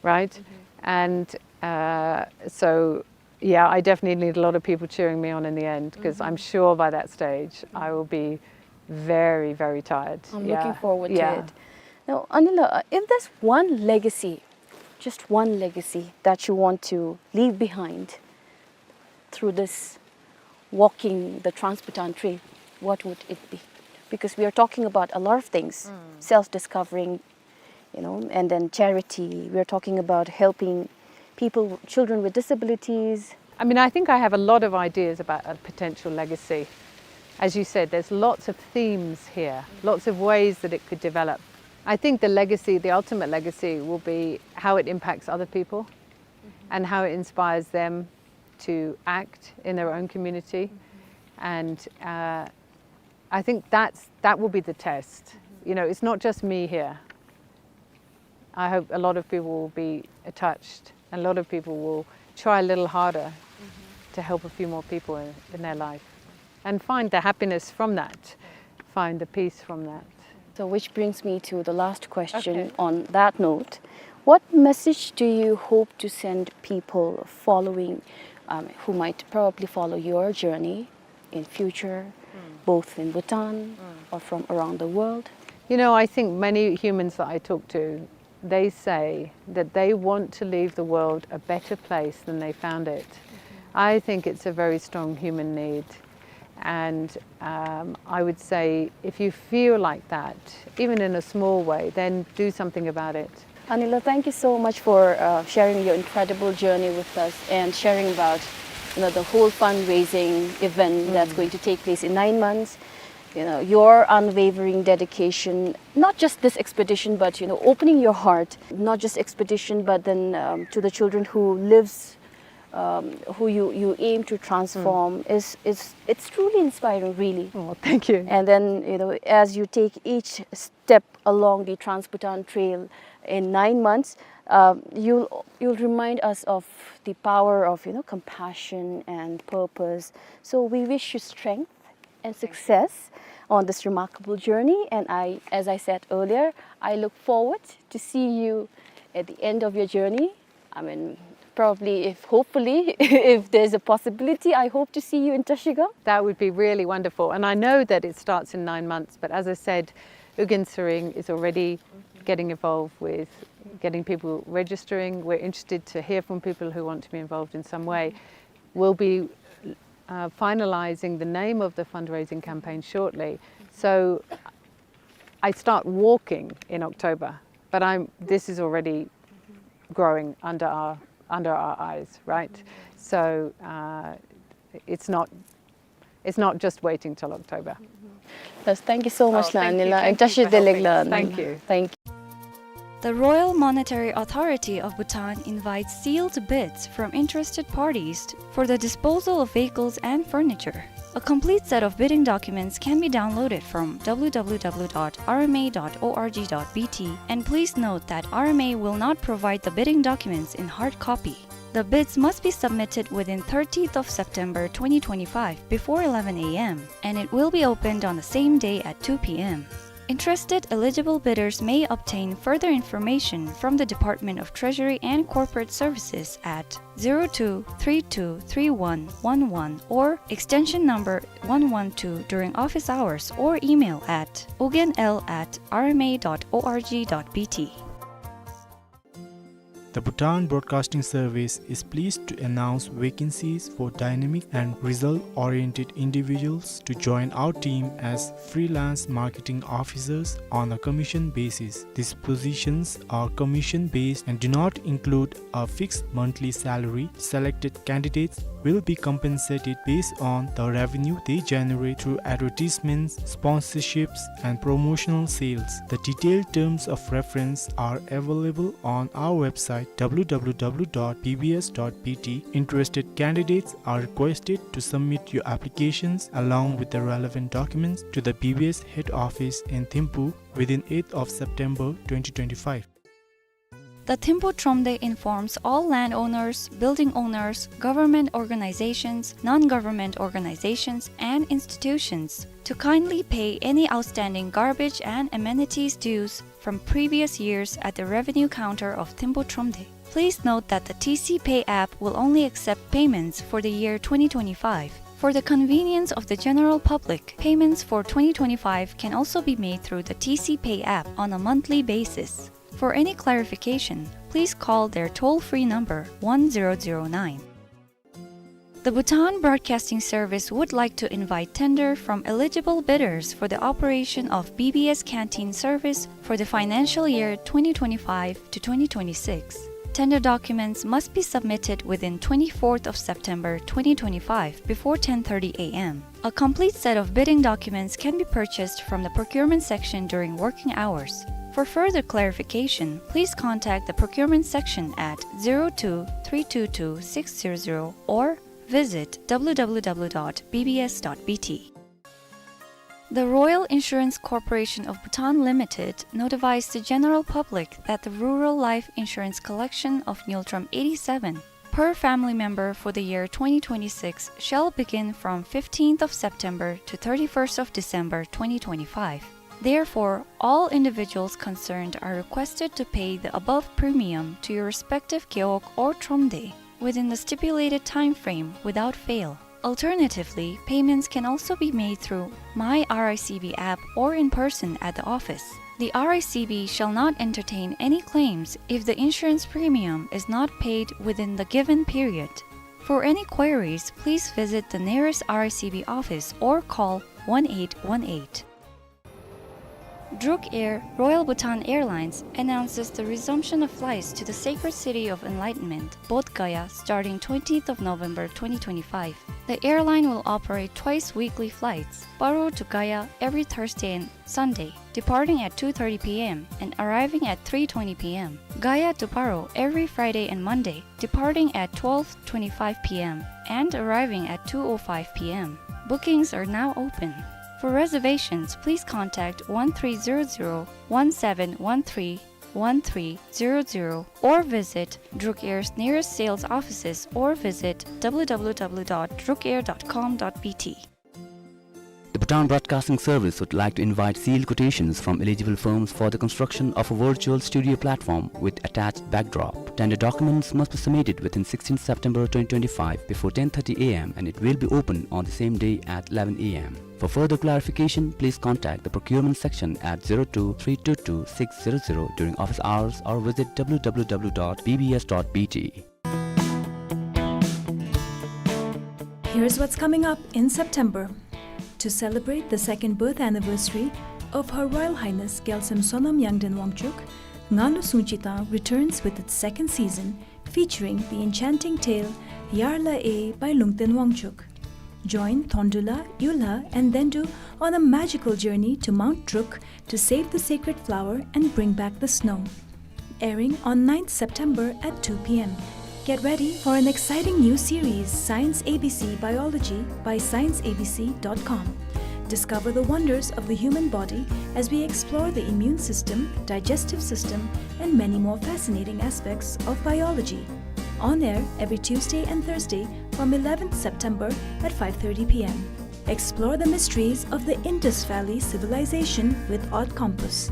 right? Mm-hmm. And, uh, so, yeah, I definitely need a lot of people cheering me on in the end, 'cause I'm sure by that stage I will be very, very tired. I'm looking forward to it. Now, Anila, uh, if there's one legacy, just one legacy that you want to leave behind through this walking the Trans-Bhutan Trail, what would it be? Because we are talking about a lot of things, self-discovering, you know, and then charity. We are talking about helping people, children with disabilities. I mean, I think I have a lot of ideas about a potential legacy. As you said, there's lots of themes here, lots of ways that it could develop. I think the legacy, the ultimate legacy, will be how it impacts other people and how it inspires them to act in their own community. And, uh, I think that's, that will be the test. You know, it's not just me here. I hope a lot of people will be touched, and a lot of people will try a little harder to help a few more people in, in their life and find the happiness from that, find the peace from that. So, which brings me to the last question. Okay. On that note, what message do you hope to send people following, um, who might probably follow your journey in future, both in Bhutan or from around the world? You know, I think many humans that I talk to, they say that they want to leave the world a better place than they found it. I think it's a very strong human need. And, um, I would say, if you feel like that, even in a small way, then do something about it. Anila, thank you so much for, uh, sharing your incredible journey with us and sharing about, you know, the whole fundraising event that's going to take place in nine months. You know, your unwavering dedication, not just this expedition, but, you know, opening your heart, not just expedition, but then, um, to the children who lives, um, who you, you aim to transform is, is, it's truly inspiring, really. Oh, thank you. And then, you know, as you take each step along the Trans-Bhutan Trail in nine months, um, you'll, you'll remind us of the power of, you know, compassion and purpose. So we wish you strength and success on this remarkable journey. And I, as I said earlier, I look forward to see you at the end of your journey. I mean, probably, if, hopefully, if there's a possibility, I hope to see you in Trashigang. That would be really wonderful. And I know that it starts in nine months, but as I said, Ugyen Tshering is already getting involved with getting people registering. We're interested to hear from people who want to be involved in some way. We'll be, uh, finalizing the name of the fundraising campaign shortly. So I start walking in October, but I'm, this is already growing under our, under our eyes, right? So, uh, it's not, it's not just waiting till October. Yes, thank you so much, Anila. Oh, thank you. Thank you for helping us. Thank you. Thank you. The Royal Monetary Authority of Bhutan invites sealed bids from interested parties for the disposal of vehicles and furniture. A complete set of bidding documents can be downloaded from W W W dot R M A dot org dot B T, and please note that R M A will not provide the bidding documents in hard copy. The bids must be submitted within thirtieth of September twenty twenty-five before eleven A M, and it will be opened on the same day at two P M. Interested eligible bidders may obtain further information from the Department of Treasury and Corporate Services at zero two three two three one one one or extension number one one two during office hours, or email at ugyen l at R M A dot org dot B T. The Bhutan Broadcasting Service is pleased to announce vacancies for dynamic and result-oriented individuals to join our team as freelance marketing officers on a commission basis. These positions are commission-based and do not include a fixed monthly salary. Selected candidates will be compensated based on the revenue they generate through advertisements, sponsorships, and promotional sales. The detailed terms of reference are available on our website, W W W dot B B S dot B T. Interested candidates are requested to submit your applications along with the relevant documents to the B B S head office in Thimphu within eighth of September twenty twenty-five. The Thimphu Thromde informs all landowners, building owners, government organizations, non-government organizations, and institutions to kindly pay any outstanding garbage and amenities dues from previous years at the revenue counter of Thimphu Thromde. Please note that the T C Pay app will only accept payments for the year twenty twenty-five. For the convenience of the general public, payments for twenty twenty-five can also be made through the T C Pay app on a monthly basis. For any clarification, please call their toll-free number one zero zero nine. The Bhutan Broadcasting Service would like to invite tender from eligible bidders for the operation of B B S canteen service for the financial year twenty twenty-five to twenty twenty-six. Tender documents must be submitted within twenty-fourth of September twenty twenty-five before ten thirty A M. A complete set of bidding documents can be purchased from the procurement section during working hours. For further clarification, please contact the procurement section at zero two three two two six zero zero or visit W W W dot B B S dot B T. The Royal Insurance Corporation of Bhutan Limited notifies the general public that the rural life insurance collection of Ngultrum eighty-seven per family member for the year twenty twenty-six shall begin from fifteenth of September to thirty-first of December twenty twenty-five. Therefore, all individuals concerned are requested to pay the above premium to your respective gewog or thromde within the stipulated time frame without fail. Alternatively, payments can also be made through My R I C B app or in person at the office. The R I C B shall not entertain any claims if the insurance premium is not paid within the given period. For any queries, please visit the nearest R I C B office or call one eight one eight. Druk Air, Royal Bhutan Airlines, announces the resumption of flights to the sacred city of enlightenment, Bodh Gaya, starting twentieth of November twenty twenty-five. The airline will operate twice weekly flights, Paro to Gaya every Thursday and Sunday, departing at two thirty p m and arriving at three twenty p m, Gaya to Paro every Friday and Monday, departing at twelve twenty-five p m and arriving at two oh five p m. Bookings are now open. For reservations, please contact one three zero zero, one seven one three, one three zero zero or visit Druk Air's nearest sales offices or visit w w w dot druk air dot com dot b t. The Bhutan Broadcasting Service would like to invite sealed quotations from eligible firms for the construction of a virtual studio platform with attached backdrop. Tender documents must be submitted within sixteenth September twenty twenty-five before ten thirty a m and it will be open on the same day at eleven a m. For further clarification, please contact the procurement section at zero two three two two six zero zero during office hours or visit w w w dot b b s dot b t. Here's what's coming up in September. To celebrate the second birth anniversary of Her Royal Highness Gyaltsem Sonam Yangden Wangchuck, Ngalu Sungchi Tang returns with its second season, featuring the enchanting tale Yarla E by Lungten Wangchuck. Join Thondula, Yula, and Dendu on a magical journey to Mount Druk to save the sacred flower and bring back the snow. Airing on ninth September at two p m. Get ready for an exciting new series, Science A B C Biology, by science A B C dot com. Discover the wonders of the human body as we explore the immune system, digestive system, and many more fascinating aspects of biology. On air every Tuesday and Thursday from eleventh September at five thirty p m. Explore the mysteries of the Indus Valley civilization with Odd Compass.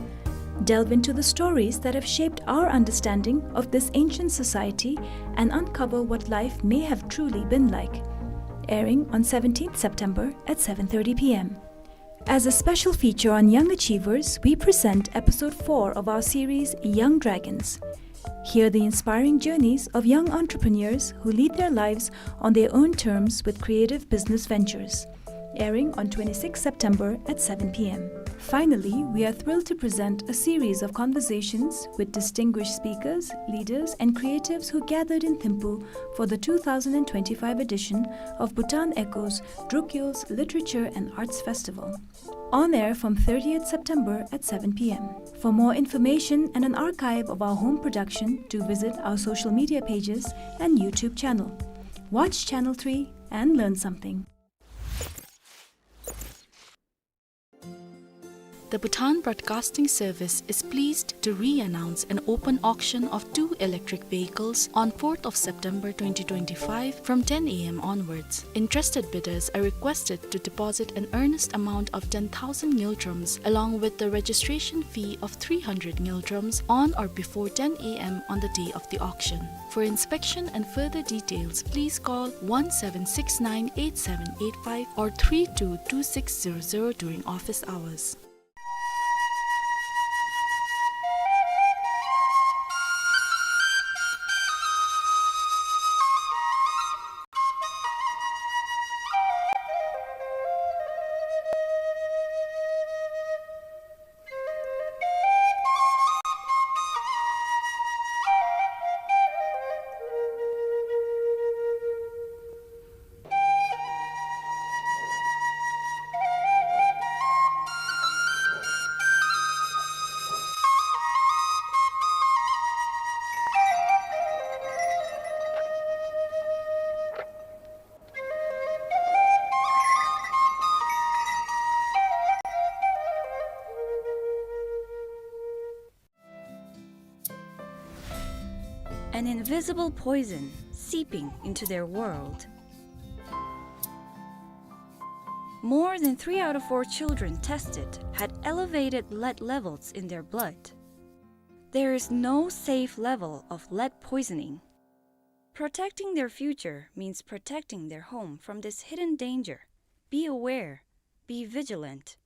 Delve into the stories that have shaped our understanding of this ancient society and uncover what life may have truly been like. Airing on seventeenth September at seven thirty p m. As a special feature on young achievers, we present episode four of our series, Young Dragons. Hear the inspiring journeys of young entrepreneurs who lead their lives on their own terms with creative business ventures. Airing on twenty-sixth September at seven p m. Finally, we are thrilled to present a series of conversations with distinguished speakers, leaders, and creatives who gathered in Thimphu for the two thousand and twenty-five edition of Bhutan Echoes Drukyul's Literature and Arts Festival. On air from thirtieth September at seven p m. For more information and an archive of our home production, do visit our social media pages and YouTube channel. Watch Channel three and learn something. The Bhutan Broadcasting Service is pleased to re-announce an open auction of two electric vehicles on fourth of September twenty twenty-five from ten a m onwards. Interested bidders are requested to deposit an earnest amount of ten thousand ngultrums along with the registration fee of three hundred ngultrums on or before ten a m on the day of the auction. For inspection and further details, please call one seven six nine eight seven eight five or three two two six zero zero during office hours. An invisible poison seeping into their world. More than three out of four children tested had elevated lead levels in their blood. There is no safe level of lead poisoning. Protecting their future means protecting their home from this hidden danger. Be aware. Be vigilant.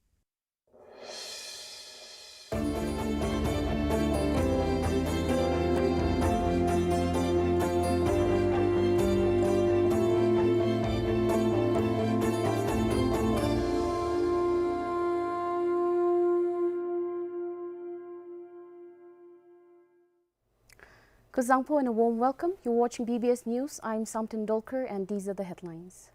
Kuzuzangpo and a warm welcome. You're watching B B S News. I'm Samten Dolkar, and these are the headlines.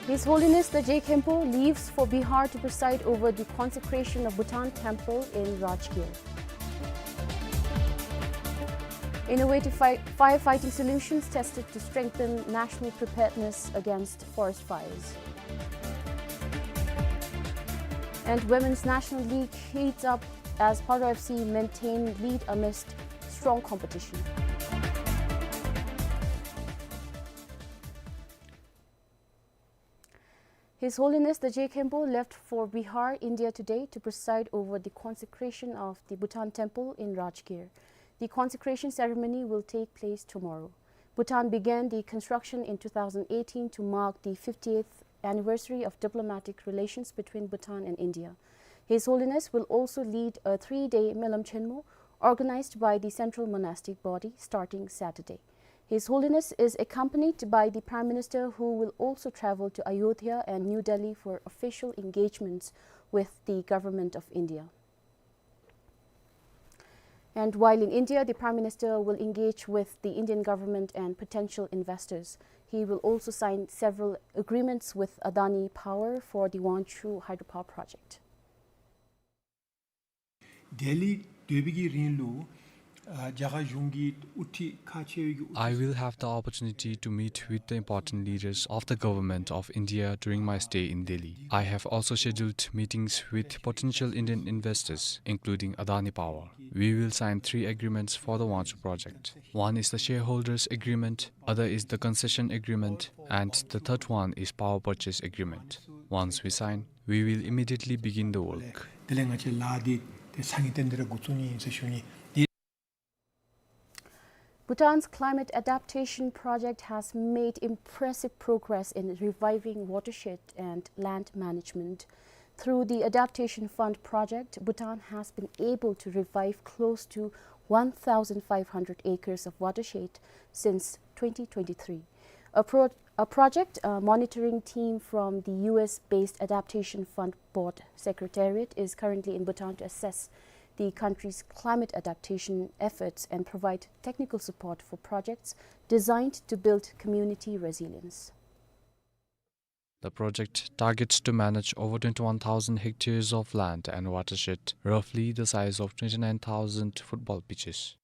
His Holiness the Je Khenpo leaves for Bihar to preside over the consecration of Bhutan temple in Rajgir. Innovative fi-, firefighting solutions tested to strengthen national preparedness against forest fires. And Women's National League heats up as Paro F C maintain lead amidst strong competition. His Holiness the Je Khenpo left for Bihar, India today to preside over the consecration of the Bhutan temple in Rajgir. The consecration ceremony will take place tomorrow. Bhutan began the construction in two thousand eighteen to mark the fiftieth anniversary of diplomatic relations between Bhutan and India. His Holiness will also lead a three-day Melam Chenmo organized by the Central Monastic Body starting Saturday. His Holiness is accompanied by the Prime Minister, who will also travel to Ayodhya and New Delhi for official engagements with the Government of India. And while in India, the Prime Minister will engage with the Indian government and potential investors. He will also sign several agreements with Adani Power for the Wangchhu hydropower project. ལྡི་ལི་སྡོད་པའི་གི་རིང་ལུ་ཨ་རྒྱ་གར་གཞུང་གི་དབུ་ཁྲིད་ཁག་ཆེ་བའི་གི་དབུ་I ཁྲིད། I will have the opportunity to meet with the important leaders of the government of India during my stay in Delhi. I have also scheduled meetings with potential Indian investors, including Adani Power. We will sign three agreements for the Wangchhu project. One is the shareholders agreement, other is the concession agreement, and the third one is power purchase agreement. Once we sign, we will immediately begin the work. དེ་ལས་ང་བཅས་ལཱ་འདི་ཏེ་སང་ཉིན་ཏེ་འདི་ར་འགོ་བཙུགས་ནི་ཨིན་ཟེར་ཞུ་ནི། Bhutan's climate adaptation project has made impressive progress in reviving watershed and land management. Through the Adaptation Fund project, Bhutan has been able to revive close to one thousand five hundred acres of watershed since twenty twenty-three. A pro-, a project, uh, monitoring team from the U S-based Adaptation Fund Board Secretariat is currently in Bhutan to assess the country's climate adaptation efforts and provide technical support for projects designed to build community resilience. The project targets to manage over twenty-one thousand hectares of land and watershed, roughly the size of twenty-nine thousand football pitches.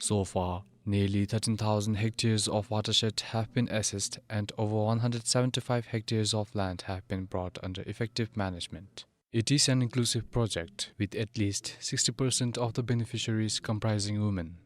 So far, nearly thirteen thousand hectares of watershed have been assessed and over one hundred seventy-five hectares of land have been brought under effective management. It is an inclusive project, with at least sixty percent of the beneficiaries comprising women.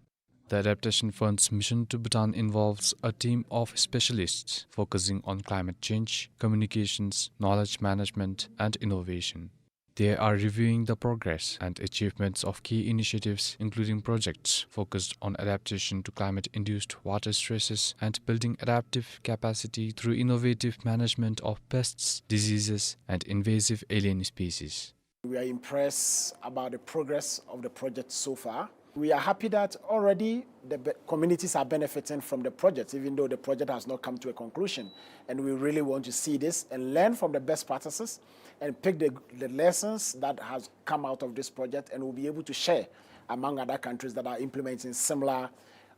The Adaptation Fund's mission to Bhutan involves a team of specialists focusing on climate change, communications, knowledge management, and innovation. They are reviewing the progress and achievements of key initiatives, including projects focused on adaptation to climate-induced water stresses and building adaptive capacity through innovative management of pests, diseases, and invasive alien species. We are impressed about the progress of the project so far. We are happy that already the be-, communities are benefiting from the project, even though the project has not come to a conclusion. And we really want to see this and learn from the best practices and pick the, the lessons that has come out of this project, and we'll be able to share among other countries that are implementing similar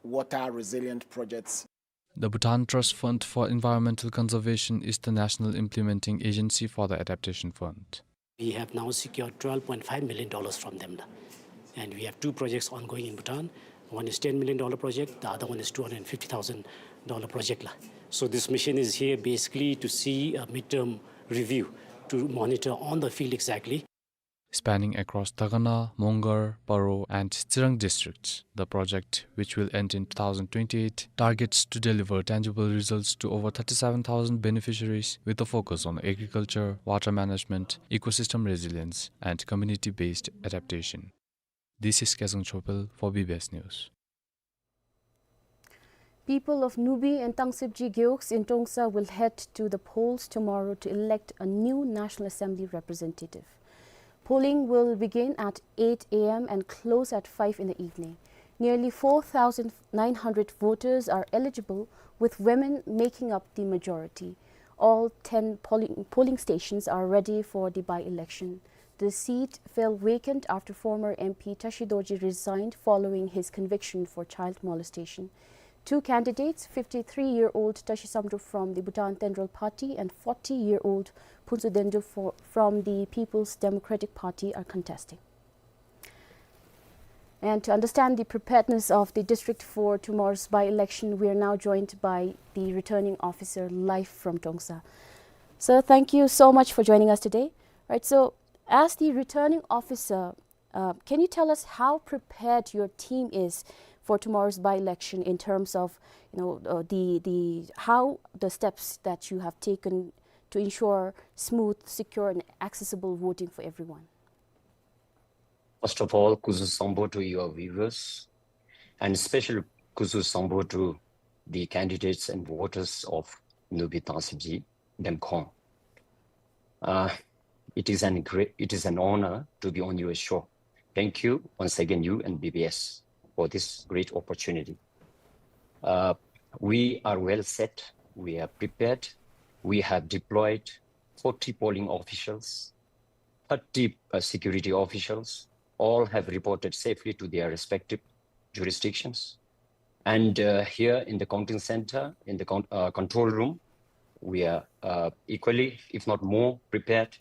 water resilient projects. The Bhutan Trust Fund for Environmental Conservation is the national implementing agency for the Adaptation Fund. We have now secured twelve point five million dollars from them. And we have two projects ongoing in Bhutan. One is ten million dollar project, the other one is two hundred fifty thousand dollar project la. So this mission is here basically to see a midterm review, to monitor on the field exactly. Spanning across Dagana, Mongar, Paro, and Tsirang districts, the project, which will end in two thousand twenty-eight, targets to deliver tangible results to over thirty-seven thousand beneficiaries, with a focus on agriculture, water management, ecosystem resilience, and community-based adaptation. This is Kezang Chopel for B B S News. People of Nubi and Tangsibji Gewogs in Tongsa will head to the polls tomorrow to elect a new National Assembly representative. Polling will begin at eight a m and close at five in the evening. Nearly four thousand nine hundred voters are eligible, with women making up the majority. All ten polling, polling stations are ready for the by-election. The seat fell vacant after former M P Tashi Dorji resigned following his conviction for child molestation. Two candidates, fifty-three-year-old Tashi Samdrup from the Bhutan Tenrol Party and forty-year-old Phuntsho Dendup for, from the People's Democratic Party, are contesting. And to understand the preparedness of the district for tomorrow's by-election, we are now joined by the returning officer live from Tongsa. Sir, thank you so much for joining us today. Right, so as the returning officer, uh, can you tell us how prepared your team is for tomorrow's by-election in terms of, you know, uh, the, the, how the steps that you have taken to ensure smooth, secure, and accessible voting for everyone? First of all, kuzuzangpo to your viewers, and special kuzuzangpo to the candidates and voters of Nubi Tangsibji Demkhong. Uh, it is an great, it is an honor to be on your show. Thank you once again, you and B B S, for this great opportunity. Uh, we are well set. We are prepared. We have deployed forty polling officials, thirty, uh, security officials. All have reported safely to their respective jurisdictions. And, uh, here in the counting center, in the con-, uh, control room, we are, uh, equally, if not more, prepared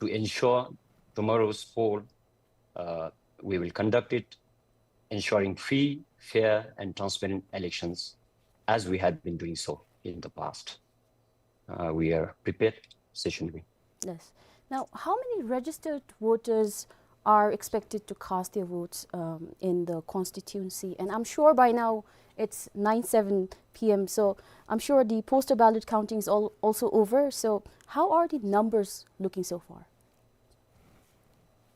to ensure tomorrow's poll, uh, we will conduct it ensuring free, fair, and transparent elections as we have been doing so in the past. Uh, we are prepared, Session. Yes. Now, how many registered voters are expected to cast their votes, um, in the constituency? And I'm sure by now it's nine seven p m, so I'm sure the postal ballot counting is all, also over. So how are the numbers looking so far?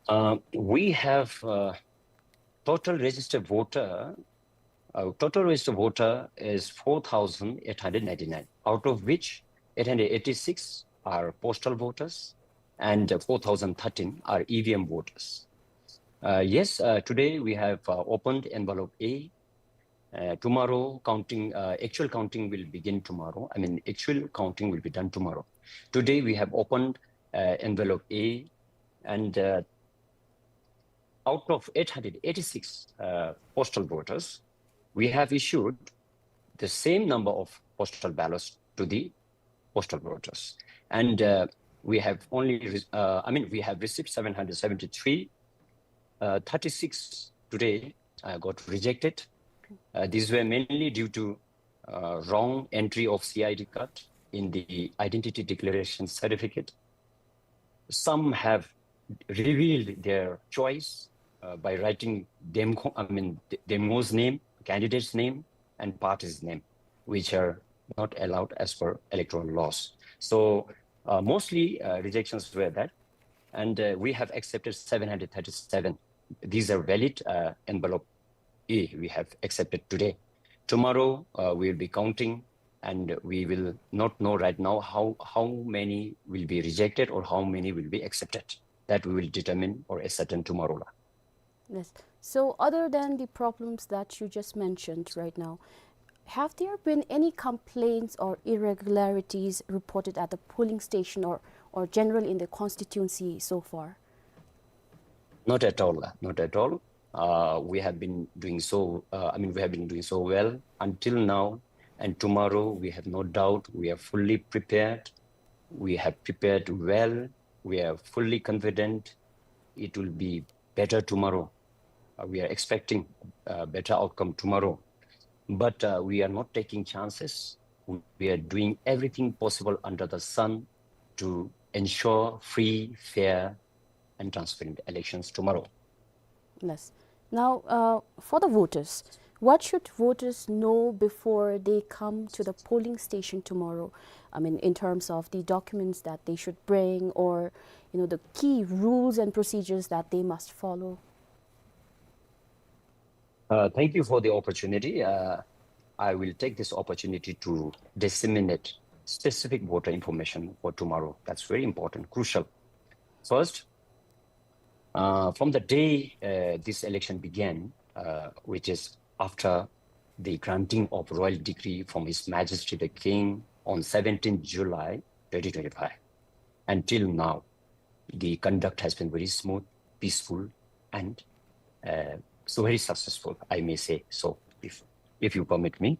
Uh, we have, uh, total registered voter, uh, total registered voter is four thousand eight hundred ninety-nine, out of which eight hundred eighty-six are postal voters and, uh, four thousand thirteen are E V M voters. Uh, yes, uh, today we have, uh, opened envelope A. Uh, tomorrow counting, uh, actual counting will begin tomorrow. I mean, actual counting will be done tomorrow. Today we have opened, uh, envelope A, and, uh, out of eight hundred eighty-six, uh, postal voters, we have issued the same number of postal ballots to the postal voters. And, uh, we have only, re-, uh, I mean, we have received seven hundred seventy-three, uh, thirty-six today, uh, got rejected. Uh, these were mainly due to, uh, wrong entry of C I D card in the identity declaration certificate. Some have revealed their choice, uh, by writing Demkho-, I mean, De-, Demngo's name, candidate's name, and party's name, which are not allowed as per electoral laws. So, uh, mostly, uh, rejections were that, and, uh, we have accepted seven hundred thirty-seven. These are valid, uh, envelope A we have accepted today. Tomorrow, uh, we will be counting, and we will not know right now how, how many will be rejected or how many will be accepted. That we will determine or ascertain tomorrow la. Yes. So other than the problems that you just mentioned right now, have there been any complaints or irregularities reported at the polling station or, or general in the constituency so far? Not at all, uh, not at all. Uh, we have been doing so, uh, I mean, we have been doing so well until now, and tomorrow we have no doubt, we are fully prepared. We have prepared well. We are fully confident it will be better tomorrow. Uh, we are expecting a better outcome tomorrow. But, uh, we are not taking chances. We are doing everything possible under the sun to ensure free, fair, and transparent elections tomorrow. Yes. Now, uh, for the voters, what should voters know before they come to the polling station tomorrow? I mean, in terms of the documents that they should bring, or, you know, the key rules and procedures that they must follow? Uh, thank you for the opportunity. Uh, I will take this opportunity to disseminate specific voter information for tomorrow. That's very important, crucial. First, uh, from the day, uh, this election began, uh, which is after the granting of royal decree from His Majesty the King on seventeenth July twenty twenty-five, until now, the conduct has been very smooth, peaceful, and, uh, so very successful, I may say so, if, if you permit me.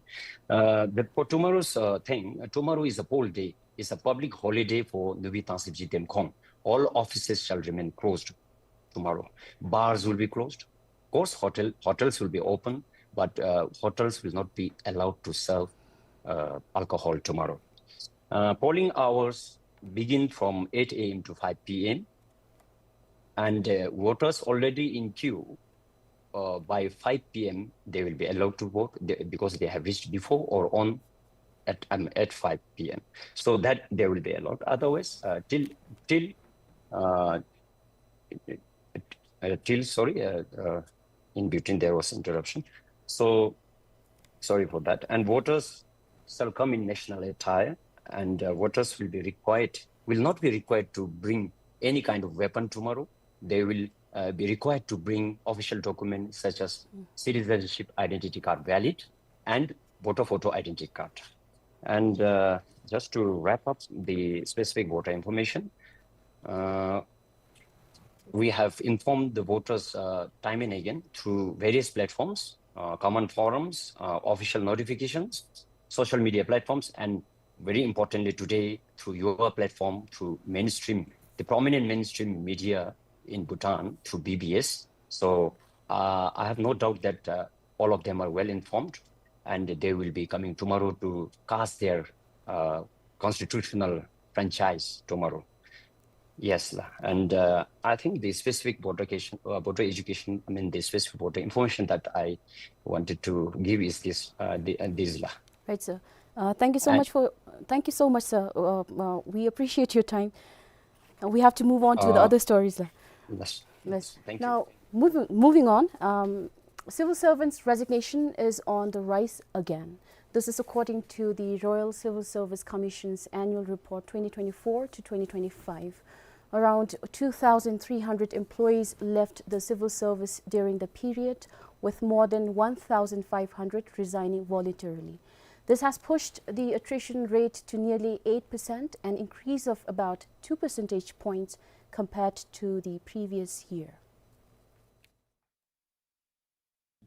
Uh, but for tomorrow's, uh, thing, uh, tomorrow is a poll day. It's a public holiday for Nubi Thangsib Jigdem Khong. All offices shall remain closed tomorrow. Bars will be closed. Of course, hotel, hotels will be open, but, uh, hotels will not be allowed to serve, uh, alcohol tomorrow. Uh, polling hours begin from eight A M to five P M, and, uh, voters already in queue, uh, by five P M, they will be allowed to vote, they, because they have reached before or on at, um, at five P M. So that they will be allowed. Otherwise, uh, till, till, uh, uh, till, sorry, uh, uh, in between there was interruption. So, sorry for that. And voters shall come in national attire, and, uh, voters will be required, will not be required to bring any kind of weapon tomorrow. They will, uh, be required to bring official documents such as citizenship identity card valid and voter photo identity card. And, uh, just to wrap up the specific voter information, uh, we have informed the voters, uh, time and again through various platforms, uh, common forums, uh, official notifications, social media platforms, and very importantly today through your platform, through mainstream, the prominent mainstream media in Bhutan, through B B S. So, uh, I have no doubt that, uh, all of them are well informed, and they will be coming tomorrow to cast their, uh, constitutional franchise tomorrow. Yes, la. And, uh, I think the specific voter education, uh, voter education, I mean, the specific voter information that I wanted to give is this, uh, the, uh, this, la. Right, sir. Uh, thank you so much for, thank you so much, sir. Uh, uh, we appreciate your time. Uh, we have to move on to the other stories, la. Yes. Yes. Thank you. Now, moving, moving on, um, civil servants' resignation is on the rise again. This is according to the Royal Civil Service Commission's Annual Report twenty twenty-four to twenty twenty-five. Around two thousand three hundred employees left the civil service during the period, with more than one thousand five hundred resigning voluntarily. This has pushed the attrition rate to nearly eight percent, an increase of about two percentage points compared to the previous year.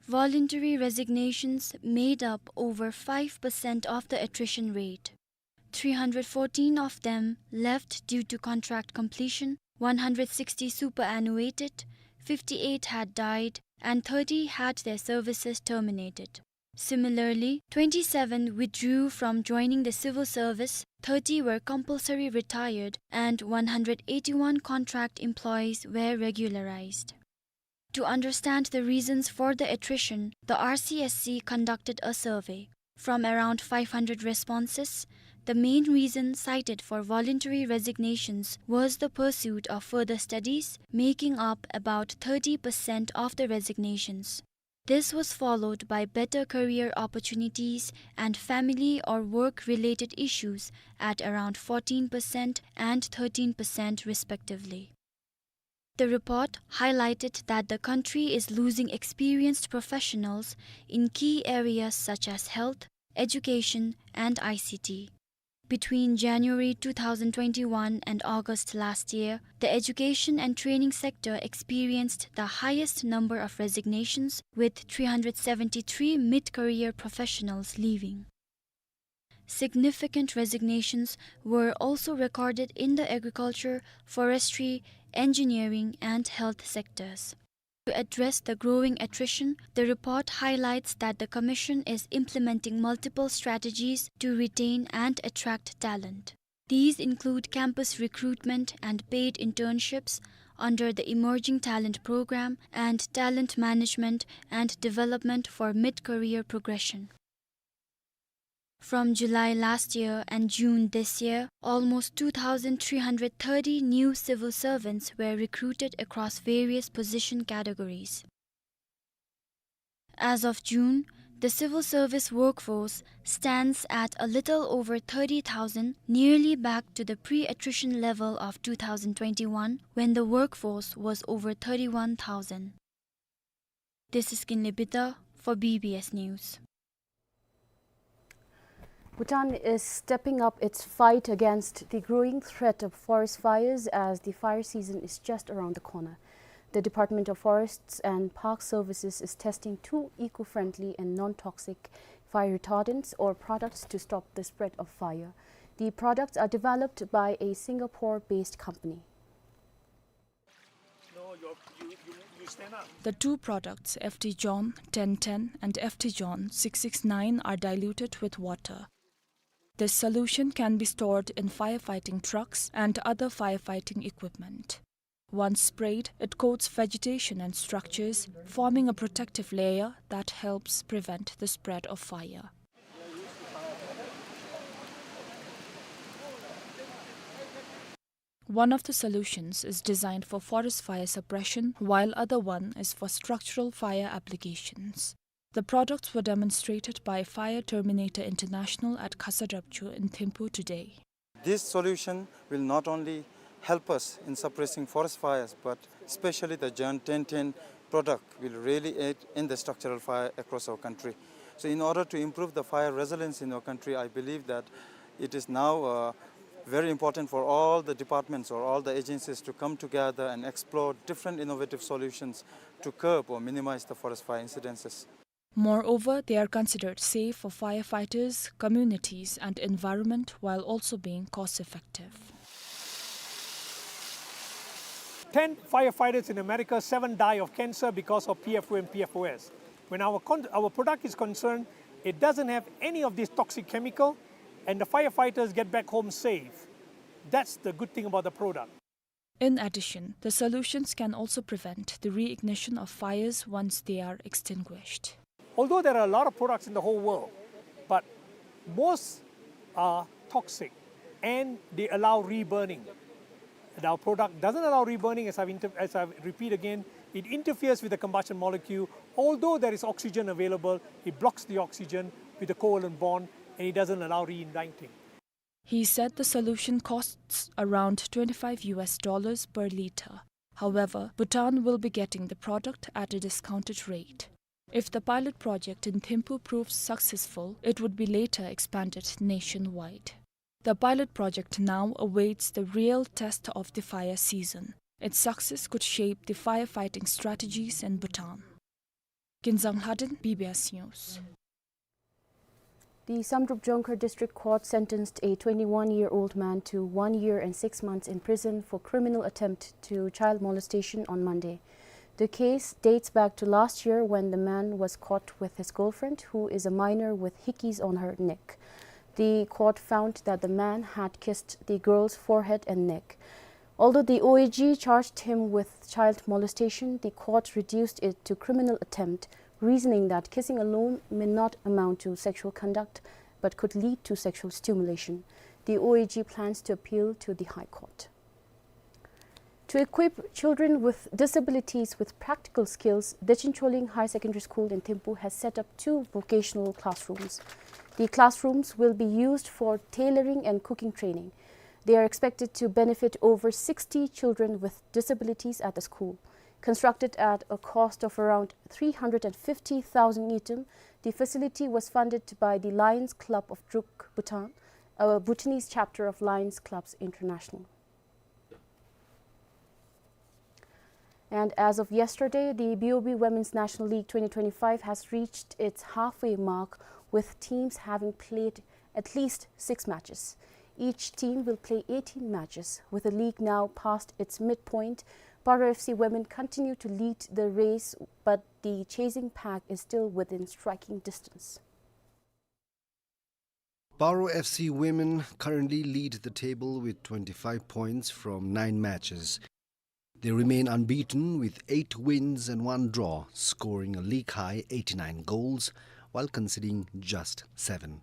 Voluntary resignations made up over five percent of the attrition rate. Three hundred fourteen of them left due to contract completion, one hundred sixty superannuated, fifty-eight had died, and thirty had their services terminated. Similarly, twenty-seven withdrew from joining the civil service, thirty were compulsory retired, and one hundred eighty-one contract employees were regularized. To understand the reasons for the attrition, the R C S C conducted a survey. From around five hundred responses, the main reason cited for voluntary resignations was the pursuit of further studies, making up about thirty percent of the resignations. This was followed by better career opportunities and family or work-related issues at around fourteen percent and thirteen percent respectively. The report highlighted that the country is losing experienced professionals in key areas such as health, education, and I C T. Between January two thousand twenty-one and August last year, the education and training sector experienced the highest number of resignations, with three hundred seventy-three mid-career professionals leaving. Significant resignations were also recorded in the agriculture, forestry, engineering, and health sectors. To address the growing attrition, the report highlights that the Commission is implementing multiple strategies to retain and attract talent. These include campus recruitment and paid internships, under the Emerging Talent Program and Talent Management and Development for Mid-Career Progression. From July last year and June this year, almost two thousand three hundred thirty new civil servants were recruited across various position categories. As of June, the civil service workforce stands at a little over thirty thousand, nearly back to the pre-attrition level of two thousand twenty-one, when the workforce was over thirty-one thousand. This is Kinley Bida for B B S News. Bhutan is stepping up its fight against the growing threat of forest fires as the fire season is just around the corner. The Department of Forests and Park Services is testing two eco-friendly and non-toxic fire retardants or products to stop the spread of fire. The products are developed by a Singapore-based company. The two products, F T John ten ten and F T John six six nine, are diluted with water. This solution can be stored in firefighting trucks and other firefighting equipment. Once sprayed, it coats vegetation and structures, forming a protective layer that helps prevent the spread of fire. One of the solutions is designed for forest fire suppression, while other one is for structural fire applications. The products were demonstrated by Fire Terminator International at Khasadrapchu in Thimphu today. This solution will not only help us in suppressing forest fires, but especially the John ten ten product will really aid in the structural fire across our country. So in order to improve the fire resilience in our country, I believe that it is now, uh, very important for all the departments or all the agencies to come together and explore different innovative solutions to curb or minimize the forest fire incidences. Moreover, they are considered safe for firefighters, communities, and environment, while also being cost-effective. Ten firefighters in America, seven die of cancer because of P F O and P F O S. When our con-, our product is concerned, it doesn't have any of this toxic chemical, and the firefighters get back home safe. That's the good thing about the product. In addition, the solutions can also prevent the reignition of fires once they are extinguished. Although there are a lot of products in the whole world, but most are toxic and they allow reburning. And our product doesn't allow reburning, as I've inter-, as I repeat again, it interferes with the combustion molecule. Although there is oxygen available, it blocks the oxygen with the covalent bond and it doesn't allow reigniting. He said the solution costs around twenty-five U S dollars per liter. However, Bhutan will be getting the product at a discounted rate. If the pilot project in Thimphu proves successful, it would be later expanded nationwide. The pilot project now awaits the real test of the fire season. Its success could shape the firefighting strategies in Bhutan. Kinzang Lhaden, B B S News. The Samdrup Jongkhar District Court sentenced a twenty-one-year-old man to one year and six months in prison for criminal attempt to child molestation on Monday. The case dates back to last year when the man was caught with his girlfriend, who is a minor, with hickeys on her neck. The court found that the man had kissed the girl's forehead and neck. Although the O A G charged him with child molestation, the court reduced it to criminal attempt, reasoning that kissing alone may not amount to sexual conduct, but could lead to sexual stimulation. The O A G plans to appeal to the High Court. To equip children with disabilities with practical skills, Dechen Choling Higher Secondary School in Thimphu has set up two vocational classrooms. The classrooms will be used for tailoring and cooking training. They are expected to benefit over sixty children with disabilities at the school. Constructed at a cost of around three hundred and fifty thousand ngultrum, the facility was funded by the Lions Club of Druk, Bhutan, a Bhutanese chapter of Lions Clubs International. And as of yesterday, the B O B Women's National League twenty twenty-five has reached its halfway mark, with teams having played at least six matches. Each team will play eighteen matches. With the league now past its midpoint, Paro F C women continue to lead the race, but the chasing pack is still within striking distance. Paro F C women currently lead the table with twenty-five points from nine matches. They remain unbeaten with eight wins and one draw, scoring a league-high eighty-nine goals while conceding just seven.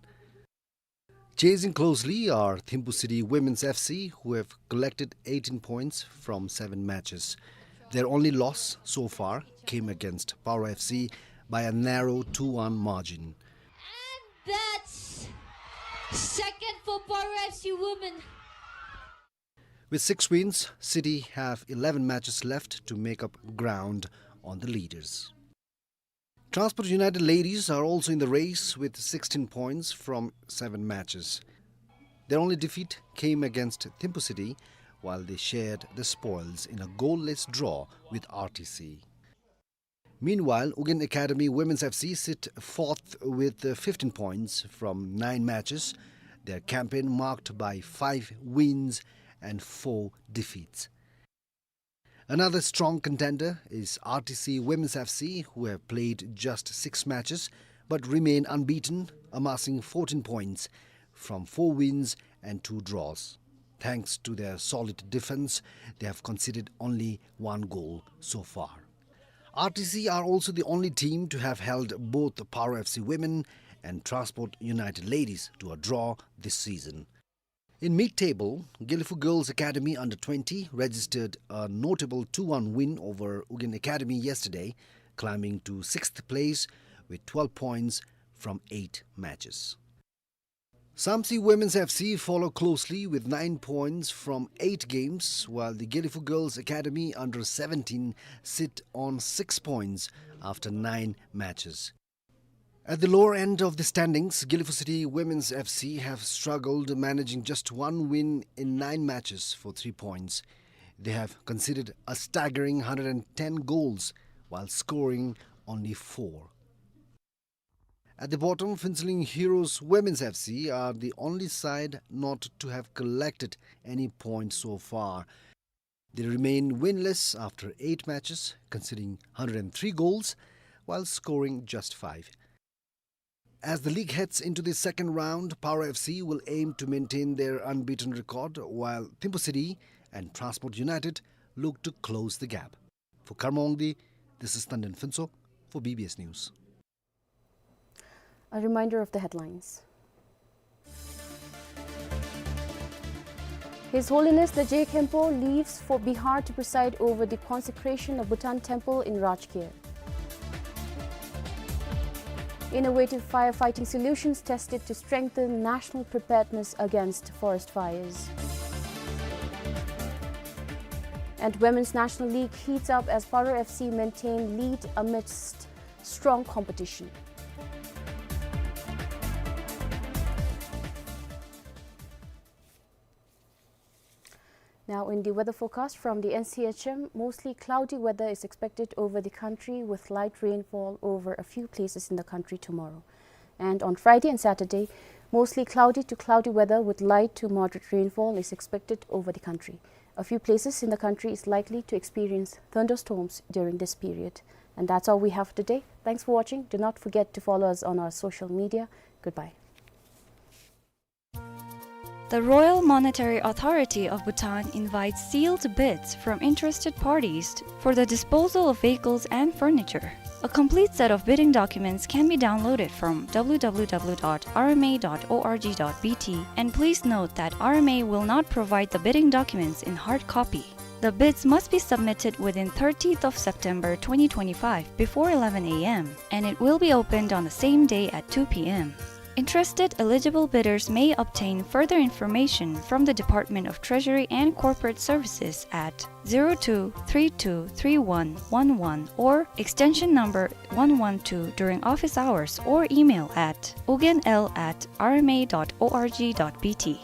Chasing closely are Thimphu City Women's F C, who have collected eighteen points from seven matches. Their only loss so far came against Paro F C by a narrow two one margin. And that's second for Paro F C women. With six wins, City have eleven matches left to make up ground on the leaders. Transport United ladies are also in the race with sixteen points from seven matches. Their only defeat came against Thimphu City, while they shared the spoils in a goalless draw with R T C. Meanwhile, Ugyen Academy Women's F C sit fourth with, uh, fifteen points from nine matches. Their campaign marked by five wins and four defeats. Another strong contender is R T C Women's F C, who have played just six matches but remain unbeaten, amassing fourteen points from four wins and two draws. Thanks to their solid defense, they have conceded only one goal so far. R T C are also the only team to have held both Paro F C women and Transport United ladies to a draw this season. In mid-table, Gelephu Girls Academy under twenty registered a notable two one win over Ugyen Academy yesterday, climbing to sixth place with twelve points from eight matches. Samtse Women's F C follow closely with nine points from eight games, while the Gelephu Girls Academy under seventeen sit on six points after nine matches. At the lower end of the standings, Gelephu City Women's F C have struggled, managing just one win in nine matches for three points. They have conceded a staggering hundred and ten goals while scoring only four. At the bottom, Phuentsholing Heroes Women's F C are the only side not to have collected any point so far. They remain winless after eight matches, conceding hundred and three goals while scoring just five. As the league heads into the second round, Paro F C will aim to maintain their unbeaten record, while Thimphu City and Transport United look to close the gap. For Karma Wangdi, this is Tandon Phuntsho for B B S News. A reminder of the headlines. His Holiness the Je Khenpo leaves for Bihar to preside over the consecration of Bhutan Temple in Rajgir. Innovative firefighting solutions tested to strengthen national preparedness against forest fires. And Women's National League heats up as Paro F C maintain lead amidst strong competition. Now, in the weather forecast from the N C H M, mostly cloudy weather is expected over the country with light rainfall over a few places in the country tomorrow. And on Friday and Saturday, mostly cloudy to cloudy weather with light to moderate rainfall is expected over the country. A few places in the country is likely to experience thunderstorms during this period. And that's all we have today. Thanks for watching. Do not forget to follow us on our social media. Goodbye. The Royal Monetary Authority of Bhutan invites sealed bids from interested parties for the disposal of vehicles and furniture. A complete set of bidding documents can be downloaded from W W W dot R M A dot O R G dot B T, and please note that R M A will not provide the bidding documents in hard copy. The bids must be submitted within thirtieth of September twenty twenty-five before eleven A M, and it will be opened on the same day at two P M. Interested eligible bidders may obtain further information from the Department of Treasury and Corporate Services at zero two three two three one one one or extension number one one two during office hours or email at ugyen l at R M A dot O R G dot B T.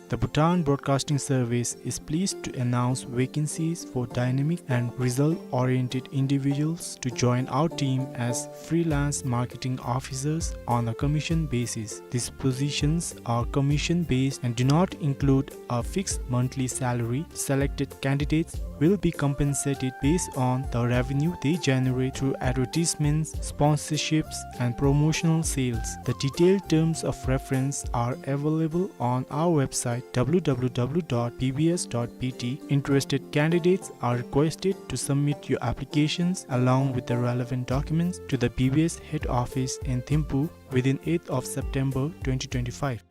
The Bhutan Broadcasting Service is pleased to announce vacancies for dynamic and result-oriented individuals to join our team as freelance marketing officers on a commission basis. These positions are commission-based and do not include a fixed monthly salary. Selected candidates will be compensated based on the revenue they generate through advertisements, sponsorships, and promotional sales. The detailed terms of reference are available on our website, w w w dot b b s dot b t. Interested candidates are requested to submit your applications along with the relevant documents to the B B S head office in Thimphu within eighth of September twenty twenty-five.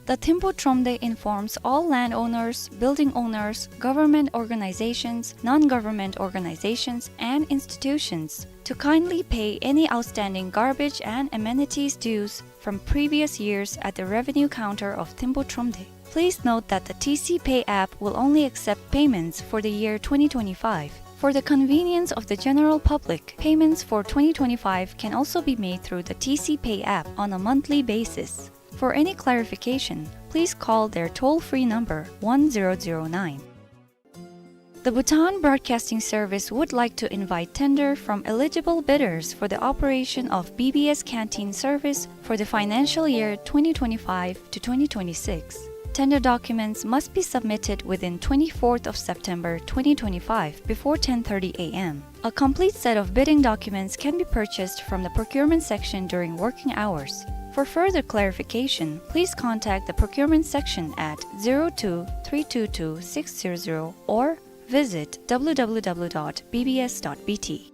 The Thimphu Thromde informs all landowners, building owners, government organizations, non-government organizations, and institutions to kindly pay any outstanding garbage and amenities dues from previous years at the revenue counter of Thimphu Thromde. Please note that the T C Pay app will only accept payments for the year twenty twenty-five. For the convenience of the general public, payments for twenty twenty-five can also be made through the T C Pay app on a monthly basis. For any clarification, please call their toll-free number one zero zero nine. The Bhutan Broadcasting Service would like to invite tender from eligible bidders for the operation of B B S canteen service for the financial year twenty twenty-five to twenty twenty-six. Tender documents must be submitted within twenty-fourth of September twenty twenty-five before ten thirty a m. A complete set of bidding documents can be purchased from the procurement section during working hours. For further clarification, please contact the procurement section at zero two three two two six zero zero or visit w w w dot b b s dot b t.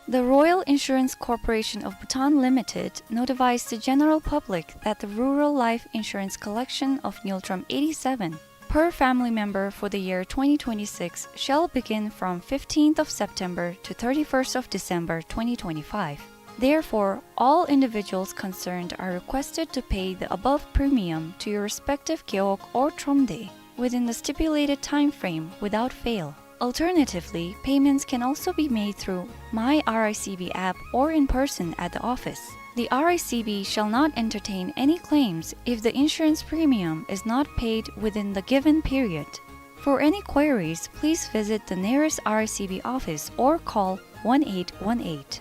The Royal Insurance Corporation of Bhutan Limited notifies the general public that the rural life insurance collection of Ngultrum eighty-seven per family member for the year twenty twenty-six shall begin from fifteenth of September to thirty-first of December twenty twenty-five. Therefore, all individuals concerned are requested to pay the above premium to your respective gewog or thromde within the stipulated time frame without fail. Alternatively, payments can also be made through My R I C B app or in person at the office. The R I C B shall not entertain any claims if the insurance premium is not paid within the given period. For any queries, please visit the nearest R I C B office or call one eight one eight.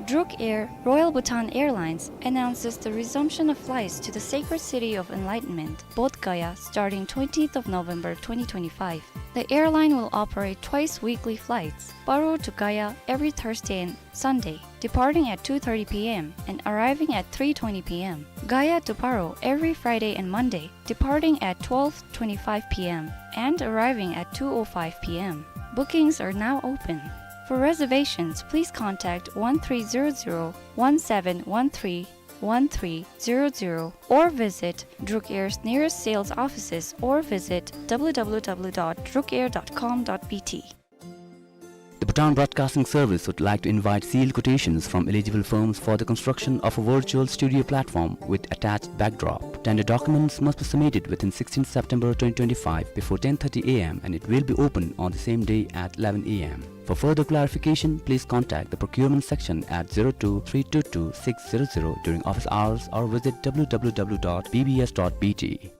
Druk Air, Royal Bhutan Airlines, announces the resumption of flights to the sacred city of enlightenment, Bodh Gaya, starting twentieth of November twenty twenty-five. The airline will operate twice weekly flights, Paro to Gaya every Thursday and Sunday, departing at two thirty p m and arriving at three twenty p m. Gaya to Paro every Friday and Monday, departing at twelve twenty-five p m and arriving at two oh five p m. Bookings are now open. For reservations, please contact one three zero zero, one seven one three, one three zero zero or visit Druk Air's nearest sales offices or visit w w w dot druk air dot com dot b t. The Bhutan Broadcasting Service would like to invite sealed quotations from eligible firms for the construction of a virtual studio platform with attached backdrop. Tender documents must be submitted within sixteenth September twenty twenty-five before ten thirty a m and it will be open on the same day at eleven a m. For further clarification, please contact the procurement section at zero two three two two six zero zero during office hours or visit w w w dot b b s dot b t.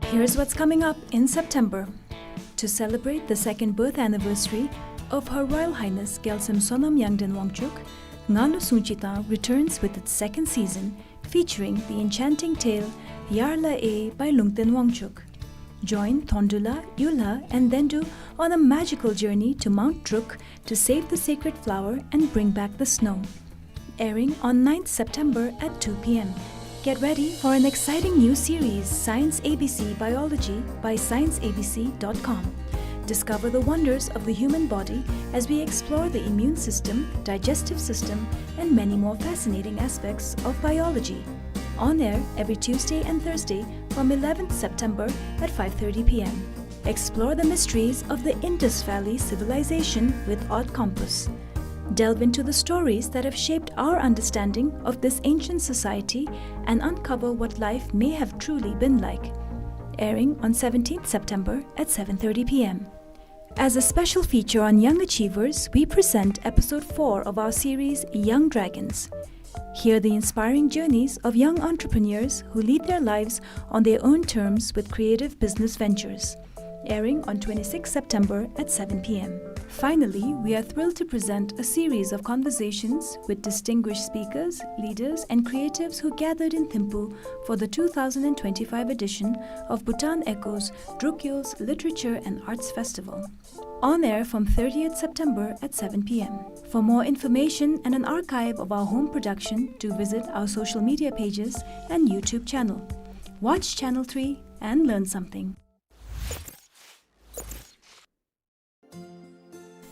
Here's what's coming up in September. To celebrate the second birth anniversary of Her Royal Highness Gyalsem Sonam Yangden Wangchuk, Ngalu Sungchi Tang returns with its second season, featuring the enchanting tale Yarla E by Lungten Wangchuk. Join Thondula, Yula, and Dendu on a magical journey to Mount Druk to save the sacred flower and bring back the snow. Airing on ninth September at two p m. Get ready for an exciting new series, Science A B C Biology, by science a b c dot com. Discover the wonders of the human body as we explore the immune system, digestive system, and many more fascinating aspects of biology. On air every Tuesday and Thursday from eleventh September at five thirty p m. Explore the mysteries of the Indus Valley civilization with Odd Compass. Delve into the stories that have shaped our understanding of this ancient society and uncover what life may have truly been like. Airing on seventeenth September at seven thirty p m. As a special feature on young achievers, we present episode four of our series, Young Dragons. Hear the inspiring journeys of young entrepreneurs who lead their lives on their own terms with creative business ventures. Airing on twenty-sixth September at seven p m. Finally, we are thrilled to present a series of conversations with distinguished speakers, leaders, and creatives who gathered in Thimphu for the two thousand twenty-five edition of Bhutan Echoes Drukyul's Literature and Arts Festival. On air from thirtieth September at seven p m. For more information and an archive of our home production, do visit our social media pages and YouTube channel. Watch Channel three and learn something.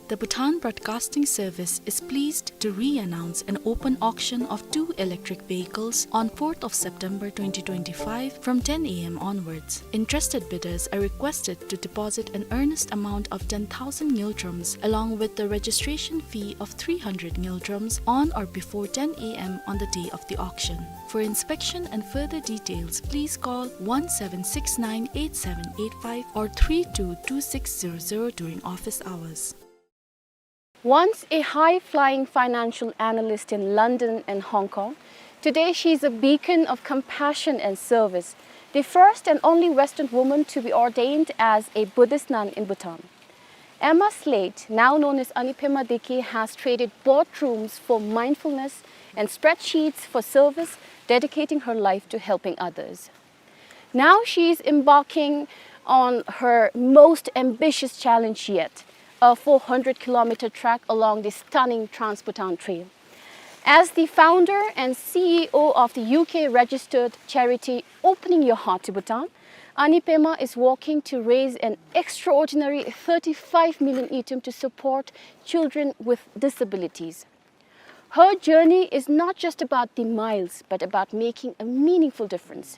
The Bhutan Broadcasting Service is pleased to re-announce an open auction of two electric vehicles on fourth of September twenty twenty-five from ten a m onwards. Interested bidders are requested to deposit an earnest amount of ten thousand ngultrums along with the registration fee of three hundred ngultrums on or before ten a m on the day of the auction. For inspection and further details, please call one seven six nine eight seven eight five or three two two six zero zero during office hours. Once a high-flying financial analyst in London and Hong Kong, today she is a beacon of compassion and service, the first and only Western woman to be ordained as a Buddhist nun in Bhutan. Emma Slate, now known as Ani Pema Diki, has traded boardrooms for mindfulness and spreadsheets for service, dedicating her life to helping others. Now she is embarking on her most ambitious challenge yet, a four hundred kilometer trek along the stunning Trans-Bhutan Trail. As the founder and C E O of the U K registered charity Opening Your Heart to Bhutan, Ani Pema is working to raise an extraordinary thirty-five million ngultrum to support children with disabilities. Her journey is not just about the miles, but about making a meaningful difference.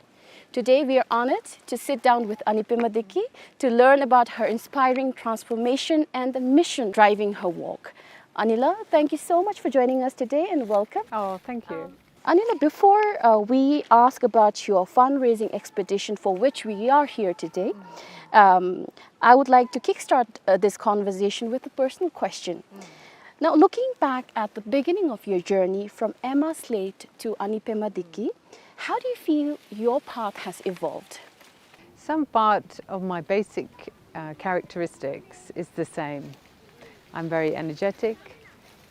Today, we are honored to sit down with Ani Pema Diki to learn about her inspiring transformation and the mission driving her work. Anila, thank you so much for joining us today and welcome. Oh, thank you. Um, Anila, before, uh, we ask about your fundraising expedition for which we are here today, um, I would like to kickstart, uh, this conversation with a personal question. Now, looking back at the beginning of your journey from Emma Slate to Ani Pema Diki, how do you feel your path has evolved? Some part of my basic, uh, characteristics is the same. I'm very energetic,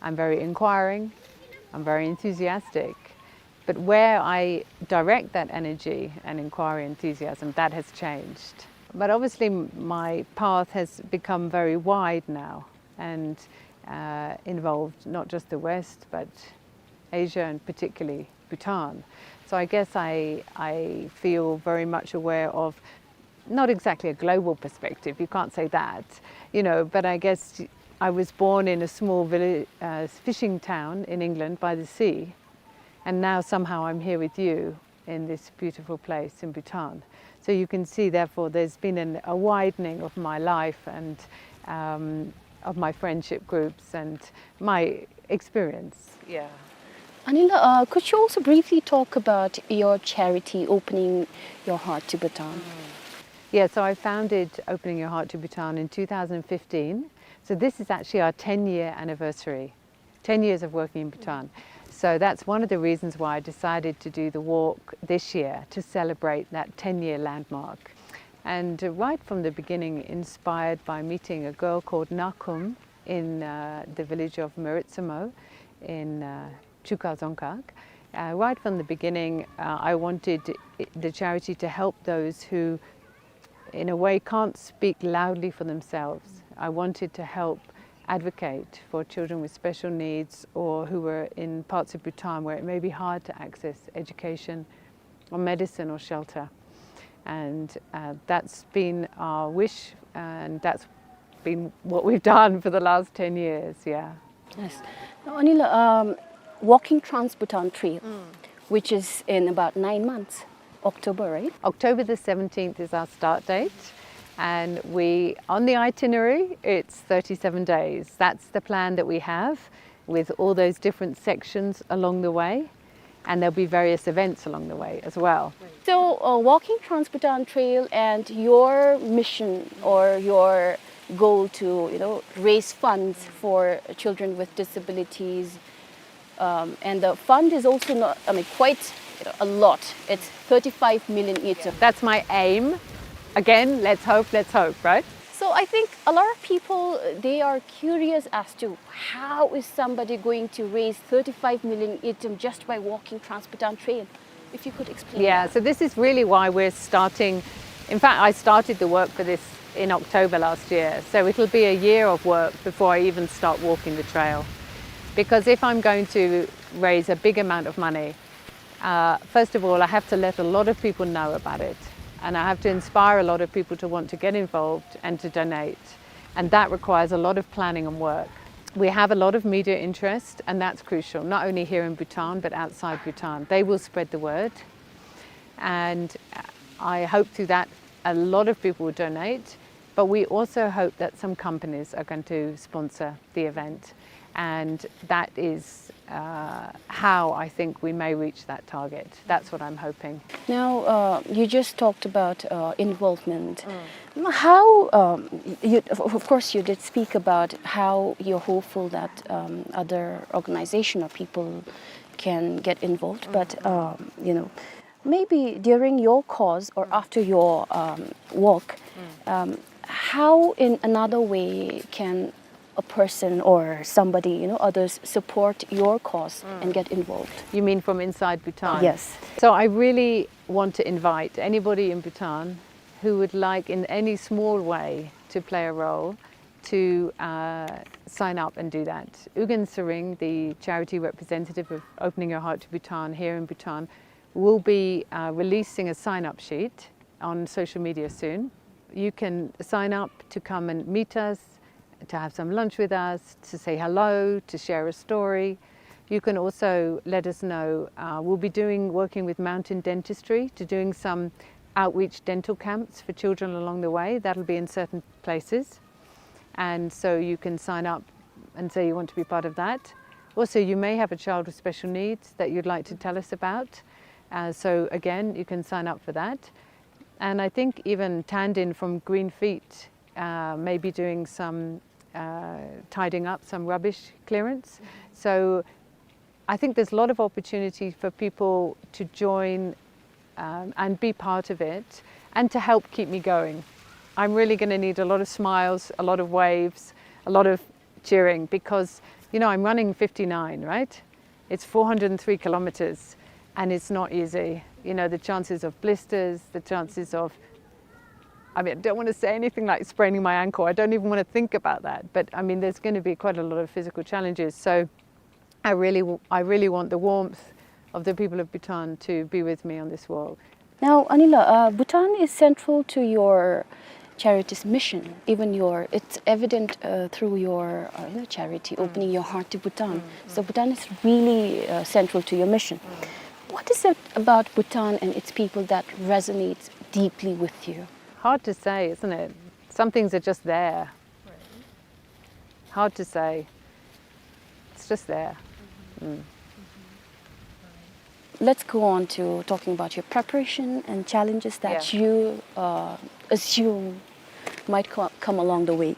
I'm very inquiring, I'm very enthusiastic. But where I direct that energy and inquiry, enthusiasm, that has changed. But obviously, m-, my path has become very wide now and, uh, involved not just the West, but Asia and particularly Bhutan. So I guess I, I feel very much aware of not exactly a global perspective, you can't say that, you know, but I guess I was born in a small village, uh, fishing town in England by the sea, and now somehow I'm here with you in this beautiful place in Bhutan. So you can see, therefore, there's been an, a widening of my life and, um, of my friendship groups and my experience. Yeah. Anila, uh, could you also briefly talk about your charity, Opening Your Heart to Bhutan? Mm. Yeah, so I founded Opening Your Heart to Bhutan in two thousand fifteen. So this is actually our ten-year anniversary, ten years of working in Bhutan. So that's one of the reasons why I decided to do the walk this year, to celebrate that ten-year landmark. And, uh, right from the beginning, inspired by meeting a girl called Nakum in, uh, the village of Meritsamo in, uh, Chuka Dzongkhag. Uh, right from the beginning, uh, I wanted i-, the charity to help those who, in a way, can't speak loudly for themselves. I wanted to help advocate for children with special needs or who were in parts of Bhutan where it may be hard to access education or medicine or shelter. And, uh, that's been our wish, and that's been what we've done for the last ten years, yeah. Yes. Now, Anila, um, walking Trans-Bhutan Trail, mm, which is in about nine months, October, right? October the seventeenth is our start date, and we, on the itinerary, it's thirty-seven days. That's the plan that we have, with all those different sections along the way, and there'll be various events along the way as well. So, uh, walking Trans-Bhutan Trail and your mission or your goal to, you know, raise funds for children with disabilities, um, and the fund is also not, I mean, quite, you know, a lot. It's thirty-five million ngultrum. That's my aim. Again, let's hope, let's hope, right? So, I think a lot of people, uh, they are curious as to how is somebody going to raise thirty-five million ngultrum just by walking Trans-Bhutan Trail. If you could explain. Yeah, that. So this is really why we're starting. In fact, I started the work for this in October last year. So it'll be a year of work before I even start walking the trail. Because if I'm going to raise a big amount of money, uh, first of all, I have to let a lot of people know about it. And I have to inspire a lot of people to want to get involved and to donate. And that requires a lot of planning and work. We have a lot of media interest, and that's crucial, not only here in Bhutan, but outside Bhutan. They will spread the word. And I hope through that a lot of people will donate, but we also hope that some companies are going to sponsor the event. And that is, uh, how I think we may reach that target. That's what I'm hoping. Now, uh, you just talked about, uh, involvement. Mm. How, um, you, of, of course, you did speak about how you're hopeful that, um, other organization or people can get involved, but, um, you know, maybe during your cause or after your, um, walk, um, how in another way can a person or somebody, you know, others support your cause and get involved? You mean from inside Bhutan? Yes. So I really want to invite anybody in Bhutan who would like in any small way to play a role to, uh, sign up and do that. Ugyen Tshering, the charity representative of Opening Your Heart to Bhutan here in Bhutan, will be, uh, releasing a sign-up sheet on social media soon. You can sign up to come and meet us, to have some lunch with us, to say hello, to share a story. You can also let us know, uh, we'll be doing, working with Mountain Dentistry to doing some outreach dental camps for children along the way. That'll be in certain places. And so you can sign up and say you want to be part of that. Also, you may have a child with special needs that you'd like to tell us about. Uh, so again, you can sign up for that. And I think even Tandin from Green Feet, uh, may be doing some, uh, tidying up, some rubbish clearance. So I think there's a lot of opportunity for people to join, um, and be part of it and to help keep me going. I'm really gonna need a lot of smiles, a lot of waves, a lot of cheering because, you know, I'm running fifty-nine, right? It's four hundred and three kilometers and it's not easy. You know, the chances of blisters, the chances of, I mean, I don't wanna say anything like spraining my ankle. I don't even wanna think about that. But, I mean, there's gonna be quite a lot of physical challenges. So I really, w-, I really want the warmth of the people of Bhutan to be with me on this walk. Now, Anila, uh, Bhutan is central to your charity's mission. Even your, it's evident, uh, through your, uh, you know, charity, Opening Your Heart to Bhutan. So Bhutan is really, uh, central to your mission. What is it about Bhutan and its people that resonates deeply with you? Hard to say, isn't it? Some things are just there. Hard to say. It's just there. Mm. Let's go on to talking about your preparation and challenges that you, uh, assume might co-, come along the way.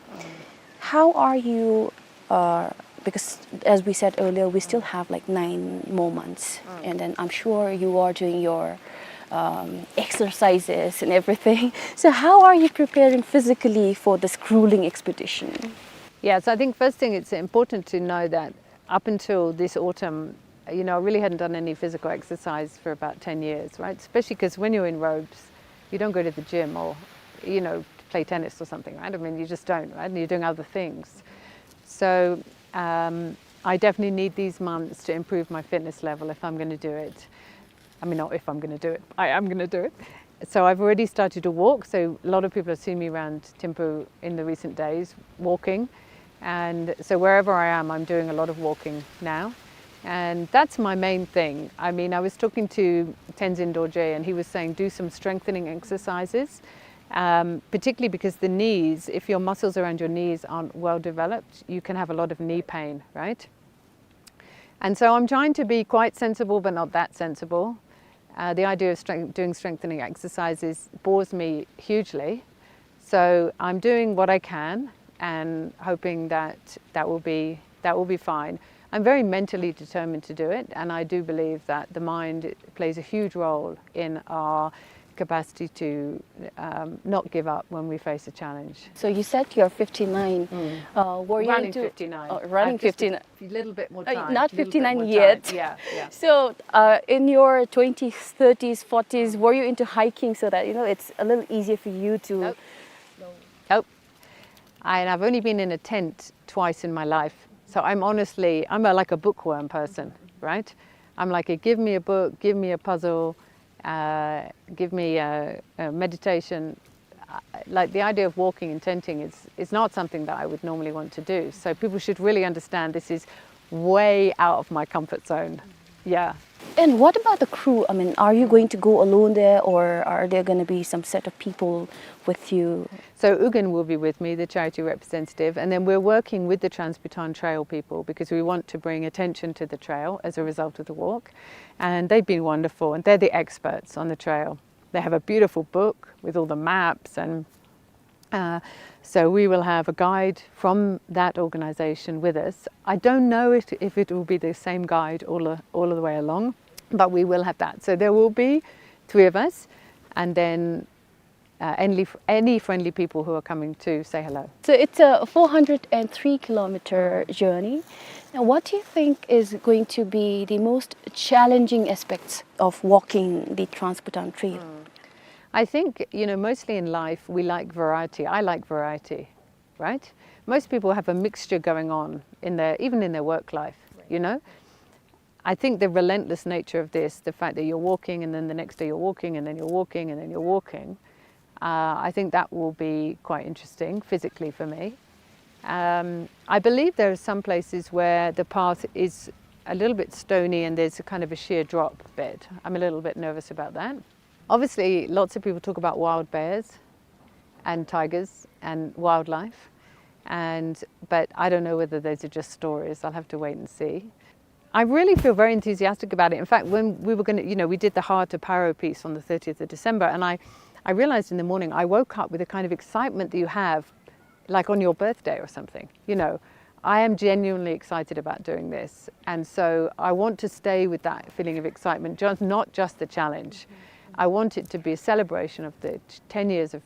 How are you, uh, because as we said earlier, we still have, like, nine more months, and then I'm sure you are doing your, um, exercises and everything. So how are you preparing physically for this grueling expedition? Yeah, so I think first thing, it's important to know that up until this autumn, you know, I really hadn't done any physical exercise for about ten years, right? Especially 'cause when you're in robes, you don't go to the gym or, you know, play tennis or something, right? I mean, you just don't, right? And you're doing other things. So, um, I definitely need these months to improve my fitness level if I'm gonna do it. I mean, not if I'm gonna do it, I am gonna do it. So I've already started to walk. So a lot of people have seen me around Thimphu in the recent days walking. And so wherever I am, I'm doing a lot of walking now. And that's my main thing. I mean, I was talking to Tenzin Dorje and he was saying, "Do some strengthening exercises." Um, particularly because the knees, if your muscles around your knees aren't well developed, you can have a lot of knee pain, right? And so I'm trying to be quite sensible, but not that sensible. Uh, the idea of strength-, doing strengthening exercises bores me hugely. So I'm doing what I can and hoping that that will be, that will be fine. I'm very mentally determined to do it, and I do believe that the mind plays a huge role in our capacity to, um, not give up when we face a challenge. So you said you're fifty-nine. Mm. Uh, were you Running into, fifty-nine. Uh, running I've just a fifty-nine. Little bit more Uh, time, not little bit fifty-nine more yet. Time. Yeah, yeah. So, uh, in your twenties, thirties, forties, were you into hiking so that, you know, it's a little easier for you to Nope. Nope. And I've only been in a tent twice in my life. So I'm honestly, I'm a, like, a bookworm person, right? I'm like, "Give me a book, give me a puzzle, uh, give me a, a meditation." Uh, like, the idea of walking and tenting is, is not something that I would normally want to do. So people should really understand this is way out of my comfort zone. Yeah. And what about the crew? I mean, are you going to go alone there, or are there gonna be some set of people with you? So Ugin will be with me, the charity representative, and then we're working with the Trans-Bhutan Trail people because we want to bring attention to the trail as a result of the walk. And they've been wonderful, and they're the experts on the trail. They have a beautiful book with all the maps, and, uh, so we will have a guide from that organization with us. I don't know if, if it will be the same guide all the, all the way along, but we will have that. So there will be three of us, and then, uh, any, any friendly people who are coming to say hello. So it's a four hundred and three kilometer journey. Now, what do you think is going to be the most challenging aspects of walking the Trans-Bhutan Trail? Mm. I think, you know, mostly in life, we like variety. I like variety, right? Most people have a mixture going on in their, even in their work life, you know? I think the relentless nature of this, the fact that you're walking and then the next day you're walking and then you're walking and then you're walking, uh, I think that will be quite interesting physically for me. Um, I believe there are some places where the path is a little bit stony and there's a kind of a sheer drop bit. I'm a little bit nervous about that. Obviously, lots of people talk about wild bears and tigers and wildlife, and, but I don't know whether those are just stories. I'll have to wait and see. I really feel very enthusiastic about it. In fact, when we were gonna, you know, we did the Heart of Paro piece on the thirtieth of December, and I, I realized in the morning, I woke up with the kind of excitement that you have, like, on your birthday or something, you know. I am genuinely excited about doing this, and so I want to stay with that feeling of excitement, just, not just the challenge. I want it to be a celebration of the t-, ten years of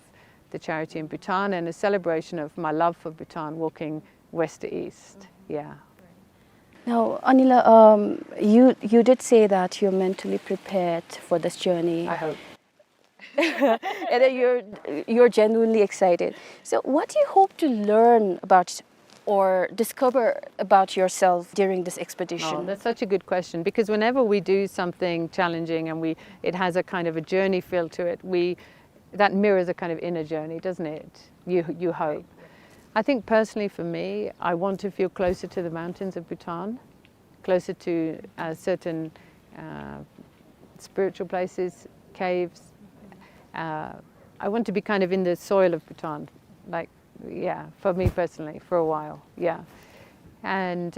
the charity in Bhutan and a celebration of my love for Bhutan, walking west to east. Yeah. Now, Anila, um, you, you did say that you're mentally prepared for this journey. I hope. And that you're, you're genuinely excited. So what do you hope to learn about or discover about yourself during this expedition? Oh, that's such a good question, because whenever we do something challenging and we, it has a kind of a journey feel to it, we, that mirrors a kind of inner journey, doesn't it? You, you hope. I think personally for me, I want to feel closer to the mountains of Bhutan, closer to, uh, certain, uh, spiritual places, caves. Uh, I want to be kind of in the soil of Bhutan, like, yeah, for me personally, for a while, yeah. And,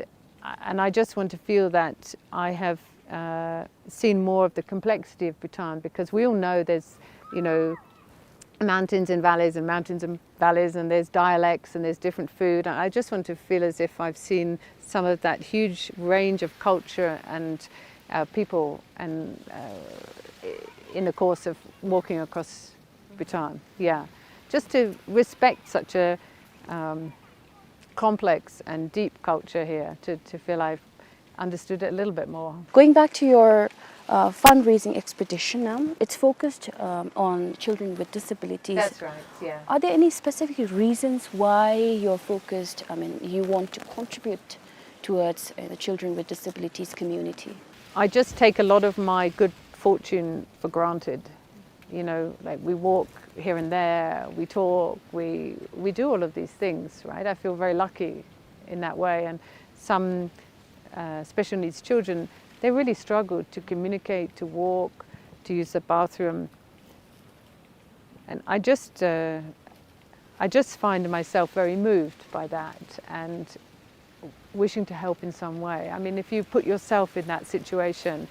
and I just want to feel that I have, uh, seen more of the complexity of Bhutan, because we all know there's, you know, mountains and valleys and mountains and valleys, and there's dialects and there's different food. And I just want to feel as if I've seen some of that huge range of culture and, uh, people and, uh, i-, in the course of walking across Bhutan. Yeah. Just to respect such a, um, complex and deep culture here, to, to feel I've understood it a little bit more. Going back to your, uh, fundraising expedition now, it's focused, um, on children with disabilities. That's right, yeah. Are there any specific reasons why you're focused, I mean, you want to contribute towards, uh, the children with disabilities community? I just take a lot of my good fortune for granted. You know, like, we walk here and there, we talk, we, we do all of these things, right? I feel very lucky in that way. And some, uh, special needs children, they really struggle to communicate, to walk, to use the bathroom. And I just, uh, I just find myself very moved by that and wishing to help in some way. I mean, if you put yourself in that situation,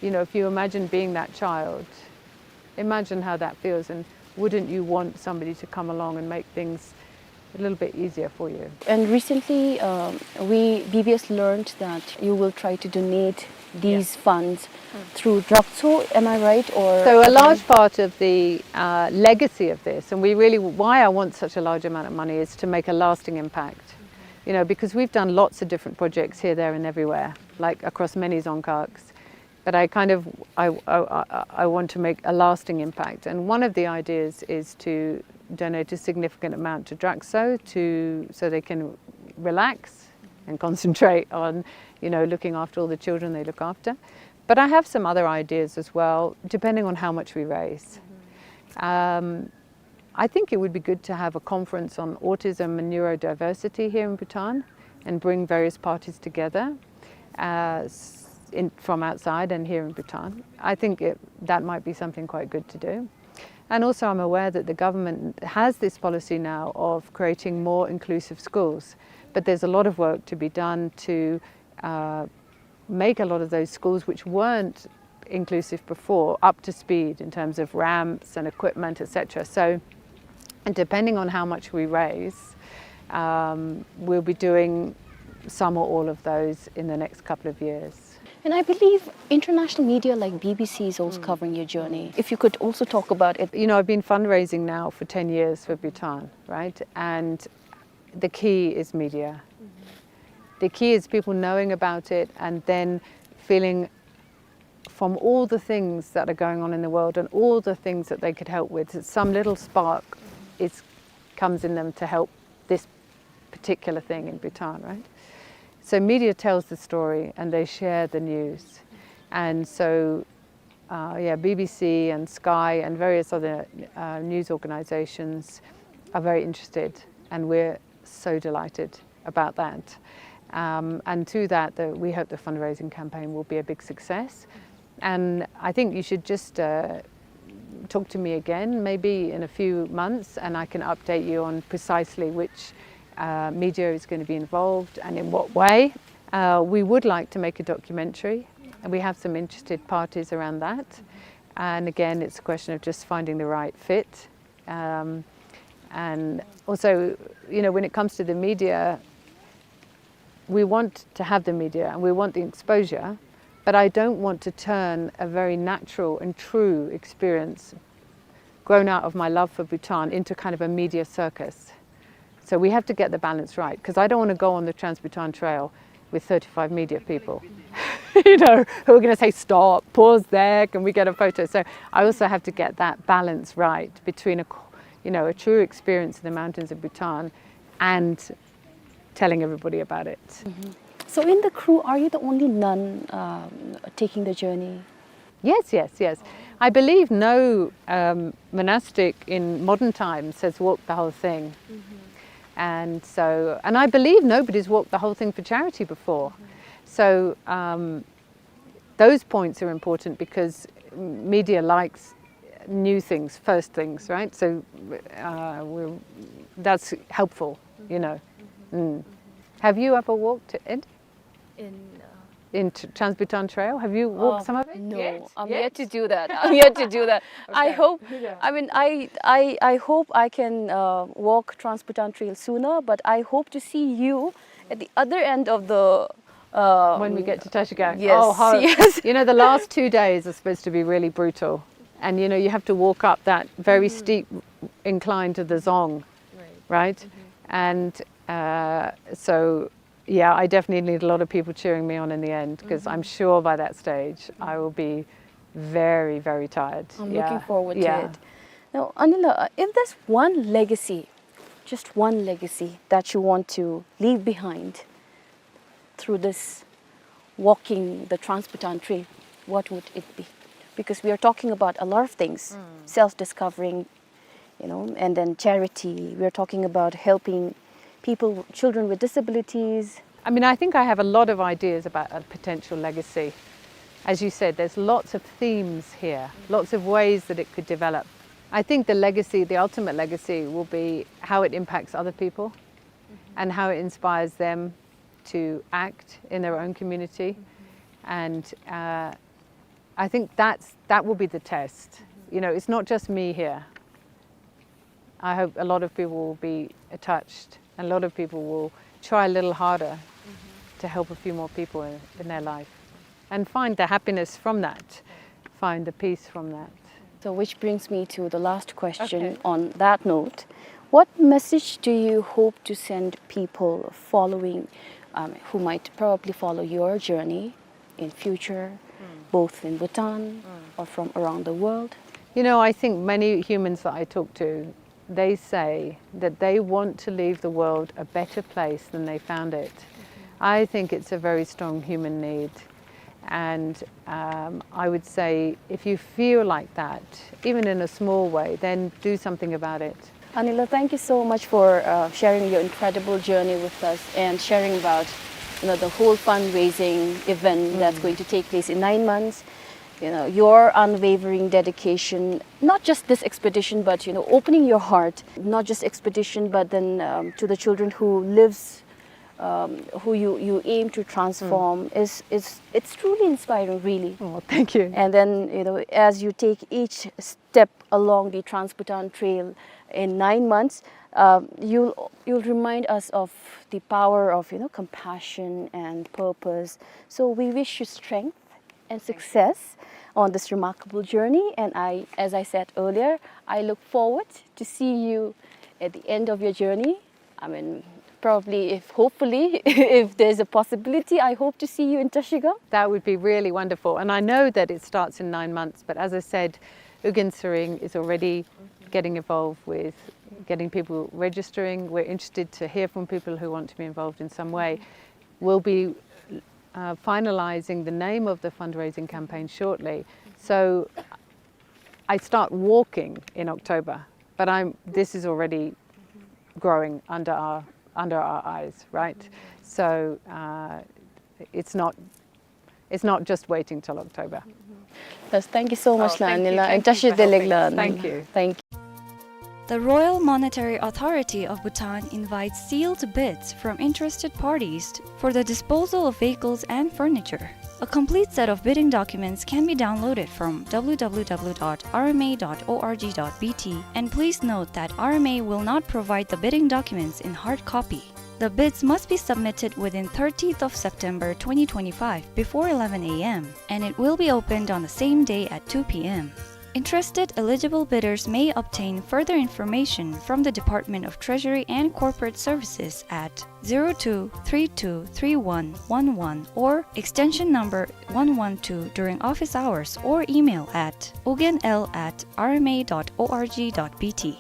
you know, if you imagine being that child, imagine how that feels, and wouldn't you want somebody to come along and make things a little bit easier for you. And recently, um, we, B B S learned that you will try to donate these funds through Draktsho, am I right? Or so a large part of the, uh, legacy of this, and we really, why I want such a large amount of money, is to make a lasting impact. You know, because we've done lots of different projects here, there, and everywhere, like, across many dzongkhag. But I kind of, I, I, I, I want to make a lasting impact. And one of the ideas is to donate a significant amount to Draktsho to, so they can relax and concentrate on, you know, looking after all the children they look after. But I have some other ideas as well, depending on how much we raise. Um, I think it would be good to have a conference on autism and neurodiversity here in Bhutan and bring various parties together, uh, s-, in, from outside and here in Bhutan. I think it, that might be something quite good to do. And also, I'm aware that the government has this policy now of creating more inclusive schools, but there's a lot of work to be done to, uh, make a lot of those schools which weren't inclusive before up to speed in terms of ramps and equipment, et cetera. So, and depending on how much we raise, um, we'll be doing some or all of those in the next couple of years. And I believe international media like B B C is also covering your journey. If you could also talk about it. You know, I've been fundraising now for ten years for Bhutan, right? And the key is media. The key is people knowing about it and then feeling, from all the things that are going on in the world and all the things that they could help with, that some little spark is, comes in them to help this particular thing in Bhutan, right? So media tells the story and they share the news. And so, uh, yeah, B B C and Sky and various other, uh, news organizations are very interested, and we're so delighted about that. Um, and through that, the, we hope the fundraising campaign will be a big success. And I think you should just, uh, talk to me again, maybe in a few months, and I can update you on precisely which, uh, media is gonna be involved and in what way. Uh, we would like to make a documentary, and we have some interested parties around that. And again, it's a question of just finding the right fit. Um, and also, you know, when it comes to the media, we want to have the media and we want the exposure, but I don't want to turn a very natural and true experience grown out of my love for Bhutan into kind of a media circus. So we have to get the balance right, 'cause I don't wanna go on the Trans-Bhutan Trail with thirty-five media people, you know, who are gonna say, "Stop, pause there, can we get a photo?" So I also have to get that balance right between a, co-, you know, a true experience in the mountains of Bhutan and telling everybody about it. So in the crew, are you the only nun, um, taking the journey? Yes, yes, yes. I believe no, um, monastic in modern times has walked the whole thing. And so, and I believe nobody's walked the whole thing for charity before. So, um, those points are important because media likes new things, first things, right? So, uh, we're, that's helpful, you know. Mm. Have you ever walked it? In, uh, in Tr-, Trans-Bhutan Trail? Have you walked, uh, some of it? No, yet? I'm yet to do that. I'm yet to do that. I hope, I mean, I, I, I hope I can, uh, walk Trans-Bhutan Trail sooner, but I hope to see you at the other end of the, uh, when we get to Trashigang. Yes, oh, how, yes. You know, the last two days are supposed to be really brutal. And, you know, you have to walk up that very steep incline to the dzong, right? And, uh, so yeah, I definitely need a lot of people cheering me on in the end, 'cause I'm sure by that stage I will be very, very tired. I'm looking forward to it. Now, Anila, uh, if there's one legacy, just one legacy that you want to leave behind through this walking the Trans-Bhutan Trail, what would it be? Because we are talking about a lot of things, self-discovering, you know, and then charity. We are talking about helping people, children with disabilities. I mean, I think I have a lot of ideas about a potential legacy. As you said, there's lots of themes here, lots of ways that it could develop. I think the legacy, the ultimate legacy, will be how it impacts other people and how it inspires them to act in their own community. And, uh, I think that's, that will be the test. You know, it's not just me here. I hope a lot of people will be touched, and a lot of people will try a little harder to help a few more people in, in their life and find the happiness from that, find the peace from that. So, which brings me to the last question. Okay. On that note, what message do you hope to send people following, um, who might probably follow your journey in future, both in Bhutan or from around the world? You know, I think many humans that I talk to, they say that they want to leave the world a better place than they found it. I think it's a very strong human need. And, um, I would say, if you feel like that, even in a small way, then do something about it. Anila, thank you so much for, uh, sharing your incredible journey with us and sharing about, you know, the whole fundraising event that's going to take place in nine months. You know, your unwavering dedication, not just this expedition, but, you know, opening your heart, not just expedition, but then, um, to the children who lives, um, who you, you aim to transform is, is, it's truly inspiring, really. Oh, thank you. And then, you know, as you take each step along the Trans-Bhutan Trail in nine months, um, you'll, you'll remind us of the power of, you know, compassion and purpose. So we wish you strength and success on this remarkable journey. And I, as I said earlier, I look forward to see you at the end of your journey. I mean, probably, if, hopefully, if there's a possibility, I hope to see you in Trashigang. That would be really wonderful. And I know that it starts in nine months, but as I said, Ugyen Tsering is already getting involved with getting people registering. We're interested to hear from people who want to be involved in some way. We'll be, uh, finalizing the name of the fundraising campaign shortly. So I start walking in October, but I'm, this is already growing under our, under our eyes, right? So, uh, it's not, it's not just waiting till October. Yes, thank you so much, Anila, and Tashi Delegla. Thank you. Thank you. The Royal Monetary Authority of Bhutan invites sealed bids from interested parties for the disposal of vehicles and furniture. A complete set of bidding documents can be downloaded from w w w dot r m a dot o r g dot b t, and please note that R M A will not provide the bidding documents in hard copy. The bids must be submitted within thirtieth of September twenty twenty-five before eleven a m, and it will be opened on the same day at two p m. Interested eligible bidders may obtain further information from the Department of Treasury and Corporate Services at zero two three two three one one one or extension number one one two during office hours, or email at ugyen l at r m a dot o r g dot b t.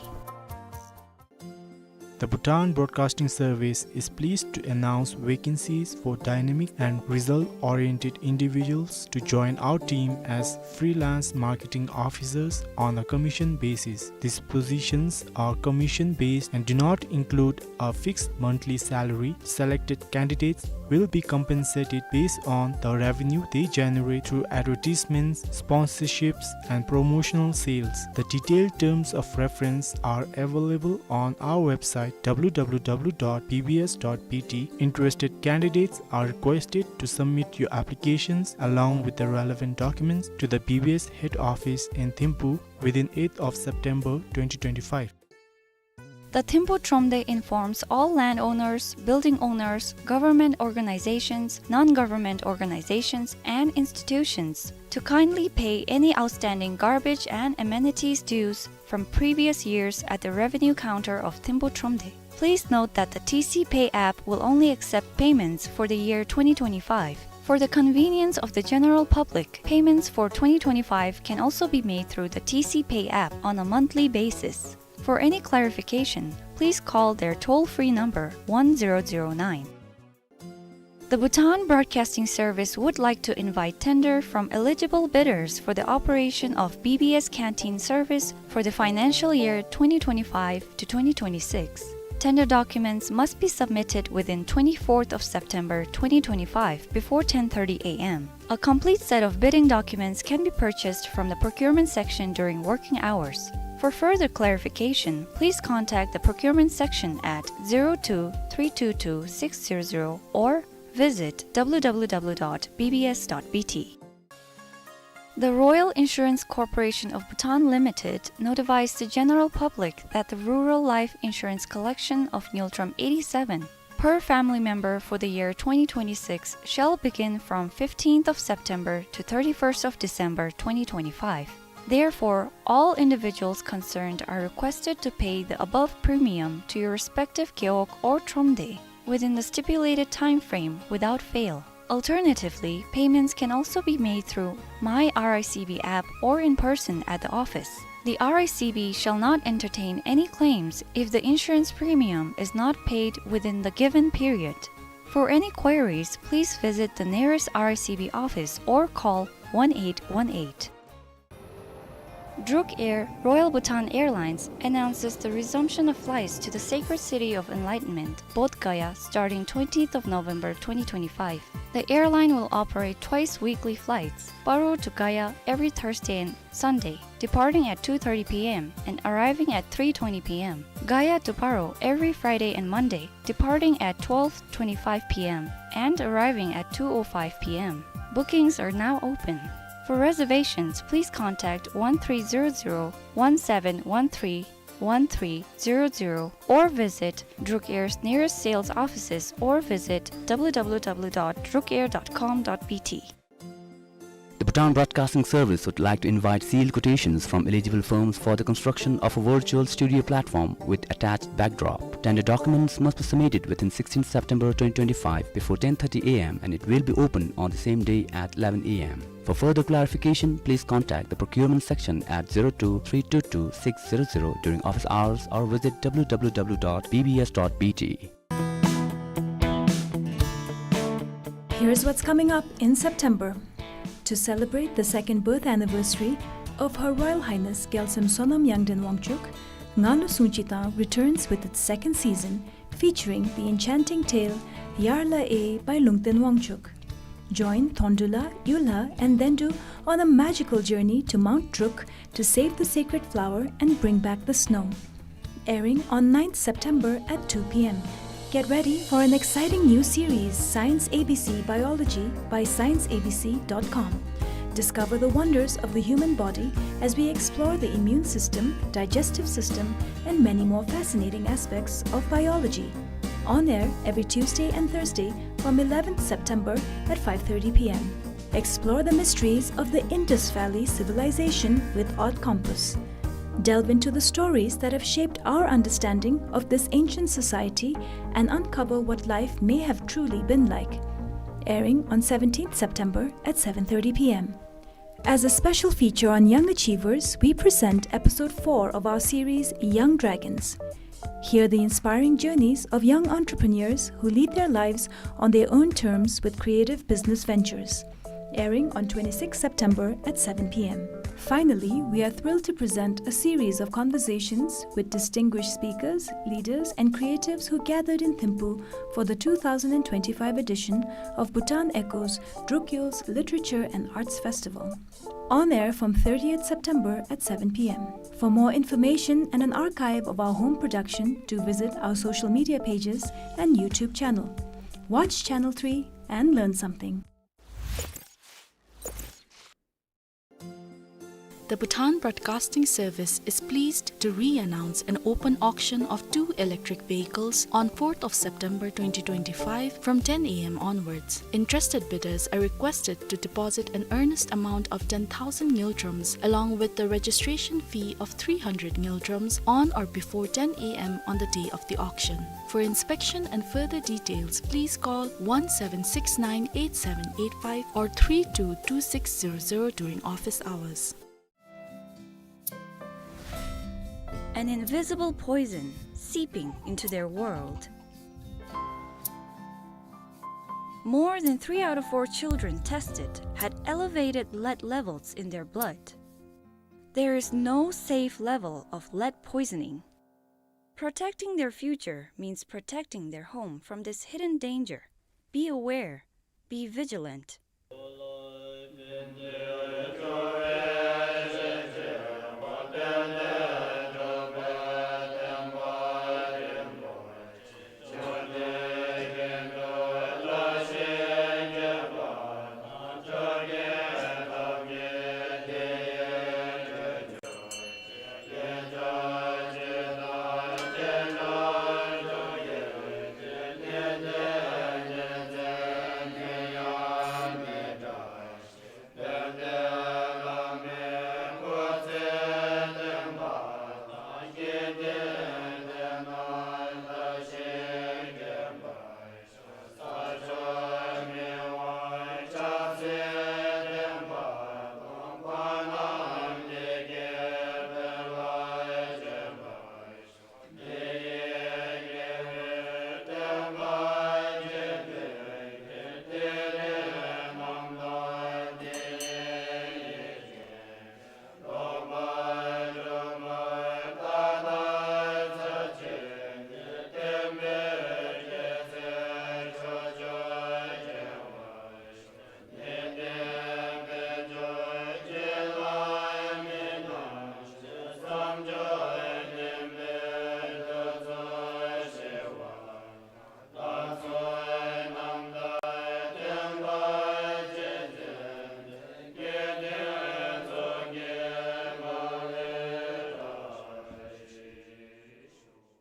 The Bhutan Broadcasting Service is pleased to announce vacancies for dynamic and result-oriented individuals to join our team as freelance marketing officers on a commission basis. These positions are commission-based and do not include a fixed monthly salary. Selected candidates will be compensated based on the revenue they generate through advertisements, sponsorships, and promotional sales. The detailed terms of reference are available on our website, w w w dot b b s dot b t. Interested candidates are requested to submit your applications along with the relevant documents to the B B S head office in Thimphu within eighth of September twenty twenty-five. The Thimphu Thromde informs all landowners, building owners, government organizations, non-government organizations, and institutions to kindly pay any outstanding garbage and amenities dues from previous years at the revenue counter of Thimphu Thromde. Please note that the T C Pay app will only accept payments for the year twenty twenty-five. For the convenience of the general public, payments for twenty twenty-five can also be made through the T C Pay app on a monthly basis. For any clarification, please call their toll-free number one zero zero nine. The Bhutan Broadcasting Service would like to invite tender from eligible bidders for the operation of B B S canteen service for the financial year twenty twenty-five to twenty twenty-six. Tender documents must be submitted within twenty-fourth of September twenty twenty-five before ten thirty a m. A complete set of bidding documents can be purchased from the procurement section during working hours. For further clarification, please contact the procurement section at zero two three two two six zero zero or visit w w w dot b b s dot b t. The Royal Insurance Corporation of Bhutan Limited notifies the general public that the rural life insurance collection of Ngultrum eighty-seven per family member for the year twenty twenty-six shall begin from fifteenth of September to thirty-first of December twenty twenty-five. Therefore, all individuals concerned are requested to pay the above premium to your respective gewog or thromde within the stipulated time frame without fail. Alternatively, payments can also be made through My R I C B app or in person at the office. The R I C B shall not entertain any claims if the insurance premium is not paid within the given period. For any queries, please visit the nearest R I C B office or call one eight one eight. Druk Air, Royal Bhutan Airlines, announces the resumption of flights to the sacred city of enlightenment, Bodh Gaya, starting twentieth of November twenty twenty-five. The airline will operate twice weekly flights, Paro to Gaya every Thursday and Sunday, departing at two thirty p m and arriving at three twenty p m, Gaya to Paro every Friday and Monday, departing at twelve twenty-five p m and arriving at two oh five p m. Bookings are now open. For reservations, please contact one three zero zero, one seven one three, one three zero zero or visit Druk Air's nearest sales offices or visit w w w dot druk air dot com dot b t. The Bhutan Broadcasting Service would like to invite sealed quotations from eligible firms for the construction of a virtual studio platform with attached backdrop. Tender documents must be submitted within sixteenth September twenty twenty-five before ten thirty a m and it will be open on the same day at eleven a m. For further clarification, please contact the procurement section at zero two three two two six zero zero during office hours or visit w w w dot b b s dot b t. Here's what's coming up in September. To celebrate the second birth anniversary of Her Royal Highness Gyaltsem Sonam Yangden Wangchuk, Ngalu Sungchi Tang returns with its second season, featuring the enchanting tale Yarla E by Lungten Wangchuk. Join Thondula, Yula, and Dendu on a magical journey to Mount Druk to save the sacred flower and bring back the snow. Airing on ninth September at two p m. Get ready for an exciting new series, Science A B C Biology, by science A B C dot com. Discover the wonders of the human body as we explore the immune system, digestive system, and many more fascinating aspects of biology. On air every Tuesday and Thursday from eleventh September at five thirty p m. Explore the mysteries of the Indus Valley Civilization with Odd Compass. Delve into the stories that have shaped our understanding of this ancient society and uncover what life may have truly been like. Airing on seventeenth September at seven thirty p m. As a special feature on young achievers, we present episode four of our series, Young Dragons. Hear the inspiring journeys of young entrepreneurs who lead their lives on their own terms with creative business ventures. Airing on twenty-sixth September at seven p m. Finally, we are thrilled to present a series of conversations with distinguished speakers, leaders, and creatives who gathered in Thimphu for the two thousand and twenty-five edition of Bhutan Echoes Drukyul's Literature and Arts Festival. On air from thirtieth September at seven p m. For more information and an archive of our home production, do visit our social media pages and YouTube channel. Watch Channel three and learn something. The Bhutan Broadcasting Service is pleased to re-announce an open auction of two electric vehicles on fourth of September twenty twenty-five from ten a m onwards. Interested bidders are requested to deposit an earnest amount of ten thousand ngultrums along with the registration fee of three hundred ngultrums on or before ten a m on the day of the auction. For inspection and further details, please call one seven six nine eight seven eight five or three two two six zero zero during office hours. An invisible poison seeping into their world. More than three out of four children tested had elevated lead levels in their blood. There is no safe level of lead poisoning. Protecting their future means protecting their home from this hidden danger. Be aware. Be vigilant.